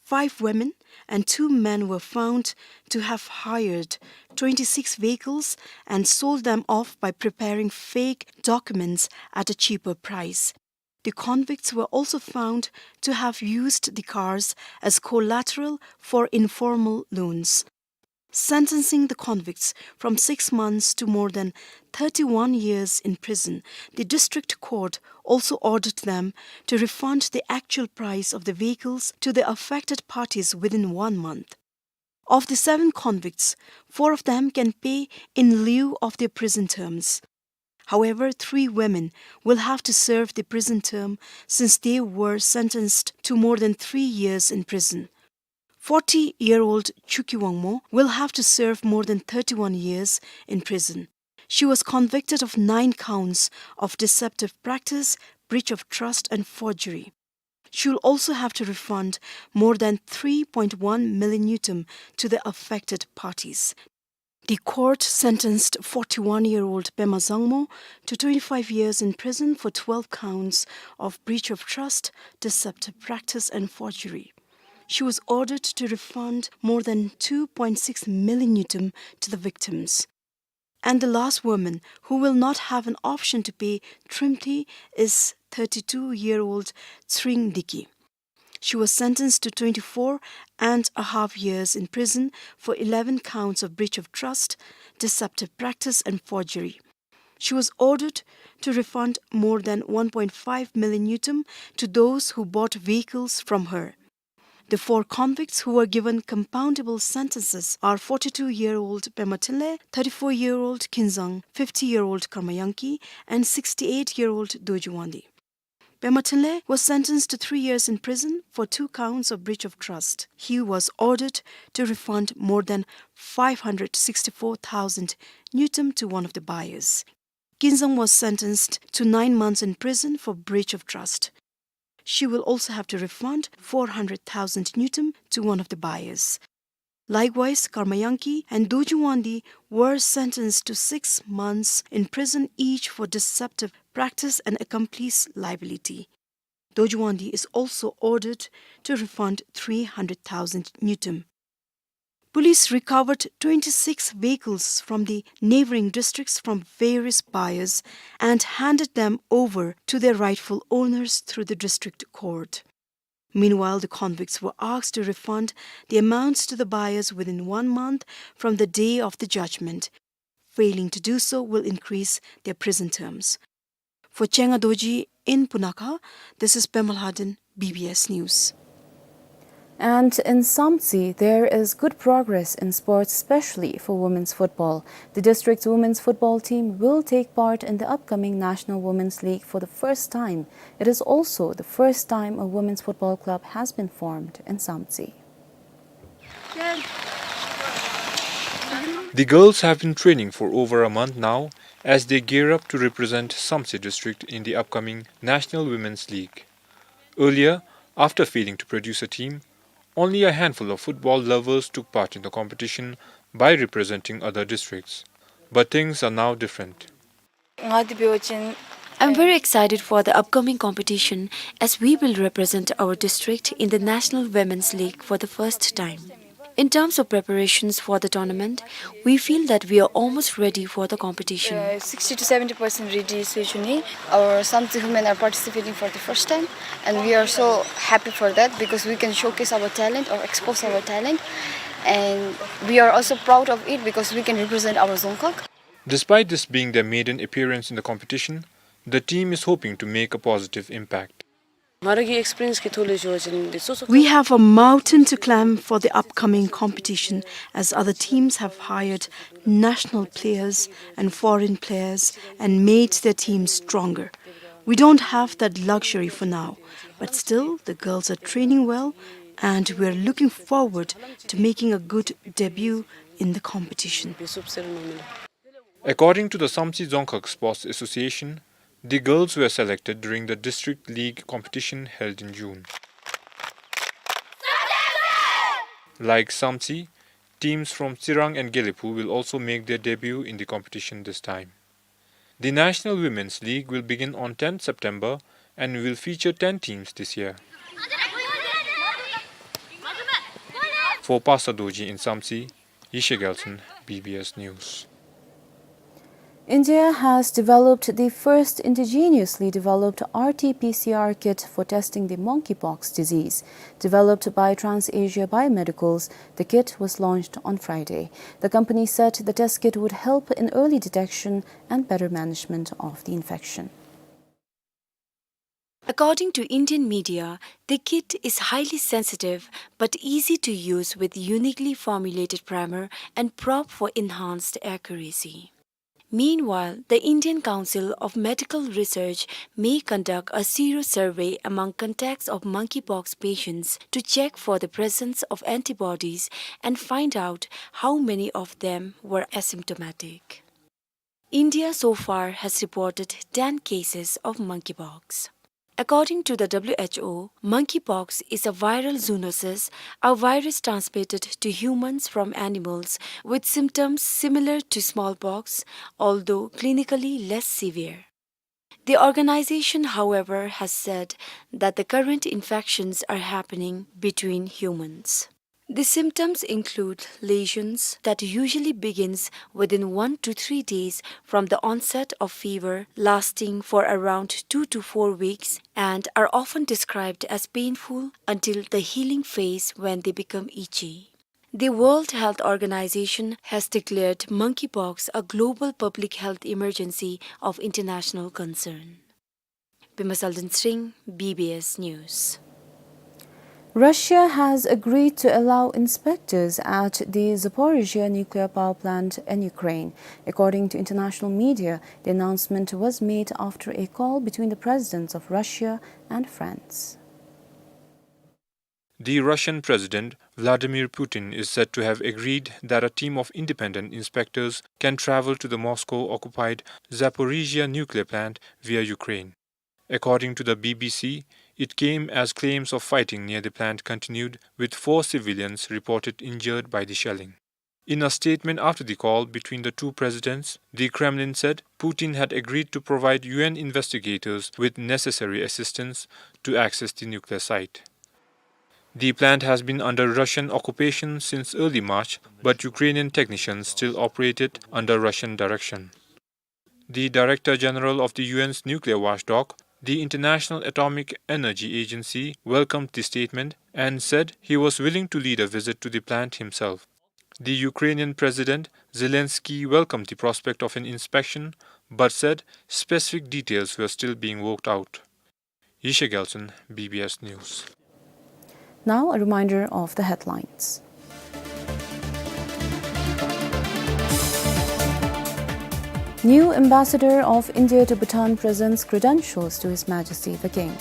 five women and two men were found to have hired twenty-six vehicles and sold them off by preparing fake documents at a cheaper price. The convicts were also found to have used the cars as collateral for informal loans. Sentencing the convicts from six months to more than thirty-one years in prison, the district court also ordered them to refund the actual price of the vehicles to the affected parties within one month. Of the seven convicts, four of them can pay in lieu of their prison terms. However, three women will have to serve the prison term since they were sentenced to more than three years in prison. Forty-year-old Chuki Wangmo will have to serve more than thirty-one years in prison. She was convicted of nine counts of deceptive practice, breach of trust, and forgery. She will also have to refund more than three point one million ngultrum to the affected parties. The court sentenced forty-one-year-old Pema Zangmo to twenty-five years in prison for twelve counts of breach of trust, deceptive practice, and forgery. She was ordered to refund more than two point six million ngultrum to the victims. And the last woman who will not have an option to pay trimthi is thirty-two-year-old Tsring Diki. She was sentenced to twenty-four and a half years in prison for eleven counts of breach of trust, deceptive practice, and forgery. She was ordered to refund more than one point five million ngultrum to those who bought vehicles from her. The four convicts who were given compoundable sentences are forty-two-year-old Pema Thinley, thirty-four-year-old Kinzang, fifty-year-old Karma Yangki, and sixty-eight-year-old Doji Wangdi. Pema Thinley was sentenced to three years in prison for two counts of breach of trust. He was ordered to refund more than five hundred sixty-four thousand ngultrum to one of the buyers. Kinzang was sentenced to nine months in prison for breach of trust. She will also have to refund four hundred thousand ngultrum to one of the buyers. Likewise, Karma Yangki and Doji Wangdi were sentenced to six months in prison each for deceptive practice and accomplice liability. Doji Wangdi is also ordered to refund three hundred thousand ngultrum. Police recovered twenty-six vehicles from the neighboring districts from various buyers and handed them over to their rightful owners through the district court. Meanwhile, the convicts were asked to refund the amounts to the buyers within one month from the day of the judgment. Failing to do so will increase their prison terms. For Chenga Dorji in Punakha, this is Pema Lhaden, B B S News. And in Samtse, there is good progress in sports, especially for women's football. The district's women's football team will take part in the upcoming National Women's League for the first time. It is also the first time a women's football club has been formed in Samtse. The girls have been training for over a month now as they gear up to represent Samtse district in the upcoming National Women's League. Earlier, after failing to produce a team, only a handful of football lovers took part in the competition by representing other districts. But things are now different. I'm very excited for the upcoming competition as we will represent our district in the National Women's League for the first time. In terms of preparations for the tournament, we feel that we are almost ready for the competition. Uh, sixty to seventy percent ready sü chuni. Our Samtse women are participating for the first time, and we are so happy for that because we can showcase our talent or expose our talent, and we are also proud of it because we can represent our Dzongkhag. Despite this being their maiden appearance in the competition, the team is hoping to make a positive impact. We have a mountain to climb for the upcoming competition, as other teams have hired national players and foreign players and made their teams stronger. We don't have that luxury for now, but still the girls are training well, and we are looking forward to making a good debut in the competition. According to the Samtse Dzongkhag Sports Association, the girls were selected during the district league competition held in June. Like Samtse, teams from Tsirang and Gelephu will also make their debut in the competition this time. The National Women's League will begin on tenth September and will feature ten teams this year. For Pastor Dorji in Samtse, Yeshe Gelson, B B S News. India has developed the first indigenously developed R T P C R kit for testing the monkeypox disease. Developed by TransAsia Biomedicals, the kit was launched on Friday. The company said the test kit would help in early detection and better management of the infection. According to Indian media, the kit is highly sensitive but easy to use with uniquely formulated primer and probe for enhanced accuracy. Meanwhile, the Indian Council of Medical Research may conduct a sero-survey among contacts of monkeypox patients to check for the presence of antibodies and find out how many of them were asymptomatic. India so far has reported ten cases of monkeypox. According to the W H O, monkeypox is a viral zoonosis, a virus transmitted to humans from animals with symptoms similar to smallpox, although clinically less severe. The organization, however, has said that the current infections are happening between humans. The symptoms include lesions that usually begins within one to three days from the onset of fever, lasting for around two to four weeks, and are often described as painful until the healing phase when they become itchy. The World Health Organization has declared monkeypox a global public health emergency of international concern. Bimasal Dinsring, B B S News. Russia has agreed to allow inspectors at the Zaporizhzhia nuclear power plant in Ukraine. According to international media, the announcement was made after a call between the presidents of Russia and France. The Russian President Vladimir Putin is said to have agreed that a team of independent inspectors can travel to the Moscow-occupied Zaporizhzhia nuclear plant via Ukraine. According to the B B C, it came as claims of fighting near the plant continued, with four civilians reported injured by the shelling. In a statement after the call between the two presidents, the Kremlin said Putin had agreed to provide U N investigators with necessary assistance to access the nuclear site. The plant has been under Russian occupation since early March, but Ukrainian technicians still operate it under Russian direction. The Director General of the U N's nuclear watchdog, the International Atomic Energy Agency, welcomed the statement and said he was willing to lead a visit to the plant himself. The Ukrainian President Zelensky welcomed the prospect of an inspection, but said specific details were still being worked out. Yishe Gyaltshen, B B S News. Now, a reminder of the headlines. New ambassador of India to Bhutan presents credentials to His Majesty the King.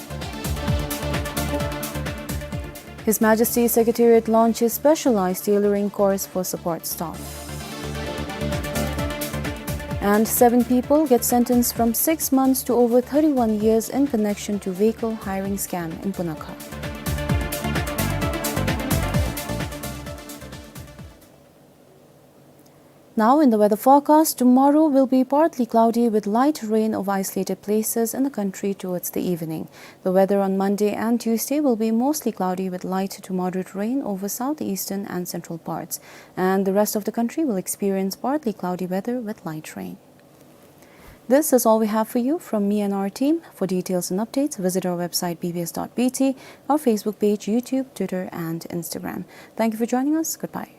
His Majesty Secretariat launches specialized tailoring course for support staff. And seven people get sentenced from six months to over thirty-one years in connection to vehicle hiring scam in Punakha. Now, in the weather forecast, tomorrow will be partly cloudy with light rain over isolated places in the country towards the evening. The weather on Monday and Tuesday will be mostly cloudy with light to moderate rain over southeastern and central parts, and the rest of the country will experience partly cloudy weather with light rain. This is all we have for you from me and our team. For details and updates, visit our website B B S dot B T, our Facebook page, YouTube, Twitter, and Instagram. Thank you for joining us. Goodbye.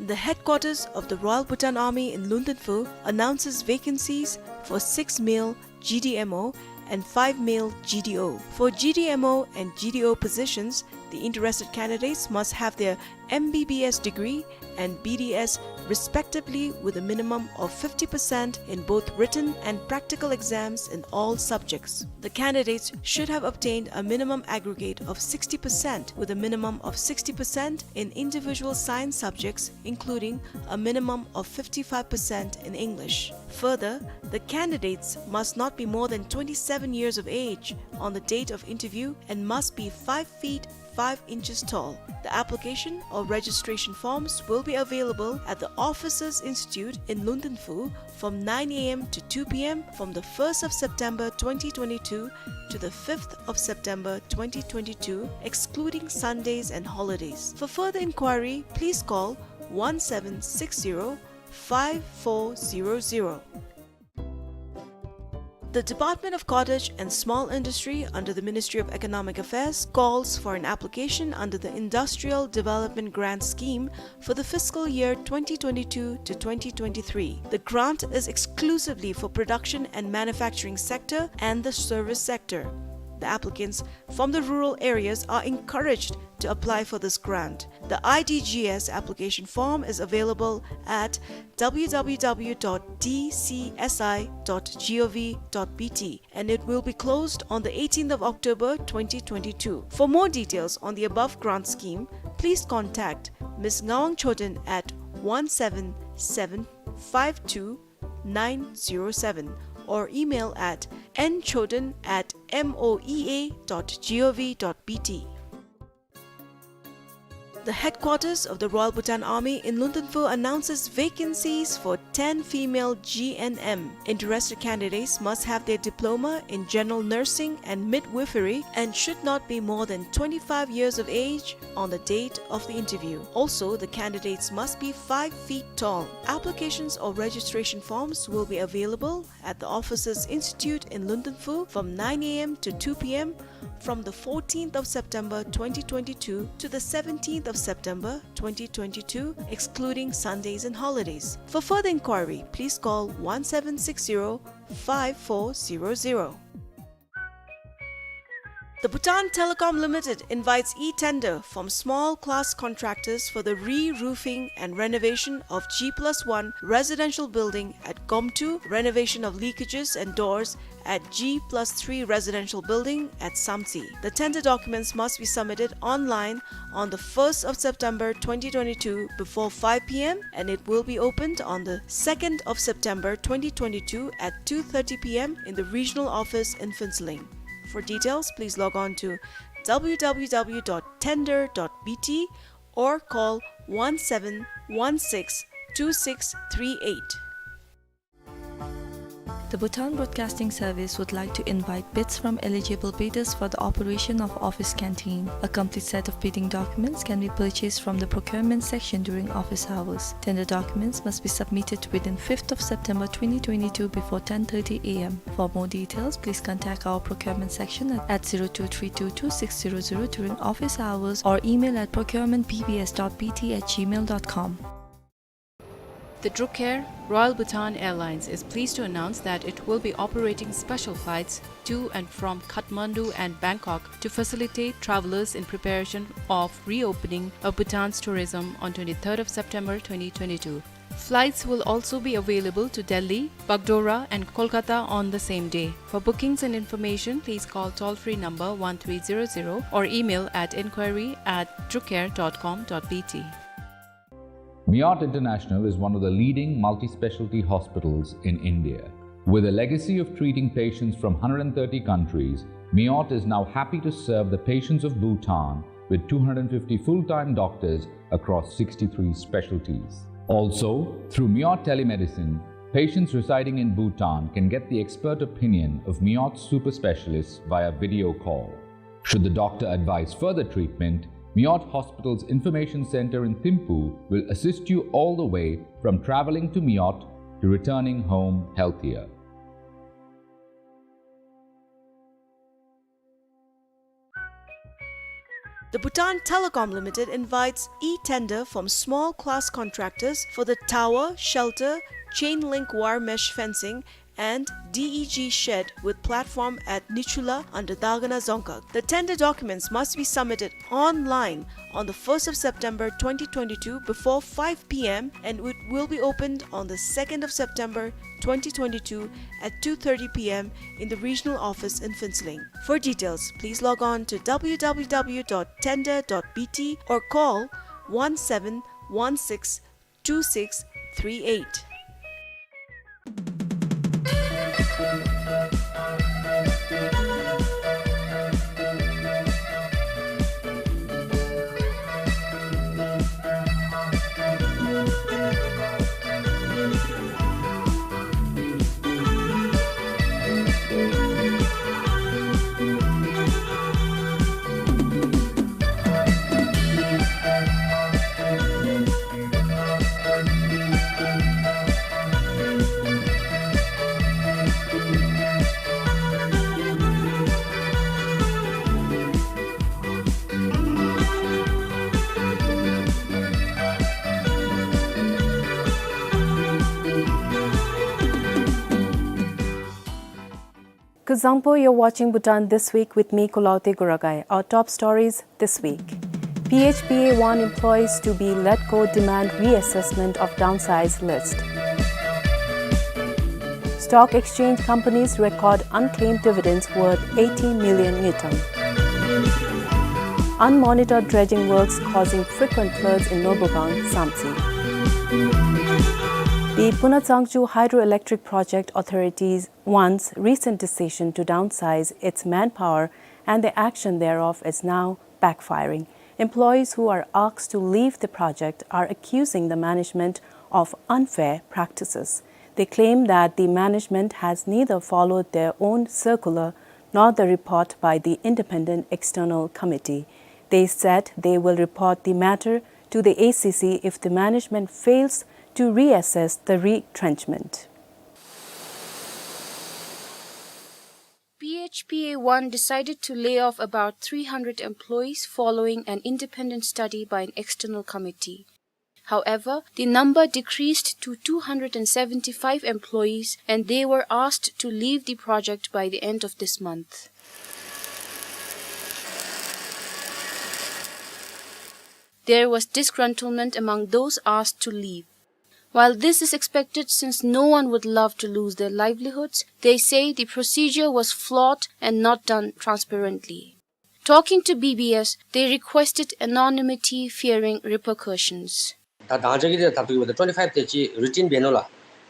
The headquarters of the Royal Bhutan Army in Lundenphu announces vacancies for six male G D M O and five male G D O. For G D M O and G D O positions, the interested candidates must have their M B B S degree and B D S respectively, with a minimum of fifty percent in both written and practical exams in all subjects. The candidates should have obtained a minimum aggregate of sixty percent, with a minimum of sixty percent in individual science subjects, including a minimum of fifty-five percent in English. Further, the candidates must not be more than twenty-seven years of age on the date of interview and must be five feet five inches tall. The application or registration forms will be available at the Officers Institute in Lundenphu from nine A M to two P M from the first of September twenty twenty-two to the fifth of September twenty twenty-two, excluding Sundays and holidays. For further inquiry, please call one seven six zero five four zero zero. The Department of Cottage and Small Industry under the Ministry of Economic Affairs calls for an application under the Industrial Development Grant Scheme for the fiscal year twenty twenty-two to twenty twenty-three. The grant is exclusively for production and manufacturing sector and the service sector. The applicants from the rural areas are encouraged to apply for this grant. The I D G S application form is available at W W W dot D C S I dot gov dot B T, and it will be closed on the eighteenth of October twenty twenty-two. For more details on the above grant scheme, please contact Miss Ngawang Choden at one seven seven five two nine zero seven or email at N Choden at M O E A dot gov dot B T. The headquarters of the Royal Bhutan Army in Lundenphu announces vacancies for ten female G N M. Interested candidates must have their diploma in general nursing and midwifery and should not be more than twenty-five years of age on the date of the interview. Also, the candidates must be five feet tall. Applications or registration forms will be available at the Officers Institute in Lundenphu from nine A M to two P M from the fourteenth of September twenty twenty-two to the seventeenth of September twenty twenty-two, excluding Sundays and holidays. For further inquiry, please call one seven six zero five four zero zero. The Bhutan Telecom Limited invites e-tender from small class contractors for the re-roofing and renovation of G plus one residential building at Gomtu, renovation of leakages and doors at G plus three residential building at Samtse. The tender documents must be submitted online on the first of September twenty twenty-two before five P M, and it will be opened on the second of September twenty twenty-two at two thirty P M in the regional office in Phuentsholing. For details, please log on to W W W dot tender dot B T or call one seven one six two six three eight. The Bhutan Broadcasting Service would like to invite bids from eligible bidders for the operation of office canteen. A complete set of bidding documents can be purchased from the procurement section during office hours. Tender documents must be submitted within fifth of September twenty twenty-two before ten thirty A M. For more details, please contact our procurement section at, at zero two three two two six zero zero during office hours or email at procurement B B S dot B T at gmail dot com. The Druk Air, Royal Bhutan Airlines, is pleased to announce that it will be operating special flights to and from Kathmandu and Bangkok to facilitate travelers in preparation of reopening of Bhutan's tourism on twenty-third of September twenty twenty-two. Flights will also be available to Delhi, Bagdogra and Kolkata on the same day. For bookings and information, please call toll-free number one three zero zero or email at inquiry at drukair dot com dot B T. Miot International is one of the leading multi-specialty hospitals in India. With a legacy of treating patients from hundred and thirty countries, Miot is now happy to serve the patients of Bhutan with two hundred fifty full-time doctors across sixty-three specialties. Also, through Miot Telemedicine, patients residing in Bhutan can get the expert opinion of Miot super specialists via video call. Should the doctor advise further treatment, Miot Hospital's Information Center in Thimphu will assist you all the way from traveling to Miot to returning home healthier. The Bhutan Telecom Limited invites e-tender from small class contractors for the tower, shelter, chain link wire mesh fencing, and D E G shed with platform at Nichula under Dagana Dzongkhag. The tender documents must be submitted online on the first of September twenty twenty-two before five p m and it will be opened on the second of September twenty twenty-two at two thirty p m in the regional office in Phuentsholing. For details, please log on to w w w dot tender dot b t or call one seven one six two six three eight. Kuzuzangpo, you're watching Bhutan This Week with me, Kulaute Guragai. Our top stories this week. P H P A one employees to be let go demand reassessment of downsized list. Stock exchange companies record unclaimed dividends worth eighty million ngultrum. Unmonitored dredging works causing frequent floods in Norbugang, Samtse. The Punachangchu Hydroelectric Project authorities one's recent decision to downsize its manpower and the action thereof is now backfiring. Employees who are asked to leave the project are accusing the management of unfair practices. They claim that the management has neither followed their own circular nor the report by the independent external committee. They said they will report the matter to the A C C if the management fails to reassess the retrenchment. P H P A one decided to lay off about three hundred employees following an independent study by an external committee. However, the number decreased to two hundred and seventy-five employees, and they were asked to leave the project by the end of this month. There was disgruntlement among those asked to leave. While this is expected since no one would love to lose their livelihoods, they say the procedure was flawed and not done transparently. Talking to B B S, they requested anonymity fearing repercussions. ད་དང་ཅག་གི་དེ་ད་ལྟ་གི་བར་དུ་ཊུ་ཝེན་ཊི་ཕའིབ་དེ་ཅིག་རི་ཊེན་འབད་ནུག་ལགས།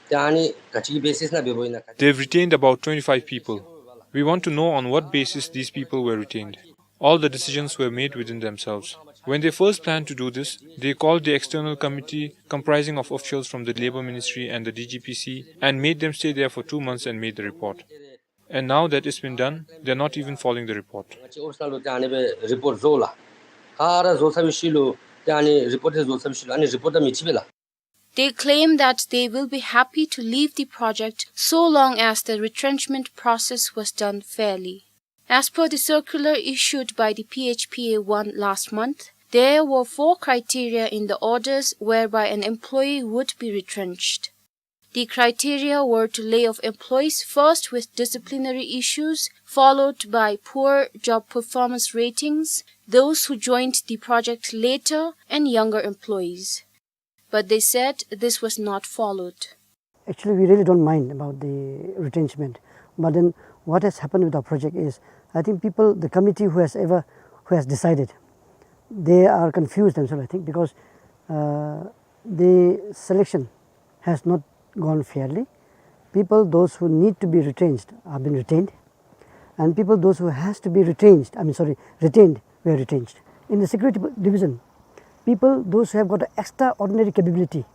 ཏེ་ཨ་ནི་ག་ཅི་གི་བེ་སིས་ནང་འབདཝ་ཨིན་ན། They've retained about twenty-five people. We want to know on what basis these people were retained. All the decisions were made within themselves. When they first planned to do this, they called the external committee comprising of officials from the Labour Ministry and the D G P C and made them stay there for two months and made the report. And now that it's been done, they're not even following the report. ང་བཅས་ཨོ་ཕིསི་ནང་ལུ་ཏེ་ཨ་ནི་སྦེ་རི་པོརཊ་བཟོ་ལགས། ག་ར་བཟོ་ཚར་བའི་ཤུལ་ལུ་ཏེ་ཨ་ནི་རི་པོརཊ་དེ་བཟོ་ཚར་བའི་ཤུལ་ལུ་ཨ་ནི་རི་པོརཊ་དང་མི་འཁྲིལ་བས་ལགས། They claim that they will be happy to leave the project so long as the retrenchment process was done fairly. As per the circular issued by the P H P A one last month, there were four criteria in the orders whereby an employee would be retrenched. The criteria were to lay off employees first with disciplinary issues, followed by poor job performance ratings, those who joined the project later, and younger employees. But they said this was not followed. Actually, we really don't mind about the retrenchment. But then what has happened with our project is, I think people, the committee who has ever, who has decided, they are confused themselves, I think, because, uh, the selection has not gone fairly. People, those who need to be retrenched, have been retained. And people, those who has to be retrenched, I mean, sorry, retained, were retrenched. In the security division, people, those who have got extraordinary capability,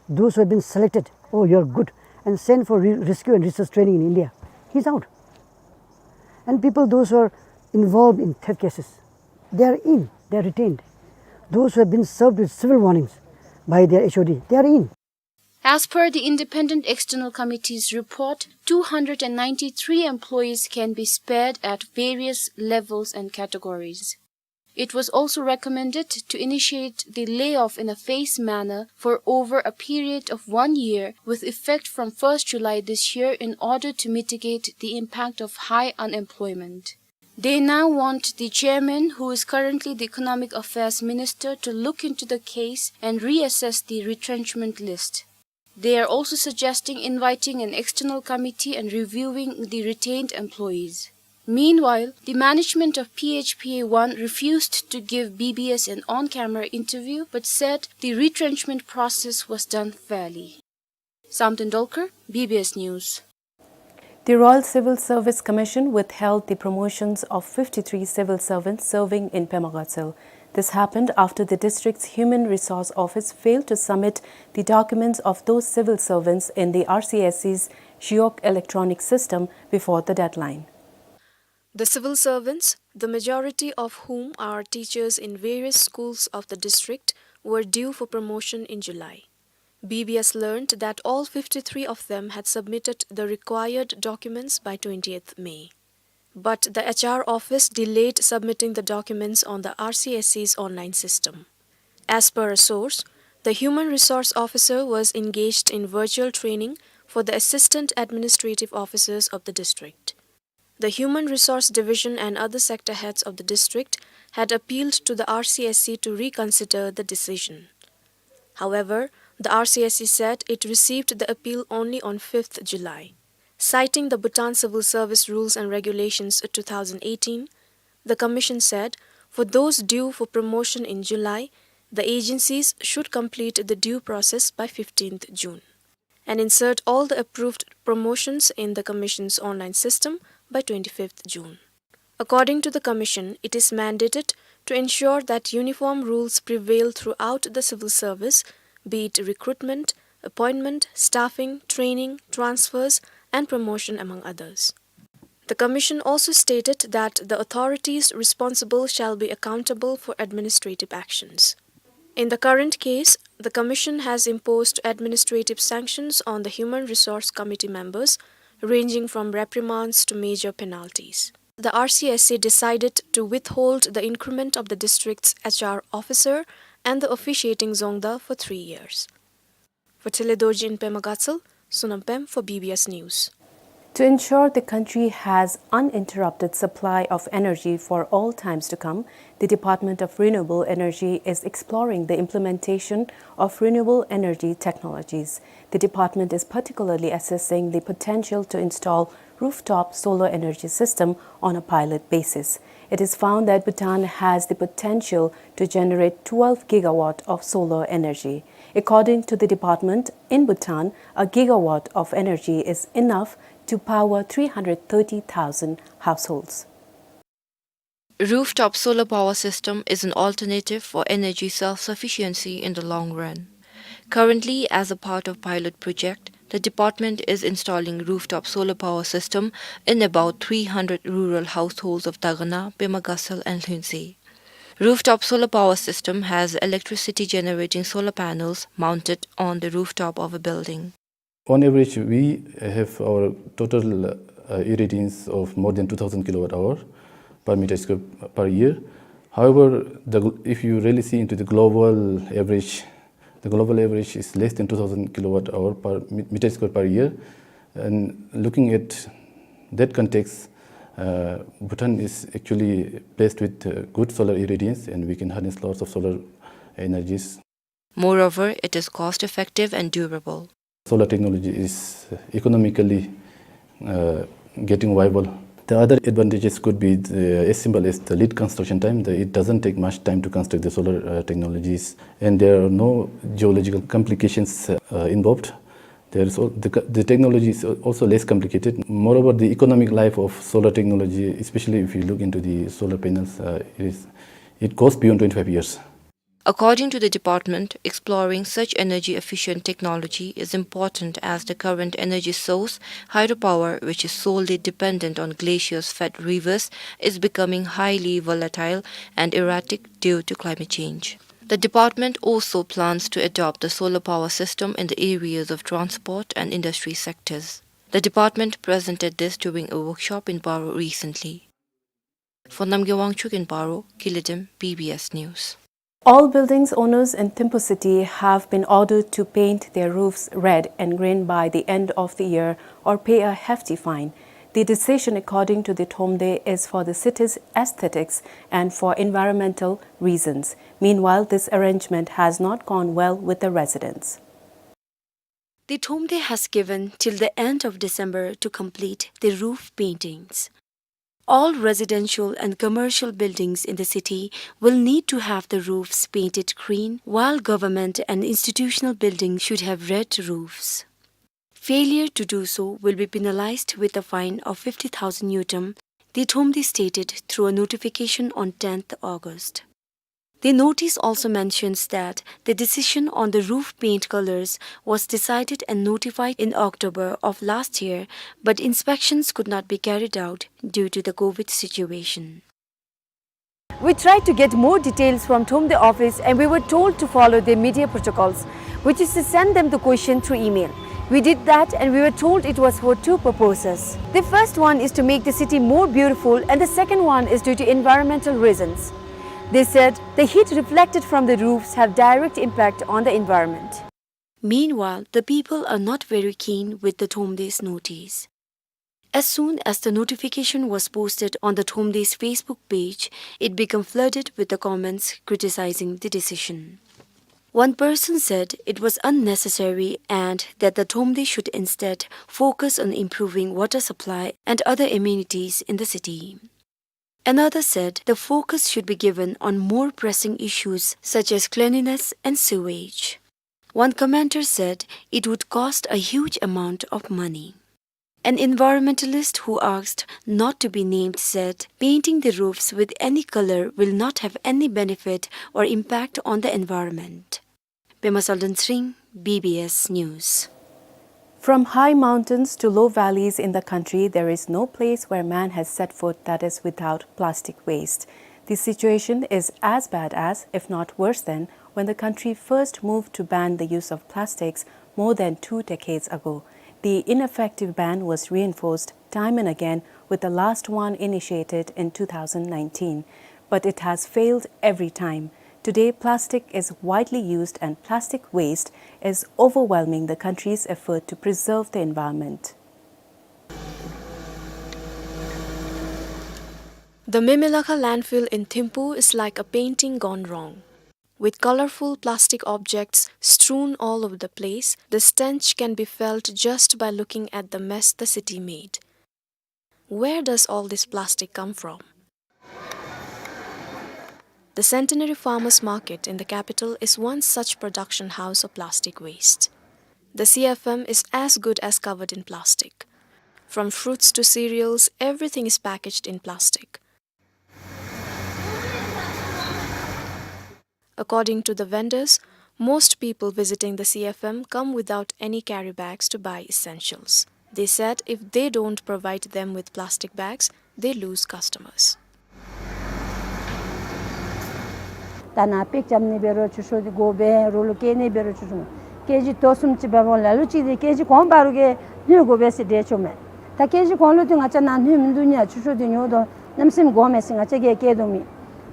those who have been selected, "Oh, you are good," and sent for re-, rescue and research training in India, he's out. And people, those who are involved in theft cases, they are in, they are retained. Those who have been served with civil warnings by their H O D, they are in. As per the Independent External Committee's report, two hundred and ninety-three employees can be spared at various levels and categories. It was also recommended to initiate the layoff in a phased manner for over a period of one year, with effect from first July this year, in order to mitigate the impact of high unemployment. They now want the chairman, who is currently the Economic Affairs Minister, to look into the case and reassess the retrenchment list. They are also suggesting inviting an external committee and reviewing the retained employees. Meanwhile, the management of P H P A one refused to give B B S an on-camera interview, but said the retrenchment process was done fairly. Samten Dolkar, B B S News. The Royal Civil Service Commission withheld the promotions of fifty-three civil servants serving in Pema Gatshel. This happened after the district's Human Resource Office failed to submit the documents of those civil servants in the R C S C's Shiok electronic system before the deadline. The civil servants, the majority of whom are teachers in various schools of the district, were due for promotion in July. B B S learned that all fifty-three of them had submitted the required documents by twentieth May. But the H R office delayed submitting the documents on the R C S C's online system. As per a source, the human resource officer was engaged in virtual training for the assistant administrative officers of the district. The Human Resource Division and other sector heads of the district had appealed to the R C S C to reconsider the decision. However, the R C S C said it received the appeal only on fifth July. Citing the Bhutan Civil Service Rules and Regulations two thousand eighteen, the commission said for those due for promotion in July, the agencies should complete the due process by fifteenth June and insert all the approved promotions in the commission's online system by twenty-fifth June. According to the commission, it is mandated to ensure that uniform rules prevail throughout the civil service, be it recruitment, appointment, staffing, training, transfers, and promotion, among others. The commission also stated that the authorities responsible shall be accountable for administrative actions. In the current case, the commission has imposed administrative sanctions on the Human Resource Committee members, ranging from reprimands to major penalties. The R C S C decided to withhold the increment of the district's H R officer and the officiating Dzongda for three years. For Tshile Dorji in Pema Gatshel, Sonam Pem for B B S News. To ensure the country has uninterrupted supply of energy for all times to come, the Department of Renewable Energy is exploring the implementation of renewable energy technologies. The department is particularly assessing the potential to install rooftop solar energy system on a pilot basis. It is found that Bhutan has the potential to generate twelve gigawatt of solar energy. According to the department, in Bhutan, a gigawatt of energy is enough to power three hundred thirty thousand households. Rooftop solar power system is an alternative for energy self-sufficiency in the long run. Currently, as a part of pilot project, the department is installing rooftop solar power system in about three hundred rural households of Dagana, Pema Gatshel and Lhuentse. Rooftop solar power system has electricity generating solar panels mounted on the rooftop of a building. On average, we have our total, uh, irradiance of more than two thousand kilowatt hour per meter square per year. However, the gl-, if you really see into the global average, the global average is less than two thousand kilowatt hour per me-, meter square per year. And looking at that context, uh, Bhutan is actually blessed with, uh, good solar irradiance, and we can harness lots of solar energies. Moreover, it is cost-effective and durable. Solar technology is economically, uh, getting viable. The other advantages could be the, as simple as the lead construction time. The, it doesn't take much time to construct the solar, uh, technologies, and there are no geological complications, uh, involved. There is al-, the co-, the technology is al-, also less complicated. Moreover, the economic life of solar technology, especially if you look into the solar panels, uh, it is, it goes beyond twenty-five years. According to the department, exploring such energy-efficient technology is important as the current energy source, hydropower, which is solely dependent on glaciers-fed rivers, is becoming highly volatile and erratic due to climate change. The department also plans to adopt the solar power system in the areas of transport and industry sectors. The department presented this during a workshop in Paro recently. For Namgay Wangchuk in Paro, Kilidim, B B S News. All buildings owners in Thimphu city have been ordered to paint their roofs red and green by the end of the year or pay a hefty fine. The decision, according to the Thromde, is for the city's aesthetics and for environmental reasons. Meanwhile, this arrangement has not gone well with the residents. The Thromde has given till the end of December to complete the roof paintings. All residential and commercial buildings in the city will need to have the roofs painted green, while government and institutional buildings should have red roofs. Failure to do so will be penalized with a fine of fifty thousand ngultrum, the Thromde stated through a notification on tenth August. The notice also mentions that the decision on the roof paint colors was decided and notified in October of last year, but inspections could not be carried out due to the COVID situation. We tried to get more details from Thromde office and we were told to follow their media protocols, which is to send them the question through email. We did that and we were told it was for two purposes. The first one is to make the city more beautiful and the second one is due to environmental reasons. They said the heat reflected from the roofs have direct impact on the environment. Meanwhile, the people are not very keen with the Thromde's notice. As soon as the notification was posted on the Thromde's Facebook page, it became flooded with the comments criticizing the decision. One person said it was unnecessary and that the Thromde should instead focus on improving water supply and other amenities in the city. Another said the focus should be given on more pressing issues such as cleanliness and sewage. One commenter said it would cost a huge amount of money. An environmentalist who asked not to be named said painting the roofs with any color will not have any benefit or impact on the environment. Pema Salden Tsering, B B S News. From high mountains to low valleys in the country, there is no place where man has set foot that is without plastic waste. The situation is as bad as, if not worse than, when the country first moved to ban the use of plastics more than two decades ago. The ineffective ban was reinforced time and again, with the last one initiated in two thousand nineteen. But it has failed every time. Today, plastic is widely used and plastic waste is overwhelming the country's effort to preserve the environment. The Memelakha landfill in Thimphu is like a painting gone wrong. With colorful plastic objects strewn all over the place, the stench can be felt just by looking at the mess the city made. Where does all this plastic come from? The Centenary Farmers Market in the capital is one such production house of plastic waste. The C F M is as good as covered in plastic. From fruits to cereals, everything is packaged in plastic. According to the vendors, most people visiting the C F M come without any carry bags to buy essentials. They said if they don't provide them with plastic bags, they lose customers. ད་ནཱ་པེག་རྐྱབ་ནི་འབད་རུང་ཆུ་ཤོག་འདི་དགོ་པས། རོ་ལུ་བཀལ་ནི་འབད་རུང་ཆུ་ཤོག་ཀེ་ཇི་དོ་གསུམ་ཅིག་འབག་འོང་ལ་ལུ་ཅིག་འདི་ཀེ་ཇི་གོང་འབག་རུང་གི་སྣོད་དགོ་པས་ཟེར་འདྲི་ཆོག་མས། ད་ཀེ་ཇི་གོང་ལུ་འདི་ང་བཅས་ནཱ་སྣོད་མིན་འདུག་ཉ། ཆུ་ཤོག་འདི་ཉོ་དོ་གནམ་མེད་ས་མེད་དགོ་མས་ཟེར་ང་བཅས་ཀྱིས་བཀལ་དོ་མེད།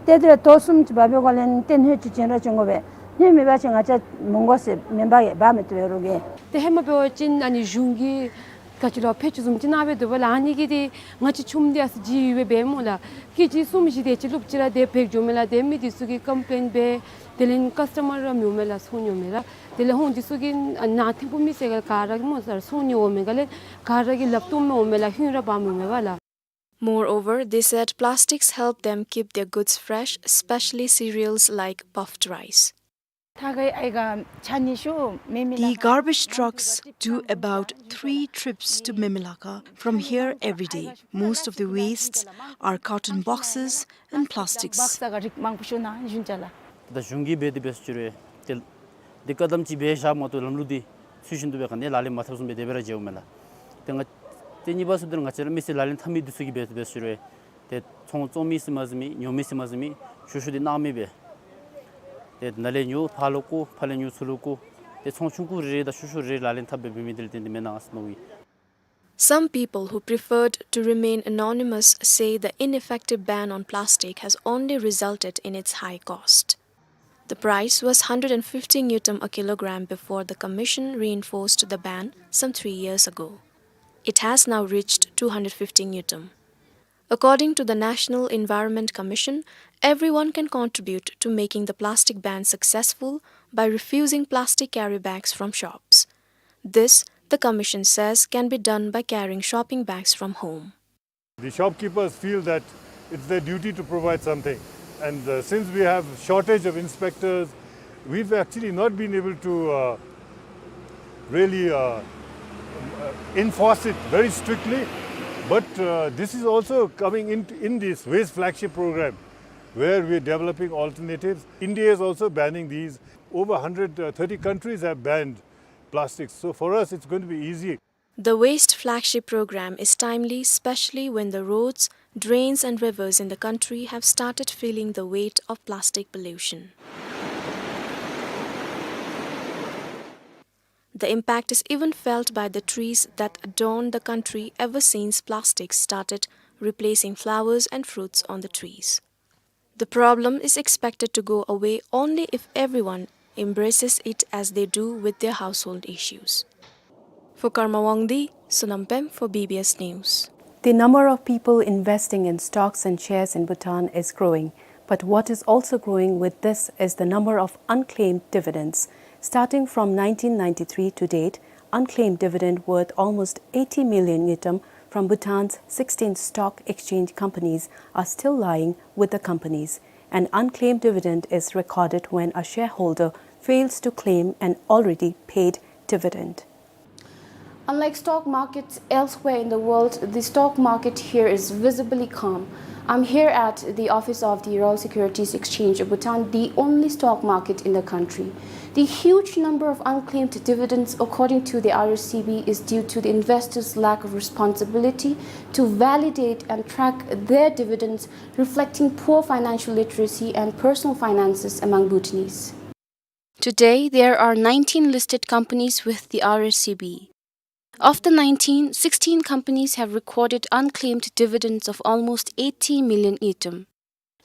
ཏེ་དེ་དོ་གསུམ་ཅིག་འབག་འབད་འོང་ལས་ཏེ་སྣོད་ཅིག་བྱིན་ར་བྱིན་དགོ་པས། སྣོད་མེད་པ་ཅིན་ང་བཅས་མི་དགོ་ཟེར་མེན་པ་གི་འབག་མི་བཏུབ་པས་རོགས་ཀྱིས། ཏེ་ཧེ་མ་འབད་བ་ཅིན་ཨ་ནི་གཞུང་གིས་ག་ཅི་ལོ་ཕྱེད་ཅིག་བཟུམ་ཅིག་གནང་སྦེ་འདུག་པ་ལགས། ཨ་ནི་གིས་ཏེ་ང་བཅས་ཆུམ་འདི་ཨ་ཙི་ལྗིད་ཡོད་པས་འབད་སྨོ་ལགས། ཀེ་ཇི་གསུམ་བཞི་དེ་ཅིག་བླུག་ཅི་ར་དེ་བེག་འགྱོ་མས་ལགས། དེ་མི་འདི་ཚུ་གིས་ཀམ་པེན་འབད། དེ་ལས་ཀཱས་ཊ་མར་ར་མི་འོང་མས་ལགས། ཚོང་ཉོ་མི་ར། དེ་ལས་ཧོང་འདི་ཚུ་གིས་ཨ་ནཱ་ཐིམ་ཕུག་མི་སེར་ག་ར་གིས་སྨོ་ཟེར་ཚོང་ཉོ་འོང་མས་ག་ལས་ག་ར་གིས་ལགཔ་བཏོག་མི་འོང་མས་ལགས། ཧུན་ར་འབག་མི་འོང་མས་པ་ལགས། Moreover, they said plastics help them keep their goods fresh, especially cereals like puffed rice. The garbage trucks do about three trips to Memelakha from here every day. Most of the wastes are carton boxes and plastics. ད་གཞུང་གིས་འབད་དེ་འབད་ཟེར་རུང་ཏེ་འདི་བཀག་དམ་ཅིག་འབད་བཞག་མ་གཏོགས་ལམ་ལུགས་འདི་ཚུལ་བཞིན་དུ་སྦེ་ག་ནི་ལག་ལེན་མ་འཐབ་བཟུམ་སྦེ་དེ་སྦེ་ར་མཇལཝ་མས་ལགས། ཏེ་ང་ཏེ་གཉིས་པ་ཚུ་འདི་ང་བཅས་ར་མི་སེར་ལག་ལེན་འཐབ་མི་འདི་ཚུ་གིས་འབད་དེ་འབད་ཟེར་རུང་ཏེ་ཚོང་བཙོང་མི་ཟེར་མ་ཟེར་མི་ཉོ་མི་ཟེར་མ་ཟེར་མི་ཆུ་ཤོག་འདི་གནང་མི་སྦེ་ཏེ་ནཱ་ལས་ཉོ་ཕར་ལུ་བཀོ་ཕར་ལས་ཉོ་ཚུར་ལུ་བཀོ་ཏེ་ཚོང་ཆུང་ཀུ་རེ་རེ་དང་ཆུ་ཤོག་རེ་རེ་ལག་ལེན་འཐབ་སྦེ་འབད་མི་འདི་ལུ་བརྟེན་ཏེ་མེན་ན་ཟེར་མནོཝ་ཨིན། Some people who preferred to remain anonymous say the ineffective ban on plastic has only resulted in its high cost. The price was hundred and fifty ngultrum a kilogram before the commission reinforced the ban some three years ago. It has now reached two hundred fifty ngultrum. According to the National Environment Commission, everyone can contribute to making the plastic ban successful by refusing plastic carry bags from shops. This, the commission says, can be done by carrying shopping bags from home. The shopkeepers feel that it's their duty to provide something. And, uh, since we have shortage of inspectors, we've actually not been able to, uh, really, uh, uh, enforce it very strictly. But, uh, this is also coming in, in this waste flagship program, where we're developing alternatives. India is also banning these. Over hundred, uh, thirty countries have banned plastics. So for us, it's going to be easy. The waste flagship program is timely, especially when the roads, drains and rivers in the country have started feeling the weight of plastic pollution. The impact is even felt by the trees that adorn the country ever since plastics started replacing flowers and fruits on the trees. The problem is expected to go away only if everyone embraces it as they do with their household issues. For Karma Wangdi, Sonam Pem for B B S News. The number of people investing in stocks and shares in Bhutan is growing, but what is also growing with this is the number of unclaimed dividends. Starting from nineteen ninety-three to date, unclaimed dividend worth almost eighty million ngultrum from Bhutan's sixteen stock exchange companies are still lying with the companies. An unclaimed dividend is recorded when a shareholder fails to claim an already paid dividend. Unlike stock markets elsewhere in the world, the stock market here is visibly calm. I'm here at the office of the Royal Securities Exchange of Bhutan, the only stock market in the country. The huge number of unclaimed dividends, according to the R S C B, is due to the investors' lack of responsibility to validate and track their dividends, reflecting poor financial literacy and personal finances among Bhutanese. Today, there are nineteen listed companies with the R S C B. Of the nineteen, sixteen companies have recorded unclaimed dividends of almost eighty million ngultrum.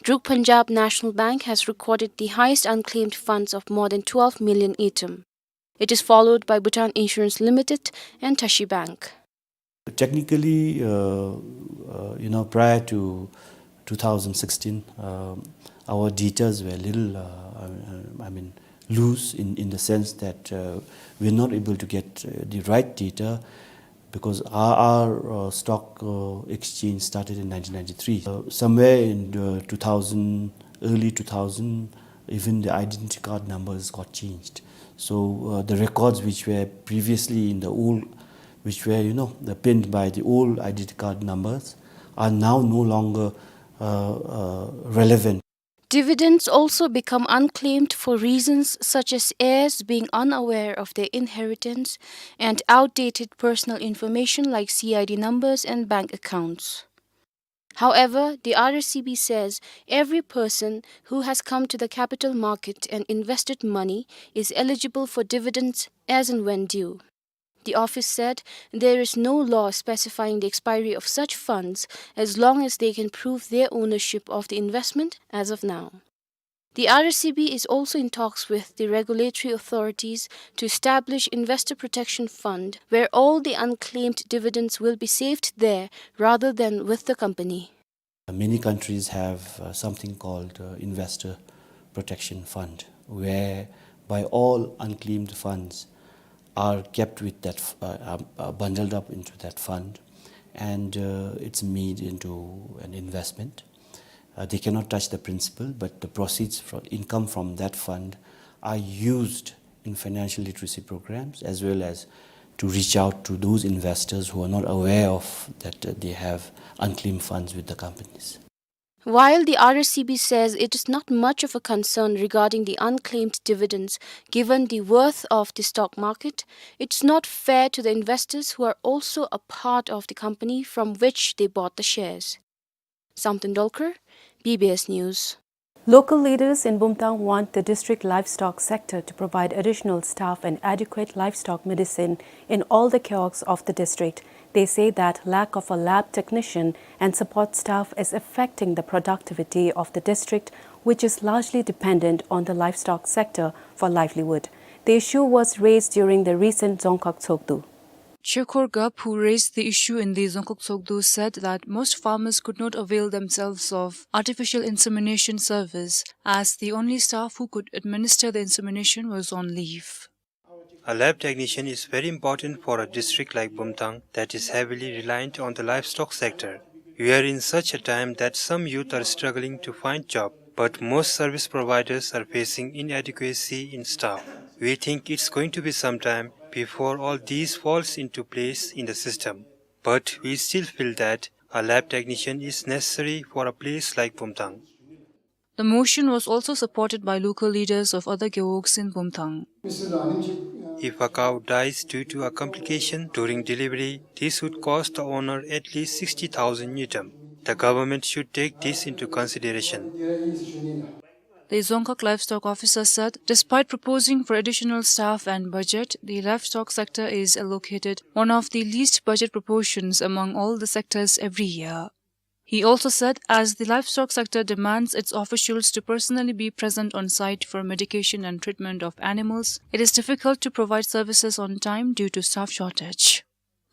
Druk Punjab National Bank has recorded the highest unclaimed funds of more than twelve million ngultrum. It is followed by Bhutan Insurance Limited and Tashi Bank. Technically, uh, uh, you know, prior to two thousand sixteen, um, our datas were a little, uh, I, I mean, loose in, in the sense that, uh, we're not able to get, uh, the right data because our, our, uh, stock, uh, exchange started in nineteen ninety-three. Uh, somewhere in, uh, two thousand, early two thousand, even the identity card numbers got changed. So, uh, the records which were previously in the old, which were, you know, the pinned by the old identity card numbers, are now no longer, uh, uh, relevant. Dividends also become unclaimed for reasons such as heirs being unaware of their inheritance and outdated personal information like C I D numbers and bank accounts. However, the R S C B says every person who has come to the capital market and invested money is eligible for dividends as and when due. The office said there is no law specifying the expiry of such funds as long as they can prove their ownership of the investment as of now. The R S C B is also in talks with the regulatory authorities to establish Investor Protection Fund, where all the unclaimed dividends will be saved there rather than with the company. Many countries have, uh, something called, uh, Investor Protection Fund, whereby all unclaimed funds are kept with that f-, uh, um, uh, bundled up into that fund, and, uh, it's made into an investment. Uh, they cannot touch the principal, but the proceeds from, income from that fund are used in financial literacy programs as well as to reach out to those investors who are not aware of that, uh, they have unclaimed funds with the companies. While the R S C B says it is not much of a concern regarding the unclaimed dividends given the worth of the stock market, it's not fair to the investors who are also a part of the company from which they bought the shares. Samten Dolkar, B B S News. Local leaders in Bumthang want the district livestock sector to provide additional staff and adequate livestock medicine in all the kiosks of the district. They say that lack of a lab technician and support staff is affecting the productivity of the district, which is largely dependent on the livestock sector for livelihood. The issue was raised during the recent Dzongkhag Tshogdu. Chekhor Gap, who raised the issue in the Dzongkhag Tshogdu, said that most farmers could not avail themselves of artificial insemination service, as the only staff who could administer the insemination was on leave. A lab technician is very important for a district like Bumthang that is heavily reliant on the livestock sector. We are in such a time that some youth are struggling to find job, but most service providers are facing inadequacy in staff. We think it's going to be some time before all these falls into place in the system. But we still feel that a lab technician is necessary for a place like Bumthang. The motion was also supported by local leaders of other gewogs in Bumthang. If a cow dies due to a complication during delivery, this would cost the owner at least sixty thousand ngultrum. The government should take this into consideration. The Dzongkhag livestock officer said, despite proposing for additional staff and budget, the livestock sector is allocated one of the least budget proportions among all the sectors every year. He also said, as the livestock sector demands its officials to personally be present on site for medication and treatment of animals, it is difficult to provide services on time due to staff shortage.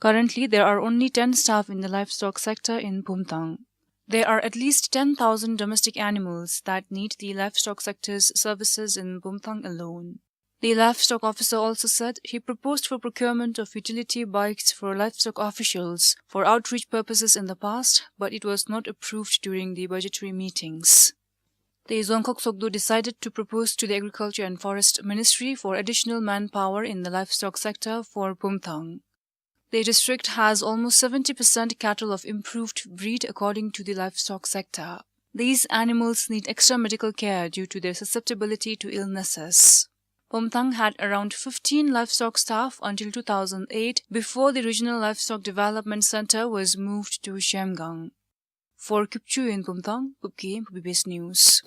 Currently, there are only ten staff in the livestock sector in Bumthang. There are at least ten thousand domestic animals that need the livestock sector's services in Bumthang alone. The livestock officer also said he proposed for procurement of utility bikes for livestock officials for outreach purposes in the past, but it was not approved during the budgetary meetings. The Dzongkhag Tshogdu decided to propose to the Agriculture and Forest Ministry for additional manpower in the livestock sector for Bumthang. The district has almost seventy percent cattle of improved breed, according to the livestock sector. These animals need extra medical care due to their susceptibility to illnesses. Bumthang had around fifteen livestock staff until two thousand eight, before the Regional Livestock Development Center was moved to Zhemgang. For Kyupchu in Bumthang, Bubki, B B S News.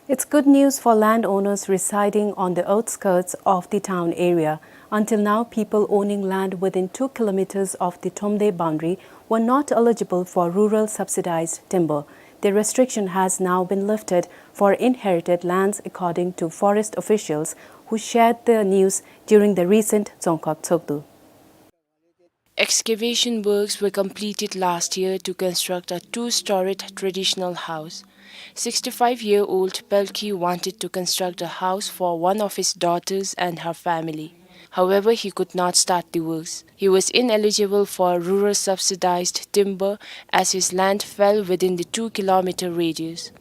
It's good news for landowners residing on the outskirts of the town area. Until now, people owning land within two kilometers of the Thromde boundary were not eligible for rural subsidized timber. The restriction has now been lifted for inherited lands, according to forest officials who shared the news during the recent Dzongkhag Tshogdu. Excavation works were completed last year to construct a two-storied traditional house. Sixty-five-year-old Pelki wanted to construct a house for one of his daughters and her family. However, he could not start the works. He was ineligible for rural subsidized timber as his land fell within the two kilometer radius.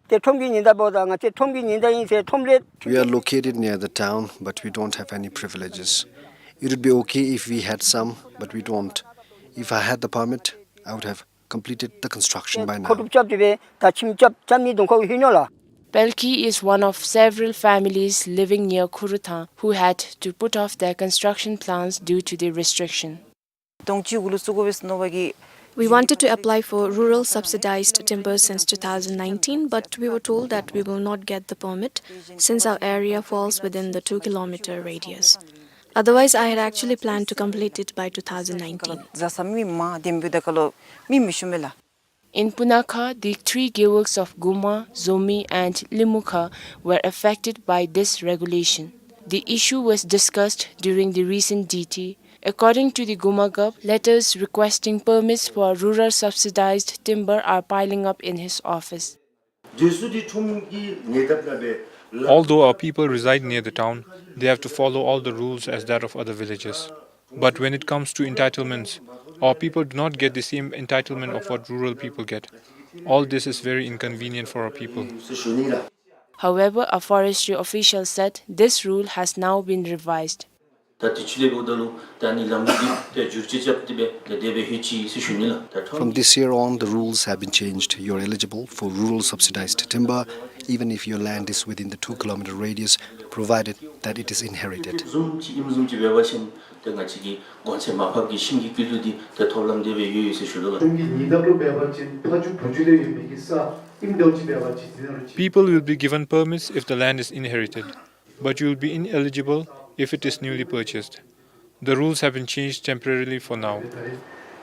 ཏེ་ཁྲོམ་གྱི་ཉེན་བརྡ་འབོ་ད་ང་བཅས་ཁྲོམ་གྱི་ཉེན་བརྡ་ཨིན་ཟེར་ཁྲོམ་ལས། We are located near the town, but we don't have any privileges. It would be okay if we had some, but we don't. If I had the permit, I would have completed the construction by now. མཁོ་སྒྲུབ་རྐྱབ་སྟེ་སྦེ་ད་ཁྱིམ་རྐྱབ་རྐྱབ་ནི་གདོང་ཁར་ལྷོད་ནུག་ལགས། Pelki is one of several families living near Khuruthang who had to put off their construction plans due to the restriction. We wanted to apply for rural subsidized timber since two thousand nineteen, but we were told that we will not get the permit since our area falls within the two kilometer radius. Otherwise, I had actually planned to complete it by two thousand nineteen. In Punakha, the three gewogs of Guma, Zomi and Limukha were affected by this regulation. The issue was discussed during the recent D T. According to the Guma Gov, letters requesting permits for rural subsidized timber are piling up in his office. Although our people reside near the town, they have to follow all the rules as that of other villages. But when it comes to entitlements, our people do not get the same entitlement of what rural people get. All this is very inconvenient for our people. However, a forestry official said this rule has now been revised. ད་དེ་ཚུ་ལས་འབདཝ་ད་ལུ་ད་ཨ་ནི་ལམ་ལུགས་འདི་ཏེ་བསྒྱུར་བཅོས་རྐྱབ་སྟེ་སྦེ་ད་དེ་སྦེ་ལྷོད་ཅི་ཟེར་ཞུ་ནི་ལགས། ད་ཁྲོམ། From this year on, the rules have been changed. You're eligible for rural subsidized timber, even if your land is within the two kilometer radius, provided that it is inherited. བཟུམ་ཅིག་ཨིནམ་བཟུམ་ཅིག་འབད་བ་ཅིན་ཏེ་ང་བཅས་ཀྱི་གོང་ཚད་མར་ཕབ་ཀྱི་ཤིང་གི་སྐྱིད་སྡུག་འདི་ཏེ་ཐོབ་ལམ་དེ་སྦེ་ཡོད་ཡོད་ཟེར་ཞུ་དོ་ལགས། ཁྲོམ་གྱི་ཉེན་བརྡ་ལུ་འབད་བ་ཅིན་ཕ་ཇོ་བུ་ཇོ་ལས་ཡོད་མི་གི་ས་ཨིནམ་འདྲཝ་ཅིག་འབད་བ་ཅིན་ཟེར་རུང་ཅིག། People will be given permits if the land is inherited, but you will be ineligible if it is newly purchased. The rules have been changed temporarily for now.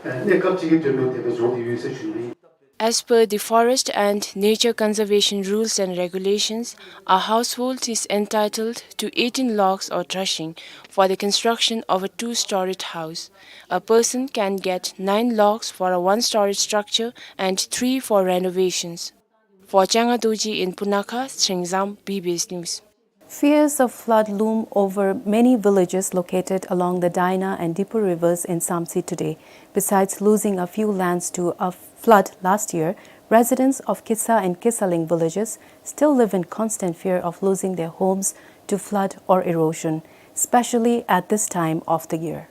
གནས་སྐབས་ཅིག་གི་དོན་ལུ་དེ་སྦེ་བཟོ་སྟེ་ཡོད་ཟེར་ཞུ་ནི། As per the Forest and Nature Conservation Rules and Regulations, a household is entitled to eighteen logs or trashing for the construction of a two-storied house. A person can get nine logs for a one-storied structure and three for renovations. For Changa Dorji in Punakha, Shengzam, B B S News. Fears of flood loom over many villages located along the Daina and Diphu rivers in Samtse today. Besides losing a few lands to a flood last year, residents of Kisa and Kisaling villages still live in constant fear of losing their homes to flood or erosion, especially at this time of the year.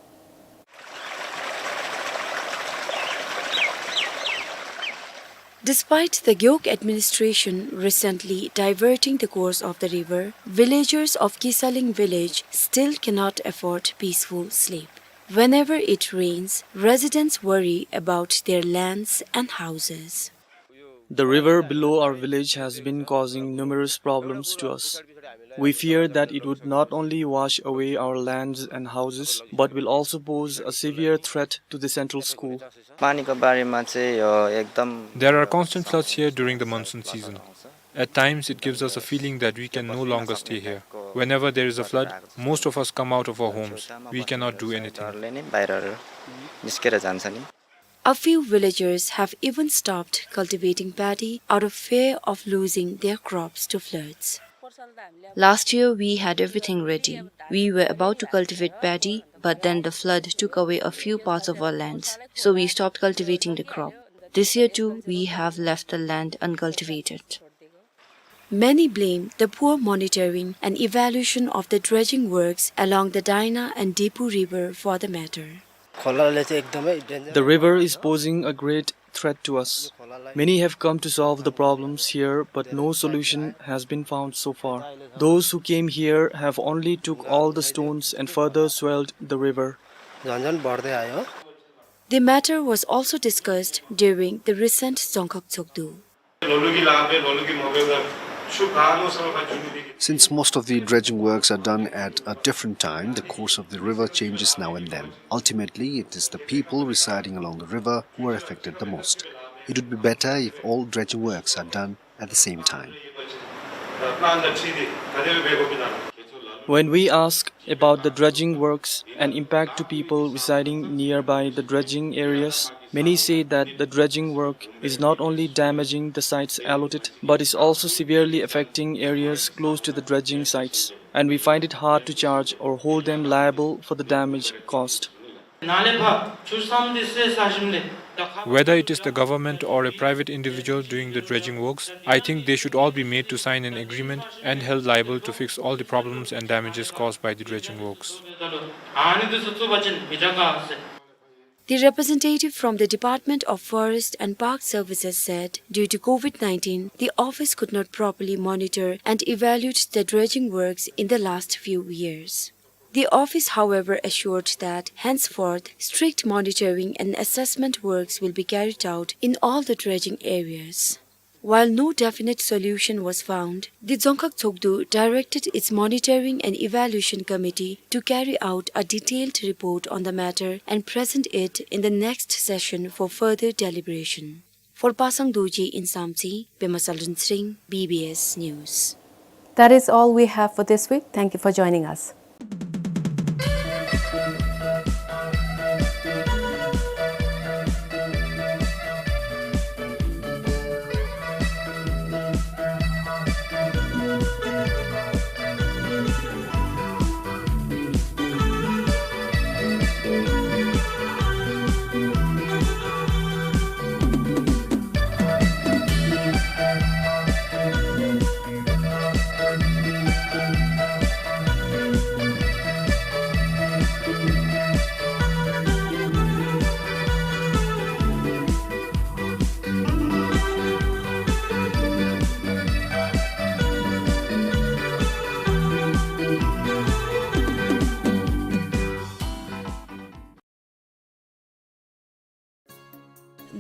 Despite the Gewog administration recently diverting the course of the river, villagers of Kisaling village still cannot afford peaceful sleep. Whenever it rains, residents worry about their lands and houses. The river below our village has been causing numerous problems to us. We fear that it would not only wash away our lands and houses, but will also pose a severe threat to the central school. पानीको बारेमा चाहिँ यो एकदम There are constant floods here during the monsoon season. At times, it gives us a feeling that we can no longer stay here. Whenever there is a flood, most of us come out of our homes. We cannot do anything. डरले नै बाहिरहरू निस्केर जान्छ नि। A few villagers have even stopped cultivating paddy out of fear of losing their crops to floods. Last year, we had everything ready. We were about to cultivate paddy, but then the flood took away a few parts of our lands, so we stopped cultivating the crop. This year too, we have left the land uncultivated. Many blame the poor monitoring and evaluation of the dredging works along the Daina and Diphu river for the matter. खोलाले चाहिँ एकदमै danger. The river is posing a great threat to us. Many have come to solve the problems here, but no solution has been found so far. Those who came here have only took all the stones and further swelled the river. झन् झन् बढ्दै आयो। The matter was also discussed during the recent Dzongkhag Tshogdu. Since most of the dredging works are done at a different time, the course of the river changes now and then. Ultimately, it is the people residing along the river who are affected the most. It would be better if all dredging works are done at the same time. When we ask about the dredging works and impact to people residing nearby the dredging areas, many say that the dredging work is not only damaging the sites allotted, but is also severely affecting areas close to the dredging sites, and we find it hard to charge or hold them liable for the damage caused. Whether it is the government or a private individual doing the dredging works, I think they should all be made to sign an agreement and held liable to fix all the problems and damages caused by the dredging works. The representative from the Department of Forest and Park Services said, due to COVID nineteen, the office could not properly monitor and evaluate the dredging works in the last few years. The office, however, assured that henceforth strict monitoring and assessment works will be carried out in all the dredging areas. While no definite solution was found, the Dzongkhag Tshogdu directed its monitoring and evaluation committee to carry out a detailed report on the matter and present it in the next session for further deliberation. For Pasang Dorji in Samtse, Pema Salren Sring, B B S News. That is all we have for this week. Thank you for joining us.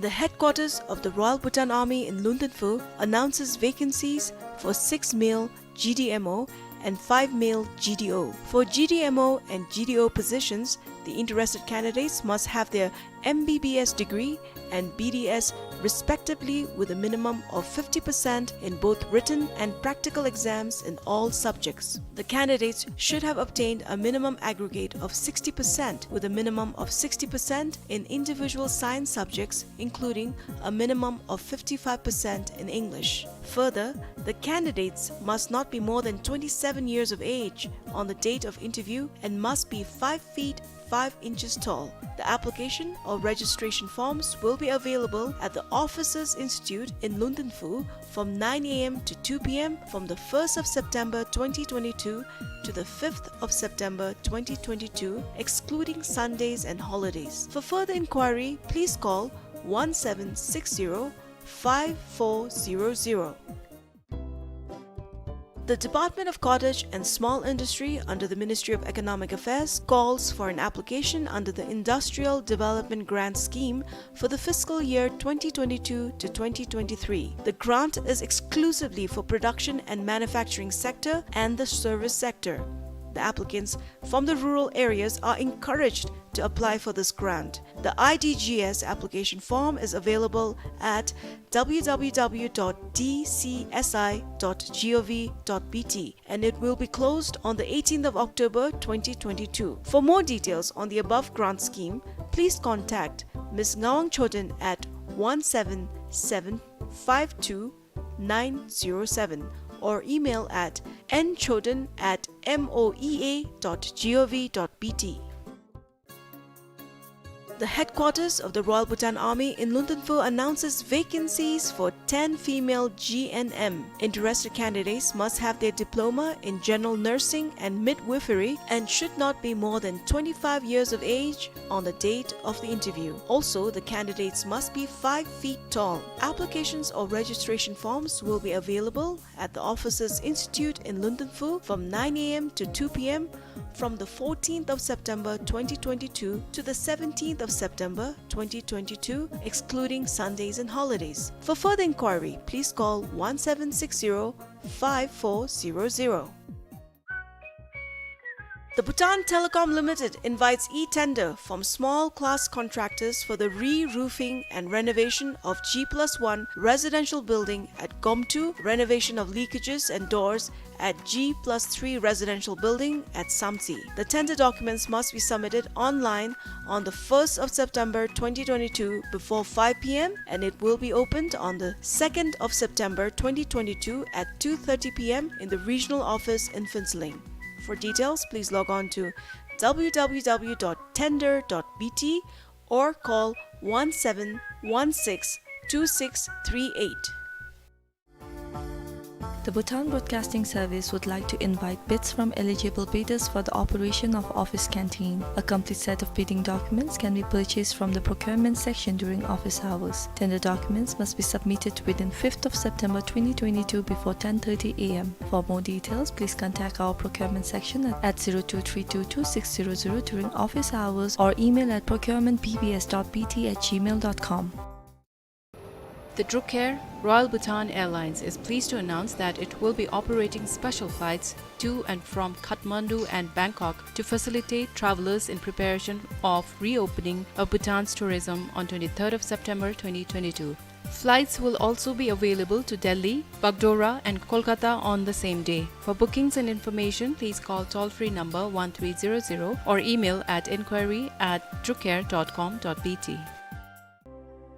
The headquarters of the Royal Bhutan Army in Lundenphu announces vacancies for six male G D M O and five male G D O. For G D M O and G D O positions, the interested candidates must have their M B B S degree and B D S respectively, with a minimum of fifty percent in both written and practical exams in all subjects. The candidates should have obtained a minimum aggregate of sixty percent, with a minimum of sixty percent in individual science subjects, including a minimum of fifty-five percent in English. Further, the candidates must not be more than twenty-seven years of age on the date of interview and must be five feet five inches tall. The application or registration forms will be available at the Officers Institute in Lundenphu from nine A M to two P M from the first of September twenty twenty-two to the fifth of September twenty twenty-two, excluding Sundays and holidays. For further inquiry, please call one seven six zero five four zero zero. The Department of Cottage and Small Industry under the Ministry of Economic Affairs calls for an application under the Industrial Development Grant Scheme for the fiscal year twenty twenty-two to twenty twenty-three. The grant is exclusively for production and manufacturing sector and the service sector. The applicants from the rural areas are encouraged to apply for this grant. The I D G S application form is available at W W W dot D C S I dot gov dot B T, and it will be closed on the eighteenth of October twenty twenty-two. For more details on the above grant scheme, please contact Miss Ngawang Choden at one seven seven five two nine zero seven or email at n choden at moea dot gov dot B T. The headquarters of the Royal Bhutan Army in Lundenphu announces vacancies for ten female G N M. Interested candidates must have their diploma in general nursing and midwifery and should not be more than twenty-five years of age on the date of the interview. Also, the candidates must be five feet tall. Applications or registration forms will be available at the Officers Institute in Lundenphu from nine A M to two P M from the fourteenth of September twenty twenty-two to the seventeenth of September twenty twenty-two, excluding Sundays and holidays. For further inquiry, please call one seven six zero five four zero zero. The Bhutan Telecom Limited invites e-tender from small class contractors for the re-roofing and renovation of G plus one residential building at Gomtu, renovation of leakages and doors at G plus three residential building at Samtse. The tender documents must be submitted online on the first of September twenty twenty-two before five P M, and it will be opened on the second of September twenty twenty-two at two thirty P M in the regional office in Phuentsholing. For details, please log on to W W W dot tender dot B T or call one seven one six two six three eight. The Bhutan Broadcasting Service would like to invite bids from eligible bidders for the operation of office canteen. A complete set of bidding documents can be purchased from the procurement section during office hours. Tender documents must be submitted within fifth of September twenty twenty-two before ten thirty A M. For more details, please contact our procurement section at, at zero two three two two six zero zero during office hours or email at procurement B B S dot B T at gmail dot com. The Druk Air, Royal Bhutan Airlines, is pleased to announce that it will be operating special flights to and from Kathmandu and Bangkok to facilitate travelers in preparation of reopening of Bhutan's tourism on twenty-third of September twenty twenty-two. Flights will also be available to Delhi, Bagdogra and Kolkata on the same day. For bookings and information, please call toll-free number one three zero zero or email at inquiry at drukair dot com dot B T.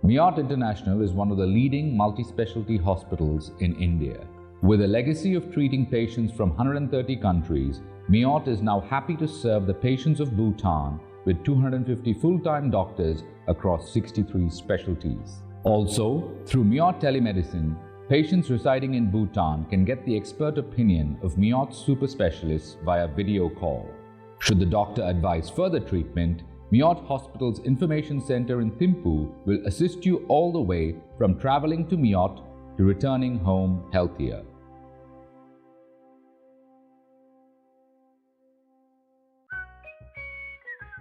Miot International is one of the leading multi-specialty hospitals in India. With a legacy of treating patients from hundred and thirty countries, Miot is now happy to serve the patients of Bhutan with two hundred fifty full-time doctors across sixty-three specialties. Also, through Miot Telemedicine, patients residing in Bhutan can get the expert opinion of Miot super specialists via video call. Should the doctor advise further treatment, Miot Hospital's Information Center in Thimphu will assist you all the way from traveling to Miot to returning home healthier.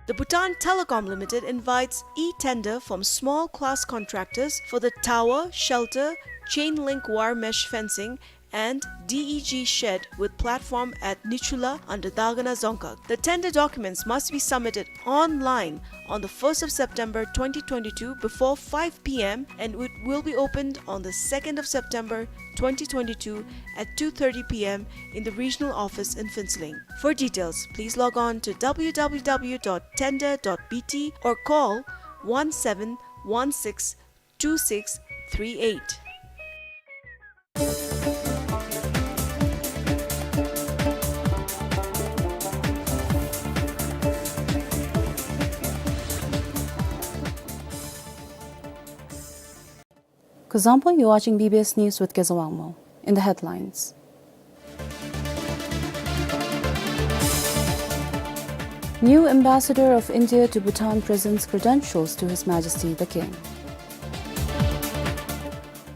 The Bhutan Telecom Limited invites e-tender from small class contractors for the tower, shelter, chain link wire mesh fencing, and D E G shed with platform at Nichula under Dagana Dzongkhag. The tender documents must be submitted online on the first of September twenty twenty-two before five p m and it will be opened on the second of September twenty twenty-two at two thirty p m in the regional office in Phuentsholing. For details, please log on to w w w dot tender dot b t or call one seven one six two six three eight. Kuzuzangpo, you're watching B B S News with Keza Wangmo. In the headlines, new ambassador of India to Bhutan presents credentials to His Majesty the King.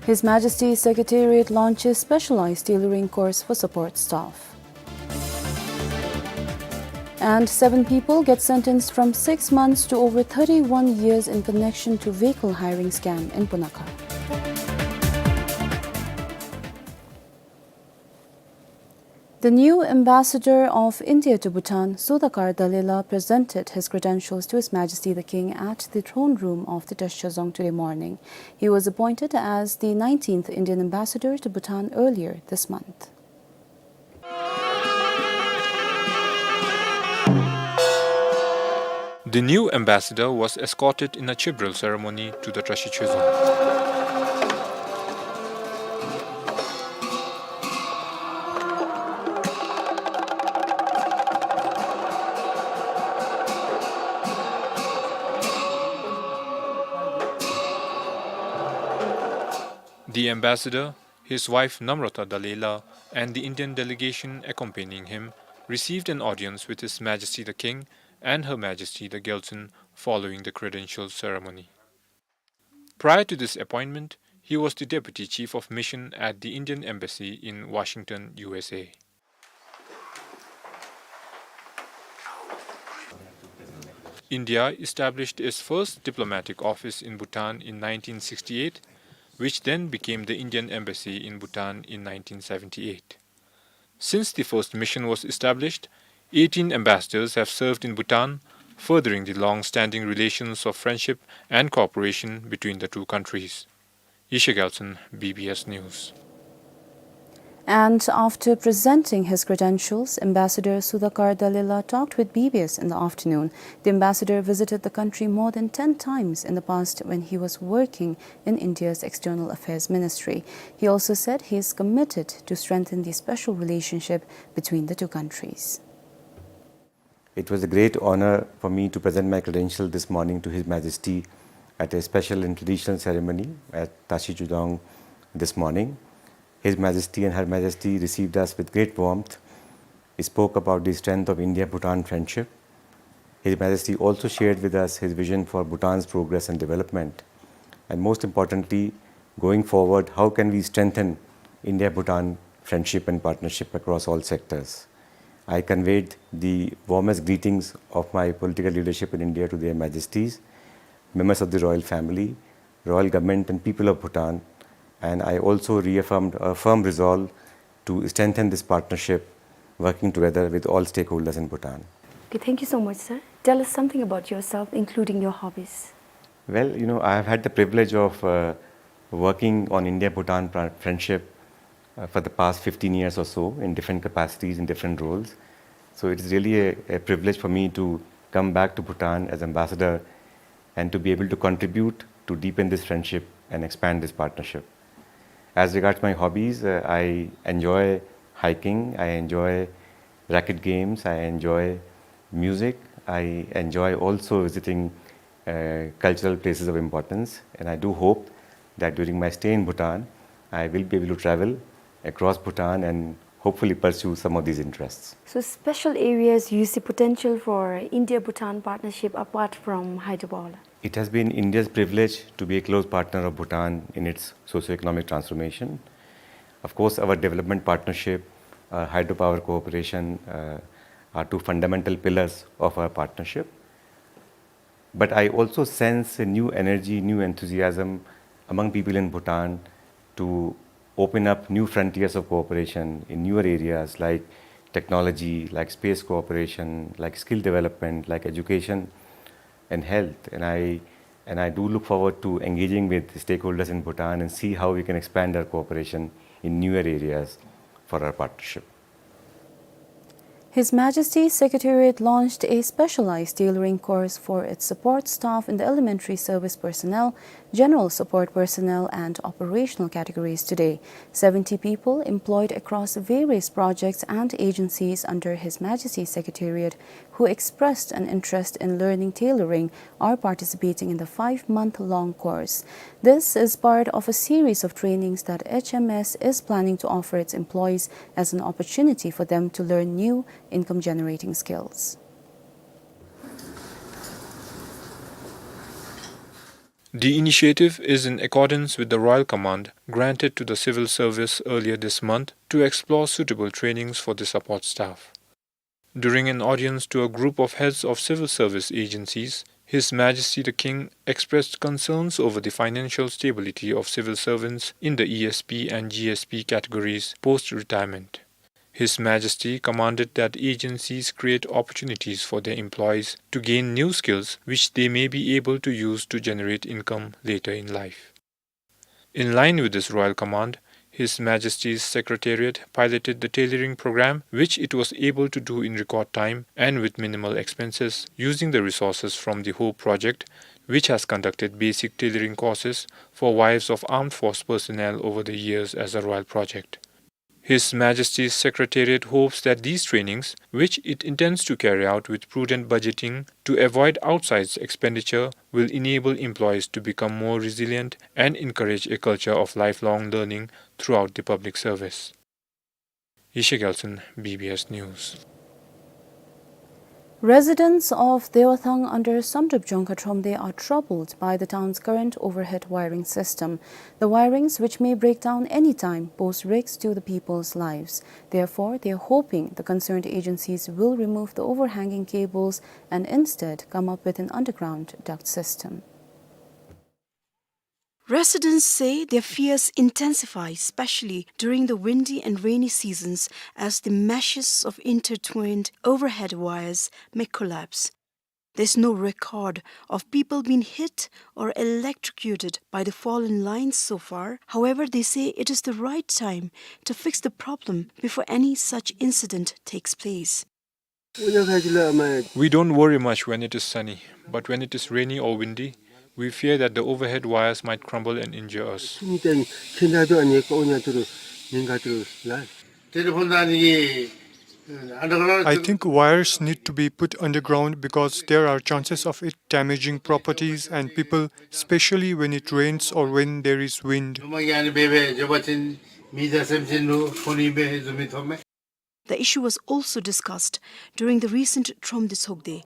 His Majesty's Secretariat launches specialized tailoring course for support staff. And seven people get sentenced from six months to over thirty-one years in connection to vehicle hiring scam in Punakha. The new ambassador of India to Bhutan, Sudhakar Dallela, presented his credentials to His Majesty the King at the throne room of the Dresha Dzong today morning. He was appointed as the nineteenth Indian ambassador to Bhutan earlier this month. The new ambassador was escorted in a chibral ceremony to the Dresha Dzong. The ambassador, his wife Namrata Dallela, and the Indian delegation accompanying him received an audience with His Majesty the King and Her Majesty the Gyaltsuen following the credential ceremony. Prior to this appointment, he was the Deputy Chief of Mission at the Indian Embassy in Washington, U S A. India established its first diplomatic office in Bhutan in nineteen sixty-eight, which then became the Indian Embassy in Bhutan in nineteen seventy-eight. Since the first mission was established, eighteen ambassadors have served in Bhutan, furthering the long-standing relations of friendship and cooperation between the two countries. Yeshe Gyaltsuen, B B S News. And after presenting his credentials, Ambassador Sudhakar Dallela talked with B B S in the afternoon. The ambassador visited the country more than ten times in the past when he was working in India's External Affairs Ministry. He also said he is committed to strengthen the special relationship between the two countries. It was a great honor for me to present my credential this morning to His Majesty at a special and traditional ceremony at Tashi Chudong this morning. His Majesty and Her Majesty received us with great warmth, spoke about the strength of India-Bhutan friendship. His Majesty also shared with us his vision for Bhutan's progress and development, and most importantly, going forward, how can we strengthen India-Bhutan friendship and partnership across all sectors. I conveyed the warmest greetings of my political leadership in India to their Majesties, members of the royal family, royal government and people of Bhutan, and I also reaffirmed a firm resolve to strengthen this partnership, working together with all stakeholders in Bhutan. Okay, thank you so much, sir. Tell us something about yourself, including your hobbies. Well, you know, I have had the privilege of, uh, working on India-Bhutan pra-, friendship, uh, for the past fifteen years or so in different capacities, in different roles. So it is really a, a privilege for me to come back to Bhutan as ambassador and to be able to contribute to deepen this friendship and expand this partnership. As regards my hobbies, uh, I enjoy hiking, I enjoy racket games, I enjoy music, I enjoy also visiting, uh, cultural places of importance, and I do hope that during my stay in Bhutan, I will be able to travel across Bhutan and hopefully pursue some of these interests. So, special areas you see potential for India-Bhutan partnership apart from hydropower? It has been India's privilege to be a close partner of Bhutan in its socio-economic transformation. Of course, our development partnership, uh, hydropower cooperation, uh, are two fundamental pillars of our partnership. But I also sense a new energy, new enthusiasm among people in Bhutan to open up new frontiers of cooperation in newer areas like technology, like space cooperation, like skill development, like education and health. And I, and I do look forward to engaging with stakeholders in Bhutan and see how we can expand our cooperation in newer areas for our partnership. His Majesty's Secretariat launched a specialized tailoring course for its support staff in the elementary service personnel, general support personnel, and operational categories today. Seventy people employed across various projects and agencies under His Majesty's Secretariat who expressed an interest in learning tailoring are participating in the five-month-long course. This is part of a series of trainings that H M S is planning to offer its employees as an opportunity for them to learn new income-generating skills. The initiative is in accordance with the Royal Command granted to the civil service earlier this month to explore suitable trainings for the support staff. During an audience to a group of heads of civil service agencies, His Majesty the King expressed concerns over the financial stability of civil servants in the E S P and G S P categories post-retirement. His Majesty commanded that agencies create opportunities for their employees to gain new skills which they may be able to use to generate income later in life. In line with this royal command, His Majesty's Secretariat piloted the tailoring program, which it was able to do in record time and with minimal expenses, using the resources from the Hope Project, which has conducted basic tailoring courses for wives of armed force personnel over the years as a royal project. His Majesty's Secretariat hopes that these trainings, which it intends to carry out with prudent budgeting to avoid outsized expenditure, will enable employees to become more resilient and encourage a culture of lifelong learning throughout the public service. Yeshe Gyaltshen, B B S News. Residents of Dewathang under Samdrup Jongkha Thromde are troubled by the town's current overhead wiring system. The wirings, which may break down any time, pose risks to the people's lives. Therefore, they are hoping the concerned agencies will remove the overhanging cables and instead come up with an underground duct system. Residents say their fears intensify, especially during the windy and rainy seasons, as the meshes of intertwined overhead wires may collapse. There's no record of people being hit or electrocuted by the fallen lines so far. However, they say it is the right time to fix the problem before any such incident takes place. We don't worry much when it is sunny, but when it is rainy or windy, we fear that the overhead wires might crumble and injure us. I think wires need to be put underground because there are chances of it damaging properties and people, especially when it rains or when there is wind. The issue was also discussed during the recent Thromde Tshogde.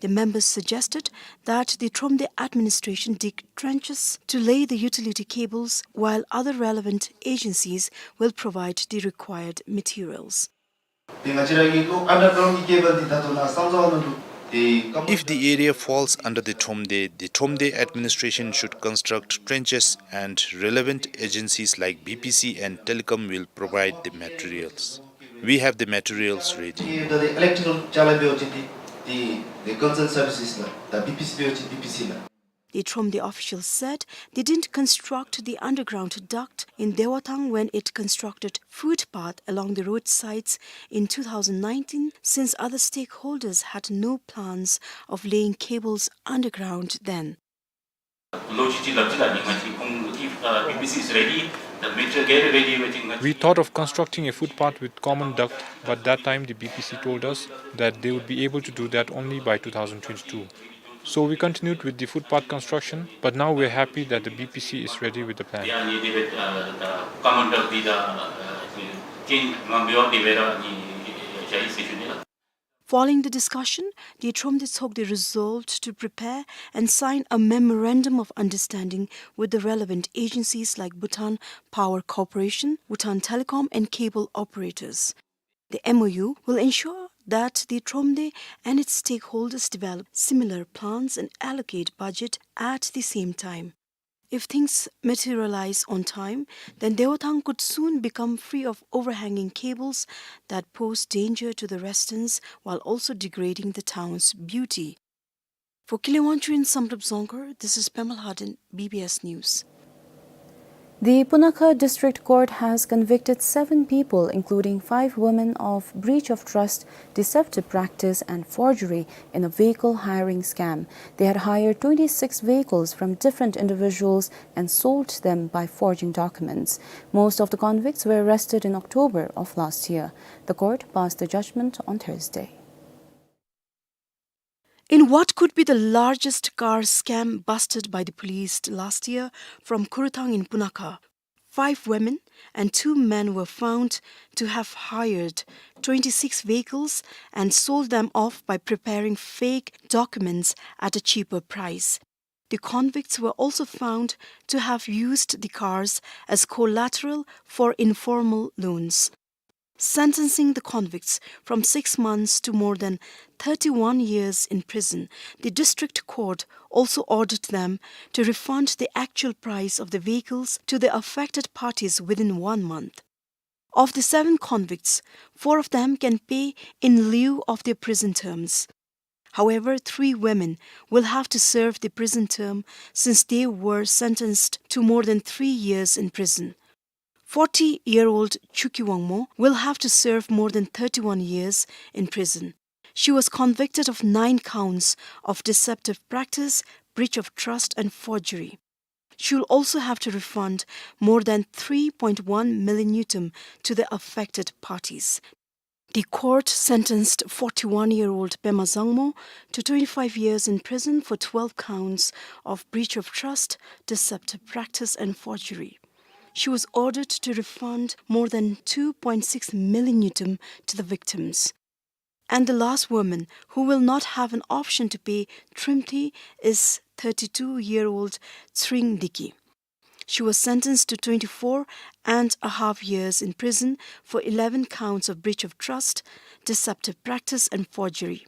The members suggested that the Thromde administration dig trenches to lay the utility cables, while other relevant agencies will provide the required materials. If the area falls under the Thromde, the Thromde administration should construct trenches and relevant agencies like B P C and Telecom will provide the materials. We have the materials ready. The electrical chala be ochiti, the, the concerned services la, the B P C be ochiti, B P C la. The Thromde officials said they didn't construct the underground duct in Dewathang when it constructed footpath along the roadsides in two thousand nineteen, since other stakeholders had no plans of laying cables underground then. If, uh, B P C is ready, the material get ready, everything. We thought of constructing a footpath with common duct, but that time the B P C told us that they would be able to do that only by two thousand twenty-two. So we continued with the footpath construction, but now we're happy that the B P C is ready with the plan. They are ready with, uh, the common duct, the, uh, the chain, uh, beyond the vera, the, uh, jai station, yeah. Following the discussion, the Thromde Tshogde resolved to prepare and sign a memorandum of understanding with the relevant agencies like Bhutan Power Corporation, Bhutan Telecom, and cable operators. The M O U will ensure that the Thromde and its stakeholders develop similar plans and allocate budget at the same time. If things materialize on time, then Dewathang could soon become free of overhanging cables that pose danger to the residents while also degrading the town's beauty. For Kile Wangchuk in Samdrup Dzongkhar, this is Pema Lhaden, B B S News. The Punakha District Court has convicted seven people, including five women, of breach of trust, deceptive practice, and forgery in a vehicle hiring scam. They had hired twenty-six vehicles from different individuals and sold them by forging documents. Most of the convicts were arrested in October of last year. The court passed the judgment on Thursday. In what could be the largest car scam busted by the police last year from Khurthang in Punakha, five women and two men were found to have hired twenty-six vehicles and sold them off by preparing fake documents at a cheaper price. The convicts were also found to have used the cars as collateral for informal loans. Sentencing the convicts from six months to more than thirty-one years in prison, the district court also ordered them to refund the actual price of the vehicles to the affected parties within one month. Of the seven convicts, four of them can pay in lieu of their prison terms. However, three women will have to serve the prison term since they were sentenced to more than three years in prison. Forty-year-old Chuki Wangmo will have to serve more than thirty-one years in prison. She was convicted of nine counts of deceptive practice, breach of trust, and forgery. She will also have to refund more than three point one million ngultrum to the affected parties. The court sentenced forty-one-year-old Pema Zangmo to twenty-five years in prison for twelve counts of breach of trust, deceptive practice, and forgery. She was ordered to refund more than two point six million ngultrum to the victims. And the last woman who will not have an option to pay Trimthi is thirty-two-year-old Tsring Diki. She was sentenced to twenty-four and a half years in prison for eleven counts of breach of trust, deceptive practice, and forgery.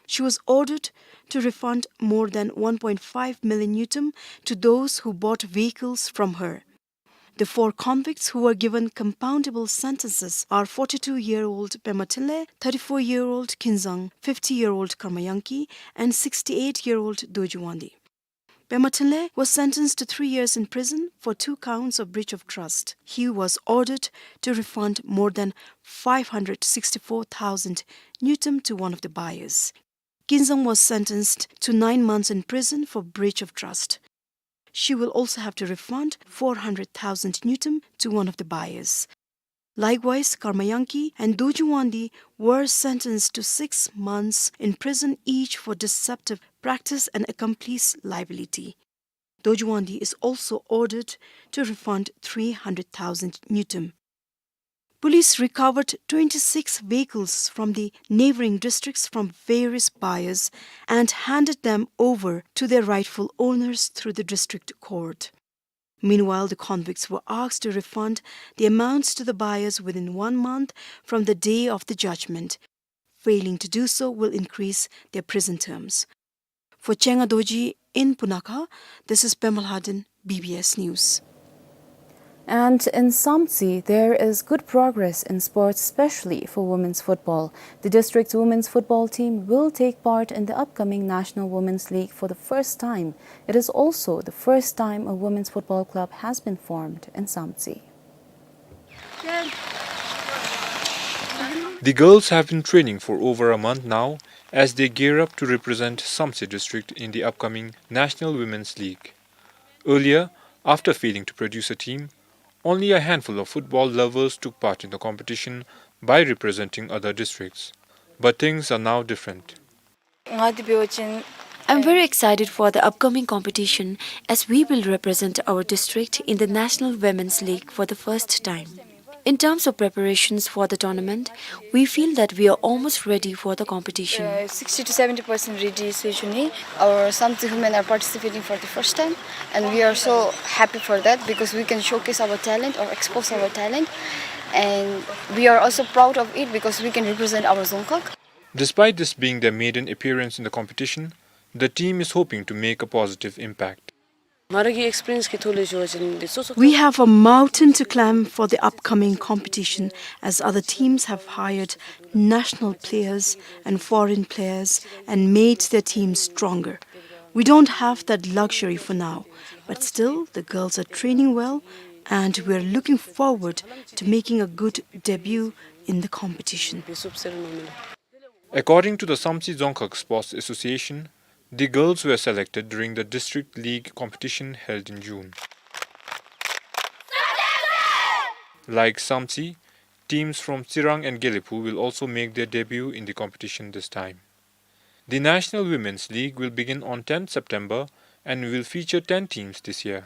She was ordered to refund more than one point five million ngultrum to those who bought vehicles from her. The four convicts who were given compoundable sentences are forty-two-year-old Pema Thinley, thirty-four-year-old Kinzang, fifty-year-old Karma Yangki, and sixty-eight-year-old Doji Wangdi. Pema Thinley was sentenced to three years in prison for two counts of breach of trust. He was ordered to refund more than five hundred sixty-four thousand ngultrum to one of the buyers. Kinzang was sentenced to nine months in prison for breach of trust. She will also have to refund four hundred thousand ngultrum to one of the buyers. Likewise, Karma Yangki and Doji Wangdi were sentenced to six months in prison each for deceptive practice and accomplice liability. Doji Wangdi is also ordered to refund three hundred thousand ngultrum. Police recovered twenty-six vehicles from the neighboring districts from various buyers and handed them over to their rightful owners through the district court. Meanwhile, the convicts were asked to refund the amounts to the buyers within one month from the day of the judgment. Failing to do so will increase their prison terms. For Chenga Dorji in Punakha, this is Pema Lhaden, B B S News. And in Samtse, there is good progress in sports, especially for women's football. The district's women's football team will take part in the upcoming National Women's League for the first time. It is also the first time a women's football club has been formed in Samtse. The girls have been training for over a month now as they gear up to represent Samtse district in the upcoming National Women's League. Earlier, after failing to produce a team, only a handful of football lovers took part in the competition by representing other districts. But things are now different. I'm very excited for the upcoming competition as we will represent our district in the National Women's League for the first time. In terms of preparations for the tournament, we feel that we are almost ready for the competition. Uh, sixty to seventy percent ready, especially our Samtse women are participating for the first time, and we are so happy for that because we can showcase our talent or expose our talent, and we are also proud of it because we can represent our Dzongkhag. Despite this being their maiden appearance in the competition, the team is hoping to make a positive impact. ང་ར་གི་ཨེགསི་པི་རི་ཡེནསི་གི་ཐོག་ལས་ཞུ་བ་ཅིན་འདི་སོ་སོ We have a mountain to climb for the upcoming competition, as other teams have hired national players and foreign players and made their teams stronger. We don't have that luxury for now, but still the girls are training well and we are looking forward to making a good debut in the competition. According to the Samtse Dzongkhag Sports Association, the girls were selected during the district league competition held in June. Like Samtse, teams from Tsirang and Gelephu will also make their debut in the competition this time. The National Women's League will begin on tenth September and will feature ten teams this year.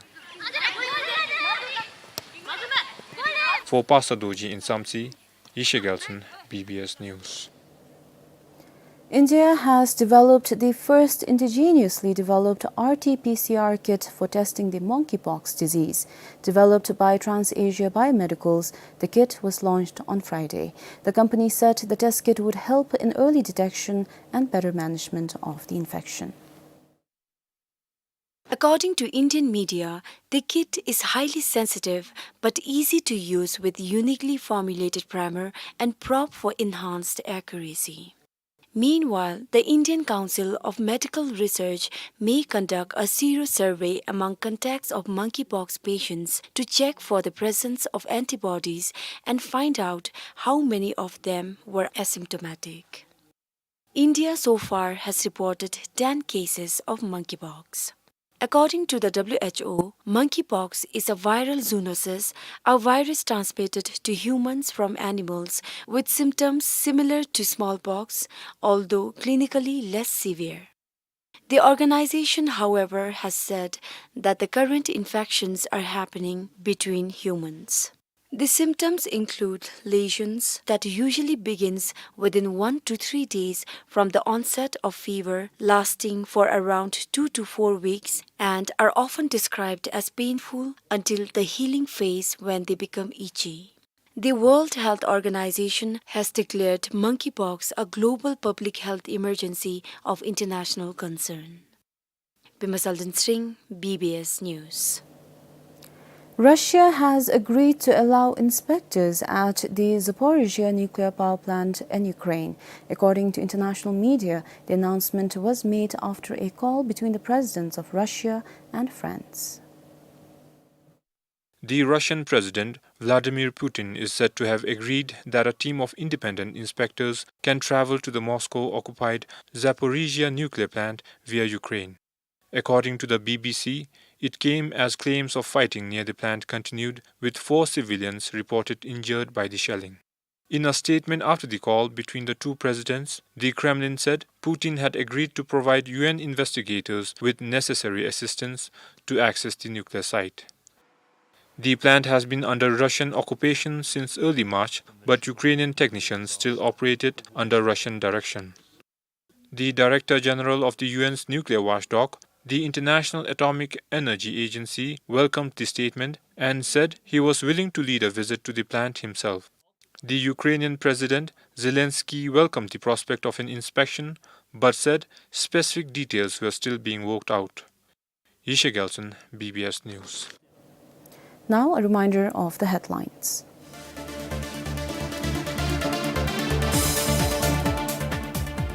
For Pastor Dorji in Samtse, Yeshe Gyaltsen, B B S News. India has developed the first indigenously developed R T P C R kit for testing the monkeypox disease. Developed by TransAsia Biomedicals, the kit was launched on Friday. The company said the test kit would help in early detection and better management of the infection. According to Indian media, the kit is highly sensitive but easy to use with uniquely formulated primer and probe for enhanced accuracy. Meanwhile, the Indian Council of Medical Research may conduct a sero survey among contacts of monkeypox patients to check for the presence of antibodies and find out how many of them were asymptomatic. India so far has reported ten cases of monkeypox. According to the W H O, monkeypox is a viral zoonosis, a virus transmitted to humans from animals, with symptoms similar to smallpox, although clinically less severe. The organization, however, has said that the current infections are happening between humans. The symptoms include lesions that usually begins within one to three days from the onset of fever, lasting for around two to four weeks, and are often described as painful until the healing phase, when they become itchy. The World Health Organization has declared monkeypox a global public health emergency of international concern. Bimba Salden Sring, B B S News. Russia has agreed to allow inspectors at the Zaporizhzhia nuclear power plant in Ukraine. According to international media, the announcement was made after a call between the presidents of Russia and France. The Russian President Vladimir Putin is said to have agreed that a team of independent inspectors can travel to the Moscow-occupied Zaporizhzhia nuclear plant via Ukraine. According to the B B C, it came as claims of fighting near the plant continued, with four civilians reported injured by the shelling. In a statement after the call between the two presidents, the Kremlin said Putin had agreed to provide U N investigators with necessary assistance to access the nuclear site. The plant has been under Russian occupation since early March, but Ukrainian technicians still operate it under Russian direction. The Director General of the U N's nuclear watchdog, the International Atomic Energy Agency, welcomed the statement and said he was willing to lead a visit to the plant himself. The Ukrainian President Zelensky welcomed the prospect of an inspection, but said specific details were still being worked out. Yeshe Gyaltsen, B B S News. Now, a reminder of the headlines.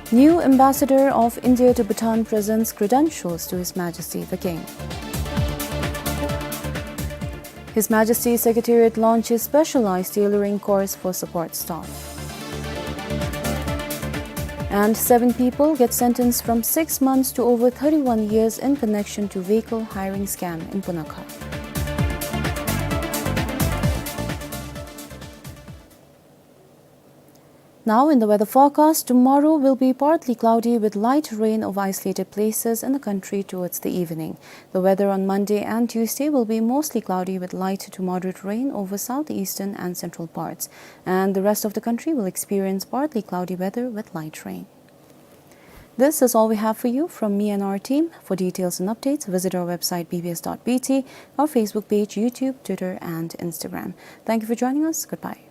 New ambassador of India to Bhutan presents credentials to His Majesty the King. His Majesty's Secretariat launches specialized tailoring course for support staff. And seven people get sentenced from six months to over thirty-one years in connection to vehicle hiring scam in Punakha. Now, in the weather forecast, tomorrow will be partly cloudy with light rain over isolated places in the country towards the evening. The weather on Monday and Tuesday will be mostly cloudy with light to moderate rain over southeastern and central parts, and the rest of the country will experience partly cloudy weather with light rain. This is all we have for you from me and our team. For details and updates, visit our website B B S dot B T, our Facebook page, YouTube, Twitter, and Instagram. Thank you for joining us. Goodbye.